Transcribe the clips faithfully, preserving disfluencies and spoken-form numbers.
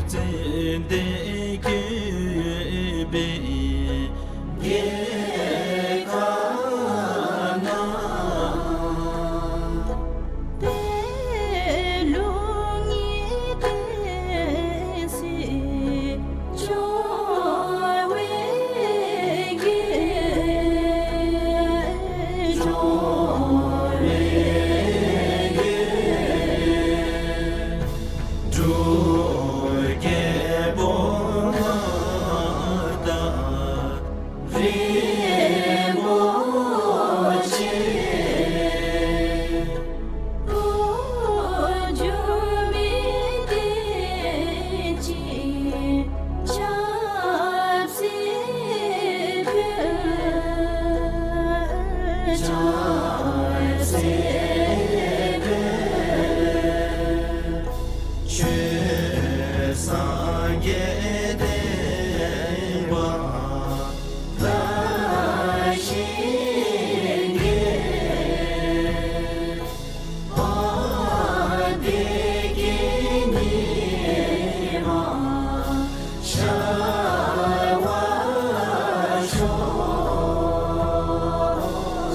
ཙན་དན་བཀོད་པའི་རྒྱལ་ཁབ་ན། དེ་ལུ་ངེས་ཏེ་སྲིད་འབྱུང་བའི་རྒྱལ། འབྱུང་བའི་རྒྱལ། འབྲུག་རྒྱལ་པོ་མངའ་བདག་རིན་པོ་ཆེ། འགྲོ་འགྱུར་མི་བདེ་ཅིང་ཆབ་སྲིད་ཕུན། ཆབ་སྲིད་ཕུན། ཆོས་སངས་རྒྱས་བསྟན་པ་དར་ཞིང་རྒྱས། བདེ་སྐྱིད་ཉི་མ་ཤར་བར་ཤོག།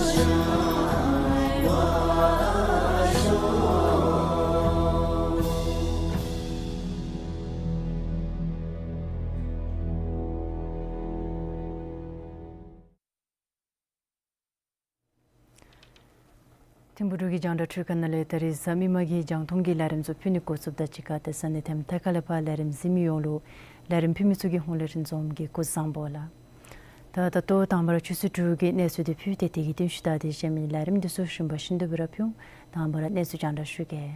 ཤར་བར་ཤོག། ཐིམ་ཕུག་འབྲུག་གི་རྒྱང་བསྒྲགས་འཕྲུལ་ཁང་ནང་ལས་ད་རིས་གཟའ་མིག་དམར་གྱི་རྒྱང་མཐོང་གི་ལས་རིམ་ཚུ་ཕུལ་ནི་འགོ་བཙུགསཔ་ད་གཅིག་ཁར་ཏེ་ས་གནས་ཐེམ་ཐ་ཁ་ལས་ཕར་ལས་རིམ་གཟིགས་མི་ཡོངས་ལུ་ལས་རིམ་ཕུལ་མི་ཚུ་གི་ཧོངས་ལས་རིན་འཛོམས་ཀྱིས་སྐུ་གཟུགས་བཟང་པོ་ལགས། ད་ད་ལྟོ་དང་པ་ར་ཆུ་ཚོད་དྲུག་གི་གནས་ཚུལ་འདི་ཕུལ་ཏེ་དེ་གི་རྟིང་ཤུལ་ད་དེ་གཞན་མི་ལས་རིམ་འདི་ཚུ་རིམ་པ་བཞིན་དུ་སྦེ་ར་ཕུལ་འོང་། དང་པ་ར་གནས་ཚུལ་རྒྱང་བསྒྲགས་ཞུ་གེ།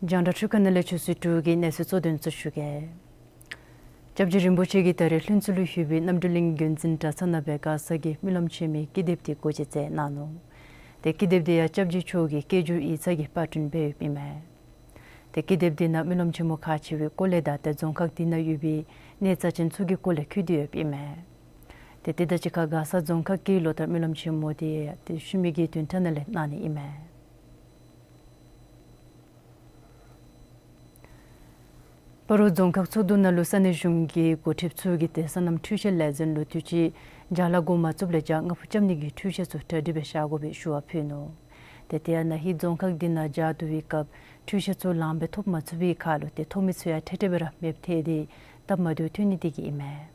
རྒྱང་བསྒྲགས་འཕྲུལ་ཁང་ནང་ལས་ཆུ་ཚོད་དྲུག་གི་གནས་ཚུལ་གཙོ་དོན་ཚུ་ཞུ་གེ། སྐྱབས་རྗེ་རིན་པོ་ཆེ་གིས་ད་རིས་ལྷུན་རྩེ་ལུ་ཡོད་པའི་རྣམ་གྲོལ་གླིང་དགོན་འཛིན་གྲྭ་ཚང་ནང་སྦེ་མགར་ས་གི་སྨོན་ལམ་ཆེན་མོའི་ཀི་དེབ་འདི་སྒོ་འབྱེད་མཛད་གནང་ནུག། ཏེ་ཀི་དེབ་འདི་ཡང་སྐྱབས་རྗེ་མཆོག་གི་སྐད་སྒྱུར་ཡིག་ཚང་གིས་པར་སྐྲུན་འབད་ཡོདཔ་ཨིན་མས། ཏེ་ཀི་དེབ་འདི་ནང་སྨོན་ལམ་ཆེན་མོ་ཁག་ཆེ་བའི་སྐོར་ལས་དང་ཏེ་རྫོང་ཁག་འདི་ནང་ཡོད་པའི་གནས་རྩ་ཅན་ཚུ་གི་སྐོར་ལས་བཀོད་དེ་ཡོདཔ་ཨིན་མས། ཏེ་དེ་དང་གཅིག་ཁར་མགར་ས་རྫོང་ཁག་གིས་ལོ་ལྟར་སྨོན་ལམ་ཆེན་མོ་འདི་ཏེ་ཤུལ་མའི་གི་བདུན་ཕྲག་ནང་ལས་གནང་ནི་ཨིན་མས། སྤ་རོ་རྫོང་ཁག་ཚོགས་འདུ་ནང་ལུ་ས་གནས་གཞུང་གི་འགོ་ཁྲིདཔ་ཚུ་གིས་ཏེ་སོ་ནམ་འཕྲུལ་ཆས་ལས་འཛིན་ལུ་དུས་ཅི་བྱ་ལཱ་འགོ་མ་བཙུགསཔ་ལས་བྱ་རྔ་ཕུ་རྐྱབ་ནི་གི་འཕྲུལ་ཆས་ཚུ་གྲ་སྒྲིག་འབད་བཞག་དགོ་པའི་ཞུ་བ་ཕུལ་ནུག། ཏེ་དེ་ཡང་ན་ཧིང་རྫོང་ཁག་འདི་ནང་བྱ་བསྡུ་བའི་སྐབས་འཕྲུལ་ཆས་ཚུ་ལངམ་སྦེ་ཐོབ་མ་ཚུགས་པའི་ཁར་ལུ་ཏེ་ཐོབ་མི་ཚུ་ཡང་ཐེ་ཐེ་སྦེ་ར་མེདཔ་ཐལ་ཏེ་སྟབས་མ་བདེཝ་ཐོན་ནི་དེ་གིས་ཨིན་མས།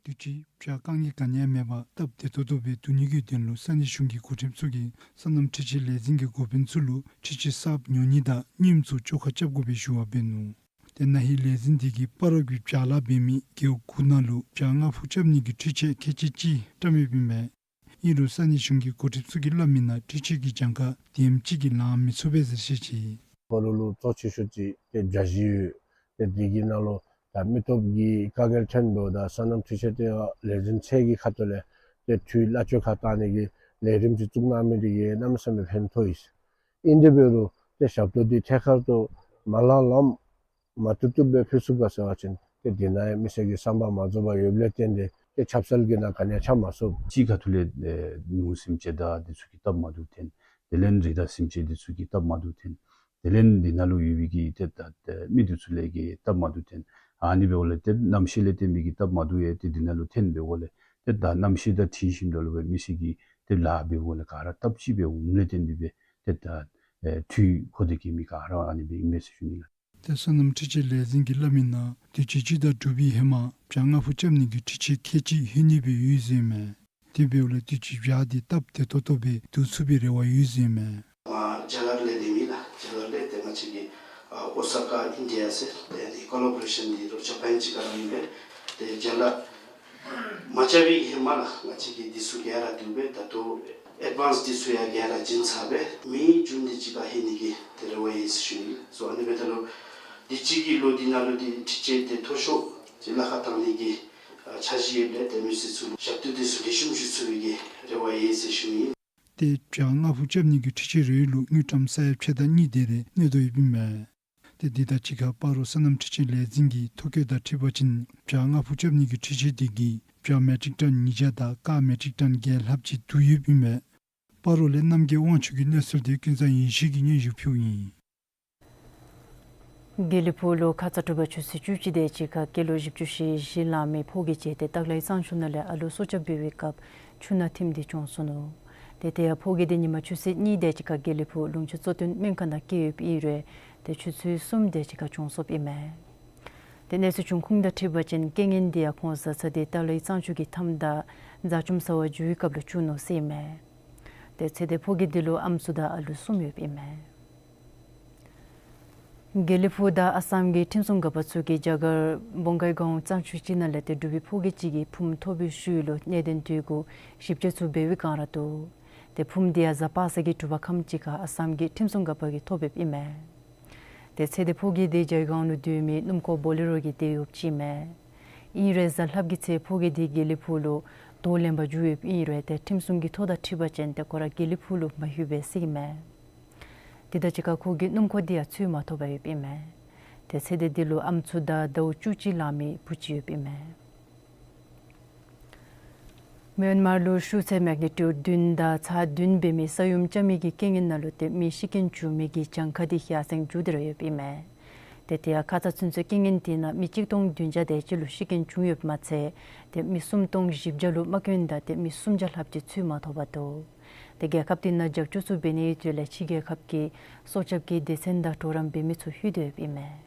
དུས་ཅི་བྱ་དཀའ་ངལ་ག་ནི་ཡང་མེད་པར་སྟབས་བདེ་ཏོག་ཏོ་སྦེ་བསྡུ་ནི་གི་དོན་ལུ་ས་གནས་གཞུང་གི་འགོ་ཁྲིདཔ་ཚུ་གིས་སོ་ནམ་འཕྲུལ་ཆས་ལས་འཛིན་གྱི་འགོ་དཔོན་ཚུ་ལུ་འཕྲུལ་ཆས་གསརཔ་ཉོ་ནི་དང་རྙིངམ་ཚུ་བཅོ་ཁ་རྐྱབ་དགོ་པའི་ཞུ་བ་འབད་ནུག། ཏེ་ན་ཧིང་ལས་འཛིན་འདི་གིས་སྤ་རོ་གི་བྱ་ལཱ་འབད་མི་རྒེད་འོག་དགུ་ནང་ལུ་བྱ་རྔ་ཕུ་རྐྱབ་ནི་གི་འཕྲུལ་ཆས་ཁལ་གཅིག་ཅིག་བཀྲམ་ཡོདཔ་ཨིན་མས། ཨིན་རུང་ས་གནས་གཞུང་གི་འགོ་ཁྲིདཔ་ཚུ་གིས་སླབ་མིའི་ནང་འཕྲུལ་ཆས་ཀྱི་གྱངས་ཁ་དེམ་ཅིག་གིས་ལང་མི་ཚུགས་པས་ཟེར་བཤད་ཅི། སྤ་རོ་ལུ་གཙོ་ཆེ་ཤོས་ཅིག་ཏེ་བྱ་གཞི་ཡོད། ཏེ་དེ་གི་ནང་ལུ་ད་མི་སྟོབས་ཀྱི་དཀའ་ངལ་ཐོན་འབདཝ་ད་སོ་ནམ་འཕྲུལ་ཆས་ལྟེ་བ་ལས་འཛིན་ཚད་ཀྱི་ཁ་ཐུག་ལས་ཏེ་འཕྲུལ་གླ་སྤྱོད་ཁར་བཏང་ནི་གི་ལས་རིམ་ཅིག་བཙུགས་གནང་མི་དེ་གིས་གནམ་མེད་ས་མེད་ཕན་ཐོགས་ཡི། ཨིན་དེ་འབད་རུང་ཏེ་ཞབས་ཏོག་འདི་ཐད་ཀར་དུ་མ་ལང་ལངམ་མ་བཏུབ་བཏུབ་སྦེ་ཕུལ་ཚུགས་ག་ཟེར་བ་ཅིན་ཏེ་དེ་ནང་ཡང་མི་སེར་གྱི་བསམ་པ་མ་རྫོགས་པར་ཡོདཔ་ལས་བརྟེན་ཏེ་ཏེ་ཆབ་གསང་གི་ནང་ག་ནི་ཡང་ཆ་མ་སོང་། གཅིག་ཁ་ཐུག་ལས་ཨེ་ནོར་སེམས་ཅན་དང་འདི་ཚུ་གིས་སྟབས་མ་བདེཝ་ཐོན། དེ་ལས་རི་དྭགས་སེམས་ཅན་འདི་ཚུ་གིས་སྟབས་མ་བདེཝ་ཐོན། དེ་ལས་འདི་ནང་ལུ་ཡོད་པའི་གི་ཏེ་ད་ཏེ་མི་འདི་ཚུ་ལས་ཀྱི་སྟབས་མ་བདེཝ་ཐོན། ཨ་ནི་འབདཝ་ལས་ཏེ་གནམ་གཤིས་ལས་ཏེ་མི་གི་སྟབས་མ་བདེཝ་ཡང་ཏེ་འདི་ནང་ལུ་ཐོན་འབདཝ་ལས་ཏེ་ད་གནམ་གཤིས་དང་འཁྲིལ་ཞིནམ་ལས་འབད་མི་སེར་གྱིས་ཏེ་ལཱ་འབདཝ་ལས་ག་ར་སྟབས་གཅིག་སྦེ་འོངམ་ལས་བརྟེན་ཏེ་སྦེ་ཏེ་ད་ཨེ་འཕྲུལ་མཁོ་སྟོད་ཀྱི་མི་ག་ར་ཨ་ནི་སྦེ་ཨིན་པས་ཟེར་ཞུ་ནི་ལགས། ཏེ་སོ་ནམ་འཕྲུལ་ཆས་ལས་འཛིན་གྱིས་སླབ་མིའི་ནང་དུས་ཅི་སྤྱི་ཟླ་དྲུག་པའི་ཧེ་མ་བྱ་རྔ་ཕུ་རྐྱབ་ནི་གི་འཕྲུལ་ཆས་ཁལ་གཅིག་ལྷོད་ནི་སྦེ་ཡོད་ཟེར་ཨིན་མས། དེ་འབདཝ་ལས་དུས་ཅི་བྱ་འདི་སྟབས་བདེ་ཏོག་ཏོ་སྦེ་བསྡུ་ཚུགས་པའི་རེ་བ་ཡོད་ཟེར་ཨིན་མས། ང་རྒྱ་གར་ལས་འདི་མི་ལགས། རྒྱ་གར་ལས་ཏེ་ང་བཅས་ཀྱི་ཨ་ཨོ་ས་ཀ་ཨིན་ཌི་ཡ་ཟེར་ཏེ་ཨ་ནི་ཀོ་ལ་བོ་རེ་ཤཱན་འདི་རོགས་ཇ་པཱན་ཅིག་ཁར་ཨིན་པས། ཏེ་རྒྱ་ལཱ་མ་རྐྱབ་པའི་ཧེ་མ་ལགས་ང་བཅས་ཀྱིས་འདི་ཚུ་ག་ར་བསྡུ་སྦེ་ད་ལྟོ་ཨེཌ་ཝཱནསི་འདི་ཚུ་ཡང་ག་ར་བྱིན་ཚར་སྦེ་མེ་ཇུན་འདི་ཅིག་ཁར་ལྷོད་ནི་གི་ཏེ་རེ་བ་ཡོད་ཟེར་ཞུ་ནི་ལགས། སོ་ཨ་ནི་འབདཝ་ད་ལུ་དུས་ཅི་གི་ལོ་འདི་ནང་ལུ་འདི་འཕྲུལ་ཆས་འདི་མཐོ་ཤོས་ཅིག་ལཱ་ཁག་བཏང་ནི་གི་ཨ་འཆར་གཞི་ཡོདཔ་ལས་ཏེ་མི་སེར་ཚུ་ལུ་ཞབས་ཏོག་འདི་ཚུ་ལེགས་ཤོམ་ཞུ་ཚུགས་པའི་གི་རེ་བ་ཡོད་ཟེར་ཞུ་ནི། ཏེ་བྱ་ལྔ་ཕུ་རྐྱབ་ནི་གི་འཕྲུལ་ཆས་རེ་ལུ་དངུལ་ཀྲམ་ས་ཡ་ཕྱེད་དང་གཉིས་དེ་རེ་གནོད་དོ་ཡོདཔ་ཨིན་མས། ཏེ་འདི་དང་གཅིག་ཁར་སྤ་རོ་སོ་ནམ་འཕྲུལ་ཆས་ལས་འཛིན་གྱི་ཐོ་བཀོད་དང་འཁྲིལ་བ་ཅིན་བྱ་ལྔ་ཕུ་རྐྱབ་ནི་གི་འཕྲུལ་ཆས་དེ་གིས་བྱ་མེ་ཊིག་ཊོན་ཉིས་བརྒྱ་དང་ཀ་མེ་ཊིག་ཊོན་བརྒྱད་ལྷགཔ་ཅིག་བསྡུ་ཡོདཔ་ཨིན་མས། སྤ་རོ་ལས་རྣམ་རྒྱལ་དབང་ཕྱུག་གི་གནས་ཚུལ་དེ་ཀུན་བཟང་ཡེ་ཤེས་ཀྱིས་སྙན་ཞུ་ཕུལཝ་ཨིན། དགེ་ལེགས་ཕུག་ལུ་ཁ་ཙ་དྲོ་པ་ཆུ་ཚོད་བཅུ་གཅིག་དེ་ཅིག་ཁར་སྐྱེས་ལོ་བཞི་བཅུ་ཞེ་བཞི་ལང་མི་ཕོ་སྐྱེས་ཅིག་ཏེ་སྟག་ལའི་གཙང་ཆུ་ནང་ལས་ཨ་ལུ་སྲོག་སྐྱབས་འབད་བའི་སྐབས་ཆུ་ནང་ཐིམ་སྟེ་གྱོངས་སོ་ནུག། ཏེ་དེ་ཡང་ཕོ་སྐྱེས་དེ་ཉིན་མ་ཆུ་ཚོད་གཉིས་དེ་ཅིག་ཁར་དགེ་ལེགས་ཕུག་ལུང་ཕྱོགས་གཙོ་བསྟེན་སྨན་ཁང་ནང་སྐྱེལ་ཡོདཔ་ཨིན་རུང་ཏེ་ཆུ་ཚོད་གསུམ་དེ་ཅིག་ཁར་གྱོངས་སོཔ་ཨིན་མས། ཏེ་གནས་ཚུལ་བྱུང་ཁུངས་དང་འཁྲིལ་བ་ཅིན་རྐྱེན་ངན་དེ་ཡང་ཁོང་བཟའ་ཚང་དེ་སྟག་ལའི་གཙང་ཆུ་གི་མཐའམ་དང་ཟ་བཅོམ་ཟ་བར་འགྱོ་བའི་སྐབས་ལུ་བྱུང་ནུག་ཟེར་ཨིན་མས། ཏེ་ཚེ་འདས་ཕོ་སྐྱེས་དེ་ལུ་ཨམ་སྲུ་དང་ཨ་ལུ་གསུམ་ཡོདཔ་ཨིན་མས། དགེ་ལེགས་ཕུག་དང་ཨ་སམ་གྱི་ཁྲིམས་སྲུང་འགག་པ་ཚུ་གིས་རྒྱ་གར་བོང་སྒར་སྒང་གཙང་ཆུ་ཅིག་ནང་ལས་ཏེ་འབྲུག་པའི་ཕོ་སྐྱེས་ཅིག་གིས་ཕུངམ་ཐོབ་པའི་ཤུལ་ལུ་གནད་དོན་དེ་གུ་ཞིབ་དཔྱད་ཚུ་འབད་བའི་སྒང་ར་འདུག། ཏེ་ཕུངམ་དེ་ཡང་གཟའ་པ་སངས་ཀྱི་དྲོ་པ་ཁམས་ཅིག་ཁར་ཨ་སམ་གྱི་ཁྲིམས་སྲུང་འགག་པ་གིས་ཐོབ་ཡོདཔ་ཨིན་མས། ཏེ་ཚེ་འདས་ཕོ་སྐྱེས་དེ་རྒྱལ་ཡོངས་ལུ་སྡོད་མི་སྣུམ་འཁོར་བོ་ལེ་རོ་གི་དེད་གཡོགཔ་ཅིག་ཨིན་མས། ཨིན་རུང་གཟའ་ལྷགཔ་གི་ཚེ་ཕོ་སྐྱེས་དེ་དགེ་ལེགས་ཕུག་ལུ་དོ་ལེན་པར་འགྱོ་ཡོདཔ་ཨིན་རུང་ཏེ་ཁྲིམས་སྲུང་གི་ཐོ་དང་འཁྲིལ་བ་ཅིན་ཏེ་ཁོ་ར་དགེ་ལེགས་ཕུག་ལུ་མ་ལྷོད་པས་ཟེར་ཨིན་མས། དེ་དང་གཅིག་ཁར་ཁོ་གི་སྣུམ་འཁོར་དེ་ཡང་འཚོལ་མ་ཐོབ་པར་ཡོདཔ་ཨིན་མས། ཏེ་ཚེ་འདས་དེ་ལུ་ཨམ་སྲུ་དང་ཟླཝ་བཅུ་གཅིག་ལང་མི་བུ་གཅིག་ཡོདཔ་ཨིན་མས། མེན་མར་ལུ་ཤུགས་ཚད་མེག་ནི་ཊིའུཌ་བདུན་དང་ཚེག་བདུན་འབད་མི་ས་ཡོམ་རྐྱབ་མི་གི་རྐྱེན་ངན་ནང་ལུ་ཏེ་མི་ཤི་རྐྱེན་བྱུང་མི་གི་གྱངས་ཁ་དེ་ཡར་སེང་འགྱོ་སྟེ་ར་ཡོདཔ་ཨིན་མས། ཏེ་དེ་ཡང་ཁ་ཙ་ཚུན་ཚོད་རྐྱེན་ངན་དེ་ནང་མི་གཅིག་སྟོང་བདུན་བརྒྱ་དེ་ཅིག་ལུ་ཤི་རྐྱེན་བྱུང་ཡོདཔ་མ་ཚད་ཏེ་མི་སུམ་སྟོང་བཞི་བརྒྱ་ལུ་དམག་དཔོན་དང་ཏེ་མི་སུམ་བརྒྱ་ལྷགཔ་ཅིག་འཚོལ་མ་ཐོབ་པར་འདུག། ཏེ་རྒྱལ་ཁབ་དེ་ནང་རྒྱབ་སྐྱོར་ཚུ་འབད་ནིའི་དོན་ལས་ཕྱི་རྒྱལ་ཁབ་ཀྱི་སྲོག་སྐྱབས་ཀྱི་སྡེ་ཚན་དང་གྲོགས་རམ་འབད་མི་ཚུ་ལྷོད་དེ་ཡོདཔ་ཨིན་མས།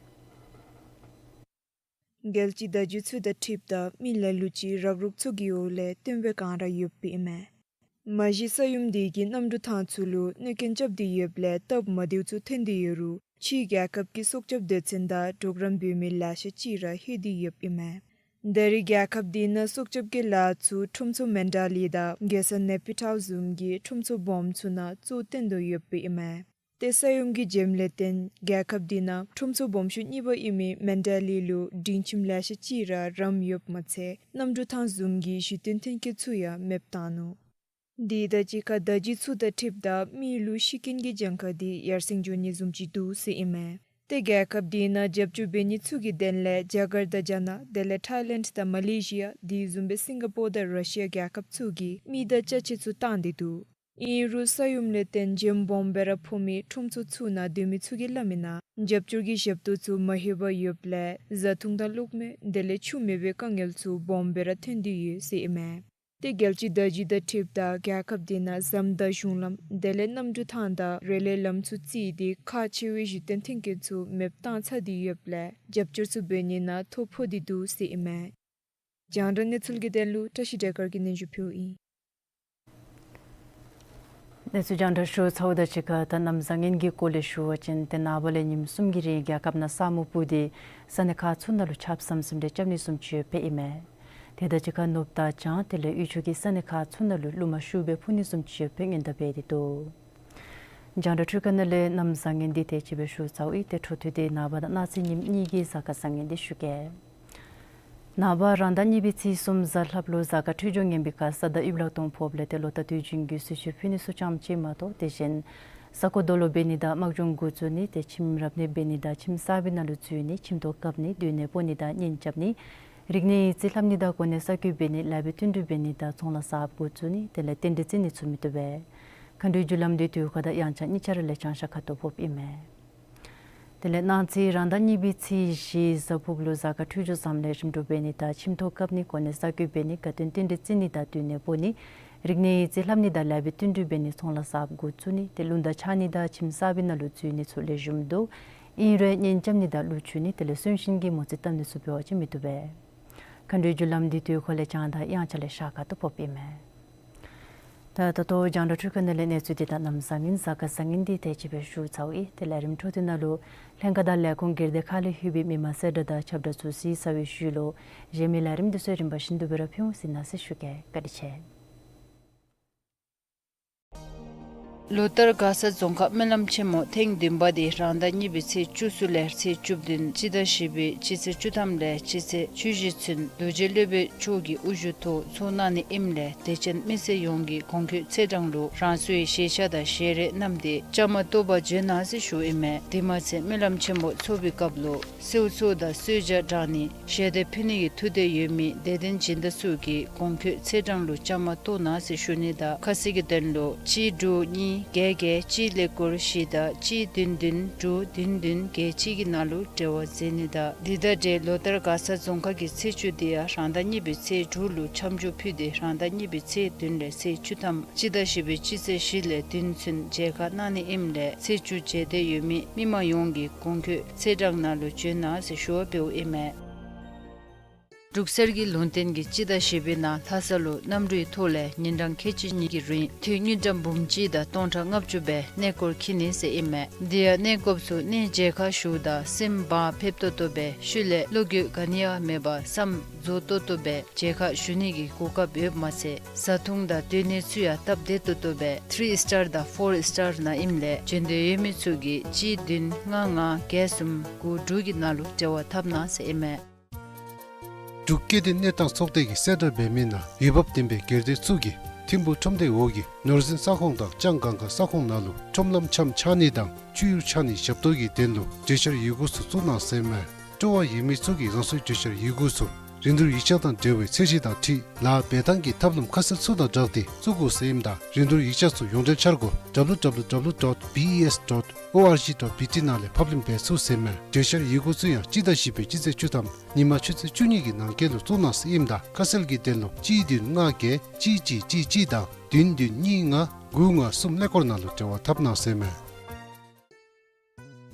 རྒྱལ་སྤྱིའི་བརྡ་བརྒྱུད་ཚུ་དང་འཁྲིལཝ་ད་མི་ལ་ལུ་ཅིག་རག་རོག་ཚུ་གི་འོག་ལས་བཏོན་པའི་སྒང་ར་ཡོདཔ་ཨིན་མས། མ་གཞི་ས་ཡོམ་དེ་གིས་གནམ་གྲུ་ཐང་ཚུ་ལུ་གནོད་རྐྱེན་རྐྱབ་སྟེ་ཡོདཔ་ལས་སྟབས་མ་བདེཝ་ཚུ་ཐོན་ཏེ་ཡོད་རུང་ཕྱི་རྒྱལ་ཁབ་ཀྱི་སྲོག་སྐྱབས་སྡེ་ཚན་དང་གྲོགས་རམ་འབད་མི་ལེ་ཤ་ཅིག་ར་ལྷོད་དེ་ཡོདཔ་ཨིན་མས། ད་རེས་རྒྱལ་ཁབ་དེ་ནང་སྲོག་སྐྱབས་ཀྱི་ལཱ་ཚུ་ཁྲོམ་ཚོགས་མན་ཌ་ལི་དང་རྒྱལ་ས་ནེ་པི་ཐའོ་བཟུམ་གྱི་ཁྲོམ་ཚོགས་སྦོམ་ཚུ་ནང་གཙོ་བོ་བཏོན་དོ་ཡོདཔ་ཨིན་མས། ཏེ་ས་ཡོམ་གྱི་རྒྱབ་ལས་བརྟེན་རྒྱལ་ཁབ་དེ་ནང་ཁྲོམ་ཚོགས་སྦོམ་ཤོས་གཉིས་པ་ཨིན་མི་མན་ཌ་ལི་ལུ་སྒྲིང་ཁྱིམ་ལེ་ཤ་ཅིག་ར་རམ་ཡོདཔ་མ་ཚད་གནམ་གྲུ་ཐང་བཟུམ་གྱི་གཞི་རྟེན་མཐུན་རྐྱེན་ཚུ་ཡང་མེདཔ་བཏང་ནུག། དེ་དང་གཅིག་ཁར་བརྡ་བརྒྱུད་ཚུ་དང་འཁྲིལཝ་ད་མི་ལུ་ཤི་རྐྱེན་གྱི་གྱངས་ཁ་དེ་ཡར་སེང་འགྱོ་ནི་བཟུམ་ཅིག་འདུག་ཟེར་ཨིན་མས། ཏེ་རྒྱལ་ཁབ་དེ་ནང་རྒྱབ་སྐྱོར་འབད་ནི་ཚུ་གི་དོན་ལས་རྒྱ་གར་དང་རྒྱ་ནག་དེ་ལས་ཐའི་ལེནཌ་དང་མ་ལེ་ཤི་ཡ་དེ་བཟུམ་སྦེ་སིང་ག་པོར་དང་ར་ཤི་ཡ་རྒྱལ་ཁབ་ཚུ་གིས་མི་དང་ཅ་ཆས་ཚུ་བཏང་སྟེ་འདུག། ཨིན་རུང་ས་ཡོམ་ལས་བརྟེན་བྱེམ་སྦོམ་སྦེ་ར་ཕོག་མི་ཁྲོམ་ཚོགས་ཚུ་ནང་སྡོད་མི་ཚུ་གིས་སླབ་མི་ནང་རྒྱབ་སྐྱོར་གྱི་ཞབས་ཏོག་ཚུ་མ་ལྷོད་པར་ཡོདཔ་ལས་བཟའ་འཐུང་དང་གློག་མེ་དེ་ལས་ཆུ་མེད་པའི་དཀའ་ངལ་ཚུ་སྦོམ་སྦེ་ར་ཐོན་ཏེ་ཡོད་ཟེར་ཨིན་མས། ཏེ་རྒྱལ་སྤྱིའི་བརྡ་བརྒྱུད་དང་འཁྲིལཝ་ད་རྒྱལ་ཁབ་དེ་ནང་ཟམ་དང་གཞུང་ལམ་དེ་ལས་གནམ་གྲུ་ཐང་དང་རེ་ལའི་ལམ་ཚུ་བརྩིས་ཏེ་ཁག་ཆེ་བའི་གཞི་རྟེན་མཐུན་རྐྱེན་ཚུ་མེདཔ་བཏང་ཚར་ཏེ་ཡོདཔ་ལས་རྒྱབ་སྐྱོར་ཚུ་འབད་ནི་ནང་ཐོ་ཕོག་སྟེ་འདུག་ཟེར་ཨིན་མས། རྒྱང་བསྒྲགས་གནས་ཚུལ་གྱི་དོན་ལུ་བཀྲ་ཤིས་བདེ་སྐར་གྱིས་སྙན་ཞུ་ཕུལཝ་ཨིན། གནས་ཚུལ་རྒྱང་བསྒྲགས་ཞུ་ཚརཝ་དང་གཅིག་ཁར་ད་གནམ་བཟང་ངན་གྱི་སྐོར་ལས་ཞུ་བ་ཅིན་ཏེ་ནངས་པ་ལས་ཉིནམ་གསུམ་གྱི་རིང་རྒྱལ་ཁབ་ནང་ས་སྨུག་སྤུབས་ཏེ་ས་གནས་ཁག་ཚུ་ནང་ལུ་ཆརཔ་ཟམ་ཟིམ་རེ་རྐྱབ་ནི་བཟུམ་ཅིག་ཡོདཔ་ཨིན་མས། དེ་དང་གཅིག་ཁར་ནུབ་དང་བྱང་དེ་ལས་དབུས་ཕྱོགས་ཀྱི་ས་གནས་ཁག་ཚུ་ནང་ལུ་རླུང་མ་ཤུགས་སྦེ་འཕུ་ནི་བཟུམ་ཅིག་ཡོདཔ་སྦེ་སྔོན་བརྡ་འབད་དེ་འདུག། རྒྱང་བསྒྲགས་འཕྲུལ་ཁང་ནང་ལས་གནམ་བཟང་ངན་འདི་དེ་ཅིག་སྦེ་ཞུ་ཚརཝ་ཨིན། ཏེ་འཕྲོ་མཐུད་དེ་ནངས་པ་དང་གནངས་ཚེ་ཉིནམ་གཉིས་ཀྱི་གཟའ་སྐར་བཟང་ངན་འདི་ཞུ་གེ། ནངས་པ་རང་ཟླ་གཉིས་པའི་ཚེས་གསུམ་གཟའ་ལྷགཔ་ལུ་གཟའ་སྐར་འཕྲོད་སྦྱོར་ངན་པའི་ཁར་ས་བདག་ཡུལ་ལྷ་གཏོརམ་ཕོགཔ་ལས་ཏེ་ལོ་ཟླ་དུས་རྒྱུན་གྱི་གསོལ་མཆོད་ཕུལ་ནི་ཚུ་ཙམ་ཅིག་མ་གཏོགས་དེ་བཞིན་ས་རྐོ་རྡོ་སློག་འབད་ནི་དང་དམག་སྦྱོང་འགོ་བཙུགས་ནི་ཏེ་ཁྱིམ་རབ་གནས་འབད་ནི་དང་ཁྱིམ་གསར་པའི་ནང་ལུ་འཛུལ་ནི་ཁྱིམ་ཐོག་བཀབ་ནི་སྡོད་གནས་སྤོ་ནི་དང་གཉེན་རྐྱབ་ནི་རིག་གནས་ཡིག་རྩིས་ལྷབ་ནི་དང་གོ་གནས་གསར་བསྐོ་འབད་ནི་ལཱ་འབད་བསྟུན་གྲོས་འབད་ནི་དང་ཚོང་ལཱ་གསརཔ་འགོ་བཙུགས་ནི་དེ་ལས་རྟེན་འབྲེལ་བརྩི་ནི་ཚུ་མི་བཏུབ་པས། མཁའ་འགྲོའི་རྒྱུ་ལམ་འདི་དུས་འཁོར་དང་དབྱངས་འཆར་གཉིས་ཆ་ར་ལས་བྱང་ཤར་ཁ་ཐུག་ཕོགཔ་ཨིན་མས། དེ་ལས་གནངས་ཚེ་རང་ཟླ་གཉིས་པའི་ཚེས་བཞི་གཟའ་ཕུརབ་ལུ་གཟའ་སྐར་འཕྲོད་སྦྱོར་བཟངམ་ལས་རིམ་གྲོ་འབད་ནི་དང་ཁྱིམ་ཐོག་བཀབ་ནི་གོ་གནས་གསར་བསྐོ་འབད་ནི་དགའ་སྟོན་རྟེན་འབྲེལ་བརྩི་ནི་དང་སྡོད་གནས་སྤོ་ནི་རིག་གནས་ཡིག་རྩིས་ལྷབ་ནི་དང་ལཱ་འབད་བསྟུན་གྲོས་འབད་ནི་ཚོང་ལཱ་གསརཔ་འགོ་བཙུགས་ནི་ཏེ་རླུང་རྟ་འཕྱར་ནི་དང་ཁྱིམ་གསར་པའི་ནང་ལུ་འཛུལ་ནི་ཚུ་ལེགས་ཤོམ་འདུག། ཨིན་རུང་གཉེན་རྐྱབ་ནི་དང་གླུ་མཆོད་ནི་དེ་ལས་གསོན་གཤིན་གྱི་མོ་རྩིས་བཏབ་ནི་ཚུ་འབད་བ་ཅིན་མི་བཏུབ་པས། མཁའ་འགྲོའི་རྒྱུ་ལམ་འདི་དུས་འཁོར་ལས་བྱང་དང་དབྱངས་འཆར་ལས་ཤར་ཁ་ཐུག་ཕོགཔ་ཨིན་མས། ད་ད་ལྟོ་རྒྱང་བསྒྲགས་འཕྲུལ་ཁང་ནང་ལས་གནས་ཚུལ་འདི་དང་གནམ་བཟང་ངན་གཟའ་སྐར་བཟང་ངན་འདི་དེ་ཅིག་སྦེ་ཞུ་ཚརཝ་ཨིན། དེ་ལས་རིམ་འཕྲོ་འདི་ནང་ལུ་ལྷན་ཁག་དང་ལས་ཁུངས་སྒེར་སྡེ་ཁག་ལས་ལྷོད་པའི་མི་མང་གསལ་བསྒྲགས་དང་ཁྱབ་བསྒྲགས་ཚུ་གཟིགས་ཚར་བའི་ཤུལ་ལུ་གཞན་མི་ལས་རིམ་འདི་ཚུ་རིམ་པ་བཞིན་དུ་སྦེ་ར་ཕུལ་འོང་གཟིགས་གནང་ཟེར་ཞུ་གེ། བཀའ་དྲིན་ཆེ། ལོ་ལྟར་མགར་ས་རྫོང་ཁག་སྨོན་ལམ་ཆེན་མོ་ཐེངས་བདུན་པ་དེ་རང་ཟླ་གཉིས་པའི་ཚེས་བཅུ་གསུམ་ལས་ཚེས་བཅུ་བདུན་སྤྱི་ཟླ་བཞི་པའི་སྤྱི་ཚེས་བཅུ་ཐམ་ལས་སྤྱི་ཚེས་བཅུ་བཞི་ཚུན་རྡོ་རྗེ་སློབ་དཔོན་མཆོག་གི་དབུ་བཞུགས་ཐོག་ཚོགས་གནང་ནི་ཨིནམ་ལས་དད་ཅན་མི་སེར་ཡོངས་ཀྱིས་གོང་འཁོད་ཚེས་གྲངས་ལུ་རང་སོའི་ཞལ་ཆས་དང་ཞལ་རས་བསྣམས་ཏེ་བཅའ་མར་གཏོགས་པར་འབྱོན་གནང་ཟེར་ཞུཝ་ཨིན་མས། དེ་མ་ཚད་སྨོན་ལམ་ཆེན་མོ་ཚོགས་པའི་སྐབས་ལུ་གསོལ་ཚོགས་དང་གསོལ་ཇ་དྲང་ནི་ཞལ་འདེབས་ཕུལ་ནི་གི་ཐུགས་འདོད་ཡོད་མི་དད་ལྡན་སྦྱིན་བདག་ཚུ་གིས་གོང་འཁོད་ཚེས་གྲངས་ལུ་བཅའ་མར་གཏོགས་གནང་ཟེར་ཞུ་ནི་དང་ཁ་གསལ་གྱི་དོན་ལུ་གཅིག་དྲུག་གཉིས་བརྒྱད་བརྒྱད་གཅིག་ཀླད་ཀོར་བཞི་དང་གཅིག་བདུན་བདུན་དྲུག་བདུན་བདུན་བརྒྱད་གཅིག་གི་ནང་ལུ་འབྲེལ་བ་མཛད་ནི་དང་། འདི་དང་འབྲེལ་ལོ་ལྟར་མགར་ས་རྫོང་ཁག་གི་ཚེས་བཅུ་དེ་ཡང་རང་ཟླ་གཉིས་པའི་ཚེས་དྲུག་ལུ་མཆོད་མཇལ་ཕུལ་ཏེ་རང་ཟླ་གཉིས་པའི་ཚེས་བདུན་ལས་ཚེས་བཅུ་ཐམ་སྤྱི་ཟླ་བཞི་པའི་སྤྱི་ཚེས་བཞི་ལས་བདུན་ཚུན་མཇལ་ཁ་གནང་ནི་ཨིནམ་ལས་ཚེས་བཅུ་མཇལ་འདོད་ཡོད་མི་མི་མང་ཡོངས་ཀྱིས་གོང་འཁོད་ཚེས་གྲངས་ནང་ལུ་འབྱོན་གནང་ཟེར་ཞུ་བ་འབདཝ་ཨིན་མས། འབྲུག་གསེར་གྱི་ལུང་བསྟན་གྱིས་སྤྱི་ཟླ་བཞི་པའི་ནང་ལྷ་ས་ལུ་གནམ་གྲུའི་ཐོག་ལས་ཉིན་གྲངས་ཁལ་གཅིག་གཉིས་ཀྱི་རིང་དུས་དངུལ་ཀྲམ་འབུམ་གཅིག་དང་སྟོང་ཕྲག་ལྔ་བཅུ་སྦེ་གནས་སྐོར་འཁྱིད་ནི་ཟེར་ཨིན་མས། དེ་ཡང་གནས་སྐབས་སུ་གནས་མཇལ་ཁ་ཞུཝ་ད་སེམས་བག་ཕེབས་ཏོག་ཏོ་སྦེ་ཤུལ་ལས་བློ་འགྱོད་ག་ནི་ཡང་མེད་པར་བསམ་རྫོགས་ཏོག་ཏོ་སྦེ་མཇལ་ཁ་ཞུ་ནི་གི་གོ་སྐབས་ཡོདཔ་མ་ཚད་བཟའ་འཐུང་དང་སྡོད་གནས་ཚུ་ཡང་སྟབས་བདེ་ཏོག་ཏོ་སྦེ་ཐི་རི་སི་ཊར་དང་ཕོར་སི་ཊར་ནང་ཨིནམ་ལས་འབྱོན་འདོད་ཡོད་མི་ཚུ་གིས་གཅིག་བདུན་ལྔ་ལྔ་བརྒྱད་གསུམ་དགུ་དྲུག་གི་ནང་ལུ་འབྲེལ་བ་འཐབ་གནང་ཟེར་ཨིན་མས། འབྲུག་སྐྱེ་ལྡན་གནས་སྟངས་ཚོགས་སྡེ་གིས་གསལ་བསྒྲགས་འབད་མི་ནང་འོས་འབབ་ལྡན་པའི་སྒེར་སྡེ་ཚུ་གིས་ཐིམ་ཕུག་ཁྲོམ་སྡེ་འོག་གི་ནོར་འཛིན་ས་ཁོངས་དང་ལྕང་སྒང་ག་ས་ཁོངས་ནང་ལུ་ཁྲོམ་ལམ་ཆམ་ཆག་ནི་དང་བཅུད་ཡུར་ཆག་ནི་ཞབས་ཏོག་གི་དོན་ལུ་གྲོས་འཆར་ཡི་གུ་ཚུ་བཙུགས་གནང་ཟེར་ཨིན་མས། སྤྲོ་བ་ཡོད་མི་ཚུ་གིས་རང་སོའི་གྲོས་འཆར་ཡི་གུ་ཚུ་རིན་བསྡུར་ཡིག་ཆ་དང་འབྲེལ་བའི་ཚད་གཞི་དང་འཁྲིལ་ལཱ་འབད་ཐངས་ཀྱི་ཐབས་ལམ་ཁ་གསལ་ཚུ་དང་སྦྲགས་ཏེ་བཙུགས་དགོ་ཟེར་ཨིནམ་ད་རིན་བསྡུར་ཡིག་ཆ་ཚུ་ཡོངས་འབྲེལ་འཆར་སྒོ་W W W dot B E S dot O R G dot B T ནང་ལས་ཕབ་ལེན་འབད་ཚུགས་ཟེར་ཨིན་མས། གྲོས་འཆར་ཡི་གུ་ཚུ་ཡང་སྤྱི་ཟླ་བཞི་པའི་སྤྱི་ཚེས་བཅུ་ཐམ་ཉིན་མ་ཆུ་ཚོད་བཅུ་གཉིས་ཀྱི་ནང་འཁོད་ལུ་བཙུགས་གནང་ཟེར་ཨིནམ་ད་ཁ་གསལ་གྱི་དོན་ལུ་གཅིག་བདུན་ལྔ་བརྒྱད་གཅིག་གཅིག་གཅིག་གཅིག་དང་བདུན་བདུན་གཉིས་ལྔ་དགུ་ལྔ་གསུམ་ཀླད་ཀོར་ནང་ལུ་འབྲེལ་བ་འཐབ་གནང་ཟེར་ཨིན་མས།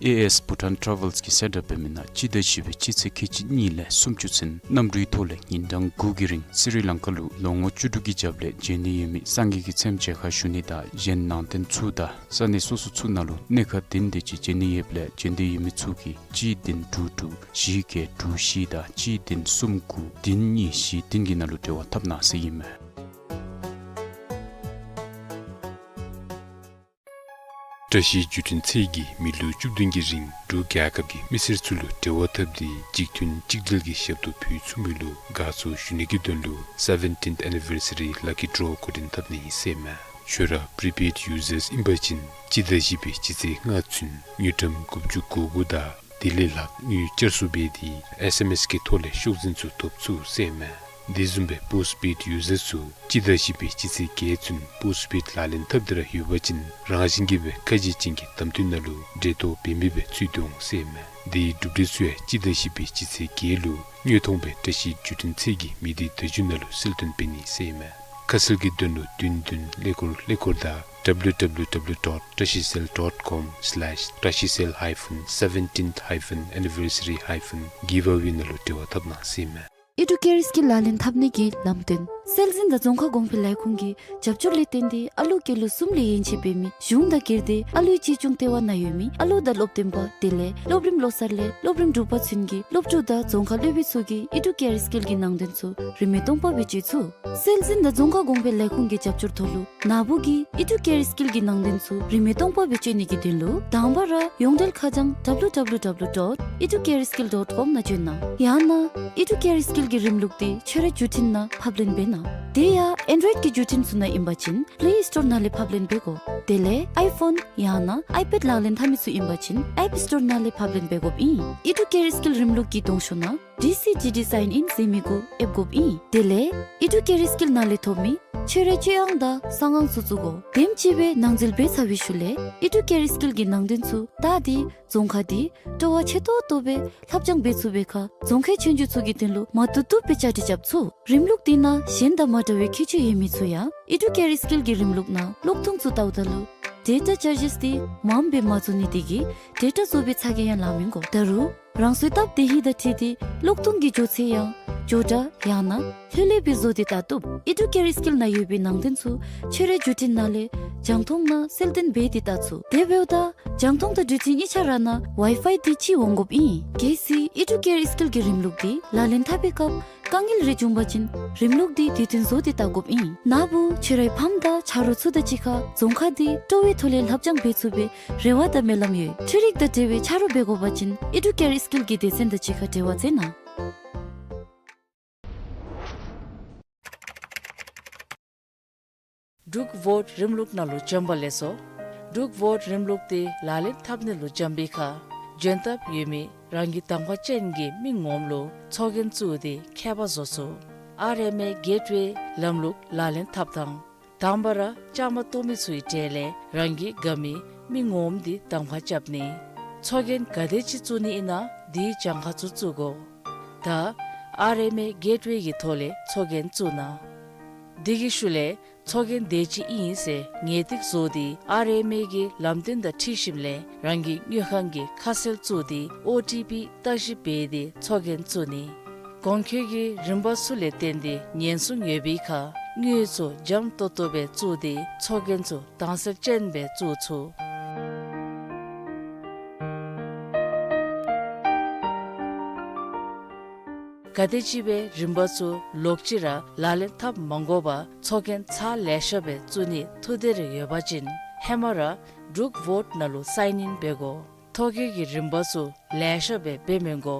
ཨེ་ཨེས་Bhutan Travels གིས་གསལ་བསྒྲགས་འབད་མི་ནང་སྤྱི་ཟླ་བཞི་པའི་སྤྱི་ཚེས་ཁལ་གཅིག་གཉིས་ལས་སུམ་ཅུ་ཚུན་གནམ་གྲུའི་ཐོག་ལས་ཉིན་གྲངས་དགུ་གི་རིང་སི་རི་ལང་ཀ་ལུ་ལོ་ངོ་བཅུ་དྲུག་གི་རྒྱབ་ལས་འབྱོན་ནི་ཡོད་མི་སངས་རྒྱས་ཀྱི་མཚན་མཇལ་ཁ་ཞུ་ནི་དང་གཞན་ནང་རྟེན་ཚུ་དང་ས་གནས་སོ་སོ་ཚུ་ནང་ལུ་གནས་ཁང་བདུན་དེ་ཅིག་འབྱོན་ནི་ཡོདཔ་ལས་འབྱོན་འདོད་ཡོད་མི་ཚུ་གིས་གཅིག་བདུན་དྲུག་དྲུག་བཞི་བརྒྱད་དྲུག་བཞི་དང་གཅིག་བདུན་གསུམ་དགུ་བདུན་གཉིས་བཞི་བདུན་གྱི་ནང་ལུ་འབྲེལ་བ་འཐབ་གནང་ཟེར་ཨིན་མས། བཀྲ་ཤིས་བརྒྱུད་འཕྲིན་ཚད་ཀྱིས་མི་ལོ་བཅུ་བདུན་གྱི་རིང་འབྲུག་རྒྱལ་ཁབ་ཀྱི་མི་སེར་ཚུ་ལུ་འབྲེལ་བ་འཐབ་སྟེ་གཅིག་མཐུན་གཅིག་སྒྲིལ་གྱི་ཞབས་ཏོག་ཕུལ་ཚུགས་མི་ལུ་དགའ་ཚོར་ཞུ་ནི་གི་དོན་ལུ་seventeenth anniversary lucky draw འགོ་འདྲེན་འཐབ་ནི་ཨིན་ཟེར་ཨིན་མས། ཁྱོད་ར་prepaid users ཨིན་པ་ཅིན་སྤྱི་ཟླ་བཞི་པའི་སྤྱི་ཚེས་ལྔ་ཚུན་དངུལ་ཀྲམ་དགུ་བཅུ་གོ་དགུ་དང་དེ་ལས་ལྷག་དངུལ་བཅར་སུ་འབད་དེ་S M S གི་ཐོག་ལས་ཤོག་འཛིན་ཚུ་ཐོབ་ཚུགས་ཟེར་ཨིན་མས། དེ་བཟུམ་སྦེ་postpaid users ཚུ་སྤྱི་ཟླ་བཞི་པའི་སྤྱི་ཚེས་བརྒྱད་ཚུན་postpaid ལག་ལེན་འཐབ་སྟེ་ར་ཡོད་པ་ཅིན་རང་བཞིན་གྱིས་སྦེ་ཁ་ཕྱེ་ཅན་གྱི་གདམ་འཐུས་ནང་ལུ་འབྲེལ་གཏོགས་འབད་མི་སྦེ་ཚུད་དེ་འོང་ཟེར་ཨིན་མས། དེའི་གྲུབ་འབྲས་ཚུ་ཡང་སྤྱི་ཟླ་བཞི་པའི་སྤྱི་ཚེས་བརྒྱད་ལུ་དངོས་མཐོང་སྦེ་བཀྲ་ཤིས་བརྒྱུད་འཕྲིན་ཚད་ཀྱི་མི་སྡེ་བརྡ་བརྒྱུད་ནང་ལུ་གསལ་སྟོན་འབད་ནི་ཟེར་ཨིན་མས། ཁ་གསལ་གྱི་དོན་ལུ་བདུན་བདུན་ཀླད་ཀོར་ཀླད་ཀོར་དང་W W W dot trashicell dot com slash trashicell hyphen seventeenth hyphen anniversary hyphen giveaway ནང་ལུ་འབྲེལ་བ་འཐབ་གནང་ཟེར་ཨིན་མས། ཨི་ཌུ་ཀེར་སི་ཀིལ་ལག་ལེན་འཐབ་ནི་གི་ལམ་སྟོན། སྲོལ་འཛིན་དང་རྫོང་ཁ་གོང་འཕེལ་ལས་ཁུངས་ཀྱི་རྒྱབ་སྐྱོར་ལས་བརྟེན་ཏེ་ཨ་ལུ་སྐྱེས་ལོ་གསུམ་ལས་ཡན་ཆད་འབད་མི་གཞུང་དང་སྒེར་སྡེ་ཨ་ལུའི་གཅེས་སྐྱོང་ལྟེ་བ་ནང་ཡོད་མི་ཨ་ལུ་དང་སློབ་སྟོན་པ་དེ་ལས་སློབ་རིམ་ལོ་གསར་ལས་སློབ་རིམ་དྲུག་པ་ཚུན་གྱི་སློབ་ཕྲུག་དང་རྫོང་ཁ་སློབ་དཔོན་ཚུ་གིས་ཨི་ཌུ་ཀེར་སི་ཀིལ་གྱི་ནང་དོན་ཚུ་རིན་མེད་སྟོང་པ་སྦེ་སྤྱོད་ཚུགས། སྲོལ་འཛིན་དང་རྫོང་ཁ་གོང་འཕེལ་ལས་ཁུངས་ཀྱི་རྒྱབ་སྐྱོར་ཐོག་ལུ་ནཱ་བུ་གིས་ཨི་ཌུ་ཀེར་སི་ཀིལ་གྱི་ནང་དོན་ཚུ་རིན་མེད་སྟོང་པ་སྦེ་སྤྱོད་ནི་གི་དོན་ལུ་དང་པ་ར་ཡོངས་འབྲེལ་ཁ་བྱང་W W W dot educareskill dot com ནང་བྱོན་གནང་། ཡང་ན་ཨི་ཌུ་ཀེར་སི་ཀིལ་གྱི་རིམ་ལུགས་འདི་ཁྱོད་རའི་བརྒྱུད་འཕྲིན་ནང་ཕབ་ལེན་འབད་གནང་། དེ་ཡང་ཨེན་ཌོའིཌ་ཀྱི་བརྒྱུད་འཕྲིན་ཚུ་ནང་ཨིན་པ་ཅིན་པླེ་སི་ཊོར་ནང་ལས་ཕབ་ལེན་འབད་དགོ། དེ་ལས་ཨའི་ཕོན་ཡང་ན་ཨའི་པེཌ་ལག་ལེན་འཐབ་མི་ཚུ་ཨིན་པ་ཅིན་ཨེཔ་སི་ཊོར་ནང་ལས་ཕབ་ལེན་འབད་དགོཔ་ཨིན། ཨི་ཌུ་ཀེར་སི་ཀིལ་རིམ་ལུགས་ཀྱི་གདོང་ཤོག་ནང་ཌི་སི་ཌི་ཌི་སའིན་ཨིན་ཟེར་མི་གུ་ཨེབ་དགོཔ་ཨིན། དེ་ལས་ཨི་ཌུ་ཀེར་སི་ཀིལ་ནང་ལས་ཐོབ་མི་ཁྱོད་རའི་སྤྱོད་དབང་དང་གསང་དབང་ཚུ་བཙུགས་དགོ། དེམ་ཅིག་སྦེ་ནང་འཛུལ་འབད་ཚར་བའི་ཤུལ་ལས་ཨི་ཌུ་ཀེར་སི་ཀིལ་གྱི་ནང་དོན་ཚུ་བལྟ་སྟེ་རྫོང་ཁ་འདི་སྤྲོ་བ་ཆེ་ཏོག་ཏོ་སྦེ་ལྷབ་སྦྱང་འབད་ཚུགས་པའི་ཁར་རྫོང་ཁའི་ཆོས་རྒྱུགས་ཚུ་གི་དོན་ལུ་མ་བཏུབ་བཏུབ་སྦེ་བཅའ་སྒྲིག་རྐྱབ་ཚུགས། རིམ་ལུགས་འདི་ནང་གཞན་དང་མ་འདྲ་བའི་ཁྱད་ཆོས་ཡོད་མི་ཚུ་ཡང་ཨི་ཌུ་ཀེར་སི་ཀིལ་གྱི་རིམ་ལུགས་ནང་གློག་ཐུང་ཚུ་བལྟཝ་ད་ལུ་ཌེ་ཊ་ཅར་ཇིས་འདི་མངམ་སྦེ་མ་བཟོ་ནི་དེ་གིས་ཌེ་ཊ་བཟོ་བའི་ཚ་གྱང་ཡང་ལང་མི་དགོ། ད་རུང་རང་སོའི་སྟབས་བདེ་ཧིང་དང་འཁྲིལ་ཏེ་གློག་ཐུང་གི་འགྱོ་ཚད་ཡང་མགྱོགས་དྲགས་ཡང་ན་ལྷོད་ལྷོད་སྦེ་བཟོ་སྟེ་བལྟ་བཏུབ། ཨི་ཌུ་ཀེར་སི་ཀིལ་ནང་ཡོད་པའི་ནང་དོན་ཚུ་ཁྱོད་རའི་བརྒྱུད་འཕྲིན་ནང་ལས་རྒྱང་མཐོང་ནང་གསལ་སྟོན་འབད་དེ་བལྟ་ཚུགས། དེ་འབདཝ་ད་རྒྱང་མཐོང་དང་བརྒྱུད་འཕྲིན་གཉིས་ཆ་ར་ནང་ཝའི་ཕའི་འདི་ཅིག་འོང་དགོཔ་ཨིན། གལ་སྲིད་ཨི་ཌུ་ཀེར་སི་ཀིལ་གྱི་རིམ་ལུགས་འདི་ལག་ལེན་འཐབ་པའི་སྐབས་ དཀའ་ངལ་རེ་བྱུང་པ་ཅིན་རིམ་ལུགས་འདི་དུས་མཐུན་བཟོ་སྟེ་བལྟ་དགོཔ་ཨིན། ན་བུ་ཁྱོད་རའི་ཕམ་དང་ཆ་རོགས་ཚུ་དང་གཅིག་ཁར་རྫོང་ཁག་འདི་སྤྲོ་བའི་ཐོག་ལས་ལྷབ་སྦྱང་འབད་ཚུགས་པའི་རེ་བ་དང་སྨོན་ལམ་ཡོད། འཕྲུལ་རིག་དང་འབྲེལ་བའི་ཆ་རོགས་འབད་དགོ་པ་ཅིན་ཨེ་ཌུ་ཀེར་སི་ཀིལ་གྱི་སྡེ་ཚན་དང་གཅིག་ཁར་འབྲེལ་བ་མཛད་གནང་། འབྲུག་བོཊ་རིམ་ལུགས་ནང་ལུ་འབྱོན་པ་ལེགས་སོ། འབྲུག་བོཊ་རིམ་ལུགས་འདི་ལག་ལེན་འཐབ་ནི་ལུ་འབྱོན་པའི་ཁར་འབྱོན་ཐབས་ཡོད་མི་རང་གི་གདམ་ཁ་ཅན་གྱི་མི་ངོམ་ལུ་ཚོགས་རྒྱན་བཙུགས་ཏེ་ཁྱད་པར་བཟོ་ཚུགས། ཨར་ཨེམ་ཨེ་གེཊ་ཝེ་ལམ་ལུགས་ལག་ལེན་འཐབ་ཐངས། དང་པ་ར་བཅའ་མར་གཏོགས་མི་ཚུའི་གྲས་ལས་རང་གི་དགའ་མི་མི་ངོམ་འདི་གདམ་ཁ་རྐྱབ་ནི། ཚོགས་རྒྱན་ག་དེ་ཅིག་བཙུགས་ནི་ཨིན་ན་དེའི་གྱངས་ཁ་ཚུ་བཙུགས་དགོ། ད་ཨར་ཨེམ་ཨེ་གེཊ་ཝེ་གི་ཐོག་ལས་ཚོགས་རྒྱན་བཙུགས་གནང་། དེ་གི་ཤུལ་ལས་ཚོགས་རྒྱན་དེ་ཅིག་ཨིན་ཟེར་ངེས་ཏིག་བཟོ་སྟེ་ཨར་ཨེམ་ཨེ་གི་ལམ་སྟོན་དང་འཁྲིལ་ཞིནམ་ལས་རང་གི་དངུལ་ཁང་གི་ཁ་གསལ་བཙུགས་ཏེ་ཨོ་ཊི་པི་བརྟག་ཞིབ་འབད་དེ་ཚོགས་རྒྱན་བཙུགས་ནི། གོང་འཁོད་ཀྱི་རིམ་པ་ཚུ་ལས་བརྟེན་ཏེ་ཉེན་སྲུང་ཡོད་པའི་ཁར་དངུལ་ཚུ་འཇམ་ཏོང་ཏོ་སྦེ་བཙུགས་ཏེ་ཚོགས་རྒྱན་ཚུ་དྭངས་གསལ་ཅན་སྦེ་བཙུགས་ཚུགས། ག་དེམ་ཅིག་སྦེ་རིམ་པ་ཚུ་ལོག་ཅི་ར་ལག་ལེན་འཐབ་མ་དགོ་པར་ཚོགས་རྒྱན་ཚར་ལེ་ཤ་སྦེ་བཙུགས་ནི་ཐུགས་འདོད་རེ་ཡོད་པ་ཅིན་ཧེ་མ་ར་འབྲུག་བོཊ་ནང་ལུ་སའིན་ཨིན་འབད་དགོ། ཐོ་བཀོད་ཀྱི་རིམ་པ་ཚུ་ལེ་ཤ་སྦེ་འབད་མི་དགོ།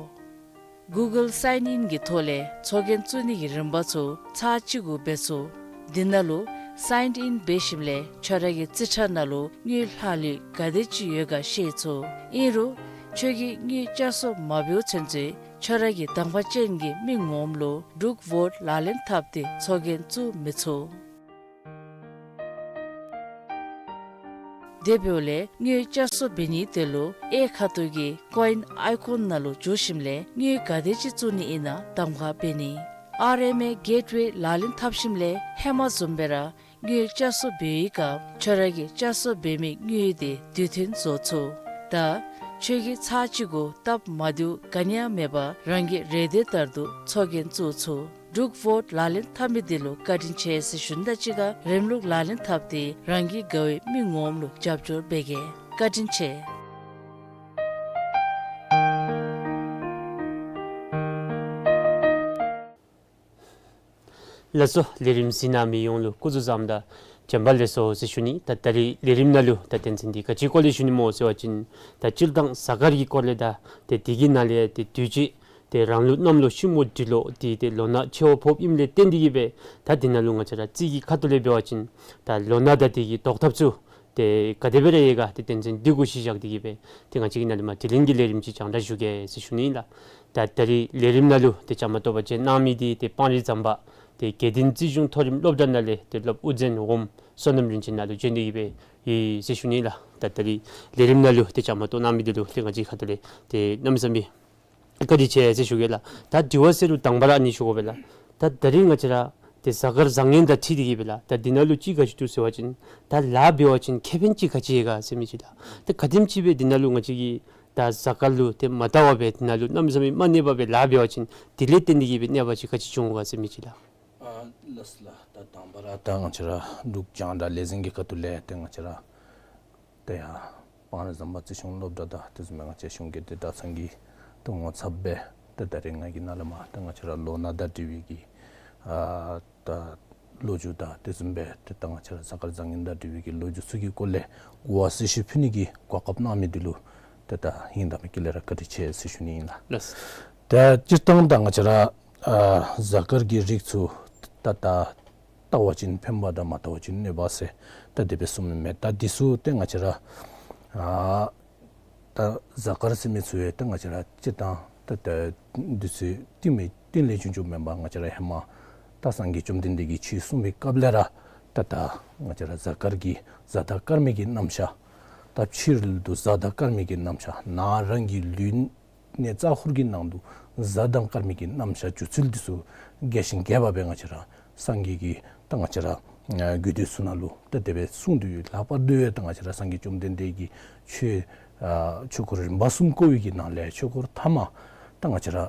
གུ་གཱལ་སའིན་ཨིན་གྱི་ཐོག་ལས་ཚོགས་རྒྱན་བཙུགས་ནི་གི་རིམ་པ་ཚུ་ཚར་གཅིག་གུ་འབད་ཚུགས། དེ་ནང་ལུ་སའིན་ཨིན་འབད་ཞིནམ་ལས་ཁྱོད་ར་གི་རྩིས་ཁྲ་ནང་ལུ་དངུལ་ལྷག་ལུས་ག་དེ་ཅིག་ཡོད་ག་ཤེས་ཚུགས། ཨིན་རུང་ཁྱོད་ཀྱིས་དངུལ་བསྐྱར་གསོ་མ་འབདཝ་ཚུན་ཚོད་ཁྱོད་ར་གི་གདམ་ཁ་ཅན་གྱི་མི་ངོམ་ལུ་འབྲུག་བོཊ་ལག་ལེན་འཐབ་སྟེ་ཚོགས་རྒྱན་བཙུགས་མི་ཚུགས། དེ་འབདཝ་ལས་དངུལ་བསྐྱར་གསོ་འབད་ནི་དེ་ལུ་གཡས་ཁ་ཐུག་གི་ཀོ་ཨིན་ཨའི་ཀོན་ནང་ལུ་འཛུལ་ཞིནམ་ལས་དངུལ་ག་དེ་ཅིག་བཙུགས་ནི་ཨིན་ན་གདམ་ཁ་འབད་ནི། ཨར་ཨེམ་ཨེ་གེཊ་ཝེ་ལག་ལེན་འཐབ་ཞིནམ་ལས་ཧེ་མ་བཟུམ་སྦེ་ར་དངུལ་བསྐྱར་གསོ་འབད་བའི་སྐབས་ཁྱོད་ར་གིས་བསྐྱར་གསོ་འབད་མི་དངུལ་དེ་དུས་མཐུན་བཟོ་ཚུགས། ད་ཁྱོད་ཀྱིས་ཚར་གཅིག་གུ་སྟབས་མ་བདེཝ་ག་ནི་ཡང་མེད་པར་རང་གི་རེ་འདོད་ལྟར་དུ་ཚོགས་རྒྱན་བཙུགས་ཚུགས། འབྲུག་བོཊ་ལག་ལེན་འཐབ་མི་དེ་ལུ་བཀའ་དྲིན་ཆེ་ཟེར་ཞུ་ནི་དང་གཅིག་ཁར་རིམ་ལུགས་ལག་ལེན་འཐབ་སྟེ་རང་གི་དགའ་བའི་མི་ངོམ་ལུ་རྒྱབ་སྐྱོར་འབད་གེ། བཀའ་དྲིན་ཆེ། ལགས་སོ། ལས་རིམ་གཟིགས་གནང་མི་ཡོངས་ལུ་སྐུ་གཟུགས་བཟང་དང་བྱོན་པ་ལེགས་སོ་ཟེར་ཞུ་ནི། ད་ད་རིས་ལས་རིམ་ནང་ལུ་ད་དོན་ཚན་འདི་ག་ཅིའི་སྐོར་ལས་ཞུ་ནི་སྨོ་ཟེར་བ་ཅིན་ད་སྤྱིར་བཏང་གཟའ་སྐར་གྱི་སྐོར་ལས་དང་ཏེ་དེ་གི་ནང་ལས་ཏེ་དུས་ཅི་ཏེ་རང་ལུགས་གནམ་ལོ་ཤིང་མོ་འབྲི་ལོ་འདི་ཏེ་ལོ་ན་ཆེ་བ་ཕོགཔ་ཨིནམ་ལས་བརྟེན་ཏེ་གིས་སྦེ་ད་འདི་ནང་ལུ་ང་བཅས་ར་རྩིས་ཀྱི་ཁ་ཐུག་ལས་འབད་བ་ཅིན་ད་ལོ་ན་དང་དེ་གི་བཟློག་ཐབས་ཚུ་ཏེ་ག་དེ་སྦེ་ར་ཡོད་ག་ཏེ་དོན་ཚན་འདི་གུ་གཞི་བཞག་སྟེ་གིས་སྦེ་ཏེ་ང་བཅས་ཀྱིས་ནཱ་ལས་མར་དྲི་ལན་གྱི་ལས་རིམ་ཅིག་རྒྱང་བསྒྲགས་ཞུ་གེ་ཟེར་ཞུ་ནི་ཨིན་ལགས། ད་ད་རིས་ལས་རིམ་ནང་ལུ་ཏེ་བཅའ་མར་གཏོགས་པར་བཅར་གནང་མི་འདི་ཏེ་སྤང་རི་ཟམ་པ་ཏེ་དགེ་ལྡན་རྩིས་གཞུང་མཐོ་རིམ་སློབ་གྲྭ་ནང་ལས་ཏེ་སློབ་དབུ་འཛིན་འོགམ་བསོད་ནམས་རིན་ཆེན་ནཱ་ལུ་བྱོན་ཏེ་གིས་སྦེ་ཡོད་ཟེར་ཞུ་ནི་ཨིན་ལགས། ད་ད་རིས་ལས་རིམ་ནང་ལུ་ཏེ་བཅའ་མར་གཏོགས་གནང་མི་འདི་ལུ་ཏེ་ང་བཅས་ཁ་ཐུག་ལས་ཏེ་གནམ་མེད་ས་མེད་བཀའ་དྲིན་ཆེ་ཟེར་ཞུ་གེ་ལགས། ད་དྲི་བ་ཟེར་རུང་དང་པ་ར་ཨ་ནི་ཞུ་དགོ་པས་ལགས། ད་ད་རིས་ང་བཅས་ར་ཏེ་གཟའ་སྐར་བཟང་ངན་དང་འཁྲིལ་ཏེ་གིས་སྦེ་ལགས། ད་འདི་ནང་ལུ་ཅིག་ག་ཅི་འདུག་ཟེར་བ་ཅིན་ད་ལཱ་འབད་བ་ཅིན་ཁེ་ཕན་ཅིག་ག་ཅི་ཡོད་ག་ཟེར་མི་ཅིག་ལགས། ད་ག་དེམ་ཅིག་སྦེ་འདི་ནང་ལུ་ང་བཅས་ཀྱིས་ད་གཟའ་སྐར་ལུ་ཏེ་མ་བལྟ་བར་སྦེ་འདི་ནང་ལུ་གནམ་མེད་ས་མེད་མ་གནས་པར་སྦེ་ལཱ་འབད་བ་ཅིན་དེ་ལས་བརྟེན་ཏེ་གིས་སྦེ་གནོད་པ་ཅིག་ག་ཅི་འབྱུང་ག་ཟེར་མི་ཅིག་ལགས། ཨ་ལགས་སོ་ལགས། ད་དང་པ་ར་ད་ང་བཅས་ར་འབྲུག་རྒྱང་བསྒྲགས་ལས་འཛིན་གྱི་ཁ་ཐུག་ལས་ཏེ་ང་བཅས་ར་ཏེ་ཡར་སྤང་རི་ཟམ་པ་རྩིས་གཞུང་སློབ་གྲྭ་དང་དེ་བཟུམ་སྦེ་ང་བཅས་གཞུང་སྐད་བདེ་ལེགས་ཚང་གི་ཏེ་ངོ་ཚབ་སྦེ་ཏེ་ད་རིས་ང་གིས་ནཱ་ལས་མར་ཏེ་ང་བཅས་ར་ལོ་ན་དང་འབྲེལ་བའི་གི་ཨ་ད་ལོ་རྒྱུས་དང་དེ་བཟུམ་སྦེ་ཏེ་ད་ང་བཅས་ར་གཟའ་སྐར་བཟང་ངན་དང་འབྲེལ་བའི་གི་ལོ་རྒྱུས་ཚུ་གི་སྐོར་ལས་གོ་བ་གསལ་ཞུ་ཕུལ་ནི་གི་གོ་སྐབས་གནང་མི་འདི་ལུ་ཏེ་ད་ཧིང་དང་མི་དཀྱིལ་ལས་ར་བཀའ་དྲིན་ཆེ་ཟེར་ཞུ་ནི་ཨིན་ལགས། ལགས། ད་སྤྱིར་བཏང་ད་ང་བཅས་ར་ཨ་གཟའ་སྐར་གྱི་རིགས་ཚུ་ད་ད་བལྟ་བ་ཅིན་ཕན་པ་དང་མ་བལྟ་བ་ཅིན་གནོད་པ་ཟེར་ད་དེ་སྦེ་གསུངམ་མས། ད་འདི་ཚུ་ཏེ་ང་བཅས་ར་ཨ་ད་གཟའ་སྐར་ཟེར་མི་ཚུ་ཡང་ད་ང་བཅས་ར་སྤྱིར་བཏང་ད་ད་འདི་ཚུ་རྟིང་མི་རྟིང་ལས་བྱུང་བྱུངམ་མེན་པར་ང་བཅས་ར་ཧེ་མ་ད་སངས་རྒྱས་བཅོམ་ལྡན་འདས་ཀྱིས་ཆོས་གསུངས་པའི་སྐབས་ལས་ར་ད་ད་ང་བཅས་ར་གཟའ་སྐར་གྱི་གཟའ་དང་སྐར་མའི་གི་རྣམ་གཞག་ད་ཕྱི་རོལ་དུ་གཟའ་དང་སྐར་མའི་གི་རྣམ་གཞག་ནང་རང་གི་ལུས་གནས་རྩ་འཁོར་གྱི་ནང་དུ་གཟའ་དང་སྐར་མའི་གི་རྣམ་གཞག་འགྱུར་ཚུལ་འདི་ཚུ་རྒྱས་ཤིང་རྒྱས་པ་སྦེ་ང་བཅས་ར་སངས་རྒྱས་ཀྱིས་ད་ང་བཅས་ར་ཨ་རྒྱུད་སྡེ་ཚུ་ནང་ལུ་ད་དེ་སྦེ་གསུངས་ཏེ་ཡོད། ལྷག་པར་དུ་ཡང་ད་ང་བཅས་ར་སངས་རྒྱས་བཅོམ་ལྡན་འདས་ཀྱིས་ཆོས་ཨ་ཆོས་འཁོར་རིམ་པ་གསུམ་བསྐོར་བའི་གི་ནང་ལས་ཆོས་འཁོར་ཐ་མ་ད་ང་བཅས་ར་ཨ་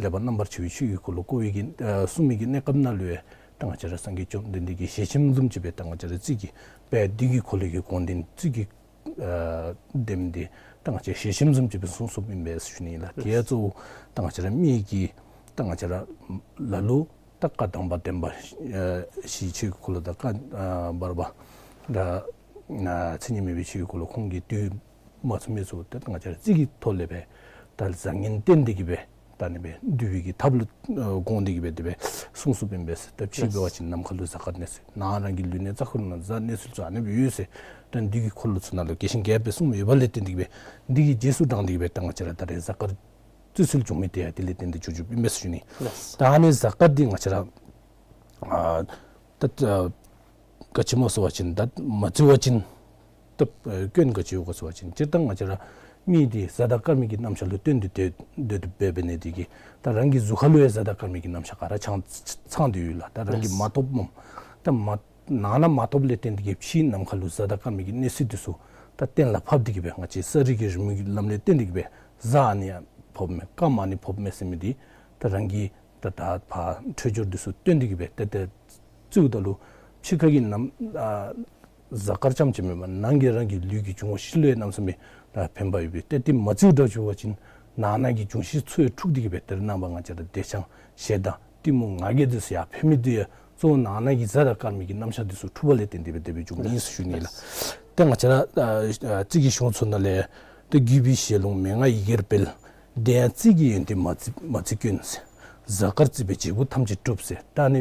ལེགས་པ་རྣམ་པར་ཕྱེ་བའི་ཆོས་ཀྱི་འཁོར་ལོ་བསྐོར་བའི་གི་ཨ་གསུངས་མི་གི་གནས་སྐབས་ནང་ལུ་ཡང་ད་ང་བཅས་ར་སངས་རྒྱས་བཅོམ་ལྡན་འདས་ཀྱི་ཞལ་ཆེམས་བཟུམ་ཅིག་སྦེ་ད་ང་བཅས་ར་རྩིས་ཀྱི་དཔལ་ལྡན་གྱི་འཁོར་ལོ་གི་དགོངས་དོན་རྩིས་ཀྱི་ཨ་དེམ་འདི་ད་ང་བཅས་ཞལ་ཆེམས་བཟུམ་ཅིག་སྦེ་གསུངས་གསུངསམ་ཨིན་པས་ཞུ་ནི་ཨིན་ལགས། དེ་ཡང་གཙོ་བོ་ད་ང་བཅས་ར་མི་གི་ ད་ང་བཅས་ར་ལ་ལུ་ད་བཀའ་དམ་པ་བདེན་པ་ཨ་ཞི་བའི་ཆོས་ཀྱི་འཁོར་ལོ་དང་བཀའ་ཨ་བར་པ་ད་ཨ་མཚན་ཉིད་མེད་པའི་ཆོས་ཀྱི་འཁོར་ལོ་ཁོང་གིས་དུས་མ་ཚུགས་མི་ཚུ་ད་ང་བཅས་ར་རྩིས་ཀྱི་ཐོག་ལས་སྦེ་ད་བཟང་ངན་བསྟེན་ཏེ་གི་སྦེ་ད་ཨ་ནི་སྦེ་འདུལ་བའི་གི་ཐབས་ལུ་ཨ་དགོངས་ཏེ་གི་སྦེ་དེ་སྦེ་གསུངས་གསུངསམ་ཨིན་པས། ད་ཕྱི་འབད་བ་ཅིན་ནམ་མཁའ་ལུ་གཟའ་སྐར་གནས་ཚུལ། ནང་རང་གི་ལུས་གནས་རྩ་འཁོར་ནང་གཟའ་གནས་ཚུལ་ཚུ་ཨ་ནི་སྦེ་ཡོད་ཟེར། ད་འདི་གི་འཁོར་ལོ་ཚུ་ནང་ལུ་རྒྱས་ཤིང་རྒྱསཔ་སྦེ་གསུངས་ཡོད་པ་ལས་བརྟེན་ཏེ་གི་སྦེ་འདི་གི་རྗེས་སུ་འབྲངས་ཏེ་གི་སྦེ་ད་ང་བཅས་ར་ད་རེས་གཟའ་སྐར་རྩིས་སྲོལ་བྱུང་མི་དེ་ཡང་དེ་ལས་བརྟེན་ཏེ་བྱུང་བྱུངམ་ཨིན་པས་ཟེར་ཞུ་ནི། ལགས། ད་ཨ་ནི་གཟའ་སྐར་འདི་ང་བཅས་ར་ཨ་ད་ཨ་ག་ཅི་སྨོ་ཟེར་བ་ཅིན་ད་མ་བརྩི་བ་ཅིན་ད་ཨ་སྐྱོན་ག་ཅི་ཡོད་ག་ཟེར་བ་ཅིན་སྤྱིར་བཏང་ང་བཅས་ར་མི་འདི་གཟའ་དང་སྐར་མའི་གི་རྣམ་གཞག་ལུ་བརྟེན་ཏེ་སྡོད་སྡོད་དོ་འབད་འབད་ནི་དེ་གིས་ད་རང་གི་གཟུགས་ཁ་ལུ་ཡང་གཟའ་དང་སྐར་མའི་གི་རྣམ་གཞག་ག་ར་ཚང་ཚང་སྟེ་ཡོད་ལགས། ད་རང་གིས་མ་རྟོགསཔ་མས། ད་མ་ནང་ན་མ་རྟོགསཔ་ལས་བརྟེན་ཏེ་གི་ཕྱི་ནམ་མཁའ་ལུ་གཟའ་དང་སྐར་མའི་གི་གནས་ཚུལ་འདི་ཚུ་ད་གཏན་ལ་ཕབ་སྟེ་གི་སྦེ་ང་བཅས་གསར་རིག་གི་རི་མོའི་གི་ལམ་ལས་བརྟེན་ཏེ་གི་སྦེ་གཟའ་ཨ་ནི་ཡང་ཕོགཔ་མས་སྐར་མ་ཨ་ནི་ཕོགཔ་མས་ཟེར་མི་འདི་ད་རང་གི་ད་ད་ཕར་འཕྲོད་སྦྱོར་འདི་ཚུ་བཏོན་ཏེ་གི་སྦེ་ཏེ་ཏེ་བརྩིཝ་ད་ལུ་ཕྱི་ཁ་གི་ནམ་ཨ་གཟའ་སྐར་ཙམ་ཅིག་མེན་པར་ནང་གི་རང་གི་ལུས་ཀྱི་འབྱུང་བ་བཞི་ལུ་ཡང་གནམ་མེད་ས་མེད་ད་ཕན་པ་ཡོད་པས། ཏེ་དེ་མ་བརྩིཝ་འདྲཝ་བྱུང་བ་ཅིན་ནང་ན་གི་འབྱུང་བཞི་ཚུ་ཡང་འཁྲུགས་ཏེ་གི་སྦེ་ཏེ་རྣམ་པ་ང་བཅས་ར་འདོད་ཆགས་ཞེ་སྡང་གཏི་མུག་ང་རྒྱལ་འདི་ཚུ་ཡར་འཕེལ་མི་འདི་ཡང་གཙོ་བོ་ནང་ན་གི་གཟའ་དང་སྐར་མའི་གི་རྣམ་གཞག་འདི་ཚུ་འཁྲུགས་པ་ལས་བརྟེན་ཏེ་སྦེ་དེ་སྦེ་བྱུངམ་ཨིན་ཟེར་ཞུ་ནི་ལགས། ཏེ་ང་བཅས་ར་ཨ་ཨ་རྩིས་ཀྱི་གཞུང་ཚུ་ནང་ལས་ཏེ་རྒྱུད་པའི་ཞལ་ལུང་མན་ངག་ཡི་གེར་སྤེལ། དེ་ཡང་རྩིས་ཀྱི་ཡོན་ཏན་མ་བརྩི་མ་བརྩི་སྐྱོན་ཟེར། གཟའ་སྐར་བརྩིས་པས་བྱེད་པོ་ཐམས་ཅད་འགྲུབ་ཟེར། ད་ཨ་ནི་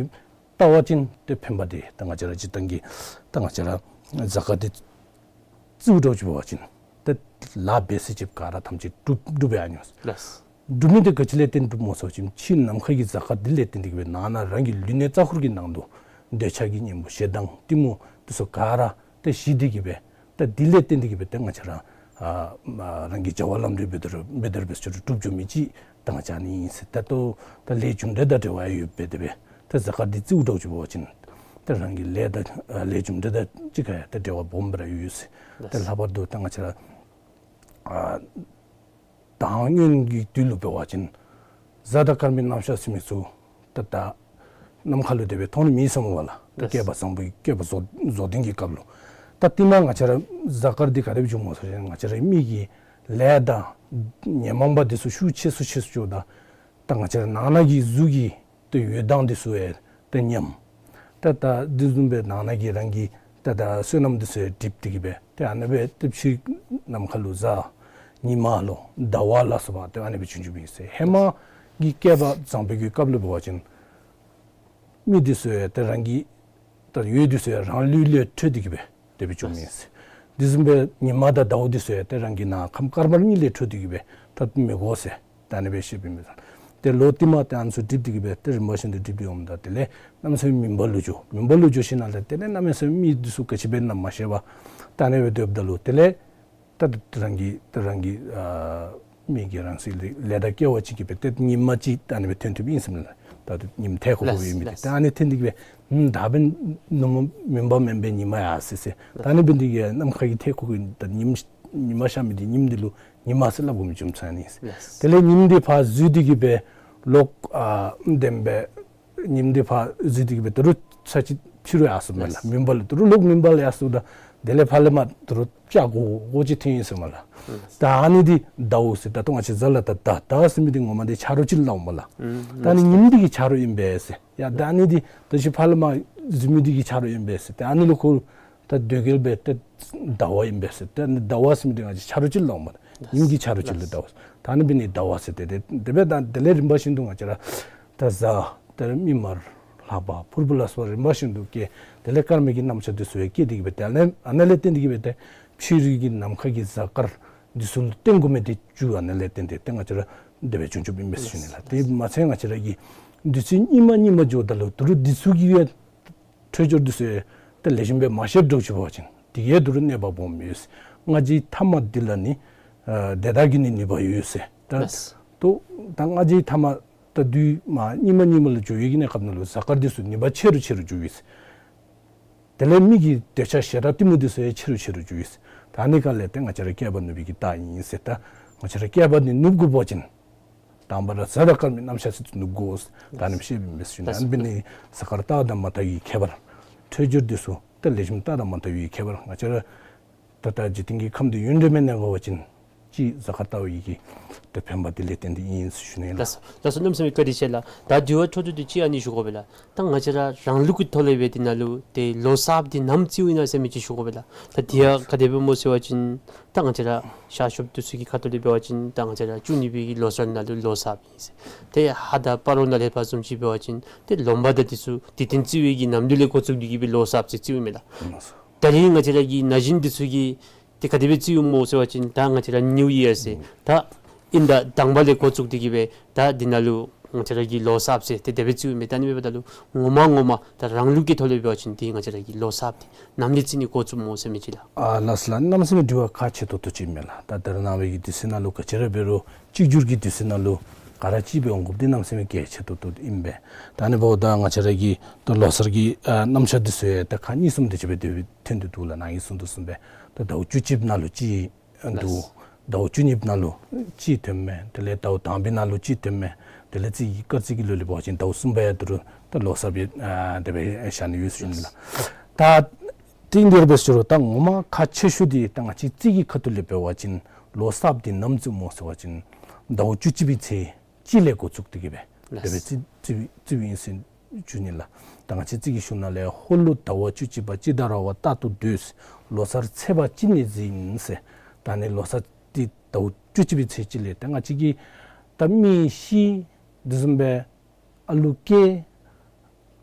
བལྟ་བ་ཅིན་ཏེ་ཕན་པ་འདི་ད་ང་བཅས་ར་སྤྱིར་བཏང་གི་ད་ང་བཅས་ར་གཟའ་སྐར་འདི་བརྩིཝ་འདྲཝ་ཅིག་འབད་བ་ཅིན་ཏེ་ལཱ་འབད་ས་ཅིག་ག་ར་ཐམས་ཅད་འགྲུབ་འགྲུབ་ཡར་འགྱོ། ལགས། འགྲུབ་མི་འདི་ག་ཅི་ལས་བརྟེན་འགྲུབ་སྨོ་ཟེར་བ་ཅིན་ཕྱི་ནམ་མཁའ་གི་གཟའ་སྐར་འདི་ལས་བརྟེན་ཏེ་གི་སྦེ་ནང་ན་རང་གི་ལུས་གནས་རྩ་འཁོར་གྱི་ནང་དུ་འདོད་ཆགས་ཀྱི་གཉེན་པོ་ཞེ་སྡང་གཏི་མུག་འདི་ཚུ་ག་ར་ཏེ་ཞི་སྟེ་གི་སྦེ་ད་འདི་ལས་བརྟེན་ཏེ་གི་སྦེ་ཏེ་ང་བཅས་ར་ཨ་མ་རང་གི་བྱ་བ་ལམ་འགྲོ་འབད་དོ་འབད་དོ་འབད་ས་ཅིག་འགྲུབ་འགྱོ་མི་ཅིག་ད་ང་བཅས་ཨ་ནི་ཨིན་ཟེར། ད་ལྟོ་ད་ལས་རྒྱུ་འབྲས་དང་འབྲེལ་བ་ཡོད་པས། དེ་སྦེ་ད་གཟའ་སྐར་འདི་བརྩིཝ་འདྲཝ་ཅིག་འབད་བ་ཅིན་ད་རང་གི་ལས་དང་ཨ་ལས་རྒྱུ་འབྲས་དང་གཅིག་ཁར་ཡང་ད་འབྲེལ་བ་སྦོམ་སྦེ་ར་ཡོད་ཟེར། ད་ལྷག་པར་དུ་ད་ང་བཅས་ར་ཨ་དང་སྔོན་གྱི་དུས་ལུ་འབད་བ་ཅིན་གཟའ་དང་སྐར་མའི་རྣམ་གཞག་ཟེར་མི་ཚུ་ད་ད་ནམ་མཁའ་ལུ་དེ་སྦེ་མཐོང་ནི་མེད་ཟེར་སྨོ་ལགས། ད་ལགས། བསྐལ་པ་བཟང་པོའི་བསྐལ་པ་རྫོགས་རྫོགས་ལྡན་གྱི་སྐབས་ལུ། ད་ཏེ་མ་ང་བཅས་ར་གཟའ་སྐར་འདི་ག་དེ་སྦེ་བྱུངམ་སྨོ་ཟེར་བ་ཅིན་ང་བཅས་ར་མི་གི་ལས་དང་ཉོན་མོངས་པ་འདི་ཚུ་ཤུགས་ཆེ་སུ་ཆེ་སུ་འགྱོཝ་ད་ད་ང་བཅས་ར་ནང་ན་གི་གཟུགས་ཀྱི་ཏེ་འོད་མདངས་འདི་ཚུ་ཡང་ཏེ་ཉམས། ཏེ་ད་འདི་བཟུམ་སྦེ་ནང་ན་གི་རང་གི་ཏེ་ད་བསོད་ནམས་འདི་ཚུ་ཡང་འགྲིབ་སྟེ་གི་སྦེ་ཏེ་ཨ་ནི་སྦེ་ཏེ་ཕྱི་ནམ་མཁའ་ལུ་གཟའ་ཉི་མ་ལོ་ཟླ་བ་ལ་སོགས་པ་ཏེ་ཨ་ནི་སྦེ་བྱུང་བྱུངམ་ཨིན་ཟེར། ཧེ་མ་གི་བསྐལ་པ་བཟང་པོའི་གི་སྐབས་ལུ་འབད་བ་ཅིན་མི་འདི་ཚུ་ཡང་ཏེ་རང་གི་ད་འོད་འདི་ཚུ་ཡང་རང་ལུས་ལས་འཕྲོས་ཏེ་གི་སྦེ་དེ་སྦེ་བྱུངམ་ཨིན་ཟེར། འདི་བཟུམ་སྦེ་ཉི་མ་དང་ཟླཝ་འདི་ཚུ་ཡང་ཏེ་རང་གི་ནང་ཁམས་དཀར་དམར་གཉིས་ལས་འཕྲོས་ཏེ་གི་སྦེ་ད་མི་གོ་ཟེར། ད་ཨ་ནི་སྦེ་བཤདཔ་ཨིན་མས། ཏེ་ལོ་ཏེ་མ་ཏེ་ཨ་ནི་ཚུ་འགྲིབ་སྟེ་གི་སྦེ་ཏེ་རིམ་པ་བཞིན་དུ་འགྲིབ་སྟེ་འོངམ་ད་དེ་ལས་གནམ་མེད་ས་མེད་མུན་པ་ལུ་འགྱོ། མུན་པ་ལུ་འགྱོ་ཞིནམ་ལས་དེ་ལས་གནམ་མེད་ས་མེད་མི་འདི་ཚུ་ག་ཅི་འབད་ན་མ་ཤེས་པར་ད་ཨ་ནི་སྦེ་སྡོདཔ་ད་ལུ་དེ་ལས་ད་ད་རང་གི་ད་རང་གི་ཨ་མི་གི་རང་སྲིད་ལས་ལས་དང་སྐལ་བ་ཅིག་གིས་སྦེ་ཏེ་ཉིམ་ཅིག་ད་ཨ་ནི་སྦེ་ཐོན་ཐོནམ་ཨིན་ཟེར་མས་ལགས། ད་ཉིམ་ཐད་ཁོག་ཁོག་ལགས་ཡོད་མི་འདི། ལགས། ད་ཨ་ནི་ཐོན་ཏེ་གི་སྦེ་ཨུམ་ད་འབདན་ནུབ་མོ་མུན་པ་མེན་པར་ཉིམ་ཡར་སོ་ཟེར། ད་ཨ་ནི་འབད་ནི་འདི་གིས་ནམ་མཁའ་གི་ཐད་ཁོག་གི་ད་ཉིམ་ཉིམ་ཤར་མི་འདི་ཉིམ་འདི་ལུ་ཉི་མ་ཟེར་སླབ་དགོ་མི་རྒྱུ་མཚན་ཨ་ནི་ཨིན་ཟེར། ལགས། དེ་ལས་ཉིམ་འདི་ཕར་འཛུལ་ཏེ་གི་སྦེ་ལོག་ཨ་བདེན་པས། ཉིམ་འདི་ཕར་འཛུལ་ཏེ་གི་སྦེ་ད་རུང་ཚར་གཅིག་ཕྱི་རུ་ཡར་སོངམ་མས་ལགས། ལགས། མུན་པ་ལུ་ད་རུང་ལོག་མུན་པ་ལུ་ཡར་སོངམ་ད་དེ་ལས་ཕར་ལས་མར་ད་རུང་སྐྱ་གོ་གོ་ཅིག་ཐོན་ཡི་ཟེར་མས་ལགས། ལགས། ད་ཨ་ནི་འདི་ཟླཝ་ཟེར། ད་ལྟོ་ང་བཅས་གཟའ་ལུ་ད་ཟླ་ཟླ་ཟེར་མི་འདི་ངོ་མ་འདི་ཆ་རོགས་ཅིག་ལུ་སླབ་འོང་མས་ལགས། ཨུམ། ད་ཨ་ནི་ཉིམ་འདི་གི་ཆ་རོགས་ཨིན་པས་ཟེར། ཡ་ད་ཨ་ནི་འདི་ད་ཅི་ཕར་ལས་མར་འཛུལ་མི་འདི་གི་ཆ་རོགས་ཨིན་པས་ཟེར། ད་ཨ་ནི་ལུ་ཁོ་ད་དོན་གྱིས་སྦེ་ཏེ་ཟླཝ་ཨིན་པས་ཟེར། ཏེ་ཨ་ནི་ཟླཝ་ཟེར་མི་འདི་ང་བཅས་ཆ་རོགས་ཅིག་ལུ་སླབ་འོང་མས། ཉིམ་གྱི་ཆ་རོགས་ཅིག་ལུ་ཟླཝ་ཟེར། ད་ཨ་ནི་འབད་ནི་ཟླཝ་ཟེར། ཏེ་ཏེ་དེ་སྦེ་ད་དེ་ལས་རིམ་པ་བཞིན་དུ་ང་བཅས་ར་ད་གཟའ་དེ་ལས་མིག་དམར་ལྷ་པ་ཕུར་བུ་ལ་སོགས་རིམ་པ་བཞིན་དུ་སྐྱེ། དེ་ལས་སྐར་མའི་གི་རྣམ་གཞག་འདི་ཚུ་ཡང་སྐྱེ་སྟེ་གི་སྦེ་དེ་ལས་ཨ་ནཱ་ལས་བརྟེན་ཏེ་གི་སྦེ་ཏེ་ཕྱི་རོལ་གྱི་ནམ་མཁའ་གི་གཟའ་སྐར་འདི་ཚུ་ལུ་བརྟེན་དགོ་མི་འདི་རྒྱུ་ཨ་ནཱ་ལས་བརྟེན་ཏེ་ཏེ་ང་བཅས་ར་དེ་སྦེ་བྱུང་བྱུངམ་ཨིན་པས་ཟེར་ཞུ་ནི་ལགས། དེ་མ་ཚད་ང་བཅས་ར་གི་དུས་ཚོད་སྙིགས་མ་སྙིགས་མ་འགྱོཝ་ད་ལུ་ད་རུང་འདི་ཚུ་གི་ཡང་འཕྲོད་སྦྱོར་འདི་ཚུ་ཡང་ཏེ་ལེགས་ཤོམ་སྦེ་མ་ཤེསཔ་འདྲཝ་ཅིག་འབད་བ་ཅིན་དེ་གིས་ད་རུང་གནོད་པ་སྦོམ་ཡོད་ཟེར། སྔ་རྗེས་ཐ་མ་འདི་ལ་ནི་ཨ་དེ་དག་གི་ནི་ནུས་པ་ཡོད་ཟེར། ད་ལགས། ད་ད་སྔ་རྗེས་ཐ་མ་ད་དུས་མ་སྙིགས་མ་སྙིགས་མ་ལུ་འགྱོ་བའི་གི་གནས་སྐབས་ནང་ལུ་གཟའ་སྐར་འདི་ཚུ་ནུས་པ་ཆེ་རུ་ཆེ་རུ་འགྱོ་ཡི་ཟེར། དེ་ལས་མི་གི་འདོད་ཆགས་ཞེ་སྡང་གཏི་མུག་འདི་ཚུ་ཡང་ཆེ་རུ་ཆེ་རུ་འགྱོ་ཡི་ཟེར། ད་ཨ་ནི་ག་ལས་ཏེ་ང་བཅས་ར་བསྐལ་པ་ནུབ་པའི་གི་རྟགས་ཨིན་ཟེར། ད་ང་བཅས་ར་བསྐལ་པ་འདི་ནུབ་དགོ་པ་ཅིན་དང་པ་ར་གཟའ་དང་སྐར་མའི་རྣམ་གཞག་ཚུ་ནུབ་དགོ་ཟེར་ད་ཨ་ནི་སྦེ་བཤདཔ་ཨིན་པས་ཟེར་ཞུ་ནི། ཨ་ནི་འབད་ནི་གཟའ་སྐར་རྟགས་དང་མ་རྟགས་ཀྱི་ཁྱད་པར་འཕྲོད་སྦྱོར་འདི་ཚུ་ད་ལེགས་ཤོམ་རྟགས་དང་མ་རྟགས་ཀྱི་ཁྱད་པར་ང་བཅས་ར་ད་ད་འཇིག་རྟེན་གྱི་ཁམས་འདི་ཡུན་རིངམོ་ནང་འགོར་བ་ཅིན་ ཅིག་གཟའ་སྐར་བལྟ་བའི་གི་ཏེ་ཕན་པ་དེ་ལས་བརྟེན་ཏེ་ཨིན་ཟེར་ཞུ་ནི་ལགས། ལགས་སོ། ལགས་སོ། གནམ་མེད་ས་མེད་བཀའ་དྲིན་ཆེ་ལགས། ད་དྲི་བ་འཕྲོ་མཐུད་དེ་ཅིག་ཨ་ནི་ཞུ་དགོ་པས་ལགས། ད་ང་བཅས་ར་རང་ལུགས་ཀྱི་ཐོག་ལས་སྦེ་འདི་ནང་ལུ་ཏེ་ལོ་གསརཔ་འདི་ནམ་བརྩིཝ་ཨིན་ན་ཟེར་མི་ཅིག་ཞུ་དགོ་པས་ལགས། ད་དེ་ཡང་ག་དེ་སྦེ་སྨོ་ཟེར་བ་ཅིན་ད་ང་བཅས་ར་ཤར་ཕྱོགས་འདི་ཚུ་གི་ཁ་ཐུག་ལས་འབད་བ་ཅིན་ད་ང་བཅས་ར་བཅུ་གཉིས་པའི་གི་ལོ་གསར་ནང་ལུ་ལོ་གསརཔ་ཨིན་ཟེར། ཏེ་ཧཱ་དང་སྤ་རོ་ནང་ལས་ཕར་བཟུམ་ཅིག་འབད་བ་ཅིན་ཏེ་ལོ་འབའ་དང་འདི་ཚུ་དུས་སྟོན་བརྩི་བའི་གི་ནམ་དུས་ལས་འགོ་བཙུགས་ཏེ་གི་སྦེ་ལོ་གསརཔ་ཟེར་བརྩིཝ་མས་ལགས། ད་རིས་ང་བཅས་ར་གི་ན་གཞོན་འདི་ཚུ་གིས་ཏེ་ག་དེ་སྦེ་བརྩིཝ་སྨོ་ཟེར་བ་ཅིན་ད་ང་བཅས་ར་ནིའུ་ཡི་ཡར་ཟེར་ད་ཨིན་ཟླ་དང་པ་ལས་འགོ་བཙུགས་ཏེ་གི་སྦེ་ད་འདི་ནང་ལུ་ང་བཅས་ར་གི་ལོ་གསརཔ་ཟེར་ཏེ་དེ་སྦེ་བརྩིཝ་མས། ད་ཨ་ནི་འབདཝ་ད་ལུ་ངོ་མ་ངོ་མ་ད་རང་ལུགས་ཀྱི་ཐོག་ལས་འབད་བ་ཅིན་ཏེ་ང་བཅས་ར་གི་ལོ་གསརཔ་འདི་ནམ་ལས་བརྩི་ནི་འགོ་བཙུགསཔ་སྨོ་ཟེར་མི་ཅིག་ལགས། ཨ་ལགས་སོ་ལགས། གནམ་མེད་ས་མེད་དྲི་བ་ཁག་ཆེ་ཏོག་ཏོ་ཅིག་མས་ལགས། ད་ད་རེས་ནངས་པའི་གི་དུས་ཚོད་ནང་ལུ་ག་ཅི་ར་འབད་རུང་གཅིག་གྱུར་གྱི་དུས་ཚོད་ནང་ལུ་ག་ར་གཅིག་སྦེ་འོང་དགོཔ་འདི་གནམ་མེད་ས་མེད་གལ་ཆེ་ཏོག་ཏོ་ཨིན་པས། ད་ཨ་ནི་འབདཝ་ད་ང་བཅས་ར་གི་ད་ལོ་གསར་གྱི་ཨ་རྣམ་གཞག་འདི་ཚུ་ཡང་ད་ཁག་གཉིས་གསུམ་དེ་ཅིག་སྦེ་དེ་སྦེ་ཐོན་ཏེ་འདུག་ལགས། ནཱ་གིས་གསུངས་དོ་བཟུམ་སྦེ་ད་ཟླཝ་བཅུ་གཅིག་པ་ནང་ལུ་གཅིག་འདུག། ལགས། ཟླཝ་བཅུ་གཉིས་པ་ནང་ལུ་གཅིག་ཐོནམ་མས། དེ་ལས་ཟླཝ་དང་པའི་ནང་ལུ་གཅིག་ཐོནམ་མས། དེ་ལས་རྩིས་ཀྱི་སྐར་རྩིས་ཀྱི་ལུགས་ལས་འབད་བ་ཅིན་ཟླཝ་གསུམ་པ་ཡང་ད་རུང་ད་ལོ་གསརཔ་སྦེ་ཨ་དེ་སྦེ་བཞག་ནི་ཡོད་ཟེར་ཞུ་ནི་ལགས། ད་དེ་འདི་ར་འབད་ཟེར་རུང་ད་ངོ་མ་ཁག་ཆེ་ཤོས་འདི་ད་ང་བཅས་རྩིས་ཀྱི་ཁ་ཐུག་ལས་འབད་བ་ཅིན་ལོ་གསརཔ་འདི་ནམ་བརྩིཝ་སྨོ་ཟེར་བ་ཅིན་ཟླཝ་བཅུ་གཅིག་པའི་ཚེས་གཅིག་ལས་འགོ་བཙུགས་ཏེ་གི་སྦེ་དེ་སྦེ་ལགས། རྩི་རྩིཝ་ཨིན་ཟེར་ཞུ་ནི་ལགས། ད་ང་བཅས་རྩིས་ཀྱི་གཞུང་ནང་ལས་ཧོར་ལུགས་ཟླ་བ་བཅུ་གཅིག་པ་ཅི་ད་ར་བ་རྟག་ཏུ་སྡོད། ལོ་གསར་ཚེས་པ་གཅིག་ནས་འཛིན་ཟེར། ད་ཨ་ནི་ལོ་གསར་འདི་ཟླཝ་བཅུ་གཅིག་པའི་ཚེས་གཅིག་ལས་ད་ང་བཅས་ཀྱི་ད་མི་ཤི་དེ་བཟུམ་སྦེ་ཨ་ལུ་སྐྱེ་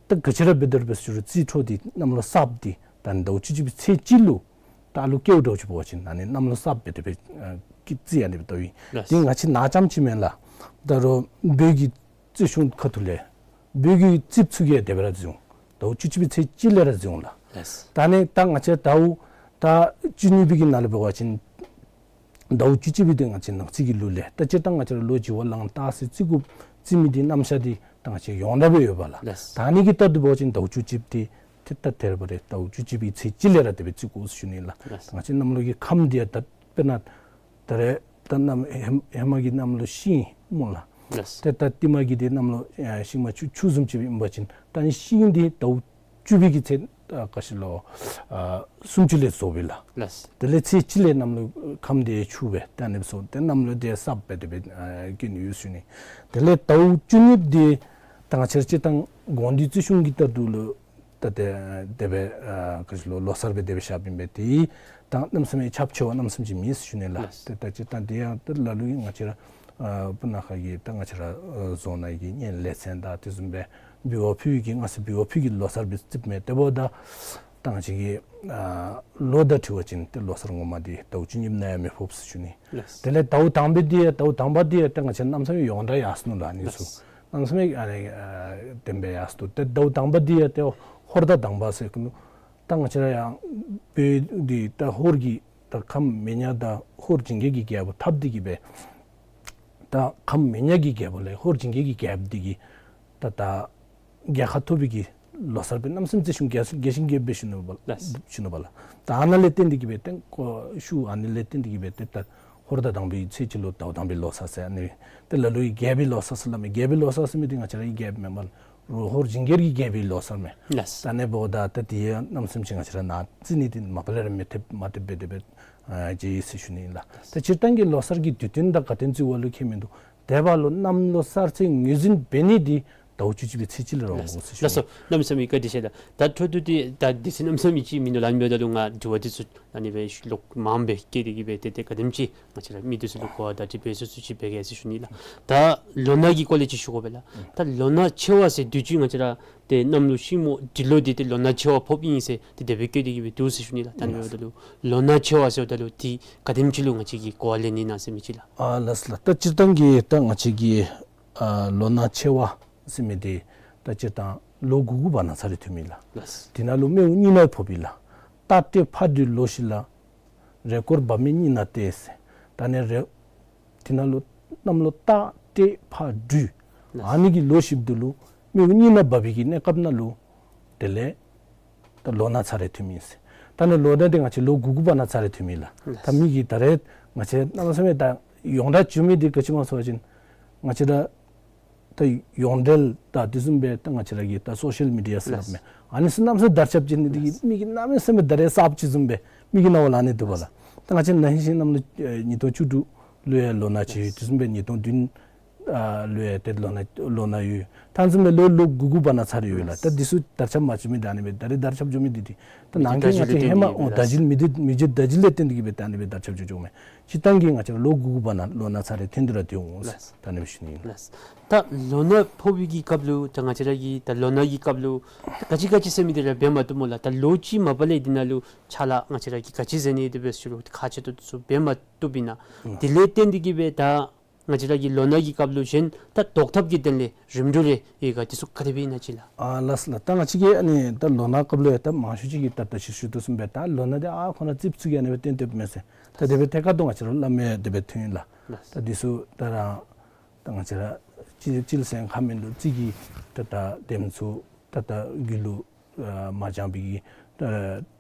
ད་ག་ཅི་ར་འབད་དེ་ར་འབད་ཟེར་རུང་རྩིས་འཕྲོ་འདི་གནམ་ལོ་གསརཔ་འདི་ད་ཨ་ནི་ཟླཝ་བཅུ་གཅིག་པའི་ཚེས་གཅིག་ལུ་ད་ཨ་ལུ་སྐྱེཝ་འདྲཝ་ཅིག་འབད་བ་ཅིན་ཨ་ནི་གནམ་ལོ་གསརཔ་སྦེ་དེ་སྦེ་ཨ་ཀི་རྩིས་ཨ་ནི་སྦེ་བལྟཝ་ཨིན། ལགས། འདི་ང་བཅས་ནཱ་རྐྱངམ་ཅིག་མེན་ལགས། ད་རུང་བོད་ཀྱི་རྩིས་གཞུང་ཁ་ཐུག་ལས་བོད་ཀྱི་རྩིསཔ་ཚུ་གིས་དེ་སྦེ་ར་བརྩིཝ་འོང་། ཟླཝ་བཅུ་གཅིག་པའི་ཚེས་གཅིག་ལས་ར་བརྩིཝ་འོང་ལགས། ལགས། ད་ཨ་ནི་ད་ང་བཅས་ཟླཝ་ད་བཅུ་གཉིས་པའི་གི་ནང་ལུ་འབད་བ་ཅིན་ཟླཝ་བཅུ་གཅིག་པའི་འདི་ང་བཅས་ནང་རྩིས་ཀྱི་ལུགས་ལས་ད་སྤྱིར་བཏང་ང་བཅས་ར་ལོ་བྱི་བ་ལང་སྟག་ཟེར་རྩི་དགོཔ་རྩི་མི་འདི་རྣམ་གཞག་འདི་ད་ང་བཅས་ཡོངས་གྲགས་སྦེ་ཡོད་པས་ལགས། ལགས། ད་ཨ་ནི་གི་ལྟར་དུ་འབད་བ་ཅིན་ཟླཝ་བཅུ་གཅིག་པ་འདི་ཏེ་ད་དེ་ར་འབད་རུང་ཟླཝ་བཅུ་གཅིག་པའི་ཚེས་གཅིག་ལས་ར་དེ་སྦེ་བརྩི་དགོ་ཟེར་ཞུ་ནི་ལགས། ལགས། ད་ང་བཅས་གནམ་ལོ་གི་ཁམས་འདི་ཡང་ད་དཔེར་ན་ད་རེས་ད་གནམ་ཧེ་ཧེ་མ་གི་གནམ་ལོ་ཤིང་སྨོ་ལགས། ལགས། ཏེ་ད་རྟིང་མ་གི་འདི་གནམ་ལོ་ཨེ་ཤིང་མ་ཆུ་ཆུ་བཟུམ་ཅིག་ཨིན་པ་ཅིན་ད་ཨ་ནི་ཤིང་འདི་ཟླཝ་བཅུ་པའི་གི་ཚེས་ཨ་ག་ཅི་ལོ་ཨ་སུམ་ཅུ་ལས་རྫོགསཔ་ཨིན་ལགས། ལགས། དེ་ལས་ཚེས་གཅིག་ལས་གནམ་ལོ་ཁམས་འདི་ཆུ་སྦེ་ད་ཨ་ནི་སྦེ་སོང་སྟེ་གནམ་ལོ་འདི་གསརཔ་སྦེ་དེ་སྦེ་ཨ་སྐྱེ་ནི་ཡོད་ཟེར་ཞུ་ནི། དེ་ལས་ཟླཝ་བཅུ་གཉིས་པ་འདི་ད་ང་བཅས་ར་སྤྱིར་བཏང་དགོངས་འདུས་རྩིས་གཞུང་གི་ལྟར་དུ་ལུ་ད་དེ་དེ་སྦེ་ཨ་ག་ཅི་ལོ་ལོ་གསར་སྦེ་དེ་སྦེ་བཞགཔ་ཨིན་པས། དེ་ད་གནམ་མེད་ས་མེད་ཁྱབ་ཆེ་བ་གནམ་མེད་ས་མེད་ཅིག་མེད་ཟེར་ཞུ་ནི་ལགས། ལགས། ཏེ་ད་སྤྱིར་བཏང་དེ་ཡང་ད་ལ་ལུ་གིས་ང་བཅས་ར་ཨ་སྤུ་ན་ཁ་གི་ད་ང་བཅས་ར་ཨ་རྫོང་ནང་གི་གཉེན་ལས་ཚན་དང་དེ་བཟུམ་སྦེ་འབུལ་བ་ཕུལ་བའི་གི་སྔ་ས་འབུལ་བ་ཕུལ་གྱི་ལོ་གསར་སྦེ་རྩིསཔ་མས། དེ་འབདཝ་ད་ད་ང་བཅས་ཀྱི་ཨ་ལོ་དང་འཁྲིལ་བ་ཅིན་ཏེ་ལོ་གསར་ངོ་མ་འདི་ཟླཝ་བཅུ་གཉིས་པ་ནང་ཡང་མི་ཕོགཔ་ཟེར་ཞུ་ནི། ལགས། དེ་ལས་ཟླཝ་དང་པ་འདི་ཡང་ཟླཝ་དང་པ་འདི་ཡང་ཏེ་ང་བཅས་གནམ་མེད་ས་མེད་ཡོངས་གྲགས་ཡར་སོ་ནུག་ལགས། ཨ་ནི་ཚུ། ལགས། གནམ་མེད་ས་མེད་ཨ་ནི་ཨ་བདེན་པའི་ཡར་སོ་ནུག། ཏེ་ཟླཝ་དང་པ་འདི་ཡང་ཏེ་ཧོར་ཟླ་དང་པ་ཟེར་གི་ནུག། ད་ང་བཅས་ར་ཡང་བོད་འདི་ད་ཧོར་གྱི་ད་ཁམས་མི་ཉག་དང་ཧོར་ཇིང་གེ་གི་རྒྱལ་པོ་འཐབ་སྟེ་གི་སྦེ་ད་ཁམས་མི་ཉག་གི་རྒྱལ་པོ་ལས་ཧོར་ཇིང་གེ་གི་རྒྱལཔོ་འདི་གིས་ད་ད་རྒྱལ་ཁ་ཐོབ་པའི་གི་ལོ་གསར་སྦེ་གནམ་མེད་ས་མེད་རྩིས་གཞུང་རྒྱས་རྒྱས་ཤིང་རྒྱས་པ་སྦེ་ཞུ་ནུག་པ་ལགས། ཞུ་ནུག་པ་ལགས། ད་ཨ་ནཱ་ལས་བརྟེན་ཏེ་གི་སྦེ་ཏེ་ཁོ་ཤུལ་ཨ་ནི་ལས་བརྟེན་ཏེ་གི་སྦེ་ཏེ་ད་ཧོར་ཟླ་དང་པའི་ཚེས་གཅིག་ལུ་ཟླཝ་དང་པའི་ལོ་གསར་ཟེར་ཨ་ནི་ཏེ་ལ་ལུ་གིས་རྒྱལ་པོའི་ལོ་གསར་ཟེར་སླབ་མས། རྒྱལ་པོའི་ལོ་གསར་ཟེར་མི་འདི་ང་བཅས་ར་གི་རྒྱལཔོ་མེན་པ་ལགས། ཧོར་ཇིང་གེ་གི་རྒྱལ་པོའི་ལོ་གསར་མས། ལགས། ད་ཨ་ནི་འབདཝ་ད་ད་དེ་ཡང་གནམ་མེད་ས་མེད་ཅིག་ང་བཅས་ར་ནཱ་རྩིས་ནི་འདི་མ་པ་ལས་ར་མི་ཐེབས་མ་ཐེབས་སྦེ་དེ་སྦེ་ཨ་མཇལ་ཡི་ཟེར་ཞུ་ནི་ཨིན་ལགས། ད་སྤྱིར་བཏང་གི་ལོ་གསར་གྱི་དུས་སྟོན་དང་ག་དེམ་ཅིག་འབད་བ་ལུ་ཁྱད་མིན་འདུག། དེ་འབདཝ་ལུ་གནམ་ལོ་གསར་ཚེས་ངོས་འཛིན་འབད་ནི་འདི་ཟླཝ་བཅུ་གཅིག་པའི་ཚེས་གཅིག་ལས་ར་འོང་དགོ་ཟེར་ཞུ་ནི། ལགས་སོ། གནམ་མེད་ས་མེད་བཀའ་དྲིན་ཆེ་ལགས། ད་འཕྲོ་མཐུད་དེ་ད་དུས་ཚོད་གནམ་མེད་ས་མེད་ཅིག་མིན་འདུག་ལགས། ཨ་ནི་འབདཝ་ད་ལུ་ང་དྲི་བ་འདི་ཚུ་ཨ་ནི་སྦེ་ལོག་མངམ་སྦེ་བསྐྱལ་ཏེ་གི་སྦེ་ཏེ་ཏེ་ག་དེམ་ཅིག་ང་བཅས་ར་མི་འདི་ཚུ་ལུ་གོ་བ་དང་འདྲིས་སྦེ་སོ་སོ་ཅིག་འབད་གེ་ཟེར་ཞུ་ནི་ལགས། ད་ལོ་ན་གི་སྐོར་ལས་ཅིག་ཞུ་དགོ་པས་ལགས། ད་ལོ་ན་ཆེ་བ་ཟེར་དུས་ཅི་ང་བཅས་ར་ཏེ་གནམ་ལོ་ཤིང་མོ་འབྲི་ལོ་འདི་ཏེ་ལོ་ན་ཆེ་བ་ཕོགཔ་ཨིན་ཟེར་ཏེ་དེ་སྦེ་བཀོད་དེ་གི་སྦེ་འདུག་ཟེར་ཞུ་ནི་ལགས། ད་ཨ་ནི་འབདཝ་ད་ལུ་ལོ་ན་ཆེ་བ་ཟེརཝ་ད་ལུ་འདི་ག་དེམ་ཅིག་ལུ་ང་བཅས་ཀྱིས་གོ་བ་ལེན་ནི་ཨིན་ན་ཟེར་མི་ཅིག་ལགས། ཨ་ལགས་སོ་ལགས། ད་སྤྱིར་བཏང་གི་ད་ང་བཅས་ཀྱི་ཨ་ལོ་ན་ཆེ་བ་ཟེར་མི་འདི་ད་སྤྱིར་བཏང་ལོ་དགུ་དགུ་བར་ན་ཚར་རེ་ཐོནམ་ཨིན་ལགས། ལགས། དེ་ནང་ལུ་སྨེ་བོ་གཉིས་ནང་ཕོགཔ་ཨིན་ལགས། རྟ་སྟེ་ཕག་སྦྲུལ་ལོ་བཞི་ལ། རེས་སྐོར་འབབ་མེད་གཉིས་ནང་སྟེ་ཟེར། ད་ཨ་ནི་རེས་དེ་ནང་ལུ་གནམ་ལོ་རྟ་སྟེ་ཕག་སྦྲུལ། ལགས། ཨ་ནི་གི་ལོ་བཞི་འདི་ལུ་སྨེ་བོ་གཉིས་ནང་འབབ་པའི་གི་གནས་སྐབས་ནང་ལུ་དེ་ལས་ད་ལོ་ན་ཚར་རེ་ཐོནམ་ཨིན་ཟེར། ད་ཨ་ནི་ལོ་ན་འདི་ང་བཅས་ལོ་དགུ་དགུ་བར་ན་ཚར་རེ་ཐོནམ་ཨིན་ལགས། ལགས། ད་མི་གིས་ད་རེས་ང་བཅས་གནམ་མེད་ས་མེད་ད་ཡོངས་གྲགས་བྱུང་མི་འདི་ག་ཅི་སྨོ་ཟེར་བ་ཅིན་ང་བཅས་ད་ད་ཡོངས་འབྲེལ་དང་དེ་བཟུམ་སྦེ་ད་ང་བཅས་ར་གི་ད་སོ་ཤལ་མི་ཌི་ཡ་ཟེར་སླབ་མས། ཨ་ནི་ཚུ་གནམ་མེད་ས་མེད་དར་ཁྱབ་ཅིག་ནི་འདི་གིས་མི་གིས་གནམ་མེད་ས་མེད་ད་རེས་གསརཔ་ཅིག་བཟུམ་སྦེ་མི་གི་རྣ་བར་ལང་ནི་འདུག་པ་ལགས། ད་ང་བཅས་ན་ཧིང་གནམ་ལོ་ཨེ་ཉིས་སྟོང་བཅུ་དྲུག་ ལུ་ཡང་ལོ་ན་ཅིག་ཡོད། དེ་བཟུམ་སྦེ་ཉིས་སྟོང་བདུན་ཨ་ལུ་ཡང་ཏེ་ལོ་ན་ལོ་ན་ཡོད། ད་ཨ་ནི་བཟུམ་སྦེ་ལོ་ལོ་དགུ་དགུ་བར་ན་ཚར་ཡོད་ལགས། ད་འདི་ཚུ་དར་ཁྱབ་མ་བྱུང་མི་ད་ཨ་ནི་སྦེ་ད་རེས་དར་ཁྱབ་འགྱོ་མི་འདི་འདི་ད་ནང་གི་ང་བཅས་ཀྱི་ཧེ་མ་ཨོ་ད་བརྒྱུད་མི་འདི་མི་བརྒྱུད་ད་བརྒྱུད་ལས་བརྟེན་ཏེ་གིས་སྦེ་ད་ཨ་ནི་སྦེ་དར་ཁྱབ་འགྱོ་འགྱོཝ་མས། སྤྱིར་བཏང་གི་ང་བཅས་ར་ལོ་དགུ་དགུ་བར་ན་ལོ་ན་ཚར་རེ་ཐོན་ཏེ་ར་སྡོད་འོང་ལགས། ད་ཨ་ནི་སྦེ་ཞུ་ནི་ཨིན། ལགས། ད་ལོ་ན་ཕོག་པའི་གི་སྐབས་ལུ་ད་ང་བཅས་ར་གི་ད་ལོ་ན་གི་སྐབས་ལུ་ག་ཅི་ག་ཅི་ཟེར་མི་འདི་ར་འབད་མ་བཏུབ་སྨོ་ལགས། ད་ལོ་གཅིག་མ་པ་ལས་འདི་ནང་ལུ་ཆ་ལག་ང་བཅས་ར་གིས་ག་ཅི་ཟེར་ནི་དེ་སྦེ་ཞུ་རུང་ཁག་ཆེ་ཏོག་ཏོ་ཚུ་འབད་མ་བཏུབ་ཨིན་ན། དེ་ལས་བརྟེན་ཏེ་གིས་སྦེ་ད་ང་བཅས་ར་གི་ལོ་ན་གི་སྐབས་ལུ་གཞན་ད་བཟློག་ཐབས་ཀྱི་དོན་ལས་རིམ་གྲོ་རེ་ཡོད་ག། དེ་ཚུ་ག་དེ་སྦེ་ཨིན་ན་ཅིག་ལགས། ཨ་ལགས་ལགས། ད་ང་བཅས་ཀྱི་ཨ་ནི་ད་ལོ་ན་སྐབས་ལུ་ཡང་ད་མང་ཤོས་ཅིག་གིས་ད་ད་ཅི་ཞུ་དོ་བཟུམ་སྦེ་ད་ལོ་ན་འདི་ཨ་ཁོ་ན་རྩིགཔ་ཚུ་གིས་ཨ་ནི་སྦེ་བཏོན་བཏོནམ་མས་ཟེར་ད་དེ་སྦེ་ཐད་ཀར་དུ་ང་བཅས་ར་སླབ་མི་དེ་སྦེ་ཐོན་ཡི་ལགས། ལགས། ད་འདི་ཚུ་ད་རང་ད་ང་བཅས་ར་སྤྱིར་སྤྱིར་ཟེར་ཁ་མིན་འདུག། རྩིས་ཀྱི་ད་ད་དེམ་ཚུ་ད་ད་རྒྱུད་ལུ་ཨ་མ་སྦྱངས་པའི་གི་ད་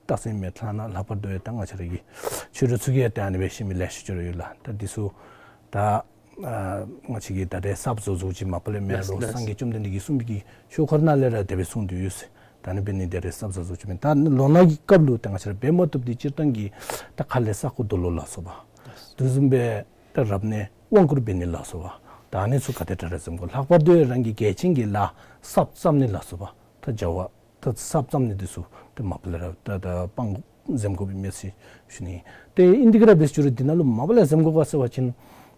རྟགས་མཚན་མེད་ལགས་ན། ལྷག་པར་དུ་ཡང་ད་ང་བཅས་ར་གི་ཆོས་གྲོགས་ཚུ་གིས་ཡང་ད་ཨ་ནི་སྦེ་ཤེས་མི་ལེ་ཤ་ཅིག་ར་ཡོད་ལགས། ད་འདི་ཚུ་ད་ཨ་ང་བཅས་ཀྱིས་ད་རེས་གསརཔ་བཟོ་བཟོཝ་ཅིག་མ་པ་ལས་མེན་ལགས། ལགས་ལགས། སངས་རྒྱས་བཅོམ་ལྡན་འདས་ཀྱིས་གསུངས་པའི་གི་ཆོས་འཁོར་ནང་ལས་ར་དེ་སྦེ་གསུངས་ཏེ་ཡོད་ཟེར། ད་ཨ་ནི་འབད་ནི་དེ་རེས་གསརཔ་བཟོ་བཟོཝ་ཅིག་མེན། ད་ལོ་ན་གི་སྐབས་ལུ་ད་ང་བཅས་ར་འབད་མ་བཏུབ་འདི་སྤྱིར་བཏང་གི་ད་ཁ་ལས་ས་རྐོ་རྡོ་སློག་ལ་སོགས་པ། ལགས། དེ་བཟུམ་སྦེ་ད་རབ་གནས་དབང་བསྐུར་འབད་ནི་ལ་སོགས་པ། ད་ཨ་ནི་ཚུ་ག་དེ་དྲག་ར་འཛེམ་དགོ། ལྷག་པར་དུ་རང་གི་གལ་ཆེན་གྱི་ལཱ་གསརཔ་བརྩམ་ནི་ལ་སོགས་པ། ད་བྱ་བ་ད་གསརཔ་བརྩམ་ནི་འདི་ཚུ་ད་མ་པ་ལས་ར་ད་ད་སྤང་དགོ་འཛེམ་དགོཔ་ཨིན་མས་ཟེར་ཞུ་ནི། ཏེ་ཨིན་དེ་གིས་ར་འབད་ཞུ་རུང་འདི་ནང་ལུ་མ་པ་ལས་འཛེམ་དགོ་ག་ཟེར་བ་ཅིན་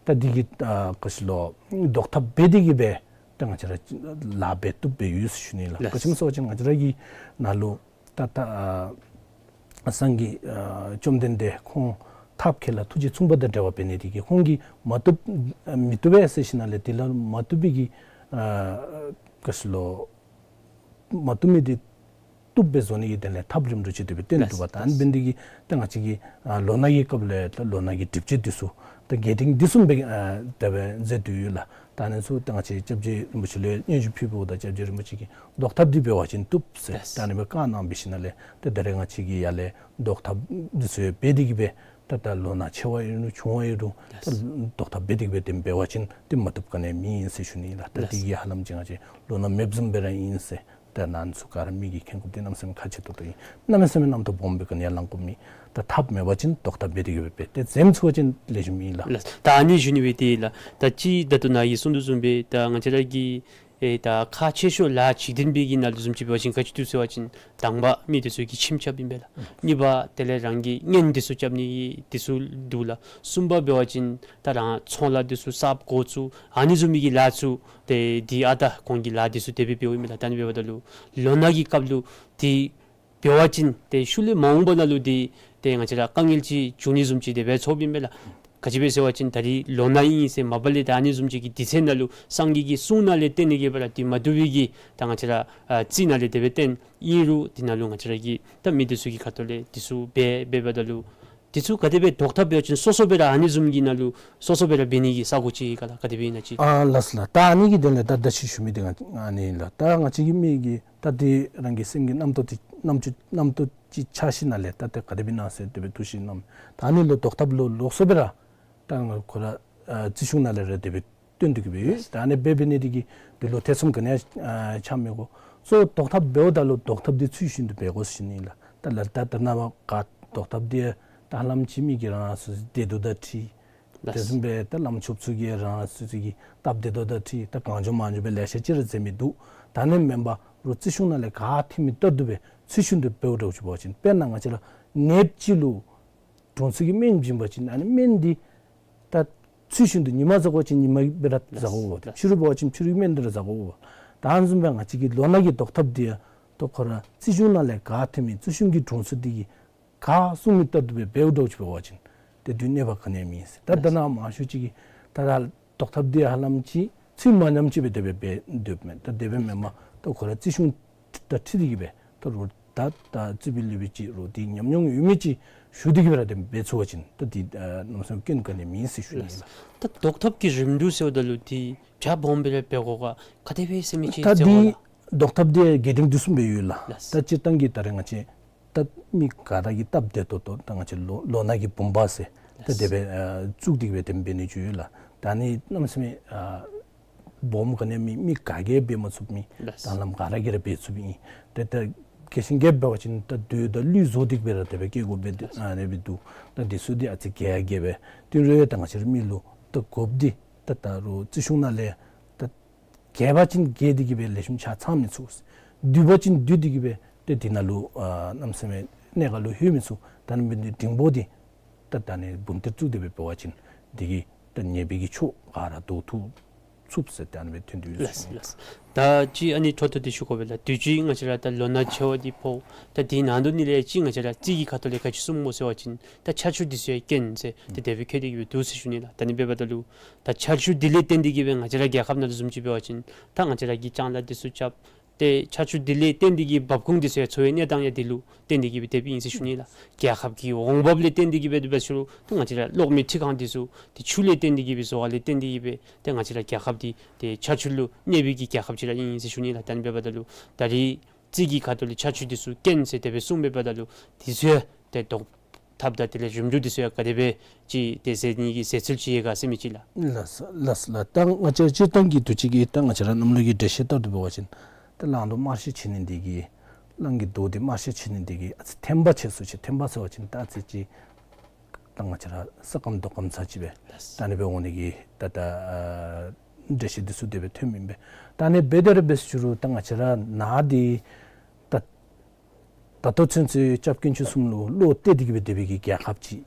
ད་འདི་གི་ཨ་ག་ཅི་ལོ་བཟློག་ཐབས་འབད་དེ་གིས་སྦེ་ད་ང་བཅས་ར་ལཱ་འབད་བཏུབ་སྦེ་ཡོད་ཟེར་ཞུ་ནི་ལགས། ལགས། ག་ཅི་སྨོ་ཟེར་བ་ཅིན་ང་བཅས་ར་གི་ནང་ལུ་ད་ད་ཨ་སངས་རྒྱས་ཨ་བཅོམ་ལྡན་འདས་ཁོང་ཐབས་མཁས་ལ་ཐུགས་རྗེ་མཚུངས་པ་དང་འབྲེལ་བ་འབད་ནི་དེ་གིས་ཁོང་གིས་མ་བཏུབ་ཨ་མི་བཏུབ་པས་ཟེར་ཞིནམ་ལས་དེ་ལུ་མ་བཏུབ་པའི་གི་ཨ་ག་ཅི་ལོ་མ་བཏུབ་མི་འདི་བཏུབ་སྦེ་བཟོ་ནི་གི་དོན་ལས་ཐབས་རིམ་གྲོ་ཅིག་དེ་སྦེ་བཏོན་ཏེ་འདུག་པ། ལགས། ད་ཨ་ནི་འབད་ནི་དེ་གིས་ད་ང་བཅས་ཀྱི་ཨ་ལོ་ན་གི་སྐབས་ལས་ད་ལོ་ན་གི་སྒྲིབ་བྱེད་འདི་ཚུ་ད་རྒྱས་འབྲིང་འདི་བཟུམ་སྦེ་ཨ་དེ་སྦེ་མཛད་དེ་ཡོད་ལགས། ད་ཨ་ནི་ཚུ་ད་ང་བཅས་སྐྱབས་རྗེ་རིན་པོ་ཆེ་ལུ་སྙན་ཞུ་ཕུལཝ་ད་སྐྱབས་རྗེ་རིན་པོ་ཆེ་གིས་བཟློག་ཐབས་འདི་འབད་བ་ཅིན་བཏུབ་ཟེར། ལགས། ད་ཨ་ནི་སྦེ་བཀའ་གནང་འབད་ཞིནམ་ལས་ད་ད་རེས་ང་བཅས་ཀྱིས་ཡར་ལས་བཟློག་ཐབས་འདི་ཚུ་ཡང་འབད་དེ་གིས་སྦེ་ད་ད་ལོ་ན་ཆེ་བ་ཡོད་རུང་ཆུང་བ་ཡོད་རུང་ད་ལགས། བཟློག་ཐབས་འབད་དེ་གིས་སྦེ་དེ་འབད་བ་ཅིན་ཏེ་མ་བཏུབ་ག་ནི་ཡང་མེད་ཟེར་ཞུ་ནི་ལགས། ད་ལགས། དེ་གིས་ཧ་ལམ་ཅིག་ང་བཅས་ལོ་ན་མེདཔ་བཟུམ་སྦེ་ར་ཨིན་ཟེར། ད་ང་བཅས་ག་ར་མི་གིས་མཁྱེན་དགོཔ་འདི་གནམ་མེད་ས་མེད་ཁག་ཆེ་ཏོག་ཏོ་ཨིན། གནམ་མེད་ས་མེད་རྣམ་རྟོག་སྦོམ་སྦེ་ག་ནི་ཡང་ལང་དགོཔ་མེད། ད་ཐབས་མེད་པ་ཅིན་བཟློག་ཐབས་འབད་དེ་གིས་སྦེ་འབད་དེ་འཛེམ་ཚུགས་པ་ཅིན་ལེགས་ཤོམ་ཨིན་ལགས། ལགས། ད་ཨ་ནི་ཞུ་ནི་སྦེ་འདི་ལགས། ད་ཅི་ད་ལྟོ་ནཱ་གིས་གསུངས་དོ་བཟུམ་སྦེ་ད་ང་བཅས་ར་གི་ཨེ་ད་ཁག་ཆེ་ཤོས་ལཱ་འཇིག་རྟེན་པའི་གི་ནང་ལུ་བཟུམ་ཅིག་འབད་བ་ཅིན་ག་ཅི་འདུག་ཟེར་བ་ཅིན་དང་པ་མི་འདི་ཚུ་གིས་ཁྱིམ་རྐྱབ་ཨིན་པས་ལགས། གཉིས་པ་དེ་ལས་རང་གི་གཉེན་འདི་ཚུ་རྐྱབ་ནི་འདི་ཚུ་འདུག་ལགས། གསུམ་པ་འབད་བ་ཅིན་ད་རང་ཚོང་ལཱ་འདི་ཚུ་གསརཔ་འགོ་བཙུགས་ཨ་ནི་བཟུམ་མའི་གི་ལཱ་ཚུ་ཏེ་འདི་ཨ་ད་གོང་གི་ལཱ་འདི་ཚུ་དེ་སྦེ་འབདཝ་ཨིན་པས་ལགས། ད་ཨ་ནི་འབདཝ་ད་ལུ་ལོ་ན་གི་སྐབས་ལུ་འདི་འབད་བ་ཅིན་ཏེ་ཤུལ་ལས་མ་འོངས་པ་ནང་ལུ་འདི་ཏེ་ང་བཅས་ར་དཀའ་ངལ་ཅིག་འབྱུང་ནི་བཟུམ་ཅིག་དེ་སྦེ་ཚོརཝ་ཨིན་པས་ལགས། ག་ཅི་སྦེ་ཟེར་བ་ཅིན་ད་རིས་ལོ་ན་ཨིན་ཟེར་མ་པ་ལས་ད་ཨ་ནི་བཟུམ་ཅིག་གི་དུས་ཚོད་ནང་ལུ་སངས་རྒྱས་ཀྱི་གསུང་ནང་ལས་བརྟེན་ནི་གིས་སྦེ་ར་འདི་མ་བཏུབ་པའི་གི་ད་ང་བཅས་ར་ཨ་རྩིས་ནང་ལས་དེ་སྦེ་བརྟེན་ཨིན་རུང་འདི་ནང་ལུ་ང་བཅས་ར་གི་ད་མི་འདི་ཚུ་གི་ཁ་ཐུག་ལས་འདི་ཚུ་འབད་འབདཝ་ད་ལུ་འདི་ཚུ་ག་དེ་སྦེ་བཟློག་ཐབས་འབད་བ་ཅིན་སོ་སོ་སྦེ་ར་ཨ་ནི་བཟུམ་གྱི་ནང་ལུ་སོ་སོ་སྦེ་ར་འབད་ནི་གི་ས་གོ་ཅིག་ག་ལགས། ག་དེ་སྦེ་ཨིན་ན་ཅིག། ཨ་ལགས་སོ་ལགས། ད་ཨ་ནི་གི་དོན་ལས་ད་ད་ཅི་ཞུ་མི་འདི་ང་ཨ་ནི་ལགས། ད་ང་བཅས་ཀྱི་མི་གིས་ད་འདི་རང་གི་སེམས་ཀྱི་རྣམ་རྟོག་འདི་རྣམ་ཅོ་རྣམ་རྟོག་ཅིག་ཆགས་ཞིནམ་ལས་ད་ཏེ་ག་དེ་སྦེ་ཨིན་ན་ཟེར་དེ་སྦེ་འདུ་ཤེས་རྣམ་ད་ཨ་ནི་ལུ་བཟློག་ཐབས་ལུ་ལོགས་སུ་སྦེ་ར་ད་ང་ཁོ་ར་ཨ་རྩིས་གཞུང་ནང་ལས་ར་དེ་སྦེ་བཏོན་ཏེ་གི་སྦེ་ཡོད། ད་ཨ་ནི་སྦེ་འབད་ནི་འདི་གིས་འདི་ལུ་ཐེ་ཚོམ་ག་ནི་ཡང་ཨ་ཆགས་མི་དགོ། གཙོ་བོ་བཟློག་ཐབས་འབདཝ་ད་ལུ་བཟློག་ཐབས་འདི་ཚུལ་བཞིན་དུ་འབད་དགོ་ཟེར་ཞུ་ནི་ལགས། ད་ལགས་ད་ད་ནཱ་བ་ག་བཟློག་ཐབས་འདི་ད་ཧ་ལམ་ཅིག་མི་གིས་རང་རང་སོ་སོའི་བདེ་སྡུག་དང་འཁྲིལ། ལགས། དེ་བཟུམ་སྦེ་ད་བླམ་ཆོསཔ་ཚུ་གིས་རང་རང་སོ་སོ་གི་སྟབས་བདེ་སྡུག་དང་འཁྲིལ་ད་གང་བྱུང་མང་བྱུང་སྦེ་ལེ་ཤ་ཅིག་ར་མཛད་མི་འདུག། ད་ཨ་ནི་མེན་པར་རོགས་རྩིས་གཞུང་ནང་ལས་ག་ཐོན་མི་ལྟར་དུ་སྦེ་ཚུལ་བཞིན་དུ་འབདཝ་འདྲཝ་ཅིག་འབད་བ་ཅིན་དཔེར་ན་ང་བཅས་ར་ནདཔ་ཅིག་ལུ་དྲུང་འཚོ་གིས་སྨན་བྱིན་པ་ཅིན་ཨ་ནི་སྨན་འདི་ད་ཚུལ་བཞིན་དུ་ཉི་མ་ཟ་དགོ་པ་ཅིན་ཉི་མ་སྦེ་ར་ཟ་དགོ་པས། ཕྱི་རུ་འབད་བ་ཅིན་ཕྱི་རུའི་སྨན་འདི་ར་ཟ་དགོ་པས། ད་ཨ་ནི་བཟུམ་སྦེ་ང་བཅས་ཀྱི་ལོ་ན་གི་བཟློག་ཐབས་འདི་ཡང་ད་ཁོ་ར་རྩིས་གཞུང་ནང་ལས་ག་ཐོན་མི་རྩིས་གཞུང་གི་དྲུང་འཚོ་འདི་གིས་ག་གསུང་མི་ལྟར་དུ་སྦེ་འབདཝ་འདྲཝ་ཅིག་འབད་བ་ཅིན་ཏེ་དུས་གནོད་པ་ག་ནི་ཡང་མེད་ཟེར། ད་ད་ནཱ་མང་ཤོས་ཅིག་གིས་ད་ད་བཟློག་ཐབས་འདི་ཧ་ལམ་ཅིག་ཚུལ་མ་ཉམས་ཅིག་སྦེ་དེ་སྦེ་འབད་སྡོདཔ་མས། ད་དེ་སྦེ་མེན་པར་ད་ཁོ་ར་རྩིས་གཞུང་དང་འཁྲིལ་ཏེ་གི་སྦེ་ད་རོགས་ད་ད་རྩིས་པའི་ལུགས་པའི་ཅིག་རོགས་འདི་ཉམས་མྱོང་ཡོད་མི་ཅིག་ཞུ་སྟེ་གི་སྦེ་ར་དེ་སྦེ་འབད་ཚུགས་པ་ཅིན་ད་འདི་ཨ་གནམ་མེད་ས་མེད་སྐྱོན་ག་ནི་ཡང་མེད་ཟེར་ཞུ་ནི་ཨིན་ལགས། ད་བཟློག་ཐབས་ཀྱི་རིམ་གྲོ་ཟེརཝ་ད་ལུ་འདི་རྒྱ་སྦོམ་སྦེ་ར་འབད་དགོ་ག་ག་དེ་སྦེ་ཟེར་མི་ཅིག་ད་ཟེར་བ་འདི་ལགས། བཟློག་ཐབས་འདི་རྒྱས་འབྲིང་འདི་བཟུམ་སྦེ་ཡོད་ལགས། ལགས། ད་སྤྱིར་བཏང་གི་ད་རེས་ང་བཅས་ད་མི་ག་ར་གིས་སྟབས་བདེ་ཏོག་ཏོ་ད་ང་བཅས་ལོ་ལོ་ན་གི་བུམ་པ་ཟེར་ད་དེ་སྦེ་ཨ་བཙུགས་ཏེ་གི་སྦེ་དེ་སྦེ་འབད་ནི་ཅིག་ཡོད་ལགས། ད་ཨ་ནི་གནམ་མེད་ས་མེད་ཨ་སྦོམ་ག་ནི་ཡང་མེད། མི་ག་གིས་འབད་མ་ཚུགས་མི། ལགས། ད་ལམ་ག་ར་གིས་ར་འབད་ཚུགས་མི་ཨིན། ཏེ་ད་གལ་སྲིད་གིས་འབད་བ་ཅིན་ད་རྡོ་དང་གླུད་བཟོ་སྟེ་གི་སྦེ་ར་དེ་སྦེ་བཀལ་དགོཔ་སྦེ་ཨ་ནི་སྦེ་འདུག། ད་འདི་ཚུ་འདི་ཨ་ཙི་ག་ཡང་ག་སྦེ་དེ་རུང་ཡང་ད་ང་བཅས་ར་མི་ལུ་ ད་དགོཔ་འདི་ད་ད་རུང་རྩིས་གཞུང་ནང་ལས་ད་རྒྱས་པ་ཅིན་རྒྱས་ཏེ་གི་སྦེ་ལེགས་ཤོམ་ཆ་ཚང་མི་ཚུགས། བསྡུས་པ་ཅིན་བསྡུས་ཏེ་གི་སྦེ་ཏེ་འདི་ནང་ལུ་ཨ་གནམ་མེད་ས་མེད་གནད་འགག་ལུ་ལྷོད་མི་ཚུགས། ད་ནི་འབད་ནི་འདི་འབྲིང་པོ་འདི་ད་ད་ནི་འབུམ་ཏིར་བཙུགས་ཏེ་སྦེ་འབད་བ་ཅིན་འདི་གིས་ད་ཉེས་པའི་གི་ཕྱོགས་ག་ར་བཟློག་ཚུགས་ཚུགས་ཟེར་ད་ནི་སྦེ་ཐོན་ཏེ་ཡོད་ཟེར་ཞུ་ནི། ལགས་ལགས། ད་ཅི་ཨ་ནི་འཕྲོ་མཐུད་དེ་ཞུ་དགོ་པས་ལགས། དུས་ཅི་ང་བཅས་ར་ད་ལོ་ན་ཆེ་བ་འདི་ཕོག། ད་འདི་ནང་དོག་ནི་ལས་ཅི་ང་བཅས་ར་རྩིས་ཀྱི་ཁ་ཐུག་ལས་ག་ཅི་གསུངམ་སྨོ་ཟེར་བ་ཅིན་ད་ཆར་ཆུ་འདི་ཚུ་ཡང་རྐྱེན་ཟེར་ཏེ་དེ་སྦེ་བཀོད་དེ་གི་སྦེ་འདུག་ཟེར་ཞུ་ནི་ལགས། ད་ནི་འབདཝ་ད་ལུ་ད་ཆར་ཆུ་འདི་ལས་བརྟེན་ཏེ་གི་སྦེ་ང་བཅས་ར་རྒྱལ་ཁབ་ནང་ལུ་བཟུམ་ཅིག་འབད་བ་ཅིན་ད་ང་བཅས་ར་གིས་ལྕང་ལཱ་འདི་ཚུ་རྐྱབ། ཏེ་ཆར་ཆུ་འདི་ལས་བརྟེན་ཏེ་གི་འབབ་ཁུངས་འདི་ཚུ་ཡང་འཚོ་བའི་གནས་སྟངས་ཡང་འདི་ལུ་བརྟེན་ཏེ་གི་སྦེ་དེ་སྦེ་ཨིན་ཟེར་ཞུ་ནི་ལགས། རྒྱལ་ཁབ་ཀྱི་འོང་འབབ་ལས་བརྟེན་ཏེ་གི་སྦེ་དེ་སྦེ་ཞུ་རུང་ད་ང་བཅས་ར་གློག་མེ་འཕྲུལ་ཁང་འདི་ཚུ་ཏེ་ཆུ་ལས་བརྟེན་ཏེ་གི་སྦེ་བཟོ་བ་ལས་བརྟེན་ཏེ་གི་སྦེ་ཏེ་ང་བཅས་ར་རྒྱལ་ཁབ་འདི་ཏེ་ཆར་ཆུ་ལུ་གནས་པའི་གི་རྒྱལ་ཁབ་ཅིག་ར་ཨིན་ཟེར་ཞུ་ནི་ལགས། ད་ནི་འབདཝ་ད་ལུ་ད་རིས་རྩིས་ཀྱི་ཁ་ཐུག་ལས་ཆར་ཆུ་འདི་ཚུ་རྐྱེན་ཟེར་དེ་སྦེ་གསུངམ་འབདཝ་ད་ལུ་འདི་ཚུ་ཡང་ཏེ་བཟློག་ཐབས་དང་དེ་ལས་ཞིབ་འཇུག་འདི་ཚུ་ཡང་ག་དེ་སྦེ་ཅིག་ཏེ་མཛད་ནི་གི་མཛད་ཚུལ་ཅིག་ཡོད་ག་ཟེར་མི་ཅིག་ལགས། ལགས་ལགས་ལགས། ད་ང་བཅས་སྤྱིར་བཏང་གི་དུས་ཅི་གི་ད་ང་བཅས་ར་གནམ་ལོ་གི་འགྲེལ་བཤད་ལྟར་དུ་འབད་བ་ཅིན་ད་གླང་རྡོག་དམར་ཤོས་ཆེ་ནི་འདི་གིས་གླང་གི་རྡོག་འདི་དམར་ཤོས་ཆེ་ནི་འདི་གིས་ཨ་ཙི་ཐན་པ་ཆེ་སུ་ཅིག་ཐན་པ་ཟེར་བ་ཅིན་ད་ཨ་ཙི་ཅིག་ད་ང་བཅས་ར་ས་སྐམ་རྡོ་སྐམ་ཚར་ཅིག་སྦེ་ལགས། ད་ནི་སྦེ་འོང་ནི་གི་ད་ད་ཨ་འགྲེལ་བཤད་འདི་ཚུ་དེ་སྦེ་ཐོནམ་ཨིན་པས། ད་ནི་འབད་དེ་ར་འབད་ཞུ་རུང་ད་ང་བཅས་ར་ནཱ་འདི་ད་ད་ལྟོ་ཚུན་ཚོད་སྐྱབས་དཀོན་མཆོག་གསུམ་ལུ་བློ་གཏད་དེ་གི་སྦེ་སྡོད་པའི་གི་རྒྱལ་ཁབ་ཅིག།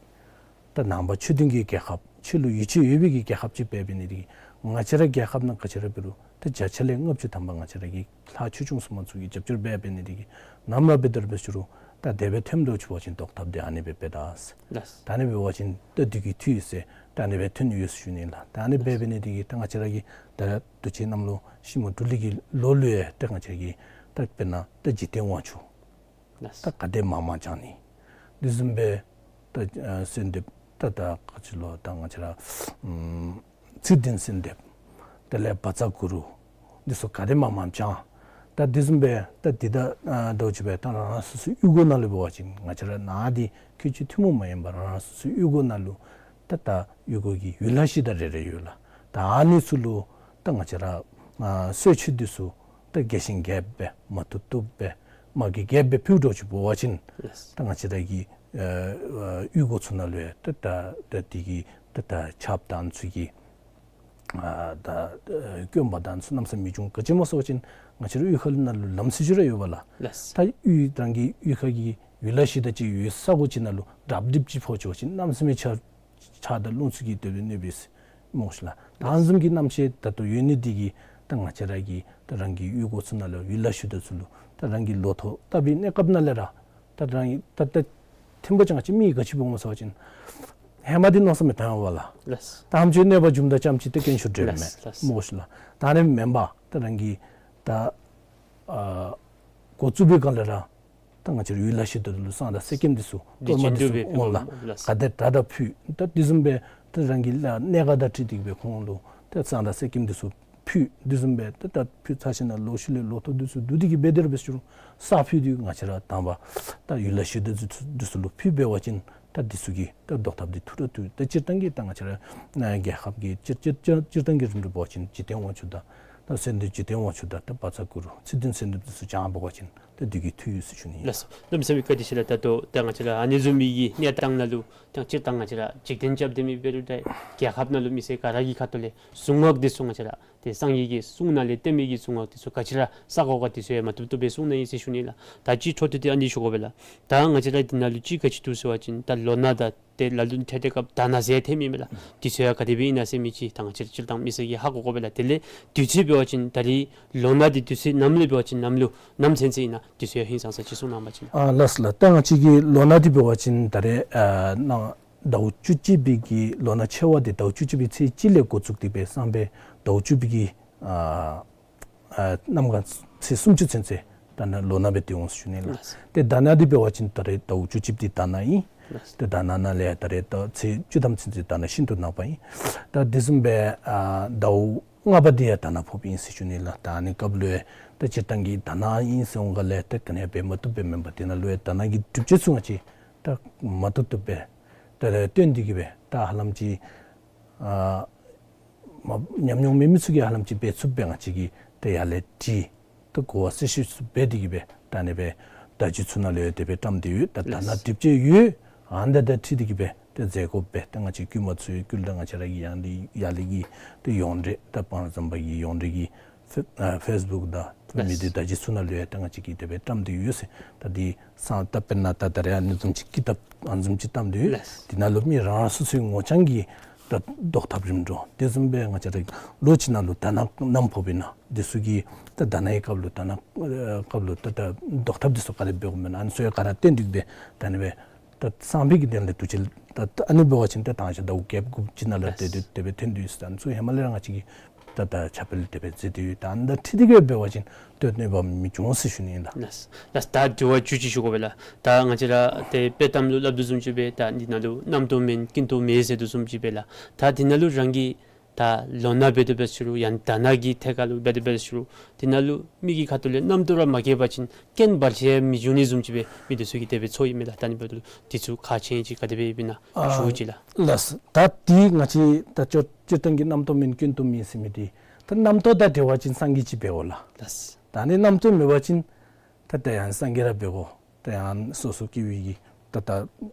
ད་ནང་པ་ཆོས་ལྡན་གྱི་རྒྱལ་ཁབ་ཆོས་ལུ་ཡིད་ཆེས་ཡོད་པའི་གི་རྒྱལ་ཁབ་ཅིག་འབད་འབད་ནི་དེ་གིས་ང་བཅས་ར་རྒྱལ་ཁབ་ནང་ག་ཅི་ར་འབད་རུང་ད་བརྒྱ་ཆ་ལས་ལྔ་བཅུ་ཐམ་པ་ང་བཅས་ར་གི་ལྷ་ཆོས་སྐྱོང་སྲུང་མ་ཚུ་གིས་རྒྱབ་སྐྱོར་འབད་འབད་ནི་དེ་གིས་ནམ་ར་འབད་དེ་ར་འབད་ཞུ་རུང་ད་དེ་སྦེ་ཐོནམ་འདྲཝ་ཅིག་འབད་བ་ཅིན་བཟློག་ཐབས་འདི་ཨ་ནི་སྦེ་འབད་ད་ཟེར། ལགས། ད་ནི་འབད་བ་ཅིན་ད་དུས་ཀྱི་འཐུས་ཟེར་ད་ནི་སྦེ་ཐོན་ཡོད་ཟེར་ཞུ་ནི་ལགས། ད་ནི་སྦེ་འབད་ནི་དེ་གིས་ད་ང་བཅས་ར་གི་ད་དུས་ཅི་གནམ་ལོ་ཤིང་མོ་འབྲུ་ལི་གི་ལོ་ལུ་ཡང་ད་ང་བཅས་ར་གི་ད་དཔེར་ན་ད་འཇིག་རྟེན་དབང་ཕྱུག་ལགས། ད་ག་དེ་མང་མང་བྱང་ནི། དེ་བཟུམ་སྦེ་ད་ཨ་གསོལ་འདེབས་ད་ད་ག་ཅི་ལོ་ད་ང་བཅས་ར་ཨམ་ཚེ་བརྟན་གསོལ་འདེབས་དེ་ལས་བཛྲ་གུ་རུ་འདི་ཚུ་ག་དེ་མང་མང་བྱང་། ད་དེ་བཟུམ་སྦེ་ད་འདི་ད་ཨ་འདྲཝ་ཅིག་སྦེ་ད་རང་རང་སོ་སོའི་གཡུས་སྒོ་ནང་ལུ་འབད་བ་ཅིན་ང་བཅས་ར་ནཱ་འདི་ཁུལ་གཅིག་ཐུན་མོང་མ་ཡིན་པར་རང་རང་སོ་སོའི་གཡུས་སྒོ་ནང་ལུ་ད་ད་གཡུས་སྒོ་གི་ཡུལ་ལྷ་གཞི་བདག་རེ་རེ་ཡོད་ལགས། ད་ཨ་ནི་ཚུ་ལུ་ད་ང་བཅས་ར་ཨ་གསོལ་མཆོད་འདི་ཚུ་ད་རྒྱས་ཤིང་རྒྱསཔ་སྦེ་མ་བཏུབ་བཏུབ་སྦེ་མ་གི་རྒྱསཔ་སྦེ་ཕུལ་འདྲཝ་ཅིག་འབད་བ་ཅིན་ལགས། ད་ང་བཅས་ར་གི་ཨ་ཨ་གཡུས་སྒོ་ཚུ་ནང་ལུ་ཡང་ད་ད་ད་འདི་གི་ད་ད་ཆརཔ་དང་ཚུ་གི་ཨ་ད་ཨ་སྐྱོན་པ་དང་ཚུ་གནམ་ས་མི་འབྱུང་། ག་ཅི་སྨོ་ཟེར་བ་ཅིན་ང་བཅས་ར་གཡུས་ཁ་ལུ་ནང་ལུ་ལམ་ཟེར་ཅིག་ར་ཡོདཔ་ལགས། ལགས། ད་གཡུས་རང་གི་གཡུས་ཁ་གི་ཡུལ་ལྷ་གཞི་བདག་ཅིག་ཡོད་ས་གོ་ཅིག་ནང་ལུ་རབ་རྡིབ་ཅིག་ཕོག་འགྱོ་བ་ཅིན་གནམ་ས་མེད་ཆར་ཆར་དང་རླུང་ཚུ་གིས་དེ་སྦེ་གནོད་པས་ཟེར་སྨོ་ཤིག་ལགས། ད་ཨ་ནི་བཟུམ་གྱི་རྣམ་ཤེས་ད་ལྟོ་ཡོད་ནི་འདི་གིས་ད་ང་བཅས་ར་གི་ད་རང་གི་གཡུས་སྒོ་ཚུ་ནང་ལུ་ཡུལ་ལྷ་གཞི་བདག་ཚུ་ལུ་ད་རང་གི་ལོ་ཐོག་བཏབ་པའི་གནས་སྐབས་ནང་ལས་ར་ད་རང་གི་ད་ད་ཐེམ་པོ་ཅིག་ང་བཅས་མི་ག་ཅི་འབདཝ་སྨོ་ཟེར་བ་ཅིན་ཧེ་མ་འདི་མནོ་བསམ་མི་བཏང་བས་ལགས། ལགས། ད་ཧ་ལམ་ཅིག་གནོད་པ་རྒྱུ་མཚན་ཙམ་ཅིག་ད་དཀོན་མཆོག་འདྲེན་མས། ལགས་ལགས། སྨོ་ཤིག་ལགས། ད་ཨ་ནི་མེན་པར་ད་རང་གི་ད་ཨ་འགོ་བཙུགས་པའི་སྒང་ལས་ར་ད་ང་བཅས་ར་ཡུལ་ལྷ་གཞི་བདག་ལུ་བསངས་དང་གསེར་སྐྱེམས་འདི་ཚུ་གཏོར་མ་འདི་ཚུ་འོང་ལགས། ལགས། ག་དེ་དྲག་དྲག་ཕུལ། ད་དེ་བཟུམ་སྦེ་ད་རང་གི་ལ་གནད་འགག་དང་འཁྲིལ་ཏེ་གི་སྦེ་ཁོང་ལུ་ད་བསངས་དང་གསེར་སྐྱེམས་འདི་ཚུ་ཕུལ། དེ་བཟུམ་སྦེ་ད་ད་ཕུལ་ཚར་ཞིནམ་ལས་ལོག་ཤུལ་ལས་ལོ་ཐོག་འདི་ཚུ་བསྡུ་སྟེ་གི་སྦེ་དེ་ར་འབད་ཞུ་རུང་ས་ཕུད་འདི་ང་བཅས་ར་དང་པ་ད་ཡུལ་ལྷ་གཞི་བདག་འདི་ཚུ་ལུ་ཕུལ་འབད་བ་ཅིན་ད་འདི་ཚུ་གི་ད་བཟློག་ཐབས་འདི་ཐུགས་ར་ཐུག། ད་སྤྱིར་བཏང་གི་ད་ང་བཅས་ར་ཨ་རྒྱལ་ཁབ་ཀྱི་སྤྱིར་སྤྱིར་སྤྱིར་སྤྱིར་བཏང་གི་རིམ་གྲོ་འབད་བ་ཅིན་འཇིག་རྟེན་དབང་ཕྱུག་དང་ད་གསོལ་འདེབས་འཇིག་རྟེན་དབང་ཕྱུག་དང་ད་བཛྲ་གུ་རུ་ཚེ་བརྟན་གསོལ་འདེབས་འདི་ཚུ་བགྱང་འབད་བ་ཅིན་ད་འདི་གིས་འཐུས་ཡོད་ཟེར་ཞུ་ནི་ཨིན། ལགས་སོ། གནམ་མེད་ས་མེད་བཀའ་དྲིན་ཆེ་ལགས། ད་ལྟོ་ད་ང་བཅས་ར་ཨ་ནི་བཟུམ་མའི་གི་གནས་སྟངས་ནང་ལུ་ད་སྤྱིར་བཏང་ང་བཅས་ར་འཇིག་རྟེན་རྐྱབ་སྡོད་མི་འབད་རུང་ད་རྒྱལ་ཁབ་ནང་ལུ་མི་སེར་ག་ར་གི་ཁ་ཐུག་ལས་གཟུངས་སྔགས་འདི་ཚུ་ང་བཅས་ར་ཏེ་སངས་རྒྱས་ཀྱི་གསུང་ནང་ལས་བསྟན་མི་གི་གཟུངས་སྔགས་འདི་ཚུ་ག་ཅི་ར་བསག་དགོ་ག་འདི་ཚུ་ཡང་མ་བཏུབ་བཏུབ་སྦེ་གསུངས་གནང་ཡི་ཟེར་ཞུ་ནི་ལགས། ད་ཅི་འཕྲོ་མཐུད་དེ་ཨ་ནི་ཞུ་དགོ་པས་ལགས། ད་ང་བཅས་ར་འདི་ནང་ལུ་ཅིག་ག་ཅི་འདུག་ཟེར་བ་ཅིན་ད་ལོ་ན་དང་ཏེ་ལ་ལུ་ཐེབས་ཏེ་སྐབས་དྷ་ན་ཟེར་ཐོནམ་ཨིན་མས་ལགས། འདི་ཚུ་ཡང་ག་དེ་སྦེ་ཨིན་ན་ཟེར་མི་ཅིག་ད་ང་བཅས་ར་སྤྱིར་བཏང་མི་སེར་གྱིས་ཧ་གོ་དགོ་པས་ལགས། དེ་ལས་དུས་ཚོད་འབད་བ་ཅིན་ད་རིས་ལོ་ན་འདི་དུས་ཚོད་ནམ་ལས་འབད་བ་ཅིན་ནམ་ལུ་ནམ་ཚུན་ཚོད་ཨིན་ན་འདི་ཚུ་ཡང་ཧིང་སངས་ས་ཅིག་གསུང་གནང་བ་ཅིན། ཨ་ལགས་སོ་ལགས། ད་ང་བཅས་ཀྱི་ལོ་ན་འདི་འབད་བ་ཅིན་ད་རེས་ཨ་ནཱ་ཟླཝ་བཅུ་གཅིག་པའི་གི་ལོ་ན་ཆེ་བ་འདི་ཟླཝ་བཅུ་གཅིག་པའི་ཚེས་གཅིག་ལས་འགོ་བཙུགས་ཏེ་སྦེ་སང་ཕོད་ཟླཝ་བཅུ་པའི་གི་ཨ་ཨ་གནམ་གང་ཚེས་སུམ་ཅུ་ཚུན་ཚོད་ད་ནཱ་ལོ་ན་སྦེ་སྡོད་འོང་ཟེར་ཞུ་ནི་ལགས། ལགས། ཏེ་དྷ་ན་འདི་འབད་བ་ཅིན་ད་རེས་ཟླཝ་བཅུ་གཅིག་འདི་དྷ་ན་ཨིན། ལགས། ཏེ་དྷ་ན་ནང་ལས་ད་རེས་ད་ཚེས་བཅུ་ཐམ་ཚུན་ཚོད་དྷ་ན་ཤིན་ཏུ་ནག་པ་ཨིན། ད་དེ་བཟུམ་སྦེ་ཨ་ཟླཝ་ལྔ་པ་འདི་ཡང་དྷ་ན་ཕོགཔ་ཨིན་ཟེར་ཞུ་ནི་ལགས། ད་ཨ་ནི་སྐབས་ལུ་ཡང་ད་སྤྱིར་བཏང་གི་དྷ་ན་ཨིན་ཟེར་འོང་ག་ལས་ད་ག་ནི་ཡང་འབད་མ་བཏུབ་པས། མེན་པར་དེ་ནང་ལུ་ཡང་དྷ་ན་གི་སྒྲུབ་བྱེད་ཚུ་ང་བཅས་ད་མ་བཏུབ་བཏུབ་སྦེ་ད་རེས་སྟོན་ཏེ་གི་སྦེ་ད་ཧ་ལམ་ཅིག་ཨ་མ་ཉམས་མྱོང་མེད་མི་ཚུ་གིས་ཧ་ལམ་ཅིག་འབད་ཚུགསཔ་སྦེ་ང་བཅས་ཀྱིས་ཏེ་ཡར་ལས་བྲིས་ཏེ་གོ་བ་གསལ་བཤད་ཚུ་འབད་དེ་གི་སྦེ་ད་ཨ་ནི་སྦེ་བརྡ་བརྒྱུད་ཚུ་ནང་ལུ་ཡང་དེ་སྦེ་བཀྲམ་སྟེ་ཡོད། ད་དྷ་ན་ལགས། སྒྲུབ་བྱེད་ཡོད། ཨ་ནི་དང་འཁྲིལ་ཏེ་གི་སྦེ་ ཏེ་མཛད་དགོ་པས། ཏེ་ང་བཅས་བཀོད་མ་ཚུགས་པའི་བསྒུལ་ཏེ་ང་བཅས་ར་གི་ཡང་ལི་ཡ་ལི་གི་ཏེ་ཡོངས་འབྲེལ་ད་སྤང་ར་ཟམ་པ་གི་ཡོངས་འབྲེལ་གྱི་ཕེ་ཨ་ཕེསི་བུཀ་དང་ཏེ་མི་སྡེ་ད་ཅི་ཚུ་ནང་ལུ་ཡང་ཏེ་ང་བཅས་ཀྱིས་དེ་སྦེ་བཀྲམ་སྟེ་ཡོད་ཟེར། ད་འདི་སང་ད་དཔེར་ན་ད་ད་རེས་ཨ་ནི་བཟུམ་ཅིག་ཀི་ཏབ་ཨ་ནི་བཟུམ་ཅིག་བཀྲམ་སྟེ་ཡོད། ལགས། འདི་ནང་ལུ་མི་རང་རང་སོ་སོའི་ངོ་རྐྱང་གི་ད་བཟློག་ཐབས་རིམ་གྲོ་དེ་བཟུམ་སྦེ་ང་བཅས་ར་ལོ་གཅིག་ནང་ལུ་དྷ་ན་གནམ་ཕོགཔ་ཨིན་ན་དེ་ཚུ་གི་ད་དྷ་ན་གི་སྐབས་ལུ་དྷ་ན་ཨ་སྐབས་ལུ་ད་ད་བཟློག་ཐབས་དེ་ཚུ་ག་དེ་སྦེ་འབད་དགོཔ་ཨིན་ན་ཨ་ནི་ཚུ་ཡང་ག་ར་བསྟན་ཏེ་གི་སྦེ་ད་ཨ་ནི་སྦེ་ད་གསང་བའི་གི་དོན་ལས་འདུ་བྱེད་ད་ཨ་ནི་འབད་བ་ཅིན་ད་དང་ཞག་ཟླཝ་བརྒྱད་དགུ་ཅིག་ནང་ལུ་ཏེ་ལགས། དེ་དེ་སྦེ་ཐོན་ཏེ་ཡོད་ཟེར། ཨ་ནི་ཚུ་ཧེ་མ་ལས་ར་ང་བཅས་ཀྱིས་ད་ད་ཁྱབ་སྤེལ་དེ་སྦེ་མཛད་དེ་ཡོད། ད་ཨ་ནི་དང་འཁྲིལ་ཏེ་གི་འབད་བ་ཅིན་ཏེ་གནོད་པ་མི་འབྱུང་ཟེར་ཞུ་ནི་ཨིན་ལགས། ལགས། ལགས། ད་དྲི་བ་བཅུ་གཅིག་ཞུ་དགོ་པས་ལགས། ད་ང་བཅས་ར་ཏེ་དཔྱེ་གཏམ་ལུ་སླབ་དོ་བཟུམ་ཅིག་སྦེ་ད་འདི་ནང་ལུ་རྣམ་རྟོག་མེད་ཀུན་རྟོག་མེད་ཟེར་དོ་བཟུམ་ཅིག་སྦེ་ལགས། ད་འདི་ནང་ལུ་རང་གི་ད་ལོ་ན་འབད་དོ་འབད་ཟེར་རུང་ཡང་དྷ་ན་གི་ཐད་ཁར་ལུ་འབད་དོ་འབད་ཟེར་རུང་འདི་ནང་ལུ་མི་གི་ཁ་ཐུག་ལས་རྣམ་རྟོག་ར་མ་སྐྱེས་པ་ཅིན་རྐྱེན་བར་ཆད་མི་འབྱུང་ནི་བཟུམ་ཅིག་སྦེ་མི་དེ་ཚུ་གིས་དེ་སྦེ་ཚོར་ཡི་མས་ལགས། ད་ཨ་ནི་འབདཝ་ད་ལུ་དེ་ཚུ་ཁག་ཆེ་ཅིག་ག་དེ་སྦེ་ཡོདཔ་ཨིན་ན་ཨ་ཞུ་ཅི་ལགས། ལགས། ད་འདི་ང་བཅས་ད་སྤྱིར་སྤྱིར་བཏང་གི་རྣམ་རྟོག་མེད་ཀུན་རྟོག་མེད་ཟེར་མི་འདི་ད་རྣམ་རྟོག་དང་འབྲེལ་བ་ཅིན་སངས་རྒྱས་ཅིག་འབད་དགོ་ལགས། ལགས། ད་ཨ་ནི་རྣམ་རྟོག་མེད་པ་ཅིན་ད་ད་ཡང་སངས་རྒྱས་ར་འབད་དགོ། ད་ཡང་སོ་སོ་སྐྱེ་བོའི་གི་ད་ད་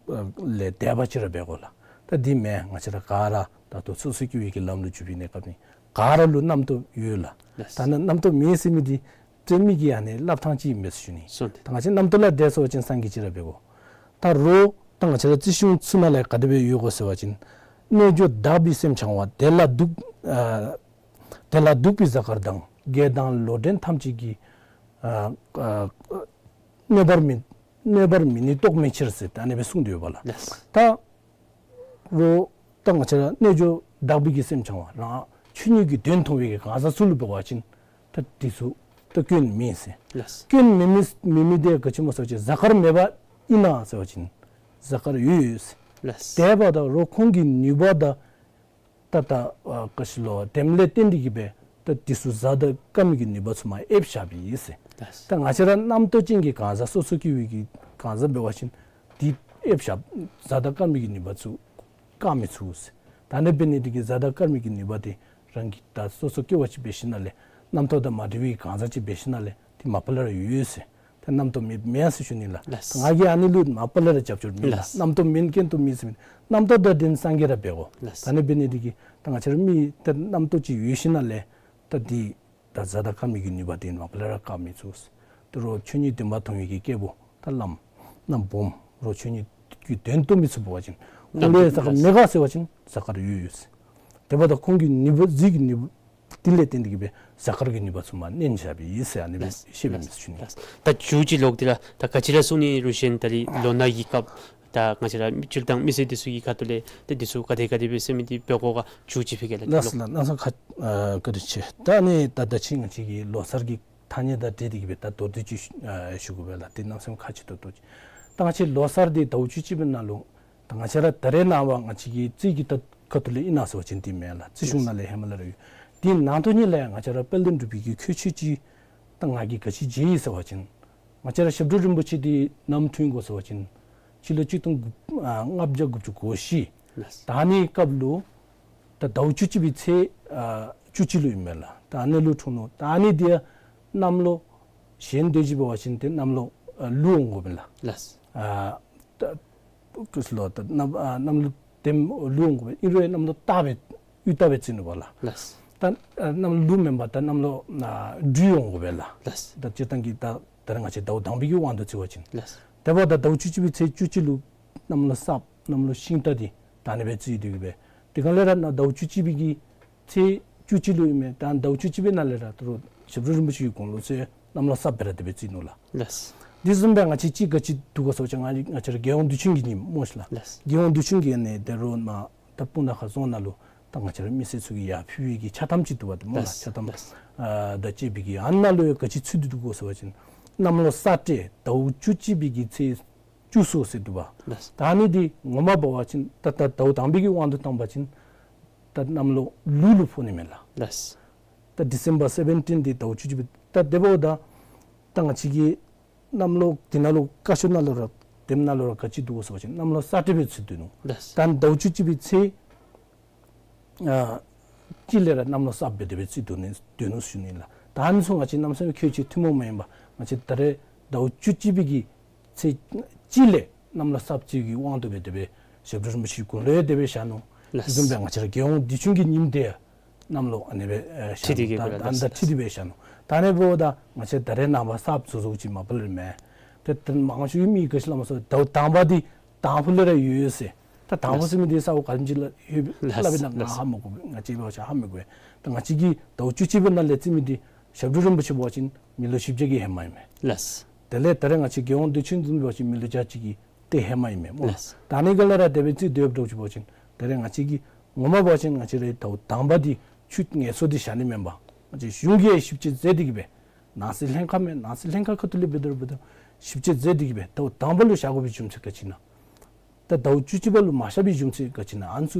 ལས་འདས་པ་ཅིག་ར་འབད་དགོ་ལགས། ད་འདི་མེན། ང་བཅས་ར་ག་ར་ད་ལྟོ་སོ་སོ་སྐྱེ་བོའི་གི་ལམ་ལུ་འཇུག་པའི་གནས་སྐབས་ནི་ག་ར་ལུ་རྣམ་རྟོག་ཡོད་ལགས། ལགས། ད་ནི་རྣམ་རྟོག་མེད་ཟེར་མི་འདི་ཏེ་མི་གི་ཨ་ནི་སླབ་ཐངས་ཅིག་ཨིན་མས་ཟེར་ཞུ་ནི། སོ་ནི། ད་ང་བཅས་རྣམ་རྟོག་ལས་འདས་སོང་པ་ཅིན་སངས་རྒྱས་ཅིག་ར་འབད་དགོ། ད་རོགས་ད་ང་བཅས་ར་རྩིས་གཞུང་ཚུ་ནང་ལས་ག་དེ་སྦེ་ཡོད་གོ་ཟེར་བ་ཅིན། རྣལ་འབྱོར་དག་པའི་སེམས་འཆང་བ། དེ་ལ་འདུག་ཨ་དེ་ལ་འདུག་པའི་གཟའ་སྐར་དང་། བགེགས་དང་ལོག་འདྲེན་ཐམས་ཅད་ཀྱིས། ཨ་ཨ་གནོད་པར་མི་གནོད་པར་མི་ནུས་རྟོག་མེད་ཕྱིར་ཟེར་ད་ཨ་ནི་སྦེ་གསུངས་ཏེ་ཡོད་པ་ལགས། ལགས། ད་རོགས་ད་ང་བཅས་ར་རྣལ་འབྱོར་དག་པའི་གི་སེམས་འཆང་བ་རང་ཆོས་ཉིད་ཀྱི་དོན་མཐོང་བའི་གི་གང་ཟག་ཚུ་ལུ་འབད་བ་ཅིན་ད་དེ་ཚུ་ད་སྐྱོན་མེད་ཟེར། ལགས། སྐྱོན་མེད་མི་མེད་མི་དེ་ག་ཅི་སྨོ་ཟེར་བ་ཅིན་གཟའ་སྐར་མེད་པ་ཨིན་ན་ཟེར་བ་ཅིན་གཟའ་སྐར་ཡོད་ཡོད་ཟེར། ལགས། དེ་འབདཝ་ད་རོགས་ཁོང་གི་ནུས་པ་དང་ད་ད་ཨ་ག་ཅི་ལོ་དེམ་ལས་བརྟེན་ཏེ་གི་སྦེ་ད་དེ་ཚུ་གཟའ་དང་སྐར་མའི་གི་ནུས་པ་ཚུ་མར་ཨེབ་བཞགཔ་ཨིན་ཟེར། ལགས། ད་ང་བཅས་ར་རྣམ་རྟོག་ཅན་གྱི་གང་ཟག་སོ་སོ་སྐྱེ་བོའི་གི་གང་ཟག་འབད་བ་ཅིན་དེ་ཨེབ་བཞག་གཟའ་དང་སྐར་མའི་གི་ནུས་པ་ཚུ་བཀག་མི་ཚུགས་ཟེར། ད་ཨ་ནི་འབད་ནི་དེ་གིས་གཟའ་དང་སྐར་མའི་གི་ནུས་པ་དེ་རང་གི་ད་སོ་སོ་སྐྱེ་བ་ཅིག་འབད་ཞིནམ་ལས་རྣམ་རྟོག་དང་མ་འདྲེས་པའི་གང་ཟག་ཅིག་འབད་ཞིནམ་ལས་དེ་མ་པ་ལས་ར་ཡོད་ཡོད་ཟེར། ད་རྣམ་རྟོག་མེད་མེན་ཟེར་ཞུ་ནི་ལགས། ལགས། ང་གིས་ཨ་ནི་ལུ་མ་པ་ལས་ར་རྒྱབ་སྐྱོར་མེད་ལགས། ལགས། རྣམ་རྟོག་མེད་ཀུན་རྟོག་མེད་ཟེར་མི་རྣམ་རྟོག་དང་ལྡན་སངས་རྒྱས་ར་འབད་དགོ། ལགས། ད་ཨ་ནི་འབད་ནི་དེ་གིས་ད་ང་བཅས་ར་མི་ད་རྣམ་རྟོག་ཅིག་ཡོད་ཞིནམ་ལས་ད་དེ་ད་གཟའ་དང་སྐར་མའི་གི་ནུས་པ་དེ་མ་པ་ལས་ར་བཀག་མི་ཚུགས། ད་རོགས་ཆོས་ཉིད་བདེན་པ་མཐོང་བའི་གི་སྐྱེས་བུ་ད་བླམ་བླམ་སྦོམ་རོགས་ཆོས་ཉིད་ཀྱི་དོན་རྟོགས་མི་ཚུ་འབད་བ་ཅིན་ཁོང་ལུ་གཟའ་སྐར་མེད་ག་ཟེར་བ་ཅིན་གཟའ་སྐར་ཡོད་ཡོད་ཟེར། དེ་འབདཝ་ད་ཁོང་གི་ནུས་པ་གཟིགས་ཀྱི་ནུས་པ་དེ་ལས་བརྟེན་ཏེ་གི་སྦེ་གཟའ་སྐར་གྱི་ནུས་པ་ཚུ་མར་མནན་བཞགཔ་ཨིན་ཟེར་ཨ་ནི་སྦེ་ལགས། ཤེས་པའི་མི་ཚུ་ནི། ལགས། ད་མཇུག་ཅིག་ལོག་སྟེ་ལགས། ད་ག་ཅི་ར་གསུང་ནི་རུང་གཞན་ད་རིས་ལོ་ན་གི་སྐབས་ད་ང་བཅས་ར་སྤྱིར་བཏང་མི་སེར་དེ་ཚུ་གི་ཁ་ཐུག་ལས་ཏེ་དེ་ཚུ་ག་དེ་ག་དེ་སྦེ་ཟེར་མི་དེ་འབད་དགོ་ག་མཇུག་ཅིག་ཕུལ་གེ་ལགས། ལགས་ལགས། གནམ་མེད་ས་མེད་ཁག་ཨ་བཀའ་དྲིན་ཆེ། ད་ཨ་ནི་ད་ད་ཅི་ང་བཅས་ཀྱི་ལོ་གསར་གྱི་ཐ་སྙད་དང་འབྲེལ་ཏེ་གི་སྦེ་ད་མདོར་བསྡུས་ཅིག་ཨ་ཞུ་དགོ་པས་ལགས། དེ་གནམ་མེད་ས་མེད་ཁག་ཆེ་ཏོག་ཏོ་ཅིག། ད་ང་བཅས་ལོ་གསར་དེ་ཟླཝ་བཅུ་གཅིག་པའི་ནང་ལུ་ད་ང་བཅས་ར་ད་རེས་ནངས་པ་ང་བཅས་ཀྱི་རྩིས་ཀྱི་ད་ཁ་ཐུག་ལས་ཨིན་ན་ཟེར་བ་ཅིན་དེ་མེན་ལགས། རྩིས་གཞུང་ནང་ལས་ཧེ་མ་ལས་ར་ཡོད། དེ་ནང་དོན་ཉིད་ལས་ང་བཅས་ར་དཔལ་ལྡན་འབྲུག་པའི་གི་ཁྱད་ཆོས་ཅིག་ད་ང་གིས་ག་ཅི་མཇལ་ཡི་ཟེར་བ་ཅིན་ང་བཅས་ར་ཞབས་དྲུང་རིན་པོ་ཆེ་དེ་ནམ་འཁྲུངས་ཡི་གོ་ཟེར་བ་ཅིན་སྤྱི་ལོ་གཅིག་སྟོང་དགུ་ཨ་ལྔ་བརྒྱ་དགུ་བཅུ་གོ་བཞི། ལགས། ད་ཨ་ནི་སྐབས་ལུ་ད་ཟླཝ་བཅུ་གཅིག་པའི་ཚེས་ཨ་བཅུ་གཅིག་ལུ་ཨིན་མས་ལགས། ད་ཨ་ནི་ལུ་འཁྲུངས་ནུག། ད་ཨ་ནི་དེ་གནམ་ལོ་གཞན་དེ་ཅིག་འབད་བ་ཅིན་དེ་གནམ་ལོ་ཨ་ལུག་འོང་དགོ་པས་ལགས། ལགས། ཨ་ད་ཀུ་ཤ་ལོ་ད་གནམ་ཨ་གནམ་ལོ་དེམ་ལུག་འོང་དགོ་པས། ཨིན་རུང་གནམ་ལོ་སྟག་སྦེ་དབྱུག་སྟག་སྦེ་བརྩི་ནུག་པ་ལགས། ལགས། ད་ཨ་གནམ་ལོ་ལུག་མེན་པར་ད་གནམ་ལོ་ཨ་སྦྲུལ་འོང་དགོ་པས་ལགས། ལགས། ད་སྤྱིར་བཏང་གི་ད་ད་རེས་ང་བཅས་ཟླཝ་དང་པའི་གི་དབང་དུ་བརྩི་བ་ཅིན། ལགས། དེ་འབདཝ་ད་ཟླཝ་བཅུ་གཅིག་པའི་ཚེས་བཅུ་གཅིག་ལུ་གནམ་ལོ་སྲབ་གནམ་ལོ་ཤིང་རྟ་དེ་ད་ཨ་ནི་སྦེ་བརྩི་དོ་གི་སྦེ། དེ་གང་ལས་ར་ནཱ་ཟླཝ་བཅུ་གཅིག་པའི་གི་ཚེས་བཅུ་གཅིག་ལུ་ཨིན་མས། ད་ཟླཝ་བཅུ་གཅིག་པའི་ནང་ལས་ར་ད་རུང་ཞབས་དྲུང་རིན་པོ་ཆེ་གི་དགུང་ལོ་ཚུ་གནམ་ལོ་སྲབ་སྦེ་ར་དེ་སྦེ་བརྩི་ནུག་ལགས། ལགས། དེ་བཟུམ་སྦེ་ང་བཅས་ཅིག་ག་ཅི་འདུག་གོ་ཟེར་བ་ཅིན་ང་ང་བཅས་ར་རྒྱལ་ཡོངས་དུས་ཆེན་གྱི་ཉིནམ་སྨོ་ཤིག་ལགས། ལགས། རྒྱལ་ཡོངས་དུས་ཆེན་གྱི་ཨ་ནི་ད་རུང་ནཱ་ད་སྤུ་ན་ཁ་རྫོང་ནང་ལུ་ད་ང་བཅས་ར་མི་སེར་ཚུ་གིས་ཡར་ཕུལ་བའི་གི་ཕྱག་ཐམ་ཅིག་འདུག་པ་དེ་སྨོ་ལགས། ལགས། ཕྱག་ཐམ་ལགས། ཨ་དང་བཅས་པའི་གི་ཨ་ནཱ་ལུ་ཡང་ག་ཅི་ཚུད་དེ་འདུག་གོ་ཟེར་བ་ཅིན་གནམ་ལོ་ས་སྤྲེལ་ཟླཝ་བཅུ་གཅིག་པའི་གི་ཚེས་བཅུ་གསུམ་ཟེར་འདུག་པ། ལགས། ད་ཨ་ནི་དེ་ངོ་མ་འབད་བ་ཅིན་ད་ད་ཟླཝ་དང་པའི་གི་དབང་དུ་བཏང་བ་ཅིན་ད་གནམ་ལོ་ལུག་ལུ་ཕོག་ནི་མས་ལགས། ལགས། ད་ཌི་སེམ་བར་སེ་བེན་ཊིན་དེ་ཟླཝ་བཅུ་གཅིག་པའི་ད་དེ་འབདཝ་ད་ད་ང་བཅས་ཀྱི་གནམ་ལོ་དེ་ནང་ལུ་བཀའ་ཤོག་ནང་ལུ་ར་དེམ་ནང་ལུ་ར་ག་ཅི་འདུག་གོ་ཟེར་བ་ཅིན་གནམ་ལོ་ས་སྤྲེལ་སྦེ་ཚུད་དེ་འདུག། ལགས། ད་ཟླཝ་བཅུ་གཅིག་པའི་ཚེས་ཨ་གཅིག་ལས་ར་གནམ་ལོ་སྲབ་སྦེ་དེ་སྦེ་བརྩི་དོ་ནི་དོ་ནུག་ཞུ་ནི་ལགས། ད་ཨ་ནི་ཚུ་ང་བཅས་གནམ་མེད་ས་མེད་ཁྱད་ཆོས་ཐུན་མོང་མ་ཡིན་པ་ང་བཅས་ད་རེས་ཟླཝ་བཅུ་གཅིག་པའི་གི་ཚེས་གཅིག་ལས་གནམ་ལོ་སྲབ་བརྩི་བའི་དབང་དུ་སྦེ་དེ་སྦེ་ ཞབས་དྲུང་རིན་པོ་ཆེ་དགུང་ལོ་ཡང་དེ་སྦེ་བཞག་ནུག། ལགས། དེ་བཟུམ་སྦེ་ང་བཅས་ར་རྒྱལ་ཡོངས་དུས་ཆེན་གྱི་ཉིནམ་དེ་ཡང་གནམ་ལོ་ཨ་ནི་སྦེ་ཨེ་བཞག་ནུག། ད་ཨ་ནི་ད་ཁྲིད་དེ་སྦེ་བཞག་ནུག། ད་ཨ་ནི་འབདཝ་ད་ང་བཅས་ད་རེས་ནངས་པ་གསརཔ་བཟོ་བཟོཝ་ཅིག་མ་པ་ལས་མེན། ཏེ་ད་མང་ཤོས་མི་ག་ཅི་སླབ་མས་ཟེར་བ་ཅིན་ཟླཝ་དང་པ་འདི་དང་ཕུ་ལས་ར་ཡོད་ཡོད་ཟེར། ད་དང་ཕུ་ཟེར་མི་འདི་ས་གོ་ག་དེམ་ཅིག་ལུ་ཡོདཔ་ལགས་སླབ་ཨིན་ན་ང་ལགས། ཧ་མི་གོ། ང་བཅས་འབད་བ་ཅིན་ཧ་མི་གོ། ད་ང་བཅས་ཀྱིས་ཟླཝ་བཅུ་གཅིག་པའི་ནང་ལས་བརྩི་མི་འདི་ཞབས་དྲུང་རིན་པོ་ཆེ་འབད་བ་ཅིན་མི་ལོ་བཞི་བརྒྱ་གི་ཧེ་མ་ཨིན་མས། ལགས། དེ་ལས་ད་རེས་ང་བཅས་རྒྱལ་ཡོངས་དུས་ཆེན་བཟུམ་འབད་བ་ཅིན་མི་ལོ་བརྒྱ་གཅིག་གི་ཏེ་ཧེ་མ་ཨིན་མས་སྨོ། ལགས། ད་ཨ་ནི་ག་ལས་ར་དེ་སྦེ་བརྩི་སྡོདཔ་འདྲཝ་ཅིག་འབད་བ་ཅིན་ད་རེས་ང་བཅས་ཀྱིས་ངོ་མ་འབད་བ་ཅིན་ང་བཅས་རའི་ཟླཝ་དང་པ་འདི་ཆུ་ངལ་གསོ་འདི་བཞག་ནི་མེན་པར་ང་བཅས་གཞུང་གིས་ཞིབ་དཔྱད་མཛད་དེ་གི་སྦེ་ནང་སྲིད་ལྷན་ཁག་མས། ནང་སྲིད་ལྷན་ཁག་ཁ་ཐུག་ལས་འབད་དེ་ར་འབད་དེ་ར་ཞིབ་དཔྱད་མཛད་དེ་གི་སྦེ་ཟླཝ་དང་པ་ལུ་བཞག་དགོ་པའི་རྒྱུ་མཚན་ག་ཅི་ཨིན་ན། ད་ཟླཝ་བཅུ་གཅིག་པ་ལུ་མ་བཞག་པའི་རྒྱུ་མཚན་ག་ཅི་ཨིན་ན། ཨ་ནི་ཚུ་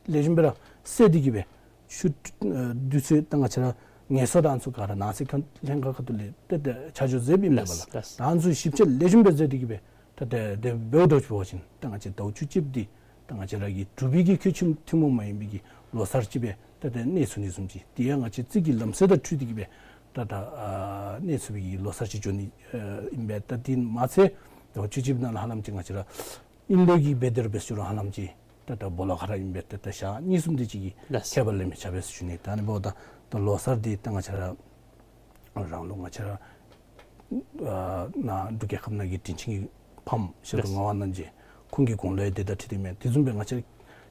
ལེགས་ཤོམ་སྦེ་ར་བསལ་ཏེ་གི་སྦེ་ཆུ་ཨ་དུས་ཚོད་ད་ང་བཅས་ར་ངལ་གསོ་དང་ཨ་ནི་ཚུ་ག་ར་ནང་སྲིད་ཁང་ལྷན་ཁག་ཁ་ཐུག་ལས་ཏེ་ཏེ་ཆ་འཇོག་མཛདཔ་ཨིནམ་ལས་ལགས་ལགས། ད་ཨ་ནི་ཚུ་ཞིབ་དཔྱད་ལེགས་ཤོམ་སྦེ་མཛད་དེ་གི་སྦེ་ད་ཏེ་དེ་འབདཝ་འདྲཝ་ཅིག་འབད་བ་ཅིན་ད་ང་བཅས་ཟླཝ་བཅུ་གཅིག་འདི་ད་ང་བཅས་ར་གི་འབྲུག་པའི་གི་ཁྱད་ཆོས་ཐུན་མོང་མ་ཡིན་པའི་གི་ལོ་གསར་ཅིག་སྦེ་ད་ཏེ་གནས་ཚུགས་ནི་བཟུམ་ཅིག། དེ་ཡང་ང་བཅས་རྩིས་ཀྱི་ལམ་སྲོལ་དང་འཁྲིལ་ཏེ་གི་སྦེ་ད་ད་ཨ་གནས་ཚུགས་པའི་གི་ལོ་གསར་ཅིག་འགྱོ་ནི་ཨ་ཨིན་པས། ད་དེ་མ་ཚད་ཟླཝ་བཅུ་གཅིག་ནང་ལུ་ཧ་ལམ་ཅིག་ང་བཅས་ར་ཨིན་ལས་ཀྱི་འབད་དེ་ར་འབད་ཞུ་རུང་ཧ་ལམ་ཅིག་ད་ད་སྦོ་ལོགས་ཁར་ཨིན་པས། ད་ད་ཞག་གཉིས་གསུམ་དེ་ཅིག་གི་ལགས། ཁྱད་པར་ལས་མི་ཆགས་པས་ཟེར་ཞུ་ནི། ད་ཨ་ནི་འབདཝ་ད་ད་ལོ་གསར་འདི་ད་ང་བཅས་ར་རང་ལུགས་ང་བཅས་ར་ཨ་ནཱ་འབྲུག་རྒྱལ་ཁབ་ནང་གི་དྲིན་ཅན་གྱི་ཕམ་ཞབས་དྲུང་ལགས། ངག་དབང་རྣམ་རྒྱལ་ཁོང་གི་དགུང་ལོ་ཡང་དེ་དང་འཁྲིལ་ཏེ་མས། དེ་བཟུམ་སྦེ་ང་བཅས་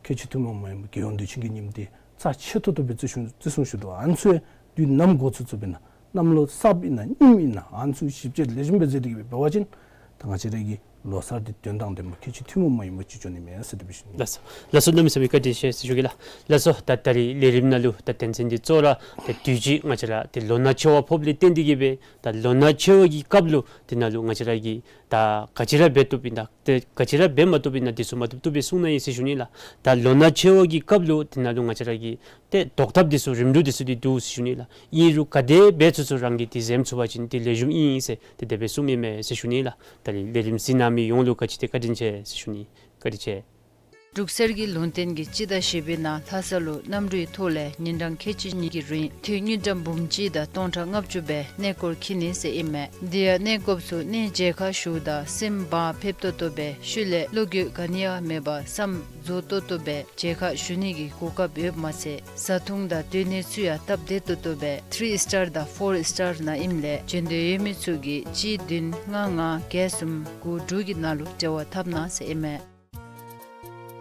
ཁྱད་ཆོས་ཐུན་མོང་མ་ཡིན་པའི་རྒྱལ་ཡོངས་དུས་ཆེན་གྱི་ཉིནམ་འདི་རྩ་ཆེ་ཏོག་ཏོ་སྦེ་བརྩི་སྲུང་བརྩི་སྲུང་ཞུ་དོ། ཨ་ནི་ཚུ་དུས་ནམ་འགོ་བཙུགས་བཙུགསཔ་ཨིན་ན་གནམ་ལོ་གསརཔ་ཨིན་ན་རྙིངམ་ཨིན་ན་ཨ་ནི་ཚུ་ཞིབ་དཔྱད་ལེགས་ཤོམ་སྦེ་མཛད་དེ་གི་སྦེ་འབད་བ་ཅིན་ད་ང་བཅས་ར་གི་ལོ་གསར་འདི་དོན་དང་ལྡན་པ་ཁྱད་ཆོས་ཐུན་མོང་མ་ཡིན་པ་ཅིག་འགྱོ་ནི་མས་ཟེར་དེ་སྦེ་ཞུ་ནི། ལགས་སོ། ལགས་སོ། གནམ་མེད་ས་མེད་བཀའ་དྲིན་ཆེ་ཟེར་ཞུ་གེ་ལགས། ལགས་སོ། ད་ད་རིས་ལས་རིམ་ནང་ལུ་ད་དོན་ཚན་འདི་གཙོ་བོ་ར་ད་དུས་ཅི་ང་བཅས་ར་ཏེ་ལོ་ན་ཆེ་བ་ཕོགཔ་ལས་བརྟེན་ཏེ་གི་སྦེ་ད་ལོ་ན་ཆེ་བ་གི་སྐབས་ལུ་དེ་ནང་ལུ་ང་བཅས་ར་གིས་ད་ག་ཅི་ར་འབད་བཏུབ་ཨིན་ན་ད་ག་ཅི་ར་འབད་མ་བཏུབ་ཨིན་ན་དེ་ཚུ་མ་བཏུབ་བཏུབ་སྦེ་གསུང་གནང་ཡི་ཟེར་ཞུ་ནི་ལགས། ད་ལོ་ན་ཆེ་བ་གི་སྐབས་ལུ་དེ་ནང་ལུ་ང་བཅས་ར་གིས་ཏེ་བཟློག་ཐབས་འདི་ཚུ་རིམ་གྲོ་འདི་ཚུ་འདི་འདུག་ཟེར་ཞུ་ནི་ལགས། ཨིན་རུང་ག་དེ་འབད་ཚུགས་ཚུགས་རང་གིས་འདི་འཛེམ་ཚུགས་པ་ཅིན་འདི་ལེགས་ཤོམ་ཨིན་ཟེར་ཏེ་དེ་སྦེ་གསུངམ་ཨིན་མས་ཟེར་ཞུ་ནི་ལགས། ད་རིས་ལས་རིམ་གཟིགས་གནང་མི་ཡོངས་ལུ་ག་ཅི་ཏེ་བཀའ་དྲིན་ཆེ་ཟེར་ཞུ་ནི། བཀའ་དྲིན་ཆེ། འབྲུག་གསེར་གྱི་ལུང་བསྟན་གྱི་སྤྱི་ཟླ་བཞི་པའི་ནང་ལྷ་ས་ལུ་གནམ་གྲུའི་ཐོག་ལས་ཉིན་གྲངས་ཁལ་གཅིག་གཉིས་ཀྱི་རིང་འཐུས་དངུལ་ཀྲམ་འབུམ་གཅིག་དང་སྟོང་ཕྲག་ལྔ་བཅུ་སྦེ་གནས་སྐོར་འཁྱིད་ནི་ཟེར་ཨིན་མས། དེ་ཡང་གནས་སྐབས་སུ་གནས་མཇལ་ཁ་ཞུཝ་ད་སེམས་བག་ཕེབས་ཏོག་ཏོ་སྦེ་ཤུལ་ལས་བློ་འགྱོད་ག་ནི་ཡང་མེད་པར་བསམ་རྫོགས་ཏོག་ཏོ་སྦེ་མཇལ་ཁ་ཞུ་ནི་གི་གོ་སྐབས་ཡོདཔ་མ་ཚད་བཟའ་འཐུང་དང་སྡོད་གནས་ཚུ་ཡང་སྟབས་བདེ་ཏོག་ཏོ་སྦེ་ཐི་རི་སི་ཊར་དང་ཕོར་སི་ཊར་ནང་ཨིནམ་ལས་འབྱོན་འདོད་ཡོད་མི་ཚུ་གིས་གཅིག་བདུན་ལྔ་ལྔ་བརྒྱད་གསུམ་དགུ་དྲུག་གི་ནང་ལུ་འབྲེལ་བ་འཐབ་གནང་ཟེར་ཨིན་མས།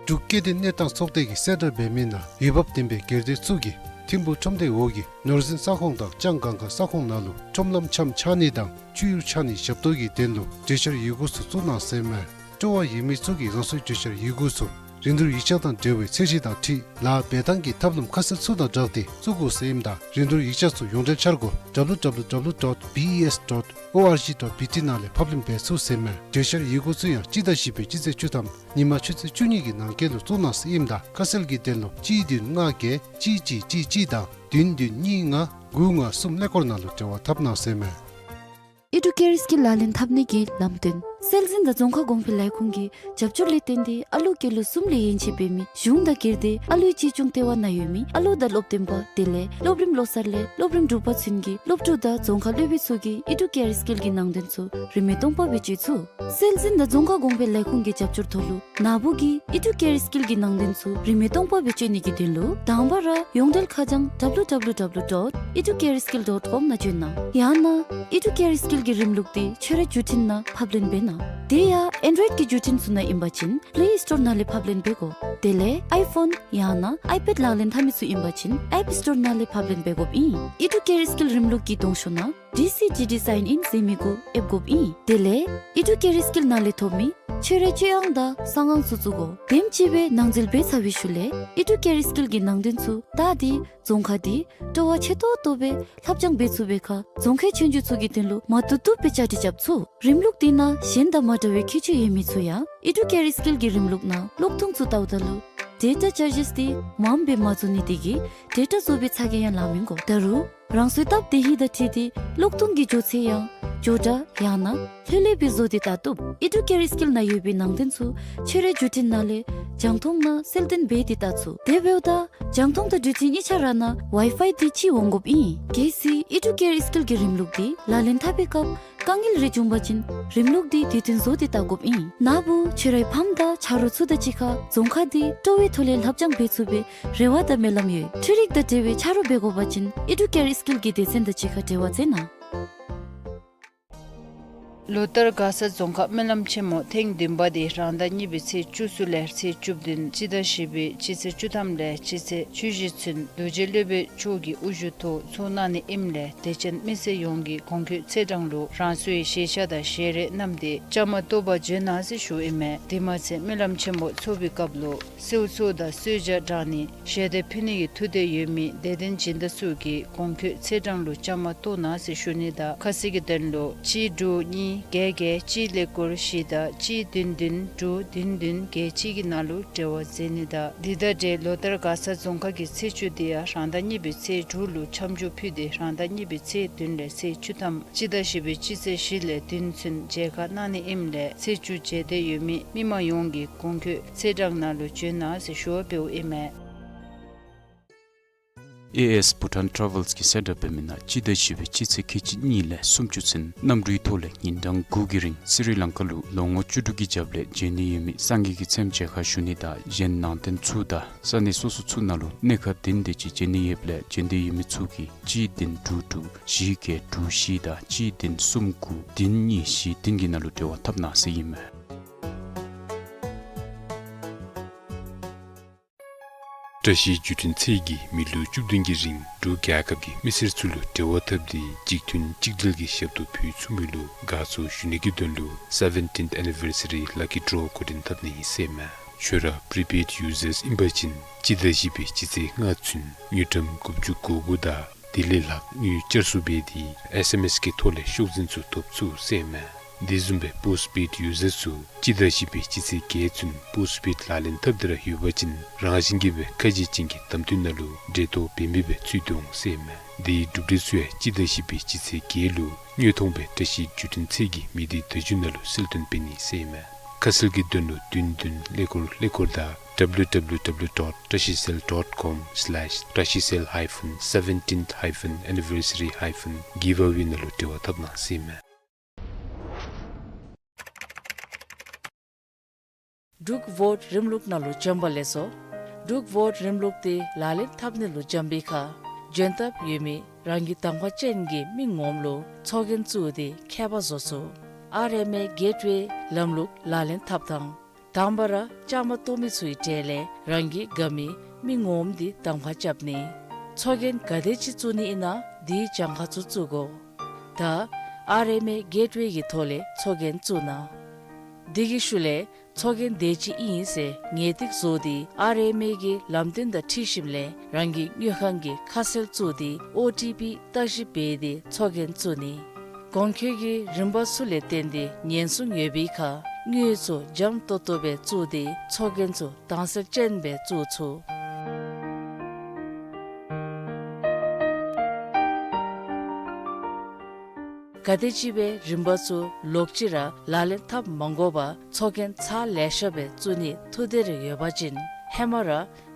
འབྲུག་སྐྱེ་ལྡན་གནས་སྟངས་ཚོགས་སྡེ་གི་གསལ་བསྒྲགས་འབད་མི་ནང་འོས་འབབ་ལྡན་པའི་སྒེར་སྡེ་ཚུ་གིས་ཐིམ་ཕུག་ཁྲོམ་སྡེ་འོག་གི་ནོར་འཛིན་ས་ཁོངས་དང་ལྕང་སྒང་ག་ས་ཁོངས་ནང་ལུ་ཁྲོམ་ལམ་ཆམ་ཆག་ནི་དང་བཅུད་ཡུར་ཆག་ནི་ཞབས་ཏོག་གི་དོན་ལུ་གྲོས་འཆར་ཡི་གུ་ཚུ་བཙུགས་གནང་ཟེར་མས། སྤྲོ་བ་ཡོད་མི་ཚུ་གིས་རང་སོའི་གྲོས་འཆར་ཡི་གུ་ཚུ་རིན་བསྡུར་ཡིག་ཆ་དང་འབྲེལ་བའི་ཚད་གཞི་དང་འཁྲིལ་ལཱ་འབད་ཐངས་ཀྱི་ཐབས་ལམ་ཁ་གསལ་ཚུ་དང་སྦྲགས་ཏེ་བཙུགས་དགོ་ཟེར་ཨིནམ་ད་རིན་བསྡུར་ཡིག་ཆ་ཚུ་ཡོངས་འབྲེལ་འཆར་སྒོ་W W W dot B E S dot O R G dot B T ནང་ལས་ཕབ་ལེན་འབད་ཚུགས་ཟེར་མས། གྲོས་འཆར་ཡི་གུ་ཚུ་ཡང་སྤྱི་ཟླ་བཞི་པའི་སྤྱི་ཚེས་བཅུ་ཐམ་ཉིན་མ་ཆུ་ཚོད་བཅུ་གཉིས་ཀྱི་ནང་འཁོད་ལུ་བཙུགས་གནང་ཟེར་ཨིནམ་ད་ཁ་གསལ་གྱི་དོན་ལུ་གཅིག་བདུན་ལྔ་བརྒྱད་གཅིག་གཅིག་གཅིག་གཅིག་དང་བདུན་བདུན་གཉིས་ལྔ་དགུ་ལྔ་གསུམ་ཀླད་ཀོར་ནང་ལུ་འབྲེལ་བ་འཐབ་གནང་ཟེར་མས། ཨི་ཌུ་ཀེར་སི་ཀིལ་ལག་ལེན་འཐབ་ནི་གི་ལམ་སྟོན། སྲོལ་འཛིན་དང་རྫོང་ཁ་གོང་འཕེལ་ལས་ཁུངས་ཀྱི་རྒྱབ་སྐྱོར་ལས་བརྟེན་ཏེ་ཨ་ལོ་སྐྱེས་ལོ་གསུམ་ལས་ཡན་ཆད་འབད་མི་གཞུང་དང་སྒེར་སྡེ་ཨ་ལོའི་གཅེས་སྐྱོང་ལྟེ་བ་ནང་ཡོད་མི་ཨ་ལོ་དང་སློབ་སྟོན་པ་དེ་ལས་སློབ་རིམ་ལོ་གསར་ལས་སློབ་རིམ་དྲུག་པ་ཚུན་གྱི་སློབ་ཕྲུག་དང་རྫོང་ཁ་སློབ་དཔོན་ཚུ་གིས་ཨི་ཌུ་ཀེར་སི་ཀིལ་གྱི་ནང་དོན་ཚུ་རིན་མེད་སྟོང་པ་སྦེ་སྤྱོད་ཚུགས། སྲོལ་འཛིན་དང་རྫོང་ཁ་གོང་འཕེལ་ལས་ཁུངས་ཀྱི་རྒྱབ་སྐྱོར་ཐོག་ལུ་ནཱ་བུ་གིས་ཨི་ཌུ་ཀེར་སི་ཀིལ་གྱི་ནང་དོན་ཚུ་རིན་མེད་སྟོང་པ་སྦེ་སྤྱོད་ནི་གི་དོན་ལུ་དང་པ་ར་ཡོངས་འབྲེལ་ཁ་བྱང་W W W dot educareskill dot com ནང་བྱོན་གནང་། ཡང་ན་ཨི་ཌུ་ཀེར་སི་ཀིལ་གྱི་རིམ་ལུགས་འདི་ཁྱོད་རའི་བརྒྱུད་འཕྲིན་ནང་ཕབ་ལེན་འབད་གནང་། དེ་ཡང་ཨེན་ཌོའིཌ་ཀྱི་བརྒྱུད་འཕྲིན་ཚུ་ནང་ཨིན་པ་ཅིན་པླེ་སི་ཊོར་ནང་ལས་ཕབ་ལེན་འབད་དགོ། དེ་ལས་ཨའི་ཕོན་ཡང་ན་ཨའི་པེཌ་ལག་ལེན་འཐབ་མི་ཚུ་ཨིན་པ་ཅིན་ཨེཔ་སི་ཊོར་ནང་ལས་ཕབ་ལེན་འབད་དགོཔ་ཨིན། ཨི་ཌུ་ཀེར་སི་ཀིལ་རིམ་ལུགས་ཀྱི་གདོང་ཤོག་ནང་ཌི་སི་ཌི་ཌི་སའིན་ཨིན་ཟེར་མི་གུ་ཨེབ་དགོཔ་ཨིན། དེ་ལས་ཨི་ཌུ་ཀེར་སི་ཀིལ་ནང་ལས་ཐོབ་མི་ཁྱོད་རའི་སྤྱོད་དབྱངས་དང་གསང་ཨང་ཚུ་བཙུགས་དགོ། དེམ་ཅིག་སྦེ་ནང་འཛུལ་འབད་ཚར་བའི་ཤུལ་ལས་ཨི་ཌུ་ཀེར་སི་ཀིལ་གྱི་ནང་དོན་ཚུ་ད་འདི་རྫོང་ཁ་འདི་སྤྲོ་བ་ཆེ་ཏོག་ཏོ་སྦེ་ལྷབ་སྦྱང་འབད་ཚུགས་པའི་ཁར་རྫོང་ཁའི་ཆོས་རྒྱུགས་ཚུ་གི་དོན་ལུ་མ་བཏུབ་བཏུབ་སྦེ་བཅའ་སྒྲིག་རྐྱབ་ཚུགས། རིམ་ལུགས་འདི་ནང་གཞན་དང་མ་འདྲ་བའི་ཁྱད་ཆོས་ཡོད་མི་ཚུ་ཡང་ཨི་ཌུ་ཀེར་སི་ཀིལ་གྱི་རིམ་ལུགས་ནང་གློག་ཐུང་ཚུ་བལྟཝ་ད་ལུ་ཌེ་ཊ་ཅར་ཇེས་འདི་མངམ་སྦེ་མ་བཙུགས་ནི་དེ་གིས་ཌེ་ཊ་བཙུགས་པའི་ཚ་གྱང་ཡང་ལང་མི་དགོ། ད་རུང་རང་སོའི་སྟབས་བདེ་ཧིང་དང་འཁྲིལ་ཏེ་གློག་ཐུང་གི་འགྱོ་ཚད་ཡང་འགྱོ་དྲགས་ཡང་ན་ལྷོད་ལྷོད་སྦེ་བཟོ་སྟེ་བལྟ་བཏུབ། ཨི་ཌུ་ཀེར་སི་ཀིལ་ནང་ཡོད་པའི་ནང་དོན་ཚུ་ཁྱོད་རའི་བརྒྱུད་འཕྲིན་ནང་ལས་ རྒྱང་མཐོང་ནང་གསལ་སྟོན་འབད་དེ་བལྟ་ཚུགས། དེ་འབདཝ་ད་རྒྱང་མཐོང་དང་འགྲུལ་འཕྲིན་གཉིས་ཆ་ར་ནང་ཝའི་ཕའི་དེ་ཅིག་འོང་དགོཔ་ཨིན། གལ་སྲིད་ཨི་ཌུ་ཀེར་ཨི་སི་ཀིལ་གྱི་རིམ་ལུགས་དེ་ལག་ལེན་འཐབ་པའི་སྐབས་དཀའ་ངལ་རེ་བྱུང་བ་ཅིན་རིམ་ལུགས་དེ་དུས་མཐུན་བཟོ་སྟེ་བལྟ་དགོཔ་ཨིན། ནཱ་བུ་ཁྱོད་རའི་ཕམ་དང་ཆ་རོགས་ཚུ་དང་གཅིག་ཁར་རྫོང་ཁ་དེ་སྤྲོ་བའི་ཐོག་ལས་ལྷབ་སྦྱང་འབད་ཚུགས་པའི་རེ་བ་དང་སྨོན་ལམ་ཡོད། འཕྲུལ་རིག་དང་འབྲེལ་བའི་ཆ་རོགས་འབད་དགོ་པ་ཅིན་ཨི་ཌུ་ཀེར་ཨི་སི་ཀིལ་གྱི་སྡེ་ཚན་དང་གཅིག་ཁར་འབྲེལ་བ་མཛད་གནང་། ལོ་ལྟར་མགར་ས་རྫོང་ཁག་སྨོན་ལམ་ཆེན་མོ་ཐེངས་བདུན་པ་དེ་རང་ཟླ་གཉིས་པའི་ཚེས་བཅུ་གསུམ་ལས་ཚེས་བཅུ་བདུན་སྤྱི་ཟླ་བཞི་པའི་སྤྱི་ཚེས་བཅུ་ཐམ་ལས་སྤྱི་ཚེས་བཅུ་བཞི་ཚུན་རྡོ་རྗེ་སློབ་དཔོན་མཆོག་གི་དབུ་བཞུགས་ཐོག་ཚོགས་གནང་ནི་ཨིནམ་ལས་དད་ཅན་མི་སེར་ཡོངས་ཀྱིས་གོང་འཁོད་ཚེས་གྲངས་ལུ་རང་སོའི་ཞལ་ཆས་དང་ཞལ་རས་བསྣམས་ཏེ་བཅའ་མར་གཏོགས་པར་འབྱོན་གནང་ཟེར་ཞུཝ་ཨིན་མས། དེ་མ་ཚད་སྨོན་ལམ་ཆེན་མོ་ཚོགས་པའི་སྐབས་ལུ་གསོལ་ཚོགས་དང་གསོལ་ཇ་དྲང་ནི་ཞལ་འདེབས་ཕུལ་ནི་གི་ཐུགས་འདོད་ཡོད་མི་དད་ལྡན་སྦྱིན་བདག་ཚུ་གིས་གོང་འཁོད་ཚེས་གྲངས་ལུ་བཅའ་མར་གཏོགས་གནང་ཟེར་ཞུ་ནི་དང་ཁ་གསལ་གྱི་དོན་ལུ་གཅིག་དྲུག་གཉིས་བརྒྱད་བརྒྱད་གཅིག་ཀླད་ཀོར་བཞི་དང་གཅིག་བདུན་བདུན་དྲུག་བདུན་བདུན་བརྒྱད་གཅིག་གི་ནང་ལུ་འབྲེལ་བ་མཛད་ནི་དང་། འདི་དང་འབྲེལ་ལོ་ལྟར་མགར་ས་རྫོང་ཁག་གི་ཚེས་བཅུ་དེ་ཡང་རང་ཟླ་གཉིས་པའི་ཚེས་དྲུག་ལུ་འཆམ་འཇུག་ཕུལ་ཏེ་རང་ཟླ་གཉིས་པའི་ཚེས་བདུན་ལས་ཚེས་བཅུ་ཐམ་སྤྱི་ཟླ་བཞི་པའི་སྤྱི་ཚེས་བཞི་ལས་བདུན་ཚུན་མཇལ་ཁ་གནང་ནི་ཨིནམ་ལས་ཚེས་བཅུ་མཇལ་འདོད་ཡོད་མི་མི་མང་ཡོངས་ཀྱིས་གོང་འཁོད་ཚེས་གྲངས་ནང་ལུ་འབྱོན་གནང་ཟེར་ཞུ་བ་འབདཝ་ཨིན་མས། ཨེ་ཨེས་བྷུ་ཊཱན་ཊ་རེ་ཝེལསི་གིས་གསལ་བསྒྲགས་འབད་མི་ནང་སྤྱི་ཟླ་བཞི་པའི་སྤྱི་ཚེས་ཁལ་གཅིག་གཉིས་ལས་སུམ་ཅུ་ཚུན་གནམ་གྲུའི་ཐོག་ལས་ཉིན་གྲངས་དགུ་གི་རིང་སི་རི་ལང་ཀ་ལུ་ལོ་ངོ་བཅུ་དྲུག་གི་རྒྱབ་ལས་འབྱོན་ནི་ཡོད་མི་སངས་རྒྱས་ཀྱི་ཚེམས་མཇལ་ཁ་ཞུ་ནི་དང་གཞན་ནང་རྟེན་ཚུ་དང་ས་གནས་སོ་སོ་ཚུ་ནང་ལུ་གནས་ཁག་བདུན་དེ་ཅིག་འབྱོན་ནི་ཡོདཔ་ལས་འབྱོན་འདོད་ཡོད་མི་ཚུ་གིས་གཅིག་བདུན་དྲུག་དྲུག་བཞི་བརྒྱད་དྲུག་བཞི་དང་གཅིག་བདུན་གསུམ་དགུ་བདུན་གཉིས་བཞི་བདུན་གྱི་ནང་ལུ་འབྲེལ་བ་འཐབ་གནང་ཟེར་ཨིན་མས། བཀྲ་ཤིས་བརྒྱུད་འཕྲིན་ཚད་ཀྱིས་མི་ལོ་བཅུ་བདུན་གྱི་རིང་འབྲུག་རྒྱལ་ཁབ་ཀྱི་མི་སེར་ཚུ་ལུ་འབྲེལ་བ་འཐབ་སྟེ་གཅིག་མཐུན་གཅིག་སྒྲིལ་གྱི་ཞབས་ཏོག་ཕུལ་ཚུགས་མི་ལུ་དགའ་ཚོར་ཞུ་ནི་གི་དོན་ལུ་སེ་བེན་ཊིནཐ་ཨེ་ནི་བར་སི་རི་ལ་ཀི་ཌོ་འགོ་འདྲེན་འཐབ་ནི་ཨིན་ཟེར་མས། ཁྱོད་ར་པི་རི་པེཌ་ཡུ་ཛརསི་ཨིན་པ་ཅིན་སྤྱི་ཟླ་བཞི་པའི་སྤྱི་ཚེས་ལྔ་ཚུན་དངུལ་ཀྲམ་དགུ་བཅུ་གོ་དགུ་དང་དེ་ལས་ལྷག་དངུལ་བསྐྱར་གསོ་འབད་དེ་ཨེསི་ཨེམ་ཨེསི་གི་ཐོག་ལས་ཤོག་འཛིན་ཚུ་ཐོབ་ཚུགས་ཟེར་མས། དེ་བཟུམ་སྦེ་པོསཊ་པེཌ་ཡུ་ཛརསི་ཚུ་སྤྱི་ཟླ་བཞི་པའི་སྤྱི་ཚེས་བརྒྱད་ཚུན་པོསཊ་པེཌ་ལག་ལེན་འཐབ་སྟེ་ར་ཡོད་པ་ཅིན་རང་བཞིན་གྱིས་སྦེ་ཁ་གཞེས་ཅན་གྱི་གདམ་འཐུས་ནང་ལུ་འབྲེལ་གཏོགས་འབད་མི་སྦེ་ཚུད་དོ་འོང་ཟེར་མས། དེའི་གྲུབ་འབྲས་ཚུ་ཡང་སྤྱི་ཟླ་བཞི་པའི་སྤྱི་ཚེས་བརྒྱད་ལུ་དངོས་མཐོང་སྦེ་བཀྲ་ཤིས་བརྒྱུད་འཕྲིན་ཚད་ཀྱི་མི་སྡེ་བརྡ་བརྒྱུད་ནང་ལུ་གསལ་སྟོན་འབད་ནི་ཟེར་མས། ཁ་གསལ་གྱི་དོན་ལུ་བདུན་བདུན་ཀླད་ཀོར་ཀླད་ཀོར་དང་W W W dot trashicell dot com slash trashicell hyphen seventeenth hyphen anniversary hyphen giveaway ནང་ལུ་འབྲེལ་བ་འཐབ་གནང་ཟེར་མས། འབྲུག་ཝོཊ་རིམ་ལུགས་ནང་ལུ་འབྱོན་པ་ལེགས་སོ། འབྲུག་ཝོཊ་རིམ་ལུགས་དེ་ལག་ལེན་འཐབ་ནི་ལུ་འབྱོན་པའི་ཁར་འབྱོན་ཐབས་ཡོད་མི་རང་གི་གདམ་ཁ་ཅན་གྱི་མི་ངོམ་ལུ་ཚོགས་རྒྱན་བཙུགས་ཏེ་ཁྱད་པར་བཟོ་ཚུགས། ཨར་ཨེམ་ཨེ་གེཊ་ཝེ་ལམ་ལུགས་ལག་ལེན་འཐབ་ཐངས། དང་པ་ར་བཅའ་མར་གཏོགས་མི་ཚུའི་གྲས་ལས་རང་གི་དགའ་མི་མི་ངོམ་དེ་གདམ་ཁ་རྐྱབ་ནི། ཚོགས་རྒྱན་ག་དེ་ཅིག་བཙུགས་ནི་ཨིན་ན་དེའི་གྱངས་ཁ་ཚུ་བཙུགས་དགོ། ད་ཨར་ཨེམ་ཨེ་གེཊ་ཝེ་གི་ཐོག་ལས་ཚོགས་རྒྱན་བཙུགས་གནང་། དེ་གི་ཤུལ་ལས་ཚོགས་རྒྱན་དེ་ཅིག་ཨིན་ཟེར་ངེས་ཏིག་བཟོ་སྟེ་ཨར་ཨེམ་ཨེ་གི་ལམ་སྟོན་དང་འཁྲིལ་ཞིནམ་ལས་རང་གི་དངུལ་ཁང་གི་ཁ་གསལ་བཙུགས་ཏེ་ཨོ་ཊི་པི་བརྟག་ཞིབ་འབད་དེ་ཚོགས་རྒྱན་བཙུགས་ནི། གོང་འཁོད་ཀྱི་རིམ་པ་ཚུ་ལས་བརྟེན་ཏེ་ཉེན་སྲུང་ཡོད་པའི་ཁར་དངུལ་ཚུ་འཇམ་ཏོག་ཏོ་སྦེ་བཙུགས་ཏེ་ཚོགས་རྒྱན་ཚུ་དྭངས་གསལ་ཅན་སྦེ་བཙུགས་ཚུགས། ག་དེ་ཅིག་སྦེ་རིམ་པ་ཚུ་ལོག་ཅི་ར་ལག་ལེན་འཐབ་མ་དགོ་པར་ཚོགས་རྒྱན་ཚར་ལེ་ཤ་སྦེ་བཙུགས་ནི་ཐུགས་འདོད་རེ་ཡོད་པ་ཅིན་ཧེ་མ་ར་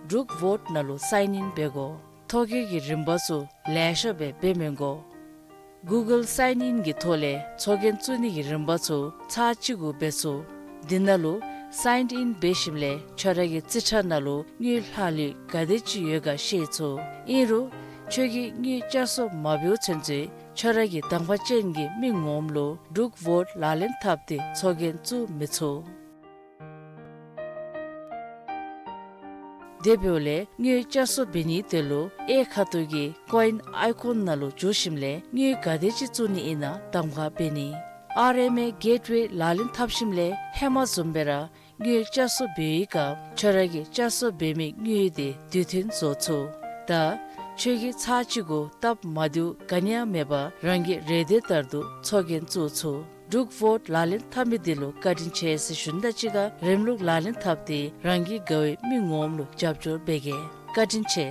འབྲུག་ཝོཊ་ནང་ལུ་སའིན་ཨིན་འབད་དགོ། ཐོ་བཀོད་ཀྱི་རིམ་པ་ཚུ་ལེ་ཤ་སྦེ་འབད་མི་དགོ། གུ་གཱལ་སའིན་ཨིན་གྱི་ཐོག་ལས་ཚོགས་རྒྱན་བཙུགས་ནི་གི་རིམ་པ་ཚུ་ཚར་གཅིག་གུ་འབད་ཚུགས། དེ་ནང་ལུ་སའིན་ཨིན་འབད་ཞིནམ་ལས་ཁྱོད་ར་གི་རྩིས་ཁྲ་ནང་ལུ་དངུལ་ལྷག་ལུས་ག་དེ་ཅིག་ཡོད་ག་ཤེས་ཚུགས། ཨིན་རུང་ཁྱོད་ཀྱིས་དངུལ་བསྐྱར་གསོ་མ་འབདཝ་ཚུན་ཚོད་ཁྱོད་ར་གི་གདམ་ཁ་ཅན་གྱི་མི་ངོམ་ལུ་འབྲུག་ཝོཊ་ལག་ལེན་འཐབ་སྟེ་ཚོགས་རྒྱན་བཙུགས་མི་ཚུགས། དེ་འབདཝ་ལས་དངུལ་བསྐྱར་གསོ་འབད་ནིའི་དོན་ལུ་གཡས་ཁ་ཐུག་གི་ཀོ་ཨིན་ཨའི་ཀོན་ནང་ལུ་འཛུལ་ཞིནམ་ལས་དངུལ་ག་དེ་ཅིག་བཙུགས་ནི་ཨིན་ན་གདམ་ཁ་འབད་ནི། ཨར་ཨེམ་ཨེ་གེཊ་ཝེ་ལག་ལེན་འཐབ་ཞིནམ་ལས་ཧེ་མ་བཟུམ་སྦེ་ར་དངུལ་བསྐྱར་གསོ་འབད་བའི་སྐབས་ཁྱོད་ར་གིས་བསྐྱར་གསོ་འབད་མི་དངུལ་དེ་དུས་མཐུན་བཟོ་ཚུགས། ད་ཁྱོད་ཀྱིས་ཚར་གཅིག་གུ་སྟབས་མ་བདེཝ་ག་ནི་ཡང་མེད་པར་རང་གི་རེ་འདོད་ལྟར་དུ་ཚོགས་རྒྱན་བཙུགས་ཚུགས། འབྲུག་ཝོཊ་ལག་ལེན་འཐབ་མི་དེ་ལུ་བཀའ་དྲིན་ཆེ་ཟེར་ཞུ་ནི་དང་གཅིག་ཁར་རིམ་ལུགས་ལག་ལེན་འཐབ་སྟེ་རང་གི་དགའ་བའི་མི་ངོམ་ལུ་རྒྱབ་སྐྱོར་འབད་གེ། བཀའ་དྲིན་ཆེ།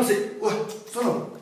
ལོངས་སེ། ཝ། ཚུར་ལོངས།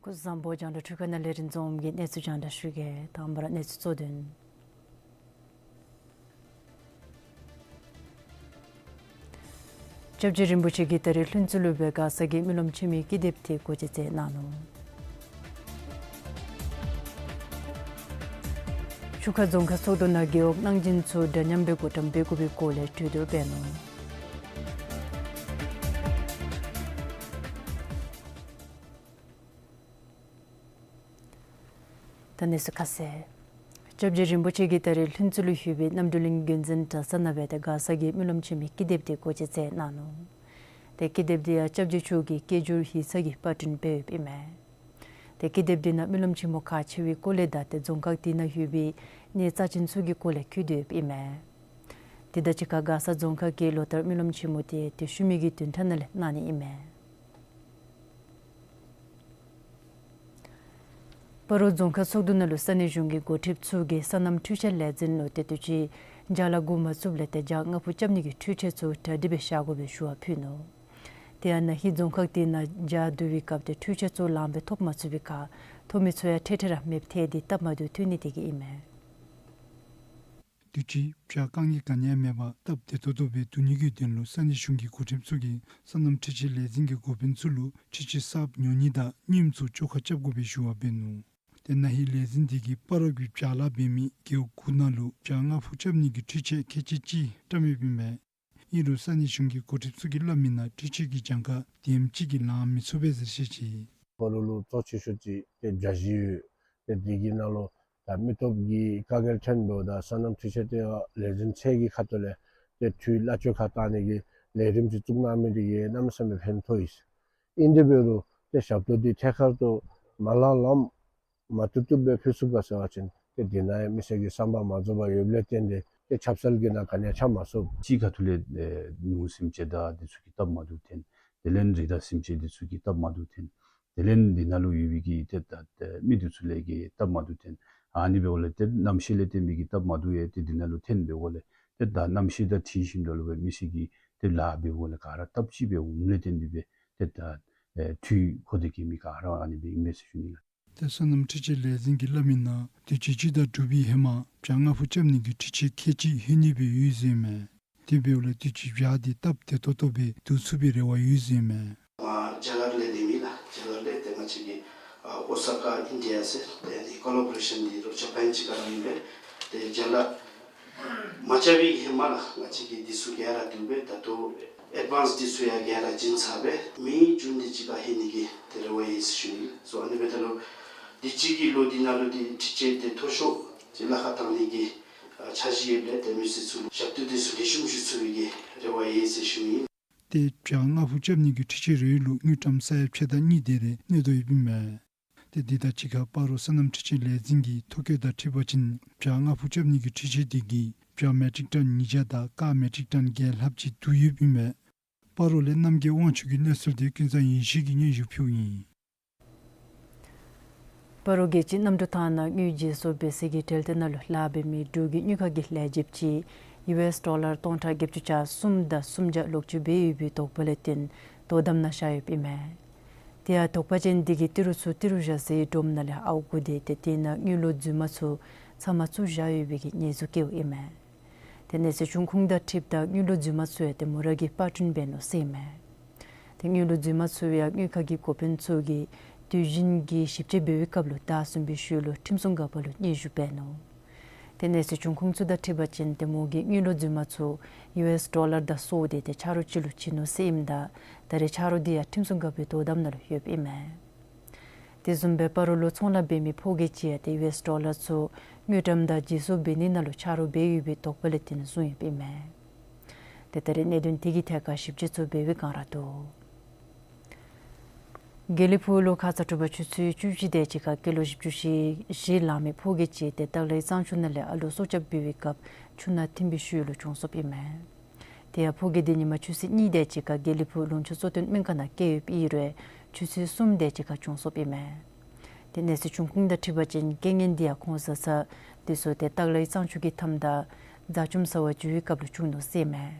སྐུ་གཟུགས་བཟང་པོ། རྒྱང་བསྒྲགས་འཕྲུལ་ཁང་ནང་ལས་རིན་འཛོམས་ཀྱིས་གནས་ཚུལ་རྒྱང་བསྒྲགས་ཞུ་གེ། དང་པ་ར་གནས་ཚུལ་གཙོ་དོན། སྐྱབས་རྗེ་རིན་པོ་ཆེ་གིས་ད་རེས་ལྷུན་རྩེ་ལུ་སྦེ་མགར་ས་གི་སྨོན་ལམ་ཆེན་མོའི་ཀི་དེབ་དེ་སྒོ་འབྱེད་མཛད་གནང་ནུག། ཆུ་ཁ་རྫོང་ཁག་ཚོགས་འདུ་ནང་རྒེད་འོག་གནང་སྦྱིན་ཚུ་འདྲ་མཉམ་སྦེ་བགོ་བཀྲམ་འབད་དགོ་པའི་སྐོར་ལས་གྲོས་བསྡུར་འབད་ནུག། ད་གནས་ཚུལ་ཁ་གསལ། སྐྱབས་རྗེ་རིན་པོ་ཆེ་གིས་ད་རེས་ལྷུན་རྩེ་ལུ་ཡོད་པའི་རྣམ་གྲོལ་གླིང་དགོན་འཛིན་གྲྭ་ཚང་ནང་སྦེ་ཏེ་མགར་ས་གི་སྨོན་ལམ་ཆེན་མོའི་ཀི་དེབ་དེ་སྒོ་འབྱེད་མཛད་གནང་ནུག། ཏེ་ཀི་དེབ་དེ་ཡང་སྐྱབས་རྗེ་མཆོག་གི་སྐད་སྒྱུར་ཡིག་ཚང་གིས་པར་སྐྲུན་འབད་ཡོདཔ་ཨིན་མས། ཏེ་ཀི་དེབ་དེ་ནང་སྨོན་ལམ་ཆེན་མོ་ཁག་ཆེ་བའི་སྐོར་ལས་དང་ཏེ་རྫོང་ཁག་དེ་ནང་ཡོད་པའི་གནས་རྩ་ཅན་ཚུ་གི་སྐོར་ལས་བཀོད་དེ་ཡོདཔ་ཨིན་མས། དེ་དང་གཅིག་ཁར་མགར་ས་རྫོང་ཁག་གིས་ལོ་ལྟར་སྨོན་ལམ་ཆེན་མོ་དེ་ཏེ་ཤུལ་མའི་གི་བདུན་ཕྲག་ནང་ལས་གནང་ནི་ཨིན་མས། སྤ་རོ་རྫོང་ཁག་ཚོགས་འདུ་ནང་ལུ་ས་གནས་གཞུང་གི་འགོ་ཁྲིདཔ་ཚུ་གིས་སོ་ནམ་འཕྲུལ་ཆས་ལས་འཛིན་ལུ་ཏེ་དུས་ཅི་ཇ་ལཱ་འགོ་མ་བཙུགསཔ་ལས་ཏེ་ཇ་རྔ་བུ་རྐྱབ་ནི་གི་འཕྲུལ་ཆས་ཚུ་གྲ་སྒྲིག་འབད་བཞག་དགོ་པའི་ཞུ་བ་ཕུལ་ནུག། དེ་ཡང་ན་ཧིང་རྫོང་ཁག་དེ་ནང་ཇ་བསྡུ་བའི་སྐབས་ཏེ་འཕྲུལ་ཆས་ཚུ་ལངམ་སྦེ་ཐོབ་མ་ཚུགས་པའི་ཁར་ཐོབ་མི་ཚུ་ཡང་འཕྲལ་འཕྲལ་ར་མེདཔ་ཐལ་ཏེ་སྟབས་མ་བདེཝ་ཐོན་ནི་དེ་གིས་ཨིན་མས། དུས་ཅི་ཇ་དཀའ་ངལ་ག་ནི་ཡང་མེད་པར་སྟབས་བདེ་ཏོག་ཏོ་སྦེ་བསྡུ་ནི་གི་དོན་ལུ་ས་གནས་གཞུང་གི་འགོ་ཁྲིདཔ་ཚུ་གིས་སོ་ནམ་འཕྲུལ་ཆས་ལས་འཛིན་གྱི་འགོ་དཔོན་ཚུ་ལུ་འཕྲུལ་ཆས་གསརཔ་ཉོ་ནི་དང་རྙིངམ་ཚུ་བཅོ་ཁ་རྐྱབ་དགོ་པའི་ཞུ་བ་འབད་ནུག། ཏེ་ན་ཧིང་ལས་འཛིན་དེ་གིས་སྤ་རོ་གི་ཇ་ལཱ་འབད་མི་རྒེད་འོག་དགུ་ནང་ལུ་ཇ་རྔ་བུ་རྐྱབ་ནི་གི་འཕྲུལ་ཆས་ཁལ་གཅིག་ཅིག་བཀྲམ་ཡོདཔ་ཨིན་མས། ཨིན་རུང་ས་གནས་གཞུང་གི་འགོ་ཁྲིདཔ་ཚུ་གིས་སླབ་མིའི་ནང་འཕྲུལ་ཆས་ཀྱི་གྱངས་ཁ་དེམ་ཅིག་གིས་ལང་མི་ཚུགས་པས་ཟེར་བཤད་ཅི། སྤ་རོ་ལུ་གཙོ་ཆེ་ཤོས་ཅིག་ཏེ་ཇ་གཞི་ཡོད། ཏེ་དེ་གི་ནང་ལུ་ད་མི་སྟོབས་ཀྱི་དཀའ་ངལ་ཐོན་འབདཝ་ད་སོ་ནམ་འཕྲུལ་ཆས་ལྟེ་བ་ལས་འཛིན་ཚད་ཀྱི་ཁ་ཐུག་ལས་ཏེ་འཕྲུལ་གླ་ཆ་ཁར་བཏང་ནི་གི་ལས་རིམ་ཅིག་བཙུགས་གནང་མི་དེ་གིས་གནམ་མེད་ས་མེད་ཕན་ཐོགས་ཡི། ཨིན་དེ་འབད་རུང་ཏེ་ཞབས་ཏོག་འདི་ཐད་ཀར་དུ་མ་ལང་ལངམ་མ་བཏུབ་བཏུབ་སྦེ་ཕུལ་ཚུགས་ག་ཟེར་བ་ཅིན་ཏེ་དེ་ནང་ཡང་མི་སེར་གྱི་བསམ་པ་མ་རྫོགས་པར་ཡོདཔ་ལས་བརྟེན་ཏེ་ཏེ་ཆབ་གསང་གི་ནང་ག་ནི་ཡང་ཆ་མ་སོང་། གཅིག་ཁ་ཐུག་ལས་ཨེ་ནོར་སེམས་ཅན་དང་དེ་ཚུ་གིས་སྟབས་མ་བདེཝ་ཐོན། དེ་ལས་རི་དྭགས་སེམས་ཅན་དེ་ཚུ་གིས་སྟབས་མ་བདེཝ་ཐོན། དེ་ལས་འདི་ནང་ལུ་ཡོད་པའི་གི་ཏེ་ད་ཏེ་མི་དེ་ཚུ་ལས་ཀྱི་སྟབས་མ་བདེཝ་ཐོན། ཨ་ནི་འབདཝ་ལས་ཏེ་གནམ་གཤིས་ལས་བརྟེན་པའི་གི་སྟབས་མ་བདེཝ་ཡང་ཏེ་འདི་ནང་ལུ་ཐོན་འབདཝ་ལས་ཏེ་ད་གནམ་གཤིས་དང་འཁྲིལ་ཞིནམ་ད་ལུ་སྦེ་མི་སེར་གྱིས་ཏེ་ལཱ་འབདཝ་ལས་ག་ར་སྟབས་གཅིག་སྦེ་འོངམ་ལས་བརྟེན་ཏེ་སྦེ་ཏེ་ད་ཨེ་འཕྲུལ་མཁོ་སྟོབས་གི་མི་ག་ར་ཨ་ནི་སྦེ་ཨིན་པས་ཟེར་ཞུ་ནི་ལགས། ཏེ་སོ་ནམ་འཕྲུལ་ཆས་ལས་འཛིན་གྱིས་སླབ་མིའི་ནང་དུས་ཅི་སྤྱི་ཟླ་དྲུག་པའི་ཧེ་མ་ཇ་རྔ་བུ་རྐྱབ་ནི་གི་འཕྲུལ་ཆས་ཁལ་གཅིག་ལྷོད་ནི་སྦེ་ཡོད་ཟེར་ཨིན་མས། དེ་འབདཝ་ལས་དུས་ཅི་ཇ་འདི་སྟབས་བདེ་ཏོག་ཏོ་སྦེ་བསྡུ་ཚུགས་པའི་རེ་བ་ཡོད་ཟེར་ཨིན་མས། ང་རྒྱ་གར་ལས་འདི་མི་ལགས། རྒྱ་གར་ལས་ཏེ་ང་བཅས་ཀྱི་ཨ་ཨོ་ས་ཀ་ཨིན་ཌི་ཡ་ཟེར་ཏེ་ཨ་ནི་ཀོ་ལ་བོ་རེ་ཤཱན་འདི་རོགས་ཇ་པཱན་ཅིག་ཁར་ཨིན་པས། ཏེ་ཇ་ལཱ་མ་རྐྱབ་པའི་ཧེ་མ་ལགས་ང་བཅས་ཀྱིས་འདི་ཚུ་ག་ར་བསྡུ་སྦེ་ད་ལྟོ་ཨེཌ་ཝཱནསི་འདི་ཚུ་ཡང་ག་ར་བྱིན་ཚར་སྦེ་མེ་ཇུན་འདི་ཅིག་ཁར་ལྷོད་ནི་གི་ཏེ་རེ་བ་ཡོད་ཟེར་ཞུ་ནི་ལགས། སོ་ཨ་ནི་འབདཝ་ད་ལུ་འདི་ཅིག་གི་ལོ་འདི་ནང་ལུ་འདི་འཕྲུལ་ཆས་འདི་མཐོ་ཤོས་ཅིག་ལཱ་ཁག་བཏང་ནི་གི་ཨ་འཆར་གཞི་ཡོདཔ་ལས་ཏེ་མི་སེར་ཚུ་ལུ་ཞབས་ཏོག་འདི་ཚུ་ལེགས་ཤོམ་ཞུ་ཚུགས་པའི་གི་རེ་བ་ཡོད་ཟེར་ཞུ་ནི་ཨིན། ཏེ་ཇ་རྔ་བུ་རྐྱབ་ནི་གི་འཕྲུལ་ཆས་རེ་རེ་ལུ་དངུལ་ཀྲམ་ས་ཡ་ཕྱེད་དང་གཉིས་དེ་རེ་གནས་དོ་ཡོདཔ་ཨིན་མས། ཏེ་འདི་དང་གཅིག་ཁར་སྤ་རོ་སོ་ནམ་འཕྲུལ་ཆས་ལས་འཛིན་གྱི་ཐོ་བཀོད་དང་འཁྲིལ་བ་ཅིན་ཇ་རྔ་བུ་རྐྱབ་ནི་གི་འཕྲུལ་ཆས་དེ་གིས་ཇ་མེ་ཊིག་ཊོན་ཉིས་བརྒྱ་དང་ཀར་མེ་ཊིག་ཊོན་བརྒྱད་ལྷགཔ་ཅིག་བསྡུ་ཡོདཔ་ཨིན་མས། སྤ་རོ་ལས་རྣམ་རྒྱལ་དབང་ཕྱུག་གི་གནས་ཚུལ་དེ་ཀུན་བཟང་ཡེ་ཤེས་ཀྱིས་སྙན་ཞུ་ཕུལཝ་ཨིན། སྤ་རོ་རྒྱལ་སྤྱིའི་གནམ་གྲུ་ཐང་ནང་དངུལ་བརྗེ་སོར་འབད་སའི་གི་གྲལ་དེ་ནང་ལུ་ལཱ་འབད་མི་འབྲུག་གི་དངུལ་ཁང་གི་ལས་བྱེདཔ་ཅིག་ཡུ་ཨེསི་ཌོ་ལར་སྟོང་ཕྲག་བརྒྱད་ཅུ་གྱ་གསུམ་དང་སུམ་བརྒྱ་ལོག་སྤྱོད་འབད་ཡོད་པའི་དོགས་པ་ལས་བརྟེན་དོ་དམ་ནང་བཞག་ཡོདཔ་ཨིན་མས། དེ་ཡང་དོགས་པ་ཅན་དེ་གིས་ཏི་རུ་ཚུ་ཏི་རུ་བཞག་སའི་སྒྲོམ་ནང་ལས་ཨརཝ་བརྐུ་སྟེ་ཏེ་དེ་ནང་དངུལ་ལོག་རྫུན་མ་ཚུ་ཚབ་མ་བཙུགས་བཞག་ཡོད་པའི་གི་ཉེས་འཛུགས་བཀལཝ་ཨིན་མས། ཏེ་གནས་ཚུལ་བྱུང་ཁུངས་དང་འཁྲིལཝ་ད་དངུལ་ལོག་རྫུན་མ་ཚུ་ཡང་ཏེ་མོ་ར་གིས་པར་སྐྲུན་འབད་ནུག་ཟེར་ཨིན་མས། ཏེ་དངུལ་ལོག་རྫུན་མ་ཚུ་ཡང་དངུལ་ཁང་གི་འགོ་དཔོན་ཚུ་གིས་དུས་ཡུན་གྱི་ཞིབ་དཔྱད་འབད་བའི་སྐབས་ལུ་བདའ་ཟུན་པའི་ཤུལ་ལུ་ཁྲིམས་སྲུང་འགག་པ་ལུ་སྙན་ཞུ་འབད་ནུག། ཏེ་གནས་ཚུལ་བྱུང་ཁུངས་ཚུ་དང་འཁྲིལ་བ་ཅིན་ཏེ་མོ་གིས་དངུལ་ལོག་རྫུན་མ་ཚུ་ཡུ་ཨེསི་ཌོ་ལར་དང་སོར་ཏེ་ཏེ་ཆ་རོགས་ཅིག་ལུ་བྱིན་ནུག་ཟེར་ཨིནམ་ད་ད་རེས་ཆ་རོགས་དེ་ཡང་ཁྲིམས་སྲུང་འགག་པའི་དོ་དམ་ནང་ལུ་ཡོདཔ་ཨིན་མས། དེ་བཟུམ་སྦེ་སྤ་རོ་ལུ་ཚོང་ལཱ་འབད་མི་ཕོ་སྐྱེས་ཅིག་ཡང་ཏེ་ཡུ་ཨེསི་ཌོ་ལར་ཚུ་དངུལ་ཀྲམ་དང་བརྗེ་སོར་འབད་ནི་ནང་ལུ་ཆ་རོགས་འབད་ཡོད་པའི་དོགས་པ་ལས་བརྟེན་བཟུང་ཡོདཔ་ཨིན་མས། ཏེ་ད་རེས་གནད་དོན་དེ་གི་ཐད་ཁར་ཞིབ་དཔྱད་ཚུ་འབད་བའི་བསྒང་ར་འདུག། དགེ་ལེགས་ཕུག་ལུ་ཁ་ཙ་དྲོ་པ་ཆུ་ཚོད་བཅུ་གཅིག་དེ་ཅིག་ཁར་སྐྱེས་ལོ་བཞི་བཅུ་ཞེ་བཞི་ལང་མི་ཕོ་སྐྱེས་ཅིག་ཏེ་སྟག་ལའི་གཙང་ཆུ་ནང་ལས་ཨ་ལུ་སྲོག་སྐྱབས་འབད་བའི་སྐབས་ཆུ་ནང་ཐིམ་པའི་ཤུལ་ལུ་གྱོངས་སོཔ་ཨིན་མས། དེ་ཡང་ཕོ་སྐྱེས་དེ་ཉིན་མ་ཆུ་ཚོད་གཉིས་དེ་ཅིག་ཁར་དགེ་ལེགས་ཕུག་ལུང་ཕྱོགས་གཙོ་བསྟེན་སྨན་ཁང་ནང་བསྐྱལ་ཡོདཔ་ཨིན་རུང་ཆུ་ཚོད་གསུམ་དེ་ཅིག་ཁར་གྱོངས་སོཔ་ཨིན་མས། ཏེ་གནས་ཚུལ་བྱུང་ཁུངས་དང་འཁྲིལ་བ་ཅིན་རྐྱེན་ངན་དེ་ཡང་ཁོང་བཟའ་ཚང་དེ་ཚུ་ཏེ་སྟག་ལའི་གཙང་ཆུ་གི་མཐའམ་དང་རྫ་ཆུམ་ཟ་བར་འགྱོ་བའི་སྐབས་ལུ་བྱུང་ནུག་ཟེར་ཨིན་མས།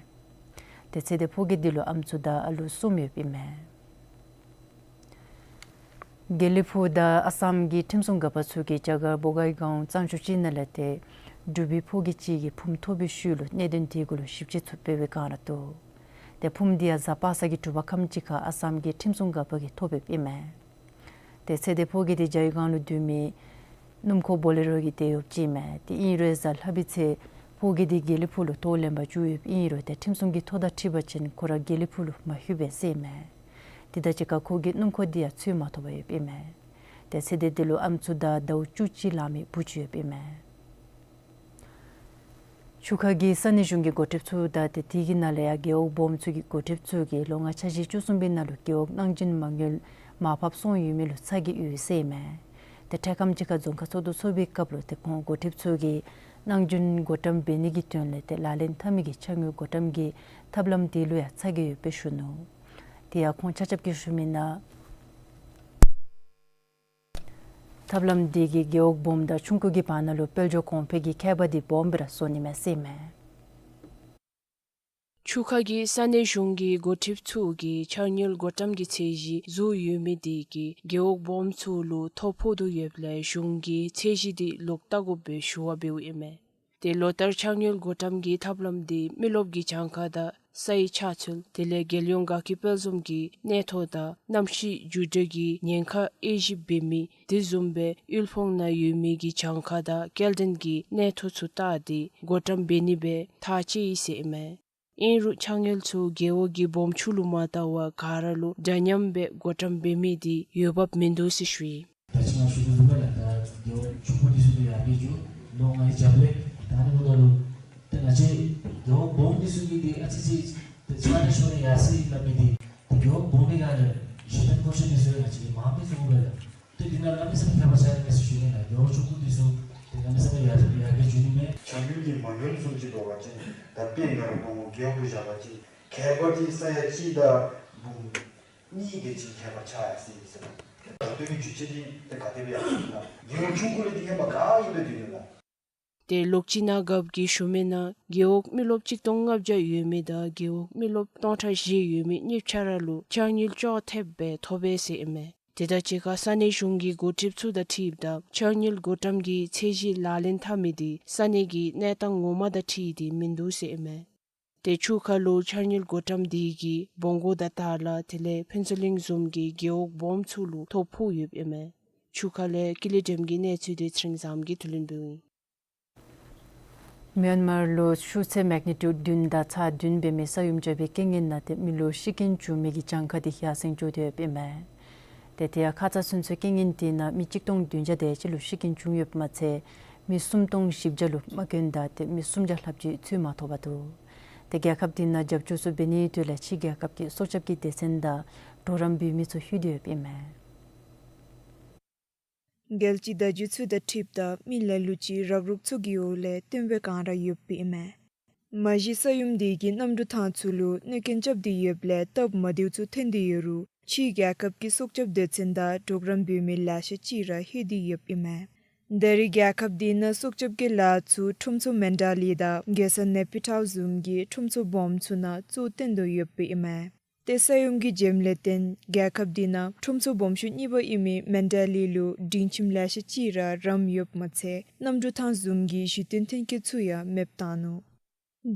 ཏེ་ཚེ་འདས་ཕོ་སྐྱེས་དེ་ལུ་ཨམ་སྲུ་དང་ཨ་ལུ་གསུམ་ཡོདཔ་ཨིན་མས། དགེ་ལེགས་ཕུག་དང་ཨ་སམ་གྱི་ཁྲིམས་སྲུང་འགག་པ་ཚུ་གིས་རྒྱ་གར་བོ་གའི་སྒང་གཙང་ཆུ་ཅིག་ནང་ལས་ཏེ་འབྲུག་པའི་ཕོ་སྐྱེས་ཅིག་གི་ཕུངམ་ཐོབ་པའི་ཤུལ་ལུ་གནད་དོན་དེ་གུ་ལུ་ཞིབ་དཔྱད་ཚུ་འབད་བའི་བསྒང་ར་འདུག། ཏེ་ ཏེ་ཕུངམ་འདི་ཡང་གཟའ་པ་སངས་ཀྱི་དྲོ་པ་ཁམས་ཅིག་ཁར་ཨ་སམ་གྱི་ཁྲིམས་སྲུང་འགག་པ་གིས་ཐོབ་ཡོདཔ་ཨིན་མས། ཏེ་ཚེ་འདི་ཕོ་སྐྱེས་འདི་ཇའི་སྒང་ལུ་སྡོད་མི་སྣུམ་འཁོར་བོ་ལེ་རོ་གི་དེད་གཡོགཔ་ཅིག་ཨིན་མས། ཏེ་ཨིན་རུང་གཟའ་ལྷག་པའི་ཚེ་ཕོ་སྐྱེས་འདི་དགེ་ལེགས་ཕུག་ལུ་ཐོག་ལེན་པར་འགྱོ་ཡོདཔ་ཨིན་རུང་ཏེ་ཁྲིམས་སྲུང་གིས་ཐོ་དང་འཁྲིལ་བ་ཅིན་ཁོ་ར་དགེ་ལེགས་ཕུག་ལུ་མ་ལྷོད་པས་ཟེར་ཨིན་མས། དེ་དང་གཅིག་ཁར་ཁོ་གི་སྣུམ་འཁོར་འདི་ཡང་འཚོལ་མ་ཐོབ་པར་ཡོདཔ་ཨིན་མས། ཏེ་ཚེ་འདི་འདི་ལུ་ཨམ་སྲུ་དང་ཟླཝ་བཅུ་གཅིག་ལང་མི་བུ་ཅིག་ཡོདཔ་ཨིན་མས། ཆུ་ཁ་གི་ས་གནས་གཞུང་གི་འགོ་ཁྲིདཔ་ཚུ་དང་ཏེ་དེ་གི་ནང་ལས་ཡང་རྒེད་འོག་སྦོམ་ཚུ་གི་འགོ་ཁྲིདཔ་ཚུ་གིས་ལོ་ལྔ་འཆར་གཞི་བཅུ་གསུམ་པའི་ནང་ལུ་རྒེད་འོག་གནང་སྦྱིན་མ་དངུལ་མར་ཕབ་སོང་ཡོད་མི་ལུ་ཚ་གྱང་ཡོད་ཟེར་ཨིན་མས། ཏེ་འཕྲལ་ཁམས་ཅིག་ཁར་རྫོང་ཁག་ཚོགས་འདུ་ཚོགས་པའི་སྐབས་ལུ་ཏེ་ཁོང་འགོ་ཁྲིདཔ་ཚུ་གིས་གནང་སྦྱིན་བགོ་བཀྲམ་འབད་ནི་གི་དོན་ལས་ཏེ་ལག་ལེན་འཐབ་མི་གི་ཕྱག་དངུལ་བགོ་བཀྲམ་གྱི་ཐབས་ལམ་དེ་ལུ་ཡང་ཚ་གྱང་ཡོདཔ་སྦེ་ཞུ་ནུག། དེ་ཡང་ཁོང་ཆ་ཁྱབ་ཀྱིས་ཞུ་མི་ནང་ཐབས་ལམ་འདི་གིས་རྒེད་འོག་སྦོམ་དང་ཆུང་ཀུ་གི་བར་ན་ལུ་དཔལ་འབྱོར་གོང་འཕེལ་གྱི་ཁྱད་པར་འདི་སྦོམ་སྦེ་ར་བཟོ་ནི་མས་ཟེར་ཨིན་མས། ཆུ་ཁ་གི་ས་གནས་གཞུང་གི་འགོ་ཁྲིདཔ་ཚུ་གིས་ཕྱག་དངུལ་བགོ་བཀྲམ་གྱི་ཚད་གཞི་བཟོ་ཡོད་མི་འདི་གིས་རྒེད་འོག་སྦོམ་ཚུ་ལུ་ཐོ་ཕོག་དོ་ཡོདཔ་ལས་གཞུང་གིས་ཚད་གཞི་འདི་ལོག་བལྟ་དགོ་པའི་ཞུ་བ་འབདཝ་ཨིན་མས། ཏེ་ལོ་ལྟར་ཕྱག་དངུལ་བགོ་བཀྲམ་གྱི་ཐབས་ལམ་འདི་མི་རློབས་ཀྱི་གྱངས་ཁ་དང་སའི་ཆགས་ཚུལ་དེ་ལས་རྒྱལ་ཡོངས་དགའ་སྐྱིད་དཔལ་འཛོམས་ཀྱི་གནས་ཐོ་དང་གནམ་གཤིས་འགྱུར་འགྲོས་ཀྱི་ཉེན་ཁ་དབྱེ་ཞིབ་འབད་མི་དེ་བཟུམ་སྦེ་དབུལ་ཕོངས་ནང་ཡོད་མི་གི་གྱངས་ཁ་དང་སྐྱེལ་འདྲེན་གྱི་གནས་ཐོ་ཚུ་བལྟ་སྟེ་བགོ་བཀྲམ་འབད་ནི་སྦེ་ཐག་བཅད་ཡི་ཟེར་ཨིན་མས། ཨིན་རུང་ཕྱག་དངུལ་ཚུ་རྒེད་འོག་གི་སྦོམ་ཆུང་ལུ་མ་བལྟ་བར་ག་ར་ལུ་འདྲ་མཉམ་སྦེ་བགོ་བཀྲམ་འབད་མི་འདི་འོས་འབབ་མིན་འདུག་ཟེར་ཞུ་ཡི། ད་ཅི་ང་ཞུ་དོ་བཟུམ་སྦེ་ལགས། ད་རྒེད་འོག་ཆུང་ཀུ་འདི་ཚུ་ཡར་རྒྱས་འགྱོ་ནི་ང་བཅས་ར་ད་ནི་འབདཝ་ད་ལུ་ཏེ་ང་བཅས་རྒེད་འོག་སྦོམ་འདི་ཚུ་གིས་ཏེ་ཨ་ཙི་ཅིག་ཏེ་ཕྱག་ལཱ་ཞུ་ནི་ཡར་སོ་ཡི་སླབ་མི་འདི་ཏེ་རྒེད་འོག་སྦོམ་པའི་སྒང་ལས་གཞི་རྟེན་མཁོ་ཆས་འདི་ཚུ་ང་བཅས་ཀྱིས་མངམ་སྦེ་བཙུགས་དགོ་པས་ལགས། ཏེ་འདི་ནང་གནམ་མེད་ས་མེད་ཁྱད་པར་ཆགས་ནི་མས་ཟེར་ཞུ་ནི་ལགས། རྒེད་འོག་ཆུང་ཀུ་འདི་ཚུ་ཏེ་གནམ་མེད་ས་མེད་ཡར་ཡར་རྒྱས་འགྱོ་ནི་མས། ཕྱག་དངུལ་གྱི་མ་དངུལ་བཟུམ་ཅིག་འདུག་པ་ཅིན་ད་དཔེར་ན་ར་བུམོ་རྒེད་འོག་ལུ་བཞག་པ་ཅིན་ཁྱད་པར་འདི་ས་ཡ་གཅིག་དང་འབུམ་གཉིས་དེ་ཅིག་ཁྱད་པར་ཆགས་ཡར་སོ་ཡི་ཟེར་ལགས། ད་ལྟོ་གི་འགྱུར་བཅོས་འདི་ཏེ་ག་དེ་སྦེ་ཡར་སོ་ཡི་ལགས། རྒེད་འོག་ཆུང་ཀུ་ལས་འདི་ཧེ་མ་ག་ཨིནམ་སྦེ་སྡོད་ནུག་ལགས། ཏེ་ལོག་སྤྱིར་ན་རྒཔོ་གིས་ཞུ་མི་ནང་རྒེད་འོག་མི་རློབས་གཅིག་སྟོང་ལྔ་བརྒྱ་ཡོད་མི་དང་རྒེད་འོག་མི་རློབས་སྟོང་ཕྲག་བཞི་ཡོད་མི་གཉིས་ཆ་ར་ལུ་ཕྱག་དངུལ་ཅོག་འཐདཔ་སྦེ་ཐོབ་པས་ཟེར་ཨིན་མས། དེ་དང་གཅིག་ཁར་ས་གནས་གཞུང་གི་འགོ་ཁྲིདཔ་ཚུ་དང་འཁྲིལཝ་ད་ཕྱག་དངུལ་བགོ་བཀྲམ་གྱི་ཚད་གཞི་ལག་ལེན་འཐབ་མི་འདི་ས་གནས་ཀྱི་གནས་སྟངས་ངོ་མ་དང་འཁྲིལ་ཏེ་མིན་འདུག་ཟེར་ཨིན་མས། ཏེ་ཆུ་ཁ་ལུ་ཕྱག་དངུལ་བགོ་བཀྲམ་འདི་གིས་སྦོང་སྒོ་དང་ཏཱ་ལ་དེ་ལས་ཕུན་ཚོགས་གླིང་བཟུམ་གྱི་རྒེད་འོག་སྦོམ་ཚུ་ལུ་ཐོ་ཕོག་ཡོདཔ་ཨིན་མས། ཆུ་ཁ་ལས་ཀུན་ལེགས་སྒྲོལམ་གྱི་གནས་ཚུལ་འདི་ཚེ་རིང་བཟངམོ་གིས་བསྡུ་ལེན་འབདཝ་ཨིན། མིའན་མར་ལུ་ཤུགས་ཚད་མེག་ནི་ཊིའུཌ་བདུན་དང་ཚེག་བདུན་འབད་མི་ས་ཡོམ་རྐྱབ་པའི་རྐྱེན་ངན་ནང་ཏེ་མི་ལུ་ཤི་རྐྱེན་བྱུང་མི་གི་གྱངས་ཁ་འདི་ཡར་སེང་འགྱོ་སྟེ་ཡོདཔ་ཨིན་མས། ཏེ་དེ་ཡང་ཁ་ཙ་ཚུན་ཚོད་རྐྱེན་ངན་དེ་ནང་མི་གཅིག་སྟོང་བདུན་བརྒྱ་དེ་ཅིག་ལུ་ཤི་རྐྱེན་བྱུང་ཡོདཔ་མ་ཚད་མི་སུམ་སྟོང་བཞི་བརྒྱ་ལུ་རྨ་སྐྱོན་དང་ཏེ་མི་སུམ་བརྒྱ་ལྷགཔ་ཅིག་འཚོལ་མ་ཐོབ་པར་འདུག། ཏེ་རྒྱལ་ཁབ་དེ་ནང་རྒྱབ་སྐྱོར་ཚུ་འབད་ནིའི་དོན་ལས་ཕྱི་རྒྱལ་ཁབ་ཀྱི་སྲོག་སྐྱབས་ཀྱི་སྡེ་ཚན་དང་གྲོགས་རམ་འབད་མི་ཚུ་ལྷོད་དེ་ཡོདཔ་ཨིན་མས། རྒྱལ་སྤྱིའི་བརྡ་བརྒྱུད་ཚུ་དང་འཁྲིལཝ་ད་མི་ལ་ལུ་ཅིག་རག་རོག་ཚུ་གི་འོག་ལས་བཏོན་པའི་བསྒང་ར་ཡོདཔ་ཨིན་མས། མ་གཞི་ས་ཡོམ་དེ་གིས་གནམ་གྲུ་ཐང་ཚུ་ལུ་གནོད་རྐྱེན་རྐྱབ་སྟེ་ཡོདཔ་ལས་སྟབས་མ་བདེཝ་ཚུ་ཐོན་ཏེ་ཡོད་རུང་ཕྱི་རྒྱལ་ཁབ་ཀྱི་སྲོག་སྐྱབས་སྡེ་ཚན་དང་གྲོགས་རམ་འབད་མི་ལེ་ཤ་ཅིག་ར་ལྷོད་དེ་ཡོདཔ་ཨིན་མས། ད་རེས་རྒྱལ་ཁབ་དེ་ནང་སྲོག་སྐྱབས་ཀྱི་ལཱ་ཚུ་ཁྲོམ་ཚོགས་མན་ཌ་ལི་དང་རྒྱལ་ས་ནེ་པི་ཊལ་བཟུམ་གྱི་ཁྲོམ་ཚོགས་སྦོམ་ཚུ་ནང་གཙོ་བཏོན་དོ་ཡོདཔ་ཨིན་མས། ཏེ་ས་ཡོམ་གྱི་རྐྱེན་ལས་བརྟེན་རྒྱལ་ཁབ་དེ་ནང་ཁྲོམ་ཚོགས་སྦོམ་ཤོས་གཉིས་པ་ཨིན་མི་མན་ཌ་ལི་ལུ་སྒྲིང་ཁྱིམ་ལེ་ཤ་ཅིག་ར་རམ་ཡོདཔ་མ་ཚད་གནམ་གྲུ་ཐང་བཟུམ་གྱི་གཞི་རྟེན་མཐུན་རྐྱེན་ཚུ་ཡང་མེདཔ་བཏང་ནུག།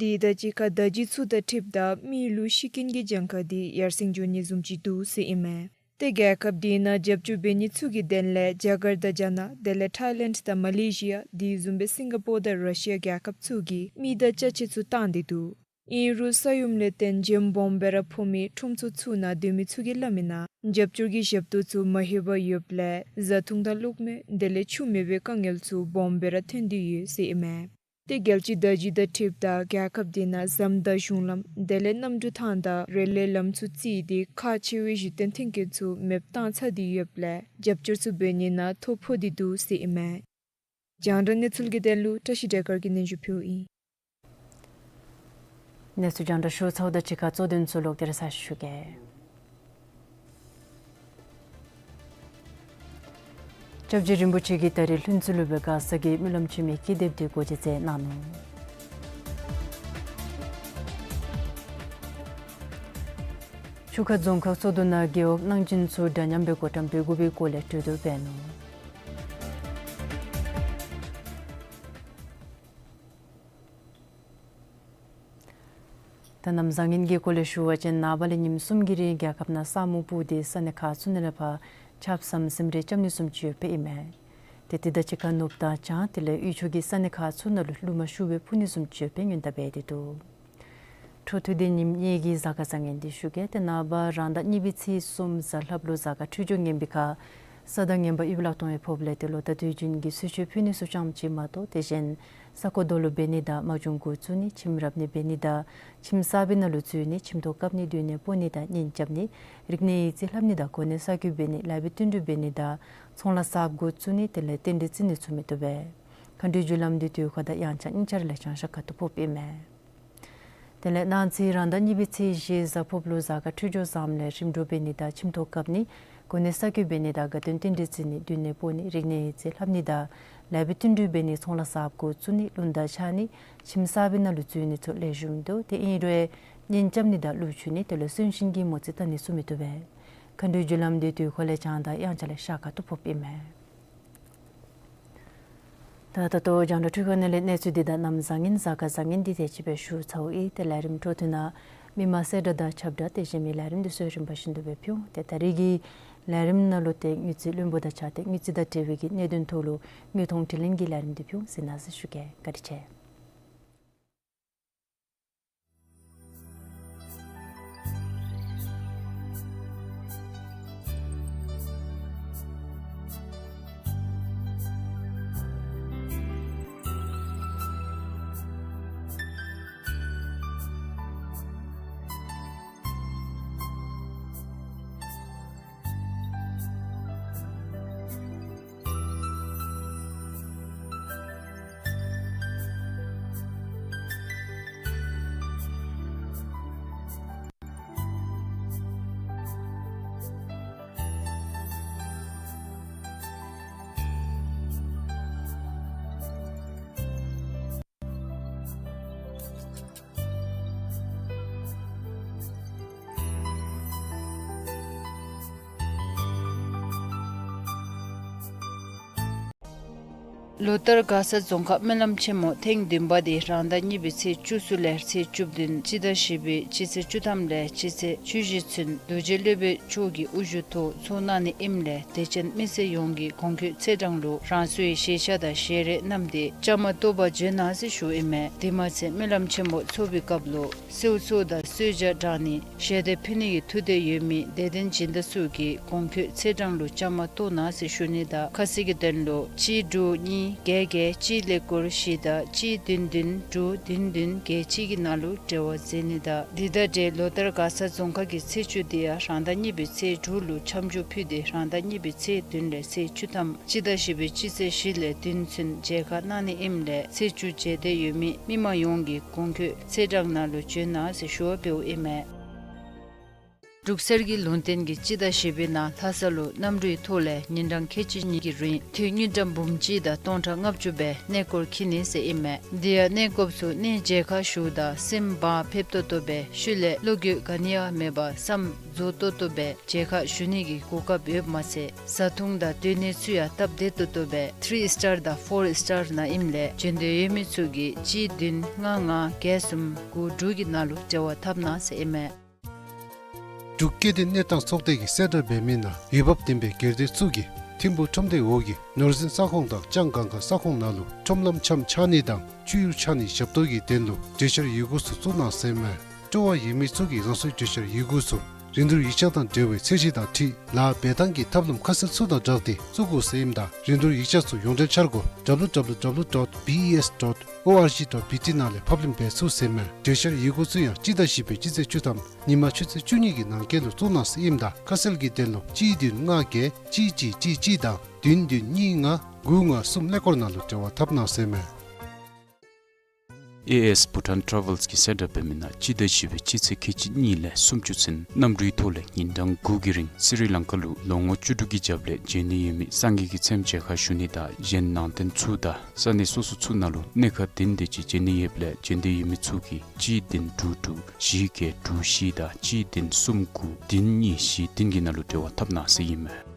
དེ་དང་གཅིག་ཁར་བརྡ་བརྒྱུད་ཚུ་དང་འཁྲིལཝ་ད་མི་ལུ་ཤི་རྐྱེན་གྱི་གྱངས་ཁ་དེ་ཡར་སེང་འགྱོ་ནི་བཟུམ་ཅིག་འདུག་ཟེར་ཨིན་མས། ཏེ་རྒྱལ་ཁབ་དེ་ནང་རྒྱབ་སྐྱོར་འབད་ནི་ཚུ་གི་དོན་ལས་རྒྱ་གར་དང་རྒྱ་ནག་དེ་ལས་ཐཱའི་ལེནཌ་དང་མ་ལེ་ཤི་ཡ་དེ་བཟུམ་སྦེ་སིང་ག་པོར་དང་ར་ཤི་ཡ་རྒྱལ་ཁབ་ཚུ་གིས་མི་དང་ཅ་ཆས་ཚུ་བཏང་སྟེ་འདུག། ཨིན་རུང་ས་ཡོམ་ལས་བརྟེན་འཇོན་སྦོམ་སྦེ་ར་ཕོག་མི་ཁྲོམ་ཚོགས་ཚུ་ནང་སྡོད་མི་ཚུ་གིས་སླབ་མི་ནང་རྒྱབ་སྐྱོར་གྱི་ཞབས་ཏོག་ཚུ་མ་ལྷོད་པར་ཡོདཔ་ལས་བཟའ་འཐུང་དང་གློག་མེ་དེ་ལས་ཆུ་མེད་པའི་དཀའ་ངལ་ཚུ་སྦོམ་སྦེ་ར་ཐོན་ཏེ་ཡོད་ཟེར་ཨིན་མས། ཏེ་རྒྱལ་སྤྱིའི་བརྡ་བརྒྱུད་དང་འཁྲིལཝ་ད་རྒྱལ་ཁབ་དེ་ནང་ཟམ་དང་གཞུང་ལམ་དེ་ལས་གནམ་གྲུ་ཐང་དང་རེ་ལའི་ལམ་ཚུ་བརྩིས་ཏེ་ཁག་ཆེ་བའི་གཞི་རྟེན་མཐུན་རྐྱེན་ཚུ་མེདཔ་བཏང་ཚར་ཏེ་ཡོདཔ་ལས་རྒྱབ་སྐྱོར་ཚུ་འབད་ནི་ནང་ཐོ་ཕོག་སྟེ་འདུག་ཟེར་ཨིན་མས། རྒྱང་བསྒྲགས་གནས་ཚུལ་གྱི་དོན་ལུ་བཀྲ་ཤིས་བདེ་དཀར་གྱིས་སྙན་ཞུ་ཕུལཝ་ཨིན། གནས་ཚུལ་རྒྱང་བསྒྲགས་ཞུ་ཚརཝ་དང་གཅིག་ཁར་གཙོ་དོན་ཚུ་ལོག་སྟེ་ར་ཚར་ཞུ་གེ། སྐྱབས་རྗེ་རིན་པོ་ཆེ་གིས་ད་རེས་ལྷུན་རྩེ་ལུ་སྦེ་མགར་ས་གི་སྨོན་ལམ་ཆེན་མོའི་ཀི་དེབ་དེ་སྒོ་འབྱེད་མཛད་གནང་ནུག། ཆུ་ཁ་རྫོང་ཁག་ཚོགས་འདུ་ནང་རྒེད་འོག་གནང་སྦྱིན་ཚུ་འདྲ་མཉམ་སྦེ་བགོ་བཀྲམ་འབད་དགོ་པའི་སྐོར་ལས་གྲོས་བསྡུར་འབད་ནུག། ད་གནམ་བཟང་ངན་གྱི་སྐོར་ལས་ཞུ་བ་ཅིན་ནངས་པ་ལས་ཉིནམ་གསུམ་གྱི་རིང་རྒྱལ་ཁབ་ནང་ས་སྨུག་སྤུབས་ཏེ་ས་གནས་ཁག་ཚུ་ནང་ལས་ཕར་ཆརཔ་སམ་སིམ་རེ་རྐྱབ་ནི་བཟུམ་ཅིག་ཡོདཔ་ཨིན་མས། ཏེ་དེ་དང་གཅིག་ཁར་ནུབ་དང་བྱང་དེ་ལས་དབུས་ཕྱོགས་ཀྱི་ས་གནས་ཁག་ཚུ་ནང་ལུ་རླུང་མ་ཤུགས་སྦེ་འཕུ་ནི་བཟུམ་ཅིག་ཡོདཔ་སྦེ་སྔོན་བརྡ་འབད་དེ་འདུག། འཕྲོ་མཐུད་དེ་ཉིནམ་གཉིས་ཀྱི་གཟའ་སྐར་བཟང་ངན་འདི་ཞུ་གེ། ཏེ་ནངས་པ་རང་ཟླ་གཉིས་པའི་ཚེས་གསུམ་གཟའ་ལྷགཔ་ལུ་གཟའ་སྐར་འཕྲོད་སྦྱོར་ངན་པའི་ཁར་ས་དང་ངན་པ་གཡུས་ལ་སྟོང་བའི་ཕོགཔ་ལས་ཏེ་ལོ་ཟླ་དུས་རྒྱུན་གྱི་གསོལ་མཆོད་ཕུལ་ནི་ཚུ་ཙམ་ཅིག་མ་གཏོགས་དེ་གཞན་ས་རྐོ་རྡོ་སློག་འབད་ནི་དང་མ་བྱུང་འགོ་བཙུགས་ནི་ཁྱིམ་རབ་གནས་འབད་ནི་དང་ཁྱིམ་གསར་པའི་ནང་ལུ་འཛུལ་ནི་ཁྱིམ་ཐོག་བཀབ་ནི་མདུན་ནེ་སྤོ་ནི་དང་གཉེན་རྐྱབ་ནི་རིག་གནས་ཡིག་རྩིས་ལྷབ་ནི་དང་གོ་གནས་གསར་བསྐོ་འབད་ནི་ལཱ་འབད་བསྟུན་གྲོས་འབད་ནི་དང་ཚོང་ལཱ་གསརཔ་འགོ་བཙུགས་ནི་དེ་ལས་རྟེན་འབྲེལ་བརྩི་ནི་ཚུ་མི་བཏུབ་པས། མཁའ་འགྲོའི་རྒྱུ་ལམ་འདི་དུས་འཁོར་དང་དབྱངས་འཆར་གཉིས་ཆ་ར་ལས་བྱང་ཤར་ཁ་ཐུག་ཕོགཔ་ཨིན་མས། དེ་ལས་གནངས་ཚེ་རང་ཟླ་གཉིས་པའི་ཚེས་བཞི་གཟའ་ཕོརཔ་ལུ་གཟའ་སྐར་འཕྲོད་སྦྱོར་བཟངམ་ལས་རིམ་གྲོ་འབད་ནི་དང་ཁྱིམ་ཐོག་བཀབ་ནི་གོ་གནས་གསར་བསྐོ་འབད་ནི་དང་དགའ་སྟོན་རྟེན་འབྲེལ་བརྩི་ནི་མདུན་ནེ་སྤོ་ནི་རིག་གནས་ཡིག་རྩིས་ལྷབ་ནི་དང་ལཱ་འབད་བསྟུན་གྲོས་འབད་ནི་ཚོང་ལཱ་གསརཔ་འགོ་བཙུགས་ནི་རླུང་རྟ་འཕྱར་ནི་ཁྱིམ་གསར་པའི་ནང་ལུ་འཛུལ་ནི་ཚུ་ལེགས་ཤོམ་འདུག། ཏེ་ཨིན་རུང་གཉེན་རྐྱབ་ནི་དང་གླུ་མཆོད་ནི་དེ་ལས་གསོན་གཤིན་གྱི་མོ་རྩིས་བལྟ་ནི་ཚུ་མི་བཏུབ་པས། མཁའ་འགྲོའི་རྒྱུ་ལམ་འདི་དུས་འཁོར་ལས་བྱང་དང་དབྱངས་འཆར་ལས་ཤར་ཁ་ཐུག་ཕོགཔ་ཨིན་མས། ད་ད་ལྟོ་རྒྱང་བསྒྲགས་འཕྲུལ་ཁང་ནང་ལས་གནས་ཚུལ་འདི་དང་གནམ་བཟང་ངན་གཟའ་སྐར་བཟང་ངན་འདི་དེ་ཅིག་སྦེ་ཞུ་ཚརཝ་ཨིན། ཏེ་ལས་རིམ་འཕྲོ་མཐུད་ནང་མི་མང་གསལ་བསྒྲགས་དང་ཁྱབ་བསྒྲགས་དེ་བཞིན་མི་ལས་རིམ་འདི་ཚུ་རིམ་པ་བཞིན་དུ་སྦེ་ཕུལ་འོང་། ཏེ་ད་རིས་ཀྱི་ལས་རིམ་ནང་ལུ་ཏེ་དངུལ་རྩིས་བློན་པོ་དང་བཅས་ཏེ་དངུལ་རྩིས་དང་འབྲེལ་བའི་གི་གནད་དོན་ཐོག་ལུ་དངོས་མཐོང་དྲི་ལན་གྱི་ལས་རིམ་འདི་ཕུལ་འོང་ཟེར་ནཱ་ཟེར་ཞུ་གེ། བཀའ་དྲིན་ཆེ། ལོ་ལྟར་མགར་ས་རྫོང་ཁག་སྨོན་ལམ་ཆེན་མོ་ཐེངས་བདུན་པ་འདི་རང་ཟླ་གཉིས་པའི་ཚེས་བཅུ་གསུམ་ལས་ཚེས་བཅུ་བདུན་སྤྱི་ཟླ་བཞི་པའི་སྤྱི་ཚེས་བཅུ་ཐམ་ལས་སྤྱི་ཚེས་བཅུ་བཞི་ཚུན་རྡོ་རྗེ་སློབ་དཔོན་མཆོག་གི་དབུ་བཞུགས་ཐོག་ཚོགས་གནང་ནི་ཨིནམ་ལས་དད་ཅན་མི་སེར་ཡོངས་ཀྱིས་གོང་འཁོད་ཚེས་གྲངས་ལུ་རང་སོའི་ཞལ་ཤ་དང་ཞལ་རས་བསྣམས་ཏེ་བཅའ་མར་གཏོགས་པར་བྱོན་གནང་ཟེར་ཞུཝ་ཨིན་མས། དེ་མ་ཚད་སྨོན་ལམ་ཆེན་མོ་ཚོགས་པའི་སྐབས་ལུ་གསོལ་ཚོགས་དང་གསོལ་ཇ་དྲང་ནི་ཞལ་འདེབས་ཕུལ་ནི་གི་ཐུགས་འདོད་ཡོད་མི་དད་ལྡན་སྦྱིན་བདག་ཚུ་གིས་གོང་འཁོད་ཚེས་གྲངས་ལུ་བཅའ་མར་གཏོགས་གནང་ཟེར་ཞུ་ནི་དང་ཁ་གསལ་གྱི་དོན་ལུ་གཅིག་དྲུག་གཉིས་བརྒྱད་བརྒྱད་གཅིག་ཀླད་ཀོར་བཞི་དང་གཅིག་བདུན་བདུན་དྲུག་བདུན་བདུན་བརྒྱད་གཅིག་གི་ནང་ལུ་འབྲེལ་བ་མཛད་ནི་དང་། འདི་དང་འབྲེལ་ལོ་ལྟར་མགར་ས་རྫོང་ཁག་གི་ཚེས་བཅུ་འདི་ཡང་རང་ཟླ་གཉིས་པའི་ཚེས་དྲུག་ལུ་འཆམ་འཇུག་ཕུལ་ཏེ་རང་ཟླ་གཉིས་པའི་ཚེས་བདུན་ལས་ཚེས་བཅུ་ཐམ་སྤྱི་ཟླ་བཞི་པའི་སྤྱི་ཚེས་བཞི་ལས་བདུན་ཚུན་མཇལ་ཁ་གནང་ནི་ཨིནམ་ལས་ཚེས་བཅུ་མཇལ་འདོད་ཡོད་མི་མི་མང་ཡོངས་ཀྱིས་གོང་འཁོད་ཚེས་གྲངས་ནང་ལུ་བྱོན་གནང་ཟེར་ཞུ་བ་འབདཝ་ཨིན་མས། འབྲུག་གསེར་གྱི་ལུང་བསྟན་གྱིས་སྤྱི་ཟླ་བཞི་པའི་ནང་ལྷ་ས་ལུ་གནམ་གྲུའི་ཐོག་ལས་ཉིན་གྲངས་ཁལ་གཅིག་གཉིས་ཀྱི་རིང་དངུལ་ཀྲམ་འབུམ་གཅིག་དང་སྟོང་ཕྲག་ལྔ་བཅུ་སྦེ་གནས་སྐོར་འཁྱིད་ནི་ཟེར་ཨིན་མས། དེ་ཡང་གནས་སྐོརཔ་ཚུ་གནས་མཇལ་ཁ་ཞུཝ་ད་སེམས་བག་ཕེབས་ཏོག་ཏོ་སྦེ་ཤུལ་ལས་བློ་འགྱོད་ག་ནི་ཡང་མེད་པར་བསམ་རྫོགས་ཏོག་ཏོ་སྦེ་མཇལ་ཁ་ཞུ་ནི་གི་གོ་སྐབས་ཡོདཔ་མ་ཚད་བཟའ་འཐུང་དང་སྡོད་གནས་ཚུ་ཡང་སྟབས་བདེ་ཏོག་ཏོ་སྦེ་ཐི་རི་སི་ཊར་དང་ཕོར་སི་ཊར་ནང་ཨིནམ་ལས་བྱོན་འདོད་ཡོད་མི་ཚུ་གིས་གཅིག་བདུན་ལྔ་ལྔ་བརྒྱད་གསུམ་དགུ་དྲུག་གི་ནང་ལུ་འབྲེལ་བ་འཐབ་གནང་ཟེར་ཨིན་མས། འབྲུག་སྐྱེ་ལྡན་གནས་སྟངས་ཚོགས་སྡེ་གིས་གསལ་བསྒྲགས་འབད་མི་ནང་འོས་འབབ་ལྡན་པའི་སྒེར་སྡེ་ཚུ་གིས་ཐིམ་ཕུག་ཁྲོམ་སྡེ་འོག་གི་ནོར་འཛིན་ས་ཁོངས་དང་ལྕང་སྒང་ག་ས་ཁོངས་ནང་ལུ་ཁྲོམ་ལམ་ཆམ་ཆག་ནི་དང་བཅུད་ཡུར་ཆག་ནིའི་ཞབས་ཏོག་གི་དོན་ལུ་གྲོས་འཆར་ཡི་གུ་ཚུ་བཙུགས་གནང་ཟེར་ཨིན་མས། སྤྲོ་བ་ཡོད་མི་ཚུ་གིས་རང་སོའི་གྲོས་འཆར་ཡི་གུ་ཚུ་རིན་བསྡུར་ཡིག་ཆ་དང་འབྲེལ་བའི་ཚད་གཞི་དང་འཁྲིལ་ལཱ་འབད་ཐངས་ཀྱི་ཐབས་ལམ་ཁ་གསལ་ཚུ་དང་སྦྲགས་ཏེ་བཙུགས་དགོ་ཟེར་ཨིནམ་ད་རིན་བསྡུར་ཡིག་ཆ་ཚུ་ཡོངས་འབྲེལ་འཆར་སྒོ་www dot bes dot org dot bt ནང་ལས་ཕབ་ལེན་འབད་ཚུགས་ཟེར་ཨིན་མས། གྲོས་འཆར་ཡི་གུ་ཚུ་ཡང་སྤྱི་ཟླ་བཞི་པའི་སྤྱི་ཚེས་བཅུ་ཐམ་ཉིན་མ་ཆུ་ཚོད་བཅུ་གཉིས་ཀྱི་ནང་འཁོད་ལུ་བཙུགས་གནང་ཟེར་ཨིནམ་ད་ཁ་གསལ་གྱི་དོན་ལུ་གཅིག་བདུན་ལྔ་བརྒྱད་གཅིག་གཅིག་གཅིག་གཅིག་དང་བདུན་བདུན་གཉིས་ལྔ་དགུ་ལྔ་གསུམ་ཀླད་ཀོར་ནང་ལུ་འབྲེལ་བ་འཐབ་གནང་ཟེར་ཨིན་མས། ཨེ་ཨེས་བྷུ་ཊཱན་ཊ་རེ་ཝེལསི་གིས་གསལ་བསྒྲགས་འབད་མི་ནང་སྤྱི་ཟླ་བཞི་པའི་སྤྱི་ཚེས་ཁལ་གཅིག་གཉིས་ལས་སུམ་ཅུ་ཚུན་གནམ་གྲུའི་ཐོག་ལས་ཉིན་གྲངས་དགུ་གི་རིང་སི་རི་ལང་ཀ་ལུ་ལོ་ངོ་བཅུ་དྲུག་གི་རྒྱབ་ལས་འབྱོན་ནི་ཡོད་མི་སངས་རྒྱས་ཀྱི་ཚེམས་མཇལ་ཁ་ཞུ་ནི་དང་གཞན་ནང་རྟེན་ཚུ་དང་ས་གནས་སོ་སོ་ཚུ་ནང་ལུ་གནས་ཁང་བདུན་དེ་ཅིག་འབྱོན་ནི་ཡོདཔ་ལས་འབྱོན་འདོད་ཡོད་མི་ཚུ་གིས་གཅིག་བདུན་དྲུག་དྲུག་བཞི་བརྒྱད་དྲུག་བཞི་དང་གཅིག་བདུན་གསུམ་དགུ་བདུན་གཉིས་བཞི་བདུན་གྱི་ནང་ལུ་འབྲེལ་བ་འཐབ་གནང་ཟེར་ཨིན་མས།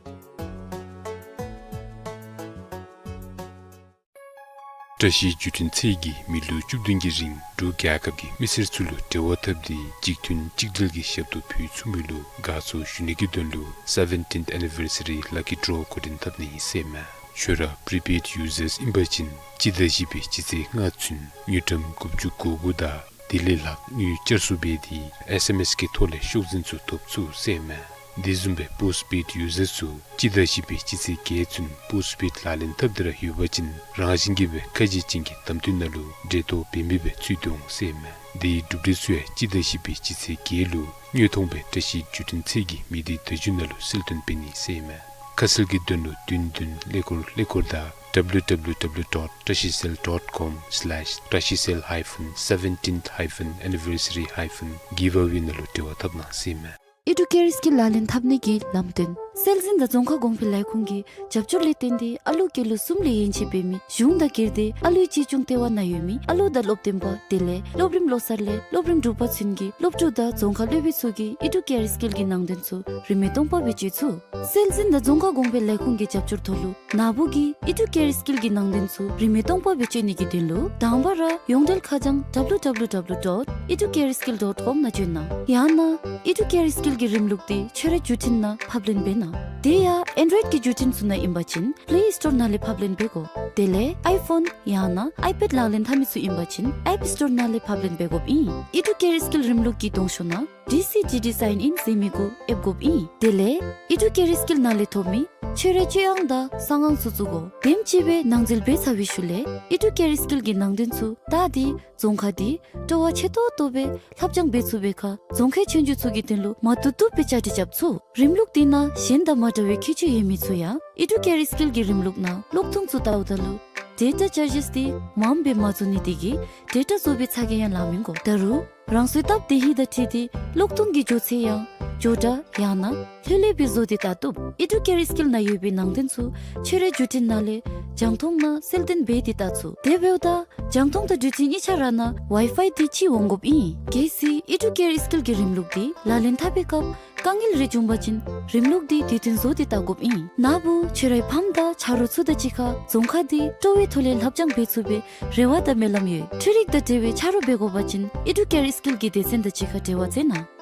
བཀྲ་ཤིས་བརྒྱུད་འཕྲིན་ཚད་ཀྱིས་མི་ལོ་བཅུ་བདུན་གྱི་རིང་འབྲུག་རྒྱལ་ཁབ་ཀྱི་མི་སེར་ཚུ་ལུ་འབྲེལ་བ་འཐབ་སྟེ་གཅིག་མཐུན་གཅིག་སྒྲིལ་གྱི་ཞབས་ཏོག་ཕུལ་ཚུགས་མི་ལུ་དགའ་ཚོར་ཞུ་ནི་གི་དོན་ལུ་སེ་བེན་ཊིནཐ་ཨེ་ནི་བར་སི་རི་ལ་ཀི་ཌོ་འགོ་འདྲེན་འཐབ་ནི་ཨིན་ཟེར་མས། ཁྱོད་ར་པི་རི་པེཌ་ཡུ་ཛརསི་ཨིན་པ་ཅིན་སྤྱི་ཟླ་བཞི་པའི་སྤྱི་ཚེས་ལྔ་ཚུན་དངུལ་ཀྲམ་དགུ་བཅུ་གོ་དགུ་དང་དེ་ལས་ལྷག་དངུལ་བསྐྱར་གསོ་འབད་དེ་ཨེསི་ཨེམ་ཨེསི་གི་ཐོག་ལས་ཤོག་འཛིན་ཚུ་ཐོབ་ཚུགས་ཟེར་མས། དེ་བཟུམ་སྦེ་པོསཊ་པེཌ་ཡུ་ཛརསི་ཚུ་སྤྱི་ཟླ་བཞི་པའི་སྤྱི་ཚེས་བརྒྱད་ཚུན་པོསཊ་པེཌ་ལག་ལེན་འཐབ་སྟེ་ར་ཡོད་པ་ཅིན་རང་བཞིན་གྱིས་སྦེ་ཁ་འབྱེད་ཅན་གྱི་དམ་དོན་ནང་ལུ་འབྲེལ་གཏོགས་འབད་མི་སྦེ་ཚུད་དེ་འོང་ཟེར་མས། དེའི་གྲུབ་འབྲས་ཚུ་ཡང་སྤྱི་ཟླ་བཞི་པའི་སྤྱི་ཚེས་བརྒྱད་ལུ་དངོས་མཐོང་སྦེ་བཀྲ་ཤིས་བརྒྱུད་འཕྲིན་ཚད་ཀྱི་མི་སྡེ་བརྡ་བརྒྱུད་ནང་ལུ་གསལ་སྟོན་འབད་ནི་ཟེར་མས། ཁ་གསལ་གྱི་དོན་ལུ་བདུན་བདུན་ཀླད་ཀོར་ཀླད་ཀོར་དང་W W W dot trashicell dot com slash trashicell hyphen seventeenth hyphen anniversary hyphen giveaway ནང་ལུ་འབྲེལ་བ་འཐབ་གནང་ཟེར་མས། ཨི་ཌུ་ཀེར་སི་ཀིལ་ལག་ལེན་འཐབ་ནི་གི་ལམ་སྟོན། སྲོལ་འཛིན་དང་རྫོང་ཁ་གོང་འཕེལ་ལས་ཁུངས་ཀྱི་རྒྱབ་སྐྱོར་ལས་བརྟེན་ཏེ་ཨ་ལུ་སྐྱེས་ལོ་གསུམ་ལས་ཡན་ཆད་འབད་མི་གཞུང་དང་སྒེར་སྡེ་ཨ་ལུའི་གཅེས་སྐྱོང་ལྟེ་བ་ནང་ཡོད་མི་ཨ་ལུ་དང་སློབ་སྟོན་པ་དེ་ལས་སློབ་རིམ་ལོ་གསར་ལས་སློབ་རིམ་དྲུག་པ་ཚུན་གྱི་སློབ་ཕྲུག་དང་རྫོང་ཁ་སློབ་དཔོན་ཚུ་གིས་ཨི་ཌུ་ཀེར་སི་ཀིལ་གྱི་ནང་དོན་ཚུ་རིན་མེད་སྟོང་པ་སྦེ་སྤྱོད་ཚུགས། སྲོལ་འཛིན་དང་རྫོང་ཁ་གོང་འཕེལ་ལས་ཁུངས་ཀྱི་རྒྱབ་སྐྱོར་ཐོག་ལུ་ནཱ་བུ་གིས་ཨི་ཌུ་ཀེར་སི་ཀིལ་གྱི་ནང་དོན་ཚུ་རིན་མེད་སྟོང་པ་སྦེ་སྤྱོད་ནི་གི་དོན་ལུ་དང་པ་ར་ཡོངས་འབྲེལ་ཁ་བྱང་W W W dot educareskill dot com ནང་བྱོན་གནང་། ཡང་ན་ཨི་ཌུ་ཀེར་སི་ཀིལ་གྱི་རིམ་ལུགས་འདི་ཁྱོད་རའི་བརྒྱུད་འཕྲིན་ནང་ཕབ་ལེན་འབད་གནང་། དེ་ཡང་ཨེན་ཌོ་རོའིཌ་ཀྱི་བརྒྱུད་འཕྲིན་ཚུ་ནང་ཨིན་པ་ཅིན་པེ་ལེ་སི་ཊོར་ནང་ལས་ཕབ་ལེན་འབད་དགོ། དེ་ལས་ཨའི་ཕོན་ཡང་ན་ཨའི་པེཌ་ལག་ལེན་འཐབ་མི་ཚུ་ཨིན་པ་ཅིན་ཨེཔ་སི་ཊོར་ནང་ལས་ཕབ་ལེན་འབད་དགོཔ་ཨིན། ཨི་ཌུ་ཀེར་སི་ཀིལ་རིམ་ལུགས་ཀྱི་གདོང་ཤོག་ནང་ཌི་སི་ཌི་ཌི་སའིན་ཨིན་ཟེར་མི་གུ་ཨེབ་དགོཔ་ཨིན། དེ་ལས་ཨི་ཌུ་ཀེར་སི་ཀིལ་ནང་ལས་ཐོབ་མི་ཁྱོད་རའི་སྤྱོད་དབང་དང་གསང་དབང་ཚུ་བཙུགས་དགོ། དེམ་ཅིག་སྦེ་ནང་འཛུལ་འབད་ཚར་བའི་ཤུལ་ལས་ཨི་ཌུ་ཀེར་སི་ཀིལ་གྱི་ནང་དོན་ཚུ་བལྟ་སྟེ་རྫོང་ཁ་འདི་སྤྲོ་བ་ཆེ་ཏོག་ཏོ་སྦེ་ལྷབ་སྦྱང་འབད་ཚུགས་པའི་ཁར་རྫོང་ཁའི་ཆོས་རྒྱུགས་ཚུ་གི་དོན་ལུ་མ་བཏུབ་བཏུབ་སྦེ་བཅའ་སྒྲིག་རྐྱབ་ཚུགས། རིམ་ལུགས་འདི་ནང་གཞན་དང་མ་འདྲ་བའི་ཁྱད་ཆོས་ཡོད་མི་ཚུ་ཡང་ཨི་ཌུ་ཀེར་སི་ཀིལ་གྱི་རིམ་ལུགས་ནང་གློག་ཐུང་ཚུ་བལྟཝ་ད་ལུ་ཌེ་ཊ་ཅར་ཇེསི་འདི་མངམ་སྦེ་མ་བཟོ་ནི་དེ་གིས་ཌེ་ཊ་བཟོ་བའི་ཚ་གྱང་ཡང་ལང་མི་དགོ། ད་རུང་རང་སོའི་སྟབས་བདེ་ཧིང་དང་འཁྲིལ་ཏེ་གློག་ཐུང་གི་མགྱོགས་ཚད་ཡང་མགྱོགས་དྲགས་ཡང་ན་ལྷོད་ལྷོད་སྦེ་བཟོ་སྟེ་བལྟ་བཏུབ། ཨི་ཌུ་ཀེར་སི་ཀིལ་ནང་ཡོད་པའི་ནང་དོན་ཚུ་ཁྱོད་རའི་བརྒྱུད་འཕྲིན་ནང་ལས་རྒྱང་མཐོང་ནང་གསལ་སྟོན་འབད་དེ་བལྟ་ཚུགས། དེ་འབདཝ་ད་རྒྱང་མཐོང་དང་བརྒྱུད་འཕྲིན་གཉིས་ཆ་ར་ནང་ཝའི་ཕའི་འདི་ཅིག་འོང་དགོཔ་ཨིན། གལ་སྲིད་ཨི་ཌུ་ཀེར་སི་ཀིལ་གྱི་རིམ་ལུགས་འདི་ལག་ལེན་འཐབ་པའི་སྐབས་དཀའ་ངལ་རེ་བྱུང་པ་ཅིན་རིམ་ལུགས་འདི་དུས་མཐུན་བཟོ་སྟེ་བལྟ་དགོཔ་ཨིན། ནཱ་བུ་ཁྱོད་རའི་ཕམ་དང་ཆ་རོགས་ཚུ་དང་གཅིག་ཁར་རྫོང་ཁ་འདི་སྤྲོ་བའི་ཐོག་ལས་ལྷབ་སྦྱང་འབད་ཚུགས་པའི་རེ་བ་དང་སྨོན་ལམ་ཡོད། འཕྲུལ་རིག་དང་འབྲེལ་བའི་ཆ་རོགས་འབད་དགོ་པ་ཅིན་ཨི་ཌུ་ཀེར་སི་ཀིལ་གྱི་སྡེ་ཚན་དང་གཅིག་ཁར་འབྲེལ་བ་མཛད་གནང་།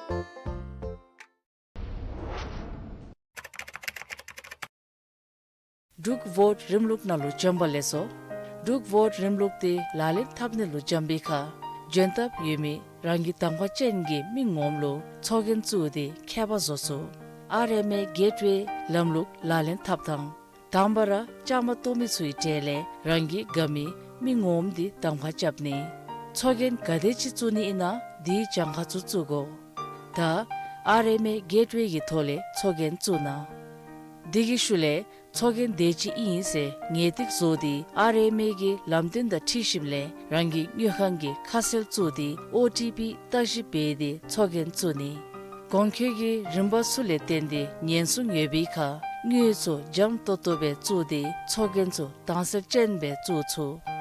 འབྲུག་བོཊ་རིམ་ལུགས་ནང་ལུ་འབྱོན་པ་ལེགས་སོ། འབྲུག་བོཊ་རིམ་ལུགས་འདི་ལག་ལེན་འཐབ་ནི་ལུ་འབྱོན་པའི་ཁར་འབྱོན་ཐབས་ཡོད་མི་རང་གི་གདམ་ཁ་ཅན་གྱི་མི་ངོམ་ལུ་ཚོགས་རྒྱན་བཙུགས་ཏེ་ཁྱད་པར་བཟོ་ཚུགས། ཨར་ཨེམ་ཨེ་གེཊ་ཝེ་ལམ་ལུགས་ལག་ལེན་འཐབ་ཐངས། དང་པ་ར་བཅའ་མར་གཏོགས་མི་ཚུའི་གྲས་ལས་རང་གི་དགའ་མི་མི་ངོམ་འདི་གདམ་ཁ་རྐྱབ་ནི། ཚོགས་རྒྱན་ག་དེ་ཅིག་བཙུགས་ནི་ཨིན་ན་དེའི་གྱངས་ཁ་ཚུ་བཙུགས་དགོ། ད་ཨར་ཨེམ་ཨེ་གེཊ་ཝེ་གི་ཐོག་ལས་ཚོགས་རྒྱན་བཙུགས་གནང་། དེ་གི་ཤུལ་ལས་ཚོགས་རྒྱན་དེ་ཅིག་ཨིན་ཟེར་ངེས་ཏིག་བཟོ་སྟེ་ཨར་ཨེམ་ཨེ་གི་ལམ་སྟོན་དང་འཁྲིལ་ཞིནམ་ལས་རང་གི་དངུལ་ཁང་གི་ཁ་གསལ་བཙུགས་ཏེ་ཨོ་ཊི་པི་བརྟག་ཞིབ་འབད་དེ་ཚོགས་རྒྱན་བཙུགས་ནི། གོང་འཁོད་ཀྱི་རིམ་པ་ཚུ་ལས་བརྟེན་ཏེ་ཉེན་སྲུང་ཡོད་པའི་ཁར་དངུལ་ཚུ་འཇམ་ཏོག་ཏོ་སྦེ་བཙུགས་ཏེ་ཚོགས་རྒྱན་ཚུ་དྭངས་གསལ་ཅན་སྦེ་བཙུགས་ཚུགས།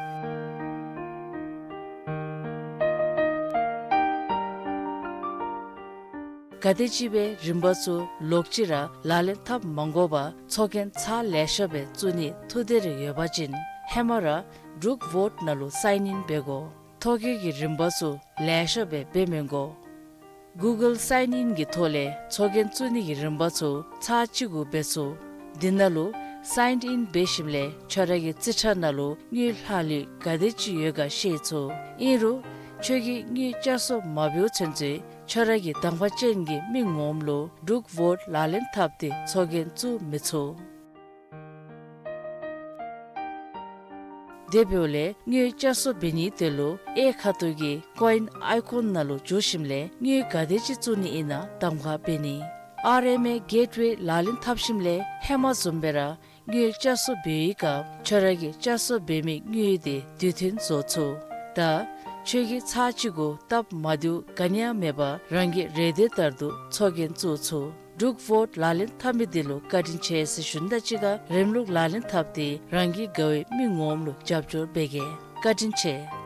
ག་དེ་ཅིག་སྦེ་རིམ་པ་ཚུ་ལོག་ཅི་ར་ལག་ལེན་འཐབ་མ་དགོ་པར་ཚོགས་རྒྱན་ཚར་ལེ་ཤ་སྦེ་བཙུགས་ནི་ཐུགས་འདོད་རེ་ཡོད་པ་ཅིན་ཧེ་མ་ར་འབྲུག་བོཊ་ནང་ལུ་སའིན་ཨིན་འབད་དགོ། ཐོ་བཀོད་ཀྱི་རིམ་པ་ཚུ་ལེ་ཤ་སྦེ་འབད་མི་དགོ། གུ་གཱལ་སའིན་ཨིན་གྱི་ཐོག་ལས་ཚོགས་རྒྱན་བཙུགས་ནི་གི་རིམ་པ་ཚུ་ཚར་གཅིག་གུ་འབད་ཚུགས། འདི་ནང་ལུ་སའིན་ཨིན་འབད་ཞིནམ་ལས་ཁྱོད་ར་གི་རྩིས་ཁྲ་ནང་ལུ་དངུལ་ལྷག་ལུས་ག་དེ་ཅིག་ཡོད་ག་ཤེས་ཚུགས། ཨིན་རུང་ཁྱོད་ཀྱིས་དངུལ་བསྐྱར་གསོ་མ་འབདཝ་ཚུན་ཚོད་ཁྱོད་ར་གི་གདམ་ཁ་ཅན་གྱི་མི་ངོམ་ལུ་འབྲུག་བོཊ་ལག་ལེན་འཐབ་སྟེ་ཚོགས་རྒྱན་བཙུགས་མི་ཚུགས། དེ་འབདཝ་ལས་དངུལ་བསྐྱར་གསོ་འབད་ནིའི་དོན་ལུ་གཡས་ཁ་ཐུག་གི་ཀོ་ཨིན་ཨའི་ཀོན་ནང་ལུ་འཛུལ་ཞིནམ་ལས་དངུལ་ག་དེ་ཅིག་བཙུགས་ནི་ཨིན་ན་གདམ་ཁ་འབད་ནི། ཨར་ཨེམ་ཨེ་གེཊ་ཝེ་ལག་ལེན་འཐབ་ཞིནམ་ལས་ཧེ་མ་བཟུམ་སྦེ་ར་དངུལ་བསྐྱར་གསོ་འབད་བའི་སྐབས་ཁྱོད་ར་གིས་བསྐྱར་གསོ་འབད་མི་དངུལ་དེ་དུས་མཐུན་བཟོ་ཚུགས། ད་ཁྱོད་ཀྱིས་ཚར་གཅིག་གུ་སྟབས་མ་བདེཝ་ག་ནི་ཡང་མེད་པར་རང་གི་རེ་འདོད་ལྟར་དུ་ཚོགས་རྒྱན་བཙུགས་ཚུགས། འབྲུག་བོཊ་ལག་ལེན་འཐབ་མི་འདི་ལུ་བཀའ་དྲིན་ཆེ་ཟེར་ཞུ་ནི་དང་གཅིག་ཁར་རིམ་ལུགས་ལག་ལེན་འཐབ་སྟེ་རང་གི་དགའ་བའི་མི་ངོམ་ལུ་རྒྱབ་སྐྱོར་འབད་གེ། བཀའ་དྲིན་ཆེ།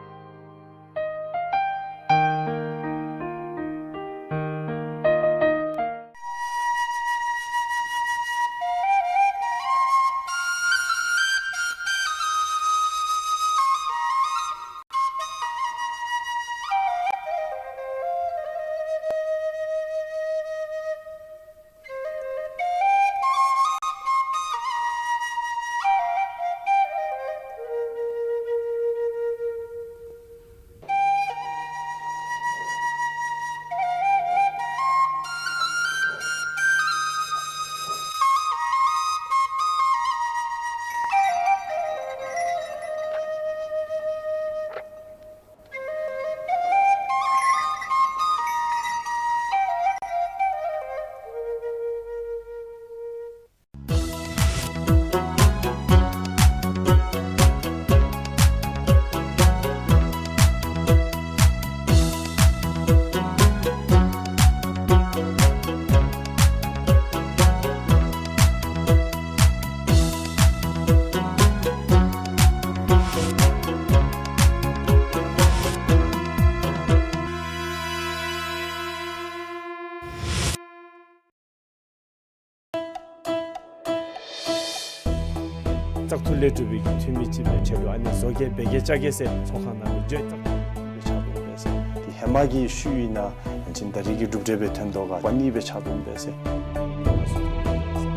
བཙག་འཐུ་ལས་གྲུབ་པའི་གི་འཐུས་མི་ཅིག་སྦེ་ཆེད་དུ་ཨ་ནི་བཟོ་བཀོད་འབད་གེ་བཅའ་གེ་ཟེར་ཚོགས་ཁང་ནང་ལུ་བརྗོད་བཙག་འཐུ་སྦེ་ཆགས་འདུག་པས་ཟེར། དེ་ཧེ་མ་གི་ཤུལ་ཨིན་ན་ཡང་ཅིན་ད་རེས་ཀྱི་གྲུབ་འབྲས་སྦེ་ཐོན་དོ་ག་པ་ནི་སྦེ་ཆགས་འདུག་པས་ཟེར།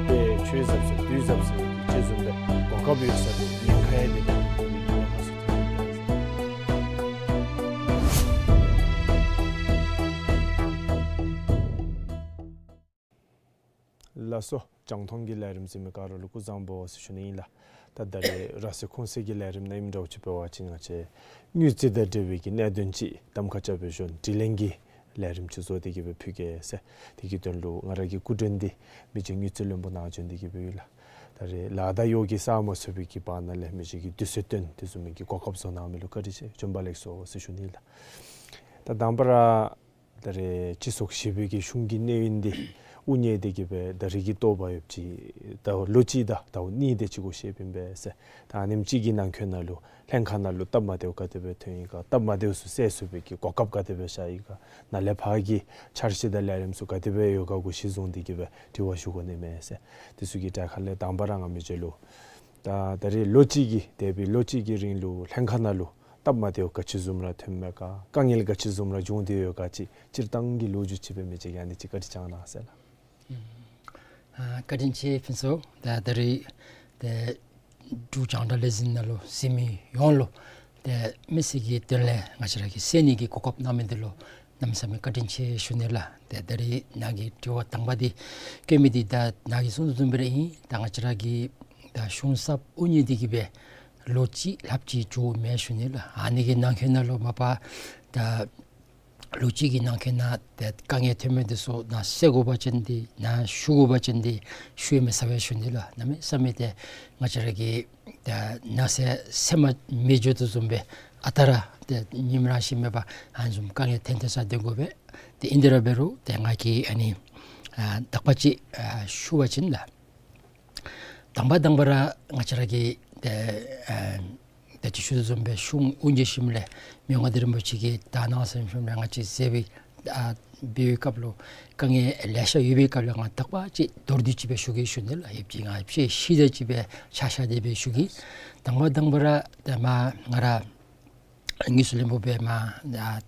དཔེ་ཆོས་ཟབ་ཟེར་དུས་ཟབ་ཟེར་གྱི་ཅིག་བཟུམ་སྦེ་གོ་སྐབས་ཡོད་ས་ལུ་ཉེན་ཁ་ཡང་དེ་དེ་ཉེན་ཁ་ཚུ་ཐོན་འདུག་པས་ཟེར། ལགས་སོ། རྒྱང་མཐོང་གི་ལས་རིམ་གཟིགས་མི་ག་ར་ལུ་སྐུ་གཟུགས་བཟང་པོ་ཟེར་ཞུ་ནི་ཨིན་ལགས། ད་ད་རེས་ར་སེ་ཁུང་སེ་གི་ལས་རིམ་ནང་ཨིནམ་འདྲཝ་ཅིག་འབད་བ་ཅིན་ང་བཅས་དངུལ་རྩིས་དང་འབྲེལ་བའི་གི་གནད་དོན་ཅིག་གདམ་ཁ་རྐྱབ་སྦེ་ཞུ་ནི་དྲི་ལན་གྱི་ལས་རིམ་ཅིག་བཟོ་སྟེ་གི་སྦེ་ཕུལ་གེ་ཟེར། དེ་གི་དོན་ལུ་ང་ར་གི་སྐུ་མགྲོན་འདི་མི་རྗེ་དངུལ་རྩིས་བློན་པོ་ནཱ་བྱོན་ཏེ་གི་སྦེ་ཡོད་ལགས། ད་རེས་ལཱ་དང་གཡོག་གི་ས་མ་ཚུགས་པའི་གི་བར་ན་ལས་མི་རྗེ་གིས་དུས་ཚོད་བཏོན་དེ་བཟུམ་མའི་གི་གོ་སྐབས་བཟོ་གནང་མི་ལུ་བཀའ་དྲིན་ཆེ་བྱོན་པ་ལེགས་སོ་ཟེར་ཞུ་ནི་ལགས། ད་དང་པ་ར་ད་རེས་སྤྱི་ཚོགས་ཞི་བའི་གི་གཞུང་གི་གནས་ཡུན་འདི་དབུ་བརྙེས་ཏེ་གི་སྦེ་ད་རེས་ཀྱི་ཐོག་ལུ་ཡོདཔ་ཅིག་ཟླཝ་ལོ་གཅིག་དང་ཟླཝ་གཉིས་དེ་ཅིག་འགོར་ཞིནམ་ཨིན་པས་ཟེར། ད་ཨ་ནེམ་ཅིག་གི་ནང་འཁོད་ནང་ལུ་ལྷན་ཁག་ནང་ལུ་སྟབས་མ་བདེཝ་ག་དེ་སྦེ་ཐོན་ཡི་ག། སྟབས་མ་བདེཝ་ཚུ་སེལ་ཚུགས་པའི་གི་གོ་སྐབས་ག་དེ་སྦེ་ཤར་ཡི་ག། ནཱ་ལས་ཕར་གྱི་འཆར་གཞི་དང་ལས་རིམ་ཚུ་ག་དེ་སྦེ་ཡོད་ག་གུ་གཞི་བཟུང་སྟེ་གི་སྦེ་དྲི་བ་ཞུ་དགོ་ནི་མས་ཟེར། དེ་ཚུ་གི་གྲས་ཁ་ལས་དང་པ་ར་ང་མི་རྗེ་ལུ་ད་ད་རེས་ལོ་གཅིག་གི་འདས་པའི་ལོ་གཅིག་གི་རིང་ལུ་ལྷན་ཁག་ནང་ལུ་སྟབས་མ་བདེཝ་ག་ཅི་བཟུམ་ར་ཐོནམ་མས་ག། དཀའ་ངལ་ག་ཅི་བཟུམ་ར་བྱུང་སྟེ་ཡོད་ག་ཅིག་སྤྱིར་བཏང་གི་ལོ་རྒྱུས་ཅིག་སྦེ་མི་རྗེ་གིས་ཨ་ནི་ཅིག་བཀའ་དྲིན་བསྐྱང་གནང་ཟེར་ལགས། ཨ་བཀའ་དྲིན་ཆེ་ཕུན་ཚོགས། ད་ད་རེས་ཏེ་འབྲུག་རྒྱང་བསྒྲགས་ལས་འཛིན་ནང་ལུ་གཟིགས་མི་ཡོངས་ལུ་ཏེ་མི་སེར་གྱི་དོན་ལས་ང་བཅས་ར་གིས་གསན་ནི་གི་གོ་སྐབས་གནང་མི་འདི་ལུ་གནམ་མེད་ས་མེད་བཀའ་དྲིན་ཆེ་ཞུ་ནི་ལགས། ཏེ་ད་རེས་ནཱ་གི་དྲི་བ་དང་པ་འདི་བཀོད་མི་འདི་ད་ནཱ་གིས་གསུངས་དོ་བཟུམ་སྦེ་ར་ཨིན། ད་ང་བཅས་ར་གི་ད་གཞུང་གསརཔ་དབུ་བརྙེས་ཏེ་གི་སྦེ་ལོ་གཅིག་ལྷགཔ་ཅིག་འགྱོཝ་མས་ཞུ་ནི་ལགས། ཨ་ནི་གི་ནང་འཁོད་ནང་ལུ་མ་པ་ད་ལོ་གཅིག་གི་ནང་འཁོད་ནང་ཏེ་དཀའ་ངལ་ཐོན་མི་འདི་ཚུ་ནཱ་སེལ་དགོ་པ་ཅིན་འདི་ནཱ་ཞུ་དགོ་པ་ཅིན་འདི་ཞུ་ཡང་མི་ཚར་བས་ཞུ་ནི་ལགས། གནམ་མེད་ས་མེད་ཏེ་ང་བཅས་ར་གི་ད་ནཱ་ཟེར་ཟེར་མ་མི་འགྱོ་དོ་བཟུམ་སྦེ་ཨ་རྟག་ར་ཏེ་ཉིནམ་རང་བཞིན་མེད་པར་ཨ་ནི་བཟུམ་དཀའ་ངལ་ཐོན་ཐོན་ས་སྡོད་དགོ་པས། ཏེ་ཨིན་དེ་ར་འབད་རུང་ཏེ་ང་གིས་ཨ་ནི་ཨ་དག་པ་ཅིག་ཨ་ཞུ་བ་ཅིན་ལགས། དང་པ་དང་པ་ར་ང་བཅས་ར་གི་ཏེ་ཨ་ད་ཅི་ཞུ་དོ་བཟུམ་སྦེ་གཞུང་དབུ་བརྙེས་ཞིནམ་ལས་མི་དབང་མངའ་བདག་རིན་པོ་ཆེ་གིས་ད་གནང་ཟེར་ཞིནམ་ལས་ང་བཅས་ཟེར་བའི་ཨ་འབད་བའི་སྐབས་ལུ་དཀའ་ངལ་ལེ་ཤ་ཡོད་པའི་སྐབས་ལུ་ང་དག་པ་ཅིག་མདོར་བསྡུས་ཅིག་སྦེ་ཞུ་གེ་ཞུ་ནི་ལགས། ཡོདཔ་ཅིག་ང་ཕྱེ་ཤེས་ད་ཅིག་སྦེ་ཆ་ཤས་དེ་སྦེ་ཞུ་གེ། དང་པ་དང་པ་ར་ཏེ་མར་ང་ར་དངུལ་རྩིས་བློན་པོ་སྦེ་མར་ཨ་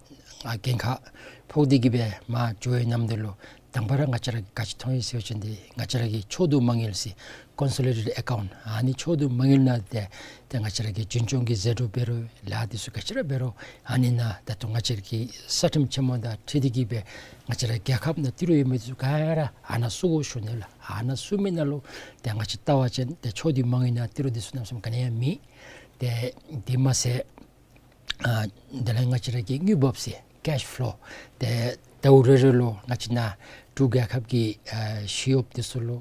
ཨ་འགན་ཁག་ཕོག་སྟེ་གི་སྦེ་མར་འགྱོ་བའི་ནམ་དུས་ལུ་དང་པ་ར་ང་བཅས་ར་གིས་ག་ཅི་མཐོང་ཡི་ཟེར་བ་ཅིན་འདི་ང་བཅས་ར་གི་ཕྱོགས་བསྡུ་མ་དངུལ་ཟེར་ཀོན་སོ་ལི་ཌེཊེཌ་ཨེ་ཀའུནཊ་ཨ་ནི་ཕྱོགས་བསྡུ་མ་དངུལ་ནང་ཏེ་ཏེ་ང་བཅས་ར་གི་རྒྱུན་སྐྱོང་གི་ཟད་འགྲོ་འབད་རུང་ལཱ་འདི་ཚུ་ག་ཅི་ར་འབད་རུང་ཨ་ནི་ནང་ད་ལྟོ་ང་བཅས་ར་གི་རྩ་ཁྲིམས་ཆེན་མོ་དང་འཁྲིལ་ཏེ་གི་སྦེ་ང་བཅས་ར་རྒྱལ་ཁབ་ནང་ཏི་རུ་ཡོད་མི་འདི་ཚུ་ག་ར་ཨ་ནཱ་བཙུགས་དགོ་ཞུ་ནི་ལགས། ཨ་ནཱ་བཙུགས་མི་ནང་ལུ་ཏེ་ང་བཅས་བལྟ་བ་ཅིན་ཏེ་ཕྱོགས་བསྡུ་མ་དངུལ་ནང་ཏི་རུ་འདི་ཚུ་གནམ་མེད་ས་མེད་ག་ནི་ཡང་མེད། ཏེ་དེ་མ་ཚད་ཨ་དེ་ལས་ང་བཅས་ར་གི་དངུལ་འབབ་ཟེར་ཀེཤ་ཕློ་ཏེ་ཟླཝ་རེ་རེ་ལུ་ང་བཅས་ནཱ་འབྲུག་རྒྱལ་ཁབ་ཀྱི་ཨ་ཞི་གཡོགཔ་འདི་ཚུ་ལུ་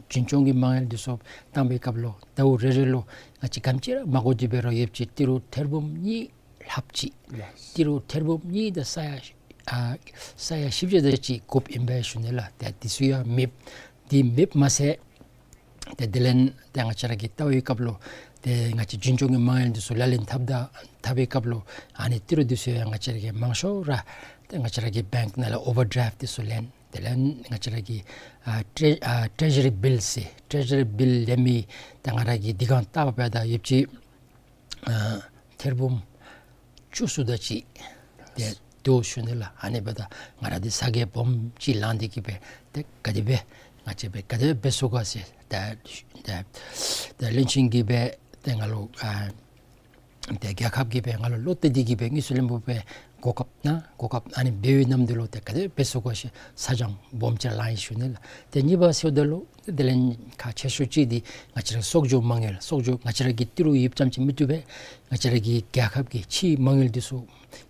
རྒྱུན་སྐྱོང་གི་མ་དངུལ་འདི་ཚུ་བཏང་བའི་སྐབས་ལུ་ཟླཝ་རེ་རེ་ལུ་ང་བཅས་ག་དེམ་ཅིག་ར་མ་དགོ་དེ་འབད་རུང་ཡོདཔ་ཅིག་ཏི་རུ་ཐེར་འབུམ་གཉིས་ལྷགཔ་ཅིག་ལགས། ཏི་རུ་ཐེར་འབུམ་གཉིས་དང་ས་ཡ་ཨ་ས་ཡ་བཞི་བཅུ་དེ་ཅིག་དགོཔ་ཨིན་པས་ཞུ་ནི་ལགས། ཏེ་འདི་ཚུ་ཡང་མེདཔ་འདི་མེདཔ་མ་ཚད་ཏེ་དེ་ལས་ཏེ་ང་བཅས་ར་གིས་བལྟ་བའི་སྐབས་ལུ་ཏེ་ང་བཅས་རྒྱུན་སྐྱོང་གི་མ་དངུལ་འདི་ཚུ་ལག་ལེན་འཐབ་ད་འཐབ་པའི་སྐབས་ལུ་ཨ་ནི་ཏི་རུ་འདི་ཚུ་ཡང་ང་བཅས་ར་གིས་མང་ཤོས་ར་ཏེ་ང་བཅས་ར་གི་བེངཀ་ནང་ལས་ཨོ་ཝར་ཌི་རའིབ་འདི་ཚུ་ལེན། དེ་ལས་ང་བཅས་ར་གི་ཨ་ཊེ་ཨ་ཊེ་ཟི་རི་བིལ་ཟེར་ཊེ་ཟི་རི་བིལ་ལེན་མི་ཏེ་ང་ར་གིས་འདི་གང་བལྟ་བ་འབདཝ་ད་ཡོདཔ་ཅིག་ཨ་ཐེར་འབུམ་བཅུ་གསུམ་དེ་ཅིག་ཏེ་འདུག་ཞུ་ནི་ལགས། ཨ་ནི་འབདཝ་ད་ང་ར་འདི་ས་གོ་སྦོམ་ཅིག་ལང་སྟེ་གི་སྦེ་ཏེ་ག་དེ་སྦེ་ང་བཅས་སྦེ་ག་དེ་སྦེ་འབད་ཚུགས་ག་ཟེར་ཏེ་ཏེ་ཏེ་བློན་ཆེན་གྱིས་སྦེ་ཏེ་ང་ལུ་ཨ་ཏེ་རྒྱལ་ཁབ་ཀྱིས་སྦེ་ང་ལུ་བློ་གཏད་དེ་གི་སྦེ་དངུལ་རྩིས་བློན་པོ་སྦེ་གོ་སྐབས་གནང་། གོ་སྐབས་ཨ་ནི་འབད་བའི་ནམ་དུས་ལུ་ཏེ་ག་དེ་སྦེ་འབད་ཚུགས་ག་ཟེར་ཚ་གྱང་སྦོམ་ཅིག་ལང་ཡི་ཞུ་ནི་ལགས། ཏེ་གཉིས་པ་ཟེརཝ་ད་ལུ་དེ་ལས་ཁག་ཆེ་ཤོས་ཅིག་འདི་ང་བཅས་ར་གསོག་འཇོག་མ་དངུལ་གསོག་འཇོག་ང་བཅས་ར་གི་ཏི་རུ་ཡོདཔ་ཙམ་ཅིག་མི་བཏུབ་པས། ང་བཅས་ར་གི་རྒྱལ་ཁབ་ཀྱི་ཕྱིའི་མ་དངུལ་འདི་ཚུ་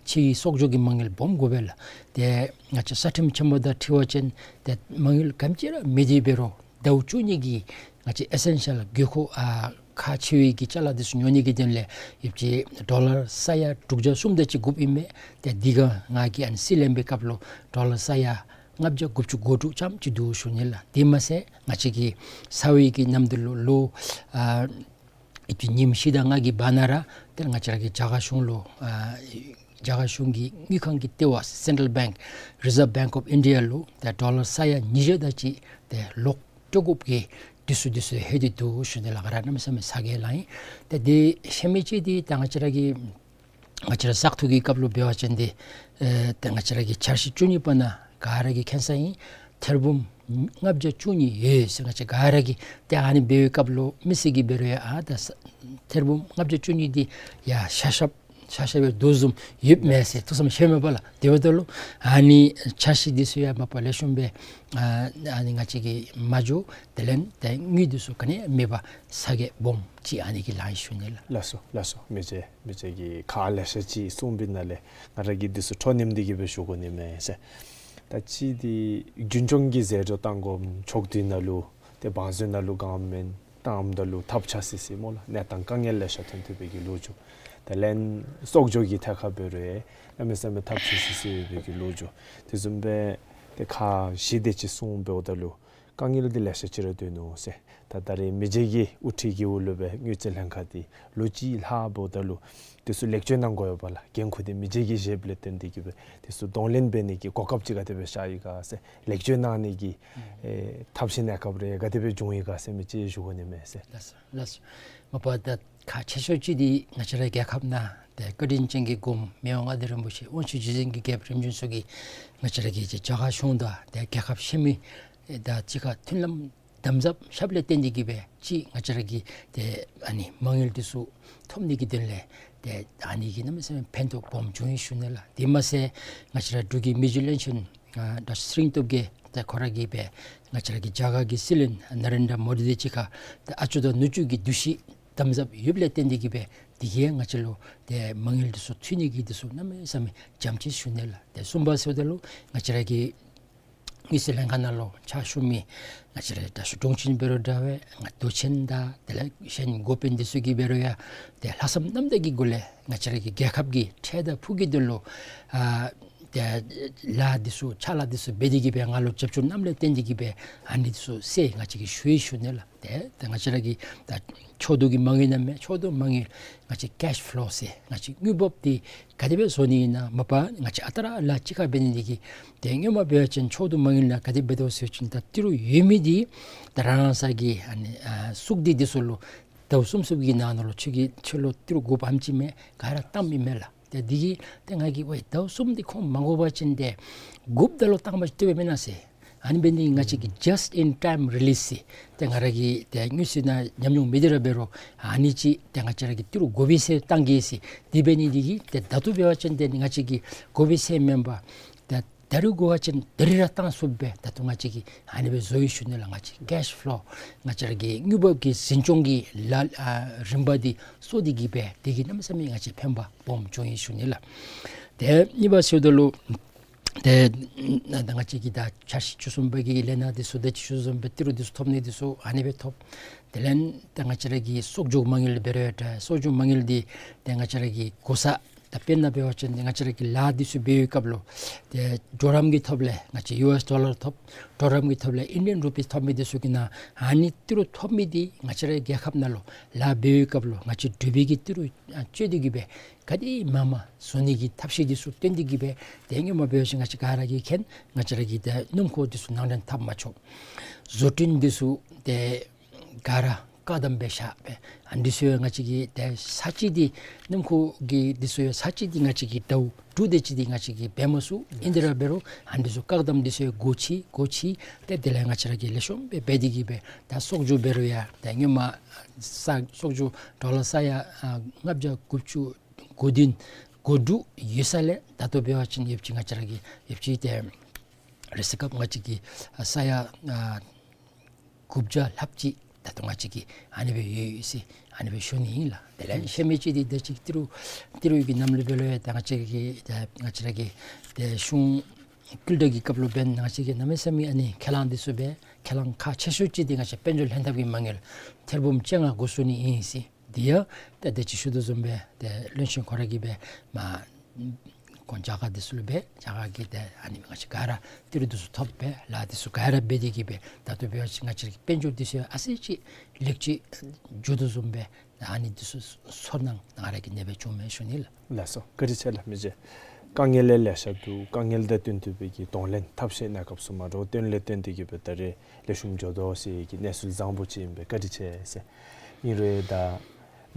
ཕྱིའི་གསོག་འཇོག་གི་མ་དངུལ་སྦོམ་དགོ་པས་ལགས། ཏེ་ང་བཅས་རྩ་ཁྲིམས་ཆེན་མོ་དང་འཁྲིལ་བ་ཅིན་ཏེ་མ་དངུལ་ག་དེམ་ཅིག་ར་མེད་དེ་འབད་རུང་ཟླཝ་བཅུ་གཉིས་ཀྱི་ང་བཅས་ཨེ་སེན་ཤལ་དགོས་མཁོ་ཨ་ཁག་ཆེ་བའི་གི་ཅ་ལ་འདི་ཚུ་ཉོ་ནི་གི་དོན་ལས་ཡོདཔ་ཅིག་ཌོ་ལར་ས་ཡ་དྲུག་བརྒྱ་གསུམ་དེ་ཅིག་དགོཔ་ཨིན་མས། ཏེ་འདི་གང་ང་གིས་ཨ་ནི་རྩིས་ལེན་པའི་སྐབས་ལུ་ཌོ་ལར་ས་ཡ་ལྔ་བརྒྱ་དགུ་བཅུ་གོ་དྲུག་ཙམ་ཅིག་འདུག་ཞུ་ནི་ལགས། དེ་མ་ཚད་ང་བཅས་ཀྱིས་ཚར་བའི་གི་ནམ་དུས་ལུ་ལོ་ཨ་ཨེ་ཅིག་ཉིནམ་བཞི་དང་ལྔ་གི་བར་ན་ར་ཏེ་ང་བཅས་ར་གི་རྒྱ་གར་གཞུང་ལུ་ཨ་རྒྱ་གར་གཞུང་གི་དངུལ་ཁང་གི་ལྟེ་བ་སེན་ཊྲལ་བེངཀ་རི་ཛརབ་བེངཀ་ཨོཕ་ཨིན་ཌི་ཡ་ལུ་ཏེ་ཌོ་ལར་ས་ཡ་ཉིས་བརྒྱ་དེ་ཅིག་ཏེ་ལོག་ སྤྲོད་དགོཔ་གི་དུས་ཚོད་དུས་ཚོད་ལྷོད་དེ་འདུག་ཞུ་ནི་ལགས། ག་ར་གནམ་མེད་ས་མེད་ཚ་གྱང་ལང་ཡི། ཏེ་དེ་ཤེས་མི་ཅིག་འདི་ད་ང་བཅས་ར་གི་ང་བཅས་ར་བཙག་འཐུ་གི་སྐབས་ལུ་འབད་བ་ཅིན་འདི་ཨེ་ད་ང་བཅས་ར་གི་འཆར་གཞི་བཅུ་གཉིས་པ་ནང་ག་ར་གིས་མཁྱེན་ས་ཨིན། ཐེར་འབུམ་ལྔ་བརྒྱ་བཅུ་གཉིས་ཡོད་ཟེར། ང་བཅས་ག་ར་གིས་ཏེ་ཨ་ནི་འབད་བའི་སྐབས་ལུ་མི་སེར་གྱིས་འབད་རུང་ཡང་ཨ་ད་ས་ཐེར་འབུམ་ལྔ་བརྒྱ་བཅུ་གཉིས་འདི་ཡ་ཤ་ཤ་ཤ་ཤ་སྦེ་བསྡུ་བཟུམ་ཡོདཔ་མས་ཟེར་ཐུགས་བསམ་བཞེས་མས་པ་ལགས། དེ་འབདཝ་ད་ལུ་ཨ་ནི་འཆར་གཞི་འདི་ཚུ་ཡང་མ་པ་ལེགས་ཤོམ་སྦེ་ཨ་ཨ་ནི་ང་བཅས་ཀྱིས་མ་འགྱོ། དེ་ལས་ཏེ་དངུལ་འདི་ཚུ་ག་ནི་མེད་པར་ཚ་གྱང་སྦོམ་ཅིག་ཨ་ནི་གིས་ལང་ཡི་ཞུ་ནི་ལགས། ལགས་སོ་ལགས་སོ། མི་རྗེ་མི་རྗེ་གིས་ཁག་ལེ་ཤ་ཅིག་གསུངས་པའི་ནང་ལས་ང་ར་གིས་འདི་ཚུ་འཕྲོ་མཉམ་འདི་གིས་སྦེ་ཞུ་དགོ་ནི་མས་ཟེར། ད་ཅི་འདི་རྒྱུན་སྐྱོང་གི་ཟད་འགྲོ་བཏང་དགོཔ་ཕྱོགས་བསྡུའི་ནང་ལུ་ཏེ་བང་མཛོད་ནང་ལུ་ག་མེན་བཏངམ་ད་ལུ་ཐབས་ཆག་སི་སི་སྨོ་ལགས། གནས་སྟངས་དཀའ་ངལ་ལེ་ཤ་ཐོན་ཐོན་པའི་གི་ལོ་རྒྱུས། དེ་ལས་གསོག་འཇོག་གི་ཐད་ཁར་འབད་རུང་གནམ་མེད་ས་མེད་ཐབས་ཆག་སི་སི་ཡོད་པའི་གི་ལོ་རྒྱུས། དེ་བཟུམ་སྦེ་ཏེ་ཁག་བཞི་དེ་ཅིག་གསུངས་འབདཝ་ད་ལུ་དཀའ་ངལ་འདི་ལེ་ཤ་ཅིག་ར་འདུག་ནུག་ཟེར། ད་ད་རེས་མི་རྗེ་གི་དབུ་ཁྲིད་ཀྱི་འོག་ལུ་སྦེ་དངུལ་རྩིས་ལྷན་ཁག་འདི་ལོ་གཅིག་ལྷག་འབདཝ་ད་ལུ་དེ་ཚུ་ལེགས་བཅོས་གནང་དགོ་ཡོདཔ་ལགས། འགན་ཁུར་འདི་མི་རྗེ་གིས་བཞེསཔ་ལས་བརྟེན་ཏེ་གིས་སྦེ་དེ་ཚུ་གདོང་ལེན་འབད་ནི་གི་གོ་སྐབས་ཅིག་ག་དེ་སྦེ་ཤར་ཡི་ག་ཟེར། ལེགས་བཅོས་གནང་ནི་གི་ཨེ་ཐབས་ཤེས་གནས་སྐབས་རེ་ག་དེ་སྦེ་བྱུང་ཡི་ག་ཟེར་མི་ཅིག་ཞུ་དགོ་ནི་མས་ཟེར། ལགས་སོ་ལགས་སོ། མ་པ་ད་ཁག་ཆེ་ཤོས་ཅིག་འདི་ང་བཅས་ར་རྒྱལ་ཁབ་ནང་ཏེ་བཀའ་དྲིན་ཅན་གྱི་སྒོམ་མི་དབང་མངའ་བདག་རིན་པོ་ཆེ་དབང་ཕྱུག་རྗེས་བཟུང་གི་རྒྱལཔོ་རིམ་བྱོན་ཚུ་གིས་ང་བཅས་ར་གི་རྒྱ་གར་གཞུང་དང་ཏེ་རྒྱལ་ཁབ་ཕྱི་མི་དང་གཅིག་ཁར་མཐུན་ལམ་དམ་ཟབ་ཞབས་ལས་བརྟེན་ཏེ་གིས་སྦེ་ཅིག་ང་བཅས་ར་གི་ཏེ་ཨ་ནི་མ་དངུལ་འདི་ཚུ་ཐོབ་ནི་གི་དོན་ལས་ཏེ་ཨ་ནི་གིས་གནམ་མེད་ས་མེད་ཕན་ཐོགས་སྦོམ་བྱུང་ཡི་ཞུ་ནི་ལགས། དེ་མ་ཚད་ང་བཅས་ར་འབྲུག་གི་མི་རྗེ་བློན་ཆེན་ཨ་ད་ཚེ་རིང་སྟོབས་རྒྱས་ཏེ་ཁོ་ར་གིས་སྦེ་ང་བཅས་ར་གི་རྒྱ་གར་གྱི་སྲིད་བློན་ནཱ་རེནྡྲ་མོ་དི་དང་གཅིག་ཁར་ཏེ་ཨ་ཅོ་དང་ནུ་གཅུང་གི་འདུ་ཤེས་དམ་ཟབ་ཡོདཔ་ལས་བརྟེན་ཏེ་གིས་སྦེ་དེ་གིས་ང་བཅས་ལུ་ཏེ་མ་དངུལ་འདི་ཚུ་འཐུས་ནི་གི་འདི་ཚུ་གནམ་མེད་ས་མེད་འཇམ་ཅིག་ཞུ་ནི་ལགས། ཏེ་གསུམ་པ་ཟེརཝ་ད་ལུ་ང་བཅས་ར་གི་དངུལ་རྩིས་ལྷན་ཁག་ནང་ལུ་ཕྱག་ཞུ་མི་ང་བཅས་ར་དྲག་ཤོས་དྲུང་ཆེན་འབད་རུང་འདྲ་བས། ང་མདོ་ཆེན་དང་དེ་ལས་གཞན་འགོ་དཔོན་འདི་ཚུ་གིས་འབད་རུང་ཡང་ཏེ་ལྷག་བསམ་རྣམ་དག་གི་སྒོ་ལས་ང་བཅས་ར་གི་རྒྱལ་ཁབ་ཀྱི་འཕྲལ་དང་ཕུགས་ཀྱི་དོན་ལུ་ཨ་ཏེ་ལཱ་འདི་ཚུ་ཕྱག་ལཱ་འདི་ཚུ་འབད་དེ་གིས་སྦེ་ང་ལུ་རྒྱབ་སྐྱོར་གནངམ་ལས་བརྟེན་ཏེ་གིས་སྦེ་ཨ་ནི་འདི་ཚུ་སེལ་ང་བཅས་ཀྱིས་ཞུ་ཡི་ཞུ་ནི་ལགས། ཏེ་ཏེ་ང་བཅས་ར་གི་ད་ཕྱོགས་བསྡུ་གི་མ་དངུལ་ཨིན་མས། ཕྱོགས་བསྡུ་མ་དངུལ་ང་བཅས་ཀེཤ་ཕློ་ཟེར་ང་བཅས་དངུལ་འབབ་འདི་ག་དེ་སྦེ་བཟོ་ནི་ཨིན་ན་མ་པ་ང་བཅས་ཨ་རྟག་ར་ལཱ་གཅིག་ཁར་འབད་ནི་འདི་གིས་ཏེ་སྔོན་མ་འབད་བ་ཅིན་ཕྱོགས་བསྡུ་མ་དངུལ་ནང་ག་དེ་འབད་དོ་ཟེར་བ་ཅིན་ད་ཏི་རུ་ཡོད་མི་འདི་ད་རང་རང་སོ་གི་ཨ་ནི་ཨ་སུག་སྡེ་འདི་ཚུ་ལུ་ཟླཝ་གསུམ་གསུམ་གྱི་ནང་ན་ལུ་ཁྱོད་ཀྱིས་ཁྱོད་ལུ་ཏི་རུ་དགུ་བར་ཅིག་མས་ག་ར་བཏངམ་ཨིན་མས་ལགས། ཏེ་འདི་གིས་ཏེ་ང་གིས་ཝའི་ཟླཝ་གསུམ་འདི་ཁོང་མ་དགོ་པ་ཅིན་ཏེ་དགོཔ་ད་ལུ་བཏང་པ་ཅིན་བཏུབ་པས་མེན་ན་ཟེར། ཨ་ནི་འབད་ནི་ང་བཅས་ཀྱིས་just in time release ཟེར་ཏེ་ང་ར་གིས་ཏེ་དངུལ་རྩིས་ནང་ཉམས་མྱོང་མེད་དེ་ར་འབད་རུང་ཨ་ནི་ཅིག་ཏེ་ང་བཅས་ར་གིས་ཏི་རུ་དགོ་པའི་ཚེ་བཏང་གེ་ཟེར། དེ་འབད་ནི་འདི་གིས་ཏེ་ད་ལྟོ་འབད་བ་ཅིན་ཏེ་ང་བཅས་ཀྱིས་དགོ་པའི་ཚེ་མེན་པར་ཏེ་ད་རིས་དགོ་པ་ཅིན་ད་རིས་ར་བཏང་ཚུགསཔ་སྦེ་ད་ལྟོ་ང་བཅས་ཀྱིས་ཨ་ནི་སྦེ་བཟོ་ཡི་ཞུ་ནི་ལགས། ང་བཅས་ཀེཤ་ཕློ་ང་བཅས་ར་གི་དངུལ་འབབ་ཀྱི་འཛིན་སྐྱོང་གི་ལཱ་ཨ་རིམ་པ་འདི་སོར་ཏེ་གིས་སྦེ་དེ་གིས་གནམ་མེད་ས་མེད་ང་བཅས་ཕན་པ་སྦོམ་བྱུང་ཡི་ཞུ་ནི་ལགས། ཏེ་གཉིས་པ་ཟེརཝ་ད་ལུ་ཏེ་ད་ང་བཅས་ཀྱི་ད་འཆར་གཞི་བཅུ་གསུམ་པ་གི་ལས་སྣ་འདི་ཚུ་ད་ཅི་ཞུ་བཟུམ་སྦེ་ཏི་རུ་འདི་ཚུ་ཐོབ་ནི་འདི་ཚུ་ཨ་ནི་སྦེ་ཐོབ། དེ་ལས་ད་ང་བཅས་ར་གི་གསོག་འཇོག་མ་དངུལ་འབད་རུང་ཡང་འདྲ་གསོག་འཇོག་མ་དངུལ་འདི་ཏེ་ང་བཅས་ར་གི་གོ་ས་ད་དཔེར་ན་འབད་བ་ཅིན་ཏེ་ང་བཅས་ར་གི་ལཱ་འདི་ཚུ་འབད་བའི་སྐབས་ལུ་ཏེ་གྲོགས་རམ་གྱི་ཐོག་ལས་ང་བཅས་ཡུ་ཨེསི་ཌོ་ལར་ཐོབ། གྲོགས་རམ་གྱི་ཐོག་ལས་ཨིན་ཌི་ཡན་རུ་པིསི་ཐོབ་མི་འདི་ཚུ་གི་ནང་ཨ་ནི་ཏི་རུ་ཐོབ་མི་འདི་ང་བཅས་ར་རྒྱལ་ཁབ་ནང་ལུ་ལཱ་འབད་བའི་སྐབས་ལུ་ང་བཅས་འབྲུག་པའི་གི་ཏི་རུ་ཨ་སྤྱོད་དེ་གིས་སྦེ་ག་དེ་མང་མང་བཟོ་ནི་གི་ཐབས་ཤེས་འདི་ཚུ་བཏོན་ཏེ་གིས་སྦེ་ཏེ་སྔོན་མ་འབད་བ་ཅིན་ང་བཅས་ག་ར་གིས་མཁྱེན། ང་བཅས་ར་གི་ཏེ་སྣུམ་འཁོར་འདི་ཚུ་ནང་འདྲེན་འཐབ་མ་ཆོག། བཟོ་སྐྲུན་འདི་ཚུ་ཏེ་ག་ར་བཀག་དམ་སྦེ་བཞག་སྦེ་ཨ་ནི་འདི་ཚུ་ཡང་ང་བཅས་ཀྱིས་ཏེ་ས་ཅིག་འདི་སྣུམ་འཁོར་གྱི་འདི་ཚུ་ཡང་ས་ཅིག་འདི་ང་བཅས་ཀྱིས་ཟླཝ་དྲུག་དེ་ཅིག་འདི་ང་བཅས་ཀྱིས་འབད་མ་ཚུགས། ཨིན་དེ་ར་འབད་རུང་ཨ་ནི་འདི་ཚུ་བཀག་དམ་འདི་ཚུ་ཡང་འགོ་ཁྲིད་འགོ་ཁྲིད་ཏེ་དེ་ལས་ང་བཅས་ར་གིས་ལེགས་ཤོམ་སྦེ་འབད་དེ་གིས་སྦེ་ད་གསོག་འཇོག་འབད་རུང་ཡང་ད་སྔོན་མ་ས་གསོག་འཇོག་ཌོ་ལར་ས་ཡ་ཨ་ལྔ་བརྒྱ་དགུ་བཅུ་གོ་བདུན་གོ་དྲུག་ཡོད་ས་ལས་ད་ལྟོ་འབད་བ་ཅིན་ཡོདཔ་ཅིག་ང་བཅས་ར་གིས་ཡོདཔ་ཅིག་ཏེ་རེས་སྐབས་ང་བཅས་ཀྱིས་ས་ཡ་ཨ་དགུ་བརྒྱ་ལྷགཔ་ཅིག་ད་ལྟོ་ང་བཅས་ཀྱིས་ཨ་ནི་སྦེ་ཡོད་ཡོད་ཟེར་ཨ་ནི་སྦེ་ཞུ་ནི་ཨིན་ལགས། དེ་ལས་ཤེས་མི་ཅིག་འདི་ད་ཅི་ཏི་རུ་ཏི་རུ་གི་རྣམ་ལུ་འབད་རུང་ཡང་ད་ང་བཅས་ཀྱིས་ད་ང་བཅས་ར་གི་ཏེ་གཞུང་བཀུར་འདྲ་གི་སྐབས་ལུ་འབདན་ང་བཅས་ཀྱིས་གནམ་མེད་ས་མེད་ཨ་ནི་ཁས་བླངས་འདི་ཚུ་འབད་ཁས་བླངས་ཁག་ཆེ་ཤོས་ཅིག་འདི་ང་བཅས་དཔལ་འབྱོར་ལྷན་ཐབས་ཀྱི་མ་དངུལ་ཐེར་འབུམ་བཅོ་ལྔ་འགོ་བཙུགས་ནི་ཨིན་ཟེར། འདི་ཡང་ཏེ་ད་ཅི་ཞུ་དོ་བཟུམ་སྦེ་ཏེ་བློན་ཆེན་ཁོ་ར་གིས་སྦེ་མ་ཁོང་རྒྱ་གར་འདི་ཚུ་ལུ་སྦེ་རྒྱ་གར་གྱི་ཏེ་ཨ་ནི་ང་བཅས་ག་ར་ཏི་རུ་འདི་ཚུ་ཐོབ་སྦེ་ལཱ་འདི་ཚུ་ག་ར་འབད་དེ་གིས་སྦེ་ད་ལྟོ་འབད་བ་ཅིན་ང་བཅས་ར་གི་དཔལ་འབྱོར་འདི་ཚུ་ཡང་ཨ་ཙི་ཅིག་ལེགས་ཅིག་འགྱོ་དོ་བཟུམ་སྦེ་ཨ་ནི་འདི་ཚུ་ཚོར་སྣང་ང་ར་གི་ནེ་སྦེ་བྱུང་མས་ཞུ་ནི་ལགས། ལགས་སོ། བཀའ་དྲིན་ཆེ་ལགས་མི་རྗེ། དཀའ་ངལ་ལེ་ལེ་ཤ་འདུག། དཀའ་ངལ་དང་བསྟུན་ཏེ་སྦེ་གི་གདོང་ལེན་ཐབས་ཤེས་གནས་སྐབས་སུ་མ་འདྲཝ་བཏོན་ལས་བརྟེན་ཏེ་གི་སྦེ་ད་རེས་ལེགས་ཤོམ་འགྱོ་དོ་ཟེར་གི་གནས་ཚུལ་བཟང་པོ་ཅིག་ཨིན་པས། བཀའ་དྲིན་ཆེ་ཟེར། ཨིན་རུང་ད་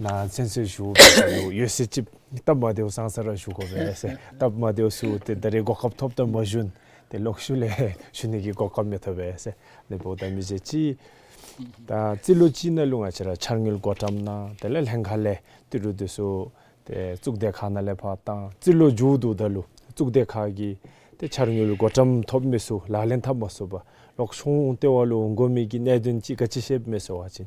ནཱ་ཚུན་ཚོད་ཞུ་བ་ཅིན་ཡོད་ཟེར་ཅིག་སྟབས་མ་བདེཝ་སང་ས་ར་ཞུ་དགོ་པས་ཟེར། སྟབས་མ་བདེཝ་ཚུ་ཏེ་ད་རེས་གོ་སྐབས་ཐོབ་ད་མ་ཞུ་ན་ཏེ་ལོག་ཤུལ་ལས་ཞུ་ནི་གི་གོ་སྐབས་མི་ཐོབ་པས་ཟེར། ལེགས་པོ་ད་མི་ཟེར་ཅིག། ད་རྩིས་ལོ་གཅིག་ནང་ལུ་ང་བཅས་ར་འཆར་དངུལ་བགོ་བཀྲམ་གནང་། དེ་ལས་ལྷན་ཁག་ལས་ཏི་རུ་འདི་ཚུ་ཏེ་གཙུག་སྡེ་ཁག་ནང་ལས་ཕར་བཏང་། རྩིས་ལོ་མཇུག་བསྡུཝ་ད་ལུ་གཙུག་སྡེ་ཁག་གིས་ཏེ་འཆར་དངུལ་བགོ་བཀྲམ་ཐོབ་མི་ཚུ་ལག་ལེན་འཐབ་མ་ཚུགས་པར་ལོག་ཤོང་ལྟེ་བ་ལུ་འོང་དགོ་མི་གི་གནད་དོན་ཅིག་ག་ཅི་ཤེས་མས་ཟེར་བ་ཅིན་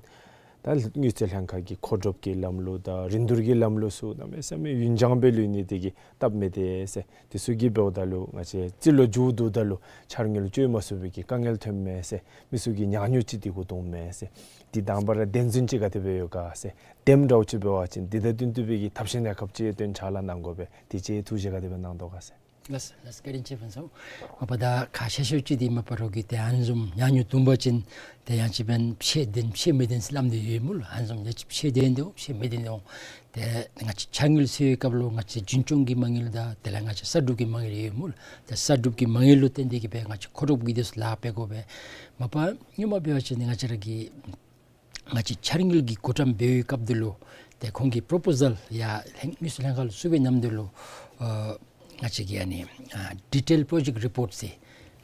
ད་དངུལ་རྩིས་ལྷན་ཁག་གི་མཁོ་སྒྲུབ་ཀྱི་ལམ་ལུགས་དང་རིན་བསྡུར་གྱི་ལམ་ལུགས་ཚུ་གནམ་མེད་ས་མེད་ཡུན་འགྱངས་སྦེ་ལུས་ནི་དེ་གིས་སྟབས་མི་བདེ་ཟེར། དེ་ཚུ་གིས་འབདཝ་ད་ལུ་ང་བཅས་རྩིས་ལོ་མཇུག་བསྡུཝ་ད་ལུ་འཆར་དངུལ་སྤྱོད་མ་ཚུགས་པའི་གི་དཀའ་ངལ་ཐོནམ་མས་ཟེར། མི་ཚུ་གིས་ཉག་ཉོག་ཅིག་དེ་གུ་བཏུབ་མས་ཟེར། དེ་དང་པ་ར་བདེན་རྫུན་ཅིག་ག་དེ་སྦེ་ཡོད་ག་ཟེར། བདེནམ་འདྲཝ་ཅིག་འབད་བ་ཅིན་དེ་དང་བསྟུན་ཏེ་སྦེ་གི་ཐབས་ཤེས་གནས་སྐབས་ཅིག་སྟོན་ཕྱག་ལཱ་གནང་དགོ་པས། དེ་ཅིག་ཐུགས་བཞེད་ག་དེ་སྦེ་གནང་དོ་ག་ཟེར། ལགས་ལགས། བཀའ་དྲིན་ཆེ་ཕུན་ཚོགས། མ་པ་ད་ཁག་ཆེ་ཤོས་ཅིག་འདི་མ་པ་རོགས་ཀྱིས་ཏེ་ཨ་ནི་བཟུམ་ཉག་ཉོག་བཏུབ་པ་ཅིན་ཏེ་ཡང་ཅིན་ཕྱེད་བདེན་ཕྱེད་མི་བདེན་ཟེར་སླབ་སྟེ་ཡོད་སྨོ་ལགས། ཨ་ནི་བཟུམ་ཡང་ཅིན་ཕྱེད་བདེན་འདུག་ཕྱེད་མི་བདེན་འདུག། ཏེ་ང་བཅས་འཆར་དངུལ་ཟེར་བའི་སྐབས་ལུ་ང་བཅས་རྒྱུན་སྐྱོང་གི་མ་དངུལ་དང་དེ་ལས་ང་བཅས་གསར་སྒྲུབ་ཀྱི་མ་དངུལ་ཡོད་སྨོ་ལགས། ཏེ་གསར་སྒྲུབ་ཀྱི་མ་དངུལ་ལུ་བརྟེན་ཏེ་གི་སྦེ་ང་བཅས་མཁོ་སྒྲུབ་ཀྱི་དེ་ཚུ་ལཱ་འབད་དགོ་པས། མ་པ་སྔོན་མ་འབད་བ་ཅིན་ང་བཅས་ར་གི་ང་བཅས་འཆར་དངུལ་གྱི་བགོ་བཀྲམ་འབད་བའི་སྐབས་འདི་ལུ་ཏེ་ཁོང་གིས་པོརོ་པོ་ཟཱལ་ཡར་ལྷན་དངུལ་རྩིས་ལྷན་ཁག་ལུ་བཙུགས་པའི་ནམ་དུས་ལུ་ཨ་ང་བཅས་ཀྱི་ཨ་ནི་ཨ་ཌི་ཊེལ་པྲོ་ཇེཀཊ་རི་པོརཊ་ཟེར་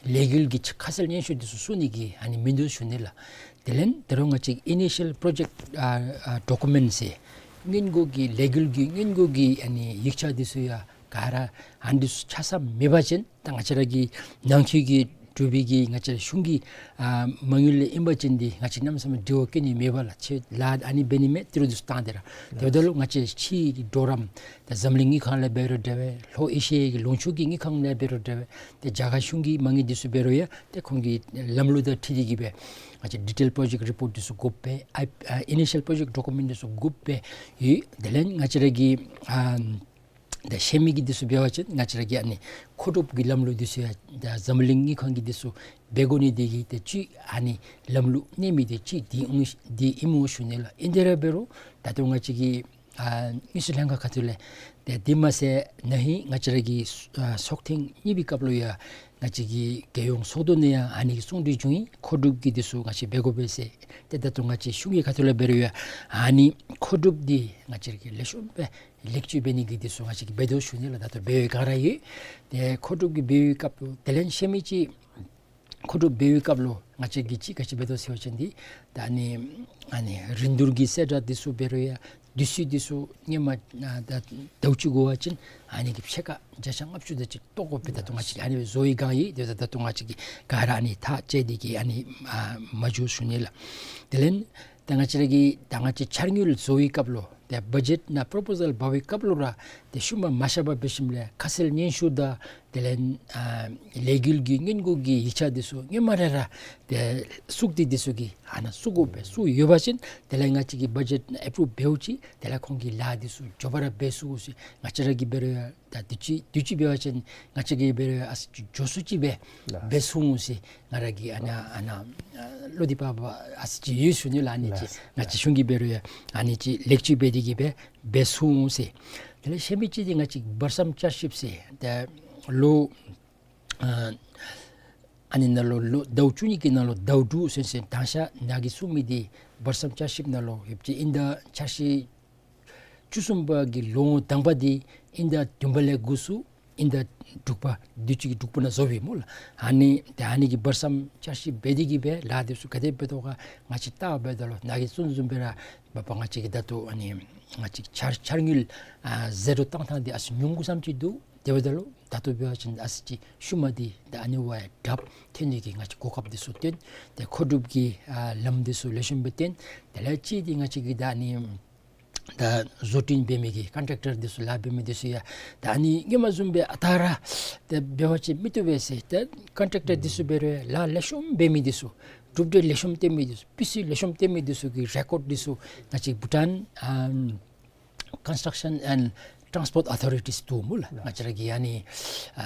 ལས་འགུལ་གྱི་ཁ་གསལ་སྙན་ཞུ་འདི་ཚུ་བཙུགས་ནི་གི་ཨ་ནི་མིན་འདུག་ཞུ་ནི་ལགས། དེ་ལས་ད་རུང་ང་བཅས་ཨི་ནི་ཤཱལ་པྲོ་ཇེཀཊ་ཨ་ཨ་ཌོ་ཀུ་མེནཊ་ཟེར་སྔོན་འགོག་གི་ལས་འགུལ་གྱི་སྔོན་འགོག་གི་ཨ་ནི་ཡིག་ཆ་འདི་ཚུ་ཡང་ག་ར་ཨ་ནི་འདི་ཚུ་ཆ་ཚང་མེད་པ་ཅིན་ད་ང་བཅས་ར་གི་ནང་འཁོད་ཀྱི་འབྲུག་པའི་གི་ང་བཅས་ར་གཞུང་གི་ཨ་མ་དངུལ་ལས་ཨིན་པ་ཅིན་འདི་ང་བཅས་གནམ་མེད་ས་མེད་འབྲེལ་བ་བཀལ་ནི་མེད་པས་ལགས། ཁྱོད་ལཱ་ཨ་ནི་འབད་ནི་མས་ཏི་རུ་འདི་ཚུ་བཏང་སྟེ་ར། དེ་འབདཝ་ད་ལུ་ང་བཅས་ཕྱིའི་གྲོགས་རམ་ད་འཛམ་གླིང་དངུལ་ཁང་ལས་འབད་རུང་འདྲ་བས། ལྷོ་ཨེ་ཤི་ཡའི་གི་ལུང་ཕྱོགས་ཀྱི་དངུལ་ཁང་ལས་འབད་རུང་འདྲ་བས། ཏེ་རྒྱ་གར་གཞུང་གི་མ་དངུལ་འདི་ཚུ་འབད་རུང་ཡང་ཏེ་ཁོང་གི་ལམ་ལུགས་དང་འཁྲིལ་ཏེ་གི་སྦེ་ང་བཅས་ཌི་ཊེལ་པྲོ་ཇེཀཊ་རི་པོརཊ་འདི་ཚུ་དགོ་པས། ཨ་ཨ་ཨི་ནི་ཤཱལ་པྲོ་ཇེཀཊ་ཌོ་ཀུ་མེནཊ་འདི་ཚུ་དགོ་པས། ཡོད། དེ་ལས་ང་བཅས་ར་གི་ཨ་ད་ཤེས་མི་གི་འདི་ཚུ་འབད་བ་ཅིན་ང་བཅས་ར་གི་ཨ་ནི་མཁོ་སྒྲུབ་ཀྱི་ལམ་ལུགས་འདི་ཚུ་ཡང་ད་འཛམ་གླིང་དངུལ་ཁང་གི་འདི་ཚུ་འབད་དགོ་ནི་འདི་གིས་ཏེ་ཅིག་ཨ་ནི་ལམ་ལུགས་གནས་མི་འདི་ཅིག་འདི་ཨིན་འདི་ཨིནམ་ཞུ་ནི་ལགས། ཨིན་དེ་ར་འབད་རུང་ད་ལྟོ་ང་བཅས་ཀྱི་ཨ་དངུལ་རྩིས་ལྷན་ཁག་ཁ་ཐུག་ལས་ཏེ་འདི་མ་ཚད་ན་ཧིང་ང་བཅས་ར་གི་ཨ་ཚོགས་ཐེངས་གཉིས་པའི་སྐབས་ལུ་ཡང་ང་བཅས་ཀྱི་རྒྱལ་ཡོངས་ཚོགས་འདུ་ནང་ཡང་ཨ་ནི་གི་གསུང་གྲོས་བྱུང་ཡི། མཁོ་སྒྲུབ་ཀྱི་འདི་ཚུ་ང་བཅས་འབད་དགོ་པས་ཟེར། ཏེ་ད་ལྟོ་ང་བཅས་གཞུང་གི་ཁ་ཐུག་ལས་འབད་རུང་ཡང་ཨ་ནི་མཁོ་སྒྲུབ་འདི་ང་བཅས་ཀྱིས་ལེགས་ཤོམ་སྦེ་ལེགས་བཅོས་འབད་ནི་གི་འདི་ཚུ་ང་བཅས་ཀྱིས་འབད་དོ་ཞུ་ནི་ལགས། ད་ལྟོ་འབད་བའི་སྒང་ར་ཡོད། ཏེ་མཁོ་སྒྲུབ་ཀྱི་འབད་བའི་སྐབས་ལུ་དེ་ལས་ཤེས་མི་ཅིག་མཁོ་སྒྲུབ་འབད་བའི་སྐབས་ལུ་ང་བཅས་ཀྱིས་ཅིག་ག་ཅི་འབད་དོ་ཟེར་བ་ཅིན་འདི་ད་ཨ་ནི་ཨ་ནི་རིན་བསྡུར་གྱི་གསལ་བསྒྲགས་འདི་ཚུ་འབད་རུང་ཡང་དུས་ཚོད་འདི་ཚུ་སྔོན་མ་ཨ་ད་ཟླཝ་གཅིག་འགོར་བ་ཅིན་ཨ་ནི་གི་ཕྱེད་ཀ་བརྒྱ་ཆ་ལྔ་བཅུ་དེ་ཅིག་བཏོག་དགོ་པས། ད་ལྟོ་ང་བཅས་ཀྱིས་ཨ་ནི་བཟོ་བའི་སྒང་ཡོད། དེ་ད་ལྟོ་ང་བཅས་ཀྱིས་ག་ར་ཨ་ནི་ཐག་བཅད་དེ་གི་ཨ་ནི་ཨ་མ་འགྱོ་ཞུ་ནི་ལགས། དེ་ལས་ད་ང་བཅས་ར་གི་ད་ང་བཅས་འཆར་དངུལ་བཟོ་བའི་སྐབས་ལུ་ཏེ་བ་ཇེཊ་ནང་པྲོ་པོ་ཟཱལ་འབག་པའི་སྐབས་ལུ་ར་ཏེ་ཤུལ་མ་མ་བཞག་པར་འབད་ཞིནམ་ལས་ཁ་གསལ་སྙན་ཞུ་དང་དེ་ལས་ཨ་ལས་འགུལ་གྱི་སྔོན་འགོག་གི་ཡིག་ཆ་འདི་ཚུ་སྔོན་མ་ར་ར་ཏེ་བཙུགས་ཏེ་འདི་ཚུ་གི་ཨ་ནཱ་བཙུགས་དགོ་པས། བཙུགས་ཡོད་པ་ཅིན་དེ་ལས་ང་བཅས་ཀྱི་བ་ཇེཊ་ནང་ཨེ་པྲུབ་འབདཝ་ཅིག་དེ་ལས་ཁོང་གིས་ལཱ་འདི་ཚུ་མགྱོགས་པ་ར་འབད་ཚུགས་ཟེར། ང་བཅས་ར་གིས་འབད་རུང་ཡང་ད་དུས་ཅི་དུས་ཅི་འབད་བ་ཅིན་ང་བཅས་ཀྱིས་འབད་རུང་ཡང་ཨ་ཙི་ཅིག་མགྱོགས་སུ་ཅིག་སྦེ་ལགས། འབད་ཚུགས་འོང་ཟེར་ང་ར་གིས་ཨ་ནཱ་ཨ་ནཱ་ཨ་བློ་འདི་པ་པ་ཨ་ཙི་ཅིག་ཡོད་ཞུ་ནི་ལགས། ཨ་ནི་ཅིག་ལགས། ང་བཅས་གཞུང་གིས་འབད་རུང་ཡང་ཨ་ནི་ཅིག་ལེགས་བཅོས་འབད་དེ་གི་སྦེ་འབད་ཚུགས་འོང་ཟེར། དེ་ལས་ཤེས་མི་ཅིག་འདི་ང་བཅས་བར་མཚམས་བསྐྱར་ཞིབ་ཟེར་ཏེ་ལོ་ཨ་ཨ་ནི་ནང་ལུ་ལོ་ཟླཝ་བཅུ་གཉིས་ཀྱི་ནང་ལུ་ཟླཝ་དྲུག་ཟེར་ཟེར་དང་ཤ་ནཱ་གིས་གསུངས་མི་འདི་བར་མཚམས་བསྐྱར་ཞིབ་ནང་ལུ་ཡོད་ཅི། དབྱིན་ཟླ་འཆར་གཞི་བཅུ་གསུམ་པ་གི་ལོ་ངོ་དང་པ་འདི་དབྱིན་ཟླ་བདུན་པ་ལས་འགོ་བཙུགས་དབྱིན་ཟླ་དྲུག་པ་དུས་ཅི་གི་དྲུག་པ་ནང་རྫོགས་པས་སྨོ་ལགས། ཨ་ནི་ཏེ་ཨ་ནི་གི་བར་མཚམས་བསྐྱར་ཞིབ་འབད་དེ་གི་སྦེ་ལཱ་འདི་ཚུ་ག་དེ་འབད་དོ་ག་ང་བཅས་བལྟ་བར་འབདཝ་ད་ལུ་ནཱ་གིས་གསུངས་བཟུམ་སྦེ་ར་མ་པ་ང་བཅས་ཀྱི་ད་ལྟོ་ཨ་ནི་ང་བཅས་འཆར་འཆར་དངུལ་ཨ་ཟད་འགྲོ་བཏང་ཐངས་འདི་ཨ་ཙི་ཉུང་ཀུ་ཙམ་ཅིག་འདུག། དེ་འབདཝ་ད་ལུ་ད་ལྟོ་འབད་བ་ཅིན་ཨ་ཙི་ཅིག་ཤུལ་མ་འདི་ད་ཨ་ནི་བ་ཡང་དྲགཔ་ཐོན་ནི་གི་ང་བཅས་གོ་སྐབས་འདི་ཚུ་བཏོན། ཏེ་མཁོ་སྒྲུབ་ཀྱི་ཨ་ལམ་འདི་ཚུ་ལེགས་ཤོམ་སྦེ་བཏོན། དེ་ལས་གཅིག་འདི་ང་བཅས་ཀྱི་ད་ཨ་ནི་ད་བཟོ་སྐྲུན་འབད་མི་གི་ཀོན་ཊེཀ་ཊར་འདི་ཚུ་ལཱ་འབད་མི་འདི་ཚུ་ཡང་ད་ཨ་ནི་སྔོན་མ་བཟུམ་སྦེ་ཨ་རྟག་ར་ཏེ་འབད་བ་ཅིན་མི་བཏུབ་པས་ཟེར། ཏེ་ཀོན་ཊེཀ་ཊར་འདི་ཚུ་འབད་རུང་ལཱ་ལེགས་ཤོམ་འབད་མི་འདི་ཚུ་གྲུབ་འབྲས་ལེགས་ཤོམ་བཏོན་མི་འདི་ཚུ་སྤུས་ཚད་ལེགས་ཤོམ་བཏོན་མི་འདི་ཚུ་གི་རེ་ཀོཌ་འདི་ཚུ་ང་བཅས་བྷུ་ཊཱན་ཨམ་ཀོན་སི་ཊྲག་ཤཱན་ཨེནཌ་ཊཱནསི་པོརཊ་ཨོ་ཐོ་རི་ཊིས་འདུག་སྨོ་ལགས། ང་བཅས་ར་གི་ཨ་ནི་ཨ་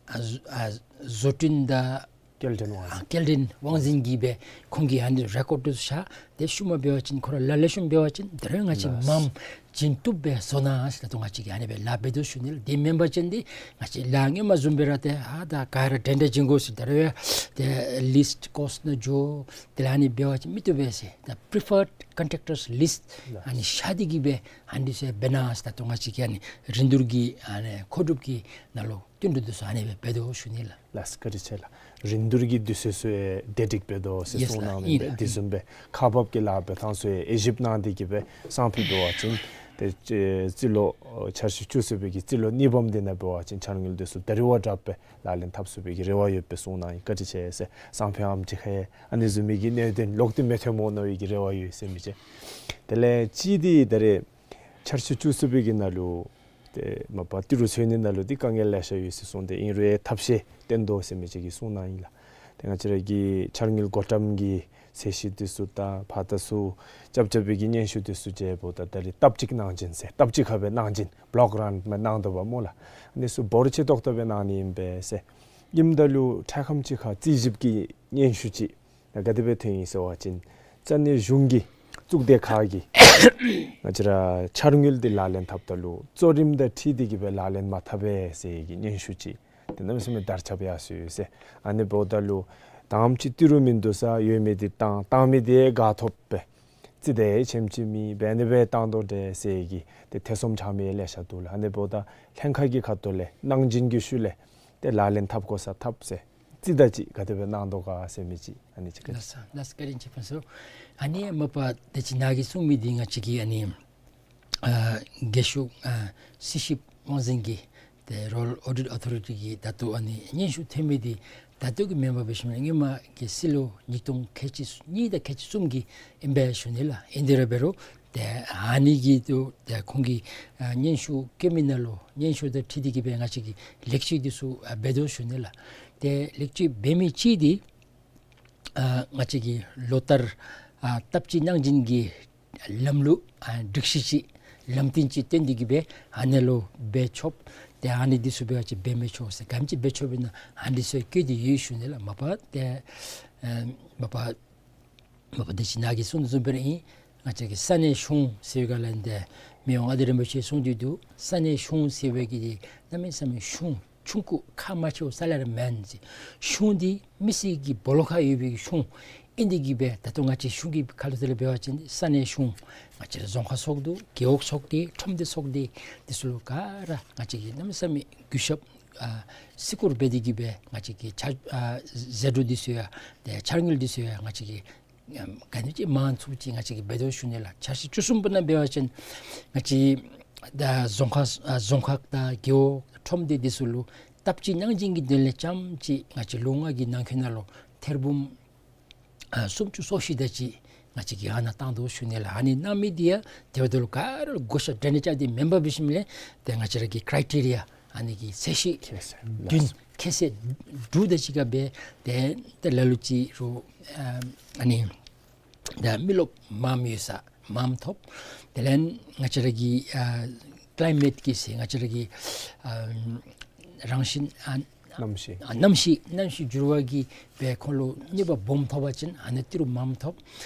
ཨ་བཟོ་སྐྲུན་དང་ སྐལ་ལྡན་དབང་འཛིན། ཨ་སྐལ་ལྡན་དབང་འཛིན་གྱིས་སྦེ་ཁོང་གིས་ཨ་ནི་རེ་ཀོཌ་འདི་ཚུ་བཞག། ཏེ་ཤུལ་མ་འབད་བ་ཅིན་ཁོ་ར་ལཱ་ལེགས་ཤོམ་འབད་བ་ཅིན་ད་རུང་ང་བཅས་ལགས། མངམ་བྱིན་བཏུབ་སྦེ་བཟོ་གནང་ཟེར་ད་ལྟོ་ང་བཅས་ཀྱིས་ཨ་ནི་སྦེ་ལཱ་འབད་དོ་ཞུ་ནི་ལགས། དེ་མེན་པ་ཅིན་འདི་ང་བཅས་ལཱ་སྔོན་མ་བཟུམ་སྦེ་ར་ཏེ་ཨ་ད་ག་ར་འདྲན་འདྲ་བྱིན་དགོ་ཟེར་ད་རུང་ཡང་ཏེ་ལིསཊ་ཀོསཊ་ནང་འགྱོ། དེ་ལས་ཨ་ནི་འབད་བ་ཅིན་མི་བཏུབ་པས་ཟེར། ད་པི་རི་ཕརཌ་ཀོན་ཊེག་ཊརསི་ལིསཊ་ལགས། ཨ་ནི་བཞག་སྟེ་གིས་སྦེ་ཨ་ནི་ཚུ་འབད་གནང་ཟེར་ད་ལྟོ་ང་བཅས་ཀྱིས་ཨ་ནི་རིན་བསྡུར་གྱི་ཨ་ནི་མཁོ་སྒྲུབ་ཀྱི་ནང་ལུ་བསྟུན་གྲོས་འདི་ཚུ་ཨ་ནི་སྦེ་འབད་དོ་ཞུ་ནི་ལགས། ལགས་སོ། བཀའ་དྲིན་ཆེ་ལགས། རིན་བསྡུར་གྱི་དུས་ཚོད་ཚུ་ཡང་བདེ་སྒྲིག་འབད་དོ་ཟེར། ཡེས་གསུང་ལགས། གནང་མི་ཨིན་ལགས། དེ་ཨིན། བཟུམ་སྦེ་ཁག་འབག་གི་ལཱ་འབད་ཐངས་ཚུ་ཡང་ཞིབ་གནང་སྟེ་གིས་སྦེ་སང་ཕོད་འབད་བ་ཅིན་ཏེ་རྩིས་ལོ་འཆར་གཞི་བཅུ་གསུམ་པའི་གི་རྩིས་ལོ་གཉིས་པམ་འདི་ནང་འབད་བ་ཅིན་འཆར་དངུལ་འདི་ཚུ་ད་རིས་བ་དྲགཔ་སྦེ་ལག་ལེན་འཐབ་ཚུགས་པའི་གི་རེ་བ་ཡོད་པའི་གསུང་གནང་ཡི། བཀའ་དྲིན་ཆེ་ཟེར། སང་ཕོད་ཨམ་ཅིག་ཁར་ཡང་ཨ་ནི་བཟུམ་མའི་གི་གནད་དོན་ལོག་སྟེ་མི་ཐོནམ་འོང་མནོ་བའི་གི་རེ་བ་ཡོད་ཟེར་མི་ཅིག། དེ་ལས་གཅིག་འདི་ད་རིས་འཆར་གཞི་བཅུ་གསུམ་པའི་གི་ནང་ལུ་ཏེ་མ་པ་ཏི་རུ་འཚོལ་ནི་ནང་ལུ་འདི་དཀའ་ངལ་ལེ་ཤ་ཡོད་ཟེར་གསུངས་ཏེ་ཨིན་རུང་ཐབས་ཤེས་བཏོན་དོ་ཟེར་མི་ཅིག་གིས་གསུང་གནང་ཡི་ལགས། ཏེ་ང་བཅས་ར་གི་འཆར་དངུལ་བགོ་བཀྲམ་གྱི་ཚད་གཞི་འདི་ཚུ་དང་ཕར་ད་ཚུ་རྐྱབ་རྐྱབ་པའི་གི་སྙན་ཞུ་འདི་ཚུ་འབདཝ་ད་ད་རིས་ལྟབ་གཅིག་གནང་སྦྱིན་ཟེར་ལྟབ་གཅིག་ཁར་སྦེ་གནང་སྦྱིན་བློག་གྲཱནཊ་མ་གནང་དོ་བ་སྨོ་ལགས། ཨ་ནི་ཚུ་འབོར་ཆེ་ཏོག་ཏོ་སྦེ་གནང་ནི་ཨིན་པས་ཟེར། ཨིནམ་ད་ལུ་འཕྲལ་ཁམས་ཅིག་ཁར་རྩིས་ཞིབ་ཀྱི་སྙན་ཞུ་ཅིག་ད་ག་དེ་སྦེ་ཐོན་ཡི་ཟེར་བ་ཅིན་ས་གནས་གཞུང་གི་གཙུག་སྡེ་ཁག་གིས་ང་བཅས་ར་འཆར་དངུལ་འདི་ལག་ལེན་འཐབ་ད་ལུ་གཙོ་རིམ་དང་འཁྲིལ་ཏེ་གིས་སྦེ་ལག་ལེན་མ་འཐབ་པས་ཟེར་གྱི་སྙན་ཞུ་ཅིག་ཏེ་གནམ་མེད་ས་མེད་དར་ཁྱབ་ཡར་སོ་ཡི་ཟེར། ཨ་ནི་འབདཝ་ད་ལུ་དང་པ་ཅིག་ཏི་རུ་མིན་འདུག་ས་ཡོད་མི་འདི་བཏང་བཏང་མི་འདི་དགའ་ཐོབ་སྦེ་རྩིས་དེ་ཆེམ་ཅིག་མེད་པར་ཨ་ནི་སྦེ་བཏང་དོ་འདྲས་ཟེར་གྱི་ཏེ་ཐེ་ཚོམ་ཆགས་མི་ལེ་ཤ་འདུག་ལགས། ཨ་ནི་འབདཝ་ད་ལྷན་ཁག་གི་ཁ་ཐུག་ལས་གནང་སྦྱིན་གྱི་ཤུལ་ལས་ཏེ་ལག་ལེན་འཐབ་དགོ་ས་འཐབ་ཟེར་རྩིས་དང་ཅིག་ག་དེ་སྦེ་གནང་དོ་ག་ཟེར་མི་ཅིག་ཨ་ནི་ཅིག་བཀའ་དྲིན་ཆེ། ལགས་སོ། ལགས་སོ། བཀའ་དྲིན་ཆེ་ཕུན་ཚོགས། ཨ་ནི་མ་པ་དེ་ཅིག་ནཱ་གིས་གསུངས་མི་འདི་ང་བཅས་ཀྱི་ཨ་ནི་ཨ་རྒེད་ཤོག་ཨ་རྩིས་ཞིབ་དབང་འཛིན་གྱི་ཏེ་རོ་ཡཱལ་ཨོ་ཌིཊ་ཨོ་ཐོ་རི་ཊི་གི་ད་ལྟོ་ཨ་ནི་སྙན་ཞུ་ཐོན་མི་འདི་ད་ལྟོ་གི་མེན་པར་འབད་ཞིནམ་ལས་སྔོན་མ་གི་རྩིས་ལོ་ཉིས་སྟོང་ཁལ་གཅིག་གཉིས་དང་ཁལ་གཅིག་གསུམ་གྱི་ཨིན་པས་ཞུ་ནི་ལགས། ཨིན་དེ་ར་འབད་རུང་ཏེ་ཨ་ནི་གི་ཏེ་ཏེ་ཁོང་གིས་ཨ་སྙན་ཞུ་བཀོད་མི་ནང་ལུ་སྙན་ཞུ་དང་འཁྲིལ་ཏེ་གིས་སྦེ་ང་བཅས་ཀྱིས་ལེགས་བཅོས་འདི་ཚུ་ཨ་འབད་དོ་ཞུ་ནི་ལགས། ཏེ་ལེགས་བཅོས་འབད་མི་ཅིག་འདི་ཨ་ང་བཅས་ཀྱི་ལོ་ལྟར་ཨ་ལྟབ་གཅིག་གནང་སྦྱིན་གྱི་ལམ་ལུགས་ཨ་སྒྲིག་གཞི་ཅིག་ལམ་སྟོན་ཅིག་བཏོན་ཏེ་གིས་སྦེ་ཨ་ནི་ལུ་འབད་ཆོགཔ་ཏེ་ཨ་ནི་འདི་ཚུ་འབད་བ་ཅིན་འབད་མི་ཆོག་ཟེར་ག་དེམ་ཅིག་འབད་ཆོགཔ་ཨིན་ན་ཨ་ནི་འདི་ཚུ་བཀོད་དེ་ཡོད་ཞུ་ནི་ལགས། མ་པ་ཏེ་ཨ་མ་པ་མ་པ་དེ་ཅིག་ནཱ་གིས་གསུངས་དོ་བཟུམ་སྦེ་ར་ཨིན། ང་བཅས་ཀྱི་ས་གནས་གཞུང་ཟེར་བའི་སྒང་ལས་ཏེ་མི་དབང་ཨ་ཏི་རིན་པོ་ཆེ་གསུངས་ཏེ་འདུག། ས་གནས་གཞུང་ཟེར་བའི་གི་འདི་གནམ་མེད་ས་མེད་གཞུང་ཆུང་ཀུ་ཁག་མ་ཆེཝ་རྩ་ལས་ར་མེན་ཟེར། གཞུང་འདི་མི་སེར་གྱི་སྦོ་ལོགས་ཁར་ཡོད་པའི་གཞུང་ཨིན་ཏེ་གིས་སྦེ་ད་ལྟོ་ང་བཅས་གཞུང་གི་ཁ་ཐུག་ལས་འབད་བ་ཅིན་ས་གནས་གཞུང་ང་བཅས་ར་རྫོང་ཁག་ཚོགས་འདུ་རྒེད་འོག་ཚོགས་སྡེ་ཁྲོམ་སྡེ་ཚོགས་སྡེ་འདི་ཚུ་ལུ་ག་ར་ང་བཅས་ཀྱིས་གནམ་མེད་ས་མེད་གུས་ཞབས་ཨ་བརྩི་བཀུར་འབད་དེ་གིས་སྦེ་ང་བཅས་ཀྱིས་ཆ་ཨ་ཟད་འགྲོ་འདི་ཚུ་ཡང་ཏེ་འཆར་དངུལ་འདི་ཚུ་ཡང་ང་བཅས་ཀྱིས་ཨམ་ག་ནི་ཅིག་མང་ཚུགས་ཅིག་ང་བཅས་ཀྱིས་འབད་དོ་ཞུ་ནི་ལགས། འཆར་གཞི་བཅུ་གསུམ་པ་ནང་འབད་བ་ཅིན་ང་བཅས་ད་རྫོང་ཁག་ཨ་རྫོང་ཁག་དང་རྒེད་འོག་ཁྲོམ་སྡེ་འདི་ཚུ་ལུ་ལྟབ་གཅིག་གནང་སྦྱིན་གྱི་དོན་ལས་རྐྱངམ་ཅིག་ང་བཅས་ལོ་ལྔ་གི་ནང་འཁོད་ནང་ལུ་ཐེར་འབུམ་ཨ་སུམ་ཅུ་སོ་བཞི་དེ་ཅིག་ང་བཅས་ཀྱིས་ཨ་ནཱ་བཏང་དོ་ཞུ་ནི་ལགས། ཨ་ནི་གནང་མི་འདི་ཡང་དེ་འབདཝ་ད་ལུ་ག་ར་ལུ་བགོ་བཤའ་འདྲན་འདྲ་རྐྱབ་སྟེ་མེན་པར་འབད་ཞིནམ་ལས་ཏེ་ང་བཅས་ར་གི་ཀྲའི་ཊི་རི་ཡ་ཨ་ནི་གི་ཚད་གཞི་ཁྱད་བསད་བདུན་ཁྱད་བསད་དྲུག་དེ་ཅིག་ཁར་སྦེ་ཏེ་ཏེ་ལ་ལུ་ཅིག་རུང་ཨ་ཨ་ནི་ད་མི་རློབས་མངམ་ཡོད་ས་མངམ་ཐོབ། དེ་ལས་ང་བཅས་ར་གི་ཨ་ཀི་ལའི་མེཊ་ཀྱི་ཟེར་ང་བཅས་ར་གི་ཨ་རང་བཞིན་ཨ་གནམ་གཤིས། ཨ་གནམ་གཤིས་གནམ་གཤིས་འགྱུར་བ་གིས་སྦེ་ཁོང་ལུ་གནོད་པ་སྦོམ་ཐོབ་པ་ཅིན་ཨ་ནི་ཏི་རུ་མངམ་ཐོབ།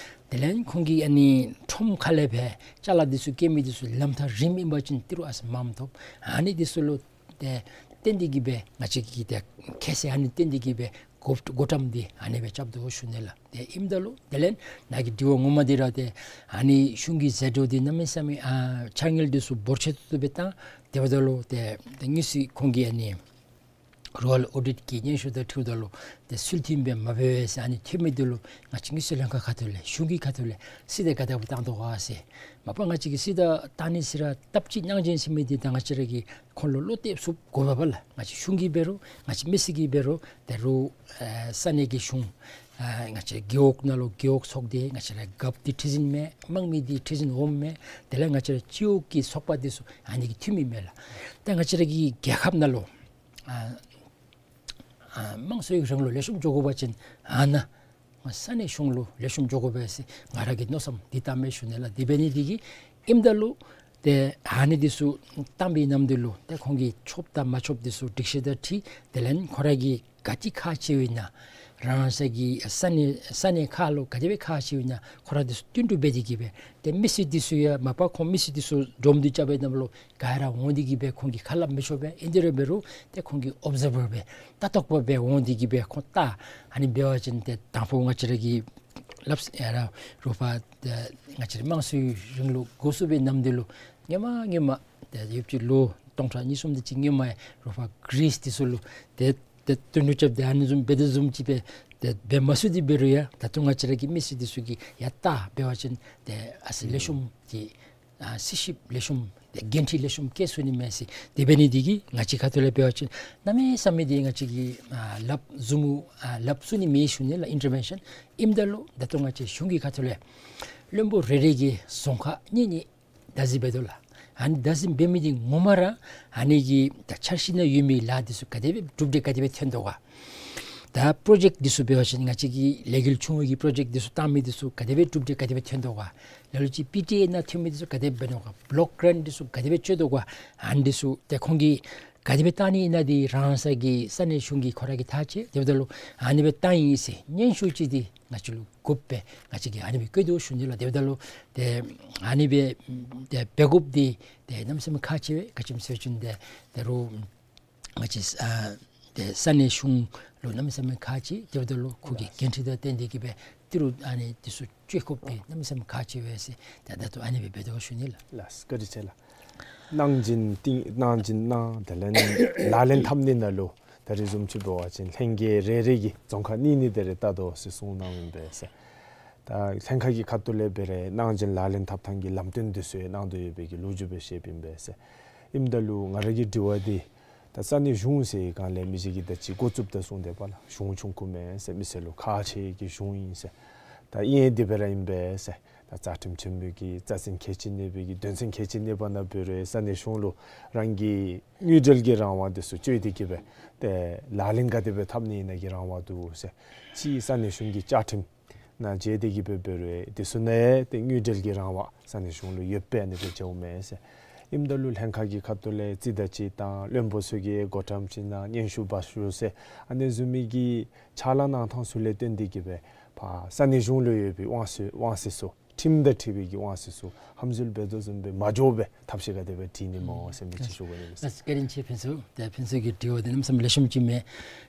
དེ་ལས་ཁོང་གི་ཨ་ནི་ཁྲོམ་ཁ་ལས་སྦེ་ཅ་ལ་འདི་ཚུ་བཀལ་མི་འདི་ཚུ་ལམ་ཐག་རིངམོ་ཨིན་པ་ཅིན་ཏི་རུ་ཨ་ཙི་མངམ་ཐོབ། ཨ་ནི་འདི་ཚུ་ལུ་ཏེ་བརྟེན་ཏེ་གིས་སྦེ་ང་བཅས་ཀྱིས་ཏེ་ཁྱད་བསད་ཨ་ནི་བརྟེན་ཏེ་གིས་སྦེ་བགོ་བགོ་བཀྲམ་འདི་ཨ་ནི་སྦེ་རྐྱབ་དོ་ཞུ་ནི་ལགས། ཏེ་ཨིནམ་ད་ལུ་དེ་ལས་ནཱ་གི་དྲི་བ་ངོ་མ་འདི་ར་ཏེ་ཨ་ནི་གཞུང་གི་ཟད་འགྲོ་འདི་གནམ་མེད་ས་མེད་ཨ་འཆར་དངུལ་འདི་ཚུ་འབོར་ཆེ་ཏོག་ཏོ་སྦེ་བཏང་། དེ་འབདཝ་ད་ལུ་ཏེ་ཏེ་དངོས་སུ་ཁོང་གིས་ཨ་ནི་རོ་ཡཱལ་ཨོ་ཌིཊ་ཀྱི་སྙན་ཞུ་དང་འཁྲིལཝ་ད་ལུ་ཏེ་ཚུལ་མཐུན་སྦེ་མ་འབད་བས་ཟེར་ཨ་ནི་ཐོན་མི་འདི་ལུ་ང་བཅས་དངུལ་རྩིས་ལྷན་ཁག་ཁ་ཐུག་ལས་གཞུང་གི་ཁ་ཐུག་ལས་རྩིས་དེ་ག་དེ་སྦེ་བཏང་དོ་ག་ཟེར། མ་པ་ང་བཅས་ཀྱིས་རྩིས་དང་བཏང་ནི་ཟེར་ར་ལྟབ་གཅིག་གནང་སྦྱིན་ཟེར་མི་འདི་ད་ང་བཅས་ར་གིས་ཁོང་ལུ་བློ་གཏད་ཚུགསཔ་དགོ་པས་ལགས། ང་བཅས་གཞུང་གིས་འབད་རུང་ང་བཅས་མི་སེར་གྱིས་འབད་རུང་དོ་རུང་ཨ་ས་གནས་ཀྱི་གཞུང་ཨ་ང་བཅས་རྒེད་འོག་ནང་ལུ་རྒེད་འོག་ཚོགས་སྡེ་ང་བཅས་ར་རྒཔོ་འདི་ཁྲི་འཛིན་མས། དམངས་མི་འདི་ཁྲི་འཛིན་འོགམ་མས། དེ་ལས་ང་བཅས་ར་སྤྱི་འོག་གི་ཚོགས་པ་འདི་ཚུ་ཨ་ནི་གི་འཐུས་མི་མས་ལགས། ད་ང་བཅས་ར་གི་རྒྱལ་ཁབ་ནང་ལུ་ཨ་ཨ་དམངས་གཙོའི་རིང་ལུགས་ལེགས་ཤོམ་འགྱོ་དགོ་པ་ཅིན་ཨ་ནཱ་ས་གནས་གཞུང་ལུ་ལེགས་ཤོམ་འགྱོ་དགོ་པས་ཟེར་ང་ར་གི་མནོ་བསམ་འདི་བཏངམ་མས་ཞུ་ནི་ལགས། དེ་འབད་ནི་འདི་གིས་ཨིནམ་ད་ལུ་ཏེ་ཨ་ནི་འདི་ཚུ་བཏང་པའི་ནམ་དུས་ལུ་ཏེ་ཁོང་གིས་ཆོགཔ་དང་མ་ཆོགཔ་འདི་ཚུ་སྒྲིག་གཞི་དང་འཁྲིལ་དེ་ལས་ཁོ་ར་གིས་ག་ཅི་ཁག་ཆེཝ་ཨིན་ན་ རང་སོ་གི་ས་གནས་ས་གནས་ཁག་ལུ་ག་དེ་སྦེ་ཁག་ཆེཝ་ཨིན་ན་ཁོ་ར་འདི་ཚུ་བསྟུན་གྲོས་འབད་དེ་གི་སྦེ་ཏེ་མི་སེར་འདི་ཚུ་ཡང་མ་པ་ཁོང་མི་སེར་འདི་ཚུ་འབྲོམ་སྟོན་རྐྱབ་པའི་ནང་ལུ་ག་ར་འོང་སྟེ་གི་སྦེ་ཁོང་གིས་ཁ་སླབ་མི་ཆོག་པས། ཨིན་དེ་ར་འབད་རུང་ཏེ་ཁོང་གིས་ཨོབ་ཛར་བར་སྦེ་ལྟ་རྟོགཔ་སྦེ་འོང་སྟེ་གི་སྦེ་ཁོང་ལྟ། ཨ་ནི་འབད་བ་ཅིན་ཏེ་དང་ཕུ་ང་བཅས་ར་གི་སླབ་ཡ་ར་རོགས་པ་ཏེ་ང་བཅས་ར་དམངས་གཙོའི་རིང་ལུགས་འགོ་བཙུགས་པའི་ནམ་དུས་ལུ་སྔོན་མ་སྔོན་མ་ཏེ་ཡོད་ཅི་ལོ་སྟོང་ཕྲག་གཉིས་གསུམ་དེ་ཅིག་སྔོན་མ་རོགས་པ་གྲིས་འདི་ཚུ་ལུ་ཏེ་ཏེ་བསྟུན་གྲོས་རྐྱབ་སྟེ་ཨ་ནི་བཟུམ་འབད་དོ་བཟུམ་ཅིག་སྦེ་ཏེ་འབད་མ་ཚུགས་ཏེ་འབད་རུང་ཡང་ད་ལྟོ་ང་བཅས་ར་གི་མི་སེར་འདི་ཚུ་གིས་ཡང་ལྟ་འབད་བ་ཅིན་ཏེ་ཨ་ཙི་ལེགས་ཤོམ་ཏེ་ཨ་རྩིས་ཞིབ་ལེགས་ཤོམ་ཏེ་འགན་འཁྲི་ལེགས་ཤོམ་བཀལ་ཚུགས་ནི་མས་ཟེར། དེ་འབད་ནི་འདི་གིས་ང་བཅས་ཁ་ཐུག་ལས་འབད་བ་ཅིན་གནམ་མེད་ས་མེད་འདི་ང་བཅས་ཀྱིས་ཨ་ལགཔ་བཟུམ་ཨ་ལགཔ་བཙུགས་ནི་མེད་ཞུ་ནི་ལགས། ཨིན་ཊར་བེན་ཤཱན་ཨིནམ་ད་ལུ་ད་ལྟོ་ང་བཅས་གཞུང་གི་ཁ་ཐུག་ལས་བློན་པོ་རེ་རེ་གིས་རྫོང་ཁག་གཉིས་གཉིས་བདག་འཛིན་འབད་དོ་ལགས། ཨ་ནི་བདག་འཛིན་འབད་མི་འདི་ངོ་མ་ར་ཨ་ནི་གི་ད་འཆར་གཞི་ནང་ཡོད་མི་ལཱ་འདི་ཚུ་ག་དེ་སྦེ་གྲུབ་འབྲས་ག་དེ་སྦེ་ཐོན་དོ་ག། ད་པྲོ་ཇེཀཊ་འདི་ཚུ་འབད་བ་ཅིན་ང་བཅས་ཀྱི་ལས་འགུལ་ཆུང་བའི་གི་པྲོ་ཇེཀཊ་འདི་ཚུ་བཏང་མི་འདི་ཚུ་ག་དེ་སྦེ་གྲུབ་འབྲས་ག་དེ་སྦེ་ཐོན་དོ་ག། ལ་ལུ་ཅིག་པི་ཊི་ཨེ་ནང་ཐོན་མི་འདི་ཚུ་ག་དེ་འབད་ནོ་ག། བློཀ་གྲན་འདི་ཚུ་ག་དེ་སྦེ་སྤྱོད་དོ་ག། ཨ་ནི་འདི་ཚུ་ཏེ་ཁོང་གིས་ག་དེ་སྦེ་བཏང་ནི་ཨིན་ན་འདི་རང་སོ་གི་ས་གནས་གཞུང་གིས་ཁོ་ར་གིས་ཐག་བཅད། དེ་འབདཝ་ད་ལུ་ཨ་ནི་སྦེ་བཏང་ཡི་ཟེར་སྙན་ཞུ་ཅིག་འདི་ང་བཅས་ལུ་དགོཔ་སྦེ་ང་བཅས་ཀྱིས་ཨ་ནི་སྦེ་བཀོད་དོ་ཞུ་ནི་ལགས། དེ་འབདཝ་ད་ལུ་ཏེ་ཨ་ནི་སྦེ་ཏེ་འབད་དགོཔ་འདི་ཏེ་གནམ་མེད་ས་མེད་ཁག་ཆེ་བས། ག་ཅི་སྨོ་ཟེར་བ་ཅིན་ཏེ་ད་རུང་ང་བཅས་ཨ་ཏེ་ས་གནས་གཞུང་ལུ་གནམ་མེད་ས་མེད་ཁག་ཆེ། དེ་འབདཝ་ད་ལུ་ཁོ་གི་འགན་འཁྲི་དང་བསྟུན་ཏེ་གི་སྦེ་ཏི་རུ་ཨ་ནི་འདི་ཚུ་སྤྱོད་དགོཔ་འདི་གནམ་མེད་ས་མེད་ཁག་ཆེ་བས་ཟེར་ཏེ་ད་ལྟོ་ཨ་ནི་སྦེ་འབད་དོ་ཞུ་ནི་ལགས། ལགས་བཀའ་དྲིན་ཆེ་ལགས། གནང་སྦྱིན་གཏིང་གནང་སྦྱིན་གནང་དེ་ལས་ལག་ལེན་འཐབ་ནི་ནང་ལུ་ད་རེས་བཟུམ་ཅིག་འབད་བ་ཅིན་ལྷན་རྒྱས་རེ་རེ་གིས་རྫོང་ཁག་གཉིས་གཉིས་དེ་རེ་བལྟ་དོ་ཟེར་གསུངས་གནང་ཨིན་པས་ཟེར། ད་ལྷན་ཁག་གི་ཁ་ཐུག་ལས་འབད་རུང་གནང་སྦྱིན་ལག་ལེན་འཐབ་ཐངས་ཀྱི་ལམ་སྟོན་འདི་ཚུ་ཡང་གནང་དོ་ཡོད་པའི་གི་ལོ་རྒྱུས་སྦེ་བཤདཔ་ཨིན་པས་ཟེར། ཨིནམ་ད་ལུ་ང་ར་གི་དྲི་བ་འདི་ད་ས་གནས་གཞུང་ཟེར་བའི་སྒང་ལས་མི་ཅིག་གིས་ད་ཅི་འགོ་བཙུགསཔ་ད་གསུངས་དེས་པ་ལགས། གཞུང་ཆུང་ཀུ་མེན་ཟེར། མི་སེར་ལུ་ཁག་ཆེ་གི་གཞུང་ཨིན་ཟེར། ད་ཨིན་ཡང་དེ་སྦེ་ར་ཨིན་པས་ཟེར། ད་རྩ་ཁྲིམས་ཆེན་མོ་གི་རྩ་ཚན་ཁལ་གཅིག་གནས་པའི་གི་དོན་ཚན་ཁལ་གཅིག་གནས་པ་ནང་འབད་རུང་ས་གནས་གཞུང་ལུ་རང་གི་དངུལ་འབྲེལ་གྱི་རང་དབང་འདི་ཚུ་སྤྱོད་དེ་གི་སྦེ་ཏེ་ལག་ལེན་ག་དེ་སྦེ་འཐབ་ནི་ཨིན་ན་གི་རང་དབང་འདུག་ཟེར། གཅིག་ས་གནས་གཞུང་གི་བཅའ་ཁྲིམས་ནང་མཇལ་ཏེ་གི་སྦེ་འབད་རུང་འདི་ཚུ་ནང་ཡང་ཏེ་དངུལ་འབྲེལ་གྱི་རང་དབང་ས་གནས་གཞུང་ལུ་ཡོདཔ་སྦེ་ཨ་ནི་སྦེ་མཇལཝ་མས་ཟེར། ཨིནམ་ད་ལུ་ལྷན་ཁག་གི་ཁ་ཐུག་ལས་རྩིས་དང་རྩིས་གཏང་བློན་པོ་ཚུ་གིས་བགོ་བཀྲམ་ཅིག་གནང་སྙན་ཞུ་འབག་ཞུ་ཟེར་ཨ་ནི་བཟུམ་མའི་གི་ཕྱག་ལཱ་གནང་ཐངས་ཚུ་ལས་བརྟེན་ཏེ་གི་སྦེ་ཕར་ས་གནས་གཞུང་ལུ་ཡོད་པའི་དབང་ཚད་དབང་ཚད་ཚུ་ཁྲིམས་དང་འཁྲིལ་བའི་གི་དབང་ཚད་ཚུ་ཧམ་འཛུལ་འབད་དོ་བཟུམ་སྦེ་མ་འགྱོ་བའི་ཐབས་ཤེས་ག་དེ་སྦེ་བྱིན་ནི་སྨོ་ཟེར་མི་ཅིག་ཞུ་དགོ་ནི་མས་ཟེར། བཀའ་དྲིན་ཆེ་ཕུན་ཚོགས། ཏེ་ཕུན་ཚོགས་ཀྱི་དྲི་བ་འདི་གནམ་མེད་ས་མེད་ལེགས་ཤོམ་ཅིག་མས།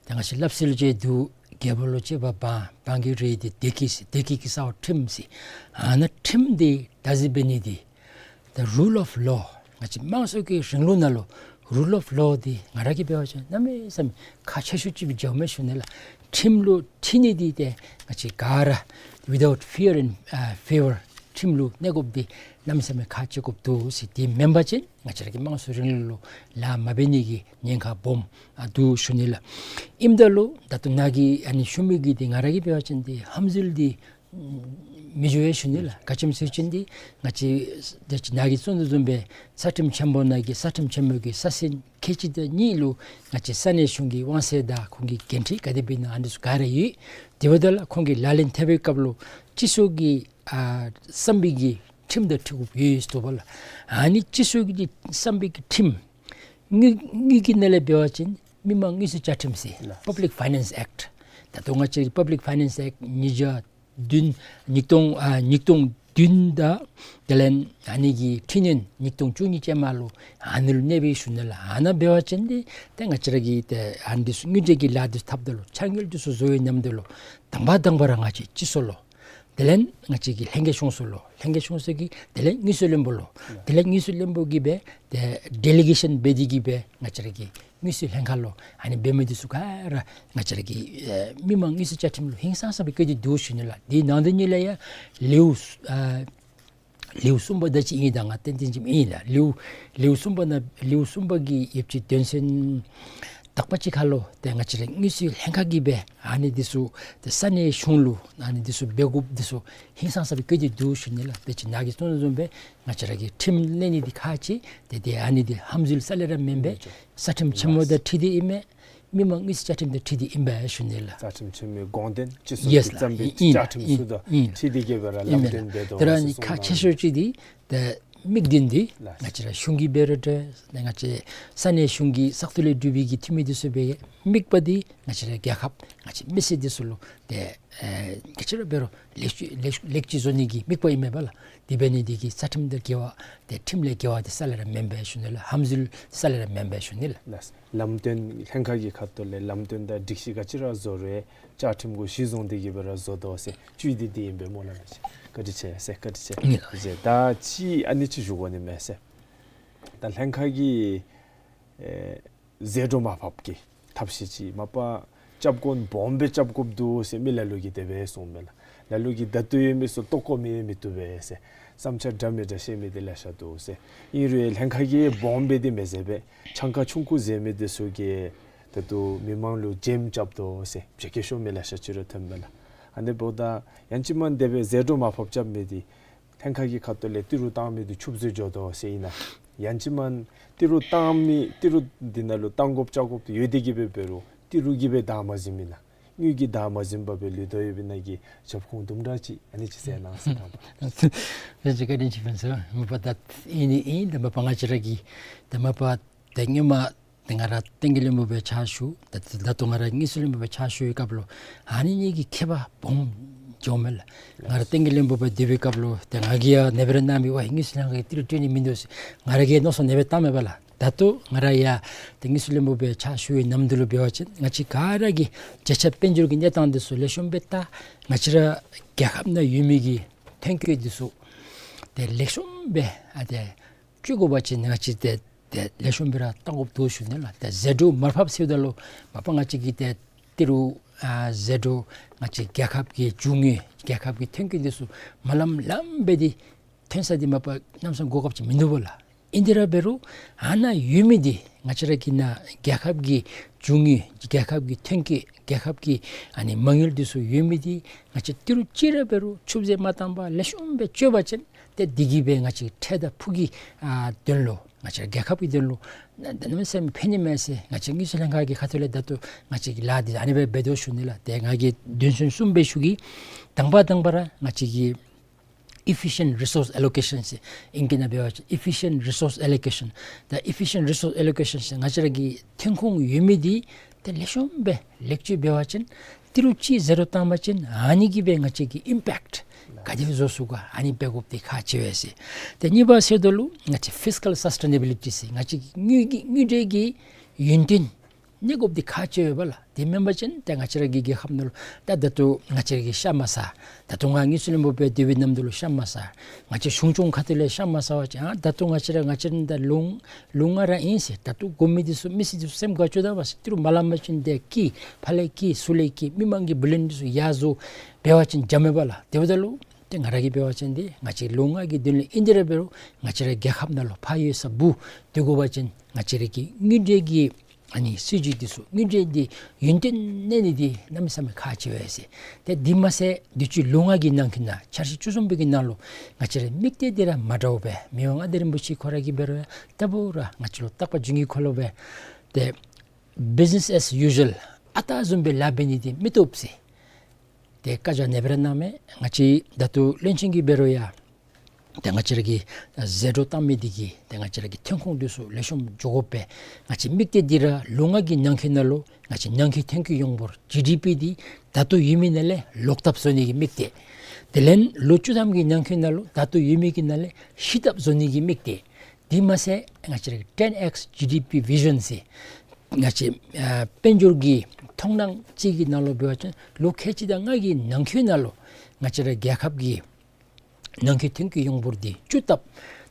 ཏེ་ང་བཅས་སླབ་སྲོལ་ཅིག་འདུག། རྒྱལ་པོ་ལུ་གཅེས་པར་འབངས། འབངས་ཀྱི་རེ་འདོད་བདེ་སྐྱིད་ཟེར། བདེ་སྐྱིད་ཀྱི་ས་འོག་ཁྲིམས་ཟེར། ཨ་ནཱ་ཁྲིམས་འདི་བདག་འཛིན་འབད་ནི་འདི་the rule of law ང་བཅས་དམངས་གཙོ་གི་རིང་ལུགས་ནང་ལུ་rule of law འདི་ང་ར་གིས་འབད་བ་ཅིན་གནམ་མེད་ས་མེད་ཁག་ཆེ་ཤོས་ཅིག་སྦེ་མཇལཝ་མས་ཞུ་ནི་ལགས། ཁྲིམས་ལུ་ཁྲིད་ནི་འདི་ཏེ་ང་བཅས་ག་ར་without fear and ཨ་favour ཁྲིམས་ལུ་གནས་དགོཔ་འདི་གནམ་མེད་ས་མེད་ཁག་ཆེ་དགོཔ་འདུག་ཟེར། དེ་མེན་པ་ཅིན་ང་བཅས་ར་གི་དམངས་གཙོའི་རིང་ལུགས་ལུ་ལཱ་མ་འབད་ནི་གི་ཉེན་ཁ་སྦོམ་ཨ་འདུག་ཞུ་ནི་ལགས། ཨིནམ་ད་ལུ་ད་ལྟོ་ནཱ་གིས་ཨ་ནི་ཞུ་མི་གི་འདི་ང་ར་གིས་འབད་བ་ཅིན་འདི་ཧམ་འཛུལ་འདི་མི་འགྱོ་བས་ཞུ་ནི་ལགས། ག་ཅི་སྨོ་ཟེར་བ་ཅིན་འདི་ང་བཅས་ད་ཅི་ནཱ་གིས་གསུངས་དོ་བཟུམ་སྦེ་རྩ་ཁྲིམས་ཆེན་པོ་ནང་གི་རྩ་ཁྲིམས་ཆེན་མོ་གི་ས་ཚན་ཁལ་གཅིག་དང་གཉིས་ལུ་ང་བཅས་ས་གནས་གཞུང་གི་དབང་ཚད་དང་ཁོང་གི་འགན་འཁྲི་ག་དེ་སྦེ་ཨིན་ན་ཨ་ནི་ཚུ་ག་ར་ཡོད། དེ་འབདཝ་ད་ལུ་ཁོང་གིས་ལག་ལེན་འཐབ་པའི་སྐབས་ལུ་སྤྱི་ཚོགས་ཀྱི་ཨ་བསམ་པའི་གི་ཁྲིམས་དང་འཁྲིལ་དགོཔ་ཡོད་ཟེར་དོ་བ་ལགས། ཨ་ནི་སྤྱི་ཚོགས་ཀྱི་བསམ་པའི་གི་ཁྲིམས་དངུལ་དངུལ་གྱི་ནང་ལས་འབད་བ་ཅིན་མི་དམངས་དངུལ་རྩིས་བཅའ་ཁྲིམས་ཟེར་ལགས། Public Finance Act། ད་ལྟོ་ང་བཅས་Public Finance Act ཉིས་བརྒྱ་བདུན་ཉིས་སྟོང་ཨ་ཉིས་སྟོང་བདུན་དང་དེ་ལས་ཨ་ནི་གི་འཕྲི་སྣོན་ཉིས་སྟོང་བཅུ་གཉིས་ཅན་མ་ལུ་ཨ་ནི་ལུ་གནས་པའི་གཞུང་ནང་ལུ་ཨ་ནཱ་འབད་བ་ཅིན་འདི་ཏེ་ང་བཅས་ར་གི་ཏེ་ཨ་ནི་འདི་ཚུ་དངུལ་འབྲེལ་གྱི་ལཱ་འདི་ཚུ་འཐབ་ད་ལུ་ཕྱག་དངུལ་འདི་ཚུ་བཟོ་བའི་ནམ་དུས་ལུ་དང་པ་དང་པ་ར་ང་བཅས་སྤྱི་ཚོགས་ལུ་དེ་ལས་ང་བཅས་ཀྱི་ལྷན་རྒྱས་གཞུང་ཚོགས་ལུ་ལྷན་རྒྱས་གཞུང་ཚོགས་ཀྱིས་དེ་ལས་དངུལ་རྩིས་བློན་པོ་ལུ་དེ་ལས་དངུལ་རྩིས་བློན་པོ་གིས་སྦེ་ཏེ་ཌེ་ལི་གེ་ཤཱན་འབད་དེ་གི་སྦེ་ང་བཅས་ར་གི་དངུལ་རྩིས་ལྷན་ཁག་ལུ་ཨ་ནི་འབད་མི་འདི་ཚུ་ག་ར་ང་བཅས་ར་གི་ཨེ་མི་དམངས་དངུལ་རྩིས་བཅའ་ཁྲིམས་ལུ་ཧིང་སངས་ས་སྦེ་བཀོད་དེ་འདུག་ཞུ་ནི་ལགས། དེ་ནང་དོན་ཉིད་ལས་ཡང་ལེའུ་ཨ་ལེའུ་གསུམ་པ་དེ་ཅིག་ཨིན། ད་ང་ཏན་ཏན་ཅིག་ཨིན་ལགས། ལེའུ་ལེའུ་གསུམ་པ་ནང་ལེའུ་གསུམ་པ་གི་ཡོད་ཅིག་དོན་ཚན་དག་པ་ཅིག་ཁར་ལུ་ཏེ་ང་བཅས་ར་དངུལ་རྩིས་ལྷན་ཁག་གིས་སྦེ་ཨ་ནི་འདི་ཚུ་ཏེ་ས་གནས་གཞུང་ལུ་ཨ་ནི་འདི་ཚུ་འབད་དགོཔ་འདི་ཚུ་ཧིང་སངས་ས་སྦེ་བཀོད་དེ་འདུག་ཞུ་ནི་ལགས། དེ་ཅིག་ནཱ་གིས་གསུངས་དོ་བཟུམ་སྦེ་ང་བཅས་ར་གི་ཁྲིམས་གནས་ནི་འདི་ཁག་ཆེ། ཏེ་ཏེ་ཨ་ནི་འདི་ཧམ་འཛུལ་རྩ་ལས་ར་མེན་པས། རྩ་ཁྲིམས་ཆེན་མོ་དང་འཁྲིལ་ཏེ་ཨིན་མས། མི་དམངས་དངུལ་རྩིས་བཅའ་ཁྲིམས་དང་འཁྲིལ་ཏེ་ཨིན་པས་ཞུ་ནི་ལགས། རྩ་ཁྲིམས་ཆེན་མོའི་དགོངས་དོན་སྤྱི་ཚོགས་ཀྱིས་བརྩམས་པའི་བཅའ་ཁྲིམས་ཚུ་དང་འཁྲིལ་ཏེ་གི་སྦེ་ར་ལམ་སྟོན་འབད་དོ་ཟེར་གསུངས་གནང་། ད་ར་ཨ་ནི་ཁག་ཆེ་ཤོས་ཅིག་འདི་ཏེ་ དམིགས་དོན་འདི་ལགས། ང་བཅས་ར་གཞུང་གིས་འབད་རུང་འདྲ་ཏེ་ང་བཅས་ས་གནས་གཞུང་གི་བཙག་འཐུ་ལས་གྲུབ་པའི་གི་འཐུས་མི་འདི་ཚུ་འབད་དམིགས་པ་འདི་ང་བཅས་ར་རྒྱལ་ཁབ་ང་བཅས་མི་སེར་འདི་ཚུ་ལུ་ཏེ་ཨེ་ག་ཅི་ར་འབད་རུང་ལེགས་བཅོས་ལེགས་ལེགས་བཅོས་བཟོ་ནི་གི་དམིགས་པ་ཨིན་མས་པ་ལགས། དེ་འབད་ནི་འདི་གིས་རྩ་ཁྲིམས་དང་འགལ་བ་ཏེ་ཁྲིམས་ལས་འགལ་བ་འདི་རྩ་ལས་ར་མེན་པས་ཞུ་ནི་ལགས། ཧམ་འཛུལ་རྩ་ལས་ར་མེན་པས་ཞུ་ནི་ལགས། ལགས། ལམ་སྟོན་ལྷན་ཁག་གི་ཁ་ཐུག་ལས་ལམ་སྟོན་དང་སྒྲིག་གཞི་ག་ཅི་ར་བཟོ་རུང་བཅའ་ཁྲིམས་གུ་གཞི་བཟུང་སྟེ་གིས་སྦེ་ར་བཟོ་དོ་ཟེར་བཅུད་འདི་འདི་ཨིན་པས་སྨོ་ལགས། བཀའ་དྲིན་ཆེ་ཟེར། བཀའ་དྲིན་ཆེ་ཨིན་ལགས། ཟེར། ད་ཅི་ཨ་ནི་ཅིག་ཞུ་དགོ་ནི་མས་ཟེར། ད་ལྷན་ཁག་གིས་ཨེ་ཟད་འགྲོ་མར་ཕབ་ཀྱི་ཐབས་ཤེས་ཅིག་མ་པ་རྐྱབ་དགོཔ་སྦོམ་སྦེ་རྐྱབ་དགོཔ་འདུག་ཟེར་མི་ལ་ལུ་གིས་དེ་སྦེ་གསུངམ་མས་ལགས། ལ་ལུ་གིས་ད་ལྟོ་ཡོད་མི་ཚུ་ལྟོ་བཀོ་མི་མི་བཏུབ་པས་ཟེར་བསམ་འཆར་འདྲ་མི་འདྲ་བཤད་མི་འདི་ལེ་ཤ་འདུག་ཟེར། ཨིན་རུང་ལྷན་ཁག་གིས་སྦོམ་སྦེ་འདི་མི་ཟེར་བས། གྱངས་ཁ་ཆུང་ཀུ་ཟེར་མི་འདི་ཚུ་གིས་ད་ལྟོ་མི་མང་ལུ་འཇེམ་རྐྱབ་དོ་ཟེར་བྱེད་ཀྱི་ཤོ་མི་ལེ་ཤ་ཅིག་ར་ཐོན་མས་ལགས། ཨ་ནི་འབདཝ་ད་ཡང་ཅིན་མ་དེ་སྦེ་ཟད་འགྲོ་མར་ཕབ་རྐྱབ་མི་འདི་ལྷན་ཁག་གི་ཁ་ཐུག་ལས་ཏི་རུ་བཏང་མི་འདི་ཆུད་ཟོས་འགྱོ་དོ་ཟེར་ཨིན་ན། ཡང་ཅིན་མ་ཏི་རུ་བཏང་མི་ཏི་རུ་འདི་ནང་ལུ་བཏང་དགོཔ་རྐྱབ་དགོཔ་འདི་ཡོད་དེ་གིས་སྦེ་འབད་རུང་ཏི་རུ་གིས་སྦེ་བདའ་མ་ཟུན་མི་ན། དངུལ་གྱིས་བདའ་མ་ཟུན་པར་སྦེ་ལུས་དོ་ཡོད་པའི་ནང་གི་རྒྱབ་ཁུངས་དུམ་གྲ་ཅིག་ཨ་ནི་ཅིག་ཟེར་གནང་ཟེར་དྲང་པ། ལགས་སོ། བཀའ་དྲིན་ཆེ་ཕུན་ཚོགས། མ་པ་ད་ཨིན་ནི་ཨིན། ད་མ་པ་ང་བཅས་ར་གིས་ད་མ་པ་ད་ཧེ་མ་ཏེ་ང་ར་བསྟན་རྒྱས་བློན་པོ་སྦེ་ཕྱག་ཞུ། ད་ད་ལྟོ་ང་ར་དངུལ་རྩིས་བློན་པོ་སྦེ་ཕྱག་ཞུ་བའི་སྐབས་ལུ་ཨ་ནི་གཉིས་ཀྱི་ཁྱད་པར་སྦོམ་འགྱོཝ་མས་ལགས། ང་ར་བསྟན་རྒྱས་བློན་པོ་སྦེ་སྡོད་པའི་སྐབས་ལུ་ཏེ་ང་གིས་ཡང་ནེ་སྦེ་ར་གནང་མི་ཝའི་དངུལ་རྩིས་ལྷན་ཁག་གིས་ཏི་རུ་སྤྲོད་ནི་མིན་འདུག་ཟེར་ང་ར་གིས་མནོ་བསམ་ནེ་སྦེ་བཏངམ་མས་པ་ལགས། ད་ལྟོ་ང་ར་ཡང་ཏེ་དངུལ་རྩིས་བློན་པོ་སྦེ་ཕྱག་ཞུ་བའི་ནམ་དུས་ལུ་འབད་བ་ཅིན་ང་བཅས་ག་ར་གིས་བརྒྱ་ཆ་དཔལ་འབྱོར་གྱི་གནས་སྟངས་འདི་ཚུ་ལེགས་ཤོམ་སྦེ་བལྟ། ང་བཅས་ར་རྒྱལ་ཁབ་ནང་ཡོད་མི་གི་ཐོན་སྐྱེད་འདི་ཚུ་ཏེ་ལེགས་ཤོམ་སྦེ་ཨ་ཏེ་སྤྱོད་དགོ་པ་ཅིན་ང་བཅས་ཏེ་ཏེ་ལེགས་ཤོམ་སྦེ་ར་བཏང་དགོཔ་འདུག་ཞུ་ནི་ལགས། ཏེ་ཟད་འགྲོ་མར་ཕབ་ཟེརཝ་ད་ལུ་མ་པ་ང་བཅས་ཀྱིས་ཏེ་ཏི་རུ་ཨ་ཟད་འགྲོ་ང་བཅས་རྒྱལ་ཁབ་ཀྱི་རྒྱུ་དངོས་རྒྱལ་ཁབ་ཀྱི་ཐོན་སྐྱེད་འདི་ཚུ་མ་ལམ་ལམ་སྦེ་འདི་ཐོན་ས་འདི་མ་པ་གནམ་ས་གོ་སྐབས་ཅིག་མིན་འདུག་པ་ལགས། ཨིན་དེ་ར་འབད་རུང་ཨ་ནཱ་ཡོད་མི་འདི་ང་བཅས་ར་གི་ནཱ་རྒྱལ་ཁབ་ཀྱི་རྒྱུ་དངོས་རྒྱལ་ཁབ་ཀྱི་ཐོན་སྐྱེད་རྒྱལ་ཁབ་ཀྱི་ཨ་ནི་མ་དངུལ་འདི་ཚུ་ཡོད་མི་འདི་ང་བཅས་ཏི་རུ་ཅིག་ར་འབད་རུང་ཆུད་ཟོས་མ་བཏང་པར་ལེགས་ཤོམ་སྦེ་སྤྱོད་པ་ཅིན་ཏེ་འདི་གིས་སྦེ་ང་བཅས་འཕྲལ་དང་ཕུགས་ཀྱི་ཨ་དོན་ལུ་ང་བཅས་རྒྱལ་ཁབ་ཀྱི་དོན་ལུ་གནམ་མེད་ས་མེད་ཕན་ནི་མས་ཟེར་ང་བཅས་དངུལ་རྩིས་ལྷན་ཁག་གི་ཁ་ཐུག་ལས་ད་ལྟོ་ང་བཅས་ཀྱིས་ལཱ་འདི་ཨ་ནི་སྦེ་འབད་དོ་ཞུ་ནི་ལགས། ཏེ་ང་གིས་དོན་ཚན་གསུམ་སྦེ་ཞུ་གེ། དང་པ་དང་པ་ར་ང་བཅས་ཀྱིས་efficient resource allocation ཟེར་ཨིང་སྐད་ནང་འབད་བ་ཅིན་efficient resource allocation། ད་efficient resource allocation ཟེར་ང་བཅས་ར་གི་ཐོན་ཁུངས་ཡོད་མི་འདི་ཏེ་ལེགས་ཤོམ་སྦེ་ལེགས་བཅོས་འབད་བ་ཅིན་ཏི་རུ་ཅིག་ཟད་འགྲོ་བཏང་པ་ཅིན་ཨ་ནི་གིས་སྦེ་ང་བཅས་ཀྱི་ཨིམ་པེཀཊ་ག་དེ་བཟོ་ཚུགས་ག་ཨ་ནི་འབད་དགོཔ་འདི་ཁག་ཆེ་བས་ཟེར། ཏེ་གཉིས་པ་ཟེརཝ་ད་ལུ་ང་བཅས་fiscal sustainability ཟེར་ང་བཅས་ཀྱི་དངུལ་གྱི་དངུལ་འབྲེལ་གྱི་ཡུན་བརྟན་གནས་དགོཔ་འདི་ཁག་ཆེ་བས་པ་ལགས། དེ་མེན་པ་ཅིན་ཏེ་ང་བཅས་ར་གི་རྒྱལ་ཁབ་ནང་ལུ་ད་ད་ལྟོ་ང་བཅས་ར་གིས་ཤ་མ་ཟ། ད་ལྟོ་ང་དངུལ་རྩིས་བློན་པོ་སྦེ་སྡོད་པའི་ནམ་དུས་ལུ་ཤ་མ་ཟ། ང་བཅས་གཞུང་སྐྱོང་ཁ་ཐུག་ལས་ཤ་མ་ཟ་བ་ཅིན་ཨ་ད་ལྟོ་ང་བཅས་ར་ང་བཅས་ར་ད་ལོང་ལོང་ང་ར་ཨིན་ཟེར། ད་ལྟོ་དགོ་མི་འདི་ཚུ་མི་སེར་འདི་ཚུ་སེམས་དགའ་བཅུག་ད་པ་ཟེར། ཏི་རུ་མ་ལང་པ་ཅིན་ཏེ་སྐྱིད་ཕར་ལས་སྐྱིད་ཚུར་ལས་སྐྱིད་མི་མང་གི་བུ་ལོན་འདི་ཚུ་ཡར་བཟོ་འབད་བ་ཅིན་འཇམ་མས་པ་ལགས། དེ་འབདཝ་ད་ལུ་ཏེ་ང་ར་གིས་འབད་བ་ཅིན་འདི་ང་བཅས་ལོང་ང་གི་དོན་ལུ་ཨིན་དེ་ར་འབད་རུང་ང་བཅས་ར་རྒྱལ་ཁབ་ནང་ལུ་ཕར་གཡུས་ས་སྦུག་སྡོད་དགོ་པ་ཅིན་ང་བཅས་ར་གི་དངུལ་འབྲེལ་གྱི་ཨ་ནི་སྲིད་བྱུས་འདི་ཚུ་དངུལ་འབྲེལ་འདི་ཡུན་བརྟན་གནས་ནི་འདི་གནམ་མེད་ས་མེད་ཁག་ཆེ་བས་ཟེར། ཏེ་འདི་མ་ཚད་དུས་ཅི་ལོང་ང་གི་ནང་འཁོད་ནང་འཆར་གཞི་བཅུ་གསུམ་པའི་གི་ནང་ལུ་ང་བཅས་ར་དམིགས་གཏད་འདི་ར་མ་འདྲཝ་སྦེ་མི་དབང་མངའ་བདག་རིན་པོ་ཆེ་ཁོ་ར་གིས་འབད་རུང་ཡང་ད་འབད་རུང་ང་བཅས་ལུ་རྟག་པར་བྱིན་གྱིས་བཀོད་ལོང་སྦེ་ཏེ་business as usual ཨ་རྟག་བཟུམ་སྦེ་ལཱ་འབད་ནི་འདི་མི་བཏུབ་ཟེར། ཏེ་བཀའ་རྒྱ་ནེ་སྦེ་ར་གནང་མས། ང་བཅས་ད་ལྟོ་བློན་ཆེན་གྱིས་འབད་རུང་ཡང་ཏེ་ང་བཅས་ར་གི་ཟད་འགྲོ་བཏང་མི་འདི་གིས་ཏེ་ང་བཅས་ར་གི་ཐོན་ཁུངས་འདི་ཚུ་ལེགས་ཤོམ་འགྱོ་དགོ་པས། ང་བཅས་དམིགས་གཏད་འདི་ར་ལོང་ང་གི་ནང་འཁོད་ནང་ལུ་ང་བཅས་ནང་འཁོད་ཐོན་སྐྱེད་ཡོངས་འབོར་ཇི་ཌི་པི་འདི་ད་ལྟོ་ཡོད་མི་ནང་ལས་ལོག་ལྟབ་བཟོ་ནི་གི་དམིགས་གཏད། དེ་ལས་ལོ་བཅུ་ཐམ་གྱི་ནང་འཁོད་ནང་ལུ་ད་ལྟོ་ཡོད་མི་གི་ནང་ལས་བཤུད་ལྟབ་བཟོ་ནི་གི་དམིགས་གཏད། དེ་མ་ཚད་ང་བཅས་ར་གི་ten X G D P vision ཟེར་ང་བཅས་ཨ་དཔལ་འབྱོར་གྱི་མཐོང་སྣང་ཅིག་གི་ནང་ལུ་འབད་བ་ཅིན་ལོ་ཁལ་གཅིག་དང་ལྔ་གི་ནང་འཁོད་ནང་ལུ་ང་བཅས་ར་རྒྱལ་ཁབ་ཀྱི་ནང་འཁོད་ཐོན་སྐྱེད་ཡོངས་འབོར་འདི་བཅུ་ལྟབ་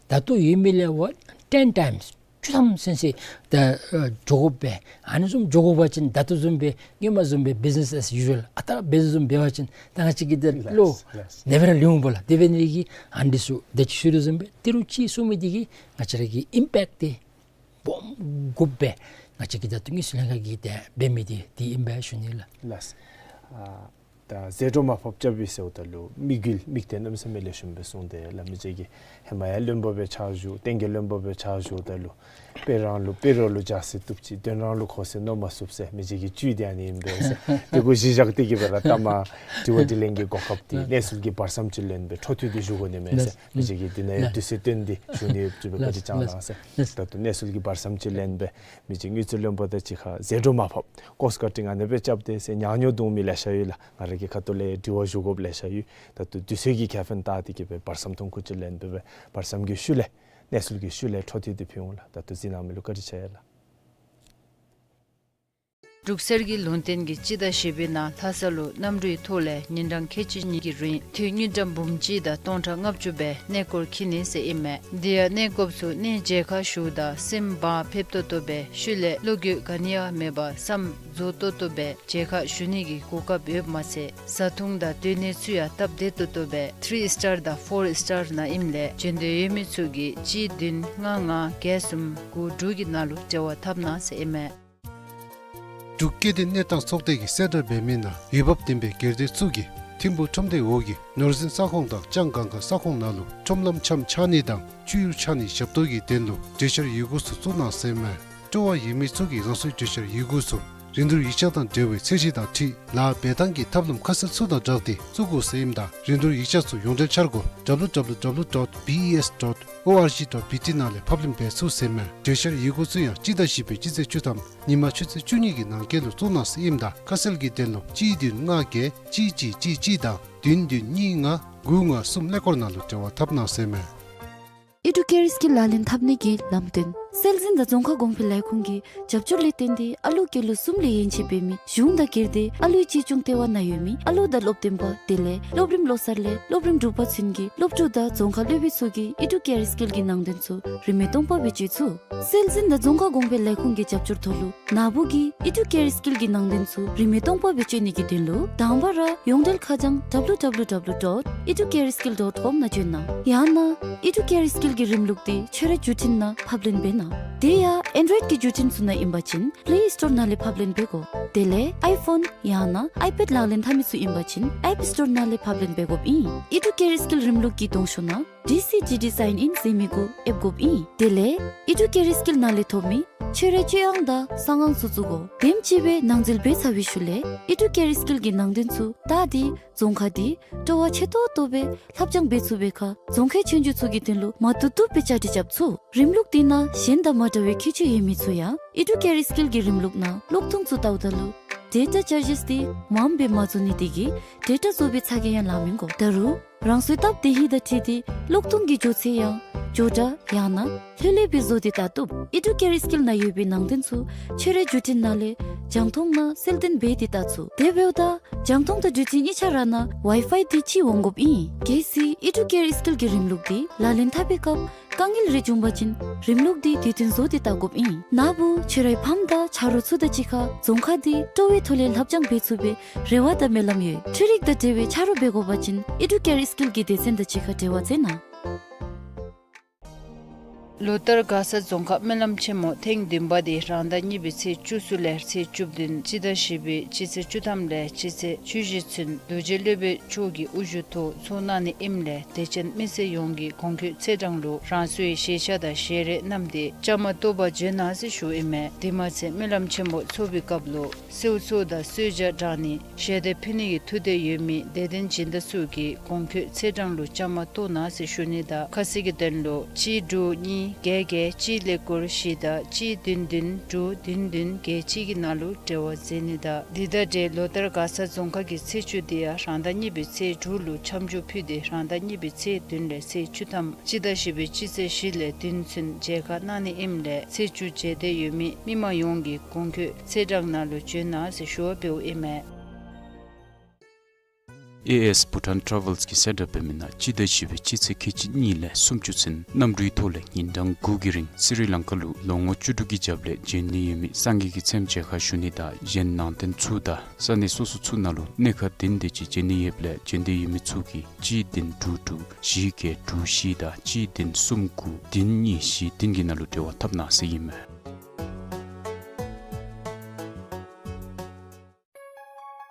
ད་ལྟོ་ཡོད་མི་ལས་ཝ་ten times བཅུ་ཐམ་ཚུན་ཚོད་ད་ཨ་འགྱོ་དགོ་པས། ཨ་ནི་བཟུམ་འགྱོ་དགོ་པ་ཅིན་ད་ལྟོ་བཟུམ་སྦེ་སྔོན་མ་བཟུམ་སྦེ་business as usual ཨ་རྟག་འབད་བཟུམ་འབད་བ་ཅིན་ད་ང་བཅས་ཀྱི་ད་ལོ་ལགས་ལགས། ནེ་སྦེ་ར་ལུས་འོང་པ་ལགས། དེ་འབད་ནི་གིས་ཨ་ནི་འདི་ཚུ་ད་ཅི་ཞུ་དོ་བཟུམ་སྦེ་ཏི་རུ་ཅིག་བཙུགས་མི་འདི་གིས་ང་བཅས་ར་གི་ཨིམ་པེཀཊ་འདི་སྦོམ་དགོཔ་སྦེ་ང་བཅས་ཀྱིས་ད་ལྟོ་དངུལ་རྩིས་ལྷན་ཁག་གིས་ཏེ་འབད་མི་འདི་འདི་ཨིན་པས་ཞུ་ནི་ལགས། ལགས། ཨ་ ད་ཟད་འགྲོ་མ་ཕོགཔ་རྐྱབ་པས་ཟེརཝ་ད་ལུ་དམིགས་ཡུལ་དམིགས་རྟེན་གནམ་མེད་ས་མེད་ལེགས་ཤོམ་སྦེ་བཟུང་སྟེ་ལགས། མི་རྗེ་གིས་ཧེ་མ་ཡང་བློན་པོ་སྦེ་ཕྱག་ཞུ་སྟེང་གི་བློན་པོ་སྦེ་ཕྱག་ཞུཝ་ད་ལུ་དཔོན་རང་ལུ་དཔོན་རོགས་ལུ་ཇག་སི་བཏུབ་ཅི་དོན་རང་ལུ་ཁོ་སེར་མནོ་མ་ཚུགས་ཟེར་མི་རྗེ་གི་བཅུད་འདི་ཨ་ནི་ཨིན་པས་ཟེར། དེ་གུ་གཞི་བཞག་སྟེ་གིས་སྦེ་ར་ལྟ་མ་དྲི་བ་དྲིས་ལན་གྱི་གོ་སྐབས་འདི་གནས་ཚུལ་གྱི་བར་མཚམས་ཅིག་ལེན་སྦེ་འཕྲོ་མཐུད་དེ་ཞུ་དགོ་ནི་མས་ཟེར་མི་རྗེ་གིས་འདི་ནང་ཡང་དུས་ཚོད་བཏོན་ཏེ་ཞུ་ནི་ཡོདཔ་ཅིག་སྦེ་བཀའ་དྲིན་བསྐྱང་གནང་ཟེར། ད་ལྟོ་གནས་ཚུལ་གྱི་བར་མཚམས་ཅིག་ལེན་སྦེ་མི་རྗེ་དངུལ་རྩིས་བློན་པོ་དང་གཅིག་ཁར་ཟད་འགྲོ་མ་ཕོགཔ་ཀོསཊ་གཱཌ་ཊིང་ཨ་ནི་སྦེ་རྐྱབ་སྟེ་ཟེར་ཉག་ཉོག་བརྡུང་མི་ལེ་ཤ་ཡོད་ལགས། ང་ར་གི་ཁ་ཐུག་ལས་དྲི་བ་ཞུ་དགོཔ་ལེ་ཤ་ཡོད། ད་ལྟོ་དུས་ཚོད་ཀྱི་ཁེ་ཕན་བལྟ་སྟེ་གིས་སྦེ་བར་མཚམས་ཐུང་ཀུ་ཅིག་ལེན་སྦེ་སྦེ་བར་མཚམས་ཀྱི་ཤུལ་ལས་གནས་ཚུལ་གྱི་ཤུལ་ལས་འཕྲོ་མཐུད་དེ་ཕུལ་འོང་ལགས། ད་ལྟོ་གཟིགས་གནང་མི་ལུ་བཀའ་དྲིན་ཆེ་ཡ་ལགས། འབྲུག་གསེར་གྱི་ལུང་བསྟན་གྱིས་སྤྱི་ཟླ་བཞི་པའི་ནང་ལྷ་ས་ལུ་གནམ་གྲུའི་ཐོག་ལས་ཉིན་གྲངས་ཁལ་གཅིག་གཉིས་ཀྱི་རིང་ཐོན་དངུལ་ཀྲམ་འབུམ་གཅིག་དང་སྟོང་ཕྲག་ལྔ་བཅུ་སྦེ་གནས་སྐོར་འཁྱིད་ནི་ཟེར་ཨིན་མས། དེ་ཡང་གནས་སྐོརཔ་ཚུ་གནས་མཇལ་ཁ་ཞུཝ་ད་སེམས་བག་ཕེབས་ཏོག་ཏོ་སྦེ་ཤུལ་ལས་བློ་འགྱོད་ག་ནི་ཡང་མེད་པར་བསམ་རྫོགས་ཏོག་ཏོ་སྦེ་མཇལ་ཁ་ཞུ་ནི་གི་གོ་སྐབས་ཡོདཔ་མ་ཚད་བཟའ་འཐུང་དང་སྡོད་གནས་ཚུ་ཡང་སྟབས་བདེ་ཏོག་ཏོ་སྦེ་ཐི་རི་སི་ཊར་དང་ཕོར་སི་ཊར་ནང་ཨིནམ་ལས་འབྱོན་འདོད་ཡོད་མི་ཚུ་གིས་གཅིག་བདུན་ལྔ་ལྔ་བརྒྱད་གསུམ་དགུ་དྲུག་གི་ནང་ལུ་འབྲེལ་བ་འཐབ་གནང་ཟེར་ཨིན་མས། འབྲུག་སྐྱེ་ལྡན་གནས་སྟངས་ཚོགས་སྡེ་གིས་གསལ་བསྒྲགས་འབད་མི་ནང་འོས་འབབ་ལྡན་པའི་སྒེར་སྡེ་ཚུ་གིས་ཐིམ་ཕུག་ཁྲོམ་སྡེ་འོག་གི་ནོར་འཛིན་ས་ཁོངས་དང་ལྕང་སྒང་ག་ས་ཁོངས་ནང་ལུ་ཁྲོམ་ལམ་འཆམ་ཆགས་ནི་དང་བཅུད་ཡུར་ཆགས་ནི་ཞབས་ཏོག་གི་དོན་ལུ་གྲོས་འཆར་ཡི་གུ་ཚུ་བཙུགས་གནང་ཟེར་ཨིན་མས། སྤྲོ་བ་ཡོད་མི་ཚུ་གིས་རང་སོའི་གྲོས་འཆར་ཡི་གུ་ཚུ་རིན་བསྡུར་ཡིག་ཆ་དང་འབྲེལ་བའི་ཚད་གཞི་དང་འཁྲིལ་ལཱ་འབད་ཐངས་ཀྱི་ཐབས་ལམ་ཁ་གསལ་ཚུ་དང་སྦྲགས་ཏེ་བཙུགས་དགོ་ཟེར་ཨིནམ་ད་རིན་བསྡུར་ཡིག་ཆ་ཚུ་ཡོངས་འབྲེལ་འཆར་སྒོ་W W W dot B E S dot O R G dot B T ནང་ལས་ཕབ་ལེན་འབད་ཚུགས་ཟེར་ཨིན་མས། གྲོས་འཆར་ཡི་གུ་ཚུ་ཡང་སྤྱི་ཟླ་བཞི་པའི་སྤྱི་ཚེས་བཅུ་ཐམ་ཉིན་མ་ཆུ་ཚོད་བཅུ་གཉིས་ཀྱི་ནང་འཁོད་ལུ་བཙུགས་གནང་ཟེར་ཨིནམ་ད་ཁ་གསལ་གྱི་དོན་ལུ་གཅིག་བདུན་ལྔ་བརྒྱད་གཅིག་གཅིག་གཅིག་གཅིག་དང་བདུན་བདུན་གཉིས་ལྔ་དགུ་ལྔ་གསུམ་ཀླད་ཀོར་ནང་ལུ་འབྲེལ་བ་འཐབ་གནང་ཟེར་ཨིན་མས། ཨི་ཌུ་ཀེར་སི་ཀིལ་ལག་ལེན་འཐབ་ནི་གི་ལམ་སྟོན། སྲོལ་འཛིན་དང་རྫོང་ཁ་གོང་འཕེལ་ལས་ཁུངས་ཀྱི་རྒྱབ་སྐྱོར་ལས་བརྟེན་ཏེ་ཨ་ལུ་སྐྱེས་ལོ་གསུམ་ལས་ཡན་ཆད་འབད་མི་གཞུང་དང་སྒེར་སྡེ་ཨ་ལུའི་གཅེས་སྐྱོང་ལྟེ་བ་ནང་ཡོད་མི་ཨ་ལུ་དང་སློབ་སྟོན་པ་དེ་ལས་སློབ་རིམ་བློ་གསར་ལས་སློབ་རིམ་དྲུག་པ་ཚུན་གྱི་སློབ་ཕྲུག་དང་རྫོང་ཁ་སློབ་དཔོན་ཚུ་གིས་ཨི་ཌུ་ཀེར་སི་ཀིལ་གྱི་ནང་དོན་ཚུ་རིན་མེད་སྟོང་པ་སྦེ་སྤྱོད་ཚུགས། སྲོལ་འཛིན་དང་རྫོང་ཁ་གོང་འཕེལ་ལས་ཁུངས་ཀྱི་རྒྱབ་སྐྱོར་ཐོག་ལུ་ནཱ་བུ་གིས་ཨི་ཌུ་ཀེར་སི་ཀིལ་གྱི་ནང་དོན་ཚུ་རིན་མེད་སྟོང་པ་སྦེ་སྤྱོད་ནི་གི་དོན་ལུ་དང་པ་ར་ཡོངས་འབྲེལ་ཁ་བྱང་W W W dot educareskill dot com ནང་བྱོན་གནང་། ཡང་ན་ཨི་ཌུ་ཀེར་སི་ཀིལ་གྱི་རིམ་ལུགས་འདི་ཁྱོད་རའི་བརྒྱུད་འཕྲིན་ནང་ཕབ་ལེན་འབད་གནང་། དེ་ཡང་ཨེན་ཌོ་ཡེཌ་ཀྱི་བརྒྱུད་འཕྲིན་ཚུ་ནང་ཨིན་པ་ཅིན་པེ་ལེ་སི་ཊོར་ནང་ལས་ཕབ་ལེན་འབད་དགོ། དེ་ལས་ཨའི་ཕོན་ཡང་ན་ཨའི་པེཌ་ལག་ལེན་འཐབ་མི་ཚུ་ཨིན་པ་ཅིན་ཨེཔ་སི་ཊོར་ནང་ལས་ཕབ་ལེན་འབད་དགོཔ་ཨིན། ཨི་ཌུ་ཀེར་སི་ཀིལ་རིམ་ལུགས་ཀྱི་གདོང་ཤོག་ནང་ཌི་སི་ཌི་ཌི་སའིན་ཨིན་ཟེར་མི་གུ་ཨེབ་དགོཔ་ཨིན། དེ་ལས་ཨི་ཌུ་ཀེར་སི་ཀིལ་ནང་ལས་ཐོབ་མི་ཁྱོད་རའི་སྤྱོད་དབྱངས་དང་གསང་ཨང་ཚུ་བཙུགས་དགོ། དེམ་ཅིག་སྦེ་ནང་འཛུལ་འབད་ཚར་བའི་ཤུལ་ལས་ཨི་ཌུ་ཀེར་སི་ཀིལ་གྱི་ནང་དོན་ཚུ་བལྟ་སྟེ་རྫོང་ཁ་འདི་སྤྲོ་བ་ཆེ་ཏོག་ཏོ་སྦེ་ལྷབ་སྦྱང་འབད་ཚུགས་པའི་ཁར་རྫོང་ཁའི་ཆོས་རྒྱུགས་ཚུ་གི་དོན་ལུ་མ་བཏུབ་བཏུབ་སྦེ་བཅའ་སྒྲིག་རྐྱབ་ཚུགས། རིམ་ལུགས་འདི་ནང་གཞན་དང་མ་འདྲ་བའི་ཁྱད་ཆོས་ཡོད་མི་ཚུ་ཡང་ཨི་ཌུ་ཀེར་སི་ཀིལ་གྱི་རིམ་ལུགས་ནང་གློག་ཐུང་ཚུ་བལྟཝ་ད་ལུ་ཌེ་ཊ་ཅཱར་ཇིསི་འདི་མངམ་སྦེ་མ་བཙུགས་ནི་དེ་གིས་ཌེ་ཊ་བཟོ་བའི་ཚ་གྱང་ཡང་ལང་མི་དགོ། ད་རུང་རང་སོའི་སྟབས་བདེ་ཧིང་དང་འཁྲིལ་ཏེ་གློག་ཐུང་གི་འགྱོ་ཚད་ཡང་མགྱོགས་དྲགས་ཡང་ན་ལྷོད་ལྷོད་སྦེ་བཟོ་སྟེ་བལྟ་བཏུབ། ཨི་ཌུ་ཀེར་སི་ཀིལ་ནང་ཡོད་པའི་ནང་དོན་ཚུ་ཁྱོད་རའི་བརྒྱུད་འཕྲིན་ནང་ལས་རྒྱང་མཐོང་ནང་གསལ་སྟོན་འབད་དེ་བལྟ་ཚུགས། དེ་འབདཝ་ད་རྒྱང་མཐོང་དང་བརྒྱུད་འཕྲིན་གཉིས་ཆ་ར་ནང་ཝའི་ཕའི་འདི་གཅིག་འོང་དགོཔ་ཨིན། གལ་སྲིད་ཨི་ཌུ་ཀེར་སི་ཀིལ་གྱི་རིམ་ལུགས་འདི་ལག་ལེན་འཐབ་པའི་སྐབས་དཀའ་ངལ་རེ་བྱུང་པ་ཅིན་རིམ་ལུགས་འདི་དུས་མཐུན་བཟོ་སྟེ་བལྟ་དགོཔ་ཨིན། ནཱ་བུ་ཁྱོད་རའི་ཕམ་དང་ཆ་རོགས་ཚུ་དང་གཅིག་ཁར་རྫོང་ཁ་འདི་སྤྲོ་བའི་ཐོག་ལས་ལྷབ་སྦྱང་འབད་ཚུགས་པའི་རེ་བ་དང་སྨོན་ལམ་ཡོད། འཕྲུལ་རིག་དང་འབྲེལ་བའི་ཆ་རོགས་འབད་དགོ་པ་ཅིན་ཨི་ཌུ་ཀེར་སི་ཀིལ་གྱི་སྡེ་ཚན་དང་གཅིག་ཁར་འབྲེལ་བ་མཛད་གནང་། ལོ་ལྟར་མགར་ས་རྫོང་ཁག་སྨོན་ལམ་ཆེན་མོ་ཐེངས་བདུན་པ་དེ་རང་ཟླ་གཉིས་པའི་ཚེས་བཅུ་གསུམ་ལས་ཚེས་བཅུ་བདུན་སྤྱི་ཟླ་བཞི་པའི་སྤྱི་ཚེས་བཅུ་ཐམ་ལས་སྤྱི་ཚེས་བཅུ་བཞི་ཚུན་རྡོ་རྗེ་སློབ་དཔོན་མཆོག་གི་དབུ་བཞུགས་ཐོག་ཚོགས་གནང་ནི་ཨིནམ་ལས་དད་ཅན་མི་སེར་ཡོངས་ཀྱིས་གོང་འཁོད་ཚེས་གྲངས་ལུ་རང་སོའི་ཞལ་ཆས་དང་ཞལ་རས་བསྣམས་ཏེ་བཅའ་མར་གཏོགས་པར་བྱོན་གནང་ཟེར་ཞུཝ་ཨིན་མས། དེ་མ་ཚད་སྨོན་ལམ་ཆེན་མོ་ཚོགས་པའི་སྐབས་ལུ་སེའུ་འཚོ་དང་གསོལ་ཇ་དྲང་ནི་ཞལ་འདེབས་ཕུལ་ནི་གི་ཐུགས་འདོད་ཡོད་མི་དད་ལྡན་སྦྱིན་བདག་ཚུ་གིས་གོང་འཁོད་ཚེས་གྲངས་ལུ་བཅའ་མར་གཏོགས་གནང་ཟེར་ཞུ་ནི་དང་ཁ་གསལ་གྱི་དོན་ལུ་གཅིག་དྲུག་གཉིས་བརྒྱད་བརྒྱད་གཅིག་ཀླད་ཀོར་བཞི་དང་གཅིག་བདུན་བདུན་དྲུག་བདུན་བདུན་བརྒྱད་གཅིག་གི་ནང་ལུ་འབྲེལ་བ་མཛད་ནི་དང་། འདི་དང་འབྲེལ་ལོ་ལྟར་མགར་ས་རྫོང་ཁག་གི་ཚེས་བཅུ་དེ་ཡང་རང་ཟླ་གཉིས་པའི་ཚེས་དྲུག་ལུ་མཚམས་འཇོག་ཕུལ་ཏེ་རང་ཟླ་གཉིས་པའི་ཚེས་བདུན་ལས་ཚེས་བཅུ་ཐམ་སྤྱི་ཟླ་བཞི་པའི་སྤྱི་ཚེས་བཞི་ལས་བདུན་ཚུན་མཇལ་ཁ་གནང་ནི་ཨིནམ་ལས་ཚེས་བཅུ་མཇལ་འདོད་ཡོད་མི་མི་མང་ཡོངས་ཀྱིས་གོང་འཁོད་ཚེས་གྲངས་ནང་ལུ་བྱོན་གནང་ཟེར་ཞུ་བ་འབདཝ་ཨིན་མས། ཨེ་ཨེས་བྷུ་ཊཱན་ཊ་རེ་ཝེལསི་གིས་གསལ་བསྒྲགས་འབད་མི་ནང་སྤྱི་ཟླ་བཞི་པའི་སྤྱི་ཚེས་ཁལ་གཅིག་གཉིས་ལས་སུམ་ཅུ་ཚུན་གནམ་གྲུའི་ཐོག་ལས་ཉིན་གྲངས་དགུ་གི་རིང་སི་རི་ལང་ཀ་ལུ་ལོ་ངོ་བཅུ་དྲུག་གི་རྒྱབ་ལས་བྱོན་ནི་ཡོད་མི་སངས་རྒྱས་ཀྱི་མཚན་མཇལ་ཁ་ཞུ་ནི་དང་གཞན་ནང་རྟེན་ཚུ་དང་ས་གནས་སོ་སོ་ཚུ་ནང་ལུ་གནས་ཁང་བདུན་དེ་ཅིག་བྱོན་ནི་ཡོདཔ་ལས་བྱོན་འདོད་ཡོད་མི་ཚུ་གིས་གཅིག་བདུན་དྲུག་དྲུག་བཞི་བརྒྱད་དྲུག་བཞི་དང་གཅིག་བདུན་གསུམ་དགུ་བདུན་གཉིས་བཞི་བདུན་གྱི་ནང་ལུ་འབྲེལ་བ་འཐབ་གནང་ཟེར་ཨིན་མས།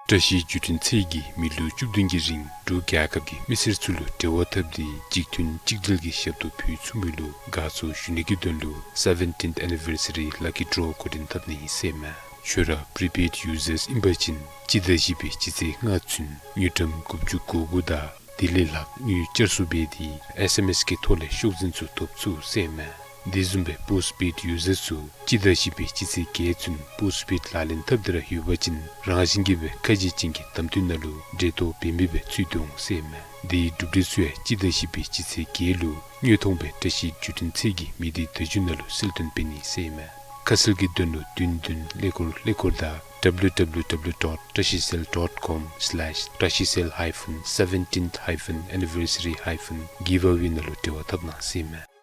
བཀྲ་ཤིས་བརྒྱུད་འཕྲིན་ཚད་ཀྱིས་མི་ལོ་བཅུ་བདུན་གྱི་རིང་འབྲུག་རྒྱལ་ཁབ་ཀྱི་མི་སེར་ཚུ་ལུ་འབྲེལ་བ་འཐབ་སྟེ་གཅིག་མཐུན་གཅིག་སྒྲིལ་གྱི་ཞབས་ཏོག་ཕུལ་ཚུགས་མི་ལུ་དགའ་ཚོར་ཞུ་ནི་གི་དོན་ལུ་seventeenth anniversary lucky draw འགོ་འདྲེན་འཐབ་ནི་ཨིན་ཟེར་མས། ཁྱོད་ར་prepaid users ཨིན་པ་ཅིན་སྤྱི་ཟླ་བཞི་པའི་སྤྱི་ཚེས་ལྔ་ཚུན་དངུལ་ཀྲམ་དགུ་བཅུ་གོ་དགུ་དང་དེ་ལས་ལྷག་དངུལ་བསྐྱར་གསོ་འབད་དེ་ཨེསི་ཨེམ་ཨེསི་གི་ཐོག་ལས་ཤོག་འཛིན་ཚུ་ཐོབ་ཚུགས་ཟེར་མས། དེ་བཟུམ་སྦེ་postpaid users ཚུ་སྤྱི་ཟླ་བཞི་པའི་སྤྱི་ཚེས་བརྒྱད་ཚུན་postpaid ལག་ལེན་འཐབ་སྟེ་ར་ཡོད་པ་ཅིན་རང་བཞིན་གྱིས་སྦེ་ཁ་འབྱེད་ཅན་གྱི་གདམ་འཐུ་ནང་ལུ་འགྲན་ཟླ་འབད་མི་སྦེ་ཚུད་དོ་འོང་ཟེར་མས། དེའི་གྲུབ་འབྲས་ཚུ་ཡང་སྤྱི་ཟླ་བཞི་པའི་སྤྱི་ཚེས་བརྒྱད་ལུ་དངོས་མཐོང་སྦེ་བཀྲ་ཤིས་བརྒྱུད་འཕྲིན་ཚད་ཀྱི་མི་སྡེ་བརྡ་བརྒྱུད་ནང་ལུ་གསལ་སྟོན་འབད་ནི་ཟེར་མས། ཁ་གསལ་གྱི་དོན་ལུ་བདུན་བདུན་ཀླད་ཀོར་ཀླད་ཀོར་དང་W W W dot trashicell dot com slash trashicell hyphen seventeenth hyphen anniversary hyphen giveaway ནང་ལུ་འབྲེལ་བ་འཐབ་གནང་ཟེར་མས།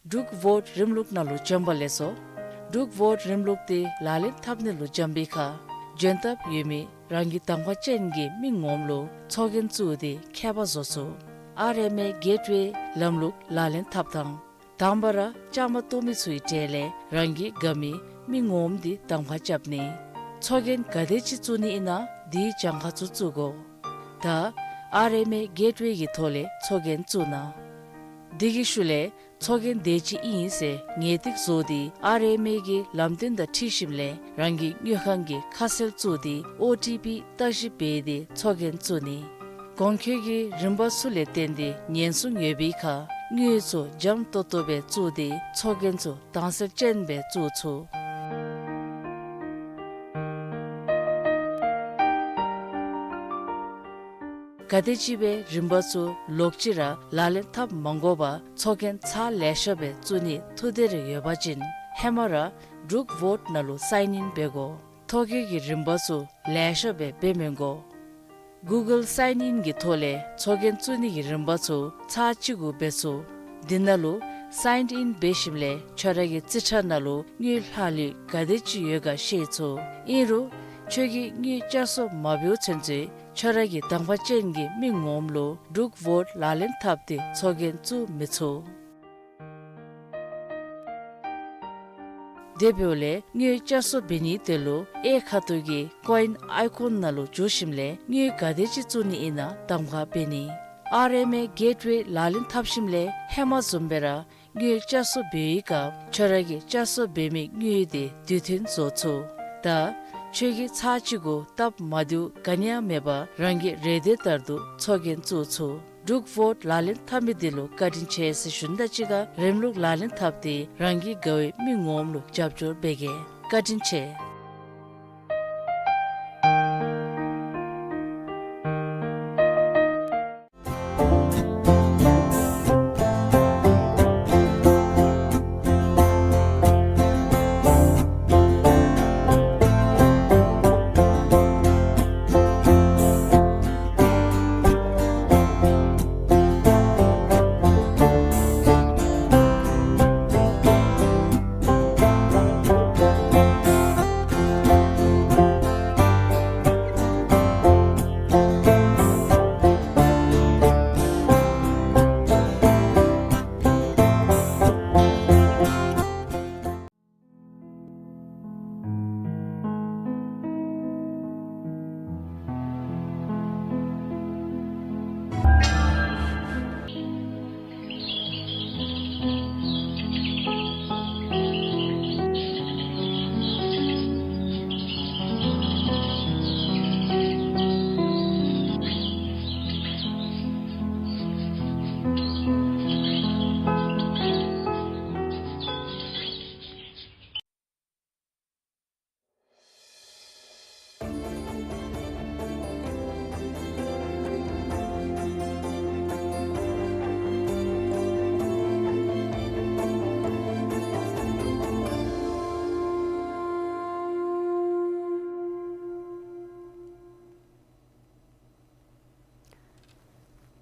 འབྲུག་ཝོཊ་རིམ་ལུགས་ནང་ལུ་བྱོན་པ་ལེགས་སོ། འབྲུག་ཝོཊ་རིམ་ལུགས་འདི་ལག་ལེན་འཐབ་ནི་ལུ་འབྱོན་པའི་ཁར་འབྱོན་ཐབས་ཡོད་མི་རང་གི་གདམ་ཁ་ཅན་གྱི་མི་ངོམ་ལུ་ཚོགས་རྒྱན་བཙུགས་ཏེ་ཁྱད་པར་བཟོ་ཚུགས། ཨར་ཨེམ་ཨེ་གེཊ་ཝེ་ལམ་ལུགས་ལག་ལེན་འཐབ་དང་། དང་པ་ར་བཅའ་མར་གཏོགས་མི་ཚུའི་གྲས་ལས་རང་གི་དགའ་མི་མི་ངོམ་འདི་གདམ་ཁ་རྐྱབ་ནི། ཚོགས་རྒྱན་ག་དེ་ཅིག་བཙུགས་ནི་ཨིན་ན་དེའི་གྱངས་ཁ་ཚུ་བཙུགས་དགོ། ད་ཨར་ཨེམ་ཨེ་གེཊ་ཝེ་གི་ཐོག་ལས་ཚོགས་རྒྱན་བཙུགས་གནང་། དེ་གི་ཤུལ་ལས་ཚོགས་རྒྱན་དེ་ཅིག་ཨིན་ཟེར་ངེས་ཏིག་བཟོ་སྟེ་ཨར་ཨེམ་ཨེ་གི་ལམ་སྟོན་དང་འཁྲིལ་ཞིནམ་ལས་རང་གི་དངུལ་ཁང་གི་ཁ་གསལ་བཙུགས་ཏེ་ཨོ་ཊི་པི་བརྟག་ཞིབ་འབད་དེ་ཚོགས་རྒྱན་བཙུགས་ནི། གོང་འཁོད་ཀྱི་རིམ་པ་ཚུ་ལས་བརྟེན་ཏེ་ཉེན་སྲུང་ཡོད་པའི་ཁར་དངུལ་ཚུ་འཇམ་ཏོང་ཏོ་སྦེ་བཙུགས་ཏེ་ཚོགས་རྒྱན་ཚུ་དྭངས་གསལ་ཅན་སྦེ་བཙུགས་ཚུགས། ག་དེམ་ཅིག་སྦེ་རིམ་པ་ཚུ་ལོག་ཅི་ར་ལག་ལེན་འཐབ་མ་དགོ་པར་ཚོགས་རྒྱན་ཚར་ལེ་ཤ་སྦེ་བཙུགས་ནི་ཐུགས་འདོད་རེ་ཡོད་པ་ཅིན་ཧེ་མ་ར་འབྲུག་ཝོཊ་ནང་ལུ་སའིན་ཨིན་འབད་དགོ། ཐོ་བཀོད་ཀྱི་རིམ་པ་ཚུ་ལེ་ཤ་སྦེ་འབད་མི་དགོ། གུ་གཱལ་སའིན་ཨིན་གྱི་ཐོག་ལས་ཚོགས་རྒྱན་བཙུགས་ནི་གི་རིམ་པ་ཚུ་ཚར་གཅིག་གུ་འབད་ཚུགས། དེ་ནང་ལུ་སའིན་ཨིན་འབད་ཞིནམ་ལས་ཁྱོད་ར་གི་རྩིས་ཁྲ་ནང་ལུ་དངུལ་ལྷག་ལུས་ག་དེ་ཅིག་ཡོད་ག་ཤེས་ཚུགས། ཨིན་རུང་ཁྱོད་ཀྱིས་དངུལ་བསྐྱར་གསོ་མ་འབདཝ་ཚུན་ཚོད་ཁྱོད་ར་གི་གདམ་ཁ་ཅན་གྱི་མི་ངོམ་ལུ་འབྲུག་ཝོཊ་ལག་ལེན་འཐབ་སྟེ་ཚོགས་རྒྱན་བཙུགས་མི་ཚུགས། དེ་འབདཝ་ལས་དངུལ་བསྐྱར་གསོ་འབད་ནིའི་དོན་ལུ་གཡས་ཁ་ཐུག་གི་ཀོ་ཨིན་ཨའི་ཀོན་ནང་ལུ་འཛུལ་ཞིནམ་ལས་དངུལ་ག་དེ་ཅིག་བཙུགས་ནི་ཨིན་ན་གདམ་ཁ་འབད་ནི། ཨར་ཨེམ་ཨེ་གེཊ་ཝེ་ལག་ལེན་འཐབ་ཞིནམ་ལས་ཧེ་མ་བཟུམ་སྦེ་ར་དངུལ་བསྐྱར་གསོ་འབད་བའི་སྐབས་ཁྱོད་ར་གིས་བསྐྱར་གསོ་འབད་མི་དངུལ་དེ་དུས་མཐུན་བཟོ་ཚུགས། ད་ཁྱོད་ཀྱིས་ཚར་གཅིག་གུ་སྟབས་མ་བདེཝ་ག་ནི་ཡང་མེད་པར་རང་གི་རེ་འདོད་ལྟར་དུ་ཚོགས་རྒྱན་བཙུགས་ཚུགས། འབྲུག་ཝོཊ་ལག་ལེན་འཐབ་མི་འདི་ལུ་བཀའ་དྲིན་ཆེ་ཟེར་ཞུ་ནི་དང་གཅིག་ཁར་རིམ་ལུགས་ལག་ལེན་འཐབ་སྟེ་རང་གི་དགའ་བའི་མི་ངོམ་ལུ་རྒྱབ་སྐྱོར་འབད་གེ། བཀའ་དྲིན་ཆེ།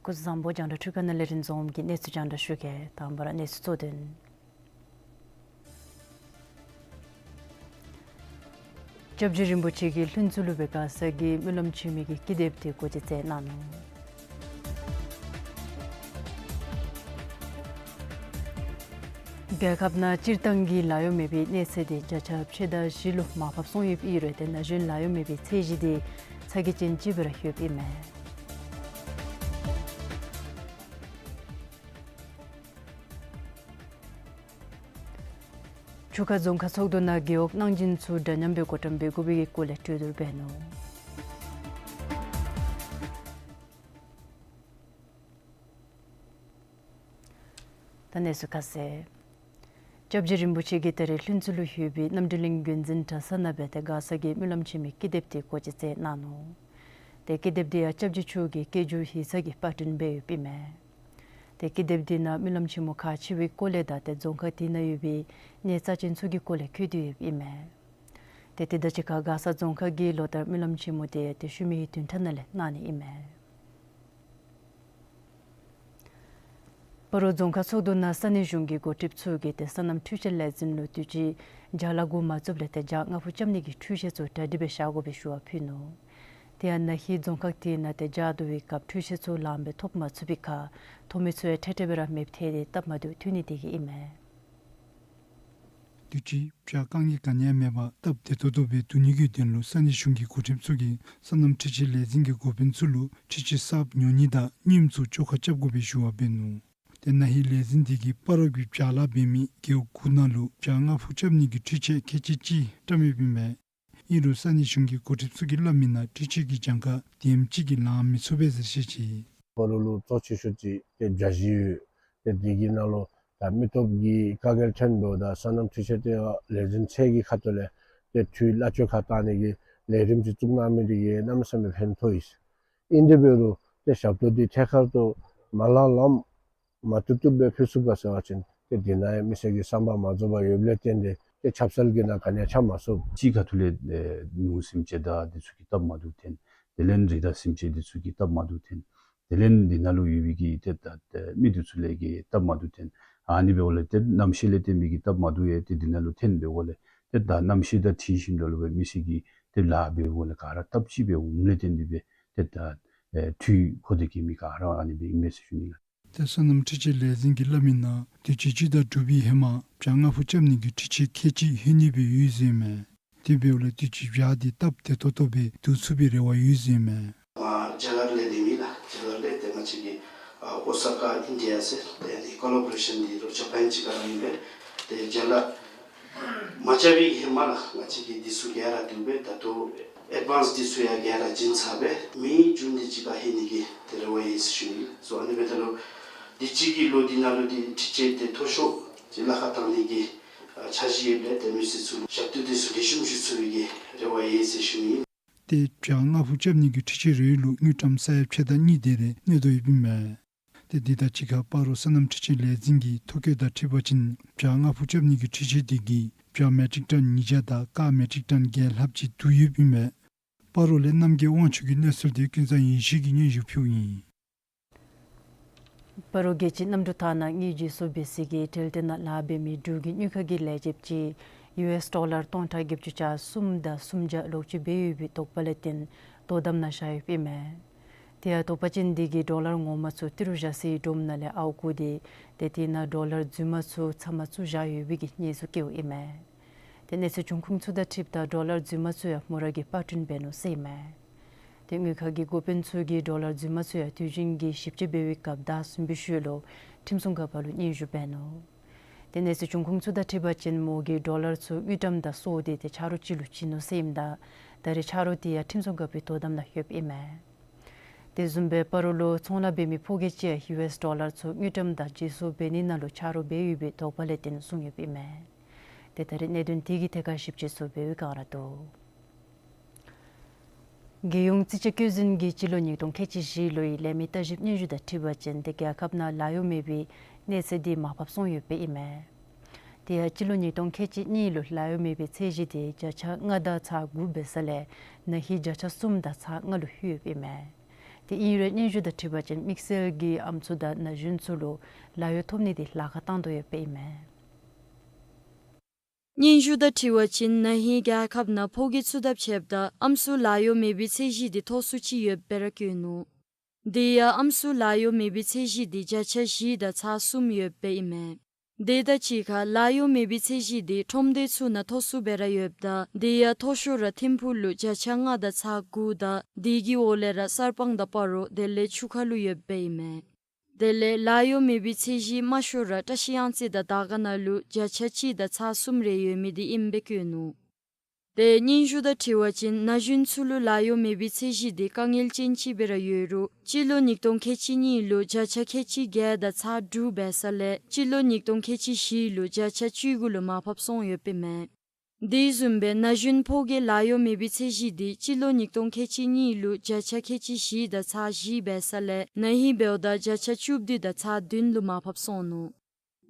སྐུ་གཟུགས་བཟང་པོ། རྒྱང་བསྒྲགས་འཕྲུལ་ཁང་ནང་ལས་རིན་འཛོམས་ཀྱིས་གནས་ཚུལ་རྒྱང་བསྒྲགས་ཞུ་གེ། དང་པ་ར་གནས་ཚུལ་གཙོ་དོན། སྐྱབས་རྗེ་རིན་པོ་ཆེ་གིས་ལྷུན་རྩེ་ལུ་སྦེ་མཁར་གསར་གྱི་སྨོན་ལམ་ཆེན་མོའི་གི་ཀི་དེབ་དེ་སྒོ་འབྱེད་མཛད་གནང་ནུག། རྒྱལ་ཁབ་ནང་སྤྱིར་བཏང་གི་ལཱ་གཡོག་མེད་པའི་གནས་ཚད་དེ་བརྒྱ་ཆ་ཕྱེད་དང་བཞི་ལུ་མར་ཕབ་སོང་ཡོདཔ་ཨིན་རུང་ཏེ་ན་གཞོན་ལཱ་གཡོག་མེད་པའི་ཚད་གཞི་དེ་ཚ་གྱང་ཅན་ཅིག་སྦེ་ར་ཡོདཔ་ཨིན་མས། ཆུ་ཁ་རྫོང་ཁག་ཚོགས་འདུ་ནང་རྒེད་འོག་གནང་སྦྱིན་ཚུ་འདྲ་མཉམ་སྦེ་བགོ་བཀྲམ་འབད་དགོ་པའི་གི་སྐོར་ལས་གྲོས་བསྡུར་འབད་ནུག། ད་གནས་ཚུལ་ཁ་གསལ། སྐྱབས་རྗེ་རིན་པོ་ཆེ་གིས་ད་རེས་ལྷུན་རྩེ་ལུ་ཡོད་པའི་རྣམ་གྲོལ་གླིང་དགོན་འཛིན་གྲྭ་ཚང་ནང་སྦེ་ཏེ་མགར་ས་གི་སྨོན་ལམ་ཆེན་མོའི་ཀི་དེབ་དེ་སྒོ་ཕྱེ་སྩལ་གནང་ནུག། ཏེ་ཀི་དེབ་དེ་ཡང་སྐྱབས་རྗེ་མཆོག་གི་སྐྱེ་རྒྱུ་ཡིག་ཚང་གིས་པར་སྐྲུན་འབད་ཡོདཔ་ཨིན་མས། ཏེ་ཀི་དེབ་དེ་ནང་སྨོན་ལམ་ཆེན་མོ་ཁག་ཆེ་བའི་སྐོར་ལས་དང་ཏེ་རྫོང་ཁག་དེ་ནང་ཡོད་པའི་གནས་རྩ་ཅན་ཚུ་གི་སྐོར་ལས་བཀོད་དེ་ཡོདཔ་ཨིན་མས། ཏེ་དེ་དང་གཅིག་ཁར་མགར་ས་རྫོང་ཁག་གིས་ལོ་ལྟར་སྨོན་ལམ་ཆེན་མོ་དེ་ཏེ་ཤུལ་མའི་བདུན་ཕྲག་ནང་ལས་གནང་ནི་ཨིན་མས། སྤ་རོ་རྫོང་ཁག་ཚོགས་འདུ་ནང་ས་གནས་གཞུང་གི་འགོ་ཁྲིདཔ་ཚུ་གིས་ཏེ་སོ་ནམ་འཕྲུལ་ཆས་ལས་འཛིན་ལུ་དུས་ཅི་ཇ་ལཱ་འགོ་མ་བཙུགསཔ་ལས་ཏེ་ཇ་རྔ་ཕུ་རྐྱབ་ནི་གི་འཕྲུལ་ཆས་ཚུ་གྲ་སྒྲིག་འབད་བཞག་དགོ་པའི་ཞུ་བ་ཕུལ་ནུག། དེ་ཡང་ན་ཧིང་རྫོང་ཁག་དེ་ནང་ཏེ་ཇ་བསྡུ་བའི་སྐབས་འཕྲུལ་ཆས་ཚུ་ལངམ་སྦེ་ཐོབ་མ་ཚུགས་པའི་ཁར་ཐོབ་མི་ཚུ་ཡང་འཕྲལ་འཕྲལ་སྦེ་ར་མེདཔ་ཐལ་ཏེ་སྟབས་མ་བདེཝ་ཐོན་ནི་དེ་གིས་ཨིན་མས། དུས་ཅི་ཇ་དཀའ་ངལ་ག་ནི་ཡང་མེད་པར་སྟབས་བདེ་ཏོག་ཏོ་སྦེ་བསྡུ་ནི་གི་དོན་ལུ་ས་གནས་གཞུང་གི་འགོ་ཁྲིདཔ་ཚུ་གིས་སོ་ནམ་འཕྲུལ་ཆས་ལས་འཛིན་གྱི་འགོ་དཔོན་ཚུ་ལུ་འཕྲུལ་ཆས་གསརཔ་ཉོ་ནི་དང་རྙིངམ་ཚུ་བཅོ་ཁ་རྐྱབ་དགོ་པའི་ཞུ་བ་འབད་ནུག། ཏེ་ན་ཧིང་ལས་འཛིན་དེ་གིས་སྤ་རོ་གི་ཇ་ལཱ་འབད་མི་རྒེད་འོག་དགུ་ནང་ལུ་ཇ་རྔ་ཕུ་རྐྱབ་ནི་གི་འཕྲུལ་ཆས་ཁལ་གཅིག་ཅིག་བཀྲམ་ཡོདཔ་ཨིན་མས། ཨིན་རུང་ས་གནས་གཞུང་གི་འགོ་ཁྲིདཔ་ཚུ་གིས་སླབ་མི་ནང་འཕྲུལ་ཆས་ཀྱི་གྱངས་ཁ་དེམ་ཅིག་གིས་ལང་མི་ཚུགས་པས་ཟེར་བཤད་ཅི། སྤ་རོ་ལུ་གཙོ་ཆེ་ཤོས་ཅིག་ཏེ་ཇ་གཞི་ཡོད། ཏེ་དེ་གི་ནང་ལུ་ད་མི་སྟོབས་ཀྱི་དཀའ་ངལ་ཐོན་འདུག། ད་སོ་ནམ་འཕྲུལ་ཆས་ལྟེ་བ་ལས་འཛིན་ཚད་ཀྱི་ཁ་ཐུག་ལས་ཏེ་འཕྲུལ་གླ་སྤྱོད་ཁར་བཏང་ནི་གི་ལས་རིམ་ཅིག་བཙུགས་གནང་མི་དེ་གིས་གནམ་མེད་ས་མེད་ཕན་ཐོགས་ཡི། ཨིན་དེ་འབད་རུང་ཏེ་ཞབས་ཏོག་འདི་ཐད་ཀར་དུ་མ་ལང་ལོང་མ་བཏུབ་བཏུབ་སྦེ་ཕུལ་ཚུགས་ག་ཟེར་བ་ཅིན་ཏེ་དེ་ནང་ཡང་མི་སེར་གྱི་བསམ་པ་མ་རྫོགས་པར་ཡོདཔ་ལས་བརྟེན་ཏེ་ཏེ་ཆབ་གསང་གི་ནང་ག་ནི་ཡང་ཆ་མ་སོང་། གཅིག་ཁ་ཐུག་ལས་ཨེ་ནོར་སེམས་ཅན་དང་དེ་ཚུ་གི་སྟབས་མ་བདེཝ་ཐོན། དེ་ལས་རི་དྭགས་སེམས་ཅན་དེ་ཚུ་གི་སྟབས་མ་བདེཝ་ཐོན། དེ་ལས་འདི་ནང་ལུ་ཡོད་པའི་གི་ཏེ་ད་ཏེ་མི་དེ་ཚུ་ལས་ཀྱི་སྟབས་མ་བདེཝ་ཐོན། ཨ་ནི་འབདཝ་ལས་ཏེ་གནམ་གཤིས་ལས་བརྟེན་པའི་གི་སྟབས་མ་བདེཝ་ཡང་ཏེ་འདི་ནང་ལུ་ཐོན་འབདཝ་ལས་ཏེ་ད་གནམ་གཤིས་དང་འཁྲིལ་ཞིནམ་ལས་ལུ་སྦེ་མི་སེར་གྱིས་ཏེ་ལཱ་འབདཝ་ལས་ག་ར་སྟབས་གཅིག་སྦེ་འོངམ་ལས་བརྟེན་ཏེ་སྦེ་ཏེ་ད་ཨེ་འཕྲུལ་མཁོ་འདོད་ཀྱི་མི་ག་ར་ཨ་ནི་སྦེ་ཨིན་མས་ཟེར་ཞུ་ནི་ལགས། ཏེ་སོ་ནམ་འཕྲུལ་ཆས་ལས་འཛིན་གྱིས་སླབ་མི་ནང་དུས་ཅི་སྤྱི་ཟླ་དྲུག་པའི་ཧེ་མ་ཇ་རྔ་ཕུ་རྐྱབ་ནི་གི་འཕྲུལ་ཆས་ཁལ་གཅིག་ལྷོད་ནི་སྦེ་ཡོད་ཟེར་མས། དེ་འབདཝ་ལས་དུས་ཅི་ཇ་དེ་སྟབས་བདེ་ཏོག་ཏོ་སྦེ་བསྡུ་ཚུགས་པའི་རེ་བ་ཡོད་ཟེར་མས། ཨ་རྒྱ་གར་ལས་ལེན་མི་ལགས། རྒྱ་གར་ལས་ཏེ་ང་བཅས་ཀྱི་ཨ་ཨོ་ས་ཀ་ཨིན་ཌི་ཡ་ཟེར་ཏེ་ཨ་ནི་ཀོ་ལ་བོ་རེ་ཤཱན་འདི་རོགས་ཇ་པཱན་གཅིག་ཁར་ཨིན་པས། ཏེ་ཇ་ལཱ་མ་རྐྱབ་པའི་ཧེ་མ་ལགས་ང་བཅས་ཀྱིས་འདི་ཚུ་ག་ར་བསྡུ་སྦེ་ད་ལྟོ་ཨེཌ་ཝཱནསི་འདི་ཚུ་ཡང་ག་ར་བྱིན་ཚར་སྦེ་མེ་ཇུན་འདི་ཅིག་ཁར་ལྷོད་ནི་གི་ཏེ་རེ་བ་ཡོད་ཟེར་ཞུ་ནི་ལགས། སོ་ཨ་ནི་འབདཝ་ད་ལུ་དུས་ཅི་གི་ལོ་འདི་ནང་ལུ་འདི་འཕྲུལ་ཆས་འདི་མཐོ་ཤོས་ཅིག་ལཱ་ཁག་བཏང་ནི་གི་ཨ་འཆར་གཞི་ཡོདཔ་ལས་ཏེ་མི་སེར་ཚུ་ལུ་ཞབས་ཏོག་འདི་ཚུ་ལེགས་ཤོམ་ཞུ་ཚུགས་པའི་གི་རེ་བ་ཡོད་ཟེར་ཞུ་ནི། ཏེ་ཇ་རྔ་ཕུ་རྐྱབ་ནི་གི་འཕྲུལ་ཆས་རེ་ལུ་དངུལ་ཀྲམ་ས་ཡ་ཕྱེད་དང་གཉིས་དེ་རེ་གནས་དོ་ཡོདཔ་ཨིན་མས། ཏེ་འདི་དང་གཅིག་ཁར་སྤ་རོ་སོ་ནམ་འཕྲུལ་ཆས་ལས་འཛིན་གྱི་ཐོ་བཀོད་དང་འཁྲིལ་བ་ཅིན་ཇ་རྔ་ཕུ་རྐྱབ་ནི་གི་འཕྲུལ་ཆས་དེ་གིས་ཇ་མེ་ཊིག་ཊོན་ཉིས་བརྒྱ་དང་སྐར་མེ་ཊིག་ཊོན་བརྒྱད་ལྷགཔ་ཅིག་བསྡུ་ཡོདཔ་ཨིན་མས། སྤ་རོ་ལས་རྣམ་རྒྱལ་དབང་ཕྱུག་གི་གནས་ཚུལ་དེ་ཀུན་བཟང་ཡེ་ཤེས་ཀྱིས་སྙན་ཞུ་ཕུལཝ་ཨིན། སྤ་རོ་རྒྱལ་སྤྱིའི་གནམ་གྲུ་ཐང་ནང་དངུལ་བརྗེ་སོར་འབད་སའི་གི་འཕྲུལ་ཐེབས་ནང་ལཱ་འབད་མི་འབྲུག་གི་དངུལ་ཁང་གི་ལས་བྱེདཔ་ཅིག་ཡུ་ཨེསི་ཌོ་ལར་སྟོང་ཕྲག་བརྒྱད་ཅུ་གྱ་གསུམ་དང་སུམ་བརྒྱ་ལོག་སྤྱོད་འབད་ཡོད་པའི་དོགས་པ་ལས་བརྟེན་དོ་དམ་ནང་བཞག་ཡོདཔ་ཨིན་མས། དེ་ཡང་དོགས་པ་ཅན་དེ་གིས་ཌོ་ལར་ངོ་མ་ཚུ་ཏི་རུ་བཞག་སའི་སྒྲོམ་ནང་ལས་ཨརཝ་བཀོག་སྟེ་ཏེ་དེ་ནང་ཌོ་ལར་རྫུན་མ་ཚུ་ཚབ་མ་བཙུགས་བཞག་ཡོད་པའི་གི་གནས་ཚུལ་བཀོད་ཡོདཔ་ཨིན་མས། ཏེ་གནས་ཚུལ་འབྱུང་ཁུངས་ཚུ་དང་འཁྲིལཝ་ད་ཌོ་ལར་རྫུན་མ་ཚུ་ཡང་མོ་ར་གིས་པར་སྐྲུན་འབད་ནུག་ཟེར་ཨིན་མས། ཏེ་དངུལ་ཁང་གི་འགོ་དཔོན་ཚུ་གིས་ཌོ་ལར་རྫུན་མ་ཚུ་ཡང་དུས་རྒྱུན་གྱི་ཞིབ་དཔྱད་འབད་བའི་སྐབས་བདའ་ཟུན་པའི་ཤུལ་ལུ་ཁྲིམས་སྲུང་འགག་པ་ལུ་སྙན་ཞུ་འབད་ནུག། ཏེ་གནས་ཚུལ་འབྱུང་ཁུངས་ཚུ་དང་འཁྲིལ་བ་ཅིན་མོ་གིས་ཌོ་ལར་ཚུ་དངུལ་ཀྲམ་དང་སོར་ཏེ་ཏེ་ཆ་རོགས་ཅིག་ལུ་བྱིན་ནུག་ཟེར་ཨིནམ་ད་ད་རེས་ཆ་རོགས་དེ་ཡང་ཁྲིམས་སྲུང་འགག་པའི་དོ་དམ་ནང་ཡོདཔ་ཨིན་མས། དེ་བཟུམ་སྦེ་སྤ་རོ་ལུ་ཚོང་ལཱ་འབད་མི་ཕོ་སྐྱེས་ཅིག་ཡང་ཡུ་ཨེསི་ཌོ་ལར་ཚུ་དངུལ་ཀྲམ་དང་བརྗེ་སོར་འབད་ནི་ནང་ལུ་ཆ་རོགས་འབད་ཡོད་པའི་དོགས་པ་ལས་བརྟེན་བཟུང་ཡོདཔ་ཨིན་མས། ཏེ་ད་རེས་གནད་དོན་དེ་གི་ཐད་ཁར་ཞིབ་དཔྱད་ཚུ་འབད་བའི་བསྒང་ར་འདུག། རྒྱལ་ཡོངས་རྩིས་དཔྱད་བཀོད་འཛིན་གྱིས་སྤྱི་ལོ་ཉིས་སྟོང་ཁལ་གཅིག་བཞི་ལོའི་ལས་མི་ལྟ་ཞིབ་སྙན་ཞུ་དང་འཁྲིལ་བ་ཅིན་ཏེ་རྒྱལ་ཁབ་ནང་ལཱ་གཡོག་མེད་པའི་གནས་ཚད་དེ་མར་ཕབ་སོང་ཡོདཔ་ཨིན་མས། དེ་ཡང་སྤྱི་ལོ་ཉིས་སྟོང་ཁལ་གཅིག་གཉིས་ལུ་ལཱ་གཡོག་མེད་པའི་ཚད་གཞི་དེ་བརྒྱ་ཆ་ལྔ་དང་ཚག་དགུ་འབད་ས་ལས་ན་ཧིང་བརྒྱ་ཆ་གསུམ་དང་ཚག་ལྔ་ལུ་ལྷོད་ཡོདཔ་ཨིན་མས། དེ་ཨིན་རུང་སྙན་ཞུ་དང་འཁྲིལ་བ་ཅིན་དམིགས་བསལ་གྱིས་ཨམ་སྲུ་དང་ན་གཞོན་ཚུ་ལུ་ལཱ་གཡོག་ཐོབ་ནི་དེ་ལཱ་ཁག་བཏང་དོ་ཡོདཔ་ཨིན་མས། སྙན་ཞུ་དང་འཁྲིལ་བ་ཅིན་ན་ཧིང་རྒྱལ་ཁབ་ནང་ཕོ་སྐྱེས་ཚུ་དང་ཕྱདཔ་ད་ཨམ་སྲུ་ལཱ་གཡོག་མེད་པའི་ཚད་གཞི་དེ་མཐོ་སུ་ཅིག་ཡོདཔ་སྦེ་ར་བཀོད་ནུག། དེ་ཡང་ཨམ་སྲུ་ལཱ་གཡོག་མེད་པའི་ཚད་གཞི་དེ་བརྒྱ་ཆ་བཞི་དང་ཚག་གསུམ་ཡོདཔ་ཨིན་མས། དེ་དང་གཅིག་ཁར་ལཱ་གཡོག་མེད་པའི་ཚད་གཞི་དེ་ཁྲོམ་སྡེ་ཚུ་ནང་མཐོ་སུ་སྦེ་ར་ཡོདཔ་ད་དེ་ཡང་མཐོ་ཤོས་ར་ཐིམ་ཕུག་ལུ་བརྒྱ་ཆ་ལྔ་དང་ཚག་དགུ་དང་དེ་གི་འོག་ལས་ར་གསར་སྤང་དང་སྤ་རོ་དེ་ལས་ཆུ་ཁ་ལུ་ཡོདཔ་ཨིན་མས། དེ་ལས་ལཱ་གཡོག་མེད་པའི་ཚད་གཞི་དམའ་ཤོས་ར་བཀྲ་ཤིས་གཡང་རྩེ་དང་དར་དཀར་ན་ལུ་བརྒྱ་ཆ་གཅིག་དང་ཚག་གསུམ་རེ་ཡོད་མི་དེ་ཨིནམ་སྦེ་བཀོད་ནུག། ཏེ་སྙན་ཞུ་དང་འཁྲིལ་བ་ཅིན་ན་གཞོན་ཚུ་ལུ་ལཱ་གཡོག་མེད་པའི་ཚད་གཞི་དེ་དཀའ་ངལ་ཅན་ཅིག་སྦེ་ར་ཡོད་རུང་སྤྱི་ལོ་ཉིས་སྟོང་ཁལ་གཅིག་གཉིས་ལུ་བརྒྱ་ཆ་ཁལ་གཅིག་བརྒྱད་དང་ཚག་དྲུག་འབད་ས་ལས་སྤྱི་ལོ་ཉིས་སྟོང་ཁལ་གཅིག་བཞི་ལུ་བརྒྱ་ཆ་བཅུ་དགུ་ལུ་མར་ཕབ་སོང་ཡོདཔ་ཨིན་མས། དེ་བཟུམ་སྦེ་ན་གཞོན་ཕོ་སྐྱེས་ལཱ་གཡོག་མེད་པའི་ཚད་གཞི་དེ་སྤྱི་ལོ་ཉིས་སྟོང་ཁལ་གཅིག་གཉིས་ལུ་བརྒྱ་ཆ་ཁལ་གཅིག་བཞི་དང་ཚག་བཞི་འབད་ས་ལས་ན་ཧིང་འབདཝ་ད་བརྒྱ་ཆ་བཅུ་བདུན་དང་ཚག་བདུན་ལུ་མར་ཕབ་སོང་ནུག།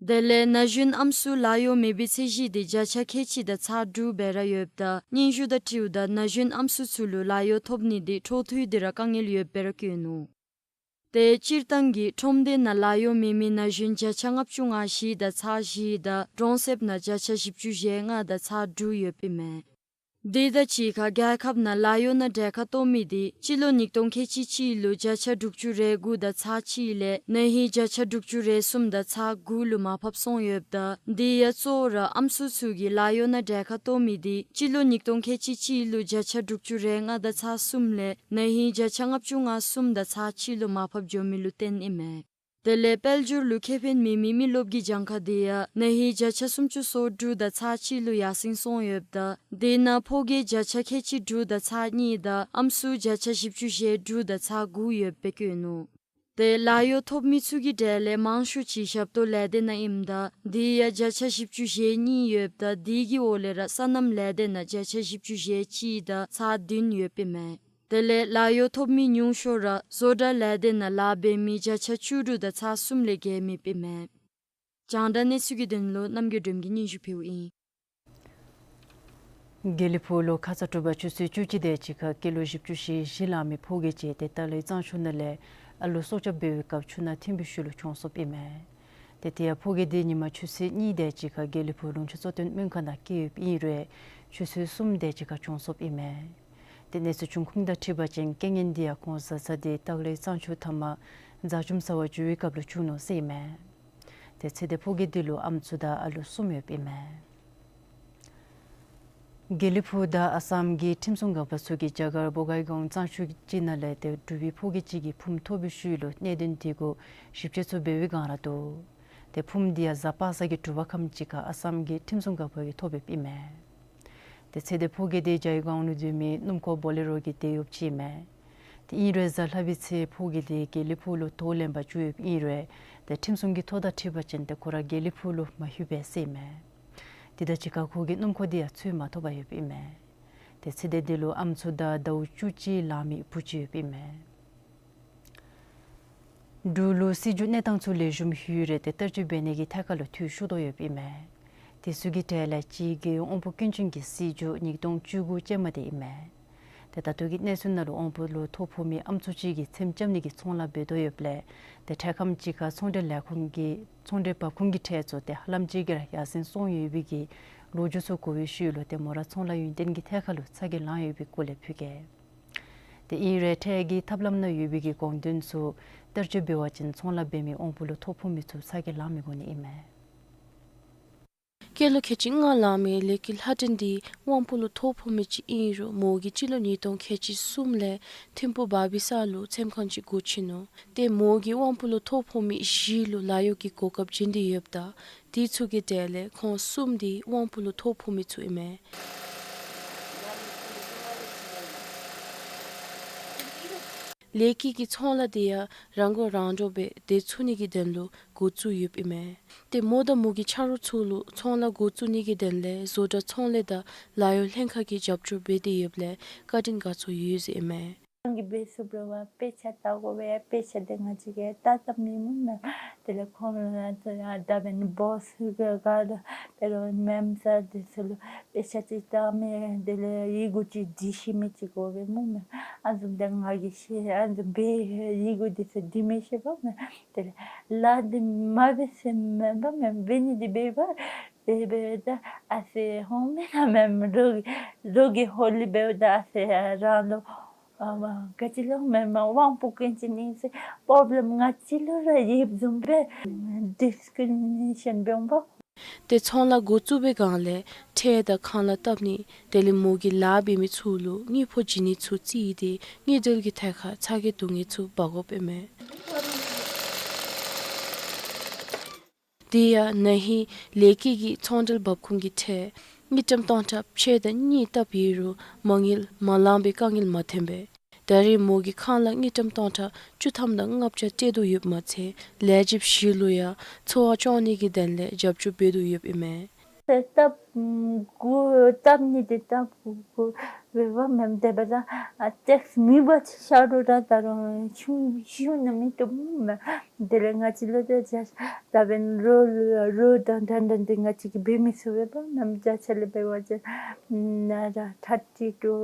དེ་ལས་ན་གཞོན་ཨམ་སྲུ་ལཱ་གཡོག་མེད་པའི་ཚད་གཞི་དེ་བརྒྱ་ཆ་ཁལ་གཅིག་དང་ཚག་དྲུག་སྦེ་ར་ཡོདཔ་ད་སྙན་ཞུ་དང་འཁྲིལཝ་ད་ན་གཞོན་ཨམ་སྲུ་ཚུ་ལུ་ལཱ་གཡོག་ཐོབ་ནི་དེ་འཕྲོ་མཐུད་དེ་ར་དཀའ་ངལ་ཡོདཔ་སྦེ་ར་བཀོད་ནུག། ཏེ་སྤྱིར་བཏང་གི་ཁྲོམ་སྡེ་ནང་ལཱ་གཡོག་མེད་མི་ན་གཞོན་བརྒྱ་ཆ་ལྔ་བཅུ་ང་བཞི་དང་ཚག་བཞི་དང་གྲོང་གསེབ་ནང་བརྒྱ་ཆ་བཞི་བཅུ་ཞེ་ལྔ་དང་ཚག་དྲུག་ཡོདཔ་ཨིན་མས། དེ་དང་གཅིག་ཁར་རྒྱལ་ཁབ་ནང་ལཱ་གཡོག་ནང་གྲལ་ཁར་གཏོགས་མི་དེ་སྤྱི་ལོ་ཉིས་སྟོང་ཁལ་གཅིག་གཅིག་ལུ་བརྒྱ་ཆ་དྲུག་ཅུ་རེ་དགུ་དང་ཚག་གཅིག་ལས་ན་ཧིང་བརྒྱ་ཆ་དྲུག་ཅུ་རེ་གསུམ་དང་ཚག་དགུ་ལུ་མར་ཕབ་སོང་ཡོདཔ་ད་དེ་ཡང་གཙོ་བོ་ར་ཨམ་སྲུ་ཚུ་གིས་ལཱ་གཡོག་ནང་གྲལ་ཁར་གཏོགས་མི་དེ་སྤྱི་ལོ་ཉིས་སྟོང་ཁལ་གཅིག་གཅིག་ལུ་བརྒྱ་ཆ་དྲུག་ཅུ་རེ་ལྔ་དང་ཚག་གསུམ་ལས་ན་ཧིང་བརྒྱ་ཆ་ལྔ་བཅུ་ང་གསུམ་དང་ཚག་གཅིག་ལུ་མར་ཕབ་འགྱོ་མི་ལུ་བརྟེན་ཨིན་མས། དེ་ལས་དཔལ་འབྱོར་ལུ་ཁེ་ཕན་མེད་མི་མི་རློབས་ཀྱི་གྱངས་ཁ་དེ་ཡང་ན་ཧིང་བརྒྱ་ཆ་སུམ་ཅུ་སོ་དྲུག་དང་ཚག་གཅིག་ལུ་ཡར་སེང་སོང་ཡོདཔ་ད་དེ་ནང་ཕོ་སྐྱེས་བརྒྱ་ཆ་ཁལ་གཅིག་དྲུག་དང་ཚག་གཉིས་དང་ཨམ་སྲུ་བརྒྱ་ཆ་བཞི་བཅུ་ཞེ་དྲུག་དང་ཚག་དགུ་ཡོདཔ་སྦེ་བཀོད་ནུག། ཏེ་ལཱ་གཡོག་ཐོབ་མི་ཚུ་གི་གྲས་ལས་མང་ཤོས་ཅིག་ཞབས་ཏོག་ལས་སྡེ་ནང་ཨིནམ་ད་དེ་ཡང་བརྒྱ་ཆ་བཞི་བཅུ་ཞེ་གཉིས་ཡོདཔ་ད་དེ་གི་འོག་ལས་ར་སོ་ནམ་ལས་སྡེ་ནང་བརྒྱ་ཆ་བཞི་བཅུ་ཞེ་གཅིག་དང་ཚག་བདུན་ཡོདཔ་ཨིན་མས། དེ་ལས་ལཱ་གཡོག་ཐོབ་མི་ཉུང་ཤོས་ར་བཟོ་གྲྭ་ལས་སྡེ་ནང་ལཱ་འབད་མི་བརྒྱ་ཆ་བཅུ་དྲུག་དང་ཚག་གསུམ་ལས་བརྒལ་མེདཔ་ཨིན་མས། རྒྱང་བསྒྲགས་གནས་ཚུལ་གྱི་དོན་ལུ་རྣམ་རྒྱལ་སྒྲོལ་མ་གིས་སྙན་ཞུ་ཕུལཝ་ཨིན། དགེ་ལེགས་ཕུག་ལུ་ཁ་ཙ་དྲོ་པ་ཆུ་ཚོད་བཅུ་གཅིག་དེ་ཅིག་ཁར་སྐྱེས་ལོ་བཞི་བཅུ་ཞེ་བཞི་ལང་མི་ཕོ་སྐྱེས་ཅིག་ཏེ་སྟག་ལའི་གཙང་ཆུ་ནང་ལས་ཨ་ལུ་སྲོག་སྐྱབས་འབད་བའི་སྐབས་ཆུ་ནང་ཐིམ་པའི་ཤུལ་ལུ་གྱོངས་སོཔ་ཨིན་མས། ཏེ་དེ་ཡང་ཕོ་སྐྱེས་དེ་ཉིན་མ་ཆུ་ཚོད་གཉིས་དེ་ཅིག་ཁར་དགེ་ལེགས་ཕུག་ལུང་ཕྱོགས་གཙོ་བསྟེན་སྨན་ཁང་ནང་སྐྱེས་ཡོདཔ་ཨིན་རུང་ཆུ་ཚོད་གསུམ་དེ་ཅིག་ཁར་གྱོངས་སོཔ་ཨིན་མས། ཏེ་གནས་ཚུལ་བྱུང་ཁུངས་དང་འཁྲིལ་བ་ཅིན་རྐྱེན་ངན་དེ་ཡང་ཁོང་བཟའ་ཚང་དེ་སྟག་ལའི་གཙང་ཆུ་མཐའ་མར་མཛའ་གཅུང་ཟ་བར་འགྱོ་བའི་སྐབས་ལུ་བྱུང་ནུག་ཟེར་ཨིན་མས། ཏེ་ཚེ་འདས་ཕོ་སྐྱེས་དེ་ལུ་ཨམ་སྲུ་དང་ཨ་ལུ་གསུམ་ཡོདཔ་ཨིན་མས། དགེ་ལེགས་ཕུག་དང་ཨ་སམ་གྱི་ཁྲིམས་སྲུང་འགག་པ་ཚུ་གིས་རྒྱ་གར་བོ་གའི་གོང་གཙང་ཆུ་ཅིག་ནང་ལས་ཏེ་འབྲུག་པའི་ཕོ་སྐྱེས་ཅིག་གི་ཕུངམ་ཐོབ་པའི་ཤུལ་ལུ་གནད་དོན་དེ་གུ་ཞིབ་དཔྱད་ཚུ་འབད་བའི་བསྒང་ར་འདུག། ཏེ་ཕུངམ་དེ་ཡང་གཟའ་པ་སངས་ཀྱི་དྲོ་པ་ཁམས་ཅིག་ཁར་ཨ་སམ་གྱི་ཁྲིམས་སྲུང་འགག་པ་གིས་ཐོབ་ཡོདཔ་ཨིན་མས། ཏེ་ཚེ་འདས་ཕོ་སྐྱེས་དེ་རྒྱ་གར་གོང་ལུ་སྡོད་མི་སྣུམ་འཁོར་བོ་ལེ་རོ་གི་དེད་གཡོགཔ་ཅིག་ཨིན་མས། ཏེ་ཨིན་རུང་གཟའ་ལྷག་པའི་ཚེ་ཕོ་སྐྱེས་དེ་དགེ་ལེགས་ཕུག་ལུ་དོག་ལེན་པར་འགྱོ་ཡོདཔ་ཨིན་རུང་ཏེ་ཁྲིམས་སྲུང་གི་ཐོ་དང་འཁྲིལ་བ་ཅིན་ཏེ་ཁོ་ར་དགེ་ལེགས་ཕུག་ལུ་མ་ལྷོད་པས་ཟེར་ཨིན་མས། དེ་དང་གཅིག་ཁར་ཁོ་གི་སྣུམ་འཁོར་དེ་ཡང་འཚོལ་མ་ཐོབ་པར་ཡོདཔ་ཨིན་མས། ཏེ་ཚེ་འདས་དེ་ལུ་ཨམ་སྲུ་དང་ཟླཝ་བཅུ་གཅིག་ལང་མི་བུ་ཅིག་ཡོདཔ་ཨིན་མས། འབྲུག་ལུ་སྲིད་བྱུས་གནས་སྟངས་ཚུ་ལེགས་ཤོམ་ལྷོད་རུང་ཏེ་བསྟར་སྤྱོད་འབད་ནི་གི་ཐད་ཁར་ལུ་འཐུས་ཤོར་དོ་ཡོདཔ་ཨིན་མས། དེ་ཚུ་གི་གྲས་ལས་གཅིག་རྒྱལ་ཡོངས་དབང་པོ་སྐྱོན་ཅན་གྱི་སྲིད་བྱུས་ཉིས་སྟོང་བཅུ་དགུ་ཅན་མ་དེ་ཨིན་མས། ཏེ་ད་ལྟོ་གི་གནས་ཚུལ་ནང་ལུ་དབང་པོ་ལུ་ཐོ་ཕོག་མི་ཨམ་སྲུ་ཅིག་གིས་ཚེམ་རྐྱབ་ནི་གི་ཚོང་ལཱ་འབད་དོ་ཡོདཔ་ལས་ཏེ་འཕྲལ་ཁམས་ཅིག་ཁར་ཚོང་འབྲེལ་ལས་ཁུངས་ཀྱི་ཚོང་འབྲེལ་འབབ་ཁུངས་ཀྱི་གྲས་ཚུ་ཏེ་ཧ་ལམ་ཅིག་གིས་ར་ཡར་སེང་སོང་ཡོད་པའི་གི་ལོ་རྒྱུས་ཚུ་གོ་བའི་ཤུལ་ལུ་ཏེ་མོ་ར་ཚོང་ལཱ་ཡུན་བརྟན་གྱི་ཐད་ཁར་ལུ་ཚ་གྱང་ལངས་ཡོད་པའི་སྐོར་ལས་ཕུལ་གེ། ཏེ་ཨིན་རུང་འཕྲལ་གྱི་ཐབས་ལམ་ནང་ཡོད་པའི་གི་དགོངས་དོན་ཚུ་བསྟར་སྤྱོད་འབད་བ་ཅིན་ཚོང་ལཱ་འབད་མི་དབང་པོ་ལུ་ཐོ་ཕོག་མི་ཚུ་ཚ་གྱང་ལང་མི་དགོ་ནི་ཨིན་མས། སྐྱེས་ལོ་ཁལ་གཅིག་ལྔ་ལང་མི་ལས་ཀྱི་ལྷ་སྒྲོན་འདི་དབང་པོ་ལུ་ཐོ་ཕོག་མི་ཅིག་ཨིན་རུང་མོ་གིས་སྤྱི་ལོ་ཉིས་སྟོང་ཁལ་གཅིག་གསུམ་ལས་ཐིམ་ཕུག་བར་བི་སར་ལུ་ཚེམ་ཁང་ཅིག་སྒོ་ཕྱེ་ནུག། ཏེ་མོ་གིས་དབང་པོ་ལུ་ཐོ་ཕོག་མི་བཞི་ལུ་ལཱ་གཡོག་གི་གོ་སྐབས་བྱིན་ཏེ་ཡོདཔ་ད་དེ་ཚུ་གི་གྲས་ལས་ཁོང་གསུམ་འདི་དབང་པོ་ལུ་ཐོ་ཕོག་མི་ཚུ་ཨིན་མས། ལས་ཀྱི་གི་ཚོང་ལཱ་དེ་ཡང་རང་མགོ་རང་འདྲོངས་སྦེ་འདི་ཚུགས་ནི་གི་དོན་ལུ་འགོ་བཙུགས་ཡོདཔ་ཨིན་མས། ཏེ་མོ་དང་མོ་གི་ཆ་རོགས་ཚུ་ལུ་ཚོང་ལཱ་འགོ་བཙུགས་ནི་གི་དོན་ལས་བཟོ་གྲྭ་ཚོང་ལས་དང་ལཱ་གཡོག་ལྷན་ཁག་གིས་རྒྱབ་སྐྱོར་འབད་དེ་ཡོདཔ་ལས་བཀའ་དྲིན་དགའ་ཚོར་ཡོད་ཟེར་ཨིན་མས། ཁོང་གིས་འབད་ཚུགསཔ་རེ་བ་དཔེ་ཆ་ལྟ་དགོ་པས། དཔེ་ཆ་དེ་ང་བཅས་ཀྱིས་ལྟ་ལྟ་མི་སྨོ་མས། དེ་ལས་ཁོང་ལུ་ད་བལ་ནི་བོས་ག་ག་ལུ་དེ་ལུ་མེམ་སར་དེ་ཚུ་ལུ་དཔེ་ཆ་ཅིག་ལྟ་མི་དེ་ལས་ཡི་གུ་ཅིག་འབྲི་ཤེས་མི་ཅིག་དགོ་པས་སྨོ་མས། ཨ་ནི་བཟུམ་དེ་ང་གིས་ཤེས། ཨ་ནི་བཟུམ་སྦེ་ཡི་གུ་དེ་ཚུ་འབྲི་མི་ཤེས་པས་སྨོ་མས། དེ་ལས་ལཱ་འདི་མ་འབད་ཟེར་མེན་པས་སྨོ་མས། འབད་ནི་འདི་འབདཝ་ད་དེ་སྦེ་ད་ཨ་ཙི་ཧོང་མེད་ན་མེན་རོགས་རོགས་ཀྱི་ཧོ་ལི་འབདཝ་ད་ཨ་ཙི་རང་ལུ་ ཨ་མ་ག་ཅི་ལོ་མེན་མ་དབང་པོ་སྐྱོན་ཅན་ཨིན་ཟེར་པོརོབ་ལེམ་ང་ཅི་ལོ་ར་ཡོདཔ་བཟུམ་སྦེ་ཌིསི་ཀི་རི་མི་ནེ་ཤཱན་འབད་འོང་པ། ཏེ་ཚོང་ལཱ་འགོ་བཙུགས་པའི་སྒང་ལས་ཁྲལ་དང་ཁང་གླ་བཏབ་ནི་དེ་ལས་མོ་གིས་ལཱ་འབད་མི་ཚུ་ལུ་དངུལ་ཕོགས་བྱིན་ནི་ཚུ་རྩིས་ཏེ་དངུལ་འབྲེལ་གྱི་ཐད་ཁར་ཚ་གྱང་སྡུག་བསྔལ་ཚུ་འབག་དགོཔ་ཨིན་མས། དེ་ཡང་ན་ཧིང་ལེ་ཀི་གིས་ཚོང་འབྲེལ་འབབ་ཁུངས་ཀྱི་ཁྲལ་དངུལ་ཀྲམ་སྟོང་ཕྲག་ཕྱེད་དང་གཉིས་བཏབ་ཡོད་རུང་མ་དངུལ་མ་ལང་པའི་དཀའ་ངལ་མ་ཐོན་པས། ད་རེས་མོ་གིས་ཁང་གླ་དངུལ་ཀྲམ་སྟོང་ཕྲག་བཅུ་ཐམ་དང་ལྔ་བརྒྱ་སྤྲོད་དོ་ཡོདཔ་མ་ཚད་ལས་བྱེདཔ་བཞི་ལུ་ཡང་འཚོ་བ་སྐྱོང་ནི་གི་དོན་ལས་རྒྱབ་སྐྱོར་འབད་དོ་ཡོདཔ་ཨིན་མས། ཏེ་སྟབས་གུ་སྟབས་ནི་ཏེ་སྟབས་གུ་གུ་འབད་བ་མེན། དེ་འབདཝ་ད་ཨ་ཊེགསི་མེད་པ་ཅིག་ཤར་རུང་ར་ད་རུང་ཆུང་ཤོས་ནང་མི་བཏུབ་མས། དེ་ལས་ང་བཅས་ལུ་ཏེ་ཇ་ད་འབདན་རོ་རོ་དང་དྲན་དྲན་ཏེ་ང་བཅས་ཀྱིས་འབད་མི་ཚུགས་པས་པ། ནམ་ཇ་ཆ་ལས་འབད་བ་ཅིན་ན་ར་ཐར་ཊི་ཊུ་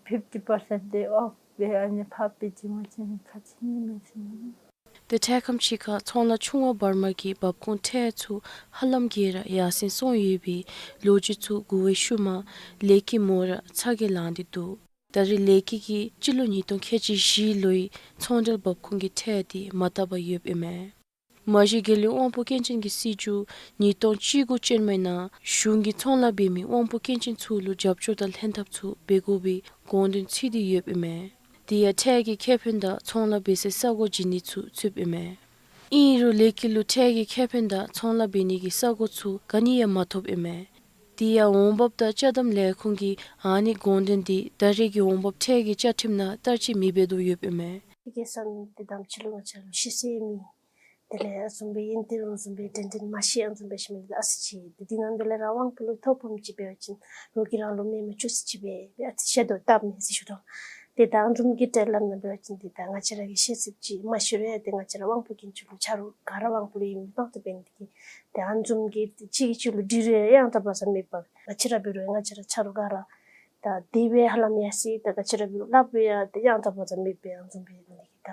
ཕིཕ་ཊི་པར་སེནཊ་ཏེ་ཨོཕ་སྦེ་ཨ་ནི་ཕར་སྤེལ་བྱིན་པ་ཅིན་ཁག་ཆེ་ནི་མས་ཟེར་མས། ཏེ་ཁྲལ་ཁང་ཕྱི་ཁར་ཚོང་ལཱ་ཆུང་བ་འབར་མ་གི་འབབ་ཁུངས་ཁྲལ་ཚུ་ཧ་ལམ་གྱིས་ར་ཡར་སེང་སོང་ཡོད་པའི་ལོ་རྒྱུས་ཚུ་གོ་བའི་ཤུལ་མ་ལེ་ཀི་མོ་ར་ཚ་གྱང་ལང་སྟེ་འདུག། ད་རེས་ལེ་ཀི་གིས་སྤྱི་ལོ་ཉིས་སྟོང་ཁལ་གཅིག་བཞི་ལོའི་ཚོང་འབྲེལ་འབབ་ཁུངས་ཀྱི་ཁྲལ་དེ་མ་བཏབ་པར་ཡོདཔ་ཨིན་མས། མ་གཞི་རྒྱལ་ཡོངས་དབང་པོ་སྐྱོན་ཅན་གྱི་སྲིད་བྱུས་ཉིས་སྟོང་བཅུ་དགུ་ཅན་མའི་ནང་གཞུང་གིས་ཚོང་ལཱ་འབད་མི་དབང་པོ་སྐྱོན་ཅན་ཚུ་ལུ་རྒྱབ་སྐྱོར་དང་ལྷན་ཐབས་ཚུ་འབད་དགོ་པའི་དགོངས་དོན་ཚུད་དེ་ཡོདཔ་ཨིན་མས། དེ་ཡང་ཁྲལ་གྱི་ཁེ་ཕན་དང་ཚོང་ལཱ་འབད་སའི་ས་གོ་བྱིན་ནི་ཚུ་ཚུདཔ་ཨིན་མས། ཨིན་རུང་ལེ་ཀི་ལུ་ཁྲལ་གྱི་ཁེ་ཕན་དང་ཚོང་ལཱ་འབད་ནི་གི་ས་གོ་ཚུ་ག་ནི་ཡང་མ་ཐོབ་ཨིན་མས། དེ་ཡང་འོང་འབབ་དང་ཅ་དམ་ལས་ཁུངས་ཀྱིས་ཨ་ནི་དགོངས་དོན་དེ་ད་རེས་ཀྱི་འོང་འབབ་ཁྲལ་གྱི་བཅའ་ཁྲིམས་ནང་བསྟར་སྤྱོད་མི་འབད་དོ་ཡོདཔ་ཨིན་མས། དེ་གི་ས་ནི་ཏེ་དང་ཕྱི་ལུ་ང་བཅས་ར་ལུ་ཤི་སའི་མི་དེ་ལས་ཨ་བཟུམ་སྦེ་ཡོན་ཏན་རུང་བཟུམ་སྦེ་དྲན་དྲན་མ་ཤེས་ཨ་བཟུམ་སྦེ་ཤི་མི་ལུ་ཨ་ཙི་ཅིག་ཏེ་དེ་ནང་དེ་ལས་རང་དབང་པོ་ལུ་ཐོ་ཕོགཔ་ཅིག་འབད་བ་ཅིན་རོགས་ཀྱིས་རང་ལུ་མེནམ་ཅོག་ཙེ་ཅིག་སྦེ་སྦེ་ཨ་ཙི་ཤེ་དོ་བཏབ་མས་ཟེར་ཞུ་དོ། ཏེ་ད་ཨ་བཟུམ་གྱི་ཁྲལ་ལམ་ནང་འབད་བ་ཅིན་ཏེ་ད་ང་བཅས་ར་གིས་ཤེས་ཚུགསཔ་ཅིག་མ་ཤེས་རུང་ཡང་ཏེ་ང་བཅས་ར་དབང་པོ་སྐྱོན་ཅན་ལུ་ཆ་རོགས་ག་ར་དབང་པོ་ལུ་ཨིན་མི་དཔང་དུ་འབད་ནི་དེ་གིས་ཏེ་ཨ་བཟུམ་གྱི་གཅིག་གིས་གཅིག་ལུ་འདྲི་རུང་ཡང་ཡང་དག་པ་ཙམ་མེད་པར་ང་བཅས་ར་འབད་རུང་ང་བཅས་ར་ཆ་རོགས་ག་ར་ད་དེ་སྦེ་ཧ་ལམ་ཡར་སོ་ཡི། ད་ག་ཅི་ར་འབད་རུང་སླབ་རུང་ཡང་ཏེ་ཡང་དག་པ་ཙམ་མེད་པས། ཨ་བཟུམ་འབད་ནི་དེ་གིས་ད་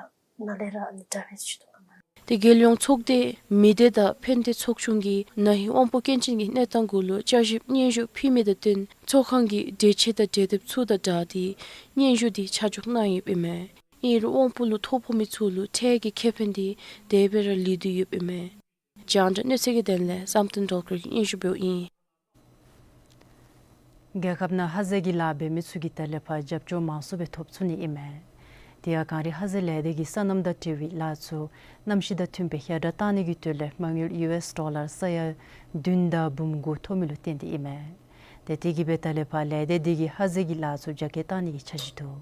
ནཱ་ལས་ར་ཨ་ནི་དྲག་པས་ཟེར་ཞུ་དོ་ཨིན་མས། ཏེ་རྒྱལ་ཡོངས་ཚོགས་སྡེ་མི་སྡེ་དང་ཕན་བདེ་ཚོགས་ཆུང་གིས་ན་ཧིང་དབང་པོ་སྐྱོན་ཅན་གྱི་གནས་སྟངས་གུ་ལུ་བསྐྱར་ཞིབ་སྙན་ཞུ་ཕུལ་མི་དང་བསྟུན་ཚོགས་ཁང་གི་འགྲེལ་བཤད་དང་འབྲེལ་དེབ་ཚུ་དང་སྦྲགས་ཏེ་སྙན་ཞུ་དེ་ཆ་འཇོག་གནང་ཡོདཔ་ཨིན་མས། ཨིན་རུང་དབང་པོ་ལུ་ཐོ་ཕོག་མི་ཚུ་ལུ་ཁྲལ་གྱི་ཁེ་ཕན་དེ་དེ་སྦེ་ར་ལུས་ཏེ་ཡོདཔ་ཨིན་མས། རྒྱང་བསྒྲགས་གནས་ཚུལ་གྱི་དོན་ལས་བསམ་གཏན་སྒྲོལ་དཀར་གྱིས་སྙན་ཞུ་འབདཝ་ཨིན། རྒྱལ་ཁབ་ནང་ཧ་ཟེ་གི་ལཱ་འབད་མི་ཚུ་གིས་ད་ལས་ཕར་རྒྱབ་སྐྱོར་མང་སུ་སྦེ་ཐོབ་ཚུགས་ནི་ཨིན་མས། དེ་ཡང་གངས་རི་ཧ་ཟེ་ལས་སྡེ་གིས་སོ་ནམ་དང་འབྲེལ་བའི་ལཱ་ཚུ་གནམ་གཤིས་དང་མཐུན་པའི་ཧེ་དྲག་བཏང་ནི་གི་དོན་ལས་མ་དངུལ་ཡུ་ཨེསི་ཌོ་ལར་ས་ཡ་བདུན་དང་འབུམ་དགུ་ཐོབ་མི་ལུ་བརྟེན་ཏེ་ཨིན་མས། ཏེ་དེ་གིས་སྦེ་ད་ལས་ཕར་ལས་སྡེ་དེ་གིས་ཧ་ཟེ་གི་ལཱ་ཚུ་རྒྱ་སྐྱེད་བཏང་ནི་གི་འཆར་གཞི་འདུག།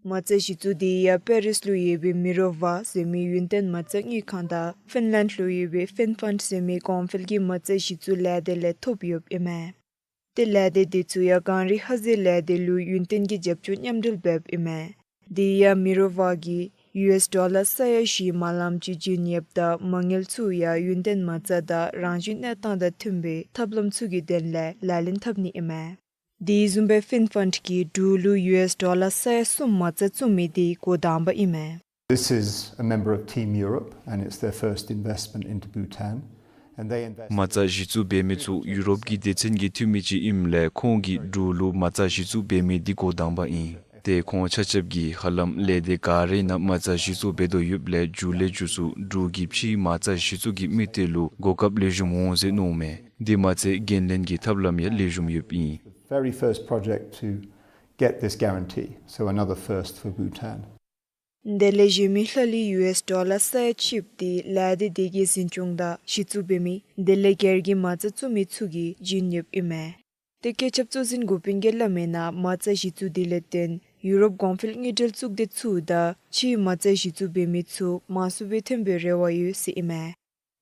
མ་རྩ་གཞི་བཙུགས་དེ་ཡང་པེ་རིས་ལུ་ཡོད་པའི་མི་རོ་ཝ་ཟེར་མི་ཡུན་བརྟན་མ་རྩ་དངུལ་ཁང་དང་ཕིན་ལེནཌ་ལུ་ཡོད་པའི་ཕིན་ཕཱནཌ་ཟེར་མི་གོང་འཕེལ་གྱི་མ་རྩ་གཞི་བཙུགས་ལས་སྡེ་ལས་ཐོབ་ཡོདཔ་ཨིན་མས། ཏེ་ལས་སྡེ་དེ་ཚུ་ཡང་གངས་རི་ཧ་ཟེ་ལས་སྡེ་ལུ་ཡུན་བརྟན་གྱི་རྒྱབ་སྐྱོར་མཉམ་འབྲེལ་འབདཝ་ཨིན་མས། དེ་ཡང་མི་རོ་ཝ་གིས་ཡུ་ཨེསི་ཌོ་ལར་ས་ཡ་བཞི་མ་ལངམ་ཅིག་བྱིན་ཡོདཔ་ད་མ་དངུལ་ཚུ་ཡང་ཡུན་བརྟན་མ་རྩ་དང་རང་བཞིན་གནས་སྟངས་དང་མཐུན་པའི་ཐབས་ལམ་ཚུ་གི་དོན་ལས་ལག་ལེན་འཐབ་ནི་ཨིན་མས། དེ་བཟུམ་སྦེ་ཕིན་ཕཱནཌ་གིས་འབྲུག་ལུ་ཡུ་ཨེསི་ཌོ་ལར་ས་ཡ་གསུམ་མ་རྩ་བཙུགས་མི་དེ་འགོ་དང་པ་ཨིན་མས། This is a member of Team Europe, and it's their first investment into Bhutan. And they invest མ་རྩ་གཞི་བཙུགས་འབད་མི་ཚུ་ཡུ་རོབ་ཀྱི་སྡེ་ཚན་གྱི་འཐུས་མི་ཅིག་ཨིནམ་ལས་ཁོང་གིས་འབྲུག་ལུ་མ་རྩ་གཞི་བཙུགས་འབད་མི་དེ་འགོ་དང་པ་ཨིན། ཏེ་ཁོང་ཆ་ཁྱབ་ཀྱིས་ཧ་ལམ་ལས་སྡེ་ག་རའི་ནང་མ་རྩ་གཞི་བཙུགས་འབད་དོ་ཡོདཔ་ལས་མཇུག་ལས་མཇུག་སུ་འབྲུག་གི་ཕྱིའི་མ་རྩ་གཞི་བཙུགས་ཀྱི་དམིགས་གཏད་ལུ་གོ་སྐབས་ལེགས་ཤོམ་འོང་ཟེར་མནོཝ་མས། དེ་མ་ཚད་འགན་ལེན་གྱི་ཐབས་ལམ་ཡང་ལེགས་ཤོམ་ཡོདཔ་ཨིན། Very first project to get this guarantee, so another first for Bhutan. དེ་ལས་གཞན་མི་ལྷག་ལུས་ཡུ་ཨེསི་ཌོ་ལར་ས་ཡ་གཅིག་དེ་ལས་སྡེ་དེ་གིས་འཛིན་སྐྱོང་དང་གཞི་བཙུགས་འབད་མི་དེ་ལས་སྒེར་གྱི་མ་རྩ་བཙུགས་མི་ཚུ་གིས་བྱིན་ཡོདཔ་ཨིན་མས། ཏེ་བཀོད་ཁྱབ་གཙོ་འཛིན་འགོ་དཔོན་གྱིས་སླབ་མིའི་ནང་མ་རྩ་གཞི་བཙུགས་དེ་ལས་བརྟེན་ཡུ་རོབ་གོང་འཕེལ་དངུལ་འབྲེལ་གཙུག་སྡེ་ཚུ་དང་ཕྱིའི་མ་རྩ་གཞི་བཙུགས་འབད་མི་ཚུ་མང་སུ་སྦེ་ཐོན་པའི་རེ་བ་ཡོད་ཟེར་ཨིན་མས།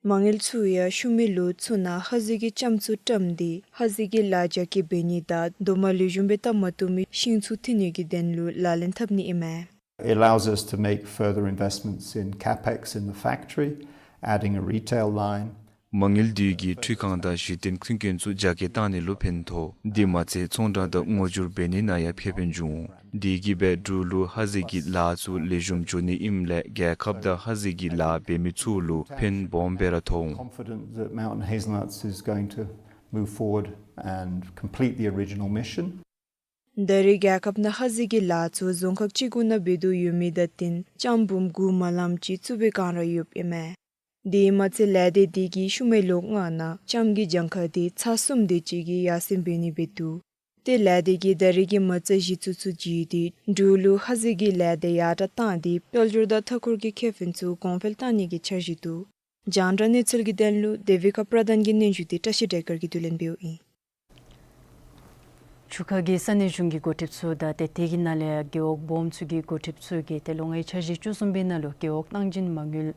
མ་དངུལ་ཚུ་ཡང་ཤུལ་མའི་ལོ་ཚུ་ནང་ཧ་ཟེ་གི་ལྕངམ་ཚུ་བཀྲམ་སྟེ་ཧ་ཟེ་གི་ལཱ་རྒྱ་སྐྱེད་འབད་ནི་དང་རྡོག་མ་ལེགས་ཤོམ་སྦེ་བཏབ་མ་བཏུབ་མི་ཤིང་ཚུ་བཏིང་ནི་གི་དོན་ལུ་ལག་ལེན་འཐབ་ནི་ཨིན་མས། It allows us to make further investments in capex in the factory, adding a retail line. མ་དངུལ་དེ་གིས་འཕྲུལ་ཁང་དང་གཞི་རྟེན་མཐུན་རྐྱེན་ཚུ་རྒྱ་སྐྱེད་བཏང་ནི་ལུ་ཕན་ཐོགས། དེ་མ་ཚད་ཚོང་དྲང་དང་སྔོ་སྦྱོར་འབད་ནི་ནང་ཡང་ཁེ་ཕན་འབྱུང་འོང་། དེ་གིས་སྦེ་འབྲུག་ལུ་ཧ་ཟེ་གི་ལཱ་ཚུ་ལེགས་ཤོམ་འགྱོ་ནི་ཨིནམ་ལས་རྒྱལ་ཁབ་དང་ཧ་ཟེ་གི་ལཱ་འབད་མི་ཚུ་ལུ་ཕན་སྦོམ་སྦེ་ར་ཐོགས་འོང་། Confident that Mountain Hazelnuts is going to move forward and complete the original mission. ད་རེས་རྒྱལ་ཁབ་ནང་ཧ་ཟི་གི་ལཱ་ཚུ་རྫོང་ཁག་གཅིག་གུ་ནང་འབད་དོ་ཡོད་མི་དང་བསྟུན་ལྕངམ་འབུམ་དགུ་མ་ལངམ་ཅིག་བཙུགས་པའི་བསྒང་ར་ཡོདཔ་ཨིན་མས། དེ་མ་ཚད་ལས་སྡེ་དེ་གིས་ཤུལ་མའི་ལོ་ལྔ་ནང་ལྕངམ་གྱི་གྱངས་ཁ་དེ་ཚར་གསུམ་དེ་ཅིག་གིས་ཡར་སེང་འབད་ནི་འབད་དོ། ཏེ་ལས་སྡེ་གིས་ད་རེས་ཀྱི་མ་རྩ་གཞི་བཙུགས་ཚུ་བརྒྱུད་དེ་འབྲུག་ལུ་ཧ་ཟི་གི་ལས་སྡེ་ཡར་དྲགས་བཏང་སྟེ་དཔལ་འབྱོར་དང་མཐའ་འཁོར་གྱི་ཁེ་ཕན་ཚུ་གོང་འཕེལ་བཏང་ནི་གི་འཆར་གཞི་འདུག། རྒྱང་བསྒྲགས་གནས་ཚུལ་གྱི་དོན་ལུ་དེ་བི་ཀ་པྲ་དཱན་གྱི་སྙན་ཞུ་དེ་བཀྲ་ཤིས་བདེ་དཀར་གྱིས་བསྡུ་ལེན་འབདཝ་ཨིན། ཆུ་ཁ་གི་ས་གནས་གཞུང་གི་འགོ་ཁྲིདཔ་ཚུ་དང་ཏེ་དེ་གི་ནང་ལས་རྒེད་འོག་སྦོམ་ཚུ་གི་འགོ་ཁྲིདཔ་ཚུ་གིས་ཏེ་ལོ་ལྔའི་འཆར་གཞི་བཅུ་གསུམ་པའི་ནང་ལུ་རྒེད་འོག་གནང་སྦྱིན་མ་དངུལ་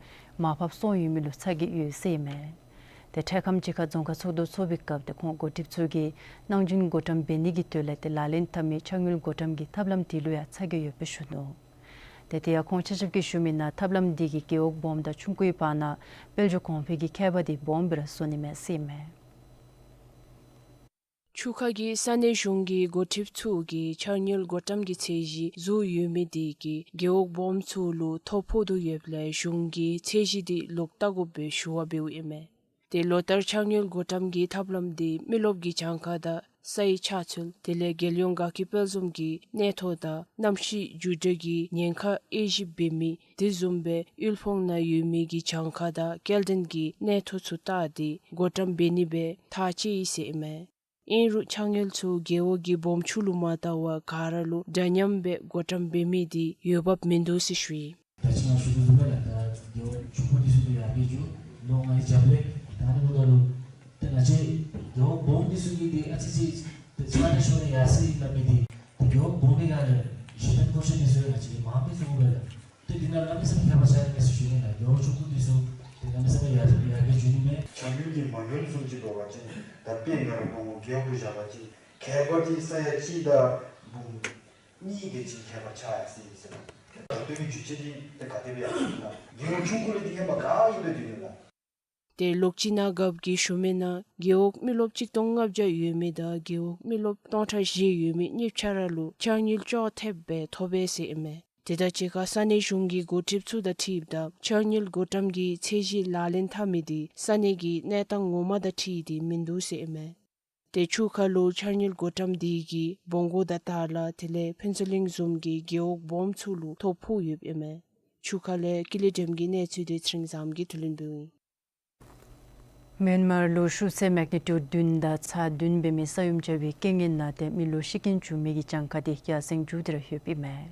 མར་ཕབ་སོང་ཡོད་མི་ལུ་ཚ་གྱང་ཡོད་ཟེར་ཨིན་མས། ཏེ་འཕྲལ་ཁམས་ཅིག་ཁར་རྫོང་ཁག་ཚོགས་འདུ་ཚོགས་པའི་སྐབས་ཏེ་ཁོང་འགོ་ཁྲིདཔ་ཚུ་གིས་གནང་སྦྱིན་བགོ་བཀྲམ་འབད་ནི་གི་དོན་ལས་ཏེ་ལག་ལེན་འཐབ་མི་ཕྱག་དངུལ་བགོ་བཀྲམ་གྱི་ཐབས་ལམ་དེ་ལུ་ཡང་ཚ་གྱང་ཡོདཔ་སྦེ་ཞུ་ནུག། ཏེ་དེ་ཡང་ཁོང་ཆ་ཁྱབ་ཀྱིས་ཞུ་མི་ནང་ཐབས་ལམ་དེ་གིས་རྒེད་འོག་སྦོམ་དང་ཆུང་ཀུའི་བར་ན་དཔལ་འབྱོར་གོང་འཕེལ་གྱི་ཁྱད་པར་དེ་སྦོམ་སྦེ་ར་བཟོ་ནི་མས་ཟེར་ཨིན་མས། ཆུ་ཁ་གི་ས་གནས་གཞུང་གི་འགོ་ཁྲིདཔ་ཚུ་གིས་ཕྱག་དངུལ་བགོ་བཀྲམ་གྱི་ཚད་གཞི་བཟོ་ཡོད་མི་དེ་གིས་རྒེད་འོག་སྦོམ་ཚུ་ལུ་ཐོ་ཕོག་དོ་ཡོདཔ་ལས་གཞུང་གིས་ཚད་གཞི་དེ་ལོག་བལྟ་དགོཔ་སྦེ་ཞུ་བ་འབདཝ་ཨིན་མས། ཏེ་ལོ་ལྟར་ཕྱག་དངུལ་བགོ་བཀྲམ་གྱི་ཐབས་ལམ་དེ་མི་རློབས་ཀྱི་གྱངས་ཁ་དང་སའི་ཆགས་ཚུལ་དེ་ལས་རྒྱལ་ཡོངས་དགའ་སྐྱིད་དཔལ་འཛོམས་ཀྱི་གནས་ཐོ་དང་གནམ་གཤིས་འགྱུར་འགྲོས་ཀྱི་ཉེན་ཁ་དབྱེ་ཞིབ་འབད་མི་དེ་བཟུམ་སྦེ་དབུལ་ཕོངས་ནང་ཡོད་མི་གི་གྱངས་ཁ་དང་སྐྱེལ་འདྲེན་གྱི་གནས་ཐོ་ཚུ་བལྟ་སྟེ་བགོ་བཀྲམ་འབད་ནི་སྦེ་ཐག་བཅད་ཡི་ཟེར་ཨིན་མས། ཨིན་རུང་ཕྱག་དངུལ་ཚུ་རྒེད་འོག་གི་སྦོམ་ཆུང་ལུ་མ་བལྟ་བར་ག་ར་ལུ་འདྲ་མཉམ་སྦེ་བགོ་བཀྲམ་འབད་མི་དེ་འོས་འབབ་མིན་འདུག་ཟེར་ཞུ་ཡི། ད་ཅི་ང་ཞུ་དོ་བཟུམ་སྦེ་ལགས། ད་རྒེད་འོག་ཆུང་ཀུ་འདི་ཚུ་ལུ་ཡར་རྒྱས་འགྱོ་ལོ་ལྔའི་རྒྱབ་ལས་ད་ནི་འབདཝ་ད་ལུ་ཏེ་ང་བཅས་རྒེད་འོག་སྦོམ་འདི་ཚུ་གི་འདི་ཨ་ཙི་ཅིག་ཏེ་ཚ་ཏེ་ཤོར་ཡར་སོ་ཡི་སླབ་མི་འདི་ཏེ་རྒེད་འོག་སྦོམ་གྱི་ནང་ལས་གཞི་རྟེན་མཁོ་ཆས་འདི་ཚུ་ང་བཅས་མང་སྦེ་བཙུགས་པས་ལགས། ཏེ་འདི་ནང་གནམ་མེད་ས་མེད་ཁྱད་པར་ཆགས་ཡི་མས་ཟེར་ཞུ་ནི་ལགས། རྒེད་འོག་ཆུང་ཀུ་འདི་ཚུ་ཏེ་གནམ་མེད་ས་མེད་ཡར་ཡར་རྒྱས་འགྱོ་ནི་མས། ཕྱག་དངུལ་གྱི་མ་དངུལ་བཟུམ་ཅིག་འབད་བ་ཅིན་ད་དཔེར་ན་ར་ཁོང་རྒེད་འོག་གུ་བཞག་པ་ཅིན་ཁྱད་པར་ཅིག་ས་ཡ་གཅིག་དང་འབུམ་གཉིས་དེ་ཅིག་ཁྱད་པར་ཆགས་ཡར་སོ་ཡི་ཟེར་ལགས། ད་ལྟོ་གི་འགྱུར་བཅོས་འདི་ཏེ་ག་དེ་སྦེ་ཡར་སོ་ཡི་ན་རྒེད་འོག་ཆུང་ཀུ་ལས་འདི་ཧེ་མ་ག་ཨིན་པས་འདུག་ལགས། ཏེ་ལོག་སྤྱི་ནང་རྒཔོ་གིས་ཞུ་མི་ནང་རྒེད་འོག་མི་རློབས་གཅིག་སྟོང་ལྔ་བརྒྱ་ཡོད་མི་དང་རྒེད་འོག་མི་རློབས་སྟོང་ཕྲག་བཞི་ཡོད་མི་གཉིས་ཆ་ར་ལུ་ཕྱག་དངུལ་ཅོག་འཐདཔ་སྦེ་ཐོབ་པས་ཟེར་ཨིན་མས། དེ་དང་གཅིག་ཁར་ས་གནས་གཞུང་གི་འགོ་ཁྲིདཔ་ཚུ་དང་འཁྲིལཝ་ད་ཕྱག་དངུལ་བགོ་བཀྲམ་གྱི་ཚད་གཞི་ལག་ལེན་འཐབ་མི་དེ་ས་གནས་ཀྱི་གནས་སྟངས་ངོ་མ་དང་འཁྲིལ་ཏེ་མིན་འདུག་ཟེར་ཨིན་མས། ཏེ་ཆུ་ཁ་ལུ་ཕྱག་དངུལ་བགོ་བཀྲམ་དེ་གིས་སྦོམ་སྒོ་དང་ཏཱ་ལ་དེ་ལས་ཕུན་ཚོགས་གླིང་བཟུམ་གྱི་རྒེད་འོག་སྦོམ་ཚུ་ལུ་ཐོ་ཕོག་ཡོདཔ་ཨིན་མས། ཆུ་ཁ་ལས་ཀུན་ལེགས་སྒྲོལམ་གྱི་གནས་ཚུལ་དེ་ཚེ་རིང་བཟངམོ་གིས་བསྡུ་ལེན་འབདཝ་ཨིན། མེན་མར་ལུ་ཤུགས་ཚད་མེག་ནི་ཊུཌ་བདུན་དང་ཚད་བདུན་འབད་མི་ས་ཡོམ་རྐྱབ་པའི་རྐྱེན་ངན་ནང་ཏེ་མི་ལུ་ཤི་རྐྱེན་བྱུང་མི་གི་གྱངས་ཁ་དེ་ཡར་སེང་འགྱོ་སྟེ་ར་ཡོདཔ་ཨིན་མས།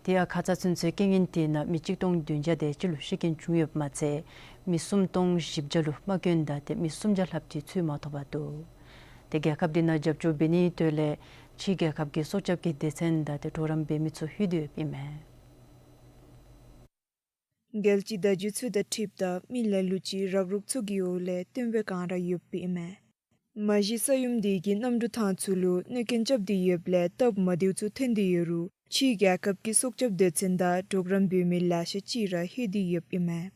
དེ་ཡང་ཁ་ཙ་ཚུན་ཚོད་རྐྱེན་ངན་དེ་ནང་མི་གཅིག་སྟོང་བདུན་བརྒྱ་དེ་ཅིག་ལུ་ཤི་རྐྱེན་བྱུང་ཡོདཔ་མ་ཚད་མི་སུམ་སྟོང་བཞི་བརྒྱ་ལུ་རྨ་སྐྱོན་དང་ཏེ་མི་སུམ་བརྒྱ་ལྷགཔ་ཅིག་འཚོལ་མ་ཐོབ་པར་འདུག། ཏེ་རྒྱལ་ཁབ་དེ་ནང་རྒྱབ་སྐྱོར་འབད་ནིའི་དོན་ལས་ཕྱིའི་རྒྱལ་ཁབ་ཀྱི་སྲོག་སྐྱབས་ཀྱི་སྡེ་ཚན་དང་ཏེ་གྲོགས་རམ་འབད་མི་ཚུ་ལྷོད་དེ་ཡོདཔ་ཨིན་མས། རྒྱལ་སྤྱིའི་བརྡ་བརྒྱུད་ཚུ་དང་འཁྲིལཝ་ད་མི་ལ་ལུ་ཅིག་རག་རོག་ཚུ་གི་འོག་ལས་བཏོན་པའི་བསྒང་ར་ཡོདཔ་ཨིན་མས། མ་གཞི་ས་ཡོམ་དེ་གིས་གནམ་གྲུ་ཐང་ཚུ་ལུ་གནོད་རྐྱེན་རྐྱབ་སྟེ་ཡོདཔ་ལས་སྟབས་མ་བདེཝ་ཚུ་ཐོན་ཏེ་ཡོད་རུང་ཕྱིའི་རྒྱལ་ཁབ་ཀྱི་སྲོག་སྐྱབས་སྡེ་ཚན་དང་གྲོགས་རམ་འབད་མི་ལེ་ཤ་ཅིག་ར་ལྷོད་དེ་ཡོདཔ་ཨིན་མས།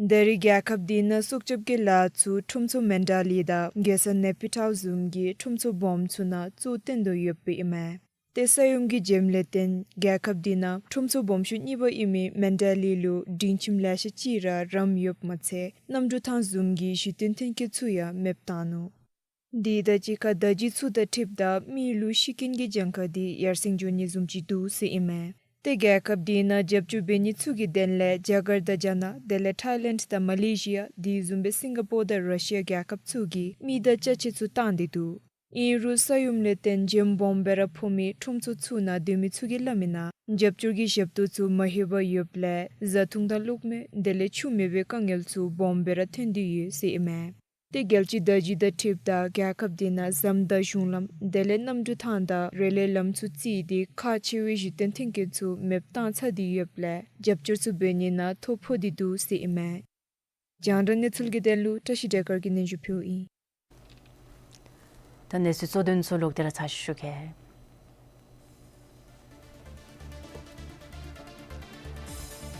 ད་རེས་རྒྱལ་ཁབ་དེ་ནང་སྲོག་སྐྱབས་ཀྱི་ལཱ་ཚུ་ཁྲོམ་ཚོགས་མན་ཌ་ལི་དང་རྒྱལ་ས་ནེ་པི་ཐའོ་བཟུམ་གྱི་ཁྲོམ་ཚོགས་སྦོམ་ཚུ་ནང་གཙོ་བཏོན་དོ་ཡོདཔ་ཨིན་མས། ཏེ་ས་ཡོམ་གྱི་རྐྱེན་ལས་བརྟེན་རྒྱལ་ཁབ་དེ་ནང་ཁྲོམ་ཚོགས་སྦོམ་ཤོས་གཉིས་པ་ཨིན་མི་མན་ཌ་ལི་ལུ་སྒྲིང་ཁྱིམ་ལེ་ཤ་ཅིག་ར་རམ་ཡོདཔ་མ་ཚད་གནམ་གྲུ་ཐང་བཟུམ་གྱི་གཞི་རྟེན་མཐུན་རྐྱེན་ཚུ་ཡང་མེདཔ་བཏང་ནུག། དེ་དང་གཅིག་ཁར་བརྡ་བརྒྱུད་ཚུ་དང་འཁྲིལཝ་ད་མི་ལུ་ཤི་རྐྱེན་གྱི་གྱངས་ཁ་དེ་ཡར་སེང་འགྱོ་ནི་བཟུམ་ཅིག་འདུག་ཟེར་ཨིན་མས། ཏེ་རྒྱལ་ཁབ་དེ་ནང་རྒྱབ་སྐྱོར་འབད་ནི་ཚུ་གི་དོན་ལས་རྒྱ་གར་དང་རྒྱ་ནག་དེ་ལས་ཐའི་ལེནཌ་དང་མ་ལེ་ཤི་ཡ་དེ་བཟུམ་སྦེ་སིང་ག་པོར་དང་ར་ཤི་ཡ་རྒྱལ་ཁབ་ཚུ་གིས་མི་དང་ཅ་ཆས་ཚུ་བཏང་སྟེ་འདུག། ཨིན་རུང་ས་ཡོམ་ལས་བརྟེན་བྱེམ་སྦོམ་སྦེ་ར་ཕོག་མི་ཁྲོམ་ཚོགས་ཚུ་ནང་སྡོད་མི་ཚུ་གིས་སླབ་མི་ནང་རྒྱབ་སྐྱོར་གྱི་ཞབས་ཏོག་ཚུ་མ་ལྷོད་པར་ཡོདཔ་ལས་བཟའ་འཐུང་དང་གློག་མེ་དེ་ལས་ཆུ་མེད་པའི་དཀའ་ངལ་ཚུ་སྦོམ་སྦེ་ར་ཐོན་ཏེ་ཡོད་ཟེར་ཨིན་མས། ཏེ་རྒྱལ་སྤྱིའི་བརྡ་བརྒྱུད་དང་འཁྲིལཝ་ད་རྒྱལ་ཁབ་དེ་ནང་ཟམ་དང་གཞུང་ལམ་དེ་ལས་གནམ་གྲུ་ཐང་དང་རེ་ལའི་ལམ་ཚུ་བརྩིས་ཏེ་ཁག་ཆེ་བའི་གཞི་རྟེན་མཐུན་རྐྱེན་ཚུ་མེདཔ་བཏང་ཚར་ཏེ་ཡོདཔ་ལས་རྒྱབ་སྐྱོར་ཚུ་འབད་ནི་ནང་ཐོ་ཕོག་སྟེ་འདུག་ཟེར་ཨིན་མས། རྒྱང་བསྒྲགས་གནས་ཚུལ་གྱི་དོན་ལུ་བཀྲ་ཤིས་བདེ་དཀར་གྱིས་སྙན་ཞུ་ཕུལཝ་ཨིན། ད་གནས་ཚུལ་གཙོ་དོན་ཚུ་ལོག་སྟེ་ར་ཚར་ཅིག་ཞུ་གེ།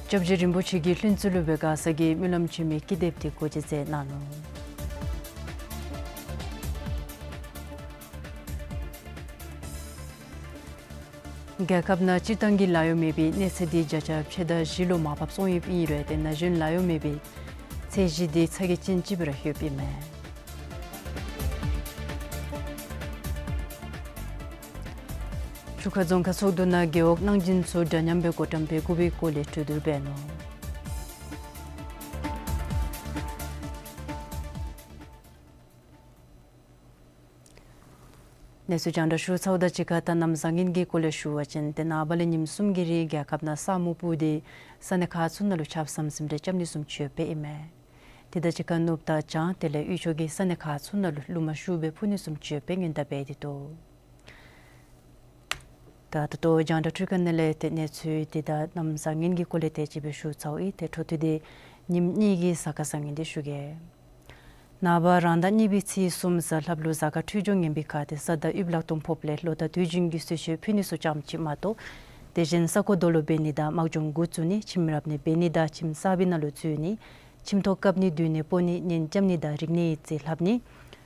སྐྱབས་རྗེ་རིན་པོ་ཆེ་གིས་ལྷུན་རྩེ་ལུ་སྦེ་མགར་ས་གི་སྨོན་ལམ་ཆེན་མོའི་ཀི་དེབ་དེ་སྒོ་འབྱེད་མཛད་གནང་ནུག། རྒྱལ་ཁབ་ནང་སྤྱིར་བཏང་གི་ལཱ་གཡོག་མེད་པའི་གནས་ཚད་དེ་བརྒྱ་ཆ་ཕྱེད་དང་བཞི་ལུ་མར་ཕབ་སོང་ཡོདཔ་ཨིན་རུང་ཏེ་ན་གཞོན་ལཱ་གཡོག་མེད་པའི་ཚད་གཞི་དེ་ཚ་གྱང་ཅན་ཅིག་སྦེ་ར་ཡོདཔ་ཨིན་མས། འབྲུག་ཁ་རྫོང་ཁག་ཚོགས་འདུ་ནང་རྒེད་འོག་གནང་སྦྱིན་ཚུ་འདྲ་མཉམ་སྦེ་བགོ་བཀྲམ་འབད་དགོ་པའི་སྐོར་ལས་གྲོས་བསྡུར་འབད་ནུག། གནས་ཚུལ་རྒྱང་བསྒྲགས་ཞུ་ཚརཝ་དང་གཅིག་ཁར་ད་གནམ་བཟང་ངན་གྱི་སྐོར་ལས་ཞུ་བ་ཅིན་ཏེ་ནངས་པ་ལས་ཉིནམ་གསུམ་གྱི་རིང་རྒྱལ་ཁབ་ནང་ས་སྨུག་སྤུབས་ཏེ་ས་གནས་ཁག་ཚུ་ནང་ལུ་ཆརཔ་ཟམ་ཟིམ་རེ་རྐྱབ་ནི་བཟུམ་ཅིག་ཡོདཔ་ཨིན་མས། དེ་དང་གཅིག་ཁར་ནུབ་དང་བྱང་དེ་ལས་དབུས་ཕྱོགས་ཀྱི་ས་གནས་ཁག་ཚུ་ནང་ལུ་རླུངམ་ཤུགས་སྦེ་འཕུ་ནི་བཟུམ་ཅིག་ཡོདཔ་སྦེ་སྔོན་བརྡ་འབད་དེ་འདུག། ད་ད་ལྟོ་རྒྱང་བསྒྲགས་འཕྲུལ་ཁང་ནང་ལས་ཏེ་གནས་ཚུལ་འདི་དང་གནམ་བཟང་ངན་གྱི་སྐོར་ལས་དེ་ཅིག་སྦེ་ཞུ་ཚརཝ་ཨིན། ཏེ་འཕྲོ་མཐུད་དེ་ཉིནམ་གཉིས་ཀྱི་གཟའ་སྐར་བཟང་ངན་འདི་ཞུ་གེ། ནངས་པ་རང་ཟླ་གཉིས་པའི་ཚེས་གསུམ་གཟའ་ལྷགཔ་ལུ་གཟའ་སྐར་འཕྲོད་སྦྱོར་ངན་པའི་ཁར་ཏེ་ས་བདག་དབུལ་ལག་སྟོང་ཕོགཔ་ལས་ལོ་ཟླ་དུས་རྒྱུན་གྱི་གསོལ་མཆོད་ཕུལ་ནི་ཚུ་ཙམ་ཅིག་མ་གཏོགས་དེ་བཞིན་ས་རྐོ་རྡོ་སློག་འབད་ནི་དང་དམག་སྦྱོང་འགོ་བཙུགས་ནི་ཁྱིམ་རབ་གནས་འབད་ནི་དང་ཁྱིམ་གསར་པའི་ནང་ལུ་འཛུལ་ནི་ཁྱིམ་ཐོག་བཀབ་ནི་མདུན་ནས་སྤོ་ནི་གཉེན་རྐྱབ་ནི་དང་རིག་གནས་ཡིག་རྩིས་ལྷབ་ནི་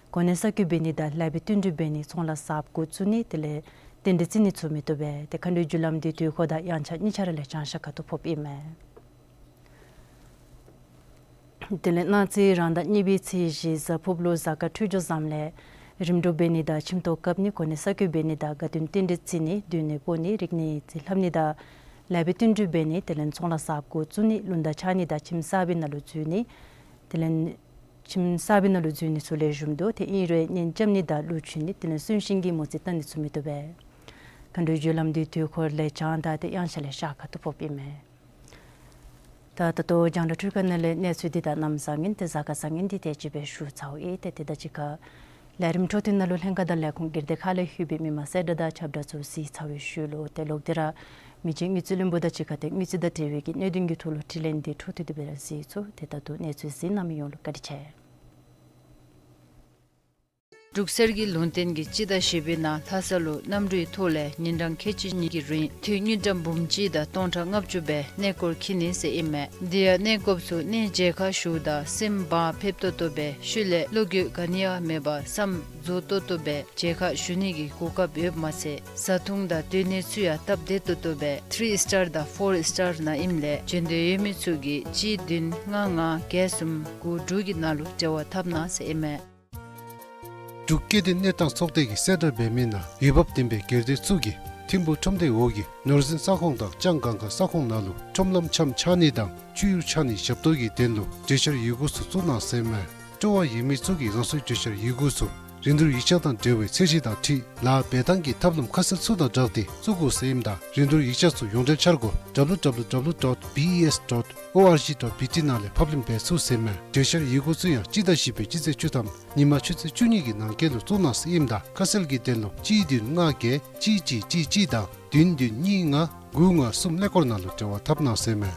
གོ་གནས་གསར་བསྐོ་འབད་ནི་དང་ལཱ་འབད་བསྟུན་གྲོས་འབད་ནི་ཚོང་ལཱ་གསརཔ་འགོ་བཙུགས་ནི་དེ་ལས་རྟེན་འབྲེལ་བརྩི་ནི་ཚུ་མི་བཏུབ་པས། ཏེ་མཁའ་འགྲོའི་རྒྱུ་ལམ་འདི་དུས་འཁོར་དང་དབྱངས་འཆར་གཉིས་ཆ་ར་ལས་བྱང་ཤར་ཁ་ཐུག་ཕོགཔ་ཨིན་མས། དེ་ལས་གནངས་ཚེ་རང་ཟླ་གཉིས་པའི་ཚེས་བཞི་གཟའ་ཕུརཔ་ལུ་གཟའ་སྐར་འཕྲོད་སྦྱོར་བཟངམ་ལས་རིམ་གྲོ་འབད་ནི་དང་ཁྱིམ་ཐོག་བཀབ་ནི་གོ་གནས་གསར་བསྐོ་འབད་ནི་དང་དགའ་སྟོན་རྟེན་འབྲེལ་བརྩི་ནི་མདུན་ནས་སྤོ་ནི་རིག་གནས་ཡིག་རྩིས་ལྷབ་ནི་དང་ལཱ་འབད་བསྟུན་གྲོས་འབད་ནི་དེ་ལས་ཚོང་ལཱ་གསརཔ་འགོ་བཙུགས་ནི་རླུང་རྟ་འཕྱར་ནི་དང་ཁྱིམ་གསར་པའི་ནང་ལུ་འཛུལ་ནི་དེ་ལས་ཁྱིམ་གསར་པའི་ནང་ལུ་འཛུལ་ནི་ཚུ་ལེགས་ཤོམ་འདུག། ཏེ་ཨིན་རུང་གཉེན་རྐྱབ་ནི་དང་ཀླུ་མཆོད་ནི་དེ་ལས་གསོན་གཤིན་གྱི་མོ་རྩིས་བལྟ་ནི་ཚུ་མི་བཏུབ་པས། མཁའ་འགྲོའི་རྒྱུ་ལམ་འདི་དུས་འཁོར་ལས་བྱང་དང་ཏེ་དབྱངས་འཆར་ལས་ཤར་ཁ་ཐུག་ཕོགཔ་ཨིན་མས། ད་ད་ལྟོ་རྒྱང་བསྒྲགས་འཕྲུལ་ཁང་ནང་ལས་གནས་ཚུལ་འདི་དང་གནམ་བཟང་ངན་ཏེ་གཟའ་སྐར་བཟང་ངན་འདི་དེ་ཅིག་སྦེ་ཞུ་ཚརཝ་ཨིན། ཏེ་དེ་དང་གཅིག་ཁར་ལས་རིམ་འཕྲོ་མཐུད་ནང་ལུ་ལྷན་ཁག་དང་ལས་ཁུངས་སྒེར་སྡེ་ཁག་ལས་ལྷོད་པའི་མི་མང་གསལ་བསྒྲགས་དང་ཁྱབ་བསྒྲགས་ཚུ་གཟིགས་ཚར་བའི་ཤུལ་ལུ་ཏེ་ལོག་སྟེ་ར་མི་རྗེ་དངུལ་རྩིས་བློན་པོ་དང་གཅིག་ཁར་ཏེ་དངུལ་རྩིས་དང་འབྲེལ་བའི་གི་གནད་དོན་གྱི་ཐོག་ལུ་དྲི་ལན་འདི་འཕྲོ་མཐུད་དེ་སྦེ་ར་གཟིགས་ཚུགས། ཏེ་ད་ལྟོ་གནས་ཚུལ་གཟིགས་གནང་མི་ཡོངས་ལུ་བཀའ་དྲིན་ཆེ། འབྲུག་གསེར་གྱི་ལུང་བསྟན་གྱི་སྤྱི་ཟླ་བཞི་པའི་ནང་ལྷ་ས་ལུ་གནམ་གྲུའི་ཐོག་ལས་ཉིན་གྲངས་ཁལ་གཅིག་གཉིས་ཀྱི་རིང་དུས་དངུལ་ཀྲམ་འབུམ་གཅིག་དང་སྟོང་ཕྲག་ལྔ་བཅུ་སྦེ་གནས་སྐོར་འཁྱིད་ནི་ཟེར་ཨིན་མས། དེ་ཡང་གནས་སྐོརཔ་ཚུ་གནས་མཇལ་ཁ་ཞུཝ་ད་སེམས་བག་ཕེབས་ཏོག་ཏོ་སྦེ་ཤུལ་ལས་བློ་འགྱོད་ག་ནི་ཡང་མེད་པར་བསམ་རྫོགས་ཏོག་ཏོ་སྦེ་མཇལ་ཁ་ཞུ་ནི་གི་གོ་སྐབས་ཡོདཔ་མ་ཚད་བཟའ་འཐུང་དང་སྡོད་གནས་ཚུ་ཡང་སྟབས་བདེ་ཏོག་ཏོ་སྦེ་ཐི་རི་སི་ཊར་དང་ཕོར་སི་ཊར་ནང་ཨིནམ་ལས་འབྱོན་འདོད་ཡོད་མི་ཚུ་གིས་གཅིག་བདུན་ལྔ་ལྔ་བརྒྱད་གསུམ་དགུ་དྲུག་གི་ནང་ལུ་འབྲེལ་བ་འཐབ་གནང་ཟེར་ཨིན་མས། འབྲུག་སྐྱེ་ལྡན་གནས་སྟངས་ཚོགས་སྡེ་གིས་གསལ་བསྒྲགས་འབད་མི་ནང་འོས་འབབ་ལྡན་པའི་སྒེར་སྡེ་ཚུ་གིས་ཐིམ་ཕུག་ཁྲོམ་སྡེའི་འོག་གི་ནོར་འཛིན་ས་ཁོངས་དང་ལྕང་སྒང་ག་ས་ཁོངས་ནང་ལུ་ཁྲོམ་ལམ་ཆམ་འཕྱག་ནི་དང་བཅུད་ཡུར་འཕྱག་ནི་ཞབས་ཏོག་གི་དོན་ལུ་གྲོས་འཆར་ཡི་གུ་ཚུ་བཙུགས་གནང་ཟེར་ཨིན་མས། སྤྲོ་བ་ཡོད་མི་ཚུ་གིས་རང་སོའི་གྲོས་འཆར་ཡི་གུ་ཚུ་རིན་བསྡུར་ཡིག་ཆ་དང་འབྲེལ་བའི་ཚད་གཞི་དང་འཁྲིལ་ལཱ་འབད་ཐངས་ཀྱི་ཐབས་ལམ་ཁ་གསལ་ཚུ་དང་སྦྲགས་ཏེ་བཙུགས་དགོ་ཟེར་ཨིནམ་ད་རིན་བསྡུར་ཡིག་ཆ་ཚུ་ཡོངས་འབྲེལ་འཆར་སྒོ་W W W dot B E S dot O R G dot B T ནང་ལས་ཕབ་ལེན་འབད་ཚུགས་ཟེར་ཨིན་མས། གྲོས་འཆར་ཡི་གུ་ཚུ་ཡང་སྤྱི་ཟླ་བཞི་པའི་སྤྱི་ཚེས་བཅུ་ཐམ་ཉིན་མ་ཆུ་ཚོད་བཅུ་གཉིས་ཀྱི་ནང་འཁོད་ལུ་བཙུགས་གནང་ཟེར་ཨིནམ་ད་ཁ་གསལ་གྱི་དོན་ལུ་གཅིག་བདུན་ལྔ་བརྒྱད་གཅིག་གཅིག་གཅིག་གཅིག་དང་བདུན་བདུན་གཉིས་ལྔ་དགུ་ལྔ་གསུམ་ཀླད་ཀོར་ནང་ལུ་འབྲེལ་བ་འཐབ་གནང་ཟེར་ཨིན་མས།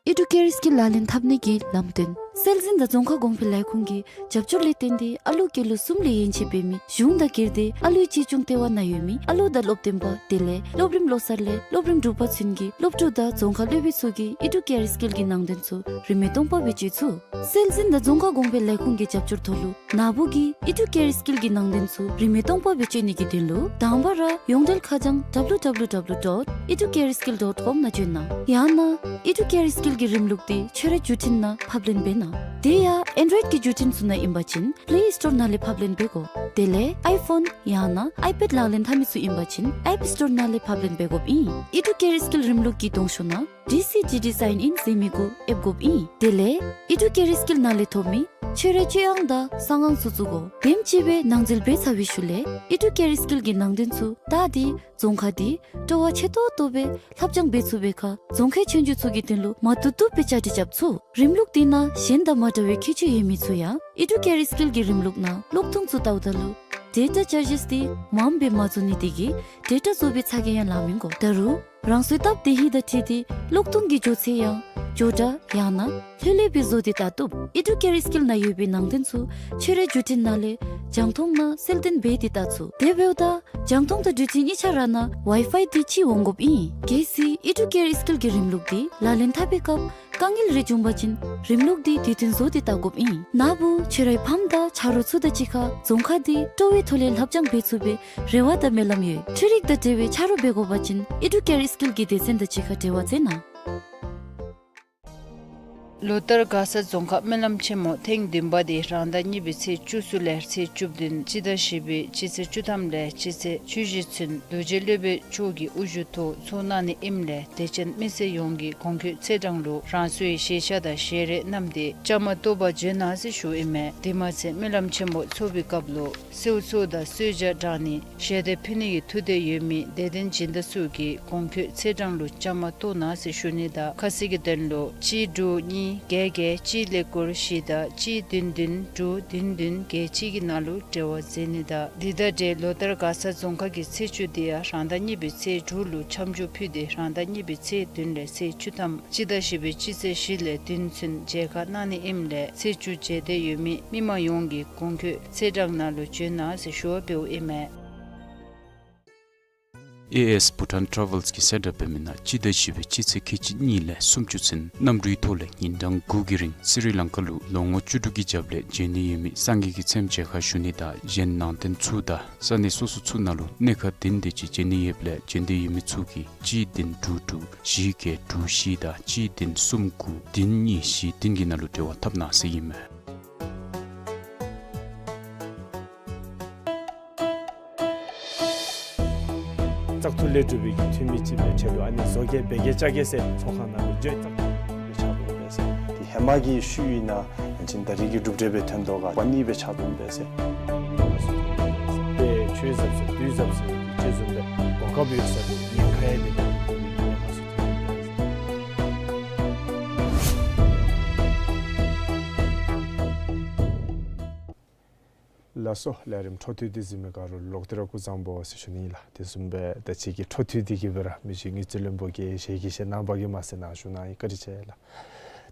ཨི་ཌུ་ཀེར་སི་ཀིལ་ལག་ལེན་འཐབ་ནི་གི་ལམ་སྟོན། སྲོལ་འཛིན་དང་རྫོང་ཁ་གོང་འཕེལ་ལས་ཁུངས་ཀྱི་རྒྱབ་སྐྱོར་ལས་བརྟེན་ཏེ་ཨ་ལུ་སྐྱེས་ལོ་གསུམ་ལས་ཡན་ཆད་འབད་མི་གཞུང་དང་སྒེར་སྡེ་ཨ་ལུའི་གཅེས་སྐྱོང་ལྟེ་བ་ནང་ཡོད་མི་ཨ་ལུ་དང་སློབ་སྟོན་པ་དེ་ལས་སློབ་རིམ་བློ་གསར་ལས་སློབ་རིམ་དྲུག་པ་ཚུན་གྱི་སློབ་ཕྲུག་དང་རྫོང་ཁ་སློབ་དཔོན་ཚུ་གིས་ཨི་ཌུ་ཀེར་སི་ཀིལ་གྱི་ནང་དོན་ཚུ་རིན་མེད་སྟོང་པ་སྦེ་སྤྱོད་ཚུགས། སྲོལ་འཛིན་དང་རྫོང་ཁ་གོང་འཕེལ་ལས་ཁུངས་ཀྱི་རྒྱབ་སྐྱོར་ཐོག་ལུ་ནཱ་བུ་གིས་ཨི་ཌུ་ཀེར་སི་ཀིལ་གྱི་ནང་དོན་ཚུ་རིན་མེད་སྟོང་པ་སྦེ་སྤྱོད་ནི་གི་དོན་ལུ་དང་པ་ར་ཡོངས་འབྲེལ་ཁ་བྱང་W W W dot educareskill dot com ནང་བྱོན་གནང་། ཡང་ན་ཨི་ཌུ་ཀེར་སི་ཀིལ་གྱི་རིམ་ལུགས་འདི་ཁྱོད་རའི་བརྒྱུད་འཕྲིན་ནང་ཕབ་ལེན་འབད་གནང་། དེ་ཡང་ཨེན་ཌོའིཌ་ཀྱི་བརྒྱུད་འཕྲིན་ཚུ་ནང་ཨིན་པ་ཅིན་པེ་ལེ་སི་ཊོར་ནང་ལས་ཕབ་ལེན་འབད་དགོ། དེ་ལས་ཨའི་ཕོན་ཡང་ན་ཨའི་པེཌ་ལག་ལེན་འཐབ་མི་ཚུ་ཨིན་པ་ཅིན་ཨེཔ་སི་ཊོར་ནང་ལས་ཕབ་ལེན་འབད་དགོཔ་ཨིན། ཨི་ཌུ་ཀེར་སི་ཀིལ་རིམ་ལུགས་ཀྱི་གདོང་ཤོག་ནང་ཌི་སི་ཇི་ཌི་སའིན་ཨིན་ཟེར་མི་གུ་ཨེབ་དགོཔ་ཨིན། དེ་ལས་ཨི་ཌུ་ཀེར་སི་ཀིལ་ནང་ལས་ཐོབ་མི་ཁྱོད་རའི་སྤྱོད་དབྱངས་དང་གསང་ཨང་ཚུ་བཙུགས་དགོ། དེམ་ཅིག་སྦེ་ནང་འཛུལ་འབད་ཚར་བའི་ཤུལ་ལས་ཨི་ཌུ་ཀེར་སི་ཀིལ་གྱི་ནང་དོན་ཚུ་ད་འདི་རྫོང་ཁ་འདི་སྤྲོ་བ་ཆེ་ཏོག་ཏོ་སྦེ་ལྷབ་སྦྱང་འབད་ཚུགས་པའི་ཁར་རྫོང་ཁའི་ཆོས་རྒྱུགས་ཚུ་གི་དོན་ལུ་མ་བཏུབ་བཏུབ་སྦེ་བཅའ་སྒྲིག་རྐྱབ་ཚུགས། རིམ་ལུགས་འདི་ནང་གཞན་དང་མ་འདྲ་བའི་ཁྱད་ཆོས་ཡོད་མི་ཚུ་ཡང་ཨི་ཌུ་ཀེར་སི་ཀིལ་གྱི་རིམ་ལུགས་ནང་གློག་ཐུང་ཚུ་བལྟཝ་ད་ལུ་ཌེ་ཊ་ཅར་ཇིས་འདི་མངམ་སྦེ་མ་བཟོ་ནི་དེ་གིས་ཌེ་ཊ་བཟོ་བའི་ཚ་གྱང་ཡང་ལང་མི་དགོ། ད་རུང་རང་སོའི་སྟབས་བདེ་ཧིང་དང་འཁྲིལ་ཏེ་གློག་ཐུང་གི་འགྱོ་ཚད་ཡང་མགྱོགས་དྲགས་ཡང་ན་ལྷོད་ལྷོད་སྦེ་བཟོ་སྟེ་བལྟ་བཏུབ། ཨི་ཌུ་ཀེར་སི་ཀིལ་ནང་ཡོད་པའི་ནང་དོན་ཚུ་ཁྱོད་རའི་བརྒྱུད་འཕྲིན་ནང་ལས་རྒྱང་མཐོང་ནང་གསལ་སྟོན་འབད་དེ་བལྟ་ཚུགས། དེ་འབདཝ་ད་རྒྱང་མཐོང་དང་བརྒྱུད་འཕྲིན་གཉིས་ཆ་ར་ནང་ཝའི་ཕའི་འདི་གཅིག་འོང་དགོཔ་ཨིན། གལ་སྲིད་ཨི་ཌུ་ཀེར་སི་ཀིལ་གྱི་རིམ་ལུགས་འདི་ལག་ལེན་འཐབ་པའི་སྐབས་དཀའ་ངལ་རེ་བྱུང་པ་ཅིན་རིམ་ལུགས་འདི་དུས་མཐུན་བཟོ་སྟེ་བལྟ་དགོཔ་ཨིན། ནཱ་བུ་ཁྱོད་རའི་ཕམ་དང་ཆ་རོགས་ཚུ་དང་གཅིག་ཁར་རྫོང་ཁ་འདི་སྤྲོ་བའི་ཐོག་ལས་ལྷབ་སྦྱང་འབད་ཚུགས་པའི་རེ་བ་དང་སྨོན་ལམ་ཡོད། འཕྲུལ་རིག་དང་འབྲེལ་བའི་ཆ་རོགས་འབད་དགོ་པ་ཅིན་ཨི་ཌུ་ཀེར་སི་ཀིལ་གྱི་སྡེ་ཚན་དང་གཅིག་ཁར་འབྲེལ་བ་མཛད་གནང་། ལོ་ལྟར་མགར་ས་རྫོང་ཁག་སྨོན་ལམ་ཆེན་མོ་ཐེངས་བདུན་པ་དེ་རང་ཟླ་གཉིས་པའི་ཚེས་བཅུ་གསུམ་ལས་ཚེས་བཅུ་བདུན་སྤྱི་ཟླ་བཞི་པའི་སྤྱི་ཚེས་བཅུ་ཐམ་ལས་སྤྱི་ཚེས་བཅུ་བཞི་ཚུན་རྡོ་རྗེ་སློབ་དཔོན་མཆོག་གི་དབུ་བཞུགས་ཐོག་ཚོགས་གནང་ནི་ཨིནམ་ལས་དད་ཅན་མི་སེར་ཡོངས་ཀྱིས་གོང་འཁོད་ཚེས་གྲངས་ལུ་རང་སོའི་ཞལ་ཆས་དང་ཞལ་རས་བསྣམས་ཏེ་བཅའ་མར་གཏོགས་པར་བྱོན་གནང་ཟེར་ཞུཝ་ཨིན་མས། དེ་མ་ཚད་སྨོན་ལམ་ཆེན་མོ་ཚོགས་པའི་སྐབས་ལུ་གསོལ་ཚོགས་དང་གསོལ་ཇ་དྲང་ནི་ཞལ་འདེབས་ཕུལ་ནི་གི་ཐུགས་འདོད་ཡོད་མི་དད་ལྡན་སྦྱིན་བདག་ཚུ་གིས་གོང་འཁོད་ཚེས་གྲངས་ལུ་བཅའ་མར་གཏོགས་གནང་ཟེར་ཞུ་ནི་དང་ཁ་གསལ་གྱི་དོན་ལུ་གཅིག་དྲུག་གཉིས་བརྒྱད་བརྒྱད་གཅིག་ཀླད་ཀོར་བཞི་དང་གཅིག་བདུན་བདུན་དྲུག་བདུན་བདུན་བརྒྱད་གཅིག་གི་ནང་ལུ་འབྲེལ་བ་མཛད་ནི་དང་། འདི་དང་འབྲེལ་ལོ་ལྟར་མགར་ས་རྫོང་ཁག་གི་ཚེས་བཅུ་དེ་ཡང་རང་ཟླ་གཉིས་པའི་ཚེས་དྲུག་ལུ་ཆམ་ཆུ་ཕུལ་ཏེ་རང་ཟླ་གཉིས་པའི་ཚེས་བདུན་ལས་ཚེས་བཅུ་ཐམ་སྤྱི་ཟླ་བཞི་པའི་སྤྱི་ཚེས་བཞི་ལས་བདུན་ཚུན་མཇལ་ཁ་གནང་ནི་ཨིནམ་ལས་ཚེས་བཅུ་མཇལ་འདོད་ཡོད་མི་མི་མང་ཡོངས་ཀྱིས་གོང་འཁོད་ཚེས་གྲངས་ནང་ལུ་བྱོན་གནང་ཟེར་ཞུ་བ་འབདཝ་ཨིན་མས། ཨེ་ཨེས་བྷུ་ཊཱན་ཊ་རེ་ཝེལསི་གིས་གསལ་བསྒྲགས་འབད་མི་ནང་སྤྱི་ཟླ་བཞི་པའི་སྤྱི་ཚེས་ཁལ་གཅིག་གཉིས་ལས་སུམ་ཅུ་ཚུན་གནམ་གྲུའི་ཐོག་ལས་ཉིན་གྲངས་དགུ་གི་རིང་སི་རི་ལང་ཀ་ལུ་ལོ་ངོ་བཅུ་དྲུག་གི་རྒྱབ་ལས་བྱོན་ནི་ཡོད་མི་སངས་རྒྱས་ཀྱི་མཚན་མཇལ་ཁ་ཞུ་ནི་དང་གཞན་ནང་རྟེན་ཚུ་དང་ས་གནས་སོ་སོ་ཚུ་ནང་ལུ་གནས་ཁང་བདུན་དེ་ཅིག་བྱོན་ནི་ཡོདཔ་ལས་བྱོན་འདོད་ཡོད་མི་ཚུ་གིས་གཅིག་བདུན་དྲུག་དྲུག་བཞི་བརྒྱད་དྲུག་བཞི་དང་གཅིག་བདུན་གསུམ་དགུ་བདུན་གཉིས་བཞི་བདུན་གྱི་ནང་ལུ་འབྲེལ་བ་འཐབ་གནང་ཟེར་ཨིན་མས། བཙག་འཐུ་ལས་གྲུབ་པའི་གི་འཐུས་མི་ཅིག་སྦེ་ཆེད་དུ་ཨ་ནི་བཟོ་གེ་སྦེ་གེ་ཅ་གེ་ཟེར་ཚོགས་ཁང་ནང་ལུ་འགྱོ་བཙག་འཐུ་ལས་ཕྱག་དོན་འབད་ཟེར། དེ་ཧེ་མ་གི་ཤུལ་ཨིན་ན་ཡང་ཅིན་ད་རེས་ཀྱི་གྲུབ་འབྲས་སྦེ་ཐོན་དོ་ག་པ་ནི་སྦེ་ཕྱག་དོན་འབད་ཟེར། དཔེ་ཆོས་ཟབ་ཟེར་དུས་ཟབ་ཟེར་གྱི་ཆོས་ཟབ་སྦེ་གོ་སྐབས་ཡོད་ས་དེ་ཉེན་ཁ་ཡང་མེད་པའི་གི་ཉེན་ཁ་ཚུ་ཐོན་ཡོད་ཟེར། ལགས་སོ། ལས་རིམ་འཕྲོ་མཐུད་དེ་གཟིགས་མི་ག་ར་ལུ་ལོག་སྟེ་ར་སྐུ་གཟུགས་བཟང་པོ་ཟེར་ཞུ་ནི་ལགས། དེ་བཟུམ་སྦེ་ད་ཅི་གི་འཕྲོ་མཐུད་དེ་གི་སྦེ་ར་མི་རྗེ་དངུལ་རྩིས་བློན་པོ་གིས་ཞལ་གྱིས་བཞེས་གནང་བ་གིས་མ་ཟད་གནང་ཞུ་གནང་ཡི། བཀའ་དྲིན་ཆེ་ལགས།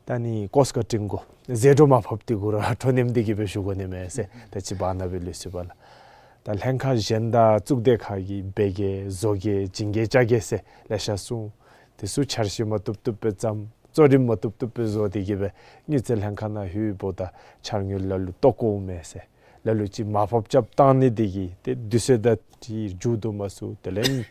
ད་ནི་ཀོ་སི་ཀ་ཏིང་གུ་ཟད་འགྲོ་མ་ཕབ་དེ་གུ་ར་འཕྲོ་མཉམ་དེ་གི་སྦེ་ཞུ་དགོ་ནི་མས་ཟེར། ད་ཅི་བར་ན་སྦེ་ལུས་སོ་བ་ལགས། ད་ལྷན་ཁག་གཞན་དང་གཙུག་སྡེ་ཁག་གི་སྦེ་གེ་བཟོ་གེ་བྱིན་གེ་ཅ་གེ་ཟེར་ལེ་ཤ་གསུངས། དེ་ཚུ་འཆར་གཞི་མ་བཏུབ་བཏུབ་སྦེ་བརྩམས། གཙོ་རིམ་མ་བཏུབ་བཏུབ་སྦེ་བཟོ་སྟེ་གི་སྦེ་དངུལ་རྩིས་ལྷན་ཁག་ནང་ལྷོད་འབདཝ་ད་འཆར་དངུལ་ལ་ལུ་བཏོག་དགོཔ་མས་ཟེར། ལ་ལུ་ཅིག་མར་ཕབ་རྐྱབ་བཏང་ནི་དེ་གིས་ཏེ་དུས་ཚོད་དང་འཁྲིལ་མཇུག་བསྡུ་མ་ཚུགས། དེ་ལས་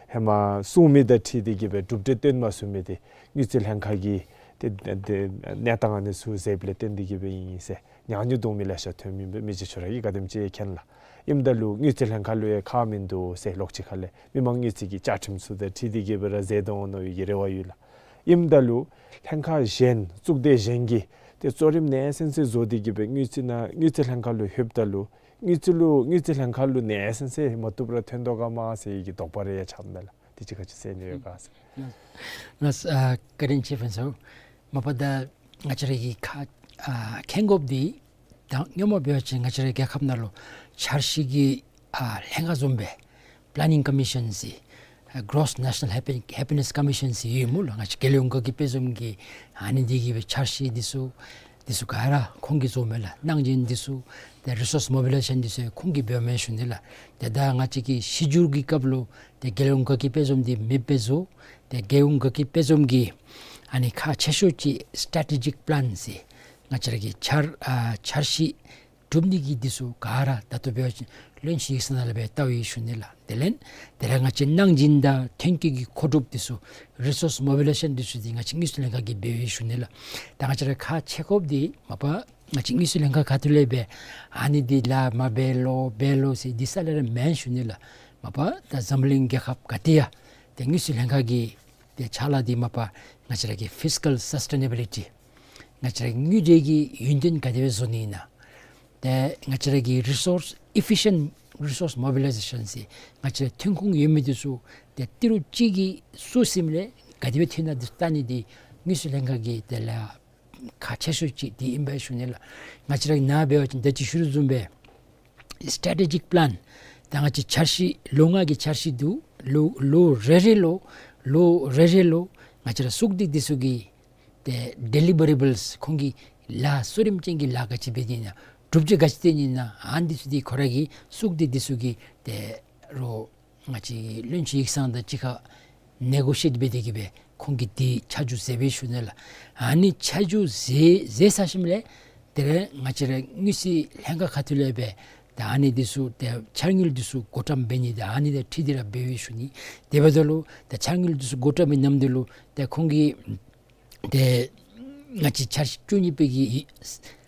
ཧེ་མ་གསུངས་མི་དང་འཁྲིལ་ཏེ་གི་སྦེ་གྲུབ་འབྲས་སྟོན་མ་ཚུགས་མི་དེ་དངུལ་རྩིས་ལྷན་ཁག་གི་ཏེ་ཏེ་གནས་སྟངས་ཨ་ནི་ཚུ་ཟེརཝ་ལས་བརྟེན་ཏེ་གི་སྦེ་ཨིན་ཟེར་ཉག་ཉོག་གཏང་མི་ལེ་ཤ་ཐོན་མི་སྦེ་མི་རྗེ་ཁྱོད་ར་གིས་ག་དེམ་ཅིག་མཁྱེན་ལགས། ཨིནམ་ད་ལུ་དངུལ་རྩིས་ལྷན་ཁག་ལུ་ཡང་ཁག་མིན་འདུག་ཟེར་ལོགས་ཅིག་ཁ་ལས་མི་མང་དངུལ་རྩིས་ཀྱི་བཅའ་ཁྲིམས་ཚུ་དང་འཁྲིལ་ཏེ་གི་སྦེ་ར་ཟད་དོ་འོང་མནོ་བའི་གི་རེ་བ་ཡོད་ལགས། ཨིནམ་ད་ལུ་ལྷན་ཁག་གཞན་གཙུག་སྡེ་གཞན་གྱིས་ཏེ་གཙོ་རིམ་ནན་སེམས་སེ་བཟོ་སྟེ་གི་སྦེ་དངུལ་རྩིས་ནང་དངུལ་རྩིས་ལྷན་ཁག་ལུ་ལྷོདཔ་ད་ལུ་དངུལ་རྩིས་ལུ་དངུལ་རྩིས་ལྷན་ཁག་ལུ་ནན་སེམས་སེ་མ་བཏུབ་ར་ཐོན་དོ་ག་མས་ཟེར་བའི་གི་དོགས་པ་རེ་ཡང་ཆགསཔ་མས་ལགས། དེ་ཅིག་ག་ཅི་ཟེར་ནི་ཡོད་ག་ཟེར། ལགས། ལགས། ཨ་བཀའ་དྲིན་ཆེ་ཕུན་ཚོགས། མ་པ་ད་ང་བཅས་ར་གི་ཁ་ཨ་མཁྱེན་དགོཔ་འདི་ད་སྔོན་མ་འབད་བ་ཅིན་ང་བཅས་རའི་རྒྱལ་ཁབ་ནང་ལུ་འཆར་གཞི་གི་ཨ་ལྷན་ཁག་བཟུམ་སྦེ་པི་ལེ་ནིང་ཀོ་མི་ཤཱན་ཟེར་ཨ་གོ་རོསི་ནེ་ཤ་ནཱལ་ཧེ་པི་ནེསི་ཀོ་མི་ཤཱན་ཟེར་ཡོད་སྨོ་ལགས། ང་བཅས་རྒྱལ་ཡོངས་དགའ་སྐྱིད་དཔལ་འཛོམས་ཀྱི་ཨ་ནི་འདི་གི་སྦེ་འཆར་གཞི་འདི་ཚུ་འདི་ཚུ་ག་ར་ཁོང་གིས་བཟོཝ་མས་ལགས། གནང་སྦྱིན་འདི་ཚུ་ཏེ་རི་སོརསི་མོ་བི་ལའི་ཟེ་ཤཱན་འདི་ཚུ་ཁོང་གིས་འབདཝ་མས་ཞུ་ནི་ལགས། ཏེ་ད་ང་བཅས་ཀྱི་གཞི་འགྱུར་གྱི་སྐབས་ལུ་ཏེ་རྒྱལ་ཡོངས་དགའ་སྐྱིད་དཔལ་འཛོམས་འདི་མེདཔ་སྦེ་བཟོ། ཏེ་རྒྱལ་ཡོངས་དགའ་སྐྱིད་དཔལ་འཛོམས་ཀྱི་ཨ་ནི་ཁག་ཆེ་ཤོས་ཅིག་སི་ཊེ་ཊེ་ཇིག་པི་ལེན་ཟེར་ང་བཅས་ར་གི་འཆར་ཨ་འཆར་གཞི་གྲུབ་ནི་གི་འདི་ཚུ་ག་ར་ད་ལྟོ་འབད་བ་ཅིན་བློན་ཆེན་ཡིག་ཚང་ནང་ལས་སྦེ་བལྟ་བའི་ཞུ་ནི་ལགས། དེ་ལས་དེ་ར་ང་བཅས་གནང་སྦྱིན་དང་ཐོན་སྐྱེད་ཀྱི་མཁོ་སྒྲུབ་འདི་ཚུ་རི་སོརསི་མོ་བི་ལའི་ཟེ་ཤཱན་འདི་ཚུ་འདི་ང་བཅས་དངུལ་རྩིས་ལྷན་ཁག་གིས་འབད་བའི་ཞུ་ནི་ལགས། ད་ང་བཅས་ར་ཁག་ཆེ་དགོཔ་འདི་མ་པ་ང་བཅས་དངུལ་རྩིས་ལྷན་ཁག་ཁ་ཐུག་ལས་སྦེ་ཨ་ནི་འདི་ལཱ་མ་འབད་ལོ་འབད་ལོ་ཟེར་འདི་ས་ལས་ར་མེན་ཞུ་ནི་ལགས། མ་པ་ད་འཛམ་གླིང་རྒྱལ་ཁབ་ག་ཏེ་ཡང་ཏེ་དངུལ་རྩིས་ལྷན་ཁག་གི་ཏེ་ཕྱག་ལཱ་འདི་མ་པ་ང་བཅས་ར་གི་ཕིས་ཀཱལ་སཱསི་ཊེ་ནེ་བི་ལི་ཊི་ང་བཅས་ར་དངུལ་འབྲེལ་གྱི་ཡུན་བརྟན་ག་དེ་སྦེ་བཟོ་ནི་ཨིན་ན། ཏེ་ང་བཅས་ར་གི་རི་སོརསི་ཨི་ཕི་ཤེནཊ་རི་སོརསི་མོ་བི་ལའི་ཟེ་ཤཱན་ཟེར་ང་བཅས་ར་ཐོན་ཁུངས་ཡོད་མི་འདི་ཚུ་ཏེ་ཏི་རུ་གཅིག་གིས་བཙུགས་ཞིནམ་ལས་ག་དེ་སྦེ་ཐོན་ན་འདི་བལྟ་ནི་འདི་དངུལ་རྩིས་ལྷན་ཁག་གི་ཏེ་ལཱ་ཁག་ཆེ་ཤོས་ཅིག་འདི་ཨིན་པས་ཞུ་ནི་ལགས། ང་བཅས་ར་ནཱ་འབད་བ་ཅིན་ད་ཅི་ཞུ་དོ་བཟུམ་སྦེ་སི་ཊེ་ཊེ་ཇིག་པི་ལེན་ད་ང་བཅས་འཆར་གཞི་ལོ་ལྔ་གི་འཆར་གཞི་འདུག། ལོ་ལོ་རེ་རེ་ལུ་ལོ་རེ་རེ་ལུ་ང་བཅས་ར་གཙུག་སྡེ་འདི་ཚུ་གི་ཏེ་ཌེ་ལི་བ་རེ་བཱལསི་ཁོང་གི་ལཱ་གཙོ་རིམ་ཅན་གྱི་ལཱ་ག་ཅི་འབད་ནི་ཨིན་ན་གྲུབ་འབྲས་ག་ཅི་བཏོན་ནི་ཨིན་ན་ཨ་ནི་འདི་ཚུ་འདི་ཁོ་ར་གི་གཙུག་སྡེ་འདི་ཚུ་གི་ཏེ་རོགས་ང་བཅས་བློན་ཆེན་ཡིག་ཚང་དང་གཅིག་ཁར་ནེ་གོ་ཤི་ཨེཊ་འབད་དེ་གི་སྦེ་ཁོང་གིས་འདི་ཆ་འཇོག་མཛད་པའི་ཞུ་ནི་ལགས། ཨ་ནི་ཆ་འཇོག་མཛད་མཛད་ཚར་ཞིནམ་ལས་དེ་ལས་ང་བཅས་ར་དངུལ་རྩིས་ལྷན་ཁག་ཁ་ཐུག་ལས་སྦེ་ད་ཨ་ནི་འདི་ཚུ་ཏེ་འཆར་དངུལ་འདི་ཚུ་བགོ་བཀྲམ་འབད་ནི་དང་ཨ་ནི་དང་འཁྲིལ་ཏེ་ར་འབད་བའི་ཞུ་ནི། དེ་འབདཝ་ད་ལུ་ཏེ་འཆར་དངུལ་འདི་ཚུ་བགོ་བཀྲམ་པའི་ནམ་དུས་ལུ་ཏེ་ཁོང་གིས་ཏེ་ ང་བཅས་འཆར་གཞི་བཅུ་གཉིས་པའི་གི་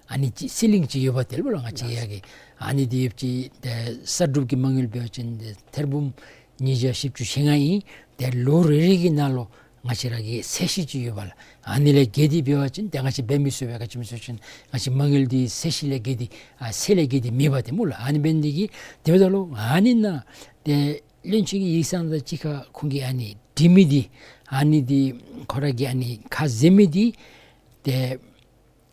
ཨ་ནི་ཅིག་སི་ལིང་ཅིག་ཡོདཔ་དེ་ལུ་ལགས། ང་བཅས་ཡ་གི་ཨ་ནི་འདི་ཡོདཔ་ཅིག་ཏེ་གསར་སྒྲུབ་ཀྱི་མ་དངུལ་འབད་བ་ཅིན་ཏེ་ཐེར་འབུམ་ཉིས་བརྒྱ་བཞི་བཅུ་ཞེ་ལྔ་ཨིན། ཏེ་ལོ་རེ་རེ་གི་ནང་ལུ་ང་བཅས་ར་གི་ཚད་གཞི་ཅིག་ཡོདཔ་ལགས། ཨ་ནི་ལས་བརྒལ་ཏེ་འབད་བ་ཅིན་ཏེ་ང་བཅས་འབད་མི་ཚུགས་པས། ག་ཅི་སྨོ་ཟེར་བ་ཅིན་ང་བཅས་མ་དངུལ་འདི་ཚད་གཞི་ལས་བརྒལ་ཏེ་ཨ་ཚད་ལས་བརྒལ་ཏེ་མེདཔ་དེ་སྨོ་ལགས། ཨ་ནི་འབད་ནི་འདི་གིས་དེ་འབདཝ་ད་ལུ་ཨ་ནི་ནང་ཏེ་བློན་ཆེན་གྱི་ཡིག་ཚང་དང་གཅིག་ཁར་ཁོང་གིས་ཨ་ནི་འབྲི་མི་འདི་ཨ་ནི་འདི་ཁོ་ར་གིས་ཨ་ནི་ཁ་ཟེར་མི་འདི་ཏེ་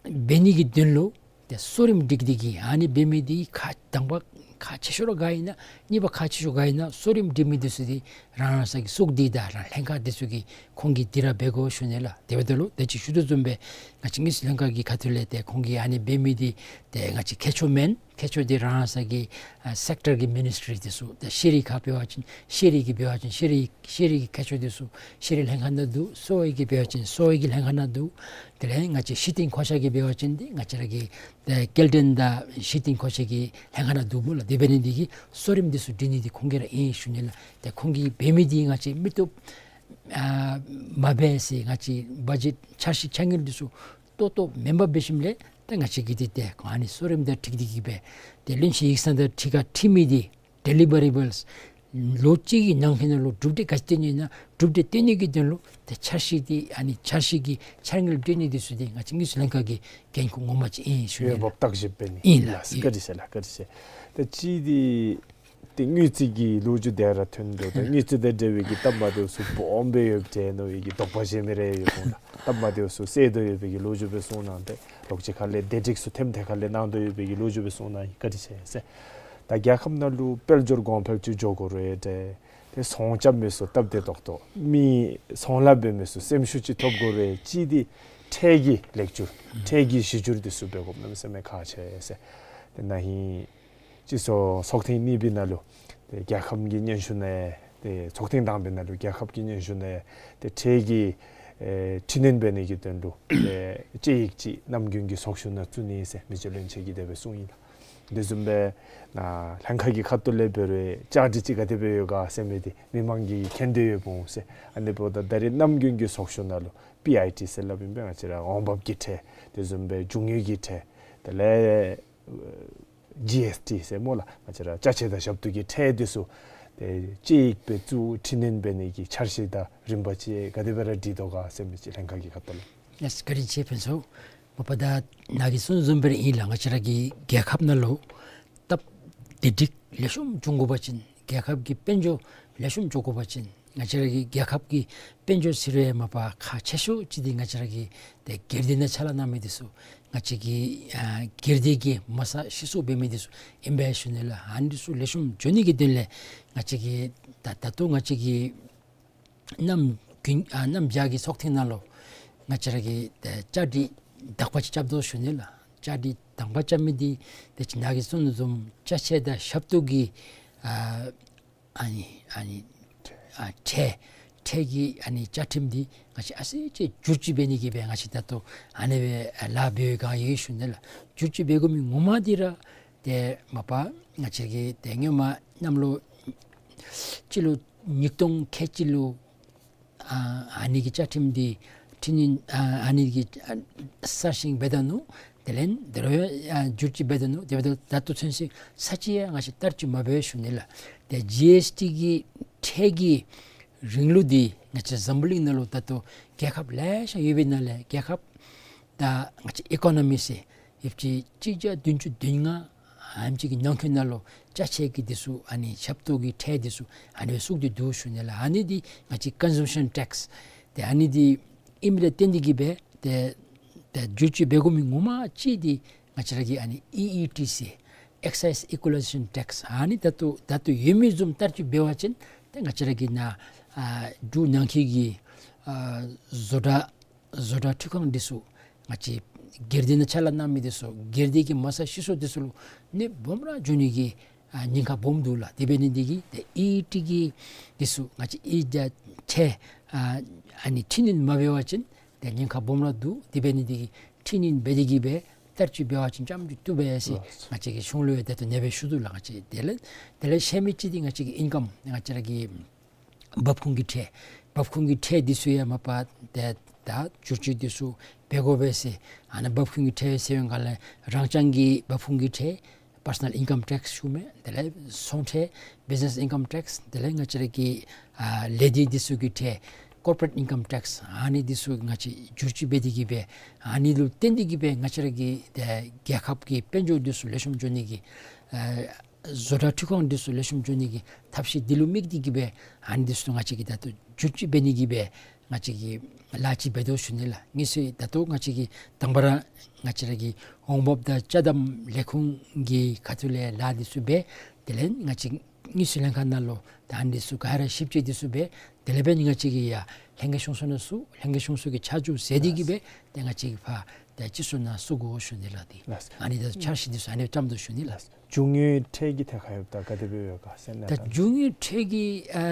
འབད་ནི་གི་དོན་ལུ་ཏེ་གསོ་རིམ་སྒྲིག་སྟེ་གིས་ཨ་ནི་འབད་མི་འདི་ཁག་དང་པ་ཁག་ཆེ་ཤོས་ར་ག་ཨིན་ན་གཉིས་པ་ཁག་ཆེ་ཤོས་ག་ཨིན་ན་གསོ་རིམ་སྒྲིག་མི་འདི་ཚུ་འདི་རང་རང་སོའི་གི་ཚོགས་སྡེ་དང་རང་ལྷན་ཁག་འདི་ཚུ་གིས་ཁོང་གིས་འདི་ར་འབད་དགོ་ཞུ་ནི་ལགས། དེ་འབདཝ་ད་ལུ་ཏེ་ཅིག་ཞུ་དོ་བཟུམ་སྦེ་ང་བཅས་དངུལ་རྩིས་ལྷན་ཁག་གི་ཁ་ཐུག་ལས་ཏེ་ཁོང་གིས་ཨ་ནི་འབད་མི་འདི་ཏེ་ང་བཅས་མཁས་མཆོག་མེན། མཁས་མཆོག་འདི་རང་སོའི་གི་ཨ་སེཀ་ཊར་གི་མི་ནིས་ཊི་རི་འདི་ཚུ་ཏེ་ཤེས་རིག་ཁ་འབད་བ་ཅིན་ཤེས་རིག་གི་འབད་བ་ཅིན་ཤེས་རིག་ཤེས་རིག་གི་མཁས་མཆོག་འདི་ཚུ་ཤེས་རིག་ལྷན་ཁག་ནང་འདུག། གསོ་བའི་གི་འབད་བ་ཅིན་གསོ་བའི་གི་ལྷན་ཁག་ནང་འདུག། དེ་ལས་ང་བཅས་གཞི་རྟེན་མཁོ་ཆས་ཀྱི་འབད་བ་ཅིན་འདི་ང་བཅས་ར་གི་ཏེ་སྐྱེལ་འདྲེན་དང་གཞི་རྟེན་མཁོ་ཆས་ཀྱི་ལྷན་ཁག་ནང་འདུག་སྨོ་ལགས། དེ་འབད་ནི་འདི་གིས་གསོ་རིམ་འདི་ཚུ་སྒྲིག་ནི་འདི་ཁོང་གིས་ར་ཨིན་ཞུ་ནི་ལགས། ཏེ་ཁོང་གིས་འབད་མི་འདི་ང་བཅས་མི་སྟོབས་ཨ་མ་འབད་ཟེར་ང་བཅས་བ་ཇེཊ་འཆར་གཞི་འཆར་དངུལ་འདི་ཚུ་ཏོག་ཏོ་མེན་པར་འབད་ཞིནམ་ལས་ཏེ་ང་བཅས་ཀྱིས་འདི་ཏེ་ཨ་ནི་གསོ་རིམ་དང་འཁྲིལ་ཏེ་གིས་སྦེ་ཏེ་བློན་ཆེན་ཡིག་ཚང་དང་གཅིག་ཁར་འཁྲིལ་མི་འདི་ཌེ་ལི་བར་ཨེ་བཱལསི་ལོ་གཅིག་གི་ནང་འཁོད་ནང་ལུ་གྲུབ་འབྲས་ག་ཅི་བཏོན་ནི་ཨིན་ན་གྲུབ་འབྲས་བཏོན་ནི་གི་དོན་ལུ་ཏེ་འཆར་གཞི་འདི་ཨ་ནི་འཆར་གཞི་གི་འཆར་དངུལ་སྤྲོད་ནི་འདི་ཚུ་འདི་ང་བཅས་དངུལ་རྩིས་ལྷན་ཁག་གི་འགན་ཁུར་ངོ་མ་ཅིག་ཨིན་ཞུ་ནི་ལགས། འོས་འབབ་བརྟག་ཞིབ་འབད་ནི་ཨིན་ལགས། ལགས། བཀའ་དྲིན་ཆེ་ལགས། བཀའ་དྲིན་ཆེ། ཏེ་གཅིག་འདི་ཏེ་དངུལ་རྩིས་ཀྱི་ལོ་རྒྱུས་དེ་ར་ཐོན་དོ། ཏེ་དངུལ་རྩིས་དང་འབྲེལ་བའི་གི་སྟབས་མ་བདེཝ་ཚུ་སྦོམ་སྦེ་ཡོདཔ་འདྲས་མནོ་བའི་གི་དོགས་པ་བཞེས་མི་རེ་ཡོད་འོང་ལགས། སྟབས་མ་བདེཝ་ཚུ་སེལ་དོ་ཡོད་པའི་གི་ལོ་རྒྱུས་སྦེ་གསུངས་གནང་སྟེ་ལོག་ཅིག་ཁ་ལས་བདེ་སྒྲིག་ཚུ་ཐེམ་ཐེ་ཁ་ལས་གནང་དོ་ཡོད་པའི་གི་ལོ་རྒྱུས་སྦེ་གསུངས་གནང་ཡི། བཀའ་དྲིན་ཆེ་ཟེར། ད་རྒྱལ་ཁབ་ནང་ལུ་དཔལ་འབྱོར་གོང་འཕེལ་ཅིག་འགྱོ་དགོ་རུང་ཏེ་ཏེ་ཚོང་རྐྱབ་མི་ཚུ་སྟབས་བདེ་ཏོག་ཏོ་མི་ཚོང་ལཱ་འབད་མི་ཚུ་སེམས་ཤུགས་ཅིག་ཐོབ་དགོ་རུང་གཅིག་འདི་ཁྲལ་གྱི་ལེགས་བསྒྱུར་ཁྲལ་གྱི་གཞི་བསྒྱུར་འདི་ཚུ་འབད་དགོཔ་གནམ་མེད་ས་མེད་ཁག་ཆེ་ཟེར། ཏེ་ན་ཧིང་སྤྱི་ཚོགས་ཚོགས་ཐེངས་གཉིས་པའི་ནང་ལུ་ཏེ་རྒྱལ་ཁབ་ཀྱི་སྙན་ཞུ་ནང་ཏེ་ཚོགས་ཐེངས་དང་པའི་ནང་ལུ་རྒྱལ་ཁབ་ཀྱི་སྙན་ཞུ་ནང་ཏེ་ཁྲལ་གྱི་ཨེ་ཁྲལ་གནོན་འབད་ནི་གི་དོན་ལུ་ཏེ་དཔྱད་ཡིག་ཅིག་ནམ་རྒྱུན་གྱི་ཚོགས་བཞུགས་ནང་བཙུགས་ནི་ཟེར་མི་རྗེ་བློན་ཆེན་གྱིས་དེ་སྦེ་གསུངས་ཡི་ལགས། དེ་བཟུམ་སྦེ་ནཱ་ལྷན་ཁག་གི་ཁ་ཐུག་ལས་འབད་རུང་བཅའ་སྒྲིག་ཅིག་ག་དེ་སྦེ་ཡོད་ག་ཟེར་མི་འདི་མི་མང་གིས་མཁྱེན་དོ་ཡོདཔ་འོང་ཟེར། ཨ་ནི་འབདཝ་ད་ད་རེས་ནམ་རྒྱུན་གྱི་ཚོགས་བཞུགས་ནང་ལུ་པི་ཨའི་ཊི་ཟེར་སླབ་ཨིན་པས། ང་བཅས་ར་འོང་འབབ་ཀྱི་ཁྲལ་དེ་བཟུམ་སྦེ་འབྱུང་ཡོལ་གྱི་ཁྲལ་དེ་ལས་ཨེ་ཇི་ཨེསི་ཊི་ཟེར་སྨོ་ལགས། ང་བཅས་ར་ཅ་ཆས་དང་ཞབས་ཏོག་གི་ཁྲལ་འདི་ཚུ་ཏེ་དཔྱད་ཡིག་སྦེ་བཙུགས་ཁྲལ་གནོན་འབད་ནི་གི་འཆར་གཞི་དང་རིམ་པ་ཅིག་ག་དེ་སྦེ་ར་སྒྲིག་དོ་ག་ཟེར་མི་ཅིག་ལྷན་ཁག་གི་ཁ་ཐུག་ལས། ལགས་སོ། བཀའ་དྲིན་ཆེ་ཕུན་ཚོགས། མ་པ་ད་ནཱ་གིས་གསུངས་བཟུམ་སྦེ་ར་ཨིན་ལགས། ང་བཅས་ར་གི་རྒྱལ་ཁབ་ནང་ལུ་སྟབས་བདེ་སྒྲིག་ལེགས་ཤོམ་འབྱུང་དགོ་པ་ཅིན་རྒྱལ་ཁབ་ཀྱི་དཔལ་འབྱོར་ལེགས་ཤོམ་འགྱོ་དགོ་པ་ཅིན་ང་བཅས་ར་གི་རྒྱལ་ཁབ་ཀྱི་དཔལ་འབྱོར་ཟེར་རུང་མ་པ་ཁག་ཆེ་ཤོས་ཅིག་འདི་ང་བཅས་ར་གི་ཏེ་སྒེར་སྡེ་ནང་ཕྱག་ལཱ་གནང་མི་འདི་ཚུ་ང་བཅས་ཀྱི་ཨ་སྒེར་སྡེ་གི་མ་རྩ་སྤྱི་ཚོགས་འབད་མི་འདི་ཚུ་ཨིན་པས་ཞུ་ནི་ལགས། ཨ་ནི་འདི་ཚུ་ལེགས་ཤོམ་འགྱོ་ནི་གི་དོན་ལས་ང་བཅས་ཀྱི་ད་ད་ལྟོ་ང་བཅས་ཀྱི་གནམ་དགུན་ཨ་གནམ་བྱཱར་གྱི་ཚོགས་ཐེངས་ནང་ལུ་ང་བཅས་ར་གིས་ཏེ་བཅའ་སྒྲིག་དག་པ་ཅིག་རྐྱབ་དོ་ཞུ་ནི་ལགས། བཅའ་སྒྲིག་དང་པ་རྐྱབ་མི་འདི་ཏེ་ཅིག་ནཱ་གིས་གསུངས་དོ་བཟུམ་ཅ་ཆས་དང་ཞབས་ཏོག་གི་ཨ་ཨ་ནི་ཨ་ནི་ཨ་ཁྲལ་ཁྲལ་གྱི་ཨ་ནི་བཅའ་ཁྲིམས་འདི་ང་བཅས་ཨ་ཙི་ཅིག་བསྒྱུར་བཅོས་འབད་ནི་གི་སྦེ་ང་བཅས་ད་ལྟོ་ཨ་ནི་སྦེ་ལཱ་འབད་བའི་སྒང་ཡོད་ཞུ་ནི་ལགས། བསྒྱུར་བཅོས་འབད་དགོ་མི་ངོ་མ་འདི་ར་ཏེ་མ་པ་ང་བཅས་ཀྱི་ཏེ་སྔོན་མ་གནམ་ལོ་སྤྱི་ལོ་ཉིས་སྟོང་ཁལ་གཅིག་ལུ་ཨ་ཨ་ནི་གི་བཅའ་ཁྲིམས་འདི་ཁྲིམས་ཨ་ཨ་ནི་གི་ཨ་གསར་བཞེངས་འབད་ད་ནུག། དེ་ལས་དོ་རུང་ཨ་བསྒྱུར་བཅོས་འབད་ད་ནུག། དེ་འབདཝ་ད་ད་ལྟོ་ཚུན་ཚོད་ས་ཅིག་ཡང་ང་བཅས་བསྟར་སྤྱོད་མ་འབད་ཞུ་ནི་ལགས། ཏེ་ཇི་ཨེསི་ཊི་གི་ཁྲལ་གྱི་རིང་ལུགས་འདི་ང་བཅས་འཛམ་བུ་གླིང་ནང་ལུ་ད་ལྟོ་རྒྱལ་ཁབ་ལེ་ཤ་ཡོད་པའི་ནང་ལས་རྒྱལ་ཁབ་ད་ང་བཅས་ཨི་ཀོ་ནོ་མི་ཟེར་ཡོདཔ་ཅིག་གཅིག་བརྒྱ་བདུན་ཅུ་དོན་ལྔ་ཨ་ནེམ་ཅིག་གི་ནང་འཁོད་ནང་ལུ་ཅ་ཆས་ཀྱི་འདི་ཚུ་ཨ་ནི་ཞབས་ཏོག་གི་ཁྲལ་འདི་ཚུ་ཨ་ནི་སྦེ་བཙུགས་ཏེ་འདུག་ཞུ་ནི་ལགས། ཨ་ནི་འདི་ང་བཅས་ཀོན་ཟུམ་ཤཱན་ཊེགསི་ཏེ་ཨ་ནི་འདི་ཨིནམ་ལས་བརྟེན་ཏེ་གིས་སྦེ་ཏེ་ཏེ་བསྒྱུར་བཅོས་འབད་དགོ་མི་ངོ་མ་ཅིག་འདི་ང་བཅས་ར་གི་ཨ་ནི་ཨི་ཨི་ཊི་ཟེར་ཨེག་སའིཛ་ཨི་ཀུ་ལའི་ཟེ་ཤཱན་ཊེགསི་ཨ་ནི་ད་ལྟོ་ད་ལྟོ་ཡོད་མི་བཟུམ་བསྟར་སྤྱོད་འབད་བ་ཅིན་ཏེ་ང་བཅས་ར་གི་ནཱ་ཨ་འབྲུག་ནང་འཁོད་ཀྱི་ཨ་བཟོ་གྲྭ་བཟོ་གྲྭ་འཕྲུལ་ཁང་འདི་ཚུ་ང་བཅས་སྒེར་སྡེ་ནང་ཕྱག་ལཱ་གནང་མི་འདི་ཚུ་སྒེར་སྡེ་གི་མ་རྩ་སྤྱི་ཚོགས་འདི་ཚུ་ལུ་གནོདཔ་སྦོམ་ར་འགྱོ་ནི་གི་ཨ་ཉེན་ཁ་སྦོམ་འདུག་ལགས། དེ་འབད་ནི་འདི་གིས་ཏེ་ཨི་ཨི་ཊི་གི་འདི་ཚུ་ང་བཅས་ཨི་ཅ་ཆས་ཨ་ཨ་ནི་ཁྲལ་གནོན་མ་འབད་བ་ཅིན་ཏེ་ཉེན་ཁ་སྦོམ་ར་འདུག། དེ་འབད་ནི་འདི་གིས་ཁྲལ་གནོན་འབད་དེ་གིས་སྦེ་བསྟར་སྤྱོད་འབད་བ་ཅིན་ཙམ་ཅིག་བཏུབ་པས་ཟེར་ལགས་སོ། ང་བཅས་ཀྱི་གཞུང་ལུ་ཡང་ད་ལྟོ་ནེ་སྦེ་ཞུ་དོ་ལགས། ང་བཅས་དེ་ལས་དེ་ལས་ཤེས་མི་ཅིག་འདི་ང་བཅས་ཀྱི་ཨིན་ཀམ་ང་བཅས་ར་གི་འབབ་ཁུངས་ཀྱི་ཁྲལ་འབབ་ཁུངས་ཀྱི་ཁྲལ་འདི་ཚུ་ཡང་མ་པ་ཏེ་ ད་བསྒྱུར་བཅོས་འདི་ཚུ་འབད་དགོ་པས་ཟེར། ཨ་ནཱ་འབབ་ཁུངས་ཀྱི་ཁྲལ་ཟེར་བའི་སྒང་ལས་རང་རྐྱང་གི་འབབ་ཁུངས་ཀྱི་ཁྲལ་པར་སོ་ནཱལ་ཨིན་ཀམ་ཊེགསི་ཞུཝ་མས། དེ་ལས་ཚོང་ཁྲལ་བིཛི་ནེསི་ཨིན་ཀམ་ཊེགསི། དེ་ལས་ང་བཅས་ར་གི་ཨ་ལས་སྡེ་འདི་ཚུ་གི་ཁྲལ་ཀོར་པོ་རེཊ་ཨིན་ཀམ་ཊེགསི། ཨ་ནི་འདི་ཚུ་ང་བཅས་བསྒྱུར་བཅོས་འབད་དེ་གི་སྦེ་ཨ་ནི་ལུ་བརྟེན་ཏེ་གི་སྦེ་ང་བཅས་ར་གི་ཏེ་རྒྱལ་ཁབ་ཀྱི་དཔལ་འབྱོར་འདི་ཚུ་ལེགས་ཤོམ་འགྱོ་ནི་གི་ཨ་བཟོ་གྲྭ་འཕྲུལ་ཁང་འདི་ཚུ་ལེགས་ཤོམ་འགྱོ་ནི་གི་ཐབས་ཤེས་འདི་ལུ་དམིགས་ཏེ་གི་སྦེ་ཨ་ནི་འདི་ཚུ་ང་བཅས་ཀྱིས་ད་ལྟོ་བསྒྱུར་བཅོས་འབད་ནི་གི་སྦེ་ང་བཅས་ཀྱིས་ལཱ་ཅིག་འབད་དོ་ཞུ་ནི་ལགས། དངུལ་རྩིས་ད་ལྟོ་ང་བཅས་ཀྱིས་དང་པ་ར་ང་བཅས་ར་གི་འོང་འབབ་དང་ཅ་དམ་ལས་ཁུངས་ཀྱི་ཁ་ཐུག་ལས་ལཱ་འདི་ཚུ་འབད། དེ་ལས་ང་བཅས་དངུལ་རྩིས་ལྷན་ཁག་ནང་ལུ་ད་ཨ་ནི་འདི་ཚུ་ག་ར་ཞིབ་དཔྱད་འདི་ཚུ་འབད། དེ་ལས་འབད་ནི་ང་བཅས་ཀྱིས་ཡར་ལྷན་རྒྱས་གཞུང་ཚོགས་ནང་བཙུགས། ལྷན་རྒྱས་གཞུང་ཚོགས་ཀྱིས་ཆ་འཇོག་མཛད་དེ་གི་སྦེ་ཏེ་ང་བཅས་ཀྱིས་ཕར་ཏེ་སྤྱི་ཚོགས་ནང་བཙུགས་དགོ་ཞུ་ནི་ལགས། ཏེ་ལགས། ཨ་ནི་ད་འཆར་གཞི་འདི་ཚུ་ཨ་ནི་བརྩམ་དོ་ཞུ་ནི་ལགས། རྒྱུ་དངོས་ཁྲལ་གྱི་ཐད་ཁར་ཡོདཔ་ད་ག་དེ་སྦེ་ཡོད་ག་ཟེར་ན། ད་ད་རྒྱུ་དངོས་ཁྲལ་གྱི་ཨ་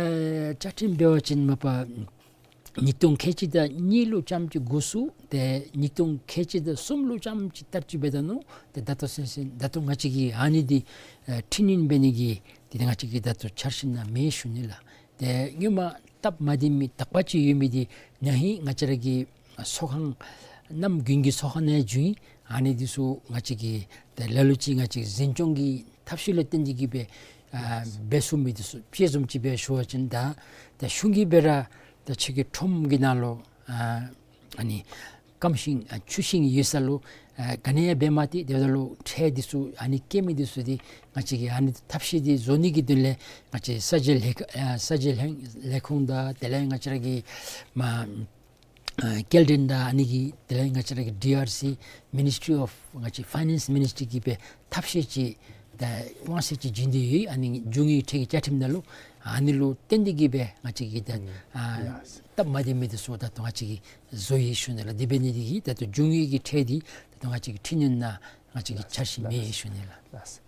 བཅའ་ཁྲིམས་འབད་བ་ཅིན་མ་པ་ཉིས་སྟོང་ཁལ་གཅིག་དང་གཉིས་ལུ་རྐྱངམ་ཅིག་འགོ་བཙུགས། ཏེ་ཉིས་སྟོང་ཁལ་གཅིག་དང་གསུམ་ལུ་རྐྱངམ་ཅིག་བསྟར་སྤྱོད་འབད་ད་ནུག། ཏེ་ད་ལྟོ་ཚུན་ཚོད་ད་ལྟོ་ང་བཅས་ཀྱིས་ཨ་ནི་འདི་ཨ་ཁྲིམས་ཡིག་འབད་ནི་གི་འདི་ཏེ་ང་བཅས་ཀྱི་ད་ལྟོ་འཆར་གཞི་ནང་མེད་ཞུ་ནི་ལགས། ཏེ་སྔོན་མ་སྟབས་མ་བདེ་མི་དག་པ་ཅིག་ཡོད་མི་འདི་ན་ཧིང་ང་བཅས་ར་གི་ཚོགས་ཁང་གནམ་དགུན་གྱི་ཚོགས་ཁང་ནང་བྱུང་ཡི། ཨ་ནི་འདི་ཚུ་ང་བཅས་ཀྱིས་ཏེ་ལ་ལུ་ཅིག་ང་བཅས་འཛིན་སྐྱོང་གི་ཐབས་ཤེས་ལུ་བརྟེན་ཏེ་གི་སྦེ་ཨ་འབད་ཚུགས་མི་འདི་ཚུ་དཔྱེ་བཟུམ་ཅིག་སྦེ་ཞུ་བ་ཅིན་ད་ད་གཞུང་གིས་འབད་ར་ད་ཁྱོད་ཀྱི་ཁྲོམ་གྱི་ནང་ལུ་ཨ་ཨ་ནི་སྐམ་ཤིང་ཨ་ཆུ་ཤིང་ཡོད་ས་ལུ་ཨ་ག་ནི་ཡང་འབད་མ་སྟེར། དེ་འབདཝ་ད་ལུ་ཁྲལ་འདི་ཚུ་ཨ་ནི་བཀལ་མི་འདི་ཚུ་འདི་ང་བཅས་ཀྱིས་ཨ་ནི་ཐབས་ཤེས་འདི་བཟོ་ནི་གི་དོན་ལས་ང་བཅས་ས་འཇལ་ལྷན་ཨ་ས་འཇལ་ལྷན་ལས་ཁུངས་དང་དེ་ལས་ང་བཅས་ར་གི་མ་ཨ་སྐྱེལ་འདྲེན་དང་ཨ་ནི་གི་དེ་ལས་ང་བཅས་ར་གི་ཌི་ཨར་སི་མི་ནིསི་ཊི་རི་ཨོཕ་ང་བཅས་ཕའི་ནེནསི་མི་ནིསི་ཊི་རི་གིས་སྦེ་ཐབས་ཤེས་ཅིག་ད་དབང་ཚད་ཅིག་བྱིན་ཏེ་ཡོད། ཨ་ནི་རྒྱུ་དངོས་ཁྲལ་གྱི་བཅའ་ཁྲིམས་ནང་ལུ་ཨ་ནི་ལུ་བརྟེན་ཏེ་གི་སྦེ་ང་བཅས་ཀྱིས་ད་ཨ་ཡ་སྟབས་མ་བདེ་མི་འདི་ཚུ་ད་ལྟོ་ང་བཅས་ཀྱིས་བཟོ་ཡི་ཞུ་ནི་ལགས། དེ་འབད་ནི་འདི་གིས་ད་ལྟོ་རྒྱུ་དངོས་ཀྱི་ཁྲལ་འདི་ད་ལྟོ་ང་བཅས་ཀྱི་ཁྲིམས་ཡིག་ནང་ང་བཅས་ཀྱི་འཆར་གཞི་མེད་ཞུ་ནི་ལགས། ལགས།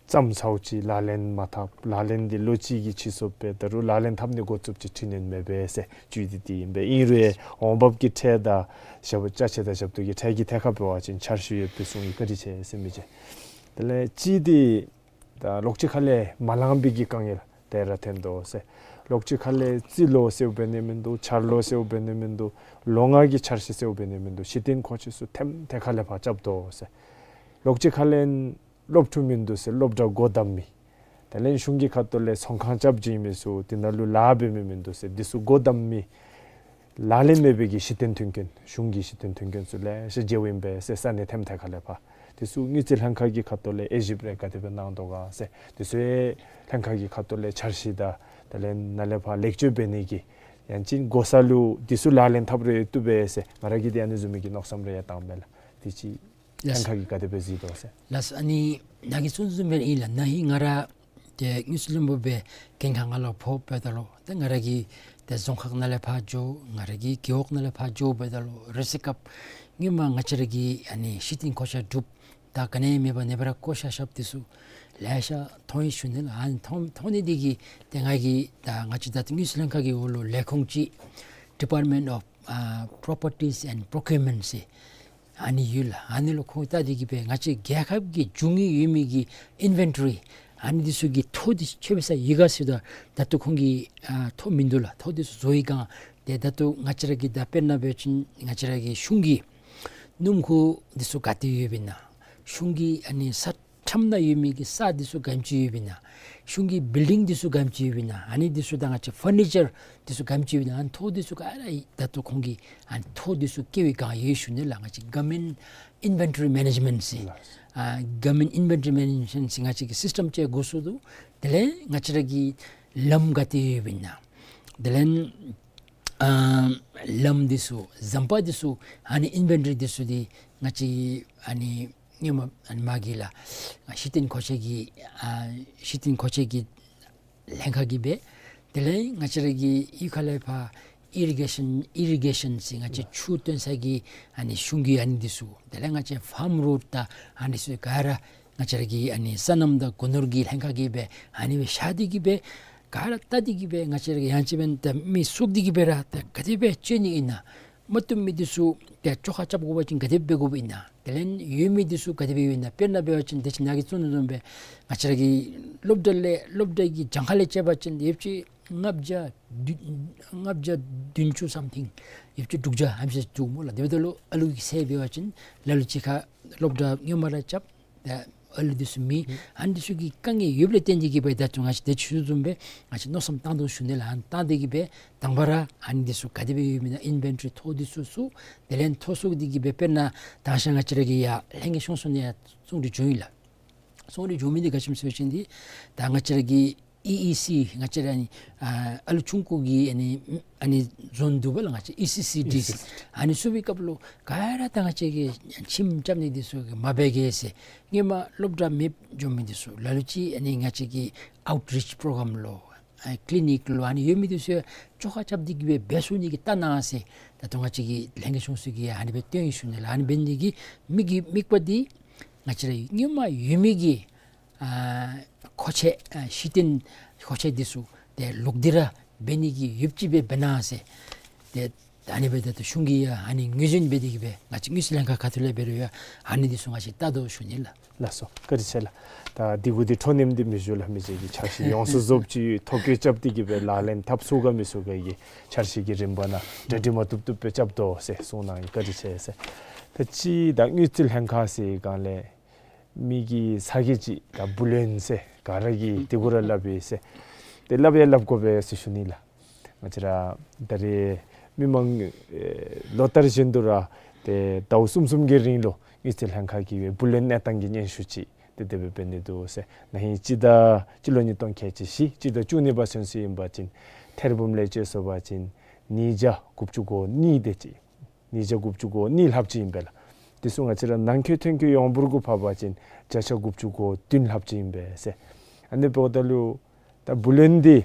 བརྩམས་ཚརཝ་ཅིག་ལག་ལེན་མ་འཐབ། ལག་ལེན་འདི་ལོ་གཅིག་གི་སྤྱི་ཚོགས་སྦེ་ད་རུང་ལག་ལེན་འཐབ་ནི་འགོ་བཙུགསཔ་ཅིག་ཁྲིམས་ཡིག་མེད་པས་ཟེར་བརྗོད་དེ་འདི་ཨིན་པས། ཨིན་རུང་འོང་འབབ་ཀྱི་ཁྲལ་དང་ཞབས་ཅ་ཆས་དང་ཞབས་ཏོག་གི་ཁྲལ་གྱི་ཐད་ཁར་འབད་བ་ཅིན་འཆར་གཞི་ཡོད་པའི་གསུང་གིས་བཀའ་དྲིན་ཆེ་ཟེར་མི་ཅིག། དེ་ལས་གཅིག་འདི་ད་ལོགས་ཅིག་ཁ་ལས་མ་ལང་པའི་གི་དཀའ་ངལ་དེ་ར་ཐོན་དོ་ཟེར། ལོགས་ཅིག་ཁ་ལས་རྩིས་ལོ་ཟེརཝ་འབད་ནི་མིན་འདུག། འཆར་ལོ་ཟེརཝ་འབད་ནི་མིན་འདུག། ལོ་ལྔ་གི་འཆར་གཞི་ཟེརཝ་འབད་ནི་མིན་འདུག། གཞི་རྟེན་མཁོ་ཆས་ཚུ་ཐེམ་ཐེ་ཁ་ལས་ཕར་རྐྱབ་དོ་ཟེར། ལོགས་ཅིག་ཁ་ལས་སློབ་ཕྲུག་མིན་འདུག་ཟེར་སློབ་གྲྭ་སྒོ་བསྡམ་མི། དེ་ལས་གཞུང་གི་ཁ་ཐུག་ལས་ཚོང་ཁང་རྐྱབ་བྱིན་མི་ཚུ་དེ་ནང་ལུ་ལཱ་འབད་མི་མིན་འདུག་ཟེར། འདི་ཚུ་སྒོ་བསྡམ་མི་ལག་ལེན་མེད་པའི་གི་གཞི་རྟེན་མཐུན་རྐྱེན་གཞུང་གི་གཞི་རྟེན་མཐུན་རྐྱེན་ཚུ་ལེ་ཤ་འཇལཝ་ཨིན་པས་ཟེར། ས་གནས་ཐེམ་ཐེ་ཁ་ལས་ཕར། དེ་ཚུ་དངུལ་རྩིས་ལྷན་ཁག་གི་ཁ་ཐུག་ལས་དབྱེ་ཞིབ་རེ་ག་དེ་སྦེ་གནང་དོ་ག་ཟེར། དེ་ཚུ་ཡང་ལྷན་ཁག་གི་ཁ་ཐུག་ལས་འཆར་གཞི་དང་དེ་ལས་ནཱ་ལས་ཕར་ལེགས་བཅོས་འབད་ནི་གི་ཡང་ཅིན་འགོ་ས་ལུ་དེ་ཚུ་ལག་ལེན་འཐབ་རེ་བཏུབ་པས་ཟེར། ང་ར་གིས་འདི་ཨ་ནི་བཟུམ་མའི་གི་མནོ་བསམ་རེ་ཡང་བཏངམ་མས་ལགས། དེ་ཅིག་ལགས། ལྷན་ཁག་གིས་ག་དེ་སྦེ་གཟིགས་དོ་ཟེར། ལགས། ཨ་ནི་ནཱ་གིས་གསུངས་བཟུམ་སྦེ་ཨིན་ལགས། ན་ཧིང་ང་ར་ཏེ་དངུལ་རྩིས་བློན་པོ་སྦེ་འགན་ཁག་ནང་ལུ་ཕོགཔ་ད་ལུ་ཏེ་ང་ར་གིས་ཏེ་རྫོང་ཁག་ནང་ལས་ཕར་འགྱོ། ང་ར་གི་རྒེད་འོག་ནང་ལས་ཕར་འགྱོཝ་ད་ལུ་རེ་ཅིག་སྐབས་སྔོན་མ་ང་བཅས་ར་གི་ཨ་ནི་གཞི་རྟེན་མཁོ་ཆས་གྲུབ་ད་ག་ནི་མེད་པར་ནེ་བར་བཀོ་བཞག་བཞགཔ་འདི་ཚུ་ལེ་ཤ་མཐོང་ཡི་ཞུ་ནི་ལགས། ཨ་ནི་མཐོང་མཐོང་ནི་འདི་གིས་ཏེ་ང་གིས་ད་ང་བཅས་ད་ལྟོ་དངུལ་རྩིས་ལྷན་ཁག་གི་འོག་ལུ་ལས་ཁུངས་ཅིག་Department of ཨ་Properties and Procurement ཟེར་ཨ་ནི་ཡོད་ལགས། ཨ་ནི་ལུ་ཁོང་བལྟ་སྟེ་གི་སྦེ་ང་བཅས་རྒྱལ་ཁབ་ཀྱི་རྒྱུ་དངོས་ཡོད་མི་གི་ཨིན་ཝེན་ཊོ་རི་ཨ་ནི་འདི་ཚུ་གི་ཐོ་འདི་ཚུ་ཁྱད་པར་ས་ཡི་ག་ཟེརཝ་ད་ད་ལྟོ་ཁོང་གི་ཨ་ཐོ་མིན་འདུག་ལགས། ཐོ་འདི་ཚུ་བཟོ་བའི་སྒང་ཏེ་ད་ལྟོ་ང་བཅས་ར་གི་ད་དཔེར་ན་འབད་བ་ཅིན་ང་བཅས་ར་གི་གཞུང་གི་སྣུམ་འཁོར་འདི་ཚུ་ག་ཏེ་ཡོདཔ་ཨིན་ན། གཞུང་གི་ཨ་ནི་ས་ཁྲམ་ནང་ཡོད་མི་གི་ས་འདི་ཚུ་ག་དེམ་ཅིག་ཡོདཔ་ཨིན་ན། གཞུང་གི་བིལ་ཌིང་འདི་ཚུ་ག་དེམ་ཅིག་ཡོདཔ་ཨིན་ན། ཨ་ནི་འདི་ཚུ་དང་ང་བཅས་ཕར་ནི་ཅར་འདི་ཚུ་ག་དེམ་ཅིག་ཡོདཔ་ཨིན་ན། ཨ་ནི་ཐོ་འདི་ཚུ་ག་ར་ད་ལྟོ་ཁོང་གིས་ཨ་ནི་ཐོ་འདི་ཚུ་བཀལ་བའི་སྒང་ཡོད་ཞུ་ནི་ལགས། ང་བཅས་Government Inventory Management ཟེར་ཨ་Government Inventory Management ཟེར་ང་བཅས་ཀྱི་སིསི་ཊམ་ཅིག་འགོ་བཙུགས་འདུག། དེ་ལས་ང་བཅས་ར་གི་ལམ་ག་ཏེ་ཡོདཔ་ཨིན་ན། དེ་ལས་ཨ་ལམ་འདི་ཚུ་ཟམ་པ་འདི་ཚུ་ཨ་ནི་ཨིན་ཝེན་ཊོ་རི་འདི་ཚུ་འདི་ང་བཅས་ཨ་ནི་སྔོན་མ་ཨ་ནི་མ་གི་ལགས་གཞི་རྟེན་མཁོ་ཆས་ཀྱི་ཨ་གཞི་རྟེན་མཁོ་ཆས་ཀྱི་ལྷན་ཁག་གིས་འབད། དེ་ལས་ང་བཅས་ར་གི་གཡུས་ཁ་ལས་ཕར་ཨི་རི་གེ་ཤཱན་ཨི་རི་གེ་ཤཱན་ཟེར་ང་བཅས་ཆུ་བཏོན་ས་གི་ཨ་ནི་གཞུང་གི་ཨ་ནི་འདི་ཚུ། དེ་ལས་ང་བཅས་ཕཱམ་རོཌ་དང་ཨ་ནི་ཚུ་ག་ར་ང་བཅས་ར་གི་ཨ་ནི་སོ་ནམ་དང་སྒོ་ནོར་གྱི་ལྷན་ཁག་གིས་འབད་ཨ་ནི་སྦེ་བཞག་སྟེ་གི་སྦེ་ག་ར་བལྟ་སྟེ་གི་སྦེ་ང་བཅས་ར་གི་ཡང་ཅིན་འབདན་ད་མི་བཙུགས་ཏེ་གི་སྦེ་ར་ད་ག་དེ་སྦེ་སྤྱོད་ནི་ཨིན་ན། མ་བཏུབ་མི་འདི་ཚུ་ཏེ་བཅོ་ཁ་རྐྱབ་དགོ་པ་ཅིན་ག་དེ་འབད་དགོཔ་ཨིན་ན། དེ་ལས་ཡོད་མི་འདི་ཚུ་ག་དེ་སྦེ་ཡོད་ན། དཔེར་ན་འབད་བ་ཅིན་ཏེ་ཅིག་ནཱ་གིས་གསུངས་དོ་བཟུམ་སྦེ་ང་བཅས་ར་གི་སློབ་གྲྭ་ལས་སློབ་གྲྭ་གི་གྱངས་ཁ་ལས་བཅད་པ་ཅིན་ཡོདཔ་ཅིག་ ལྔ་བརྒྱ་བདུན་ལྔ་བརྒྱ་བདུན་ཅུ་སམ་ཐིང་ཡོདཔ་ཅིག་དྲུག་བརྒྱ་ཧམ་ཤེས་ཅིག་འདུག་སྨོ་ལགས། དེ་འབདཝ་ད་ལུ་ཨ་ལུ་གི་ཚད་འབད་བ་ཅིན་ལ་ལུ་ཅིག་ཁར་སློབ་གྲྭ་སྔོན་མ་ར་རྐྱབ། ད་ཨ་ལུ་འདི་ཚུ་མེད། ཨ་ནི་འདི་ཚུ་གི་དཀའ་ངལ་ཡོདཔ་ལས་བརྟེན་ཏེ་གིས་སྦེ་ད་ལྟོ་ང་བཅས་ཏེ་ཞུ་དོ་བཟུམ་སྦེ་ང་བཅས་མནོ་བསམ་བཏང་དོ་ཞུ་ནི་ལགས། ཨ་ནི་བཏང་སྟེ་གིས་སྦེ་དང་པ་ར་ཨ་ནི་འདི་ཚུ་ག་དེ་སྦེ་ཡོད་མི་ན་ཨིན་ཝེན་ཊོ་རི་ཐོ་འདི་ཚུ་བཙུགས། དེ་ལས་ཐོ་བཙུགས་ཏེ་གིས་སྦེ་དཔེར་ན་མདང་ཞག་ང་བཅས་ར་གི་ཡར་ལྷན་རྒྱས་སྐྱོང་གསོ་ནང་ཡང་བཙོང་སྟེ་འགྱོ་ཡི་ལགས། བཙོང་སྟེ་འགྱོ་མི་འདི་ག་ཅི་སྨོ་ཟེར་བ་ཅིན་འདི་ད་ང་བཅས་ར་གི་ཨི་ཨི་སི་ང་བཅས་ར་ཨ་ནི་ཨ་ཨ་ལུ་ཆུང་ཀུ་གི་ཨ་ནི་ཨ་ནི་འཛོམས་འདུ་བ་ལགས། ང་བཅས་ཨི་སི་སི་ཌི་ཨི་སི་སི་ཌི་ཨ་ནི་ཚུ་སྦེ་སྐབས་ལུ་ག་ར་ད་ང་བཅས་ཀྱིས་ཁྱིམ་རྐྱབ་ནི་འདི་ཚུ་གིས་མ་འབད་གེ་ཟེར། སྔོན་མ་སློབ་གྲྭ་མེདཔ་འགྱོ་མི་འདི་ཚུ་ལ་ལུ་ཅིག་ཨ་ནི་ང་བཅས་ཀྱི་ཨའུཊ་རིཆ་པོ་རོ་གརམ་ལུ་ཨ་ཀི་ལི་ནིཀ་ལུ་ཨ་ནི་ཡོད་མི་འདི་ཚུ་བཅོ་ཁ་རྐྱབ་སྟེ་གིས་སྦེ་འབད་ཚུགས་ནི་གི་ལྟ་གནང་ཟེར། ད་ལྟོ་ང་བཅས་ཀྱི་ལྷན་རྒྱས་སྐྱོང་གསོ་གིས་ཨ་ནི་སྦེ་སྟོན་ཡི་ཞུ་ནི་ལགས། ཨ་ནི་འབད་ནི་གི་དམིགས་ཀྱི་དམིགས་པ་འདི་ང་བཅས་ར་སྔོན་མ་ཡོད་མི་གི་ཨ་མཁོ་ཆས་ཨ་གཞི་རྟེན་མཁོ་ཆས་འདི་ཚུ་ཏེ་ལོག་སྟེ་ར་འབད་ནི་གི་ཡོདཔ་ཅིག་སྦེ་འབད་གནང་ཟེར། ཏེ་ཨ་ནི་སྦེ་ད་ལྟོ་གཞུང་གིས་ཡང་ཨ་ནི་ངོས་འཛིན་འབད་དེ་གིས་སྦེ་ང་བཅས་དངུལ་རྩིས་ལྷན་ཁག་ཁ་ཐུག་ལས་འབད་རུང་ཡང་ཨ་ནི་འདི་ཚུ་ང་བཅས་བལྟ་དོ་ཞུ་ནི་ལགས། ལགས་སོ། བཀའ་དྲིན་ཆེ་ལགས། ད་འདི་གུ་འདི་འཕྲོ་མཐུད་དེ་མི་ཞུ་ལགས། མི་རྗེ་གིས་འཆར་གཞི་ཡོངས་སུ་རྫོགསཔ་ཅིག་ཐོ་བཀོད་རྐྱབ་སྟེ་གིས་སྦེ་ལག་ལེན་འཐབ་ཚུགས་ག་མི་ཚུགས་ག་གི་འཆར་གཞི་གི་རིམ་པ་ནང་གྲ་སྒྲིག་མ་བཏུབ་བཏུབ་སྦེ་རྐྱབ་དོ་ཟེར་གསུངས་གནང་ཡི། བཀའ་དྲིན་ཆེ་ཟེར། ད་ཅི་ད་དངུལ་རྩིས་ལྷན་ཁག་ཟེར་སྒང་ལས་མི་གི་ཚ་གྱང་ཅིག་ད་བུ་ལོན་ཟེར་ག་ར་གིས་དེ་གུ་ར་སླབ་ཡི་ཟེར། ཏེ་སླབ་ཡང་སླབ་དགོ་པས་ཟེར་ཞུ་ནི་ལགས། ང་བཅས་ར་ད་རེས་མི་མང་ཨེ་ལོ་ལྟར་བཞིན་དུ་ར་ཏེ་ཟླཝ་གསུམ་གསུམ་གྱི་རིང་ལུ་དངུལ་རྩིས་ལྷན་ཁག་གི་བུ་ལོན་གནས་སྟངས་ཀྱི་སྙན་ཞུ་ཅིག་ཏེ་དེ་སྦེ་འབད་ནི་འདུག་ཟེར། ན་ཧིང་སྤྱི་ཟླ་སྤྱི་ལོ་ཉིས་སྟོང་ཁལ་གཅིག་བཞི་སྤྱི་ཟླ་བཅུ་གཉིས་པ་ཚུན་ཚོད་ཨིན་པ་ཅིན་ཐེར་འབུམ་ལས་བཅད་སོང་པ་ཅིན་ཉིས་བརྒྱ་དགུ་བཅུ་གོ་གཉིས་དེ་ཅིག། ཉིས་བརྒྱ་དགུ་བཅུ་གོ་གཉིས་ལྷགཔ་ཅིག་ཨིན་པས་ལགས། དེ་ཚུ་ང་བཅས་ར་ནང་འཁོད་ཐོན་སྐྱེད་ཡོངས་འབོར་གུ་ཕབ་པ་ཅིན་བརྒྱ་ཆ་དགུ་བཅུ་གོ་བདུན་ལྷགཔ་ཅིག་ཨིན་པས་ཟེར། ཨ་ནི་འབདཝ་ད་ལུ་ད་བུ་ལོན་འདི་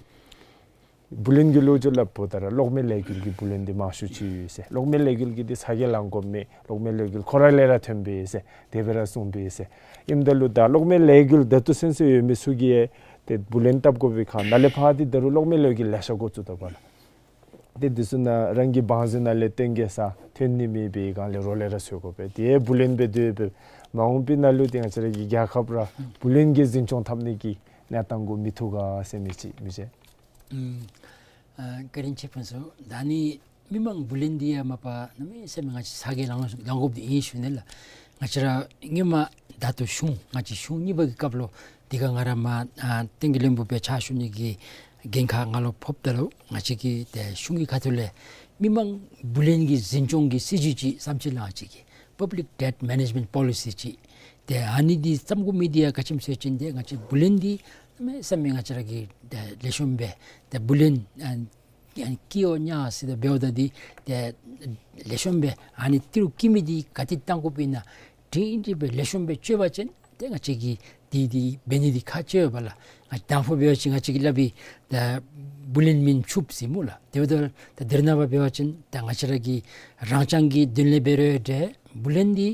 བུ་ལོན་གྱི་ལོ་རྒྱུས་སླབ་འབདཝ་ད་ར་གློག་མེ་ལས་འགུལ་གྱི་བུ་ལོན་འདི་མང་ཤོས་ཅིག་ཡོད་ཟེར། གློག་མེ་ལས་འགུལ་གྱི་འདི་ཚ་གྱང་ལང་དགོཔ་མེད། གློག་མེ་ལས་འགུལ་ཁོ་ར་ལས་ར་ཐོན་པས་ཟེར་དེ་སྦེ་ར་གསུངས་པས་ཟེར། ཨིནམ་ད་ལུ་ད་གློག་མེ་ལས་འགུལ་ད་ལྟོ་ཚུན་ཚོད་ཡོད་མི་ཚུ་གིས་ཏེ་བུ་ལོན་བཏབ་དགོ་པའི་ཁར་ནཱ་ལས་ཕར་འདི་ད་རུང་གློག་མེ་ལས་འགུལ་ལེ་ཤ་འགོ་བཙུགས་ད་པ་ལགས། ཏེ་འདི་ཚུ་ནང་རང་གི་བང་མཛོད་ནང་ལས་བཏོན་གེ་ཟེར་ཐོན་ནི་མེད་པའི་སྒང་ལས་རོགས་ལས་ར་འཚོལ་དགོ་པས། ཏེ་བུ་ལོན་འབད་དེ་འབད་མ་འོངས་པའི་ནང་ལུ་ཏེ་ང་བཅས་ར་གི་རྒྱལ་ཁབ་ར་བུ་ལོན་གྱིས་འཛིན་སྐྱོང་འཐབ་ནི་གི་གནས་སྟངས་གུ་མི་ཐུག་ག་ཟེར་མི་ཅིག་མི་རྗེ། ཨུམ། ཨ་བཀའ་དྲིན་ཆེ་ཕུན་ཚོགས། ད་ནི་མི་མང་བུ་ལོན་འདི་ཡང་མ་པ་གནམ་མེད་ས་མེད་ང་བཅས་ཚ་གྱང་ལང་ལང་དགོཔ་འདི་ཨིན་ཞུ་ནི་ལགས། ང་བཅས་ར་སྔོན་མ་ད་ལྟོ་གཞུང་ང་བཅས་གཞུང་གཉིས་པ་གི་སྐབས་ལུ་དེ་ཁར་ང་ར་མར་ཨ་བསྟན་རྒྱས་བློན་པོ་སྦེ་ཕྱག་ཞུ་ནི་གི་འགན་ཁག་ང་ལུ་ཕོགཔ་ད་ལུ་ང་བཅས་ཀྱི་ཏེ་གཞུང་གི་ཁ་ཐུག་ལས་མི་མང་བུ་ལོན་གྱི་འཛིན་སྐྱོང་གི་སྲིད་བྱུས་ཅིག་བརྩམས་ཅི་ལགས། ང་བཅས་ཀྱི་Public Debt Management Policy ཅིག། ཏེ་ཨ་ནི་འདི་བརྩམ་དགོ་མི་འདི་ཡང་ག་ཅི་སྨོ་ཟེར་བ་ཅིན་ཏེ་ང་བཅས་བུ་ལོན་འདི་གནམ་མེད་ས་མེད་ང་བཅས་ར་གིས་ཏེ་ལེགས་ཤོམ་སྦེ་ཏེ་བུ་ལོན་ཨ་ཨ་བཀལ་འོང་ཟེར་ཏེ་འབདཝ་ད་འདི་ཏེ་ལེགས་ཤོམ་སྦེ་ཨ་ནི་ཏི་རུ་བཀལ་མི་འདི་ག་ཏེ་བཏང་དགོཔ་ཨིན་ན་སྒྲིང་སྒྲི་སྦེ་ལེགས་ཤོམ་སྦེ་བཅོས་པ་ཅིན་ཏེ་ང་བཅས་ཀྱིས་འདི་འདི་འབད་ནི་འདི་ཁག་ཆེ་བས་ལགས། ང་དང་ཕུ་འབད་བ་ཅིན་ང་བཅས་ཀྱིས་སླབ་པའི་ད་བུ་ལོན་མེན་ཕྱུགཔོ་ཟེར་སྨོ་ལགས། དེ་འབདཝ་ད་ད་འདིར་ནངས་པ་འབད་བ་ཅིན་ད་ང་བཅས་ར་གི་རང་རྐྱང་གི་དོན་ལས་འབད་རུང་འདྲ་བུ་ལོན་འདི་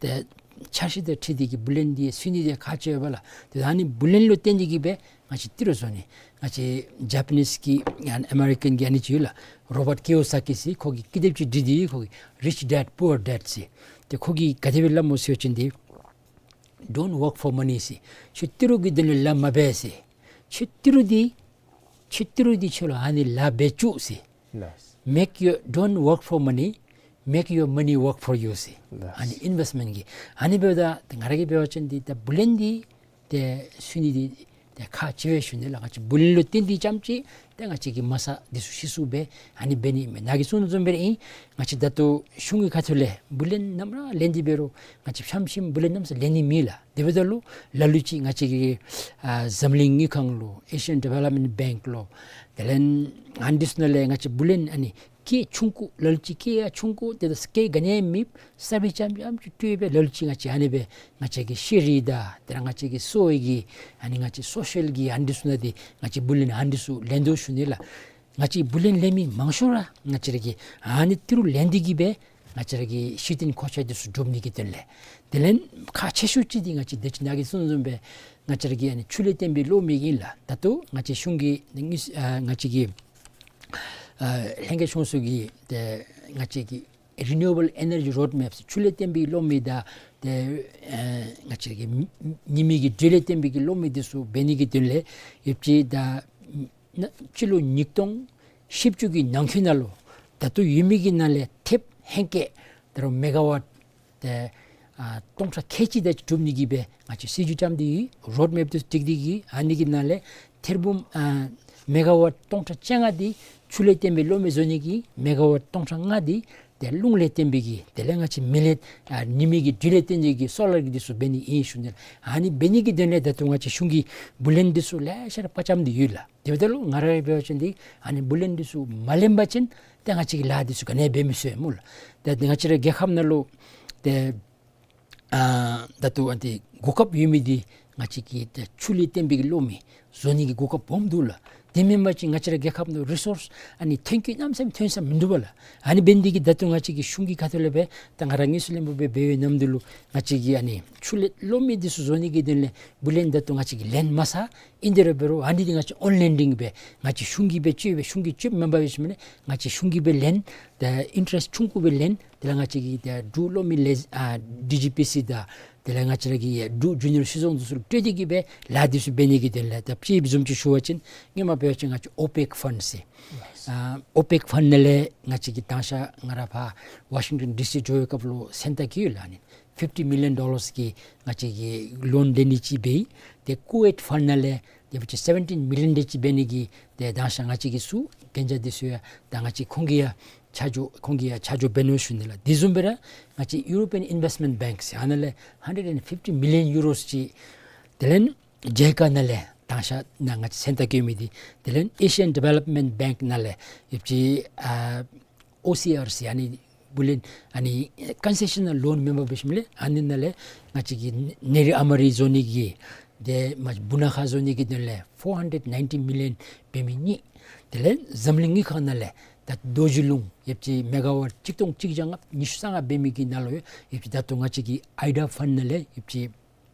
ཏེ་འཆར་གཞི་དང་འཁྲིལ་ཏེ་གིས་བུ་ལོན་འདི་བཙུགས་ནི་འདི་ཁག་ཆེ་བས་ལགས། ཏེ་ཨ་ནི་བུ་ལོན་ལུ་བརྟེན་ཏེ་གིས་སྦེ་ང་བཅས་ཏི་རུ་བཟོ་ནི། ང་བཅས་ཇ་པ་ནིས་ཀྱི་ཡང་ཨ་མེ་རི་ཀཱན་གྱི་ཨ་ནི་ཅིག་ཡོད་ལགས། རོ་བཊ་ཀི་ཡོ་ས་ཀི་ཟེར། ཁོ་གིས་ཀི་དེབ་ཅིག་བྲིས་ཏེ་ཁོ་གིས་Rich Dad Poor Dad ཟེར། ཏེ་ཁོ་གིས་ག་དེ་སྦེ་སླབ་སྨོ་ཟེར་བ་ཅིན་འདི་Don't work for money ཟེར། ཁྱོད་ཏི་རུ་གི་དོན་ལུ་ལཱ་མ་འབད་ཟེར། ཁྱོད་ཏི་རུ་འདི་ཁྱོད་ཏི་རུ་འདི་ཁྱོད་ལུ་ཨ་ནི་ལཱ་འབད་བཅུག་ཟེར། ལགས། Make your, don't work for money, make your money work for you ཟེར། ལགས། ཨ་ནི་ཨིན་ཝེསཊ་མེནཊ་གི་ཨ་ནི་འབདཝ་ད་ཏེ་ང་ར་གིས་འབད་བ་ཅིན་འདི་ད་བུ་ལོན་འདི་ཏེ་བཙུགས་ནི་འདི་ཏེ་ཁག་ཆེ་བས་ཞུ་ནི་ལགས། ང་བཅས་བུ་ལོན་ལུ་བརྟེན་ཏེ་རྐྱངམ་ཅིག་ཏེ་ང་བཅས་ཀྱིས་མ་རྩ་འདི་ཚུ་ཤེས་སུ་སྦེ་ཨ་ནི་འབད་ནི་མེད། ནཱ་གིས་གསུངས་དོ་བཟུམ་སྦེ་ར་ཨིན། ང་བཅས་ད་ལྟོ་གཞུང་གི་ཁ་ཐུག་ལས་བུ་ལོན་ནམ་ར་ལེན་ཏེ་འབད་རུང་ང་བཅས་ཕྱམ་ཤིམ་བུ་ལོན་གནམ་མེད་ས་མེད་ལེན་ནི་མེད་ལགས། དེ་འབདཝ་ད་ལུ་ལ་ལུ་ཅིག་ང་བཅས་ཀྱི་ཨ་འཛམ་གླིང་དངུལ་ཁང་ལུ་Asian Development Bank ལུ་དེ་ལས་ཨ་ནི་འདི་ཚུ་ནང་ལས་ང་བཅས་བུ་ལོན་ཨ་ནི་སྐྱེད་ཆུང་ཀུ་ལ་ལུ་ཅིག་སྐྱེད་ཡང་ཆུང་ཀུ་དེ་དང་སྐྱེད་ག་ནི་ཡང་མེདཔ་གསརཔ་རྐྱངམ་རྐྱངམ་ཅིག་སྤྲོད་སྦེ་ལ་ལུ་ཅིག་ང་བཅས་ཨ་ནི་སྦེ་ང་བཅས་ཀྱི་ཤེས་རིག་དང་དེ་ར་ང་བཅས་ཀྱི་གསོ་བའི་གི་ཨ་ནི་ང་བཅས་སོ་ཤལ་གྱི་ཨ་ནི་འདི་ཚུ་ནང་འདི་ང་བཅས་བུ་ལོན་ཨ་ནི་འདི་ཚུ་ལེན་དོ་ཞུ་ནི་ལགས། ང་བཅས་བུ་ལོན་ལེན་མི་མང་ཤོས་ར་ང་བཅས་ར་གིས་ཨ་ནི་ཏི་རུ་ལེན་ཏེ་གིས་སྦེ་ང་བཅས་ར་གི་གཞི་རྟེན་མཁོ་ཆས་འདི་ཚུ་སྒྲུབ་ནི་གི་དོན་ལས། དེ་ལས་ཁག་ཆེ་ཤོས་ཅིག་འདི་ང་བཅས་ད་ཅི་ནཱ་གིས་གསུངས་དོ་བཟུམ་སྦེ་ང་བཅས་ར་གི་ཨ་ནི་ཆུ་ལས་བཏོན་པའི་གློག་མེ་ཨིན་ལགས། ད་ལྟོ་ང་བཅས་གཞུང་གི་ཨ་ང་བཅས་ཀྱི་ཨ་ལྷན་རྒྱས་སྐྱོང་གསོ་གི་ཏེ་ང་བཅས་ཀྱི་Renewable Energy Roadmap ཆུ་ལས་བཏོན་པའི་གློག་མེ་དང་ཏེ་ཨ་ང་བཅས་ཀྱི་ཉི་མའི་གི་འགྲོས་ལས་བཏོན་པའི་གི་གློག་མེ་འདི་ཚུ་འབད་ནི་གི་དོན་ལས་ཡོདཔ་ཅིག་ད་ ན་སྤྱི་ལོ་ཉིས་སྟོང་བཞི་བཅུ་གི་ནང་འཁོད་ནང་ལུ་ད་ལྟོ་ཡོད་མི་གི་ནང་ལས་ཐེབས་ཧེང་སྐལ་ད་རུང་མེ་ག་ཝཊ་ཏེ་ཨ་སྟོང་ཕྲག་ཁལ་གཅིག་དེ་ཅིག་གྲུབ་ནི་གི་སྦེ་ང་བཅས་སྲིད་བྱུས་བརྩམས་ཏེ་ཡོད། རོཌ་མེཔ་དེ་བསྒྲིགས་ཏེ་གི་ཨ་ནི་གི་ནང་ལས་ཐེར་འབུམ་ཨ་མེ་ག་ཝཊ་སྟོང་ཕྲག་བཅོ་ལྔ་དེ་ཆུ་ལས་བརྟེན་པའི་གློག་མེ་བཟོ་ནི་གི་མེ་ག་ཝཊ་སྟོང་ཕྲག་ལྔ་དེ་ཏེ་རླུང་ལས་བརྟེན་པའི་གི་དེ་ལས་ང་བཅས་མེ་ལས་ཨ་ཉི་མའི་གི་འགྲོས་ལས་བརྟེན་ཏེ་གི་སོ་ལར་གི་དེ་ཚུ་འབད་ནི་ཨིན་ཞུ་ནི་ལགས། ཨ་ནི་འབད་ནི་གི་དོན་ལས་ད་ལྟོ་ང་བཅས་གཞུང་གིས་བུ་ལོན་དེ་ཚུ་ལེ་ཤ་ར་དཔའ་བཅམ་སྟེ་ཡོད་ལགས། དེ་འབདཝ་ད་ལུ་ང་ར་འབད་བ་ཅིན་འདི་ཨ་ནི་བུ་ལོན་འདི་ཚུ་མ་ལེན་པ་ཅིན་ཏེ་ང་བཅས་ཀྱིས་ལཱ་འདི་ཚུ་ག་ནི་འབད་མི་ཚུགས་སྨོ་ལགས། ཏེ་ང་བཅས་ར་རྒྱལ་ཁབ་ནང་ལུ་ཏེ་ཨ་ད་ལྟོ་ཨ་འདི་གོ་སྐབས་ཡོད་མི་འདི་ང་བཅས་ཀྱི་ཏེ་ཆུ་ལས་བརྟེན་པའི་གློག་མེ་བཟོ་ནི་གི་གོ་སྐབས་སྦོམ་འདུག་ལགས། དེ་མེན་པ་ཅིན་ང་བཅས་ར་རྒྱལ་ཁབ་ནང་རི་སོརསི་ཨ་ནི་ཐོན་སྐྱེད་གནམ་མེད་ས་མེད་ཐོན་ས་མིན་འདུག་པ་ལགས། ཨ་ནི་འབད་ནི་འདི་གིས་ད་ལྟོ་ང་བཅས་ཀྱི་གཞུང་གི་ཁ་ཐུག་ལས་སྦེ་ད་ང་ར་དངོས་སུ་ལྷན་པ་སྦེ་འབད་བའི་ནམ་དུས་ལུ་ང་བཅས་ཀྱི་ཨ་ནི་ཆུ་ལས་གློག་མེ་འདི་ཚུ་བཟོ་ནི་གི་དོན་ལས་བུ་ལོན་ད་ལྟོ་ང་བཅས་ཀྱིས་ལེན་མ་ཚར། ཨིན་དེ་ར་འབད་རུང་ཨ་ནི་འདི་ང་བཅས་ཨོན་ལེན་ཌིང་སྦེ་ང་བཅས་གཞུང་གིས་སྦེ་སྤྱོད་སྦེ་གཞུང་གིས་སྤྱོད་མེན་པར་འབད་ཞིནམ་ལས་ང་བཅས་གཞུང་གིས་སྦེ་ལེན། ཏེ་ཨིན་ཊ་རེསཊ་ཆུང་ཀུ་སྦེ་ལེན། དེ་ལས་ང་བཅས་ཀྱི་ཏེ་འབྲུག་གློག་མེ་ལས་ཨ་ཌི་ཇི་པི་སི་དང་དེ་ལས་ང་བཅས་ར་གི་འབྲུག་ཇུ་ནི་ཡར་སྲིད་ཚོགས་འདི་ཚུ་ལུ་སྤྲོད་དེ་གི་སྦེ་ལཱ་འདི་ཚུ་འབད་ནི་གི་དོན་ལས་ད་ཅི་བཟུམ་ཅིག་ཞུ་བ་ཅིན་སྔོན་མ་འབད་བ་ཅིན་ང་བཅས་ཨོ་པེཀ་ཕཱནཌ་ཟེར་ཨ་ཨོ་པེཀ་ཕཱནཌ་ནང་ལས་ང་བཅས་ཀྱིས་དང་ཤ་ང་ར་ཕར་ཝ་ཤིང་ཊོན་ཌི་སི་འགྱོ་བའི་སྐབས་ལུ་མཚན་རྟགས་བཀོད་ཡོད་ལགས། ཨ་ནི་ཕིཕ་ཊི་མི་ལི་ཡོན་ཌོ་ལརསི་གི་ང་བཅས་ཀྱིས་ལོན་ལེན་ནི་ཅིག་འབད་ཡི། ཏེ་ཀུ་ཝེཊ་ཕཱནཌ་ནང་ལས་ཏེ་ཕྱི་སེ་བེན་ཊིན་མི་ལི་ཡོན་དེ་ཅིག་འབད་ནི་གི་ཏེ་དང་ཤ་ང་བཅས་ཀྱིས་ཚུ་གན་རྒྱ་འདི་ཚུ་ཡང་ད་ང་བཅས་ཁོང་གིས་ཡང་ཆ་འཇོག་ཁོང་གིས་ཡང་ཆ་འཇོག་འབད་ནུག་ཞུ་ནི་ལགས། དེ་བཟུམ་སྦེ་ར་ང་བཅས་ཡུ་རོ་པི་ཡཱན་ཨིན་ཝེསཊ་མེནཊ་བེངཀ་ཟེར་ཨ་ནཱ་ལས་ཧན་ཌེཌ་ཨེནཌ་ཕིཕ་ཊི་མི་ལི་ཡོན་ཡུ་རོསི་ཅིག། དེ་ལས་ཇའི་ཀ་ནང་ལས་དང་ཤ་ནཱ་ང་བཅས་མཚན་རྟགས་བཀོད་མི་འདི། དེ་ལས་ཨེ་ཤི་ཡཱན་ཌི་ཝེ་ལོབ་མེནཊ་བེངཀ་ནང་ལས་ཡོད་པ་ཅིན་ཨ་ཨོ་སི་ཨར་སི་ཨ་ནི་བུ་ལོན་ཨ་ནི་ཀོན་སེ་ཤ་ནལ་ལོན་མེན་པར་འབད་ཞིནམ་ལས་ཨ་ནི་ནང་ལས་ང་བཅས་ཀྱིས་ནེ་རི་ཨ་མ་རི་བཟོ་ནི་གི་ཏེ་མ་སྦུག་ན་ཁ་བཟོ་ནི་གི་དོན་ལས་ཕོར་ཧན་ཌེཌ་ནའིན་ཊི་མི་ལི་ཡོན་འབད་མི་གཉིས། དེ་ལས་འཛམ་གླིང་དངུལ་ཁང་ནང་ལས་ད་རྡོ་རྗེ་རླུང་ཡོད་པ་ཅིན་མེ་ག་ཝཊ་གཅིག་སྟོང་གཅིག་བརྒྱ་ལྔ་ཉི་ཤུ་རྩ་ལྔ་འབད་མི་གི་ནང་ལུ་ཡོད་པ་ཅིན་ད་ལྟོ་ང་བཅས་ཀྱི་ཨའི་ཌི་ཡ་ཕཱནཌ་ནང་ལས་ཡོད་པ་ཅིན་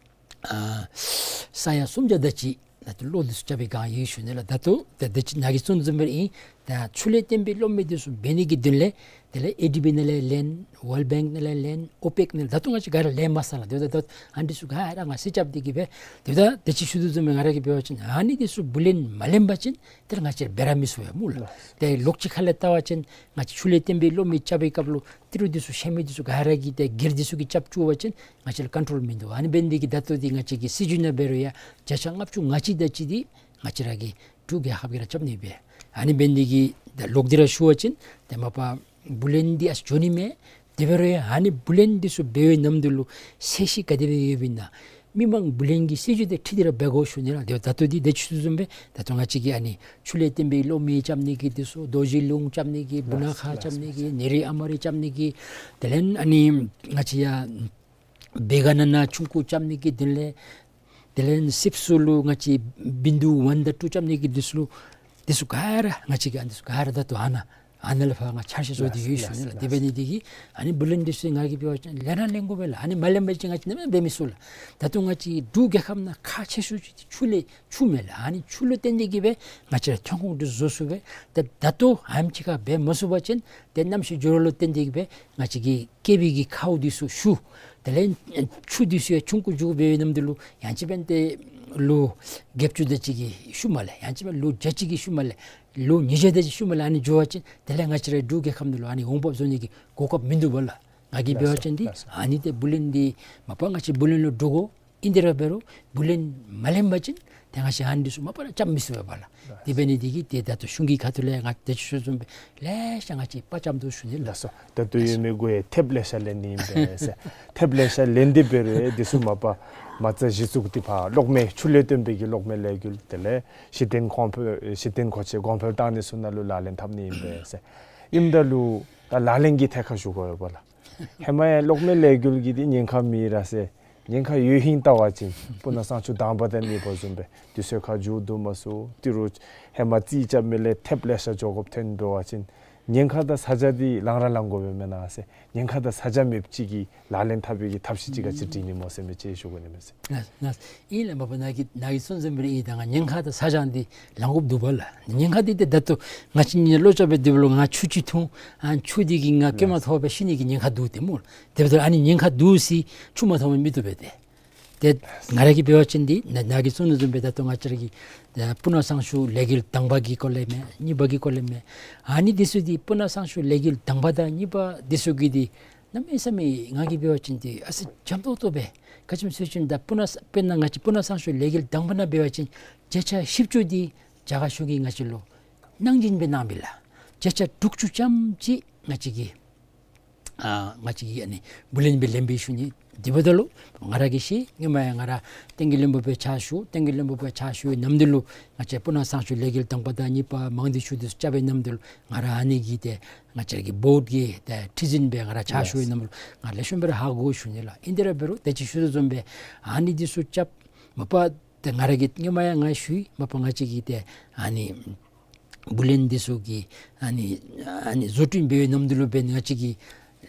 ཨ་ས་ཡ་སུམ་བརྒྱ་དེ་ཅིག་ད་ལྟོ་གློག་འདི་ཚུ་རྐྱབ་པའི་བསྒང་ཡོད་ཞུ་ནི་ལགས། ད་ལྟོ་ད་དེ་ཅིག་ནཱ་གིས་གསུངས་དོ་བཟུམ་སྦེ་ར་ཨིན། ད་ཆུ་ལས་བརྟེན་པའི་གློག་མེ་འདི་ཚུ་འབད་ནི་གི་དོན་ལས་དེ་ལས་ཨེ་ཌི་བི་ནང་ལས་ལེན། ཝཱལཌ་བེངཀ་ནང་ལས་ལེན། ཨོ་པེཀ་ནང་ལས་ད་ལྟོ་ང་བཅས་ག་ར་ལེན་མ་ཚར་ལགས། དེ་འབདཝ་ད་ད་ཨ་ནི་འདི་ཚུ་ག་ར་ང་བསུ་རྐྱབ་སྟེ་གི་སྦེ་དེ་འབདཝ་ད་དེ་ཅིག་ཞུ་དོ་བཟུམ་སྦེ་ང་ར་གིས་འབད་བ་ཅིན་ཨ་ནི་འདི་ཚུ་བུ་ལོན་མ་ལེན་པ་ཅིན་དེ་ལས་ང་བཅས་ར་འབད་ར་མི་ཚུགས་པས་སྨོ་ལགས། ཏེ་ལོགས་ཅིག་ཁ་ལས་བལྟ་བ་ཅིན་ང་བཅས་ཆུ་ལས་བརྟེན་པའི་གློག་མེ་རྐྱབ་པའི་སྐབས་ལུ་ཏི་རུ་འདི་ཚུ་ཤ་མེད་འདི་ཚུ་ག་ར་གིས་ཏེ་སྒེར་འདི་ཚུ་གིས་རྐྱབ་བཅུག་པ་ཅིན་ང་བཅས་ལུ་ཀོན་ཊོལ་མིན་འདུག། ཨ་ནི་འབད་ནི་འདི་གིས་ད་ལྟོ་འདི་ང་བཅས་ཀྱི་སྲིད་བྱུས་ནང་འབད་རུང་ཡང་བརྒྱ་ཆ་ལྔ་བཅུ་ང་གཅིག་དེ་ཅིག་འདི་ང་བཅས་ར་གི་འབྲུག་རྒྱལ་ཁབ་ཀྱིས་ར་རྐྱབ་ནི་སྦེ། ཨ་ནི་འབད་ནི་འདི་གིས་ད་ལོག་སྟེ་ར་ཞུ་བ་ཅིན་ཏེ་མ་པ་བུ་ལོན་འདི་ཨ་ཙི་འགྱོ་ནི་མས། དེ་འབད་རུང་ཡང་ཨ་ནི་བུ་ལོན་འདི་ཚུ་འབད་བའི་ནམ་དུས་ལུ་ཚད་གཞི་ག་དེ་སྦེ་ཡོདཔ་ཨིན་ན་མི་མང་བུ་ལོན་གྱི་སྲིད་བྱུས་དེ་འཁྲིལ་ཏེ་ར་འབད་དགོ་ཞུ་ནི་ལགས། དེ་འབདཝ་ད་ད་ལྟོ་འདི་དེ་ཅིག་ཞུ་དོ་བཟུམ་སྦེ་ད་ལྟོ་ང་བཅས་ཀྱིས་ཨ་ནི་ཆུ་ལས་བརྟེན་པའི་གློག་མེ་རྐྱབ་ནི་གི་འདི་ཚུ་རྡོ་རྗེ་རླུང་རྐྱབ་ནི་གི་སྦུག་ན་ཁ་རྐྱབ་ནི་གི་ནེ་རི་ཨ་མ་རི་རྐྱབ་ནི་གི་དེ་ལས་ཨ་ནི་ང་བཅས་ཡ་བེ་ག་ན་ན་ཆུང་ཀུ་རྐྱབ་ནི་གི་དོན་ལས་དེ་ལས་སིབ་སུ་ལུ་ང་བཅས་བིན་དུ་ཝན་དང་ཊུ་རྐྱབ་ནི་གི་འདི་ཚུ་ལུ་འདི་ཚུ་ག་ར་ང་བཅས་ཀྱིས་ཨ་འདི་ཚུ་ག་ར་ད་ལྟོ་ཨ་ནཱ་ཨ་ནཱ་ལས་ཕར་ང་འཆར་གཞི་བཟོ་སྟེ་ཡོད་ཞུ་ནི་ལགས། དེ་འབད་ནི་འདི་གིས་ཨ་ནི་བུ་ལོན་འདི་ཚུ་ང་གིས་འབད་བ་ཅིན་ལེན་ར་ལེན་དགོ་པས་ལགས། ཨ་ནི་མ་ལེན་པ་ཅིན་ང་བཅས་ནམ་ཡང་འབད་མི་ཚུགས་ལགས། ད་ལྟོ་ང་བཅས་འབྲུག་རྒྱལ་ཁབ་ནང་ཁག་ཆེ་ཤོས་ཅིག་ཆུ་ལས་ཆུ་མས་ལགས། ཨ་ནི་ཆུ་ལུ་བརྟེན་ཏེ་གི་སྦེ་ང་བཅས་ར་ཐོན་ཁུངས་འདི་ཚུ་བཟོ་ཚུགས་པས། ཏེ་ད་ལྟོ་ཨ་ནེམ་ཅིག་ཁར་འབད་མ་ཚུགས་པ་ཅིན་ཏེ་གནམ་གཤིས་འགྱུར་བ་ལུ་བརྟེན་ཏེ་གི་སྦེ་ང་བཅས་ཀྱི་བསྐལ་པའི་གི་ཁཝ་འདི་ཚུ་ཞུ། དེ་ལས་ཆུ་འདི་ཚུ་ཡང་ཆུང་ཀུ་འགྱོ་བའི་ནམ་དུས་ལུ་ཡང་ཅིན་འབདན་ཏེ་ལོ་བརྒྱད་ཅུ་དེ་ཅིག་གི་ཤུལ་མ་ལས་ཡང་ཅིན་འབདན་ལོ་བརྒྱ་ཅིག་གི་ཤུལ་མ་ལས་ལོ་ཉིས་བརྒྱ་དེ་ཅིག་ཤུལ་མ་ལས་ཨ་ནི་འགྱོ་བ་ཅིན་དེ་ལས་ང་བཅས་ར་འབྲུག་རྒྱལ་ཁབ་ནང་ལུ་ཨ་ནི་འོང་འབབ་བཟོ་ནི་གི་གོ་སྐབས་མིན་འདུག་པ་ལགས། ང་གིས་འབད་བ་ཅིན་འདི་ཨ་ནི་ཏེ་བུ་ལོན་འདི་མ་པ་ང་བཅས་བུ་ལོན་ལུ་འདྲོག་དགོ། ཨིན་དེ་ར་འབད་རུང་བུ་ལོན་མ་ལེན་པ་ཅིན་ཏེ་ང་བཅས་ཨ་ནི་འདི་ཚུ་མ་པ་ར་རྐྱབ་མི་ཚུགས་པས་པ་ལགས། དེ་འབད་ནི་འདི་གིས་ཏེ་ད་ལྟོ་གཞུང་གི་ཁ་ཐུག་ལས་ང་དེ་ཅིག་ཞུ་དོ་བཟུམ་སྦེ་ལེ་ཤ་ང་བཅས་དཔའ་བཅམ་དོ་ཞུ་ནི་ལགས། ལགས་སོ། ད་ལྟོ་ཡོད་མི་གུ་ཡང་ཐེབས་ལེ་ཤ་ལེན་ནི་ཨིན་པས་ཟེར། ཐེབས་ལེ་ཤ་ལེན་ཏེ་འབད་རུང་ཡང་འདི་ཚུ་མ་པ་མ་རྩ་གཞི་བཙུགས་ཏེ་ཕར་གློག་མེ་ཆུ་ལས་བརྟེན་པའི་གི་གློག་མེ་ལས་འགུལ་དེ་ལས་གཞི་རྟེན་གོང་འཕེལ་གཞི་རྟེན་མཁོ་ཆས་གོང་འཕེལ་བཏང་ནི་ཚུ་ནང་ལུ་ལག་ལེན་འཐབ་ནི་ཨིན་པས་ཟེར། ཨིནམ་ད་ལུ་ད་ལག་ལེན་གྱི་ཐད་ཁར་ཞུ་དགོ་པས་པ་ལགས། ཧེ་མ་ཡང་གློག་མེ་ལས་འགུལ་གྱི་འདི་ཉེན་ཁ་མེད་ར་ཟེར། ཉེན་ཁ་ཡོད་ཧིང་བལྟ་བ་ཅིན་སྤུ་ན་གཙང་ཆུ་དྭངས་པ་དང་ནི་འབད་བཟུམ་སྦེ་དུས་ཚོད་ཁར་མཇུག་བསྡུ་མ་ཚུགས། ཏི་རུ་ཧེ་མ་རྩིས་རྐྱབ་མི་ལས་ཐེབས་ལེ་ཤ་འགྱོ་དགོཔ་ཐོན་འབད་བ་ཅིན་ཉེན་ཁ་དང་ཚ་གྱང་འདི་ལང་ར་ལང་དགོ་པས་མེན་ན་ཟེར། ཉེན་ཁ་དང་ཚ་གྱང་མེདཔ་ཅིག་གི་ལག་ལེན་འཐབ་པའི་གི་ཐབས་ཤེས་ཅིག་ག་ཅི་སྒྲིག་ནི་སྨོ་ཟེར་མི་ཅིག་ཞུ་དགོ་ནི་མས་ཟེར། ལགས་ལགས། ཨིན་ལགས། མ་པ་ནཱ་གིས་ནཱ་གིས་གསུངས་དོ་བཟུམ་སྦེ་ར་ཨིན། ད་ང་ཉེན་ཁ་དང་ཚ་གྱང་འདི་ལང་དགོཔ་འདུག་པ་ལགས། ཉེན་ཁ་འདི་ཏེ་ད་ལྟོ་ང་བཅས་ནི་ལོ་ཅིག་འབད་དེ་འབདཝ་ལུ་ང་ཆུ་ཅིག་འཐུང་ཨ་ཆུ་འདི་གིས་ང་སྐྱོན་མ་ཐོབ་པར་ཤི་ནི་གི་ཉེན་ཁ་འདུག་ཏེ་སྨོ། དེ་འབདཝ་ད་ཨ་ནི་ཉེན་ཁ་འདུག་ཟེར་ཆུ་མ་འཐུང་བར་མི་བཏུབ་པས་ཏེ། ཏེ་ང་ར་གིས་འབད་བ་ཅིན་འདི་ནཱ་ནཱ་གིས་གསུངས་དོ་བཟུམ་སྦེ་ད་ལྟོ་ང་བཅས་ར་གི་ཏེ་སྤུ་ན་ཚང་ཆུ་ལས་འགུལ་དང་པ་གི་སྐོར་ལས་མེན་གཉིས་པ་གི་སྐོར་ལས་མེན། ཨ་ནི་འདི་ཚུ་འདི་སྤུ་ན་ཚང་ཆུ་ལས་འགུལ་དང་པ་དང་གཉིས་པ་འདི་ཚུ་གི་འདི་གནམ་མེད་ས་མེད་ང་གིས་འབད་བ་ཅིན་འདི་ཨ་ཙི་འཇམ་ཏོག་ཏོ་སྦེ་ག་ཅི་སྨོ་ཟེར་བ་ཅིན་ད་སྤུ་ན་དཔེར་ན་ང་བཅས་སྤུ་ན་ཚང་ཆུ་ལས་འགུལ་དང་པ་ནང་འབད་བ་ཅིན་བརྒྱ་ཆ་བཞི་བཅུ་འདི་རྒྱ་གར་གཞུང་གིས་ང་བཅས་ལུ་གནང་སྦྱིན་སྦེ་གནང་པས་ལགས། བརྒྱ་ཆ་དྲུག་ཅུ་ཙམ་ཅིག་ང་བཅས་ཀྱིས་ཨ་ང་བཅས་ཀྱིས་ཨ་ནི་བུ་ལོན་སྦེ་ལེན་པས་ཞུ་ནི། དེ་འབདཝ་ད་ལུ་ང་ར་གིས་ཤེས། སྔོན་མ་ཡང་ང་ར་བསྟན་རྒྱས་བློན་པོ་སྦེ་ཕྱག་ཞུ། བསྟན་རྒྱས་བློན་པོ་སྦེ་ཕྱག་ཞུ་བའི་ནམ་དུས་ལུ་ང་བཅས་སྤུ་ན་ཚང་ཆུ་ལས་འགུལ་དང་པ་དང་གཉིས་པ་མང་སྡེ་ཆུ་འདི་ཚུ་རྐྱབ་པའི་ནམ་དུས་ལུ་ང་ར་ཨ་ནི་གི་ཏེ་ང་བཅས་ར་གི་བོརཌ་ཀྱི་ཏེ་ཁྲི་འཛིན་སྦེ་ང་ར་ཕྱག་ཞུ་བའི་ནམ་ལུ་ང་ལེགས་ཤོམ་སྦེ་ར་ཧ་གོ་ཞུ་ནི་ལགས། ཨིན་དེ་ར་འབད་རུང་ད་ཅི་ཞུ་དོ་བཟུམ་སྦེ་ཨ་ནི་འདི་ཚུ་རྐྱབ་མ་པ་ཏེ་ང་ར་གིས་སྔོན་མ་ཡང་ང་ཞུ་ཡི། མ་པ་ང་བཅས་ཀྱིས་ཏེ་ཨ་ནི་བུ་ལོན་འདི་ཚུ་གི་ཨ་ནི་ཨ་ནི་བཟོ་སྐྲུན་འབད་བའི་ནམ་དུས་ལུ་འབདན་ང་བཅས་ཀྱིས་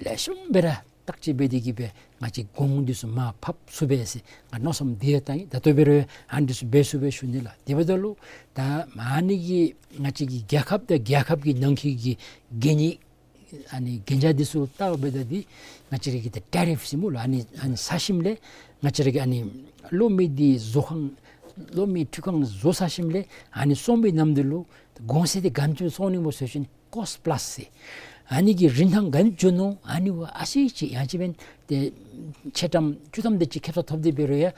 ལེགས་ཤོམ་སྦེ་ར་བརྟག་དཔྱད་འབད་དེ་གིས་སྦེ་ང་བཅས་གོང་འདི་ཚུ་མར་ཕབ་ཚུགས་པས་ཟེར་ང་མནོ་བསམ་འདི་ཡང་བཏང་ཡི། ད་ལྟོ་འབད་རུང་ཡང་ཨ་ནི་འདི་ཚུ་འབད་ཚུགས་པས་ཞུ་ནི་ལགས། དེ་འབདཝ་ད་ལུ་ད་ཨ་ནི་གི་ང་བཅས་ཀྱི་རྒྱལ་ཁབ་དང་རྒྱལ་ཁབ་ཀྱི་ནང་འཁོད་ཀྱི་གན་རྒྱ་ཨ་ནི་གན་རྒྱ་འདི་ཚུ་བལྟཝ་ད་འདི་ང་བཅས་ར་གི་ཏེ་ཊེ་རིཕ་ཟེར་སྨོ་ལགས། ཨ་ནི་ཨ་ནི་ཚར་ཞིནམ་ལས་ང་བཅས་ར་གི་ཨ་ནི་གློག་མེ་འདི་བཟོ་ཁང་གློག་མེ་འཕྲུལ་ཁང་བཟོ་ཚར་ཞིནམ་ལས་ཨ་ནི་བཙོང་པའི་ནམ་དུས་ལུ་གོང་ཚད་འདི་ག་དེམ་ཅིག་བཙོང་ནི་སྨོ་ཟེར་བ་ཅིན་ཀོསཊ་པླསི་ཟེར། ཨ་ནི་གི་རིན་ཐང་ག་དེམ་ཅིག་འགྱོ་ནུག། ཨ་ནི་བ་ཨ་ཙི་ཅིག་ཡང་ཅིན་འབདན་ཏེ་ཆ་ཚང་བཅུ་ཐམ་དེ་ཅིག་ཁེབ་ས་ཐོབ་སྟེ་འབད་རུང་ཡང་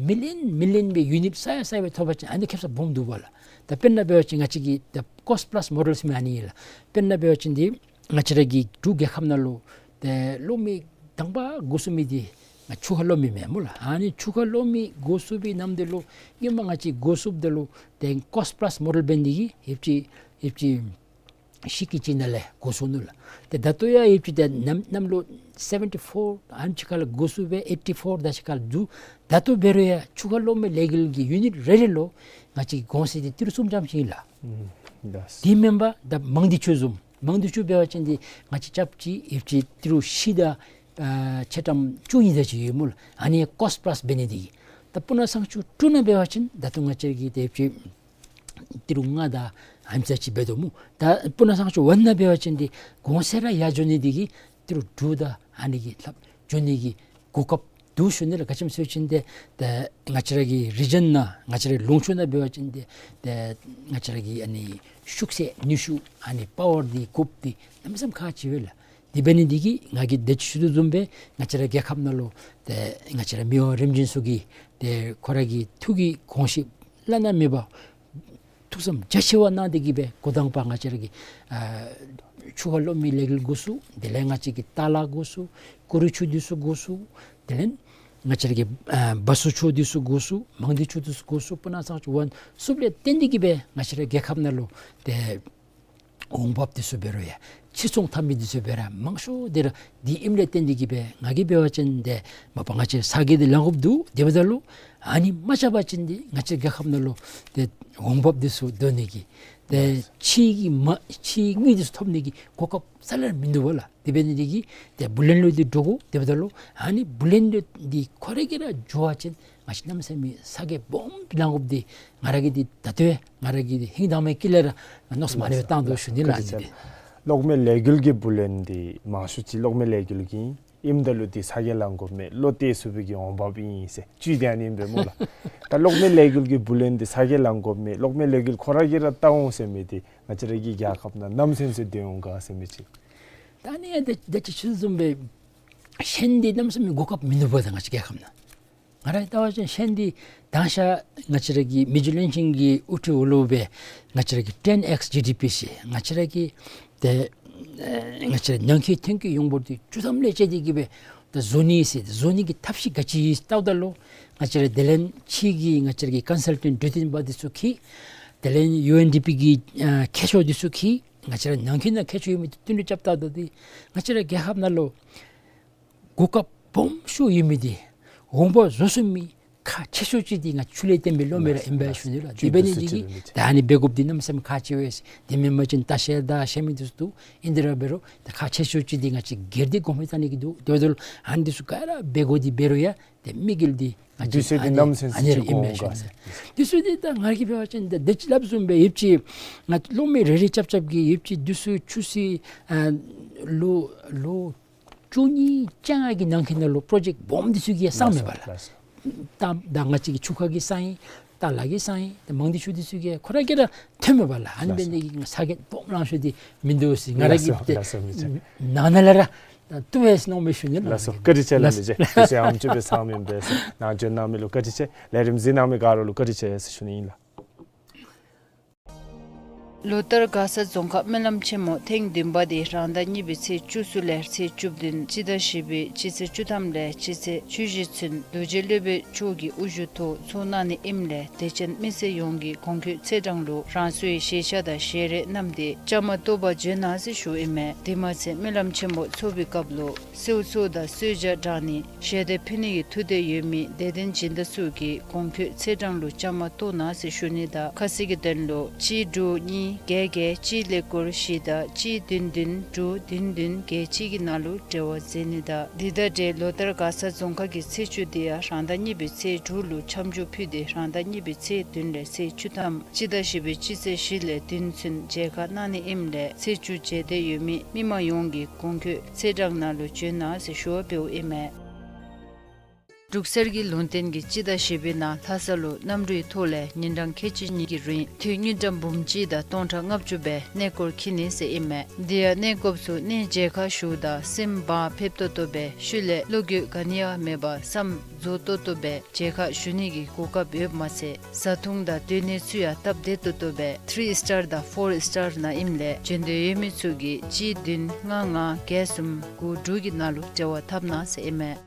མི་ལི་ཡོན་མི་ལི་ཡོན་སྦེ་ཡུ་ནིཊ་ས་ཡ་ས་ཡ་སྦེ་ཐོབ་པ་ཅིན་ཨ་ནི་ཁེབ་ས་སྦོམ་འདུག་པ་ལགས། ད་དཔེར་ན་འབད་བ་ཅིན་ང་བཅས་ཀྱི་ད་ཀོསཊ་པླསི་མོ་ཌེལ་ཟེར་མི་ཨ་ནི་ཨིན་ལགས། དཔེར་ན་འབད་བ་ཅིན་འདི་ང་བཅས་ར་གི་འབྲུག་རྒྱལ་ཁབ་ནང་ལུ་ཏེ་གློག་མེ་དང་པ་འགོ་བཙུགས་མི་འདི་ང་ཆུ་ཁ་གློག་མེ་མེན་སྨོ་ལགས། ཨ་ནི་ཆུ་ཁ་གློག་མེ་འགོ་བཙུགས་པའི་ནམ་དུས་ལུ་སྔོན་མ་ང་བཅས་འགོ་བཙུགསཔ་ད་ལུ་ཏེ་ཀོསཊ་པླསི་མོ་ཌེལ་འབད་ནི་འདི་གིས་ཡོདཔ་ཅིག་ཡོདཔ་ཅིག་ཤིག་གི་ཅིག་ནང་ལས་འགོ་བཙུགས་ནུག་ལགས། ཏེ་ད་ལྟོ་ཡང་ཡོདཔ་ཅིག་ཏེ་གནམ་གནམ་ལོ་སེ་བེན་ཊི་ཕོར་ཨ་ནི་ཅིག་ཁར་ལས་འགོ་བཙུགས་སྦེ་ཨེ་ཊི་ཕོར་དེ་ཅིག་ཁར་ལས་འདུག། ད་ལྟོ་འབད་རུང་ཡང་ཆུ་ཁ་གློག་མེ་ལས་འགུལ་གྱི་ཡུ་ནིཊ་རེ་རེ་ལུ་ང་བཅས་ཀྱི་གོང་ཚད་འདི་ཏི་རུ་གསུམ་ཙམ་ཅིག་ཨིན་ལགས། ཨུམ་ལགས། དེ་མེན་པར་ད་མང་སྡེ་ཆུ་བཟུམ་མང་སྡེ་ཆུ་འབད་བ་ཅིན་འདི་ང་བཅས་རྐྱབ་ཅིག་ཡོདཔ་ཅིག་ཏི་རུ་བཞི་དང་ཨ་ཆ་ཚང་བཅུ་གཉིས་དེ་ཅིག་ཡོད་སྨོ་ལགས། ཨ་ནི་ཀོསཊ་པླསི་འབད་ནི་འདི་གིས། ད་སྤུ་ན་ཚང་ཆུ་ཀྲོང་ནང་འབད་བ་ཅིན་ད་ལྟོ་ང་བཅས་ཀྱི་ཏེ་ཡོདཔ་ཅིག་ཏི་རུ་ལྔ་དང་ཨ་ནེམ་ཅིག་འབད་དོ་སྨོ། ད་སྤུ་ན་ཚང་ཆུ་ཝན་ནང་འབད་བ་ཅིན་འདི་གོང་ཚད་ར་ཡར་འགྱོ་ནི་འདི་གིས་ཏི་རུ་དྲུག་དང་ཨ་ནི་གི་ལྷགཔ་འགྱོ་ནི་གི་གོ་སྐབས་འདུག་ཞུ་ནི་ལགས། ག་ཅི་སྨོ་ཟེར་བ་ཅིན་ཏེ་ཏེ་ང་བཅས་ར་གི་རི་ཇན་ནང་ང་བཅས་ར་ལུང་ཕྱོགས་ནང་འབད་བ་ཅིན་ཏེ་ཏེ་ང་བཅས་ར་གི་ཨ་ནི་ཤུགས་ཚད་ནུས་ཤུགས་ཨ་ནི་པ་ཝར་འདི་དགོཔ་འདི་གནམ་མེད་ས་མེད་ཁག་ཆེ་བས་ལགས། དེ་འབད་ནི་འདི་གིས་ང་གིས་ད་ཅི་ཞུ་དོ་བཟུམ་སྦེ་ང་བཅས་ར་རྒྱལ་ཁབ་ནང་ལུ་ཏེ་ང་བཅས་ར་མི་དབང་རིམ་བྱོན་ཚུ་གིས་ཏེ་ཁོ་ར་གི་ཐུགས་ཀྱི་དགོངས་གཞི་བླ་ན་མེད་པ་ཐུགས་བསམ་རྒྱ་ཆེ་བ་གནང་སྟེ་གིས་སྦེ་འགོ་དང་པ་ང་བཅས་ར་གི་ཨ་ཆུ་ཁ་གློག་མེ་ལས་འགུལ་འགོ་བཙུགས། དེ་ལས་ང་བཅས་ཀྱི་ཏ་ལ་འགོ་བཙུགས། ཀུ་རུ་ཆུ་འདི་ཚུ་འགོ་བཙུགས། དེ་ལས་ང་བཅས་ར་གི་ཨ་བ་སུ་ཆུ་འདི་ཚུ་འགོ་བཙུགས། མང་སྡེ་ཆུ་འདི་ཚུ་འགོ་བཙུགས། སྤུ་ན་ཚང་ཆུ་ཝན་བཙུགསཔ་ལས་བརྟེན་ཏེ་གིས་སྦེ་ང་བཅས་ར་རྒྱལ་ཁབ་ནང་ལུ་ཏེ་འོང་འབབ་འདི་ཚུ་འབད་རུང་ཡང་ཕྱིར་ཚོང་འཐབ་མི་འདི་ཚུ་འབད་རུང་མང་ཤོས་འདི་ར་འདི་ཨིནམ་ལས་བརྟེན་ཏེ་གིས་སྦེ་ང་གིས་འབད་བ་ཅིན་ཏེ་མ་པ་ང་བཅས་ས་གོ་འདི་ལང་དགོཔ་འདུག། དེ་འབདཝ་ད་ལུ་ཨ་ནི་མ་རྐྱབ་པ་ཅིན་འདི་ང་བཅས་རྒྱལ་ཁབ་ནང་ལུ་ཏེ་འོང་འབབ་འདི་ཚུ་བསྡུ་ནི་གི་ཏེ་ཕྱིའི་གི་མ་ཕྱིའི་དངུལ་འདི་ཚུ་ཐོབ་ནི་གི་གོ་སྐབས་རྩ་ལས་མིན་འདུག་པ་ལགས། དེ་འབད་ནི་འདི་གིས་ཏེ་བུ་ལོན་ལུ་འདི་འདྲོག་དགོ། དེ་འབདཝ་ད་ལུ་ཨ་ནི་བུ་ལོན་ལུ་འདི་ཁོ་ར་གིས་ར་འགྱོ་བ་ཅིན་ང་བཅས་གནམ་མེད་ས་མེད་ས་གོ་སྦོམ་ལང་དགོཔ་འདི་ང་ར་གིས་འདི་ད་ལྟོ་ཡང་ང་ར་གི་འདི་ཧིང་དྭངས་མའི་དཀྱིལ་ལས་ར་མནོ་བསམ་ཨ་ནི་སྦེ་བཏང་དོ་ཞུ་ནི་ལགས། ཨ་ནི་འདི་གློག་མེ་ལས་འགུལ་གྱི་བུ་ལོན་འདི་མང་ཤོས་ཅིག་གློག་མེ་ལས་འགུལ་གྱི་ཨིནམ་ད་ལུ་འདི་ས་གོ་ལང་དགོཔ་མེད། བློ་གཏད་ཚུགས་པའི་གི་འོང་འབབ་ཨིན་ཟེར་བཅུད་འདི་ཨ་ནི་ཨིན་པས་སྨོ་ལགས། ད་གློག་མེ་ལས་འགུལ་གྱི་བུ་ལོན་འདི་ས་གོ་ལང་དགོཔ་མེད། གློག་མེ་ལས་འགུལ་ཁོ་ར་གིས་ར་བལྟ་འོང་ཟེར་མི་འདི་ང་བཅས་ར་གི་རྒྱལ་ཁབ་ནང་གནམ་མེད་ས་མེད་སྡོད་འོང་ག་ཟེར་མི་ཅིག། ད་ཨ་ནི་ཡང་ད་ད་ཅི་ཞུ་དོ་བཟུམ་སྦེ་ཤན་འདི་གནམ་མེད་ས་མེད་གོ་སྐབས་མིན་འདུག་པ། ད་ང་བཅས་རྒྱལ་ཁབ་ནང་ང་ར་ལྟ་བ་ཅིན་ཤན་འདི་དང་ཤ་ང་བཅས་ར་གི་མི་རྗེ་བློན་ཆེན་གྱི་དབུ་ཁྲིད་འོག་ལུ་སྦེ་ང་བཅས་ར་གི་ཊེན་ཨེགསི་ཇི་ཌི་པི་ཟེར་ང་བཅས་ར་གི་ཏེ་ཨེ་ང་བཅས་ར་ནང་འཁོད་ཐོན་སྐྱེད་ཡོངས་འབོར་འདི་བཅུ་ཐམ་ལས་བཅད་དེ་གིས་སྦེ་ད་བཟོ་ནི་ཟེར་བཟོ་ནི་གི་ཐབས་ཤེས་ག་ཅི་ཡོད་ལྟཝ་ད་ལུ་ང་བཅས་ར་དེ་ལས་ཕྱི་གི་ང་བཅས་ར་གི་ཀོན་སཱལ་ཊེནཊ་འབྲུག་བསྟན་པ་འདི་ཚུ་འཁྱིད། དེ་ལས་ཡུ་ཨེན་ཌི་པི་གི་ཨ་མཁས་མཆོག་འདི་ཚུ་འཁྱིད། ང་བཅས་ར་ནང་འཁོད་ནང་མཁས་མཆོག་ཡོད་མི་འདི་བསྟུན་གྲོས་རྐྱབ་ལྟཝ་ད་འདི་ང་བཅས་ར་རྒྱལ་ཁབ་ནང་ལུ་གོ་སྐབས་སྦོམ་ཤོས་ཡོད་མི་འདི་འོང་འབབ་བཟོ་ཚུགས་མི་ཁག་ཆེ་ཤོས་ཅིག་འདི་ང་ཆུ་ལས་བརྟེན་པའི་གློག་མེ་ར་ཨིན་པས་ཞུ་ནི་ལགས། དེ་འབད་ནི་འདི་གིས་ད་ཨ་ནི་འབད་དགོཔ་འདི་གནམ་མེད་ས་མེད་ཁག་ཆེ་བས། དེ་མེན་པ་ཅིན་ལྟ་བཤལ་དང་བཤལ་མི་འདི་ཚུ་འདུག། ཨིན་དེ་ར་འབད་རུང་ད་ཁག་ཆེ་ཤོས་ཅིག་འདི་ང་བཅས་སྒེར་སྡེ་གོང་འཕེལ་བཏང་ནི་གི་འདུག། དེ་འབདཝ་ད་ལུ་ཨ་ནི་འདི་ཚུ་ག་ར་འབད་དགོ། འདི་འབད་རུང་ཡང་ཏེ་དམིགས་ཡུལ་འདི་ང་བཅས་དུས་ཚོད་འདི་ཨ་ནི་གནམ་མེད་ས་མེད་ཨ་ནི་ཅིག་ཨིན་མས་གོང་ཞུ་ནི། དུས་ཚོད་འདི་ད་ང་གིས་འབད་བ་ཅིན་ད་དེ་ཅིག་སླབ་བཟུམ་སྦེ་ཡོདཔ་ཅིག་ང་གློག་མེ་རེ་རེ་རྐྱབ་རྐྱབ་ཀྱི་ཡོདཔ་ཅིག་འདི་ཚུ་ཆུ་ཚོད་ཨ་ལོ་ལོ་བཅུ་གཉིས་བཅོ་ལྔ་གི་ནང་འཁོད་ནང་ལུ་པྲོ་ཇེཀཊ་སྦོམ་འདི་ཚུ་གི་ཡང་སང་མེད་པ་ལགས། ད་ད་ང་བཅས་ཀྱི་ཆུ་ཁ་གི་ས་ཨིན། ད་ལ་གི་ས་ཨིན། ད་མང་སྟེ་ཤོས་འདི་ཚུ་གིས་ཁོ་ར་གིས་ར་ཐོནམ་མས་པ་ལགས། ཨ་ནི་ལགས་སོ། འབད་ནི་དེ་གིས་ང་ས་གི་སྦོམ་ལང་ཤོས་འདི་མིན་འདུག་ཟེར། ང་ར་གིས་ལགས་སོ། ལགས་སོ་མི་ཆེ། ནང་ན་ལས་ར་ད་བཏུབ་པས་མནོཝ་མས་ཟེར་ཞུ་ནི་ལགས། ལགས་སོ། བཀའ་དྲིན་ཆེ་ལགས། ལགས་སོ། མི་ཆེ། དུས་ཚོད་ཡང་ཅིག་སྦེ་ཚང་མི་འབད་ས་ནང་འབྱོན་གནང་མི་ལུ་བཀའ་དྲིན་ཆེ། ལས་རིམ་གཟིགས་གནང་མི་ག་ར་ལུ་བཀའ་དྲིན་ཆེ་ཟེར་ཞུ་ནི་ཨིན་ལགས། ལོ་ལྟར་མགར་ས་རྫོང་ཁག་སྨོན་ལམ་ཆེན་མོ་ཐེངས་བདུན་པ་དེ་རང་ཟླ་གཉིས་པའི་ཚེས་བཅུ་གསུམ་ལས་ཚེས་བཅུ་བདུན་སྤྱི་ཟླ་བཞི་པའི་སྤྱི་ཚེས་བཅུ་ཐམ་ལས་སྤྱི་ཚེས་བཅུ་བཞི་ཚུན་རྡོ་རྗེ་སློབ་དཔོན་མཆོག་གི་དབུ་བཞུགས་ཐོག་ཚོགས་གནང་ནི་ཨིནམ་ལས་དད་ཅན་མི་སེར་ཡོངས་ཀྱིས་གོང་འཁོད་ཚེས་གྲངས་ལུ་རང་སོའི་ཞལ་ཤ་དང་ཞལ་རས་བསྣམས་ཏེ་བཅའ་མར་གཏོགས་པར་འབྱོན་གནང་ཟེར་ཞུཝ་ཨིན་མས། དེ་མ་ཚད་སྨོན་ལམ་ཆེན་མོ་ཚོགས་པའི་སྐབས་ལུ་སེའུ་འཚོ་དང་གསོལ་ཇ་དྲང་ནི་ཞལ་འདེབས་ཕུལ་ནི་གི་ཐུགས་འདོད་ཡོད་མི་དད་ལྡན་སྦྱིན་བདག་ཚུ་གིས་གོང་འཁོད་ཚེས་གྲངས་ལུ་བཅའ་མར་གཏོགས་གནང་ཟེར་ཞུ་ནི་དང་ཁ་གསལ་གྱི་དོན་ལུ་གཅིག་དྲུག་གཉིས་བརྒྱད་བརྒྱད་གཅིག་ཀླད་ཀོར་བཞི་དང་གཅིག་བདུན་བདུན་དྲུག་བདུན་བདུན་བརྒྱད་གཅིག་གི་ནང་ལུ་འབྲེལ་བ་མཛད་ནི་དང་། འདི་དང་འབྲེལ་ལོ་ལྟར་མགར་ས་རྫོང་ཁག་གི་ཚེས་བཅུ་དེ་ཡང་རང་ཟླ་གཉིས་པའི་ཚེས་དྲུག་ལུ་འཆམ་འཇུག་ཕུལ་ཏེ་རང་ཟླ་གཉིས་པའི་ཚེས་བདུན་ལས་ཚེས་བཅུ་ཐམ་སྤྱི་ཟླ་བཞི་པའི་སྤྱི་ཚེས་བཞི་ལས་བདུན་ཚུན་མཇལ་ཁ་གནང་ནི་ཨིནམ་ལས་ཚེས་བཅུ་མཇལ་འདོད་ཡོད་མི་མི་མང་ཡོངས་ཀྱིས་གོང་འཁོད་ཚེས་གྲངས་ནང་ལུ་འབྱོན་གནང་ཟེར་ཞུ་བ་འབདཝ་ཨིན་མས། འབྲུག་གསེར་གྱི་ལུང་བསྟན་གྱིས་སྤྱི་ཟླ་བཞི་པའི་ནང་ལྷ་ས་ལུ་གནམ་གྲུའི་ཐོག་ལས་ཉིན་གྲངས་ཁལ་གཅིག་གཉིས་ཀྱི་རིང་དུས་དངུལ་ཀྲམ་འབུམ་གཅིག་དང་སྟོང་ཕྲག་ལྔ་བཅུ་སྦེ་གནས་སྐོར་འཁྱིད་ནི་ཟེར་ཨིན་མས། དེ་ཡང་གནས་སྐོརཔ་ཚུ་གནས་མཇལ་ཁ་ཞུཝ་ད་སེམས་བག་ཕེབས་ཏོག་ཏོ་སྦེ་ཤུལ་ལས་བློ་འགྱོད་ག་ནི་ཡང་མེད་པར་བསམ་རྫོགས་ཏོག་ཏོ་སྦེ་མཇལ་ཁ་ཞུ་ནི་གི་གོ་སྐབས་ཡོདཔ་མ་ཚད་བཟའ་འཐུང་དང་སྡོད་གནས་ཚུ་ཡང་སྟབས་བདེ་ཏོག་ཏོ་སྦེ་ཐིརི་སི་ཊར་དང་ཕོར་སི་ཊར་ནང་ཨིནམ་ལས་འབྱོན་འདོད་ཡོད་མི་ཚུ་གིས་གཅིག་བདུན་ལྔ་ལྔ་བརྒྱད་གསུམ་དགུ་དྲུག་གི་ནང་ལུ་འབྲེལ་བ་འཐབ་གནང་ཟེར་ཨིན་མས།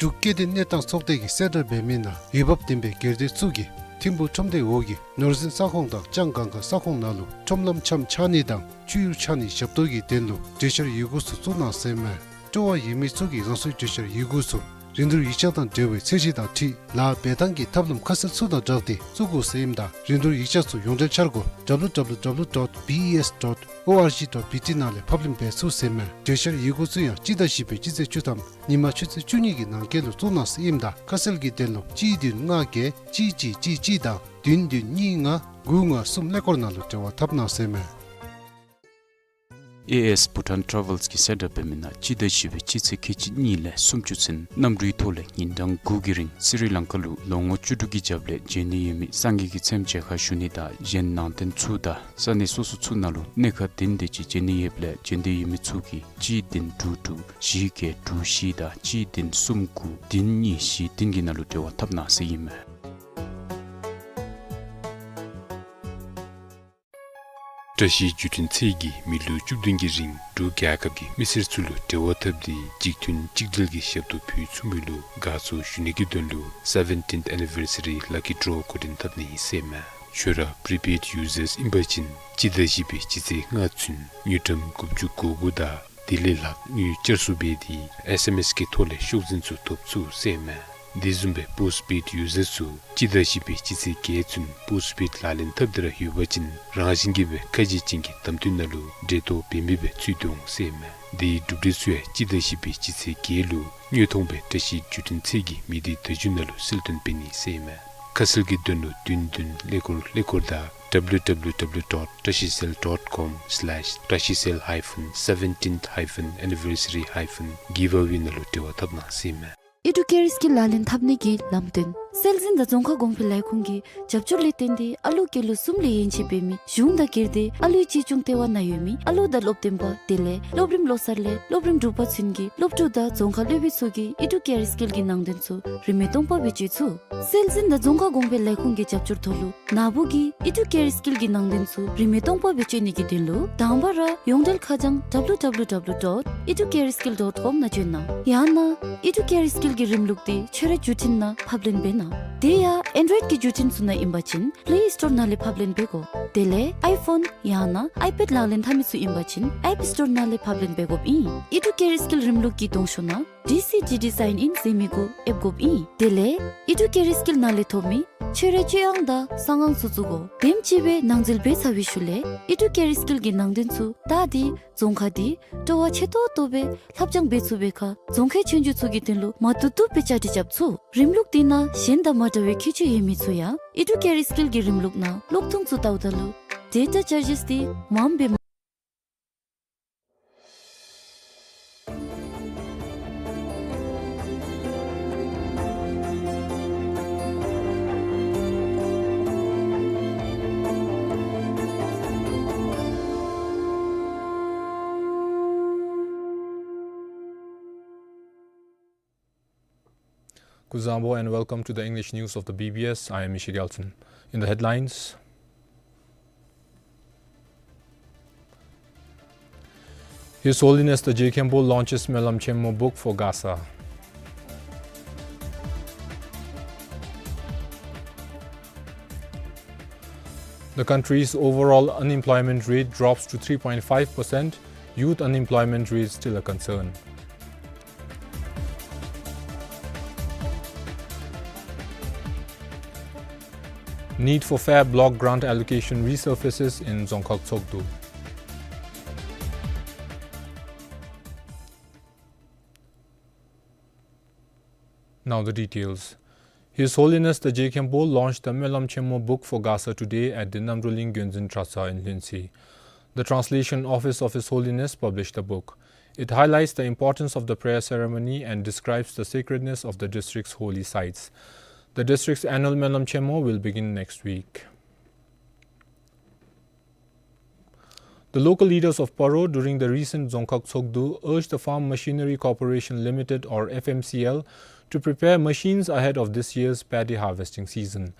འབྲུག་སྐྱེ་ལྡན་གནས་སྟངས་ཚོགས་སྡེ་གིས་གསལ་བསྒྲགས་འབད་མི་ནང་འོས་འབབ་ལྡན་པའི་སྒེར་སྡེ་ཚུ་གིས་ཐིམ་ཕུག་ཁྲོམ་སྡེ་འོག་གི་ནོར་འཛིན་ས་ཁོངས་དང་ལྕང་སྒང་ག་ས་ཁོངས་ནང་ལུ་ཁྲོམ་ལམ་ཆམ་ཆག་ནི་དང་བཅུད་ཡུར་ཆག་ནི་ཞབས་ཏོག་གི་དོན་ལུ་གྲོས་འཆར་ཡི་གུ་ཚུ་བཙུགས་གནང་ཟེར་མས། སྤྲོ་བ་ཡོད་མི་ཚུ་གིས་རང་སོའི་གྲོས་འཆར་ཡི་གུ་ཚུ་རིན་བསྡུར་ཡིག་ཆ་དང་འབྲེལ་བའི་ཚད་གཞི་དང་འཁྲིལ་ལཱ་འབད་ཐངས་ཀྱི་ཐབས་ལམ་ཁ་གསལ་ཚུ་དང་སྦྲགས་ཏེ་བཙུགས་དགོ་ཟེར་ཨིནམ་ད་རིན་བསྡུར་ཡིག་ཆ་ཚུ་ཡོངས་འབྲེལ་འཆར་སྒོ་W W W dot B E S dot org dot B T ནང་ལས་ཕབ་ལེན་འབད་ཚུགས་ཟེར་མས། གྲོས་འཆར་ཡི་གུ་ཚུ་ཡང་སྤྱི་ཟླ་བཞི་པའི་སྤྱི་ཚེས་བཅུ་ཐམ་ཉིན་མ་ཆུ་ཚོད་བཅུ་གཉིས་ཀྱི་ནང་འཁོད་ལུ་བཙུགས་གནང་ཟེར་ཨིནམ་ད་ཁ་གསལ་གྱི་དོན་ལུ་གཅིག་བདུན་ལྔ་བརྒྱད་གཅིག་གཅིག་གཅིག་གཅིག་དང་བདུན་བདུན་གཉིས་ལྔ་དགུ་ལྔ་གསུམ་ཀླད་ཀོར་ནང་ལུ་འབྲེལ་བ་འཐབ་གནང་ཟེར་མས། ཨེ་ཨེས་བྷུ་ཊཱན་ཊ་རེ་ཝེལསི་གིས་གསལ་བསྒྲགས་འབད་མི་ནང་སྤྱི་ཟླ་བཞི་པའི་སྤྱི་ཚེས་ཁལ་གཅིག་གཉིས་ལས་སུམ་ཅུ་ཚུན་གནམ་གྲུའི་ཐོག་ལས་ཉིན་གྲངས་དགུ་གི་རིང་སི་རི་ལང་ཀ་ལུ་ལོ་ངོ་བཅུ་དྲུག་གི་རྒྱབ་ལས་འབྱོན་ནི་ཡོད་མི་སངས་རྒྱས་ཀྱི་མཚན་མཇལ་ཁ་ཞུ་ནི་དང་གཞན་ནང་རྟེན་ཚུ་དང་ས་གནས་སོ་སོ་ཚུ་ནང་ལུ་གནས་ཁང་བདུན་དེ་ཅིག་འབྱོན་ནི་ཡོདཔ་ལས་འབྱོན་འདོད་ཡོད་མི་ཚུ་གིས་གཅིག་བདུན་དྲུག་དྲུག་བཞི་བརྒྱད་དྲུག་བཞི་དང་གཅིག་བདུན་གསུམ་དགུ་བདུན་གཉིས་བཞི་བདུན་གྱི་ནང་ལུ་འབྲེལ་བ་འཐབ་གནང་ཟེར་ཨིན་མས། བཀྲ་ཤིས་བརྒྱུད་འཕྲིན་ཚད་ཀྱིས་མི་ལོ་བཅུ་བདུན་གྱི་རིང་འབྲུག་རྒྱལ་ཁབ་ཀྱི་མི་སེར་ཚུ་ལུ་འབྲེལ་བ་འཐབ་སྟེ་གཅིག་མཐུན་གཅིག་སྒྲིལ་གྱི་ཞབས་ཏོག་ཕུལ་ཚུགས་མི་ལུ་དགའ་ཚོར་ཞུ་ནི་གི་དོན་ལུ་Seventeenth Anniversary Lucky Draw འགོ་འདྲེན་འཐབ་ནི་ཨིན་ཟེར་མས། ཁྱོད་ར་པི་རི་པེཌ་ཡུ་ཛརསི་ཨིན་པ་ཅིན་སྤྱི་ཟླ་བཞི་པའི་སྤྱི་ཚེས་ལྔ་ཚུན་དངུལ་ཀྲམ་དགུ་བཅུ་གོ་དགུ་དང་དེ་ལས་ལྷག་དངུལ་བསྐྱར་གསོ་འབད་དེ་ཨེསི་ཨེམ་ཨེསི་གི་ཐོག་ལས་ཤོག་འཛིན་ཚུ་ཐོབ་ཚུགས་ཟེར་མས། དེ་བཟུམ་སྦེ་པོསཊ་པེཌ་ཡུ་ཛརསི་ཚུ་སྤྱི་ཟླ་བཞི་པའི་སྤྱི་ཚེས་བརྒྱད་ཚུན་པོསཊ་པེཌ་ལག་ལེན་འཐབ་སྟེ་ར་ཡོད་པ་ཅིན་རང་བཞིན་གྱིས་སྦེ་ཁ་ཕྱེ་ཅན་གྱི་དམ་དོན་ནང་ལུ་འབྲེལ་གཏོགས་འབད་མི་སྦེ་ཚུད་དེ་འོང་ཟེར་མས། དེའི་གྲུབ་འབྲས་ཚུ་ཡང་སྤྱི་ཟླ་བཞི་པའི་སྤྱི་ཚེས་བརྒྱད་ལུ་དངོས་མཐོང་སྦེ་བཀྲ་ཤིས་བརྒྱུད་འཕྲིན་ཚད་ཀྱི་མི་སྡེ་བརྡ་བརྒྱུད་ནང་ལུ་གསལ་སྟོན་འབད་ནི་ཟེར་མས། ཁ་གསལ་གྱི་དོན་ལུ་བདུན་བདུན་ཀླད་ཀོར་ཀླད་ཀོར་དང་W W W dot trashicell dot com slash trashicell hyphen seventeenth hyphen anniversary hyphen giveaway ནང་ལུ་འབྲེལ་བ་འཐབ་གནང་ཟེར་མས། ཨི་ཌུ་ཀེར་སི་ཀིལ་ལག་ལེན་འཐབ་ནི་གི་ལམ་སྟོན། སྲོལ་འཛིན་དང་རྫོང་ཁ་གོང་འཕེལ་ལས་ཁུངས་ཀྱི་རྒྱབ་སྐྱོར་ལས་བརྟེན་ཏེ་ཨ་ལུ་སྐྱེས་ལུ་གསུམ་ལས་ཡན་ཆད་འབད་མི་གཞུང་དང་སྒེར་སྡེ་ཨ་ལུའི་གཅེས་སྐྱོང་ལྟེ་བ་ནང་ཡོད་མི་ཨ་ལུ་དང་སློབ་སྟོན་པ་དེ་ལས་སློབ་རིམ་ལོ་གསར་ལས་སློབ་རིམ་དྲུག་པ་ཚུན་གྱི་སློབ་ཕྲུག་དང་རྫོང་ཁ་སློབ་དཔོན་ཚུ་གིས་ཨི་ཌུ་ཀེར་སི་ཀིལ་གྱི་ནང་དོན་ཚུ་རིན་མེད་སྟོང་པ་སྦེ་སྤྱོད་ཚུགས། སྲོལ་འཛིན་དང་རྫོང་ཁ་གོང་འཕེལ་ལས་ཁུངས་ཀྱི་རྒྱབ་སྐྱོར་ཐོག་ལུ་ནཱ་བུ་གིས་ཨི་ཌུ་ཀེར་སི་ཀིལ་གྱི་ནང་དོན་ཚུ་རིན་མེད་སྟོང་པ་སྦེ་སྤྱོད་ནི་གི་དོན་ལུ་དང་པ་ར་ཡོངས་འབྲེལ་ཁ་བྱང་W W W dot educareskill dot com ནང་བྱོན་གནང་། ཡང་ན་ཨི་ཌུ་ཀེར་སི་ཀིལ་གྱི་རིམ་ལུགས་དེ་ཁྱོད་རའི་བརྒྱུད་འཕྲིན་ནང་ཕབ་ལེན་འབད་གནང་། དེ་ཡང་ཨེན་ཌོའིཌ་ཀྱི་བརྒྱུད་འཕྲིན་ཚུ་ནང་ཨིན་པ་ཅིན་པླེ་སི་ཊོར་ནང་ལས་ཕབ་ལེན་འབད་དགོ། དེ་ལས་ཨའི་ཕོན་ཡང་ན་ཨའི་པེཌ་ལག་ལེན་འཐབ་མི་ཚུ་ཨིན་པ་ཅིན་ཨེཔ་སི་ཊོར་ནང་ལས་ཕབ་ལེན་འབད་དགོཔ་ཨིན། ཨི་ཌུ་ཀེར་སི་ཀིལ་རིམ་ལུགས་ཀྱི་གདོང་ཤོག་ནང་ཌི་སི་ཌི་ཌི་སའིན་ཨིན་ཟེར་མི་གུ་ཨེབ་དགོཔ་ཨིན། དེ་ལས་ཨི་ཌུ་ཀེར་སི་ཀིལ་ནང་ལས་ཐོབ་མི་ཁྱོད་རའི་སྤྱོད་དབང་དང་གསང་ཨང་ཚུ་བཙུགས་དགོ། དེམ་ཅིག་སྦེ་ནང་འཛུལ་འབད་ཚར་བའི་ཤུལ་ལས་ཨི་ཌུ་ཀེར་སི་ཀིལ་གྱི་ནང་དོན་ཚུ་བལྟ་སྟེ་རྫོང་ཁ་དེ་སྤྲོ་བ་ཆེ་ཏོག་ཏོ་སྦེ་ལྷབ་སྦྱང་འབད་ཚུགས་པའི་ཁར་རྫོང་ཁའི་ཆོས་རྒྱུགས་ཚུ་གི་དོན་ལུ་མ་བཏུབ་བཏུབ་སྦེ་བཅའ་སྒྲིག་རྐྱབ་ཚུགས། རིམ་ལུགས་དེ་ནང་གཞན་དང་མ་འདྲ་བའི་ཁྱད་ཆོས་ཡོད་མི་ཚུ་ཡང་ཨི་ཌུ་ཀེར་སི་ཀིལ་གྱི་རིམ་ལུགས་ནང་ཀློག་ཐུང་ཚུ་བལྟཝ་ད་ལུ་ཌེ་ཊ་ཅར་ཇེསི་དེ་མངམ་སྦེ་མ་ Kuzuzangpo and welcome to the English news of the B B S. I am Michelle Yalton. In the headlines, His Holiness the Je Khenpo launches Myolam Chenmo book for Gasa. The country's overall unemployment rate drops to three point five percent. Youth unemployment rate still a concern. Need for fair block grant allocation resurfaces in Dzongkhag Tshogdu. Now the details. His Holiness the Je Khenpo launched the Myolam Chenmo book for Gasa today at the Namdruling Gyonzin Tracha in Lhuentse. The translation office of His Holiness published the book. It highlights the importance of the prayer ceremony and describes the sacredness of the district's holy sites. The district's annual Myolam Chenmo will begin next week. The local leaders of Paro during the recent Dzongkhag Tshogdu urged the Farm Machinery Corporation Limited, or F M C L, to prepare machines ahead of this year's paddy harvesting season.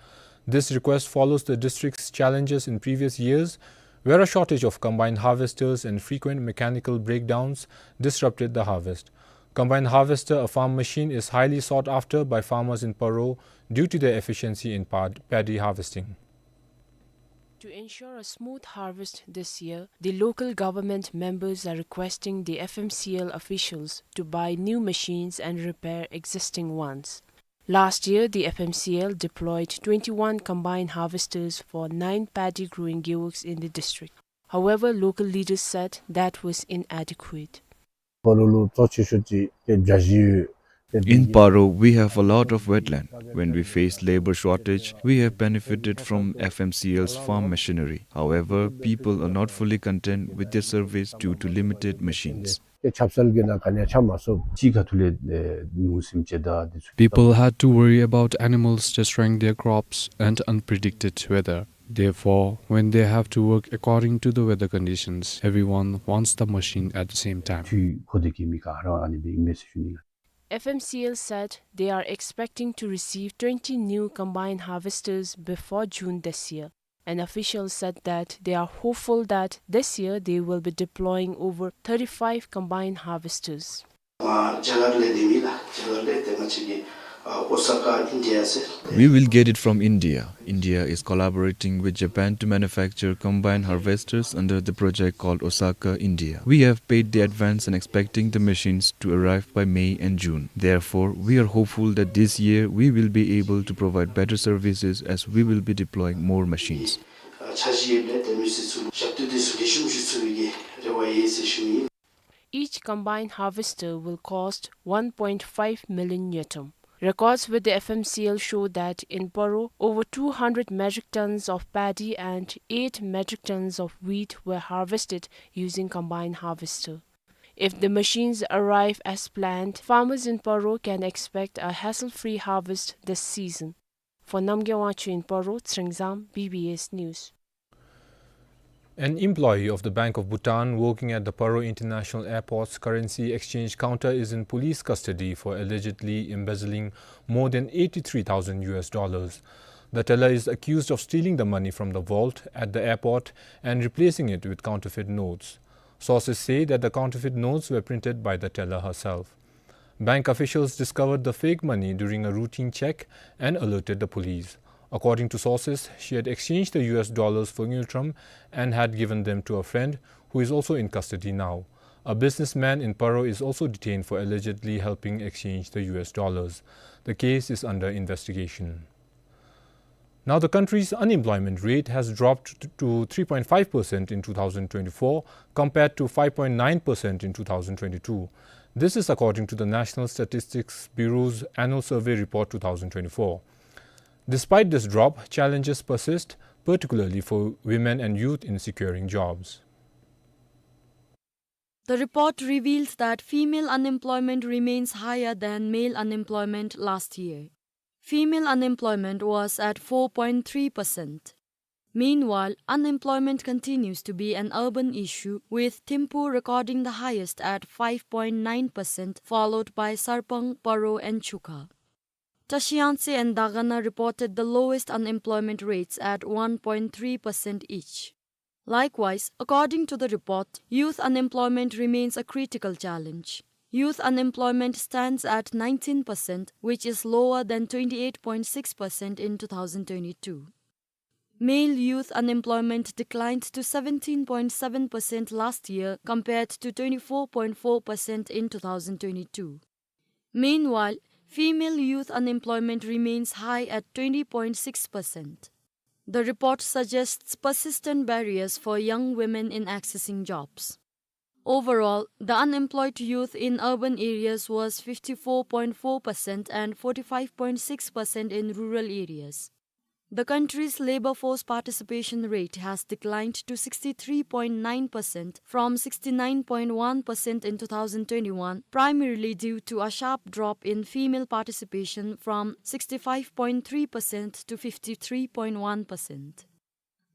This request follows the district's challenges in previous years, where a shortage of combine harvesters and frequent mechanical breakdowns disrupted the harvest. Combine harvester, a farm machine, is highly sought after by farmers in Paro due to their efficiency in pad-, paddy harvesting. To ensure a smooth harvest this year, the local government members are requesting the F M C L officials to buy new machines and repair existing ones. Last year, the F M C L deployed twenty-one combine harvesters for nine paddy growing gewogs in the district. However, local leaders said that was inadequate. In Paro, we have a lot of wetland. When we faced labor shortage, we have benefited from F M C L's farm machinery. However, people are not fully content with their service due to limited machines. People had to worry about animals destroying their crops and unpredicted weather. Therefore, when they have to work according to the weather conditions, everyone wants the machine at the same time. F M C L said they are expecting to receive twenty new combine harvesters before June this year. An official said that they are hopeful that this year they will be deploying over thirty-five combine harvesters. ཨ་རྒྱ་གར་ལས་འདི་མི་ལ་རྒྱ་གར་ལས་དེ་ང་བཅས་ཀྱི་ཨ་ཨོ་ས་ཀ་ཨིན་ཌི་ཡ་ཟེར། We will get it from India. India is collaborating with Japan to manufacture combine harvesters under the project called Osaka India. We have paid the advance and expecting the machines to arrive by May and June. Therefore, we are hopeful that this year we will be able to provide better services as we will be deploying more machines. ཨ་འཆར་གཞི་ཡོད་ལས་དེ་མི་སེར་ཚུ་ལུ་ཞབས་ཏོག་དེ་ཚུ་ལེགས་ཤོམ་ཞུ་ཚུགས་པའི་རེ་བ་ཡོད་ཟེར་ཞུ་ནི། Each combine harvester will cost one point five million ngultrum. Records with the F M C L show that in Paro, over two hundred metric tons of paddy and eight metric tons of wheat were harvested using combine harvester. If the machines arrive as planned, farmers in Paro can expect a hassle-free harvest this season. For Namgay Wangchuk in Paro, Tsringdzam, B B S News. An employee of the Bank of Bhutan working at the Paro International Airport's currency exchange counter is in police custody for allegedly embezzling more than eighty-three thousand U S dollars. The teller is accused of stealing the money from the vault at the airport and replacing it with counterfeit notes. Sources say that the counterfeit notes were printed by the teller herself. Bank officials discovered the fake money during a routine check and alerted the police. According to sources, she had exchanged the U S dollars for ngultrum and had given them to a friend who is also in custody now. A businessman in Paro is also detained for allegedly helping exchange the U S dollars. The case is under investigation. Now, the country's unemployment rate has dropped to three point five percent in two thousand twenty-four, compared to five point nine percent in two thousand twenty-two. This is according to the National Statistics Bureau's Annual Survey Report two thousand twenty-four. Despite this drop, challenges persist, particularly for women and youth in securing jobs. The report reveals that female unemployment remains higher than male unemployment last year. Female unemployment was at four point three percent. Meanwhile, unemployment continues to be an urban issue, with Thimphu recording the highest at five point nine percent, followed by Sarpang, Paro and Chukha. Tashiantse and Dagana reported the lowest unemployment rates at one point three percent each. Likewise, according to the report, youth unemployment remains a critical challenge. Youth unemployment stands at nineteen percent, which is lower than twenty-eight point six percent in two thousand twenty-two. Male youth unemployment declined to seventeen point seven percent last year, compared to twenty-four point four percent in two thousand twenty-two. Meanwhile, female youth unemployment remains high at twenty point six percent. The report suggests persistent barriers for young women in accessing jobs. Overall, the unemployed youth in urban areas was fifty-four point four percent and forty-five point six percent in rural areas. The country's labor force participation rate has declined to sixty-three point nine percent from sixty-nine point one percent in two thousand twenty-one, primarily due to a sharp drop in female participation from sixty-five point three percent to fifty-three point one percent.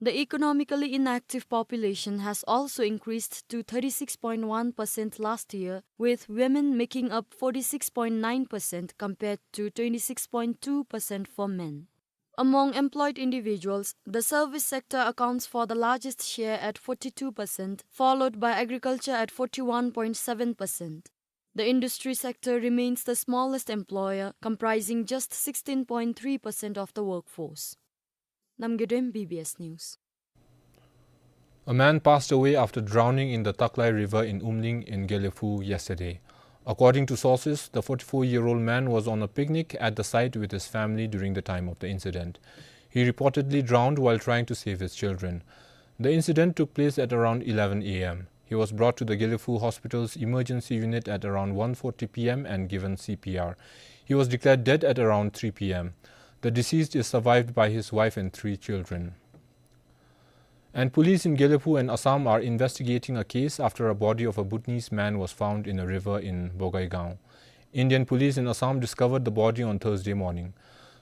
The economically inactive population has also increased to thirty-six point one percent last year, with women making up forty-six point nine percent compared to twenty-six point two percent for men. Among employed individuals, the service sector accounts for the largest share at forty-two percent, followed by agriculture at forty-one point seven percent. The industry sector remains the smallest employer, comprising just sixteen point three percent of the workforce. Namgay Dem, B B S News. A man passed away after drowning in the Taklai River in Umling in Gelephu yesterday. According to sources, the forty-four-year-old man was on a picnic at the site with his family during the time of the incident. He reportedly drowned while trying to save his children. The incident took place at around eleven A M. He was brought to the Gelephu Hospital's emergency unit at around one forty P M and given C P R. He was declared dead at around three P M. The deceased is survived by his wife and three children. And police in Gelephu and Assam are investigating a case after a body of a Bhutanese man was found in a river in Bogaigaon. Indian police in Assam discovered the body on Thursday morning.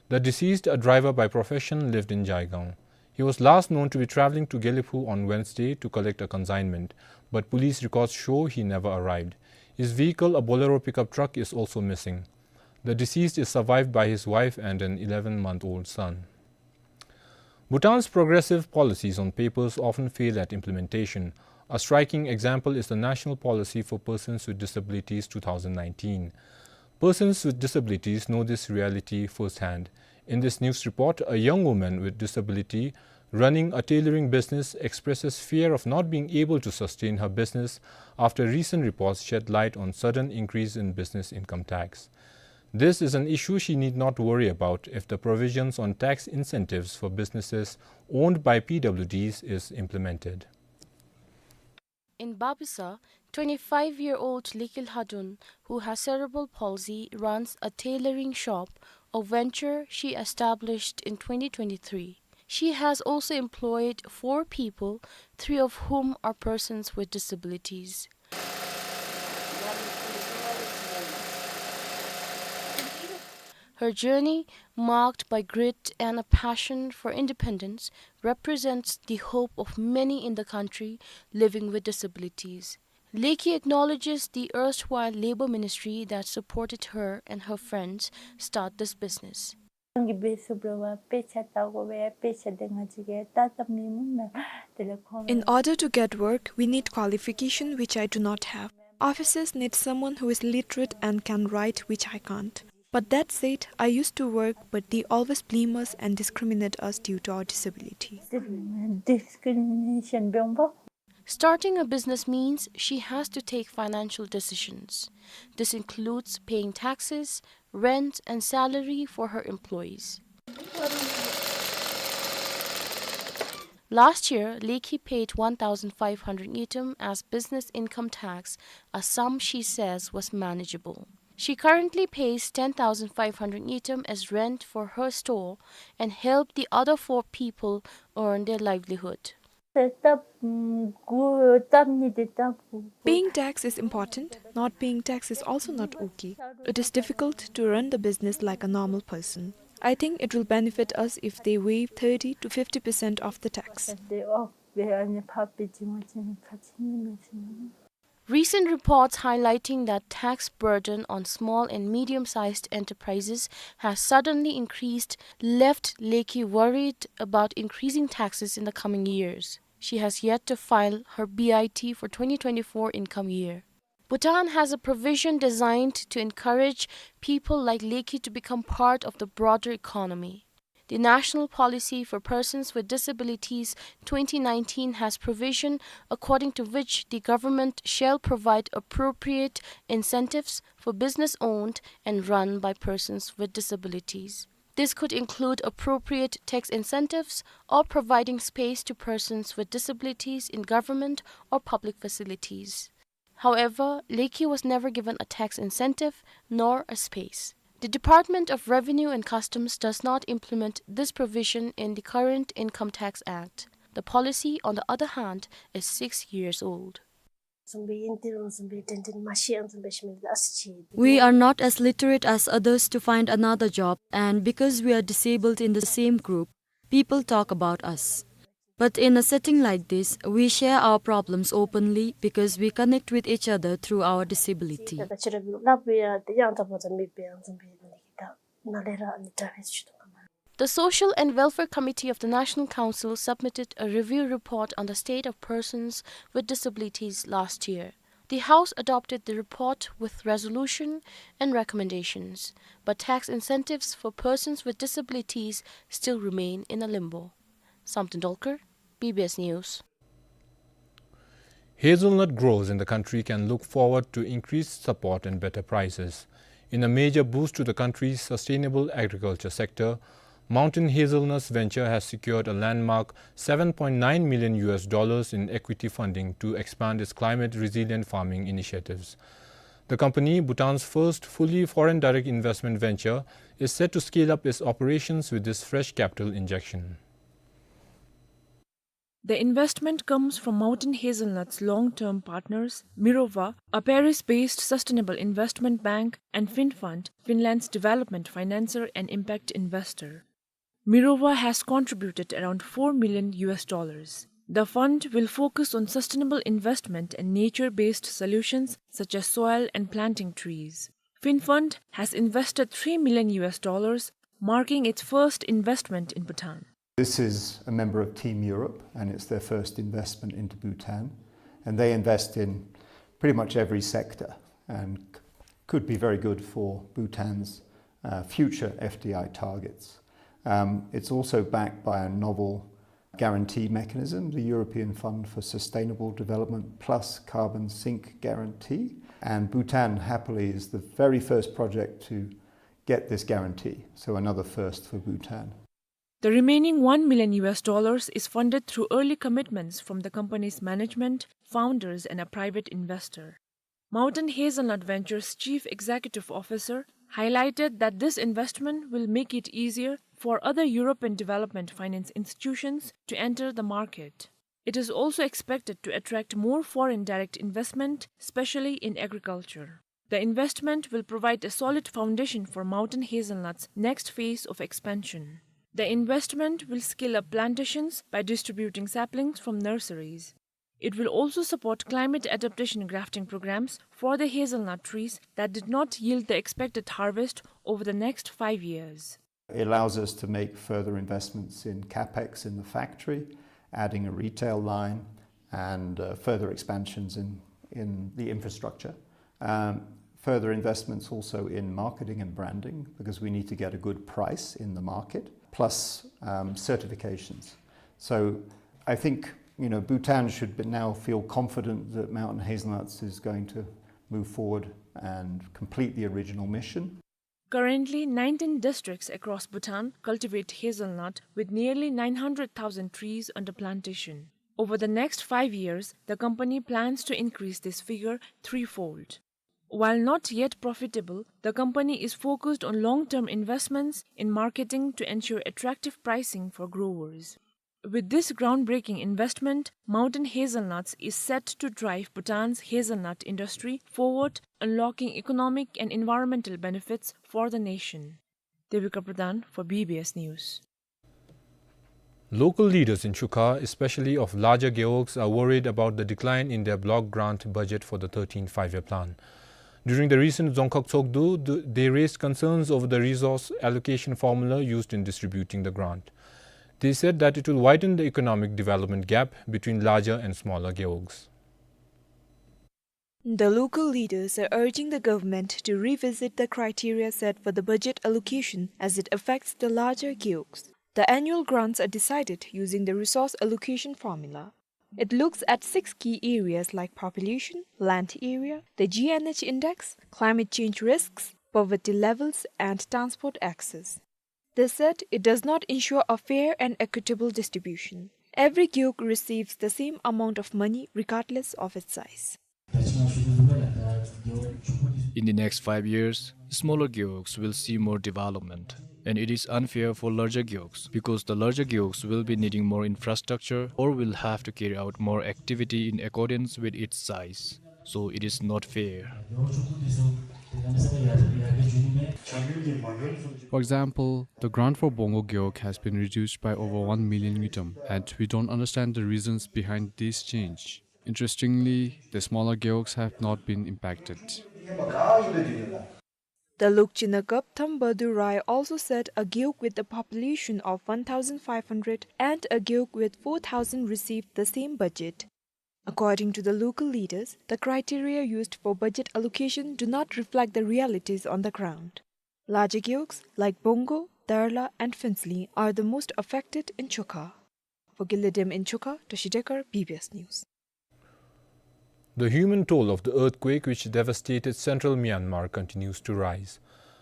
The deceased, a driver by profession, lived in Jaigaon. He was last known to be traveling to Gelephu on Wednesday to collect a consignment, but police records show he never arrived. His vehicle, a Bolero pickup truck, is also missing. The deceased is survived by his wife and an eleven-month-old son. Bhutan's progressive policies on papers often fail at implementation. A striking example is the National Policy for Persons with Disabilities two thousand nineteen. Persons with disabilities know this reality firsthand. In this news report, a young woman with disability running a tailoring business expresses fear of not being able to sustain her business after recent reports shed light on sudden increase in business income tax. This is an issue she need not worry about if the provisions on tax incentives for businesses owned by P W Ds is implemented. In Bapisa, twenty-five-year-old Likil Hadun, who has cerebral palsy, runs a tailoring shop, a venture she established in twenty twenty-three. She has also employed four people, three of whom are persons with disabilities. Her journey, marked by grit and a passion for independence, represents the hope of many in the country living with disabilities. Leki acknowledges the erstwhile Labour Ministry that supported her and her friends start this business. In order to get work, we need qualification which I do not have. Offices need someone who is literate and can write, which I can't. But that said, I used to work, but they always blame us and discriminate us due to our disability. Discrimination. Starting a business means she has to take financial decisions. This includes paying taxes, rent, and salary for her employees. Last year, Leki paid one thousand five hundred ngultrum as business income tax, a sum she says was manageable. She currently pays ten thousand five hundred ngultrum as rent for her store and help the other four people earn their livelihood. Paying tax is important. Not paying tax is also not okay. It is difficult to run the business like a normal person. I think it will benefit us if they waive thirty to fifty percent of the tax. Recent reports highlighting that tax burden on small and medium-sized enterprises has suddenly increased left Lekhi worried about increasing taxes in the coming years. She has yet to file her B I T for twenty twenty-four income year. Bhutan has a provision designed to encourage people like Lekhi to become part of the broader economy. The National Policy for Persons with Disabilities twenty nineteen has provision according to which the government shall provide appropriate incentives for business owned and run by persons with disabilities. This could include appropriate tax incentives or providing space to persons with disabilities in government or public facilities. However, Lekhi was never given a tax incentive nor a space. The Department of Revenue and Customs does not implement this provision in the current Income Tax Act. The policy, on the other hand, is six years old. We are not as literate as others to find another job, and because we are disabled in the same group, people talk about us. But in a setting like this, we share our problems openly because we connect with each other through our disability. The Social and Welfare Committee of the National Council submitted a review report on the state of persons with disabilities last year. The House adopted the report with resolution and recommendations, but tax incentives for persons with disabilities still remain in a limbo. Samten Dolkar, B B S News. Hazelnut growers in the country can look forward to increased support and better prices. In a major boost to the country's sustainable agriculture sector, Mountain Hazelnuts Venture has secured a landmark seven point nine million U S dollars in equity funding to expand its climate resilient farming initiatives. The company, Bhutan's first fully foreign direct investment venture, is set to scale up its operations with this fresh capital injection. The investment comes from Mountain Hazelnut's long-term partners, Mirova, a Paris-based sustainable investment bank, and Finnfund, Finland's development financier and impact investor. Mirova has contributed around four million U S dollars. The fund will focus on sustainable investment and nature-based solutions such as soil and planting trees. Finnfund has invested three million U S dollars, marking its first investment in Bhutan. This is a member of Team Europe, and it's their first investment into Bhutan. And they invest in pretty much every sector and c-, could be very good for Bhutan's, uh, future F D I targets. Um, it's also backed by a novel guarantee mechanism, the European Fund for Sustainable Development plus Carbon Sink Guarantee. And Bhutan, happily, is the very first project to get this guarantee, so another first for Bhutan. The remaining one million U S dollars is funded through early commitments from the company's management, founders, and a private investor. Mountain Hazelnut Ventures Chief Executive Officer highlighted that this investment will make it easier for other European development finance institutions to enter the market. It is also expected to attract more foreign direct investment, especially in agriculture. The investment will provide a solid foundation for Mountain Hazelnut's next phase of expansion. The investment will scale up plantations by distributing saplings from nurseries. It will also support climate adaptation grafting programs for the hazelnut trees that did not yield the expected harvest over the next five years. It allows us to make further investments in capex in the factory, adding a retail line and, uh, further expansions in, in the infrastructure. Um, further investments also in marketing and branding, because we need to get a good price in the market, plus, um, certifications. So I think, you know, Bhutan should be, now feel confident that Mountain Hazelnuts is going to move forward and complete the original mission. Currently, nineteen districts across Bhutan cultivate hazelnut, with nearly nine hundred thousand trees under plantation. Over the next five years, the company plans to increase this figure threefold. While not yet profitable, the company is focused on long-term investments in marketing to ensure attractive pricing for growers. With this groundbreaking investment, Mountain Hazelnuts is set to drive Bhutan's hazelnut industry forward, unlocking economic and environmental benefits for the nation. Devika Pradhan for B B S News. Local leaders in Chukha, especially of larger gewogs, are worried about the decline in their block grant budget for the thirteenth Five-Year Plan. During the recent Dzongkhag Tshogdu, th-, they raised concerns over the resource allocation formula used in distributing the grant. They said that it will widen the economic development gap between larger and smaller gewogs. The local leaders are urging the government to revisit the criteria set for the budget allocation as it affects the larger gewogs. The annual grants are decided using the resource allocation formula. It looks at six key areas like population, land area, the G N H index, climate change risks, poverty levels, and transport access. They said it does not ensure a fair and equitable distribution. Every gewog receives the same amount of money regardless of its size. In the next five years, smaller gewogs will see more development, and it is unfair for larger gewogs because the larger gewogs will be needing more infrastructure or will have to carry out more activity in accordance with its size. So it is not fair. For example, the grant for Bongo Gewog has been reduced by over one million ngultrum, and we don't understand the reasons behind this change. Interestingly, the smaller gewogs have not been impacted. The Lokching Nagab Thambadu Rai also said a gewog with a population of one thousand five hundred and a gewog with four thousand received the same budget. According to the local leaders, the criteria used for budget allocation do not reflect the realities on the ground. Larger gewogs like Bongo, Darla, and Phinsli are the most affected in Chukha. For Gilidem in Chukha, Toshi Dekar, B B S News. The human toll of the earthquake which devastated central Myanmar continues to rise.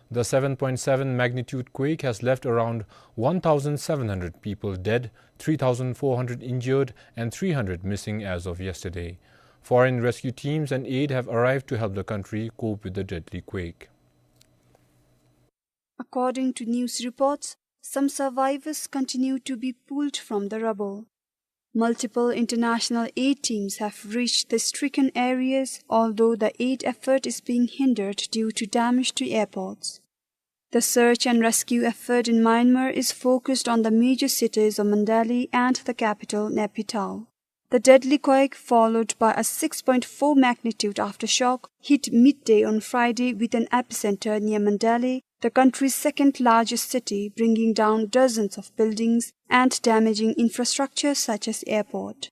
The seven point seven magnitude quake has left around one thousand seven hundred people dead, three thousand four hundred injured, and three hundred missing as of yesterday. Foreign rescue teams and aid have arrived to help the country cope with the deadly quake. According to news reports, some survivors continue to be pulled from the rubble. Multiple international aid teams have reached the stricken areas, although the aid effort is being hindered due to damage to airports. The search and rescue effort in Myanmar is focused on the major cities of Mandalay and the capital, Naypyidaw. The deadly quake, followed by a six point four magnitude aftershock, hit midday on Friday with an epicenter near Mandalay, the country's second largest city, bringing down dozens of buildings and damaging infrastructure such as airport.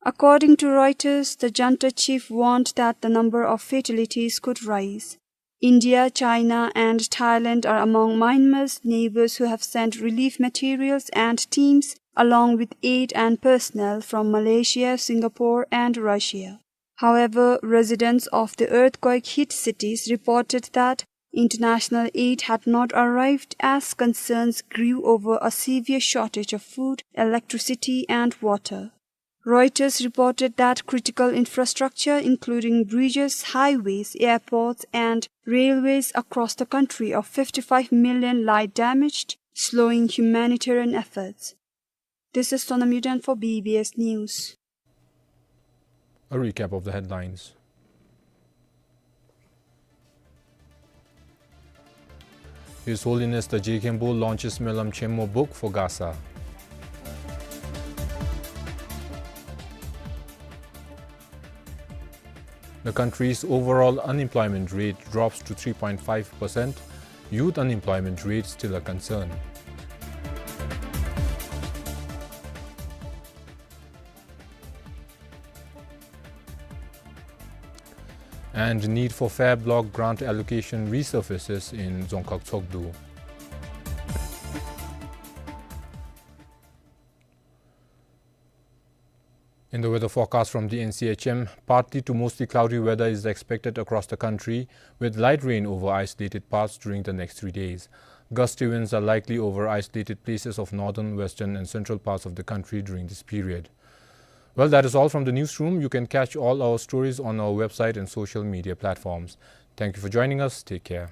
According to Reuters, the junta chief warned that the number of fatalities could rise. India, China, and Thailand are among Myanmar's neighbors who have sent relief materials and teams, along with aid and personnel from Malaysia, Singapore, and Russia. However, residents of the earthquake-hit cities reported that international aid had not arrived as concerns grew over a severe shortage of food, electricity, and water. Reuters reported that critical infrastructure, including bridges, highways, airports, and railways across the country of fifty-five million, lie damaged, slowing humanitarian efforts. This is Sonam Yuden for B B S News. A recap of the headlines. His Holiness the Je Khenpo launches Melam Chenmo book for Gaza. The country's overall unemployment rate drops to three point five percent. Youth unemployment rate still a concern. And need for fair block grant allocation resurfaces in Dzongkhag Tshogdu. In the weather forecast from the N C H M, partly to mostly cloudy weather is expected across the country, with light rain over isolated parts during the next three days. Gusty winds are likely over isolated places of northern, western, and central parts of the country during this period. Well, that is all from the newsroom. You can catch all our stories on our website and social media platforms. Thank you for joining us. Take care.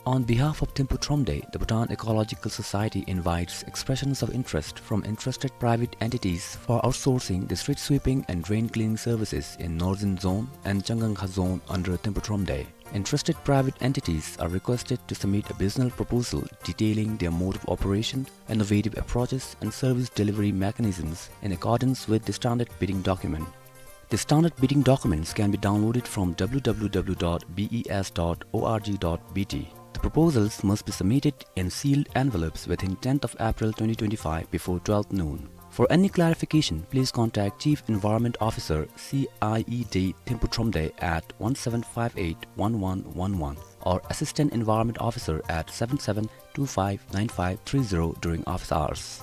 On behalf of Thimphu Thromde, the Bhutan Ecological Society invites expressions of interest from interested private entities for outsourcing the street sweeping and drain cleaning services in Northern Zone and Changangkha Zone under Thimphu Thromde. Interested private entities are requested to submit a business proposal detailing their mode of operation, innovative approaches, and service delivery mechanisms in accordance with the standard bidding document. The standard bidding documents can be downloaded from W W W dot B E S dot org dot B T. The proposals must be submitted in sealed envelopes within tenth of April twenty twenty-five before twelve noon. For any clarification, please contact Chief Environment Officer, C I E D, Thimphu Thromde at one seven five eight one one one one or Assistant Environment Officer at seven seven two five nine five three zero during office hours.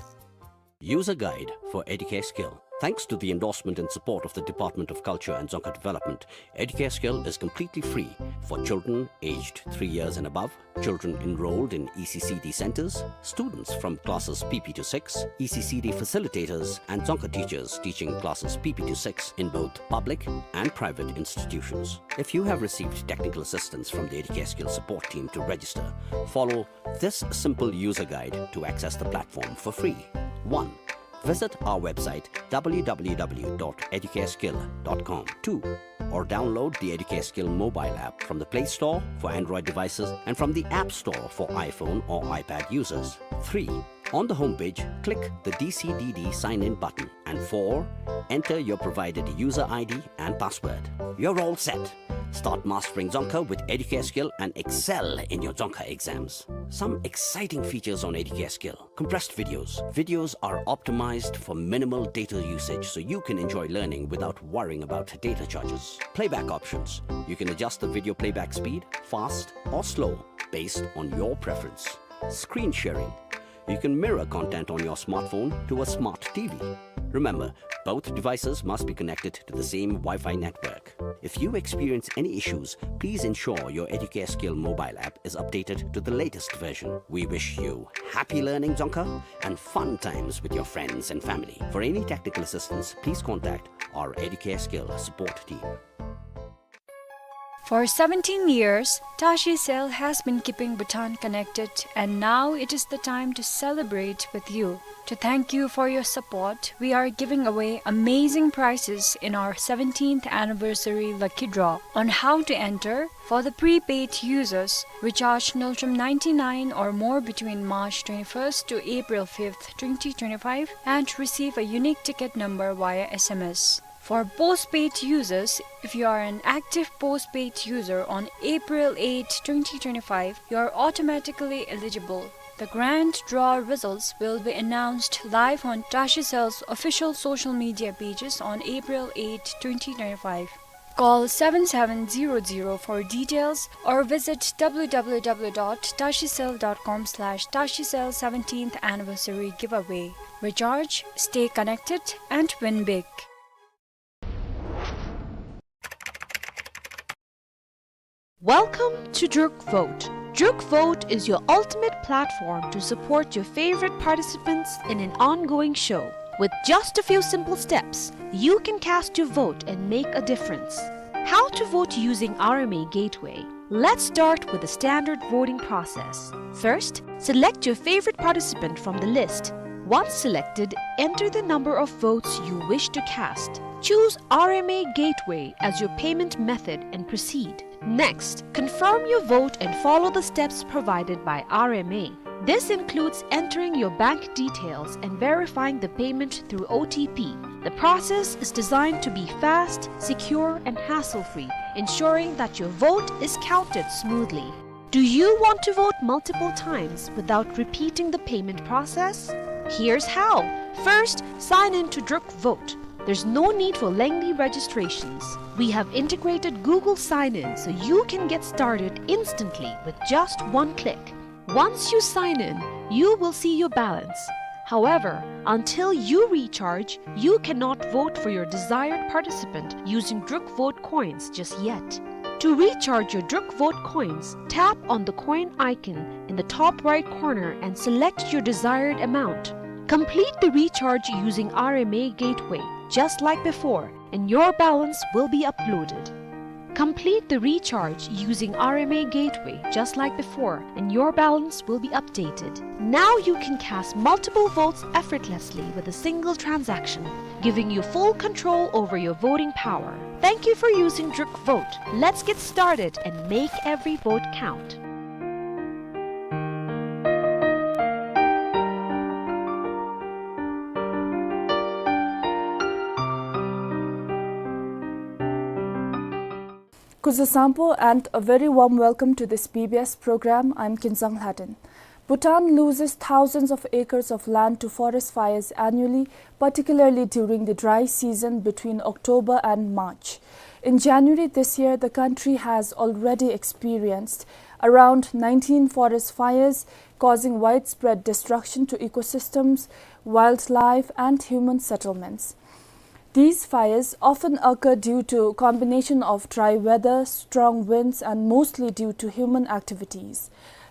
User guide for Educare Skill. Thanks to the endorsement and support of the Department of Culture and Dzongkha Development, Educare Skill is completely free for children aged three years and above, children enrolled in E C C D centers, students from classes P P to six, E C C D facilitators, and Dzongkha teachers teaching classes P P to six in both public and private institutions. If you have received technical assistance from the Educare Skill support team to register, follow this simple user guide to access the platform for free. One, visit our website, W W W dot educareskill dot com. Two, or download the Educare Skill mobile app from the Play Store for Android devices and from the App Store for iPhone or iPad users. Three, on the homepage, click the D C D D sign-in button. And four, enter your provided user I D and password. You're all set. Start mastering Dzongkha with Educare Skill and excel in your Dzongkha exams. Some exciting features on Educare Skill. Compressed videos. Videos are optimized for minimal data usage, so you can enjoy learning without worrying about data charges. Playback options. You can adjust the video playback speed, fast or slow, based on your preference. Screen sharing. You can mirror content on your smartphone to a smart T V. Remember, both devices must be connected to the same Wi-Fi network. If you experience any issues, please ensure your Educare Skill mobile app is updated to the latest version. We wish you happy learning Dzongkha and fun times with your friends and family. For any technical assistance, please contact our Educare Skill support team. For seventeen years, Tashi Cell has been keeping Bhutan connected, and now it is the time to celebrate with you. To thank you for your support, we are giving away amazing prizes in our seventeenth anniversary lucky draw. On how to enter: for the prepaid users, recharge Ngultrum ninety-nine or more between March twenty-first to April fifth, twenty twenty-five, and receive a unique ticket number via S M S. For postpaid users, if you are an active postpaid user on April eighth, twenty twenty-five, you are automatically eligible. The grand draw results will be announced live on Tashi Cell's official social media pages on April eighth, twenty twenty-five. Call seven seven zero zero for details or visit W W W dot tashi cell dot com slash tashi cell seventeenth anniversary giveaway. Recharge, stay connected, and win big. Welcome to Druk Vote. Druk Vote is your ultimate platform to support your favorite participants in an ongoing show. With just a few simple steps, you can cast your vote and make a difference. How to vote using R M A Gateway? Let's start with the standard voting process. First, select your favorite participant from the list. Once selected, enter the number of votes you wish to cast. Choose R M A Gateway as your payment method and proceed. Next, confirm your vote and follow the steps provided by R M A. This includes entering your bank details and verifying the payment through O T P. The process is designed to be fast, secure, and hassle-free, ensuring that your vote is counted smoothly. Do you want to vote multiple times without repeating the payment process? Here's how. First, sign in to Druk Vote. There's no need for lengthy registrations. We have integrated Google Sign-In so you can get started instantly with just one click. Once you sign in, you will see your balance. However, until you recharge, you cannot vote for your desired participant using Druk Vote coins just yet. To recharge your Druk Vote coins, tap on the coin icon in the top right corner and select your desired amount. Complete the recharge using R M A Gateway, just like before, and your balance will be uploaded. Complete the recharge using R M A Gateway just like before, and your balance will be updated. Now you can cast multiple votes effortlessly with a single transaction, giving you full control over your voting power. Thank you for using Druk Vote. Let's get started and make every vote count. Kuzuzangpo and a very warm welcome to this B B S program. I'm Kinzang Lhaden. Bhutan loses thousands of acres of land to forest fires annually, particularly during the dry season between October and March. In January this year, the country has already experienced around nineteen forest fires, causing widespread destruction to ecosystems, wildlife, and human settlements. These fires often occur due to combination of dry weather, strong winds, and mostly due to human activities.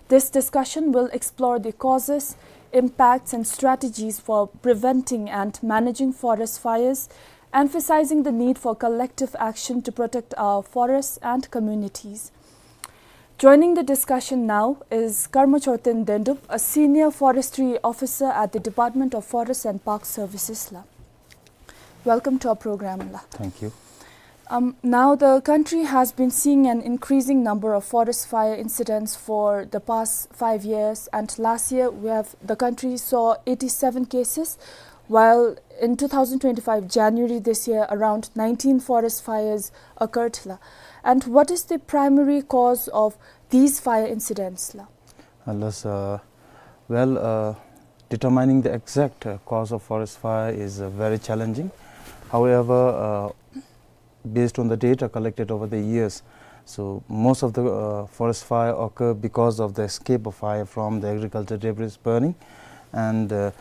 This discussion will explore the causes, impacts, and strategies for preventing and managing forest fires, emphasizing the need for collective action to protect our forests and communities. Joining the discussion now is Karma Chorten Dendup, a senior forestry officer at the Department of Forest and Park Services la. Welcome to our program la. Thank you. Um, now, the country has been seeing an increasing number of forest fire incidents for the past five years, and last year we have, the country saw eighty-seven cases, while in two thousand twenty-five January this year, around nineteen forest fires occurred la. And what is the primary cause of these fire incidents la? Unless, uh, well, uh, determining the exact, uh, cause of forest fire is, uh, very challenging. However, uh, based on the data collected over the years, so most of the, uh, forest fire occur because of the escape of fire from the agriculture debris burning. And, uh,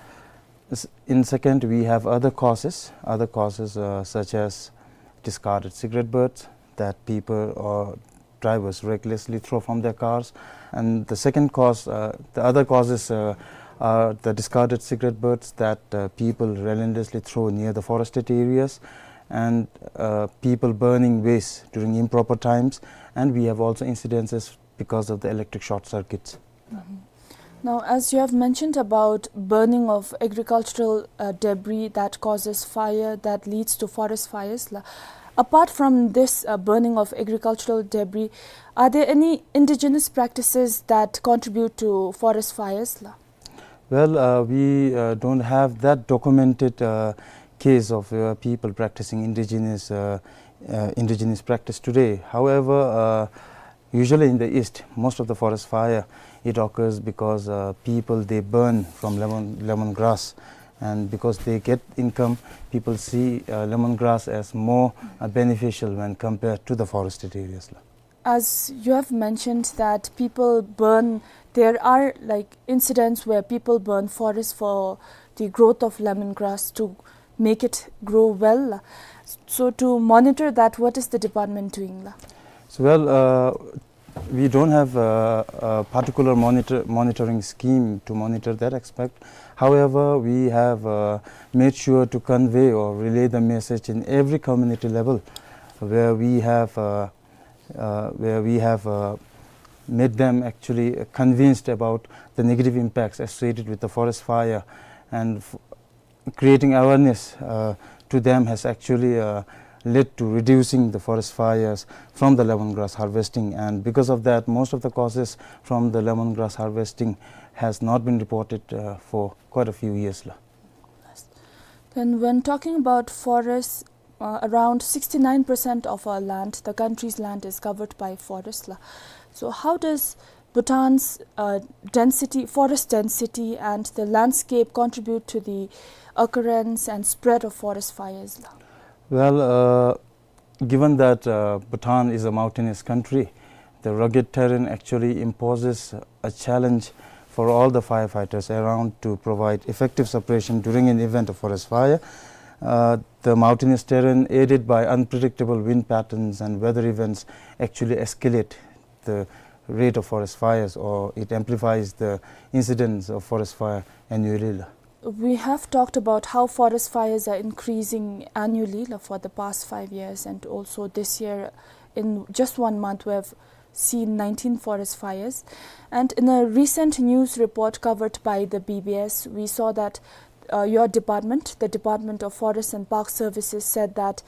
s-, in second, we have other causes, other causes, uh, such as discarded cigarette butts that people or drivers recklessly throw from their cars. And the second cause, uh, the other causes, uh, are the discarded cigarette butts that, uh, people relentlessly throw near the forested areas, and, uh, people burning waste during improper times. And we have also incidences because of the electric short circuits. Mhm. Now, as you have mentioned about burning of agricultural, uh, debris that causes fire, that leads to forest fires la, apart from this, uh, burning of agricultural debris, are there any indigenous practices that contribute to forest fires la? Well, uh, we, uh, don't have that documented, uh, case of, uh, people practicing indigenous, uh, uh, indigenous practice today. However, uh, usually in the East, most of the forest fire, it occurs because, uh, people, they burn from lemon, lemon grass. And because they get income, people see, uh, lemon grass as more, uh, beneficial when compared to the forested areas la. As you have mentioned that people burn, there are, like, incidents where people burn forest for the growth of lemongrass to make it grow well. So to monitor that, what is the department doing la? So, well, uh, we don't have a, a particular monitor, monitoring scheme to monitor that aspect. However, we have, uh, made sure to convey or relay the message in every community level where we have, uh, uh, where we have, uh, made them actually convinced about the negative impacts associated with the forest fire, and f-, creating awareness, uh, to them has actually, uh, led to reducing the forest fires from the lemongrass harvesting. And because of that, most of the causes from the lemongrass harvesting has not been reported, uh, for quite a few years la. Then, when talking about forests, uh, around sixty-nine percent of our land, the country's land, is covered by forest la. So how does Bhutan's, uh, density, forest density and the landscape contribute to the occurrence and spread of forest fires la? Well, uh, given that, uh, Bhutan is a mountainous country, the rugged terrain actually imposes a challenge for all the firefighters around to provide effective suppression during an event of forest fire. Uh, the mountainous terrain, aided by unpredictable wind patterns and weather events, actually escalate the rate of forest fires, or it amplifies the incidence of forest fire annually la. We have talked about how forest fires are increasing annually la, for the past five years, and also this year In just one month, we have seen nineteen forest fires. And in a recent news report covered by the B B S, we saw that uh, your department, the Department of Forest and Park Services, said that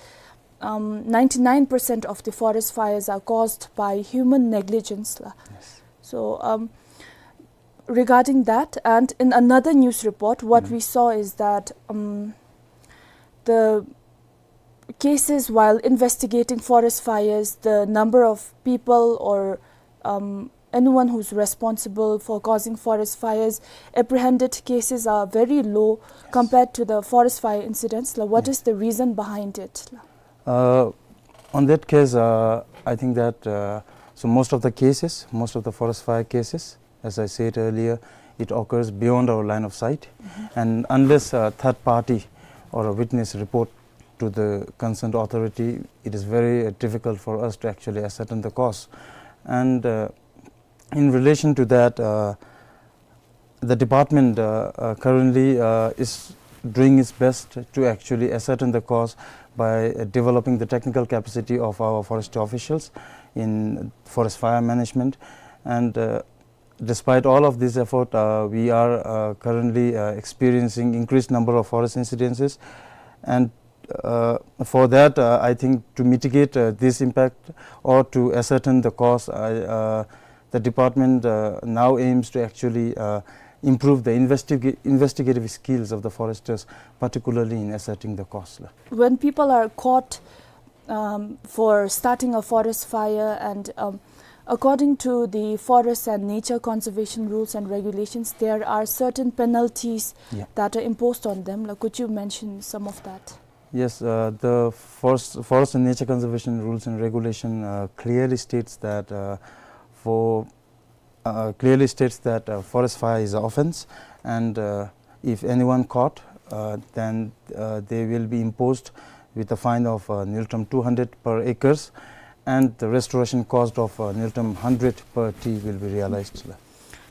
um, ninety-nine percent of the forest fires are caused by human negligence. La. Yes. So, um, regarding that, and in another news report, what we saw is that um, the cases while investigating forest fires, the number of people or um, anyone who's responsible for causing forest fires, apprehended cases are very low compared to the forest fire incidents. La, what is the reason behind it? La? Uh, on that case, uh, I think that uh, so most of the cases, most of the forest fire cases, as I said earlier, it occurs beyond our line of sight, and unless a third party or a witness report to the concerned authority, it is very uh, difficult for us to actually ascertain the cause. And uh, in relation to that, uh, the department uh, uh, currently uh, is doing its best to actually ascertain the cause by uh, developing the technical capacity of our forest officials in forest fire management. And uh, despite all of this effort, uh, we are uh, currently uh, experiencing increased number of forest incidences. And uh, for that, uh, I think to mitigate uh, this impact or to ascertain the cause, I, uh, the department uh, now aims to actually uh, improve the investiga- investigative skills of the foresters, particularly in ascertaining the cause. When people are caught um, for starting a forest fire, and um, according to the forest and nature conservation rules and regulations, there are certain penalties Yeah. that are imposed on them. Like, could you mention some of that? Yes, uh, the forest, forest and nature conservation rules and regulation uh, clearly states that uh, for uh, clearly states that uh, forest fire is an offense, and uh, if anyone caught, uh, then uh, they will be imposed with a fine of uh, ngultrum two hundred per acres, and the restoration cost of uh, ngultrum hundred per tree will be realized.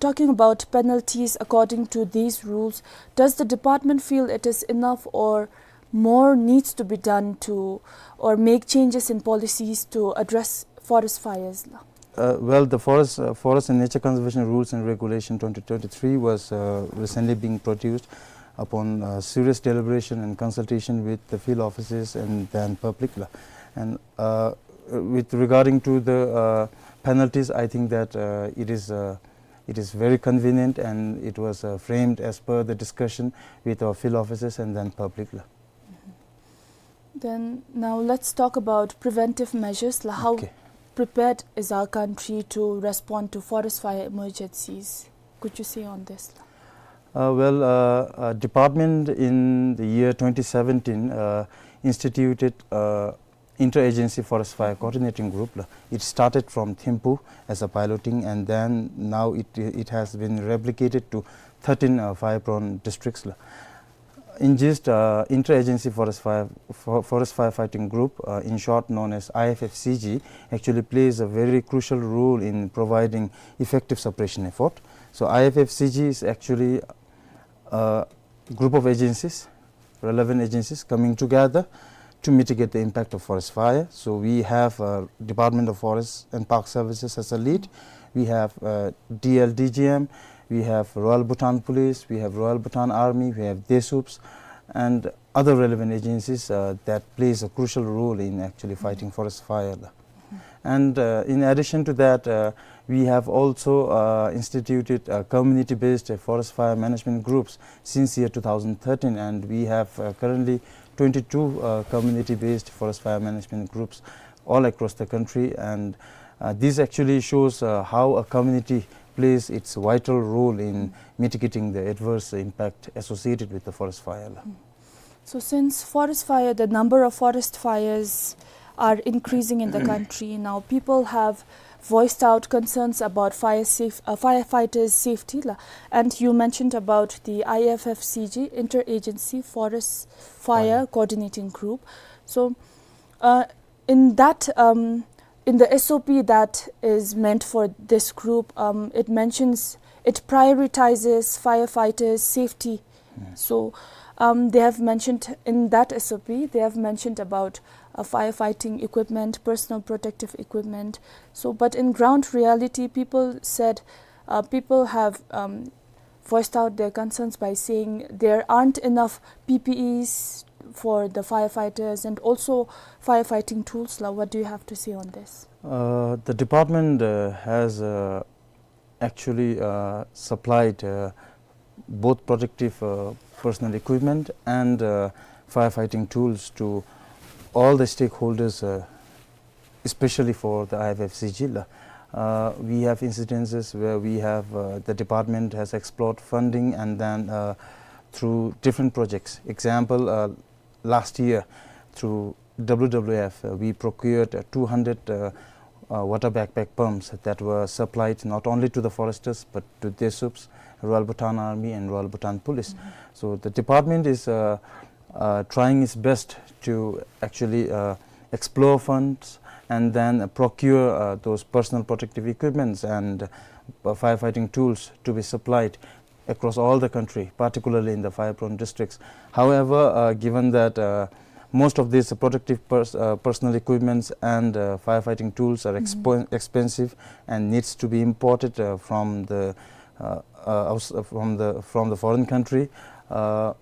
Talking about penalties according to these rules, does the department feel it is enough, or more needs to be done to, or make changes in policies to address forest fires? Uh, well, the forest, uh, forest and nature conservation rules and regulation twenty twenty-three was uh, recently being produced upon uh, serious deliberation and consultation with the field offices and then public. La. And uh, with regarding to the uh, penalties, I think that uh, it is uh, it is very convenient, and it was uh, framed as per the discussion with our field offices and then public. La. Then now let's talk about preventive measures. La, how Okay. prepared is our country to respond to forest fire emergencies? Could you say on this? La? Uh, well, uh, uh, department in the year twenty seventeen uh, instituted uh, interagency forest fire coordinating group. La. It started from Thimphu as a piloting, and then now it it has been replicated to thirteen uh, fire-prone districts. La. In gist, uh, interagency forest fire for, forest firefighting group, uh, in short known as I F F C G, actually plays a very crucial role in providing effective suppression effort. So I F F C G is actually a group of agencies, relevant agencies coming together to mitigate the impact of forest fire. So we have uh, Department of Forest and Park Services as a lead. We have uh, D L D G M. We have Royal Bhutan Police. We have Royal Bhutan Army. We have DESUPS, and other relevant agencies uh, that plays a crucial role in actually fighting forest fire. And uh, in addition to that, uh, we have also uh, instituted uh, community-based uh, forest fire management groups since year two thousand thirteen, and we have uh, currently twenty-two uh, community-based forest fire management groups all across the country. And uh, this actually shows uh, how a community plays its vital role in mitigating the adverse impact associated with the forest fire. So since forest fire, the number of forest fires are increasing in the country. Now people have voiced out concerns about fire safe, uh, firefighters' safety. La. And you mentioned about the I F F C G, Interagency Forest Fire Coordinating Group. So uh, in that, um, in the S O P that is meant for this group, um, it mentions, it prioritizes firefighters' safety. So um, they have mentioned in that S O P, they have mentioned about uh, firefighting equipment, personal protective equipment. So, but in ground reality, people said, uh, people have, um, voiced out their concerns by saying there aren't enough P P Es for the firefighters and also firefighting tools. La, what do you have to say on this? Uh, the department, uh, has, uh, actually, uh, supplied, uh, both protective, uh, personal equipment and, uh, firefighting tools to all the stakeholders, uh, especially for the I F F C G. Uh, we have incidences where we have, uh, the department has explored funding and then, uh, through different projects. Example, uh, last year through W W F, uh, we procured, uh, two hundred, uh, uh, water backpack pumps that were supplied not only to the foresters but to DESUPs, Royal Bhutan Army and Royal Bhutan Police. So the department is, uh, uh, trying its best to actually, uh, explore funds and then procure, uh, those personal protective equipments and, uh, firefighting tools to be supplied across all the country, particularly in the fire-prone districts. However, uh, given that, uh, most of these protective pers-, uh, personal equipments and, uh, firefighting tools are expo-, expensive and needs to be imported, uh, from the, uh, uh, outs-, uh, from the, from the foreign country, uh,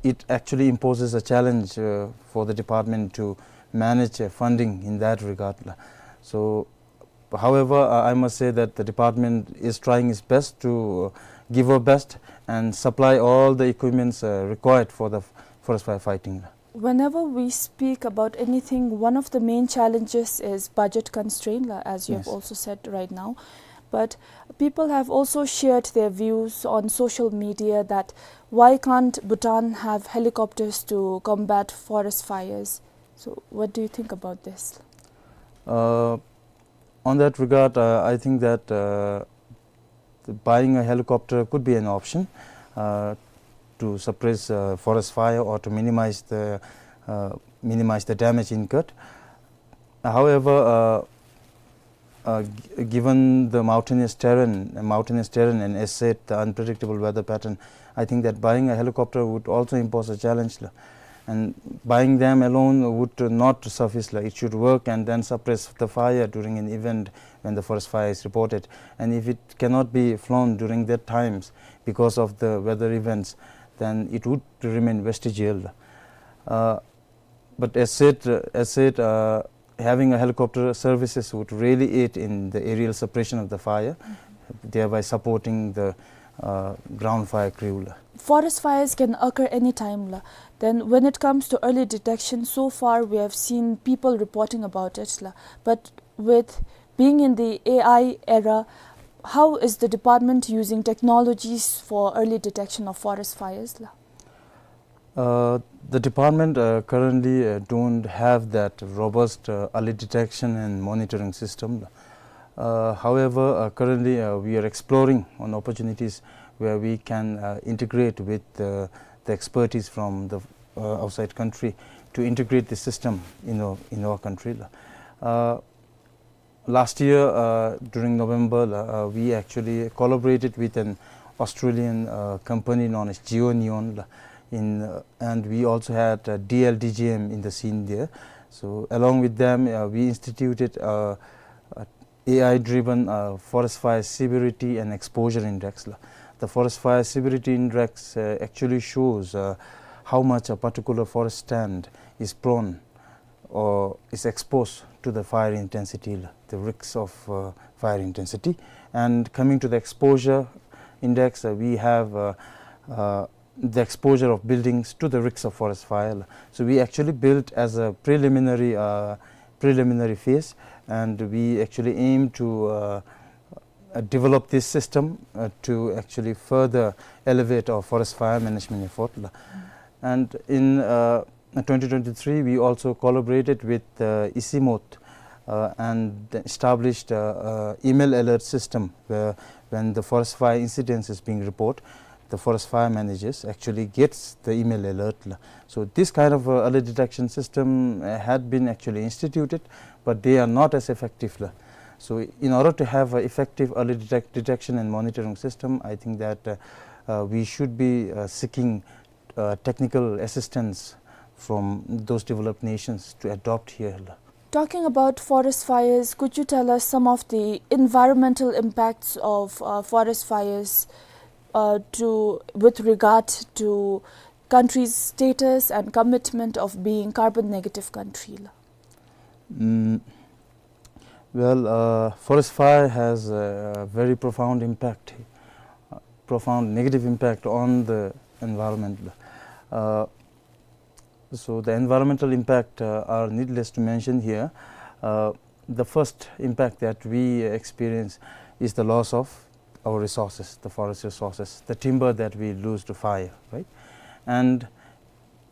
it actually imposes a challenge, uh, for the department to manage, uh, funding in that regard. So, however, uh, I must say that the department is trying its best to, uh, give our best and supply all the equipments, uh, required for the f-, forest firefighting. Whenever we speak about anything, one of the main challenges is budget constraint, la, as you have also said right now. But people have also shared their views on social media that why can't Bhutan have helicopters to combat forest fires? So, what do you think about this? Uh, on that regard, uh, I think that, uh, the buying a helicopter could be an option, uh, to suppress, uh, forest fire or to minimize the, uh, minimize the damage incurred. However, uh, uh, g-, given the mountainous terrain, mountainous terrain, and as said, the unpredictable weather pattern, I think that buying a helicopter would also impose a challenge, la. And buying them alone would not suffice, la. It should work and then suppress the fire during an event when the forest fire is reported. And if it cannot be flown during that times because of the weather events, then it would remain vestigial. Uh, but as said, uh, as said, uh, having a helicopter services would really aid in the aerial suppression of the fire, thereby supporting the, uh, ground fire crew, la. Forest fires can occur anytime, la. Then when it comes to early detection, so far we have seen people reporting about it, la. But with being in the A I era, how is the department using technologies for early detection of forest fires, la? Uh, the department, uh, currently, uh, don't have that robust, uh, early detection and monitoring system. Uh, however, uh, currently, uh, we are exploring on opportunities where we can, uh, integrate with, uh, the expertise from the, uh, outside country to integrate the system in our, in our country. Uh, last year, uh, during November, uh, we actually collaborated with an Australian, uh, company known as GeoNeon, uh, in, uh, and we also had, uh, D L D G M in the scene there. So along with them, uh, we instituted, uh, a A I-driven, uh, forest fire severity and exposure index, la. The forest fire severity index, uh, actually shows, uh, how much a particular forest stand is prone or is exposed to the fire intensity, the risks of, uh, fire intensity. And coming to the exposure index, uh, we have, uh, uh, the exposure of buildings to the risks of forest fire. So we actually built as a preliminary, uh, preliminary phase, and we actually aim to, uh, uh, develop this system, uh, to actually further elevate our forest fire management effort. And in, uh, twenty twenty-three, we also collaborated with, uh, ICIMOT, uh, and established, uh, uh, email alert system where when the forest fire incidents is being reported, the forest fire managers actually gets the email alert, la. So this kind of, uh, early detection system, uh, had been actually instituted, but they are not as effective, la. So in order to have an effective early detect-, detection and monitoring system, I think that, uh, uh, we should be, uh, seeking, uh, technical assistance from those developed nations to adopt here. Talking about forest fires, could you tell us some of the environmental impacts of uh, forest fires uh, to, with regard to country's status and commitment of being carbon negative country? Mm, well, uh, forest fire has a very profound impact, uh, profound negative impact on the environment. Uh, so the environmental impact uh, are needless to mention here. Uh, the first impact that we experience is the loss of our resources, the forest resources, the timber that we lose to fire, right? And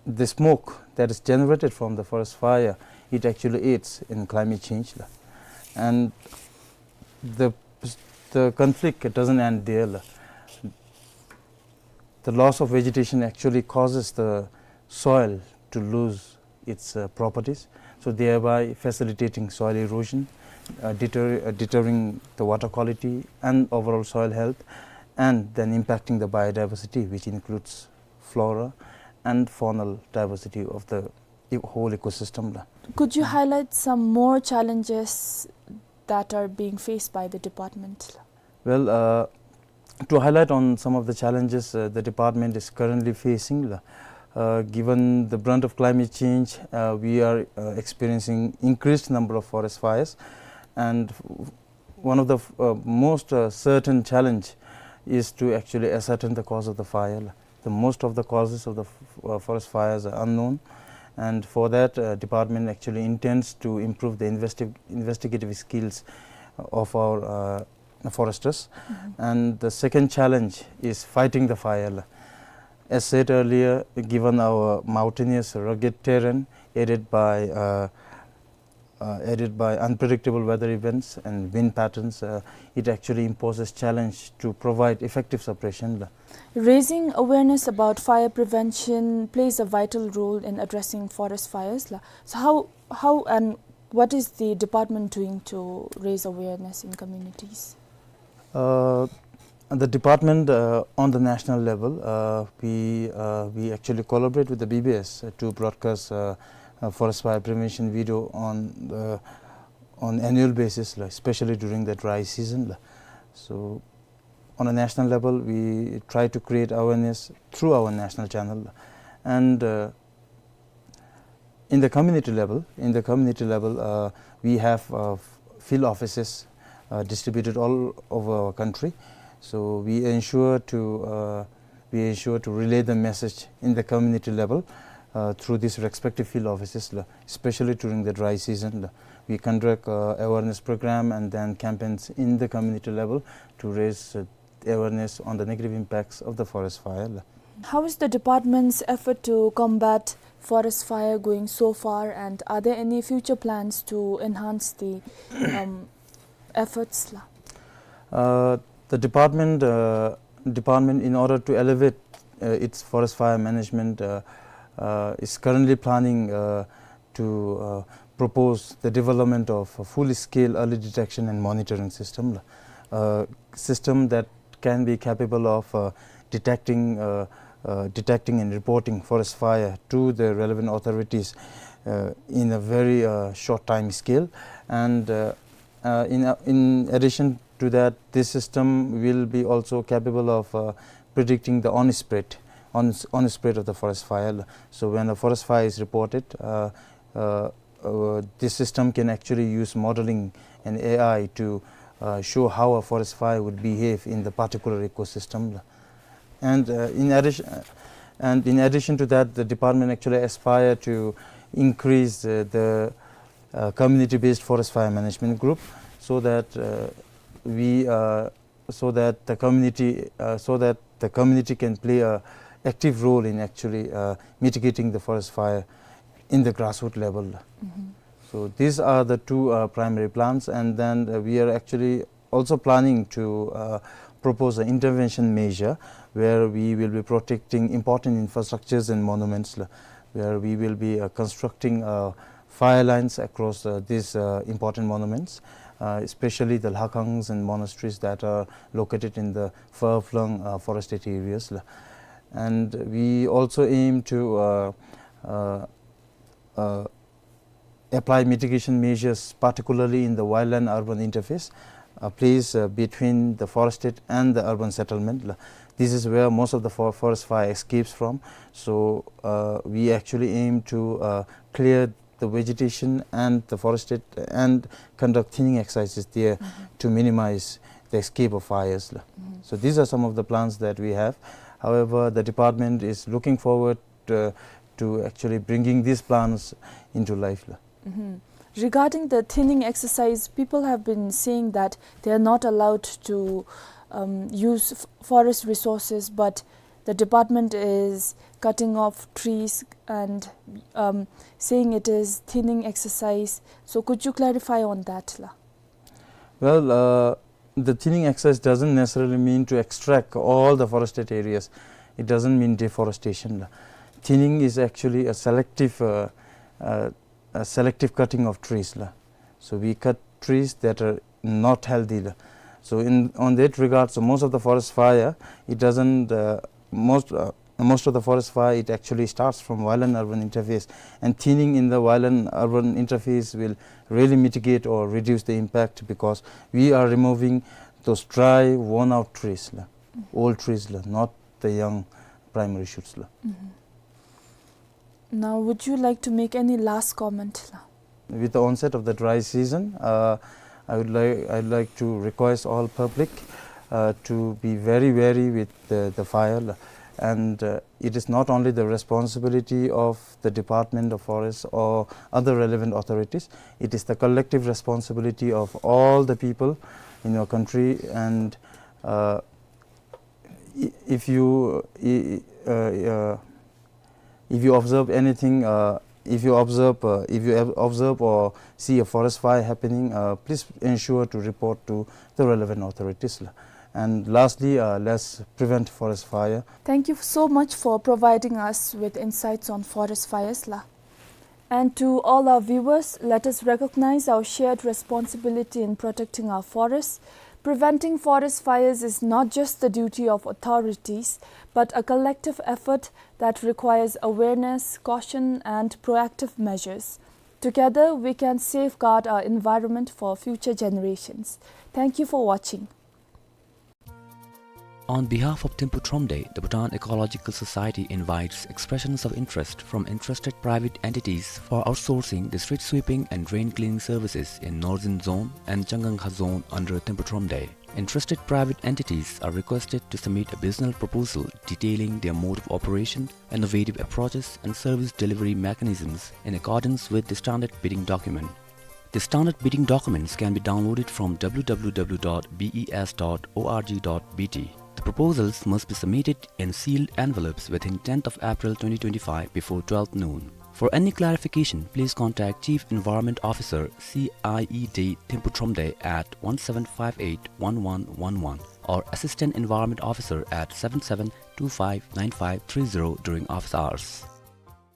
the smoke that is generated from the forest fire, it actually aids in climate change. And the, the conflict, it doesn't end there. The loss of vegetation actually causes the soil to lose its uh, properties, so thereby facilitating soil erosion, uh, deter, uh, deterring the water quality and overall soil health, and then impacting the biodiversity, which includes flora and faunal diversity of the e- whole ecosystem. Could you highlight some more challenges that are being faced by the department? Well, uh, to highlight on some of the challenges uh, the department is currently facing, uh, given the brunt of climate change, uh, we are uh, experiencing increased number of forest fires, and one of the uh, most uh, certain challenge is to actually ascertain the cause of the fire. The most of the causes of the uh, forest fires are unknown, and for that uh, department actually intends to improve the investi- investigative skills of our uh, foresters. Mm-hmm. And the second challenge is fighting the fire. As said earlier, given our mountainous rugged terrain aided by uh, uh, aided by unpredictable weather events and wind patterns, uh, it actually imposes challenge to provide effective suppression. Raising awareness about fire prevention plays a vital role in addressing forest fires. So how, how and what is the department doing to raise awareness in communities? Uh, the department uh, on the national level, uh, we uh, we actually collaborate with the B B S uh, to broadcast uh, uh, forest fire prevention video on the on annual basis, like, especially during the dry season. So on a national level, we try to create awareness through our national channel, and uh, in the community level, in the community level, uh, we have uh, field offices uh, distributed all over our country. So we ensure to uh, we ensure to relay the message in the community level uh, through these respective field offices, especially during the dry season. We conduct uh, awareness program and then campaigns in the community level to raise uh, awareness on the negative impacts of the forest fire. How is the department's effort to combat forest fire going so far, and are there any future plans to enhance the um, efforts? Uh, the department, uh, department, in order to elevate uh, its forest fire management, uh, uh, is currently planning uh, to uh, propose the development of a full-scale early detection and monitoring system, uh, system that can be capable of uh, detecting uh, uh, detecting and reporting forest fire to the relevant authorities uh, in a very uh, short time scale. And uh, uh, in, uh, in addition to that, this system will be also capable of uh, predicting the on spread, on, on spread of the forest fire. So when a forest fire is reported, uh, uh, uh, this system can actually use modeling and A I to uh, show how a forest fire would behave in the particular ecosystem. And uh, in addition, uh, and in addition to that, the department actually aspire to increase uh, the uh, community-based forest fire management group, so that uh, we uh, so that the community uh, so that the community can play a active role in actually uh, mitigating the forest fire in the grassroots level. So these are the two uh, primary plans, and then uh, we are actually also planning to uh, propose an intervention measure where we will be protecting important infrastructures and monuments, where we will be uh, constructing uh, fire lines across uh, these uh, important monuments, uh, especially the lhakangs and monasteries that are located in the far-flung uh, forested areas. And we also aim to uh, uh, uh, apply mitigation measures, particularly in the wildland urban interface, a place, uh, between the forested and the urban settlement. La-, this is where most of the for-, forest fire escapes from. So, uh, we actually aim to, uh, clear the vegetation and the forested and conduct thinning exercises there to minimize the escape of fires. La. So these are some of the plans that we have. However, the department is looking forward, uh, to actually bringing these plans into life. La. Regarding the thinning exercise, people have been saying that they are not allowed to, um, use f-, forest resources, but the department is cutting off trees and, um, saying it is thinning exercise. So could you clarify on that, la? Well, uh, the thinning exercise doesn't necessarily mean to extract all the forested areas. It doesn't mean deforestation. Thinning is actually a selective, uh, uh, a selective cutting of trees, la. So we cut trees that are not healthy, la. So in, on that regard, so most of the forest fire, it doesn't, uh, most, uh, most of the forest fire, it actually starts from wildland urban interface, and thinning in the wildland urban interface will really mitigate or reduce the impact, because we are removing those dry, worn out trees, la, old trees, la, not the young primary shoots, la. Now, would you like to make any last comment, la? With the onset of the dry season, uh, I would like, I'd like to request all public, uh, to be very wary with the, the fire, la. And, uh, it is not only the responsibility of the Department of Forests or other relevant authorities, it is the collective responsibility of all the people in your country. And, uh, i-, if you, i-, i-, uh, uh, if you observe anything, uh, if you observe, uh, if you ob-, observe or see a forest fire happening, uh, please ensure to report to the relevant authorities, la. And lastly, uh, let's prevent forest fire. Thank you so much for providing us with insights on forest fires, la. And to all our viewers, let us recognize our shared responsibility in protecting our forests. Preventing forest fires is not just the duty of authorities, but a collective effort that requires awareness, caution, and proactive measures. Together, we can safeguard our environment for future generations. Thank you for watching. On behalf of Thimphu Thromde, the Bhutan Ecological Society invites expressions of interest from interested private entities for outsourcing the street sweeping and drain cleaning services in Northern Zone and Changangkha Zone under Thimphu Thromde. Interested private entities are requested to submit a business proposal detailing their mode of operation, innovative approaches, and service delivery mechanisms in accordance with the standard bidding document. The standard bidding documents can be downloaded from W W W dot B E S dot O R G dot B T. The proposals must be submitted in sealed envelopes within tenth of April twenty twenty-five before twelve noon. For any clarification, please contact Chief Environment Officer, C I E D Thimphu Thromde at one seven five eight one one one one or Assistant Environment Officer at seven seven two five nine five three zero during office hours.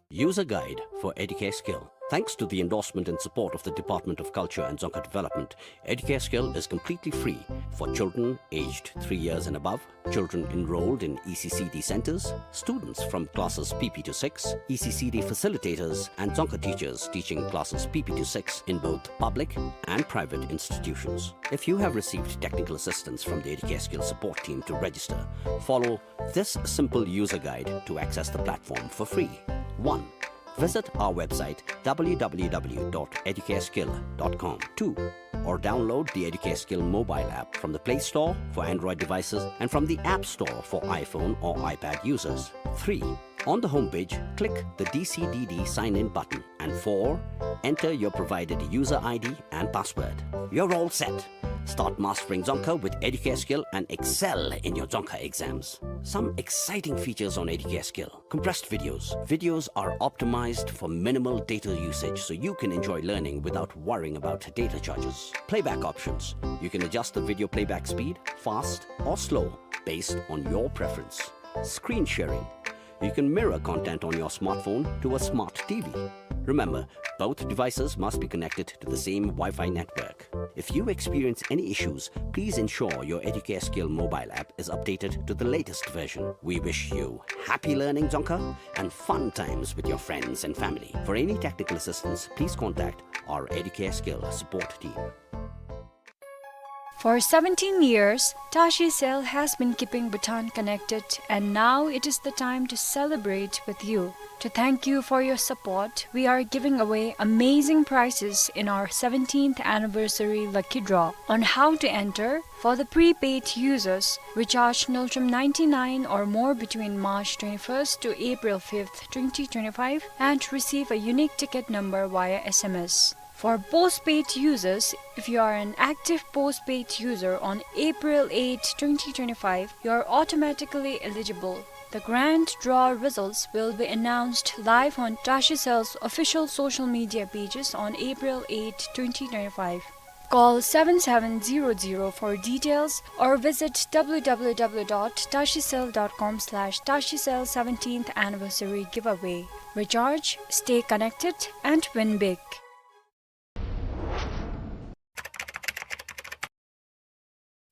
User guide for Educare Skill. Thanks to the endorsement and support of the Department of Culture and Dzongkha Development, Educare Skill is completely free for children aged three years and above, children enrolled in E C C D centers, students from classes P P to six, E C C D facilitators, and Dzongkha teachers teaching classes P P to six in both public and private institutions. If you have received technical assistance from the Educare Skill support team to register, follow this simple user guide to access the platform for free. One, visit our website W W W dot educareskill dot com. Two, or download the Educare Skill mobile app from the Play Store for Android devices and from the App Store for iPhone or iPad users. Three, on the homepage, click the D C D D sign-in button. And four, enter your provided user I D and password. You're all set. Start mastering Dzongkha with Educare Skill and excel in your Dzongkha exams. Some exciting features on Educare Skill. Compressed videos. Videos are optimized for minimal data usage, so you can enjoy learning without worrying about data charges. Playback options. You can adjust the video playback speed, fast or slow, based on your preference. Screen sharing. You can mirror content on your smartphone to a smart T V. Remember, both devices must be connected to the same Wi-Fi network. If you experience any issues, please ensure your Educare Skill mobile app is updated to the latest version. We wish you happy learning, Dzongkha, and fun times with your friends and family. For any technical assistance, please contact our Educare Skill support team. For seventeen years, Tashi Cell has been keeping Bhutan connected, and now it is the time to celebrate with you. To thank you for your support, we are giving away amazing prizes in our seventeenth anniversary lucky draw. On how to enter: for the prepaid users, recharge Ngultrum ninety-nine or more between March twenty-first to April fifth, twenty twenty-five, and receive a unique ticket number via S M S. For postpaid users, if you are an active postpaid user on April eighth, twenty twenty-five, you are automatically eligible. The grand draw results will be announced live on Tashi Cell's official social media pages on April eighth, twenty twenty-five. Call seven seven zero zero for details or visit w w w dot tashi cell dot com slash tashi cell seventeenth anniversary giveaway. Recharge, stay connected, and win big.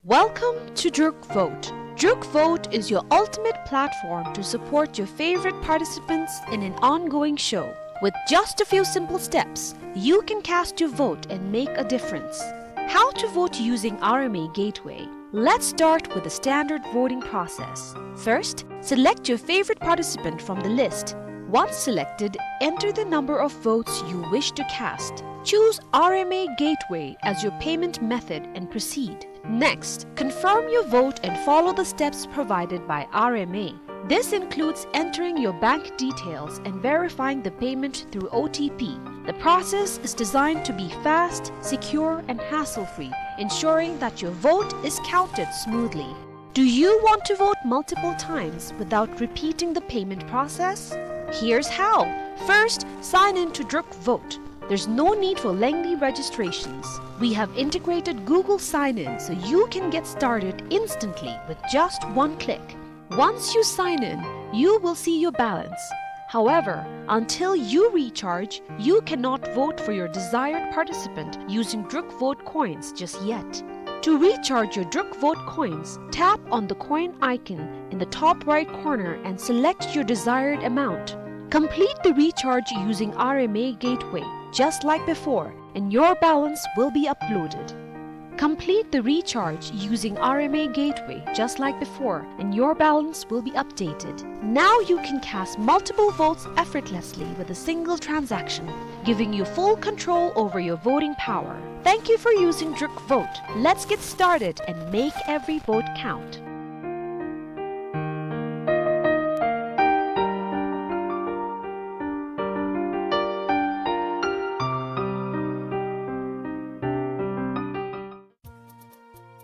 Welcome to Druk Vote. Druk Vote is your ultimate platform to support your favorite participants in an ongoing show. With just a few simple steps, you can cast your vote and make a difference. How to vote using R M A Gateway? Let's start with the standard voting process. First, select your favorite participant from the list. Once selected, enter the number of votes you wish to cast. Choose R M A Gateway as your payment method and proceed. Next, confirm your vote and follow the steps provided by R M A. This includes entering your bank details and verifying the payment through O T P. The process is designed to be fast, secure, and hassle-free, ensuring that your vote is counted smoothly. Do you want to vote multiple times without repeating the payment process? Here's how. First, sign in to Druk Vote. There's no need for lengthy registrations. We have integrated Google Sign-In so you can get started instantly with just one click. Once you sign in, you will see your balance. However, until you recharge, you cannot vote for your desired participant using Druk Vote coins just yet. To recharge your Druk Vote coins, tap on the coin icon in the top right corner and select your desired amount. Complete the recharge using R M A Gateway, just like before, and your balance will be uploaded. Complete the recharge using R M A Gateway, just like before, and your balance will be updated. Now you can cast multiple votes effortlessly with a single transaction, giving you full control over your voting power. Thank you for using Druk Vote. Let's get started and make every vote count.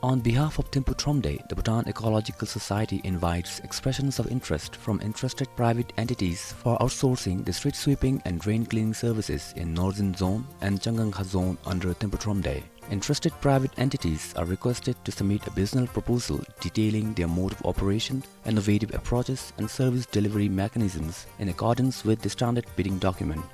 On behalf of Thimphu Thromde, the Bhutan Ecological Society invites expressions of interest from interested private entities for outsourcing the street sweeping and drain cleaning services in Northern Zone and Changangkha Zone under Thimphu Thromde. Interested private entities are requested to submit a business proposal detailing their mode of operation, innovative approaches, and service delivery mechanisms in accordance with the standard bidding document.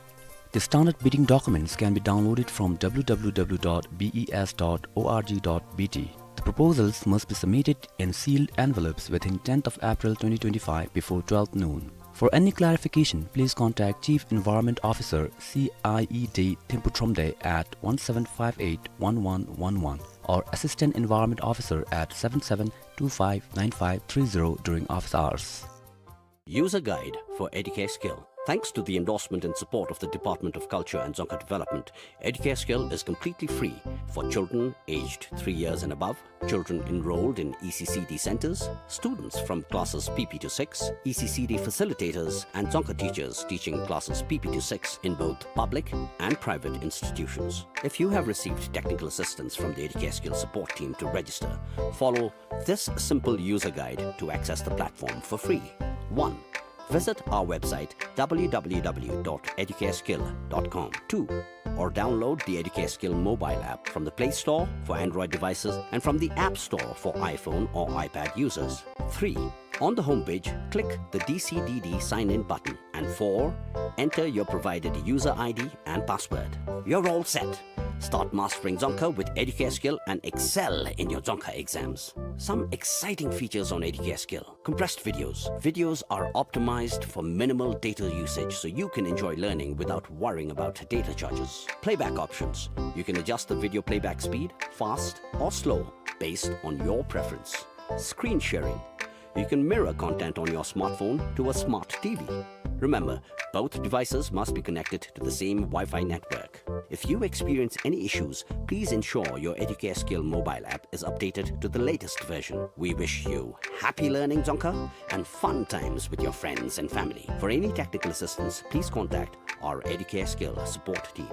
The standard bidding documents can be downloaded from w w w dot b e s dot o r g dot b t. The proposals must be submitted in sealed envelopes within tenth of April twenty twenty-five before twelve noon. For any clarification, please contact Chief Environment Officer, C I E D Thimphu Thromde at one seven five eight one one one one or Assistant Environment Officer at seven seven two five nine five three zero during office hours. User Guide for Educare Skill. Thanks to the endorsement and support of the Department of Culture and Dzongkha Development, Educare Skill is completely free for children aged three years and above, children enrolled in E C C D centers, students from classes P P to six, E C C D facilitators, and Dzongkha teachers teaching classes P P to six in both public and private institutions. If you have received technical assistance from the Educare Skill support team to register, follow this simple user guide to access the platform for free. One, visit our website w w w dot educare skill dot com. Two, or download the Educare Skill mobile app from the Play Store for Android devices and from the App Store for iPhone or iPad users. Three, on the homepage, click the D C D D sign-in button. And four, enter your provided user I D and password. You're all set. Start mastering Dzongkha with Educare Skill and excel in your Dzongkha exams. Some exciting features on Educare Skill. Compressed videos. Videos are optimized for minimal data usage, so you can enjoy learning without worrying about data charges. Playback options. You can adjust the video playback speed, fast or slow, based on your preference. Screen sharing. You can mirror content on your smartphone to a smart T V. Remember, both devices must be connected to the same Wi-Fi network. If you experience any issues, please ensure your Educare Skill mobile app is updated to the latest version. We wish you happy learning Dzongkha and fun times with your friends and family. For any technical assistance, please contact our Educare Skill support team.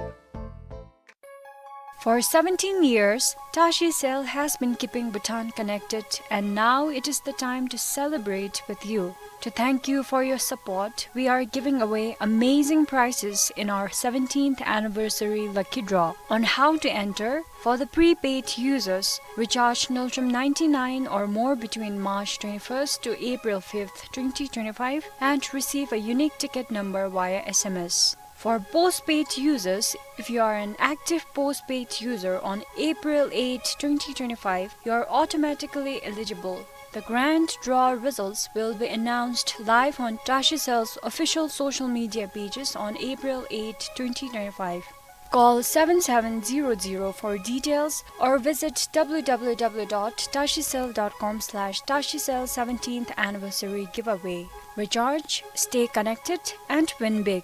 For seventeen years, Tashi Cell has been keeping Bhutan connected, and now it is the time to celebrate with you. To thank you for your support, we are giving away amazing prizes in our seventeenth anniversary lucky draw. On how to enter: for the prepaid users, recharge Ngultrum ninety-nine or more between March twenty-first to April fifth, twenty twenty-five, and receive a unique ticket number via S M S. For postpaid users, if you are an active postpaid user on April eighth, twenty twenty-five, you are automatically eligible. The grand draw results will be announced live on Tashi Cell's official social media pages on April eighth, twenty twenty-five. Call seven seven zero zero for details or visit w w w dot tashi cell dot com slash tashi cell seventeenth anniversary giveaway. Recharge, stay connected, and win big.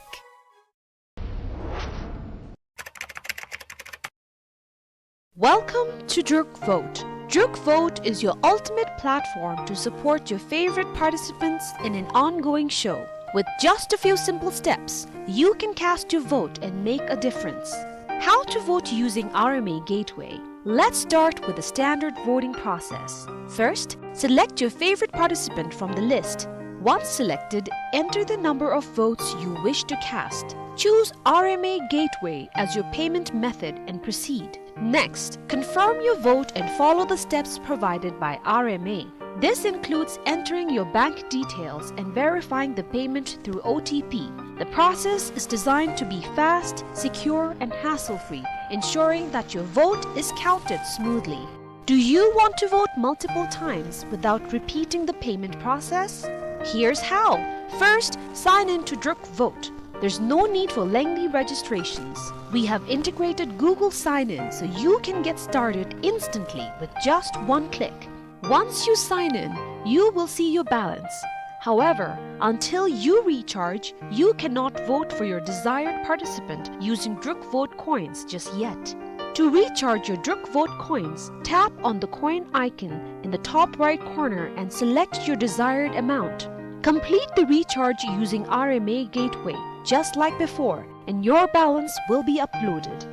Welcome to Druk Vote. Druk Vote is your ultimate platform to support your favorite participants in an ongoing show. With just a few simple steps, you can cast your vote and make a difference. How to vote using R M A Gateway. Let's start with the standard voting process. First, select your favorite participant from the list. Once selected, enter the number of votes you wish to cast. Choose R M A Gateway as your payment method and proceed. Next, confirm your vote and follow the steps provided by R M A. This includes entering your bank details and verifying the payment through O T P. The process is designed to be fast, secure, and hassle-free, ensuring that your vote is counted smoothly. Do you want to vote multiple times without repeating the payment process? Here's how. First, sign in to Druk Vote. There's no need for lengthy registrations. We have integrated Google Sign-In, so you can get started instantly with just one click. Once you sign in, you will see your balance. However, until you recharge, you cannot vote for your desired participant using Druk Vote coins just yet. To recharge your Druk Vote coins, tap on the coin icon in the top right corner and select your desired amount. Complete the recharge using R M A Gateway, just like before, and your balance will be uploaded.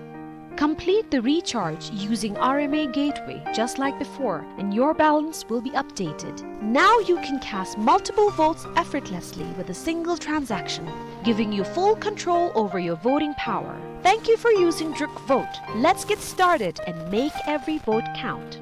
Complete the recharge using R M A Gateway, just like before, and your balance will be updated. Now you can cast multiple votes effortlessly with a single transaction, giving you full control over your voting power. Thank you for using Druk Vote. Let's get started and make every vote count.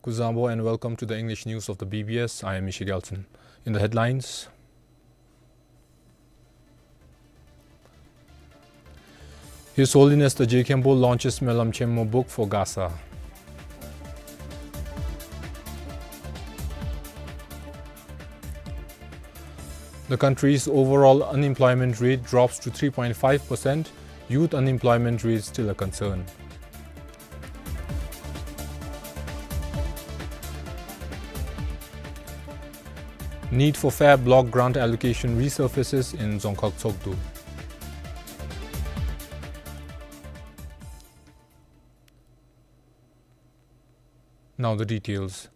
Kuzuzangpo and welcome to the English news of the B B S. I am Mishi Gyaltshen. In the headlines, His Holiness the Je Khenpo launches Myalam Chenmo book for Gasa. The country's overall unemployment rate drops to three point five percent, youth unemployment rate still a concern. Need for fair block grant allocation resurfaces in Dzongkhag Tshogdu. Now the details.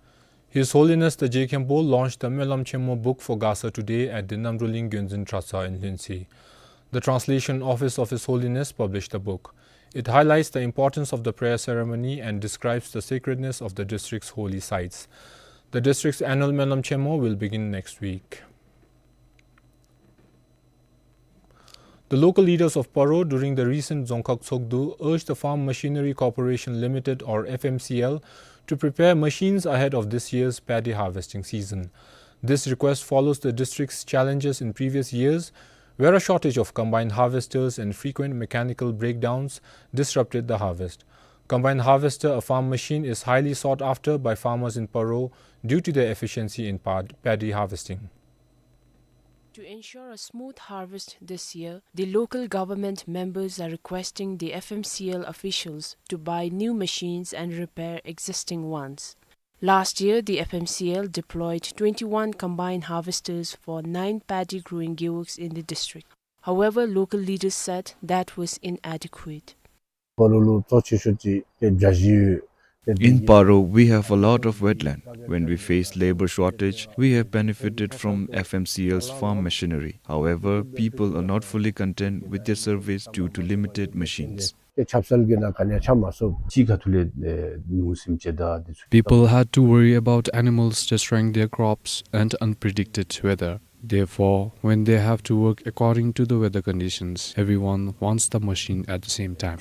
His Holiness the Je Khenpo launched the Myalam Chenmo book for Gasa today at the Namdruling Gyonzin Trasa in Lhuentse. The translation office of His Holiness published the book. It highlights the importance of the prayer ceremony and describes the sacredness of the district's holy sites. The district's annual Myalam Chenmo will begin next week. The local leaders of Paro during the recent Dzongkhag Tshogdu urged the Farm Machinery Corporation Limited, or F M C L, to prepare machines ahead of this year's paddy harvesting season. This request follows the district's challenges in previous years, where a shortage of combine harvesters and frequent mechanical breakdowns disrupted the harvest. Combine harvester, a farm machine, is highly sought after by farmers in Paro due to their efficiency in pad-, paddy harvesting. To ensure a smooth harvest this year, the local government members are requesting the F M C L officials to buy new machines and repair existing ones. Last year, the F M C L deployed twenty-one combine harvesters for nine paddy growing gewogs in the district. However, local leaders said that was inadequate. In Paro, we have a lot of wetland. When we faced labor shortage, we have benefited from F M C L's farm machinery. However, people are not fully content with their service due to limited machines. People had to worry about animals destroying their crops and unpredicted weather. Therefore, when they have to work according to the weather conditions, everyone wants the machine at the same time.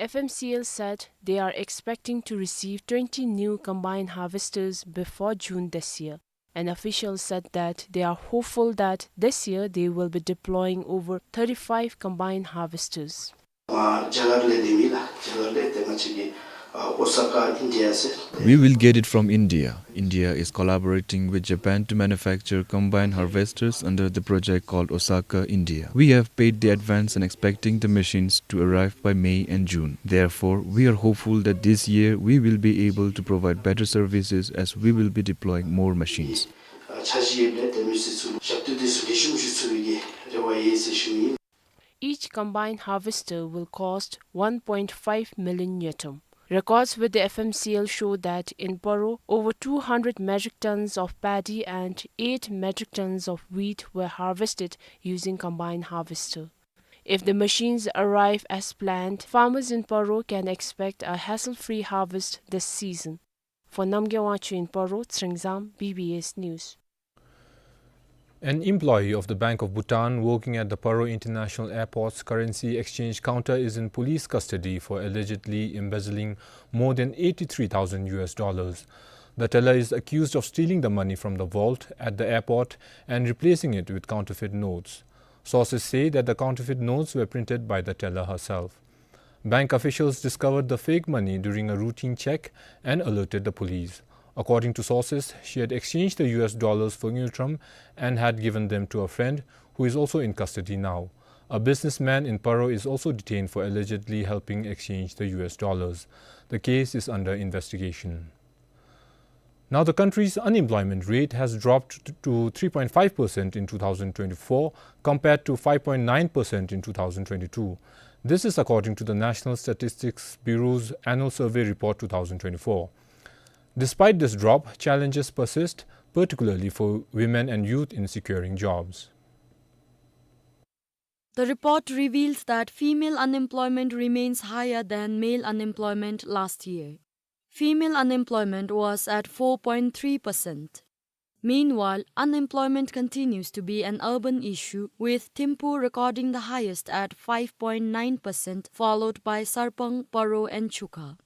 F M C L said they are expecting to receive twenty new combine harvesters before June this year. An official said that they are hopeful that this year they will be deploying over thirty-five combine harvesters. ཨ་རྒྱ་གར་ལས་འདི་མི་ལ་རྒྱ་གར་ལས་དེ་ང་བཅས་ཀྱི་ཨ་ཨོ་ས་ཀ་ཨིན་ཌི་ཡ་ཟེར། We will get it from India. India is collaborating with Japan to manufacture combine harvesters under the project called Osaka India. We have paid the advance and expecting the machines to arrive by May and June. Therefore, we are hopeful that this year we will be able to provide better services as we will be deploying more machines. ཨ་འཆར་གཞི་ཡོད་ལས་དེ་མི་སེར་ཚུ་ལུ་ཞབས་ཏོག་དེ་ཚུ་ལེགས་ཤོམ་ཞུ་ཚུགས་པའི་གི་རེ་བ་ཡོད་ཟེར་ཞུ་ནི་ཨིན། Each combine harvester will cost one point five million ngultrum. Records with the F M C L show that in Paro, over two hundred metric tons of paddy and eight metric tons of wheat were harvested using combine harvester. If the machines arrive as planned, farmers in Paro can expect a hassle-free harvest this season. For Namgay Wangchuk in Paro, Tsering Zam, B B S News. An employee of the Bank of Bhutan working at the Paro International Airport's currency exchange counter is in police custody for allegedly embezzling more than eighty-three thousand U S dollars. The teller is accused of stealing the money from the vault at the airport and replacing it with counterfeit notes. Sources say that the counterfeit notes were printed by the teller herself. Bank officials discovered the fake money during a routine check and alerted the police. According to sources, she had exchanged the U S dollars for ngultrum and had given them to a friend, who is also in custody now. A businessman in Paro is also detained for allegedly helping exchange the U S dollars. The case is under investigation. Now, the country's unemployment rate has dropped to three point five percent in two thousand twenty-four, compared to five point nine percent in two thousand twenty-two. This is according to the National Statistics Bureau's Annual Survey Report two thousand twenty-four. Despite this drop, challenges persist, particularly for women and youth in securing jobs. The report reveals that female unemployment remains higher than male unemployment last year. Female unemployment was at four point three percent. Meanwhile, unemployment continues to be an urban issue, with Thimphu recording the highest at five point nine percent, followed by Sarpang, Paro and Chukha.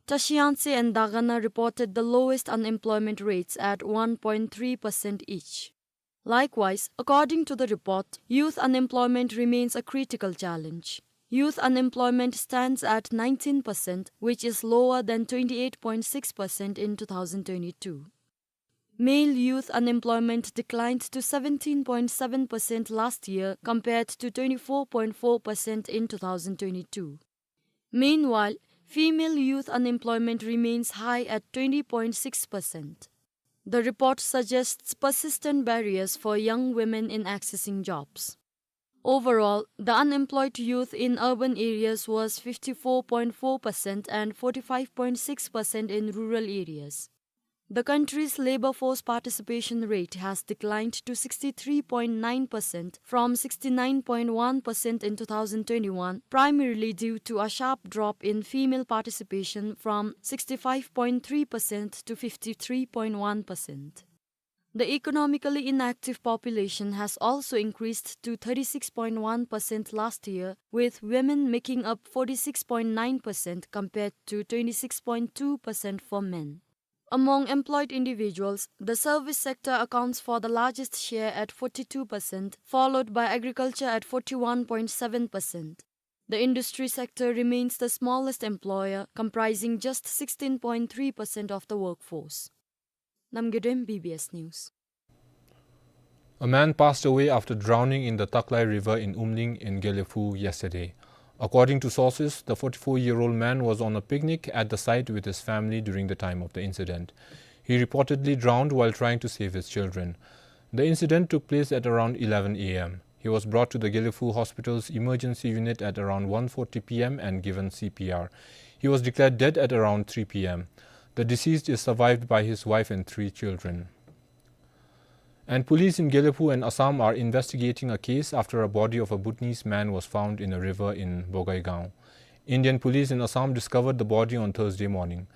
Tashi Yangtse and Dagana reported the lowest unemployment rates at one point three percent each. Likewise, according to the report, youth unemployment remains a critical challenge. Youth unemployment stands at nineteen percent, which is lower than twenty-eight point six percent in two thousand twenty-two. Male youth unemployment declined to seventeen point seven percent last year, compared to twenty-four point four percent in two thousand twenty-two. Meanwhile, female youth unemployment remains high at twenty point six percent. The report suggests persistent barriers for young women in accessing jobs. Overall, the unemployed youth in urban areas was fifty-four point four percent and forty-five point six percent in rural areas. The country's labor force participation rate has declined to sixty-three point nine percent from sixty-nine point one percent in two thousand twenty-one, primarily due to a sharp drop in female participation from sixty-five point three percent to fifty-three point one percent. The economically inactive population has also increased to thirty-six point one percent last year, with women making up forty-six point nine percent compared to twenty-six point two percent for men. Among employed individuals, the service sector accounts for the largest share at forty-two percent, followed by agriculture at forty-one point seven percent. The industry sector remains the smallest employer, comprising just sixteen point three percent of the workforce. Namgay Dem, B B S News. A man passed away after drowning in the Taklai River in Umling in Gelephu yesterday. According to sources, the forty-four-year-old man was on a picnic at the site with his family during the time of the incident. He reportedly drowned while trying to save his children. The incident took place at around eleven A M. He was brought to the Gelephu Hospital's emergency unit at around one forty P M and given C P R. He was declared dead at around three P M. The deceased is survived by his wife and three children. And police in Gelephu and Assam are investigating a case after a body of a Bhutanese man was found in a river in Bogaigaon. Indian police in Assam discovered the body on Thursday morning.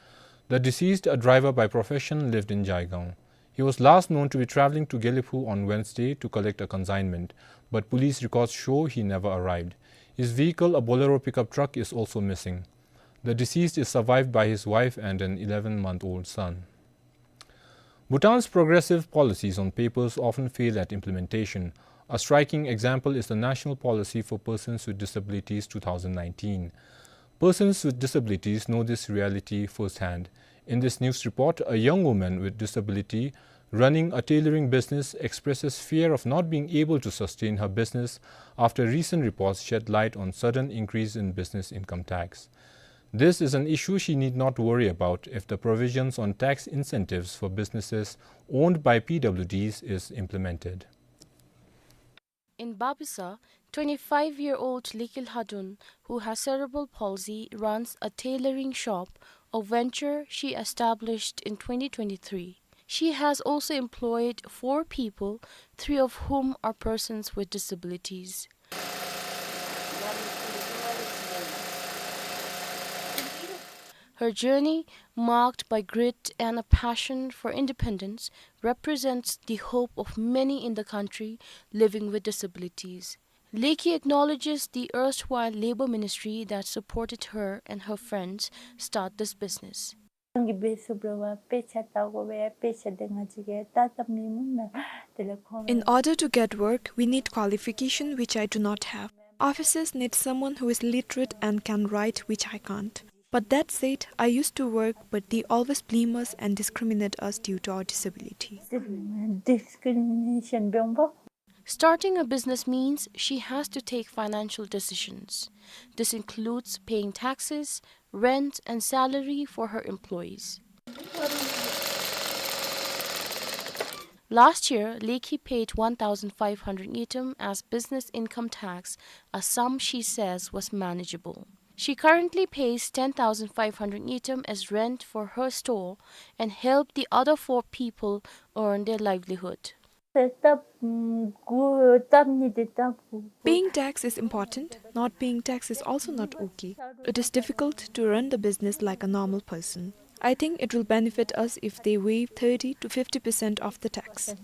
The deceased, a driver by profession, lived in Jaigaon. He was last known to be traveling to Gelephu on Wednesday to collect a consignment, but police records show he never arrived. His vehicle, a Bolero pickup truck, is also missing. The deceased is survived by his wife and an eleven-month-old son. Bhutan's progressive policies on papers often fail at implementation. A striking example is the National Policy for Persons with Disabilities two thousand nineteen. Persons with disabilities know this reality firsthand. In this news report, a young woman with disability running a tailoring business expresses fear of not being able to sustain her business after recent reports shed light on sudden increase in business income tax. This is an issue she need not worry about if the provisions on tax incentives for businesses owned by P W Ds is implemented. In Bapisa, twenty-five-year-old Leki Lhadon, who has cerebral palsy, runs a tailoring shop, a venture she established in twenty twenty-three. She has also employed four people, three of whom are persons with disabilities. Her journey, marked by grit and a passion for independence, represents the hope of many in the country living with disabilities. Leki acknowledges the erstwhile Labour Ministry that supported her and her friends start this business. In order to get work, we need qualification which I do not have. Offices need someone who is literate and can write, which I can't. But that said, I used to work, but they always blame us and discriminate us due to our disability. Discrimination. Starting a business means she has to take financial decisions. This includes paying taxes, rent, and salary for her employees. Last year, Leki paid one thousand five hundred ngultrum as business income tax, a sum she says was manageable. She currently pays ten thousand five hundred ngultrum as rent for her store and help the other four people earn their livelihood. Paying tax is important. Not paying tax is also not okay. It is difficult to run the business like a normal person. I think it will benefit us if they waive thirty to fifty percent of the tax.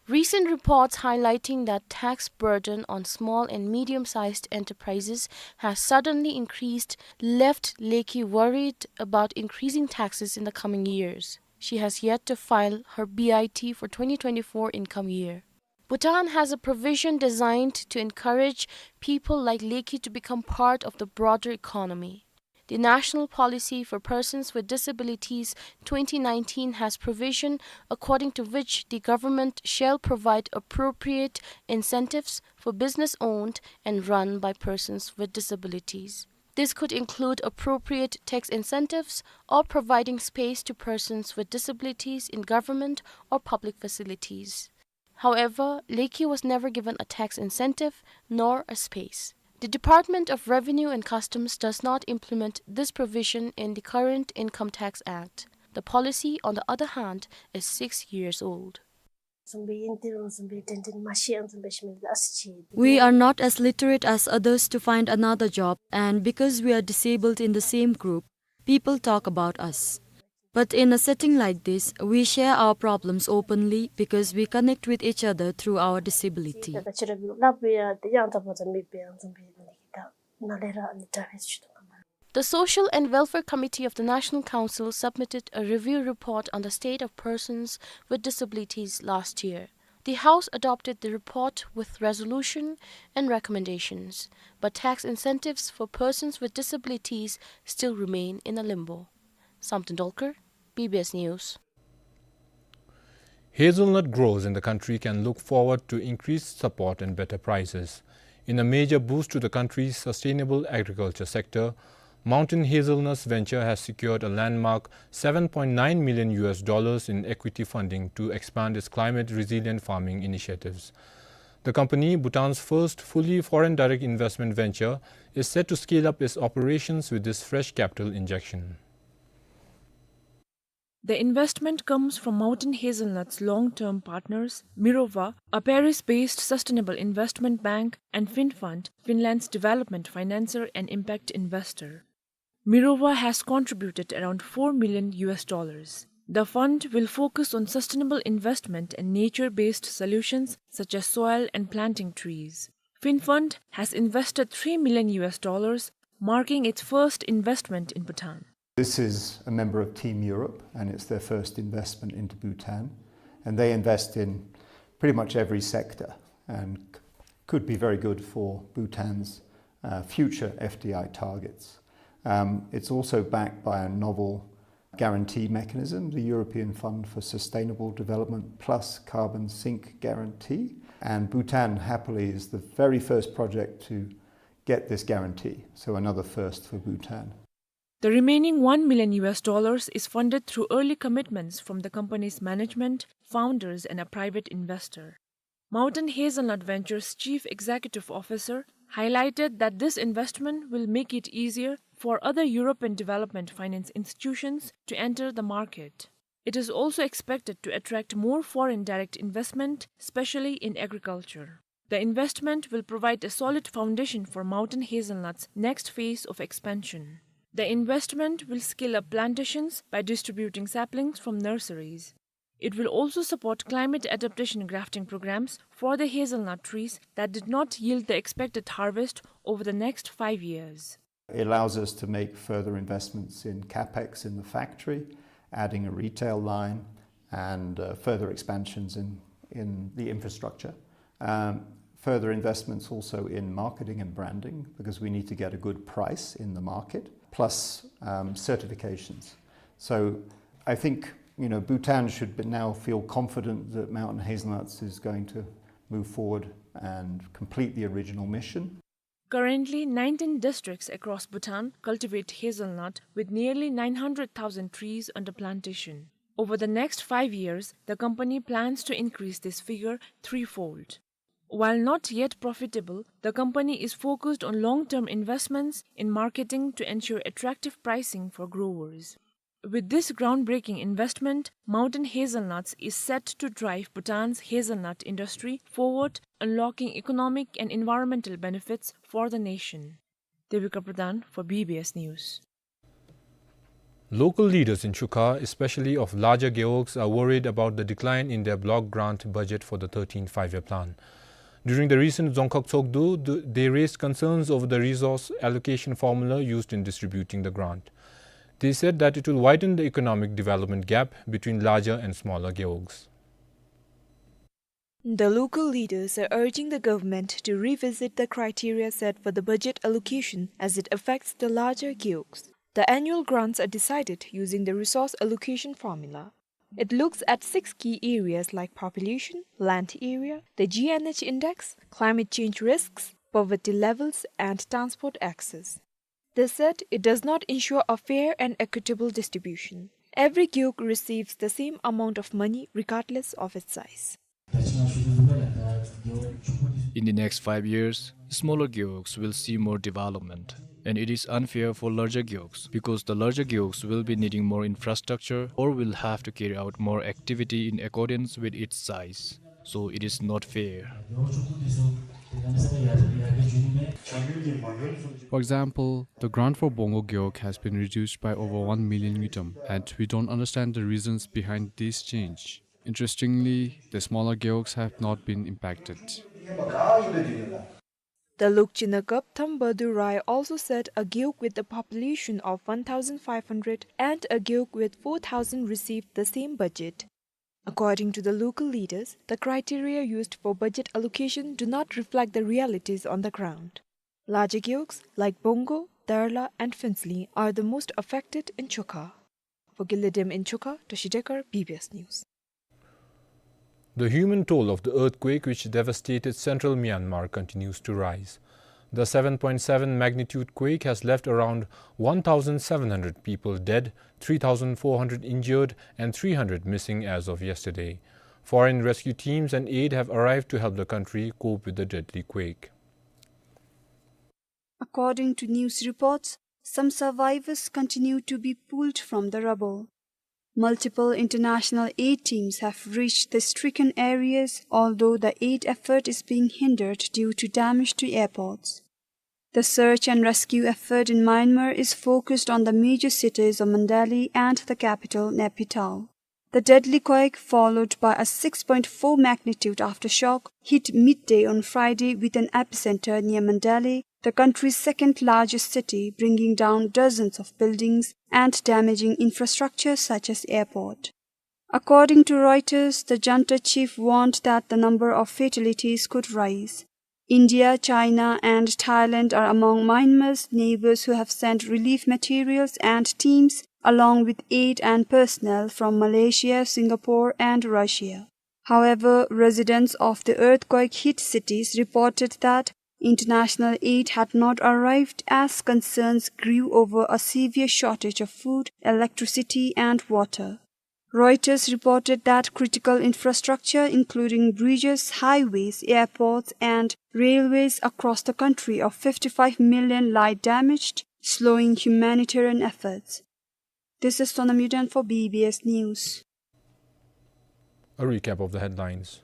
Recent reports highlighting that tax burden on small and medium-sized enterprises has suddenly increased left Leki worried about increasing taxes in the coming years. She has yet to file her B I T for twenty twenty-four income year. Bhutan has a provision designed to encourage people like Leki to become part of the broader economy. The National Policy for Persons with Disabilities twenty nineteen has provision according to which the government shall provide appropriate incentives for business owned and run by persons with disabilities. This could include appropriate tax incentives or providing space to persons with disabilities in government or public facilities. However, Leki was never given a tax incentive nor a space. The Department of Revenue and Customs does not implement this provision in the current Income Tax Act. The policy, on the other hand, is six years old. We are not as literate as others to find another job, and because we are disabled in the same group, people talk about us. But in a setting like this, we share our problems openly because we connect with each other through our disability. The Social and Welfare Committee of the National Council submitted a review report on the state of persons with disabilities last year. The House adopted the report with resolution and recommendations, but tax incentives for persons with disabilities still remain in a limbo. Samten Dolkar, B B S News. Hazelnut growers in the country can look forward to increased support and better prices. In a major boost to the country's sustainable agriculture sector, Mountain Hazelnuts Venture has secured a landmark seven point nine million U S dollars in equity funding to expand its climate-resilient farming initiatives. The company, Bhutan's first fully foreign direct investment venture, is set to scale up its operations with this fresh capital injection. The investment comes from Mountain Hazelnut's long-term partners, Mirova, a Paris-based sustainable investment bank, and Finnfund, Finland's development financier and impact investor. Mirova has contributed around four million U S dollars. The fund will focus on sustainable investment and nature-based solutions such as soil and planting trees. Finnfund has invested three million U S dollars, marking its first investment in Bhutan. This is a member of Team Europe, and it's their first investment into Bhutan. And they invest in pretty much every sector and c-, could be very good for Bhutan's, uh, future F D I targets. Um, it's also backed by a novel guarantee mechanism, the European Fund for Sustainable Development plus Carbon Sink Guarantee. And Bhutan, happily, is the very first project to get this guarantee. So another first for Bhutan. The remaining one million U S dollars is funded through early commitments from the company's management, founders, and a private investor. Mountain Hazelnut Ventures Chief Executive Officer highlighted that this investment will make it easier for other European development finance institutions to enter the market. It is also expected to attract more foreign direct investment, especially in agriculture. The investment will provide a solid foundation for Mountain Hazelnut's next phase of expansion. The investment will scale up plantations by distributing saplings from nurseries. It will also support climate adaptation grafting programs for the hazelnut trees that did not yield the expected harvest over the next five years. It allows us to make further investments in capex in the factory, adding a retail line, and, uh, further expansions in, in the infrastructure. Um, further investments also in marketing and branding, because we need to get a good price in the market, plus, um, certifications. So I think, you know, Bhutan should be, now feel confident that Mountain Hazelnuts is going to move forward and complete the original mission. Currently, nineteen districts across Bhutan cultivate hazelnut, with nearly nine hundred thousand trees under plantation. Over the next five years, the company plans to increase this figure threefold. While not yet profitable, the company is focused on long-term investments in marketing to ensure attractive pricing for growers. With this groundbreaking investment, Mountain Hazelnuts is set to drive Bhutan's hazelnut industry forward, unlocking economic and environmental benefits for the nation. Devika Pradhan for B B S News. Local leaders in Chukha, especially of larger gewogs, are worried about the decline in their block grant budget for the thirteenth Five-Year Plan. During the recent Dzongkhag Tshogdu, th-, they raised concerns over the resource allocation formula used in distributing the grant. They said that it will widen the economic development gap between larger and smaller gewogs. The local leaders are urging the government to revisit the criteria set for the budget allocation as it affects the larger gewogs. The annual grants are decided using the resource allocation formula. It looks at six key areas like population, land area, the G N H index, climate change risks, poverty levels, and transport access. They said it does not ensure a fair and equitable distribution. Every gewog receives the same amount of money regardless of its size. In the next five years, smaller gewogs will see more development. And it is unfair for larger gewogs because the larger gewogs will be needing more infrastructure or will have to carry out more activity in accordance with its size. So it is not fair. For example, the grant for Bongo Gewog has been reduced by over one million ngultrum, and we don't understand the reasons behind this change. Interestingly, the smaller gewogs have not been impacted. The Lokchina Kap Thambadu Rai also said a gewog with a population of one thousand five hundred and a gewog with four thousand received the same budget. According to the local leaders, the criteria used for budget allocation do not reflect the realities on the ground. Larger gewogs like Bongo, Darla, and Phensali are the most affected in Chokha. For Gilidem in Chokha, Toshi Dekar, B B S News. The human toll of the earthquake which devastated central Myanmar continues to rise. The seven point seven magnitude quake has left around one thousand seven hundred people dead, three thousand four hundred injured, and three hundred missing as of yesterday. Foreign rescue teams and aid have arrived to help the country cope with the deadly quake. According to news reports, some survivors continue to be pulled from the rubble. Multiple international aid teams have reached the stricken areas, although the aid effort is being hindered due to damage to airports. The search and rescue effort in Myanmar is focused on the major cities of Mandalay and the capital, Naypyidaw. The deadly quake, followed by a six point four magnitude aftershock, hit midday on Friday with an epicenter near Mandalay, the country's second largest city, bringing down dozens of buildings and damaging infrastructure such as airport. According to Reuters, the junta chief warned that the number of fatalities could rise. India, China, and Thailand are among Myanmar's neighbors who have sent relief materials and teams, along with aid and personnel from Malaysia, Singapore, and Russia. However, residents of the earthquake-hit cities reported that international aid had not arrived as concerns grew over a severe shortage of food, electricity, and water. Reuters reported that critical infrastructure, including bridges, highways, airports, and railways across the country of fifty-five million lie damaged, slowing humanitarian efforts. This is Sonam Yuden for B B S News. A recap of the headlines.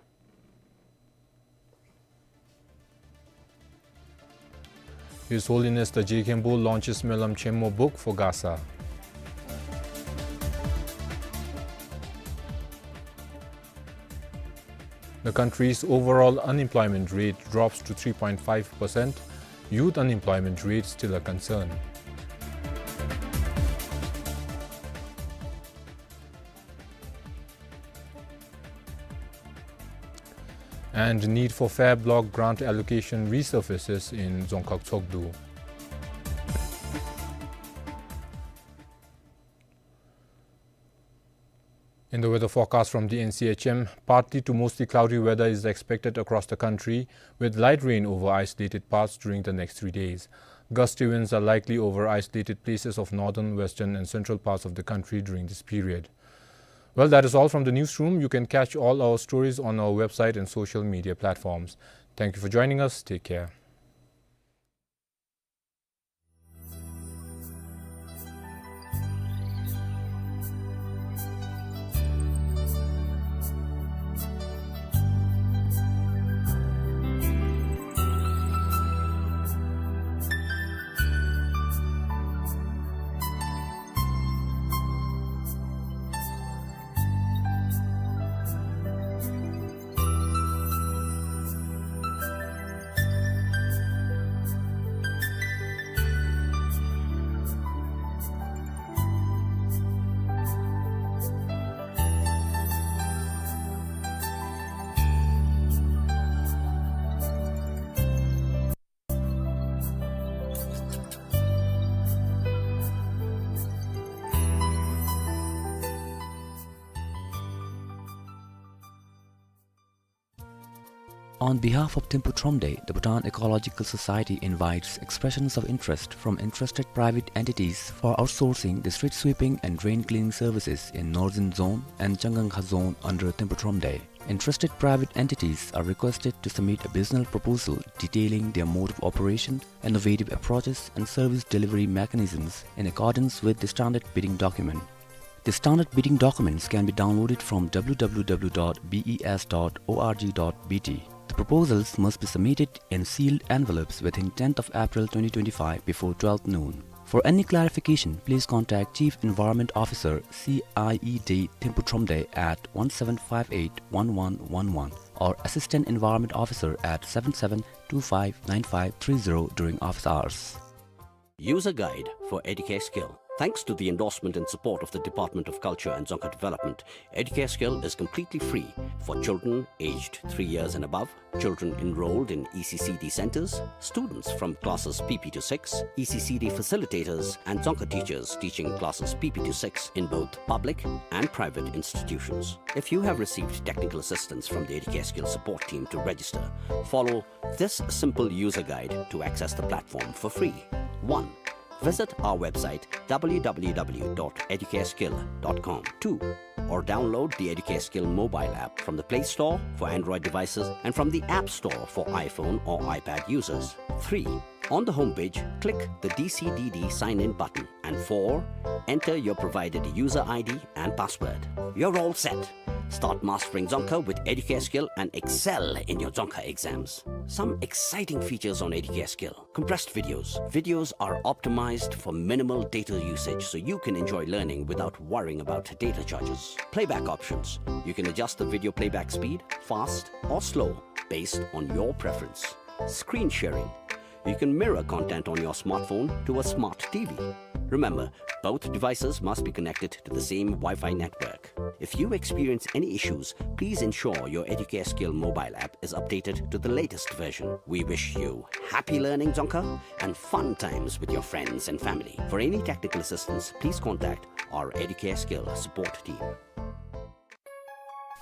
His Holiness the Je Khenpo launches Melam Chenmo book for Gaza. The country's overall unemployment rate drops to three point five percent. Youth unemployment rate still a concern. And need for fair block grant allocation resurfaces in Dzongkhag Tshogdu. In the weather forecast from the N C H M, partly to mostly cloudy weather is expected across the country, with light rain over isolated parts during the next three days. Gusty winds are likely over isolated places of northern, western, and central parts of the country during this period. Well, that is all from the newsroom. You can catch all our stories on our website and social media platforms. Thank you for joining us. Take care. On behalf of Thimphu Thromde, the Bhutan Ecological Society invites expressions of interest from interested private entities for outsourcing the street sweeping and drain cleaning services in Northern Zone and Changangkha Zone under Thimphu Thromde. Interested private entities are requested to submit a business proposal detailing their mode of operation, innovative approaches, and service delivery mechanisms in accordance with the standard bidding document. The standard bidding documents can be downloaded from W W W dot B E S dot org dot B T. The proposals must be submitted in sealed envelopes within tenth of April twenty twenty-five before twelve noon. For any clarification, please contact Chief Environment Officer, C I E D, Thimphu Thromde at one seven five eight one one one one or Assistant Environment Officer at seven seven two five nine five three zero during office hours. User guide for Educare Skill. Thanks to the endorsement and support of the Department of Culture and Dzongkha Development, Educare Skill is completely free for children aged three years and above, children enrolled in E C C D centers, students from classes P P to six, E C C D facilitators, and Dzongkha teachers teaching classes P P to six in both public and private institutions. If you have received technical assistance from the Educare Skill support team to register, follow this simple user guide to access the platform for free. One, visit our website, W W W dot educareskill dot com. Two, or download the Educare Skill mobile app from the Play Store for Android devices and from the App Store for iPhone or iPad users. Three, on the homepage, click the D C D D sign-in button. And four, enter your provided user I D and password. You're all set. Start mastering Dzongkha with Educare Skill and excel in your Dzongkha exams. Some exciting features on Educare Skill. Compressed videos. Videos are optimized for minimal data usage, so you can enjoy learning without worrying about data charges. Playback options. You can adjust the video playback speed, fast or slow, based on your preference. Screen sharing. You can mirror content on your smartphone to a smart T V. Remember, both devices must be connected to the same Wi-Fi network. If you experience any issues, please ensure your Educare Skill mobile app is updated to the latest version. We wish you happy learning Dzongkha and fun times with your friends and family. For any technical assistance, please contact our Educare Skill support team.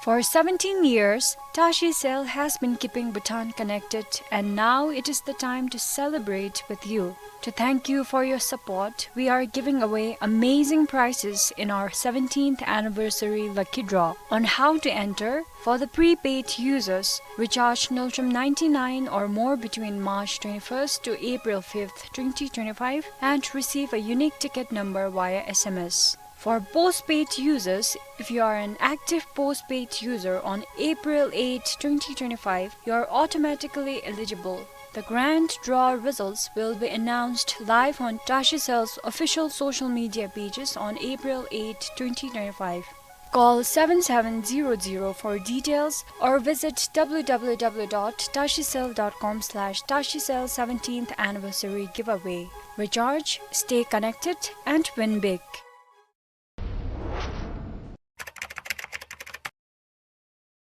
For seventeen years, Tashi Cell has been keeping Bhutan connected, and now it is the time to celebrate with you. To thank you for your support, we are giving away amazing prizes in our seventeenth anniversary lucky draw. On how to enter: for the prepaid users, recharge Ngultrum ninety-nine or more between March twenty-first to April fifth, twenty twenty-five, and receive a unique ticket number via S M S. For postpaid users, if you are an active postpaid user on April eighth, twenty twenty-five, you are automatically eligible. The grand draw results will be announced live on Tashi Cell's official social media pages on April eighth, twenty twenty-five. Call seven seven zero zero for details or visit W W W dot tashi cell dot com slash tashi cell seventeenth anniversary giveaway. Recharge, stay connected, and win big.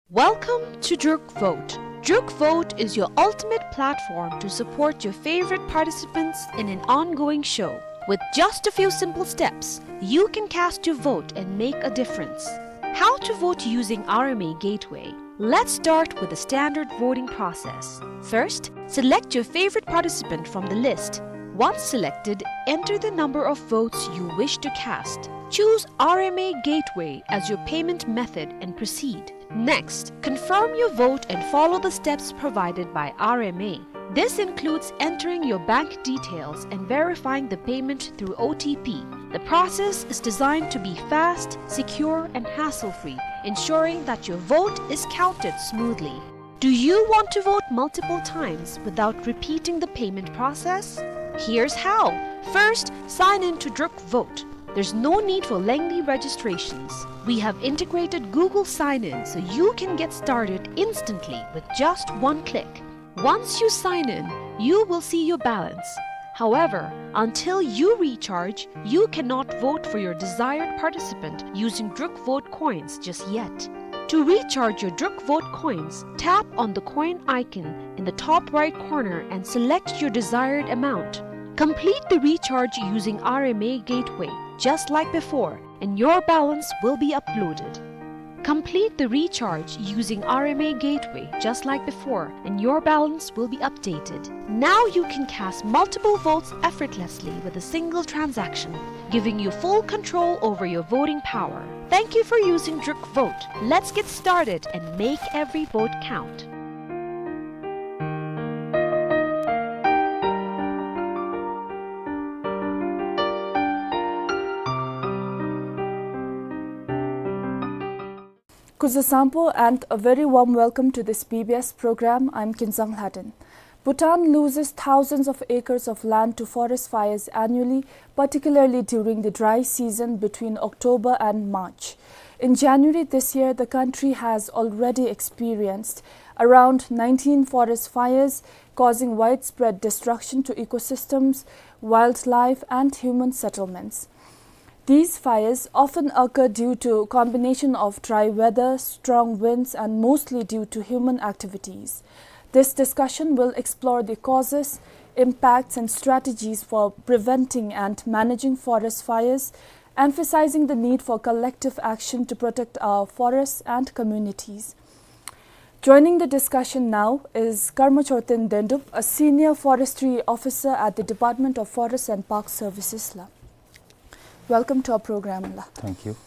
Welcome to Druk Vote. Druk Vote is your ultimate platform to support your favorite participants in an ongoing show. With just a few simple steps, you can cast your vote and make a difference. How to vote using R M A Gateway? Let's start with the standard voting process. First, select your favorite participant from the list. Once selected, enter the number of votes you wish to cast. Choose R M A Gateway as your payment method and proceed. Next, confirm your vote and follow the steps provided by R M A. This includes entering your bank details and verifying the payment through O T P. The process is designed to be fast, secure, and hassle-free, ensuring that your vote is counted smoothly. Do you want to vote multiple times without repeating the payment process? Here's how. First, sign in to Druk Vote. There's no need for lengthy registrations. We have integrated Google Sign-In so you can get started instantly with just one click. Once you sign in, you will see your balance. However, until you recharge, you cannot vote for your desired participant using Druk Vote coins just yet. To recharge your Druk Vote coins, tap on the coin icon in the top right corner and select your desired amount. Complete the recharge using R M A Gateway, just like before, and your balance will be uploaded. Complete the recharge using R M A Gateway just like before, and your balance will be updated. Now you can cast multiple votes effortlessly with a single transaction, giving you full control over your voting power. Thank you for using Druk Vote. Let's get started and make every vote count. Kuzuzangpo and a very warm welcome to this B B S program. I'm Kinzang Lhaden. Bhutan loses thousands of acres of land to forest fires annually, particularly during the dry season between October and March. In January this year, the country has already experienced around nineteen forest fires, causing widespread destruction to ecosystems, wildlife, and human settlements. These fires often occur due to combination of dry weather, strong winds, and mostly due to human activities. This discussion will explore the causes, impacts, and strategies for preventing and managing forest fires, emphasizing the need for collective action to protect our forests and communities. Joining the discussion now is Karma Chorten Dendup, a senior forestry officer at the Department of Forest and Park Services la. Welcome to our program la. Thank you.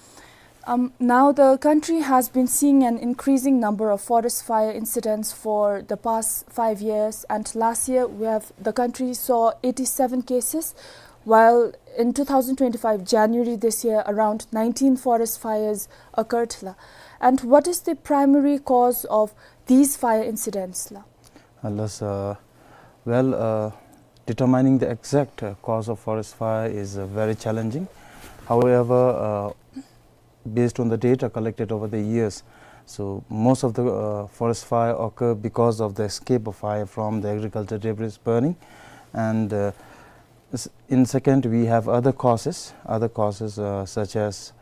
Um, now, the country has been seeing an increasing number of forest fire incidents for the past five years, and last year we have, the country saw eighty-seven cases, while in two thousand twenty-five January this year, around nineteen forest fires occurred la. And what is the primary cause of these fire incidents la? Unless, uh, well, uh, determining the exact, uh, cause of forest fire is, uh, very challenging. However, uh, based on the data collected over the years, so most of the, uh, forest fire occur because of the escape of fire from the agriculture debris burning. And, uh, s-, in second, we have other causes, other causes, uh, such as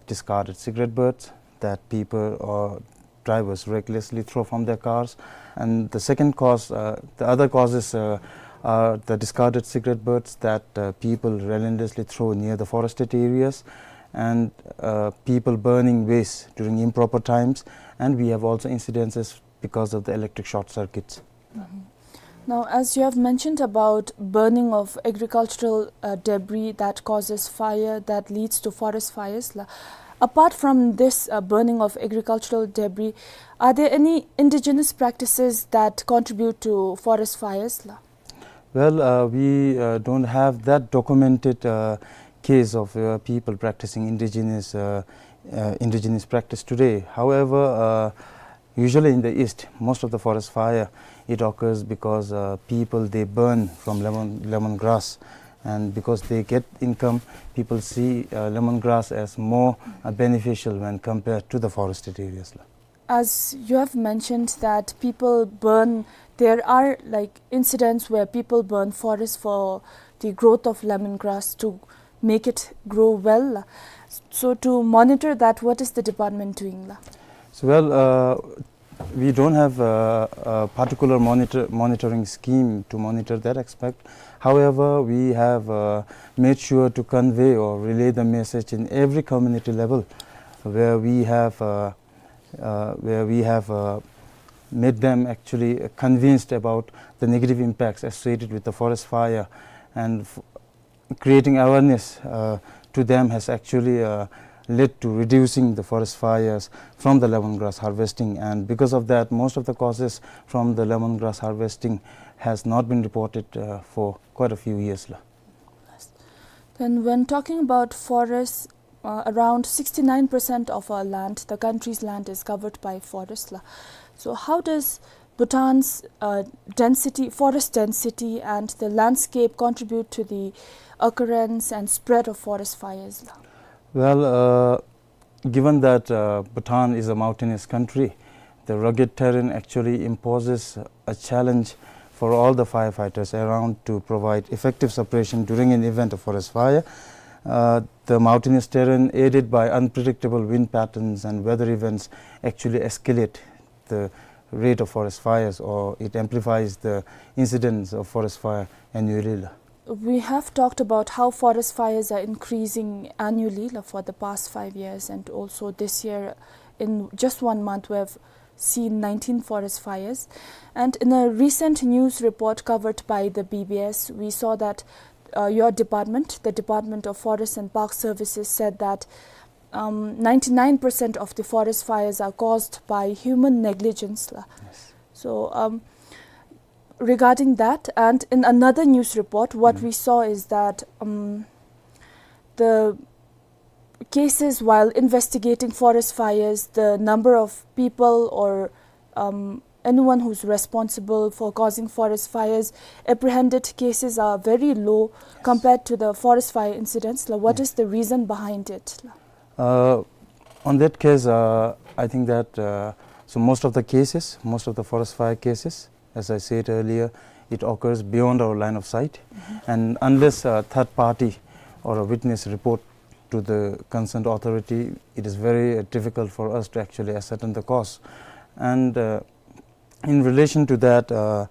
discarded cigarette butts that people or drivers recklessly throw from their cars. And the second cause, uh, the other causes, uh, are the discarded cigarette butts that, uh, people relentlessly throw near the forested areas, and, uh, people burning waste during improper times. And we have also incidences because of the electric short circuits. Mhm. Now, as you have mentioned about burning of agricultural, uh, debris that causes fire, that leads to forest fires la. Apart from this, uh, burning of agricultural debris, are there any indigenous practices that contribute to forest fires la? Well, uh, we, uh, don't have that documented, uh, case of, uh, people practicing indigenous, uh, uh, indigenous practice today. However, uh, usually in the East, most of the forest fire, it occurs because, uh, people, they burn from lemon, lemongrass. And because they get income, people see, uh, lemongrass as more, uh, beneficial when compared to the forested areas la. As you have mentioned that people burn, there are, like, incidents where people burn forest for the growth of lemongrass to make it grow well la. So to monitor that, what is the department doing la? So, well, uh, we don't have a, a particular monitor, monitoring scheme to monitor that aspect. However, we have, uh, made sure to convey or relay the message in every community level where we have, uh, uh, where we have, uh, made them actually convinced about the negative impacts associated with the forest fire. And f-, creating awareness, uh, to them has actually, uh, led to reducing the forest fires from the lemongrass harvesting. And because of that, most of the causes from the lemongrass harvesting has not been reported, uh, for quite a few years la. Then, when talking about forests, uh, around sixty-nine percent of our land, the country's land, is covered by forest la. So how does Bhutan's, uh, density, forest density and the landscape contribute to the occurrence and spread of forest fires la? Well, uh, given that, uh, Bhutan is a mountainous country, the rugged terrain actually imposes a challenge for all the firefighters around to provide effective suppression during an event of forest fire. Uh, the mountainous terrain, aided by unpredictable wind patterns and weather events, actually escalate the rate of forest fires, or it amplifies the incidence of forest fire annually la. We have talked about how forest fires are increasing annually la, for the past five years, and also this year In just one month, we have seen nineteen forest fires. And in a recent news report covered by the B B S, we saw that uh, your department, the Department of Forest and Park Services, said that um, ninety-nine percent of the forest fires are caused by human negligence. La. Yes. So, um, regarding that, and in another news report, what we saw is that um, the cases while investigating forest fires, the number of people or um, anyone who's responsible for causing forest fires, apprehended cases are very low compared to the forest fire incidents. La, what is the reason behind it? La? Uh, on that case, uh, I think that uh, so most of the cases, most of the forest fire cases, as I said earlier, it occurs beyond our line of sight, and unless a third party or a witness report to the concerned authority, it is very uh, difficult for us to actually ascertain the cause. And uh, in relation to that, uh,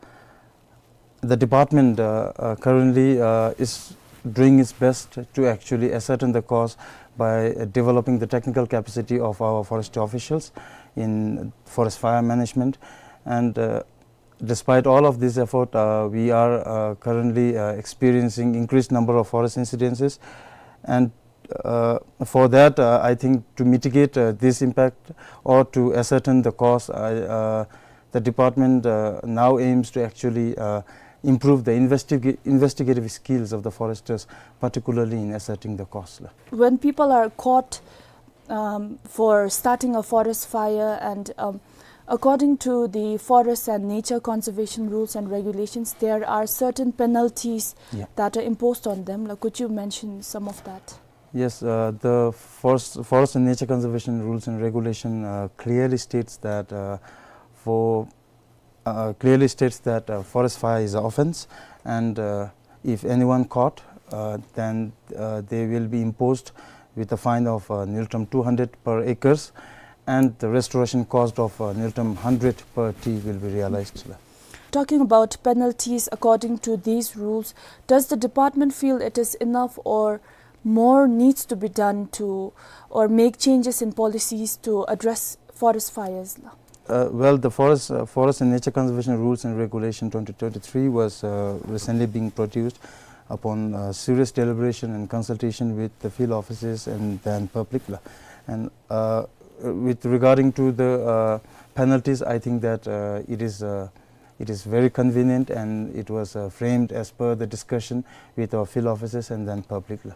the department uh, uh, currently uh, is doing its best to actually ascertain the cause by uh, developing the technical capacity of our forest officials in forest fire management. And uh, despite all of this effort, uh, we are uh, currently uh, experiencing increased number of forest incidences. And uh, for that, uh, I think to mitigate uh, this impact or to ascertain the cause, I, uh, the department uh, now aims to actually uh, improve the investiga- investigative skills of the foresters, particularly in ascertaining the cause. When people are caught um, for starting a forest fire, and um, according to the forest and nature conservation rules and regulations, there are certain penalties Yeah. that are imposed on them. Like, could you mention some of that? Yes, uh, the forest, forest and nature conservation rules and regulation uh, clearly states that uh, for uh, clearly states that uh, forest fire is an offense, and uh, if anyone caught, uh, then uh, they will be imposed with a fine of uh, ngultrum two hundred per acres, and the restoration cost of uh, ngultrum hundred per tree will be realized. Talking about penalties according to these rules, does the department feel it is enough, or more needs to be done to, or make changes in policies to address forest fires? Uh, well, the forest, uh, forest and nature conservation rules and regulation twenty twenty-three was uh, recently being produced upon uh, serious deliberation and consultation with the field offices and then public. La. And uh, with regarding to the uh, penalties, I think that uh, it is uh, it is very convenient, and it was uh, framed as per the discussion with our field offices and then public. La.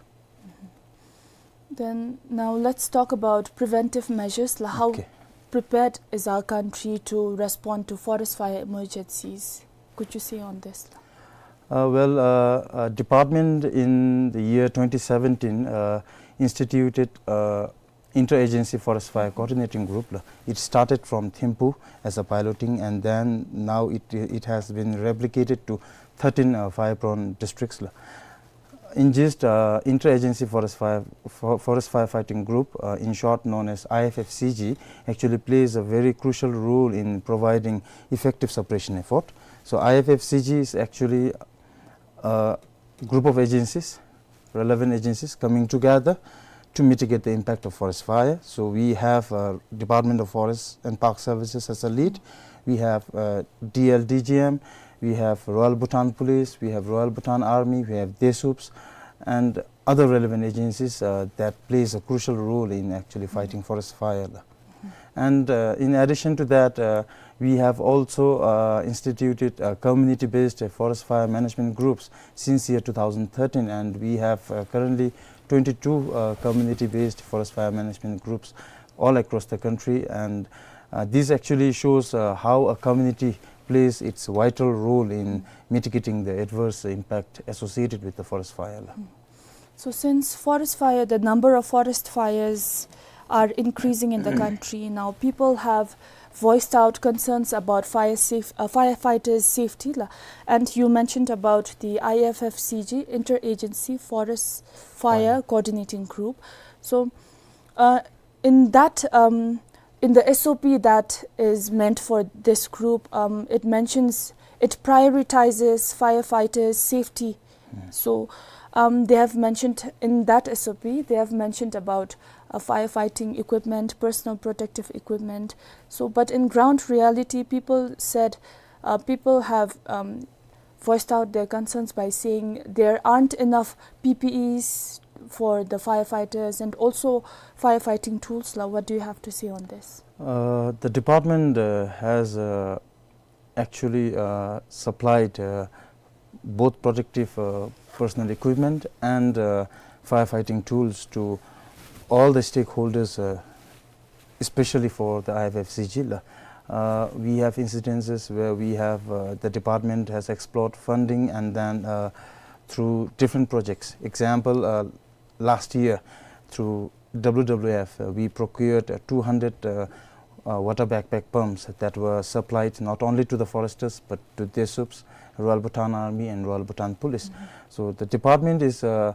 Then now let's talk about preventive measures. La, how Okay. prepared is our country to respond to forest fire emergencies? Could you say on this? La? Uh, well, uh, uh, department in the year twenty seventeen uh, instituted uh, interagency forest fire coordinating group. La. It started from Thimphu as a piloting, and then now it it has been replicated to thirteen uh, fire-prone districts. La. In gist, uh, interagency forest fire for, forest firefighting group, uh, in short known as I F F C G, actually plays a very crucial role in providing effective suppression effort. So I F F C G is actually a group of agencies, relevant agencies coming together to mitigate the impact of forest fire. So we have uh, Department of Forest and Park Services as a lead. We have uh, D L D G M. We have Royal Bhutan Police. We have Royal Bhutan Army. We have DESUPS, and other relevant agencies uh, that plays a crucial role in actually fighting forest fire. And uh, in addition to that, uh, we have also uh, instituted uh, community-based uh, forest fire management groups since year two thousand thirteen, and we have uh, currently twenty-two uh, community-based forest fire management groups all across the country. And uh, this actually shows uh, how a community plays its vital role in mitigating the adverse impact associated with the forest fire. So since forest fire, the number of forest fires are increasing in the country. Now, people have voiced out concerns about fire safe, uh, firefighters' safety. La. And you mentioned about the I F F C G, Interagency Forest Fire Coordinating Group. So, uh, in that, um, in the S O P that is meant for this group, um, it mentions, it prioritizes firefighters' safety. So um, they have mentioned in that S O P, they have mentioned about uh, firefighting equipment, personal protective equipment. So, but in ground reality, people said, uh, people have, um, voiced out their concerns by saying there aren't enough P P Es for the firefighters and also firefighting tools. La, what do you have to say on this? Uh, the department, uh, has, uh, actually, uh, supplied, uh, both protective, uh, personal equipment and, uh, firefighting tools to all the stakeholders, uh, especially for the I F F C G. Uh, we have incidences where we have, uh, the department has explored funding and then, uh, through different projects. Example, uh, last year through W W F, uh, we procured, uh, two hundred, uh, uh, water backpack pumps that were supplied not only to the foresters but to DESUPs, Royal Bhutan Army and Royal Bhutan Police. So the department is, uh,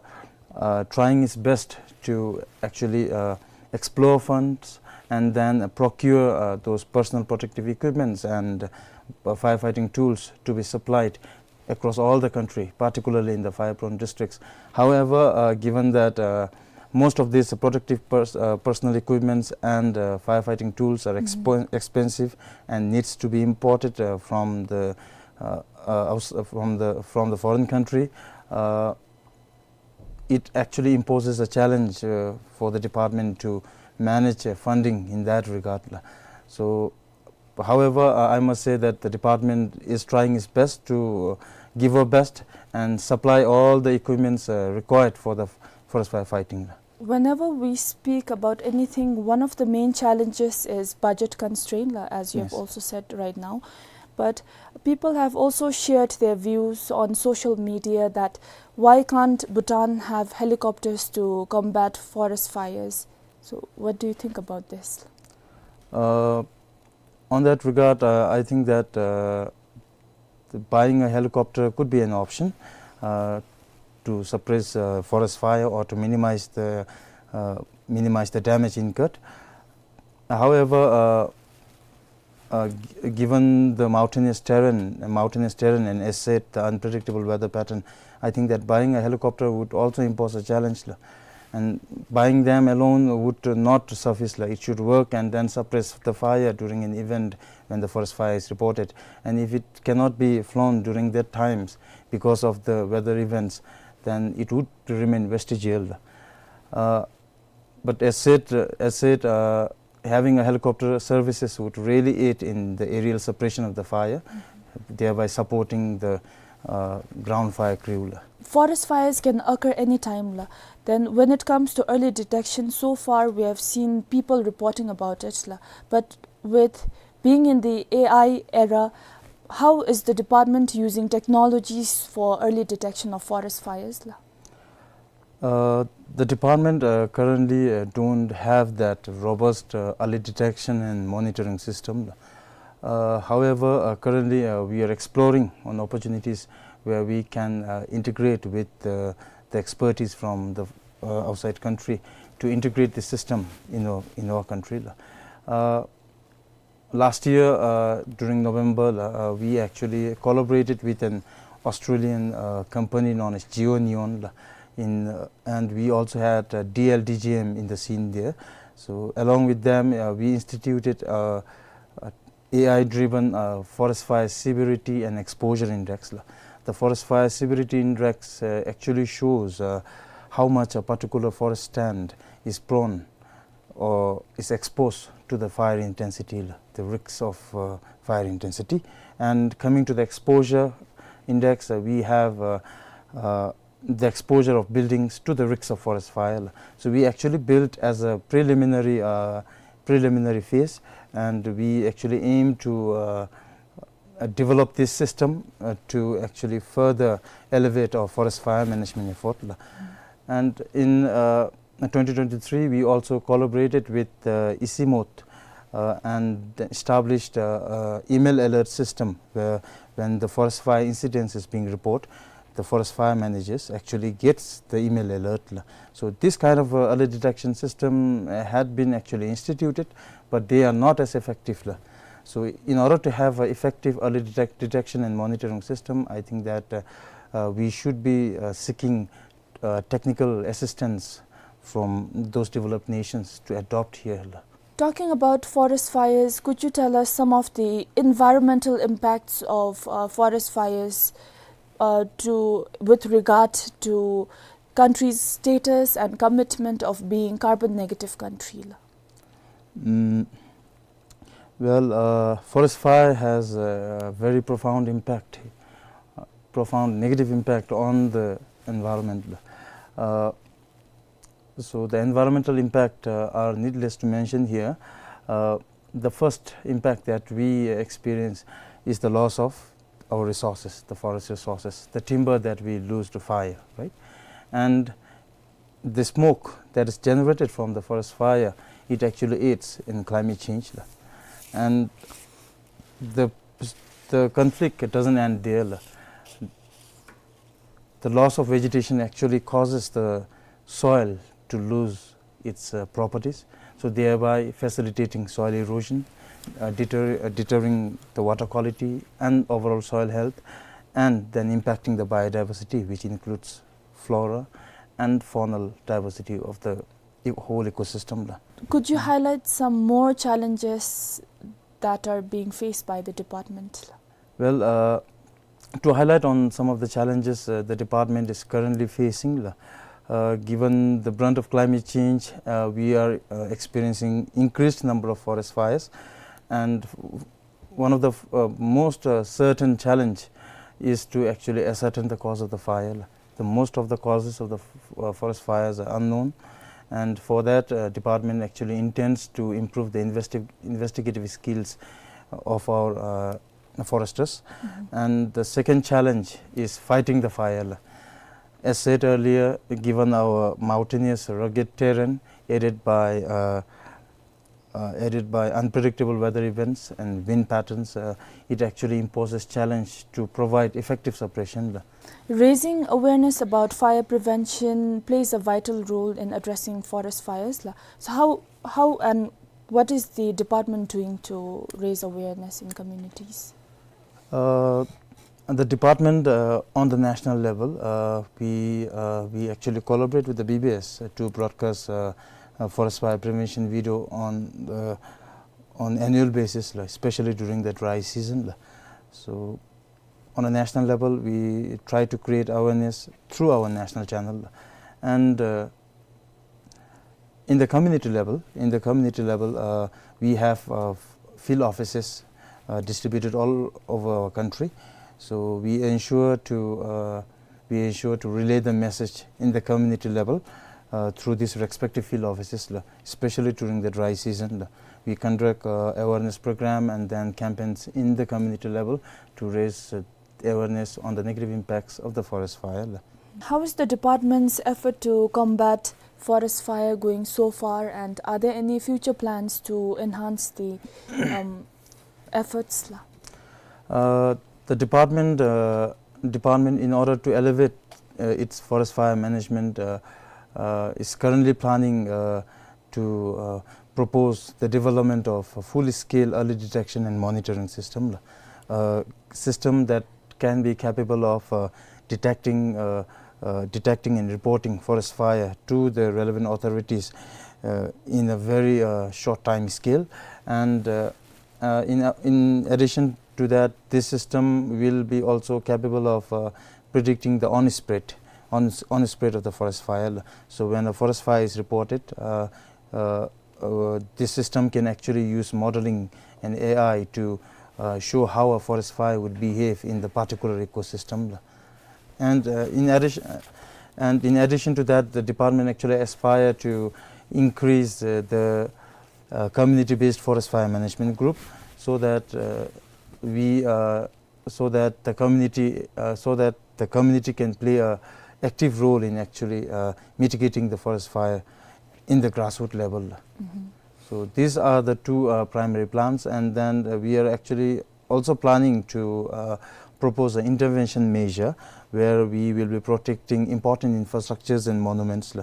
uh, trying its best to actually, uh, explore funds and then procure, uh, those personal protective equipments and, uh, firefighting tools to be supplied across all the country, particularly in the fire-prone districts. However, uh, given that, uh, most of these protective pers-, uh, personal equipments and, uh, firefighting tools are expo-, expensive and needs to be imported, uh, from the, uh, uh, outs-, uh, from the, from the foreign country, uh, it actually imposes a challenge, uh, for the department to manage, uh, funding in that regard. So, however, uh, I must say that the department is trying its best to, uh, give our best and supply all the equipments, uh, required for the f-, forest firefighting. Whenever we speak about anything, one of the main challenges is budget constraint, la, as you have also said right now. But people have also shared their views on social media that why can't Bhutan have helicopters to combat forest fires? So, what do you think about this? Uh, on that regard, uh, I think that, uh, the buying a helicopter could be an option, uh, to suppress, uh, forest fire or to minimize the, uh, minimize the damage incurred. However, uh, uh, g-, given the mountainous terrain, mountainous terrain, and as said, the unpredictable weather pattern, I think that buying a helicopter would also impose a challenge, la. And buying them alone would not suffice, la. It should work and then suppress the fire during an event when the forest fire is reported. And if it cannot be flown during that times because of the weather events, then it would remain vestigial. Uh, but as said, uh, as said, uh, having a helicopter services would really aid in the aerial suppression of the fire, thereby supporting the, uh, ground fire crew, la. Forest fires can occur anytime, la. Then when it comes to early detection, so far we have seen people reporting about it, la. But with being in the A I era, how is the department using technologies for early detection of forest fires, la? Uh, the department, uh, currently, uh, don't have that robust, uh, early detection and monitoring system. Uh, however, uh, currently, uh, we are exploring on opportunities where we can, uh, integrate with, uh, the expertise from the, uh, outside country to integrate the system in our, in our country. Uh, Last year, uh, during November, uh, we actually collaborated with an Australian, uh, company known as GeoNeon, uh, in, uh, and we also had, uh, D L D G M in the scene there. So along with them, uh, we instituted, uh, a AI-driven, uh, forest fire severity and exposure index, la. The forest fire severity index, uh, actually shows, uh, how much a particular forest stand is prone or is exposed to the fire intensity, the risks of, uh, fire intensity. And coming to the exposure index, uh, we have, uh, uh, the exposure of buildings to the risks of forest fire. So we actually built as a preliminary, uh, preliminary phase, and we actually aim to, uh, uh, develop this system, uh, to actually further elevate our forest fire management effort. And in, uh, twenty twenty-three, we also collaborated with, uh, ICIMOT, uh, and established, uh, uh, email alert system where when the forest fire incidents is being reported, the forest fire managers actually gets the email alert, la. So this kind of, uh, early detection system, uh, had been actually instituted, but they are not as effective, la. So in order to have an effective early detect-, detection and monitoring system, I think that, uh, uh, we should be, uh, seeking, uh, technical assistance from those developed nations to adopt here. Talking about forest fires, could you tell us some of the environmental impacts of uh, forest fires uh, to, with regard to country's status and commitment of being carbon negative country? Mm, well, uh, forest fire has a very profound impact, uh, profound negative impact on the environment. Uh, so the environmental impact uh, are needless to mention here. Uh, the first impact that we experience is the loss of our resources, the forest resources, the timber that we lose to fire, right? And the smoke that is generated from the forest fire, it actually aids in climate change. And the, the conflict, it doesn't end there. The loss of vegetation actually causes the soil to lose its uh, properties, so thereby facilitating soil erosion, uh, deter, uh, deterring the water quality and overall soil health, and then impacting the biodiversity, which includes flora and faunal diversity of the e- whole ecosystem. Could you highlight some more challenges that are being faced by the department? Well, uh, to highlight on some of the challenges uh, the department is currently facing, uh, given the brunt of climate change, uh, we are uh, experiencing increased number of forest fires, and one of the uh, most uh, certain challenge is to actually ascertain the cause of the fire. The most of the causes of the uh, forest fires are unknown, and for that uh, department actually intends to improve the investi- investigative skills of our uh, foresters. Mm-hmm. And the second challenge is fighting the fire. As said earlier, given our mountainous rugged terrain aided by uh, uh, aided by unpredictable weather events and wind patterns, uh, it actually imposes challenge to provide effective suppression. Raising awareness about fire prevention plays a vital role in addressing forest fires. So how, how and what is the department doing to raise awareness in communities? Uh, the department uh, on the national level, uh, we uh, we actually collaborate with the B B S uh, to broadcast uh, uh, forest fire prevention video on the on annual basis, like, especially during the dry season. So on a national level, we try to create awareness through our national channel, and uh, in the community level, in the community level, uh, we have uh, field offices uh, distributed all over our country. So we ensure to uh, we ensure to relay the message in the community level uh, through these respective field offices, especially during the dry season. We conduct uh, awareness program and then campaigns in the community level to raise uh, awareness on the negative impacts of the forest fire. How is the department's effort to combat forest fire going so far, and are there any future plans to enhance the um, efforts? Uh, the department, uh, department, in order to elevate uh, its forest fire management, uh, uh, is currently planning uh, to uh, propose the development of a full-scale early detection and monitoring system, uh, system that can be capable of uh, detecting uh, uh, detecting and reporting forest fire to the relevant authorities uh, in a very uh, short time scale. And uh, uh, in, uh, in addition to that, this system will be also capable of uh, predicting the on spread, on, on spread of the forest fire. So when a forest fire is reported, uh, uh, uh, this system can actually use modeling and A I to uh, show how a forest fire would behave in the particular ecosystem. And uh, in addition, uh, and in addition to that, the department actually aspire to increase uh, the uh, community-based forest fire management group, so that uh, we uh, so that the community uh, so that the community can play a active role in actually uh, mitigating the forest fire in the grassroots level. So these are the two uh, primary plans, and then uh, we are actually also planning to uh, propose an intervention measure where we will be protecting important infrastructures and monuments,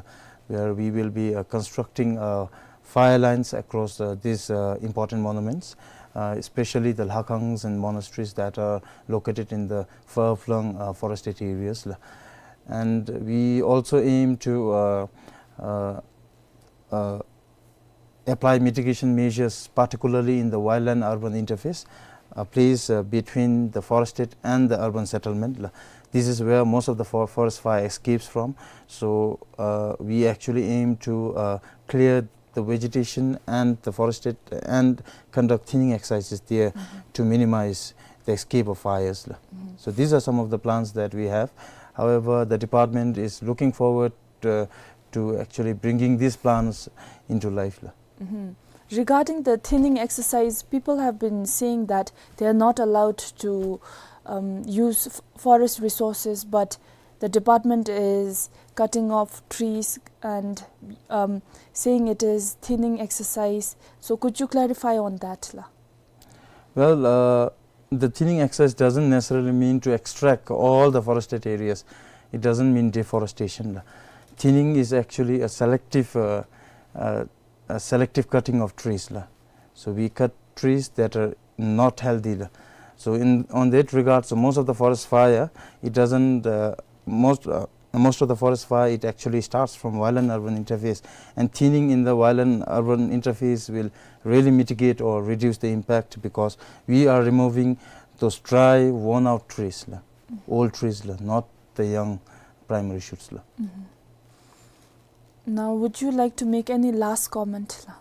where we will be uh, constructing uh, fire lines across uh, these uh, important monuments, uh, especially the lhakangs and monasteries that are located in the far-flung uh, forested areas. And we also aim to uh, uh, uh, apply mitigation measures, particularly in the wildland urban interface, a place, uh, between the forested and the urban settlement. La-, this is where most of the for-, forest fire escapes from. So, uh, we actually aim to, uh, clear the vegetation and the forested and conduct thinning exercises there to minimize the escape of fires. La. So these are some of the plans that we have. However, the department is looking forward, uh, to actually bringing these plans into life. La. Regarding the thinning exercise, people have been saying that they are not allowed to, um, use f-, forest resources, but the department is cutting off trees and, um, saying it is thinning exercise. So could you clarify on that, la? Well, uh, the thinning exercise doesn't necessarily mean to extract all the forested areas. It doesn't mean deforestation. La. Thinning is actually a selective, uh, uh, a selective cutting of trees. La. So we cut trees that are not healthy. La. So in, on that regard, so most of the forest fire, it doesn't, uh, most, uh, most of the forest fire, it actually starts from wildland urban interface. And thinning in the wildland urban interface will really mitigate or reduce the impact because we are removing those dry, worn out trees. La. Old trees, la, not the young primary shoots. La. Now, would you like to make any last comment, la?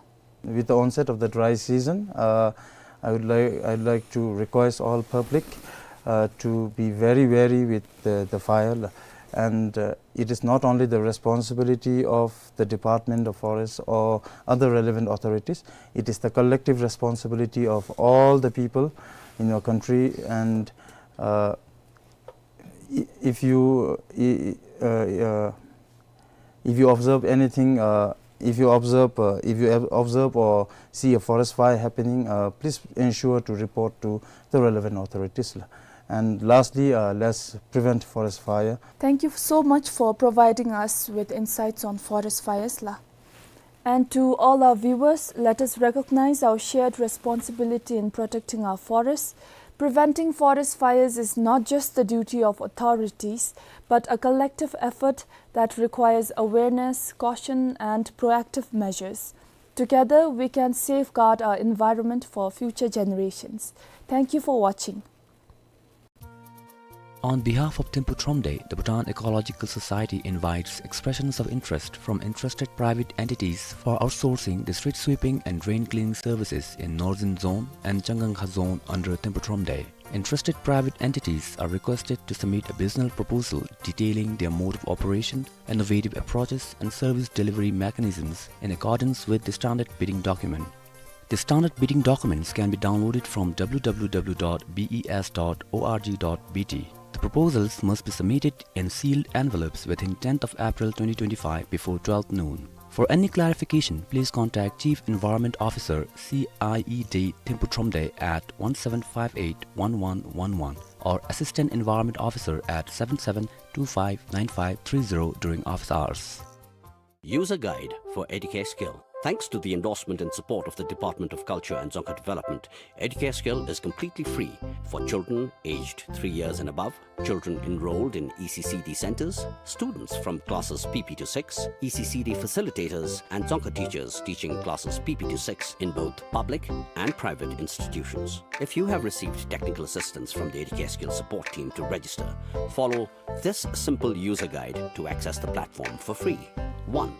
With the onset of the dry season, uh, I would like, I'd like to request all public, uh, to be very wary with the, the fire, la. And, uh, it is not only the responsibility of the Department of Forest or other relevant authorities, it is the collective responsibility of all the people in your country. And, uh, i-, if you, i-, i-, uh, uh, if you observe anything, uh, if you observe, uh, if you ob-, observe or see a forest fire happening, uh, please ensure to report to the relevant authorities. La. And lastly, uh, let's prevent forest fire. Thank you so much for providing us with insights on forest fires, la. And to all our viewers, let us recognize our shared responsibility in protecting our forests. Preventing forest fires is not just the duty of authorities, but a collective effort that requires awareness, caution, and proactive measures. Together, we can safeguard our environment for future generations. Thank you for watching. On behalf of Thimphu Thromde, the Bhutan Ecological Society invites expressions of interest from interested private entities for outsourcing the street sweeping and drain cleaning services in Northern Zone and Changangkha Zone under Thimphu Thromde. Interested private entities are requested to submit a business proposal detailing their mode of operation, innovative approaches, and service delivery mechanisms in accordance with the standard bidding document. The standard bidding documents can be downloaded from W W W dot B E S dot org dot B T. The proposals must be submitted in sealed envelopes within tenth of April twenty twenty-five before twelve noon. For any clarification, please contact Chief Environment Officer, C I E D Thimphu Thromde at one seven five eight one one one one or Assistant Environment Officer at seven seven two five nine five three zero during office hours. User guide for Educare Skill. Thanks to the endorsement and support of the Department of Culture and Dzongkha Development, Educare Skill is completely free for children aged three years and above, children enrolled in E C C D centers, students from classes P P to six, E C C D facilitators, and Dzongkha teachers teaching classes P P to six in both public and private institutions. If you have received technical assistance from the Educare Skill support team to register, follow this simple user guide to access the platform for free. One,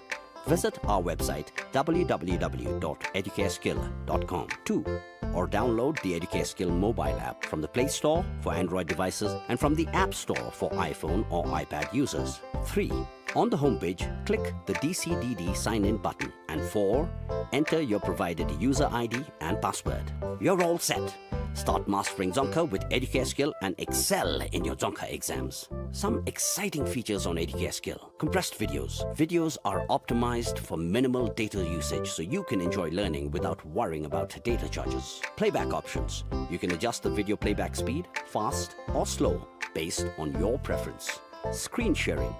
visit our website W W W dot educareskill dot com. Two, or download the Educare Skill mobile app from the Play Store for Android devices and from the App Store for iPhone or iPad users. Three, on the homepage, click the D C D D sign-in button. And four, enter your provided user I D and password. You're all set. Start mastering Dzongkha with Educare Skill and excel in your Dzongkha exams. Some exciting features on Educare Skill. Compressed videos. Videos are optimized for minimal data usage, so you can enjoy learning without worrying about data charges. Playback options. You can adjust the video playback speed, fast or slow, based on your preference. Screen sharing.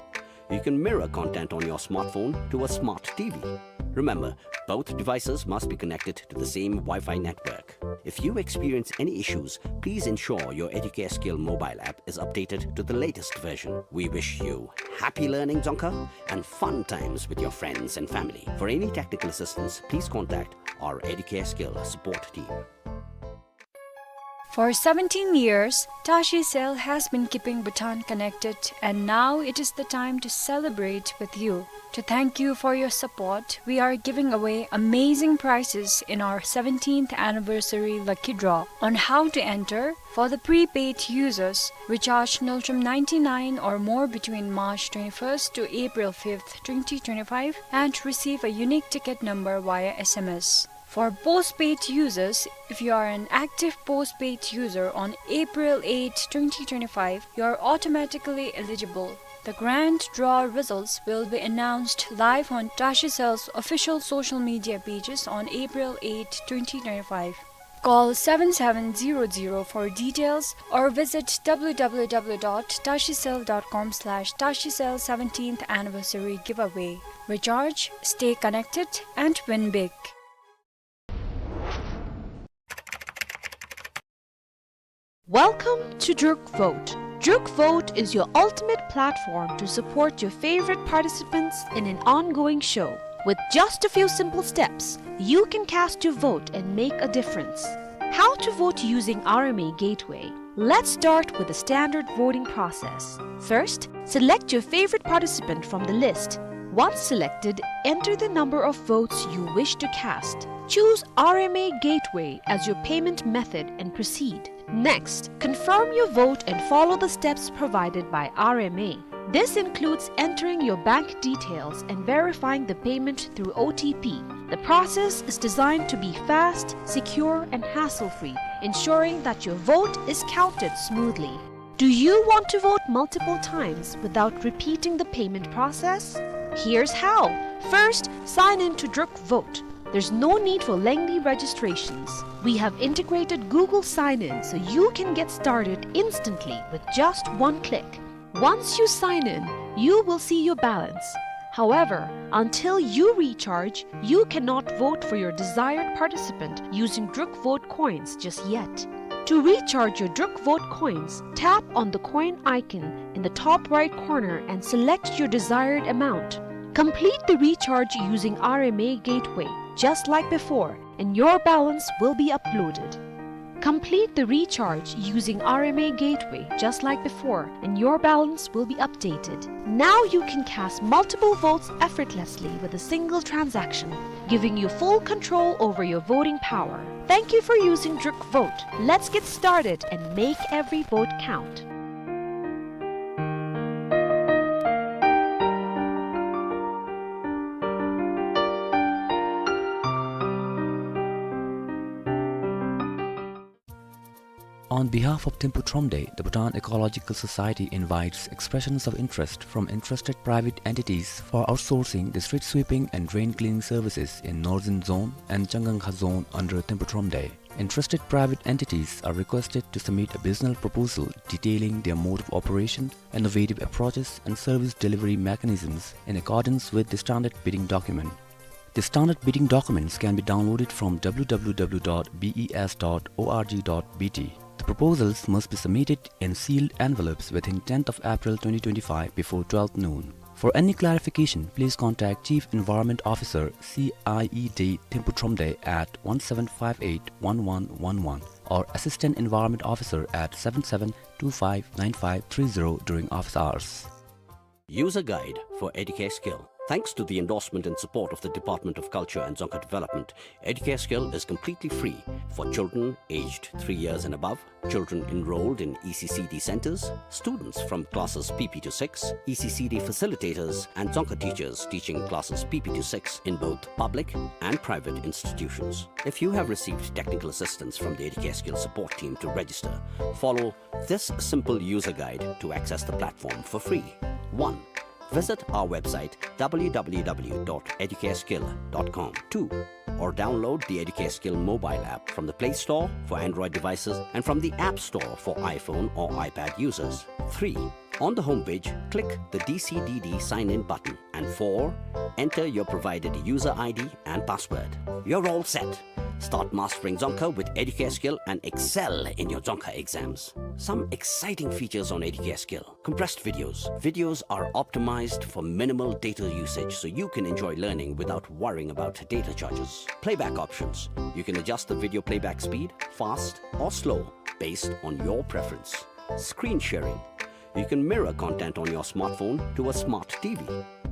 You can mirror content on your smartphone to a smart T V. Remember, both devices must be connected to the same Wi-Fi network. If you experience any issues, please ensure your Educare Skill mobile app is updated to the latest version. We wish you happy learning Dzongkha, and fun times with your friends and family. For any technical assistance, please contact our Educare Skill support team. For seventeen years, Tashi Cell has been keeping Bhutan connected, and now it is the time to celebrate with you. To thank you for your support, we are giving away amazing prizes in our seventeenth anniversary lucky draw. On how to enter: for the prepaid users, recharge Ngultrum ninety-nine or more between March twenty-first to April fifth, twenty twenty-five, and receive a unique ticket number via S M S. For postpaid users, if you are an active postpaid user on April eighth, twenty twenty-five, you are automatically eligible. The grand draw results will be announced live on Tashi Cell's official social media pages on April eighth, twenty twenty-five. Call seven seven zero zero for details or visit w w w dot tashi cell dot com slash tashi cell seventeenth anniversary giveaway. Recharge, stay connected, and win big. Welcome to Druk Vote. Druk Vote is your ultimate platform to support your favorite participants in an ongoing show. With just a few simple steps, you can cast your vote and make a difference. How to vote using R M A Gateway. Let's start with the standard voting process. First, select your favorite participant from the list. Once selected, enter the number of votes you wish to cast. Choose R M A Gateway as your payment method and proceed. Next, confirm your vote and follow the steps provided by R M A. This includes entering your bank details and verifying the payment through O T P. The process is designed to be fast, secure, and hassle-free, ensuring that your vote is counted smoothly. Do you want to vote multiple times without repeating the payment process? Here's how. First, sign in to Druk Vote. There's no need for lengthy registrations. We have integrated Google Sign-In so you can get started instantly with just one click. Once you sign in, you will see your balance. However, until you recharge, you cannot vote for your desired participant using Druk Vote coins just yet. To recharge your Druk Vote coins, tap on the coin icon in the top right corner and select your desired amount. Complete the recharge using R M A Gateway, just like before, and your balance will be uploaded. Complete the recharge using R M A Gateway, just like before, and your balance will be updated. Now you can cast multiple votes effortlessly with a single transaction, giving you full control over your voting power. Thank you for using Druk Vote. Let's get started and make every vote count. On behalf of Thimphu Thromde, the Bhutan Ecological Society invites expressions of interest from interested private entities for outsourcing the street sweeping and drain cleaning services in Northern Zone and Changangkha Zone under Thimphu Thromde. Interested private entities are requested to submit a business proposal detailing their mode of operation, innovative approaches, and service delivery mechanisms in accordance with the standard bidding document. The standard bidding documents can be downloaded from w w w dot b e s dot o r g dot b t. The proposals must be submitted in sealed envelopes within tenth of April twenty twenty-five before twelve noon. For any clarification, please contact Chief Environment Officer, C I E D, Thimphu Thromde at one seven five eight one one one one or Assistant Environment Officer at seven seven two five nine five three zero during office hours. User Guide for Educare Skill. Thanks to the endorsement and support of the Department of Culture and Dzongkha Development, Educare Skill is completely free for children aged three years and above, children enrolled in E C C D centers, students from classes P P to six, E C C D facilitators, and Dzongkha teachers teaching classes P P to six in both public and private institutions. If you have received technical assistance from the Educare Skill support team to register, follow this simple user guide to access the platform for free. One, visit our website w w w dot educare skill dot com. Two, or download the Educare Skill mobile app from the Play Store for Android devices and from the App Store for iPhone or iPad users. Three, on the homepage, click the D C D D sign-in button. And four, enter your provided user I D and password. You're all set. Start mastering Dzongkha with Educare Skill and excel in your Dzongkha exams. Some exciting features on Educare Skill. Compressed videos. Videos are optimized for minimal data usage, so you can enjoy learning without worrying about data charges. Playback options. You can adjust the video playback speed, fast or slow, based on your preference. Screen sharing. You can mirror content on your smartphone to a smart T V.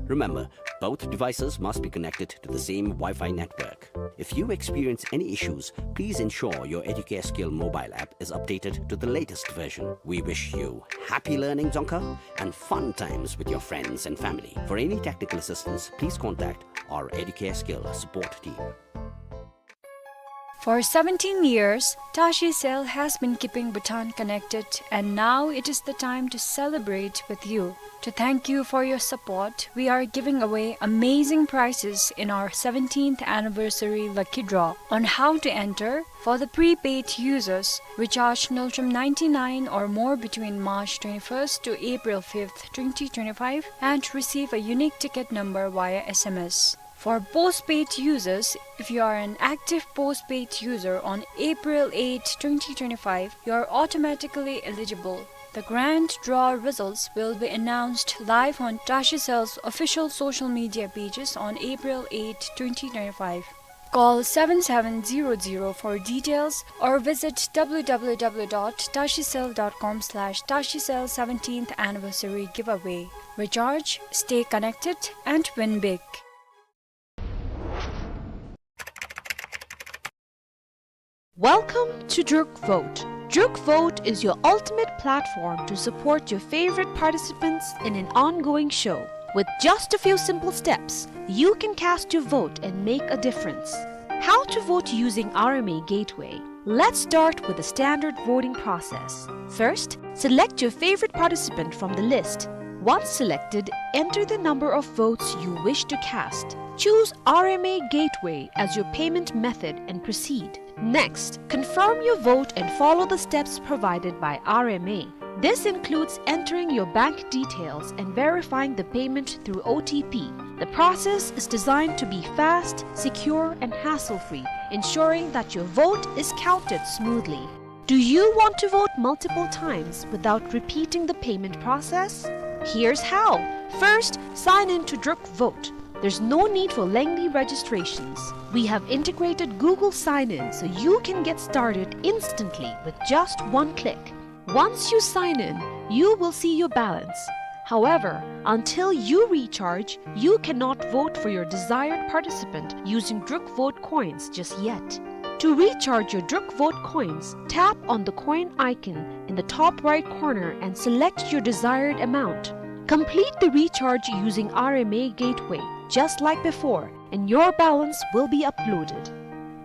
Remember, both devices must be connected to the same Wi-Fi network. If you experience any issues, please ensure your Educare Skill mobile app is updated to the latest version. We wish you happy learning Dzongkha and fun times with your friends and family. For any technical assistance, please contact our Educare Skill support team. For seventeen years, Tashi Cell has been keeping Bhutan connected, and now it is the time to celebrate with you. To thank you for your support, we are giving away amazing prizes in our seventeenth anniversary lucky draw. On how to enter: for the prepaid users, recharge Ngultrum ninety-nine or more between March twenty-first to April fifth, twenty twenty-five, and receive a unique ticket number via S M S. For postpaid users, if you are an active postpaid user on April eighth, twenty twenty-five, you are automatically eligible. The grand draw results will be announced live on Tashi Cell's official social media pages on April eighth, twenty twenty-five. Call seven seven zero zero for details or visit w w w dot tashi cell dot com slash tashi cell seventeenth anniversary giveaway. Recharge, stay connected, and win big. Welcome to Druk Vote. Druk Vote is your ultimate platform to support your favorite participants in an ongoing show. With just a few simple steps, you can cast your vote and make a difference. How to vote using R M A Gateway. Let's start with the standard voting process. First, select your favorite participant from the list. Once selected, enter the number of votes you wish to cast. Choose R M A Gateway as your payment method and proceed. Next, confirm your vote and follow the steps provided by R M A. This includes entering your bank details and verifying the payment through O T P. The process is designed to be fast, secure, and hassle-free, ensuring that your vote is counted smoothly. Do you want to vote multiple times without repeating the payment process? Here's how. First, sign in to Druk Vote. There's no need for lengthy registrations. We have integrated Google Sign-In, so you can get started instantly with just one click. Once you sign in, you will see your balance. However, until you recharge, you cannot vote for your desired participant using Druk Vote coins just yet. To recharge your Druk Vote coins, tap on the coin icon in the top right corner and select your desired amount. Complete the recharge using R M A Gateway, just like before, and your balance will be uploaded.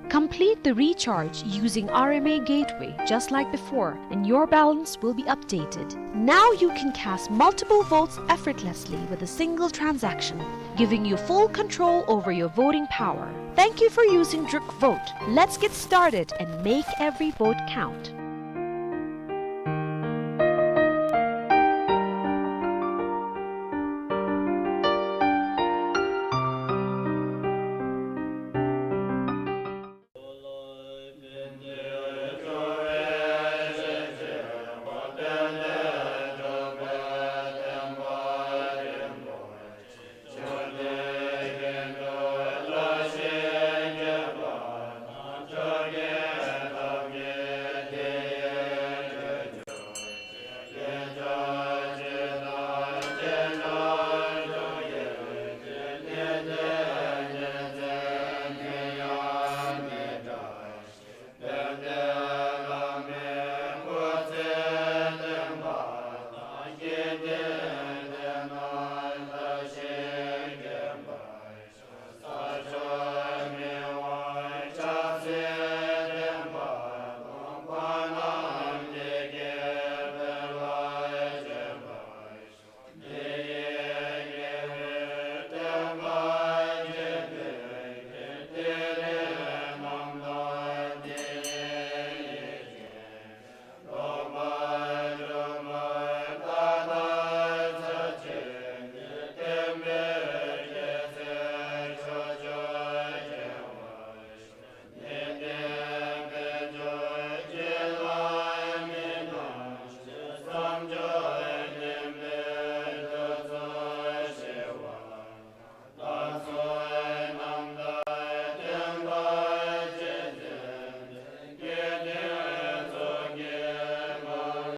Complete the recharge using R M A Gateway, just like before, and your balance will be updated. Now you can cast multiple votes effortlessly with a single transaction, giving you full control over your voting power. Thank you for using Druk Vote. Let's get started and make every vote count.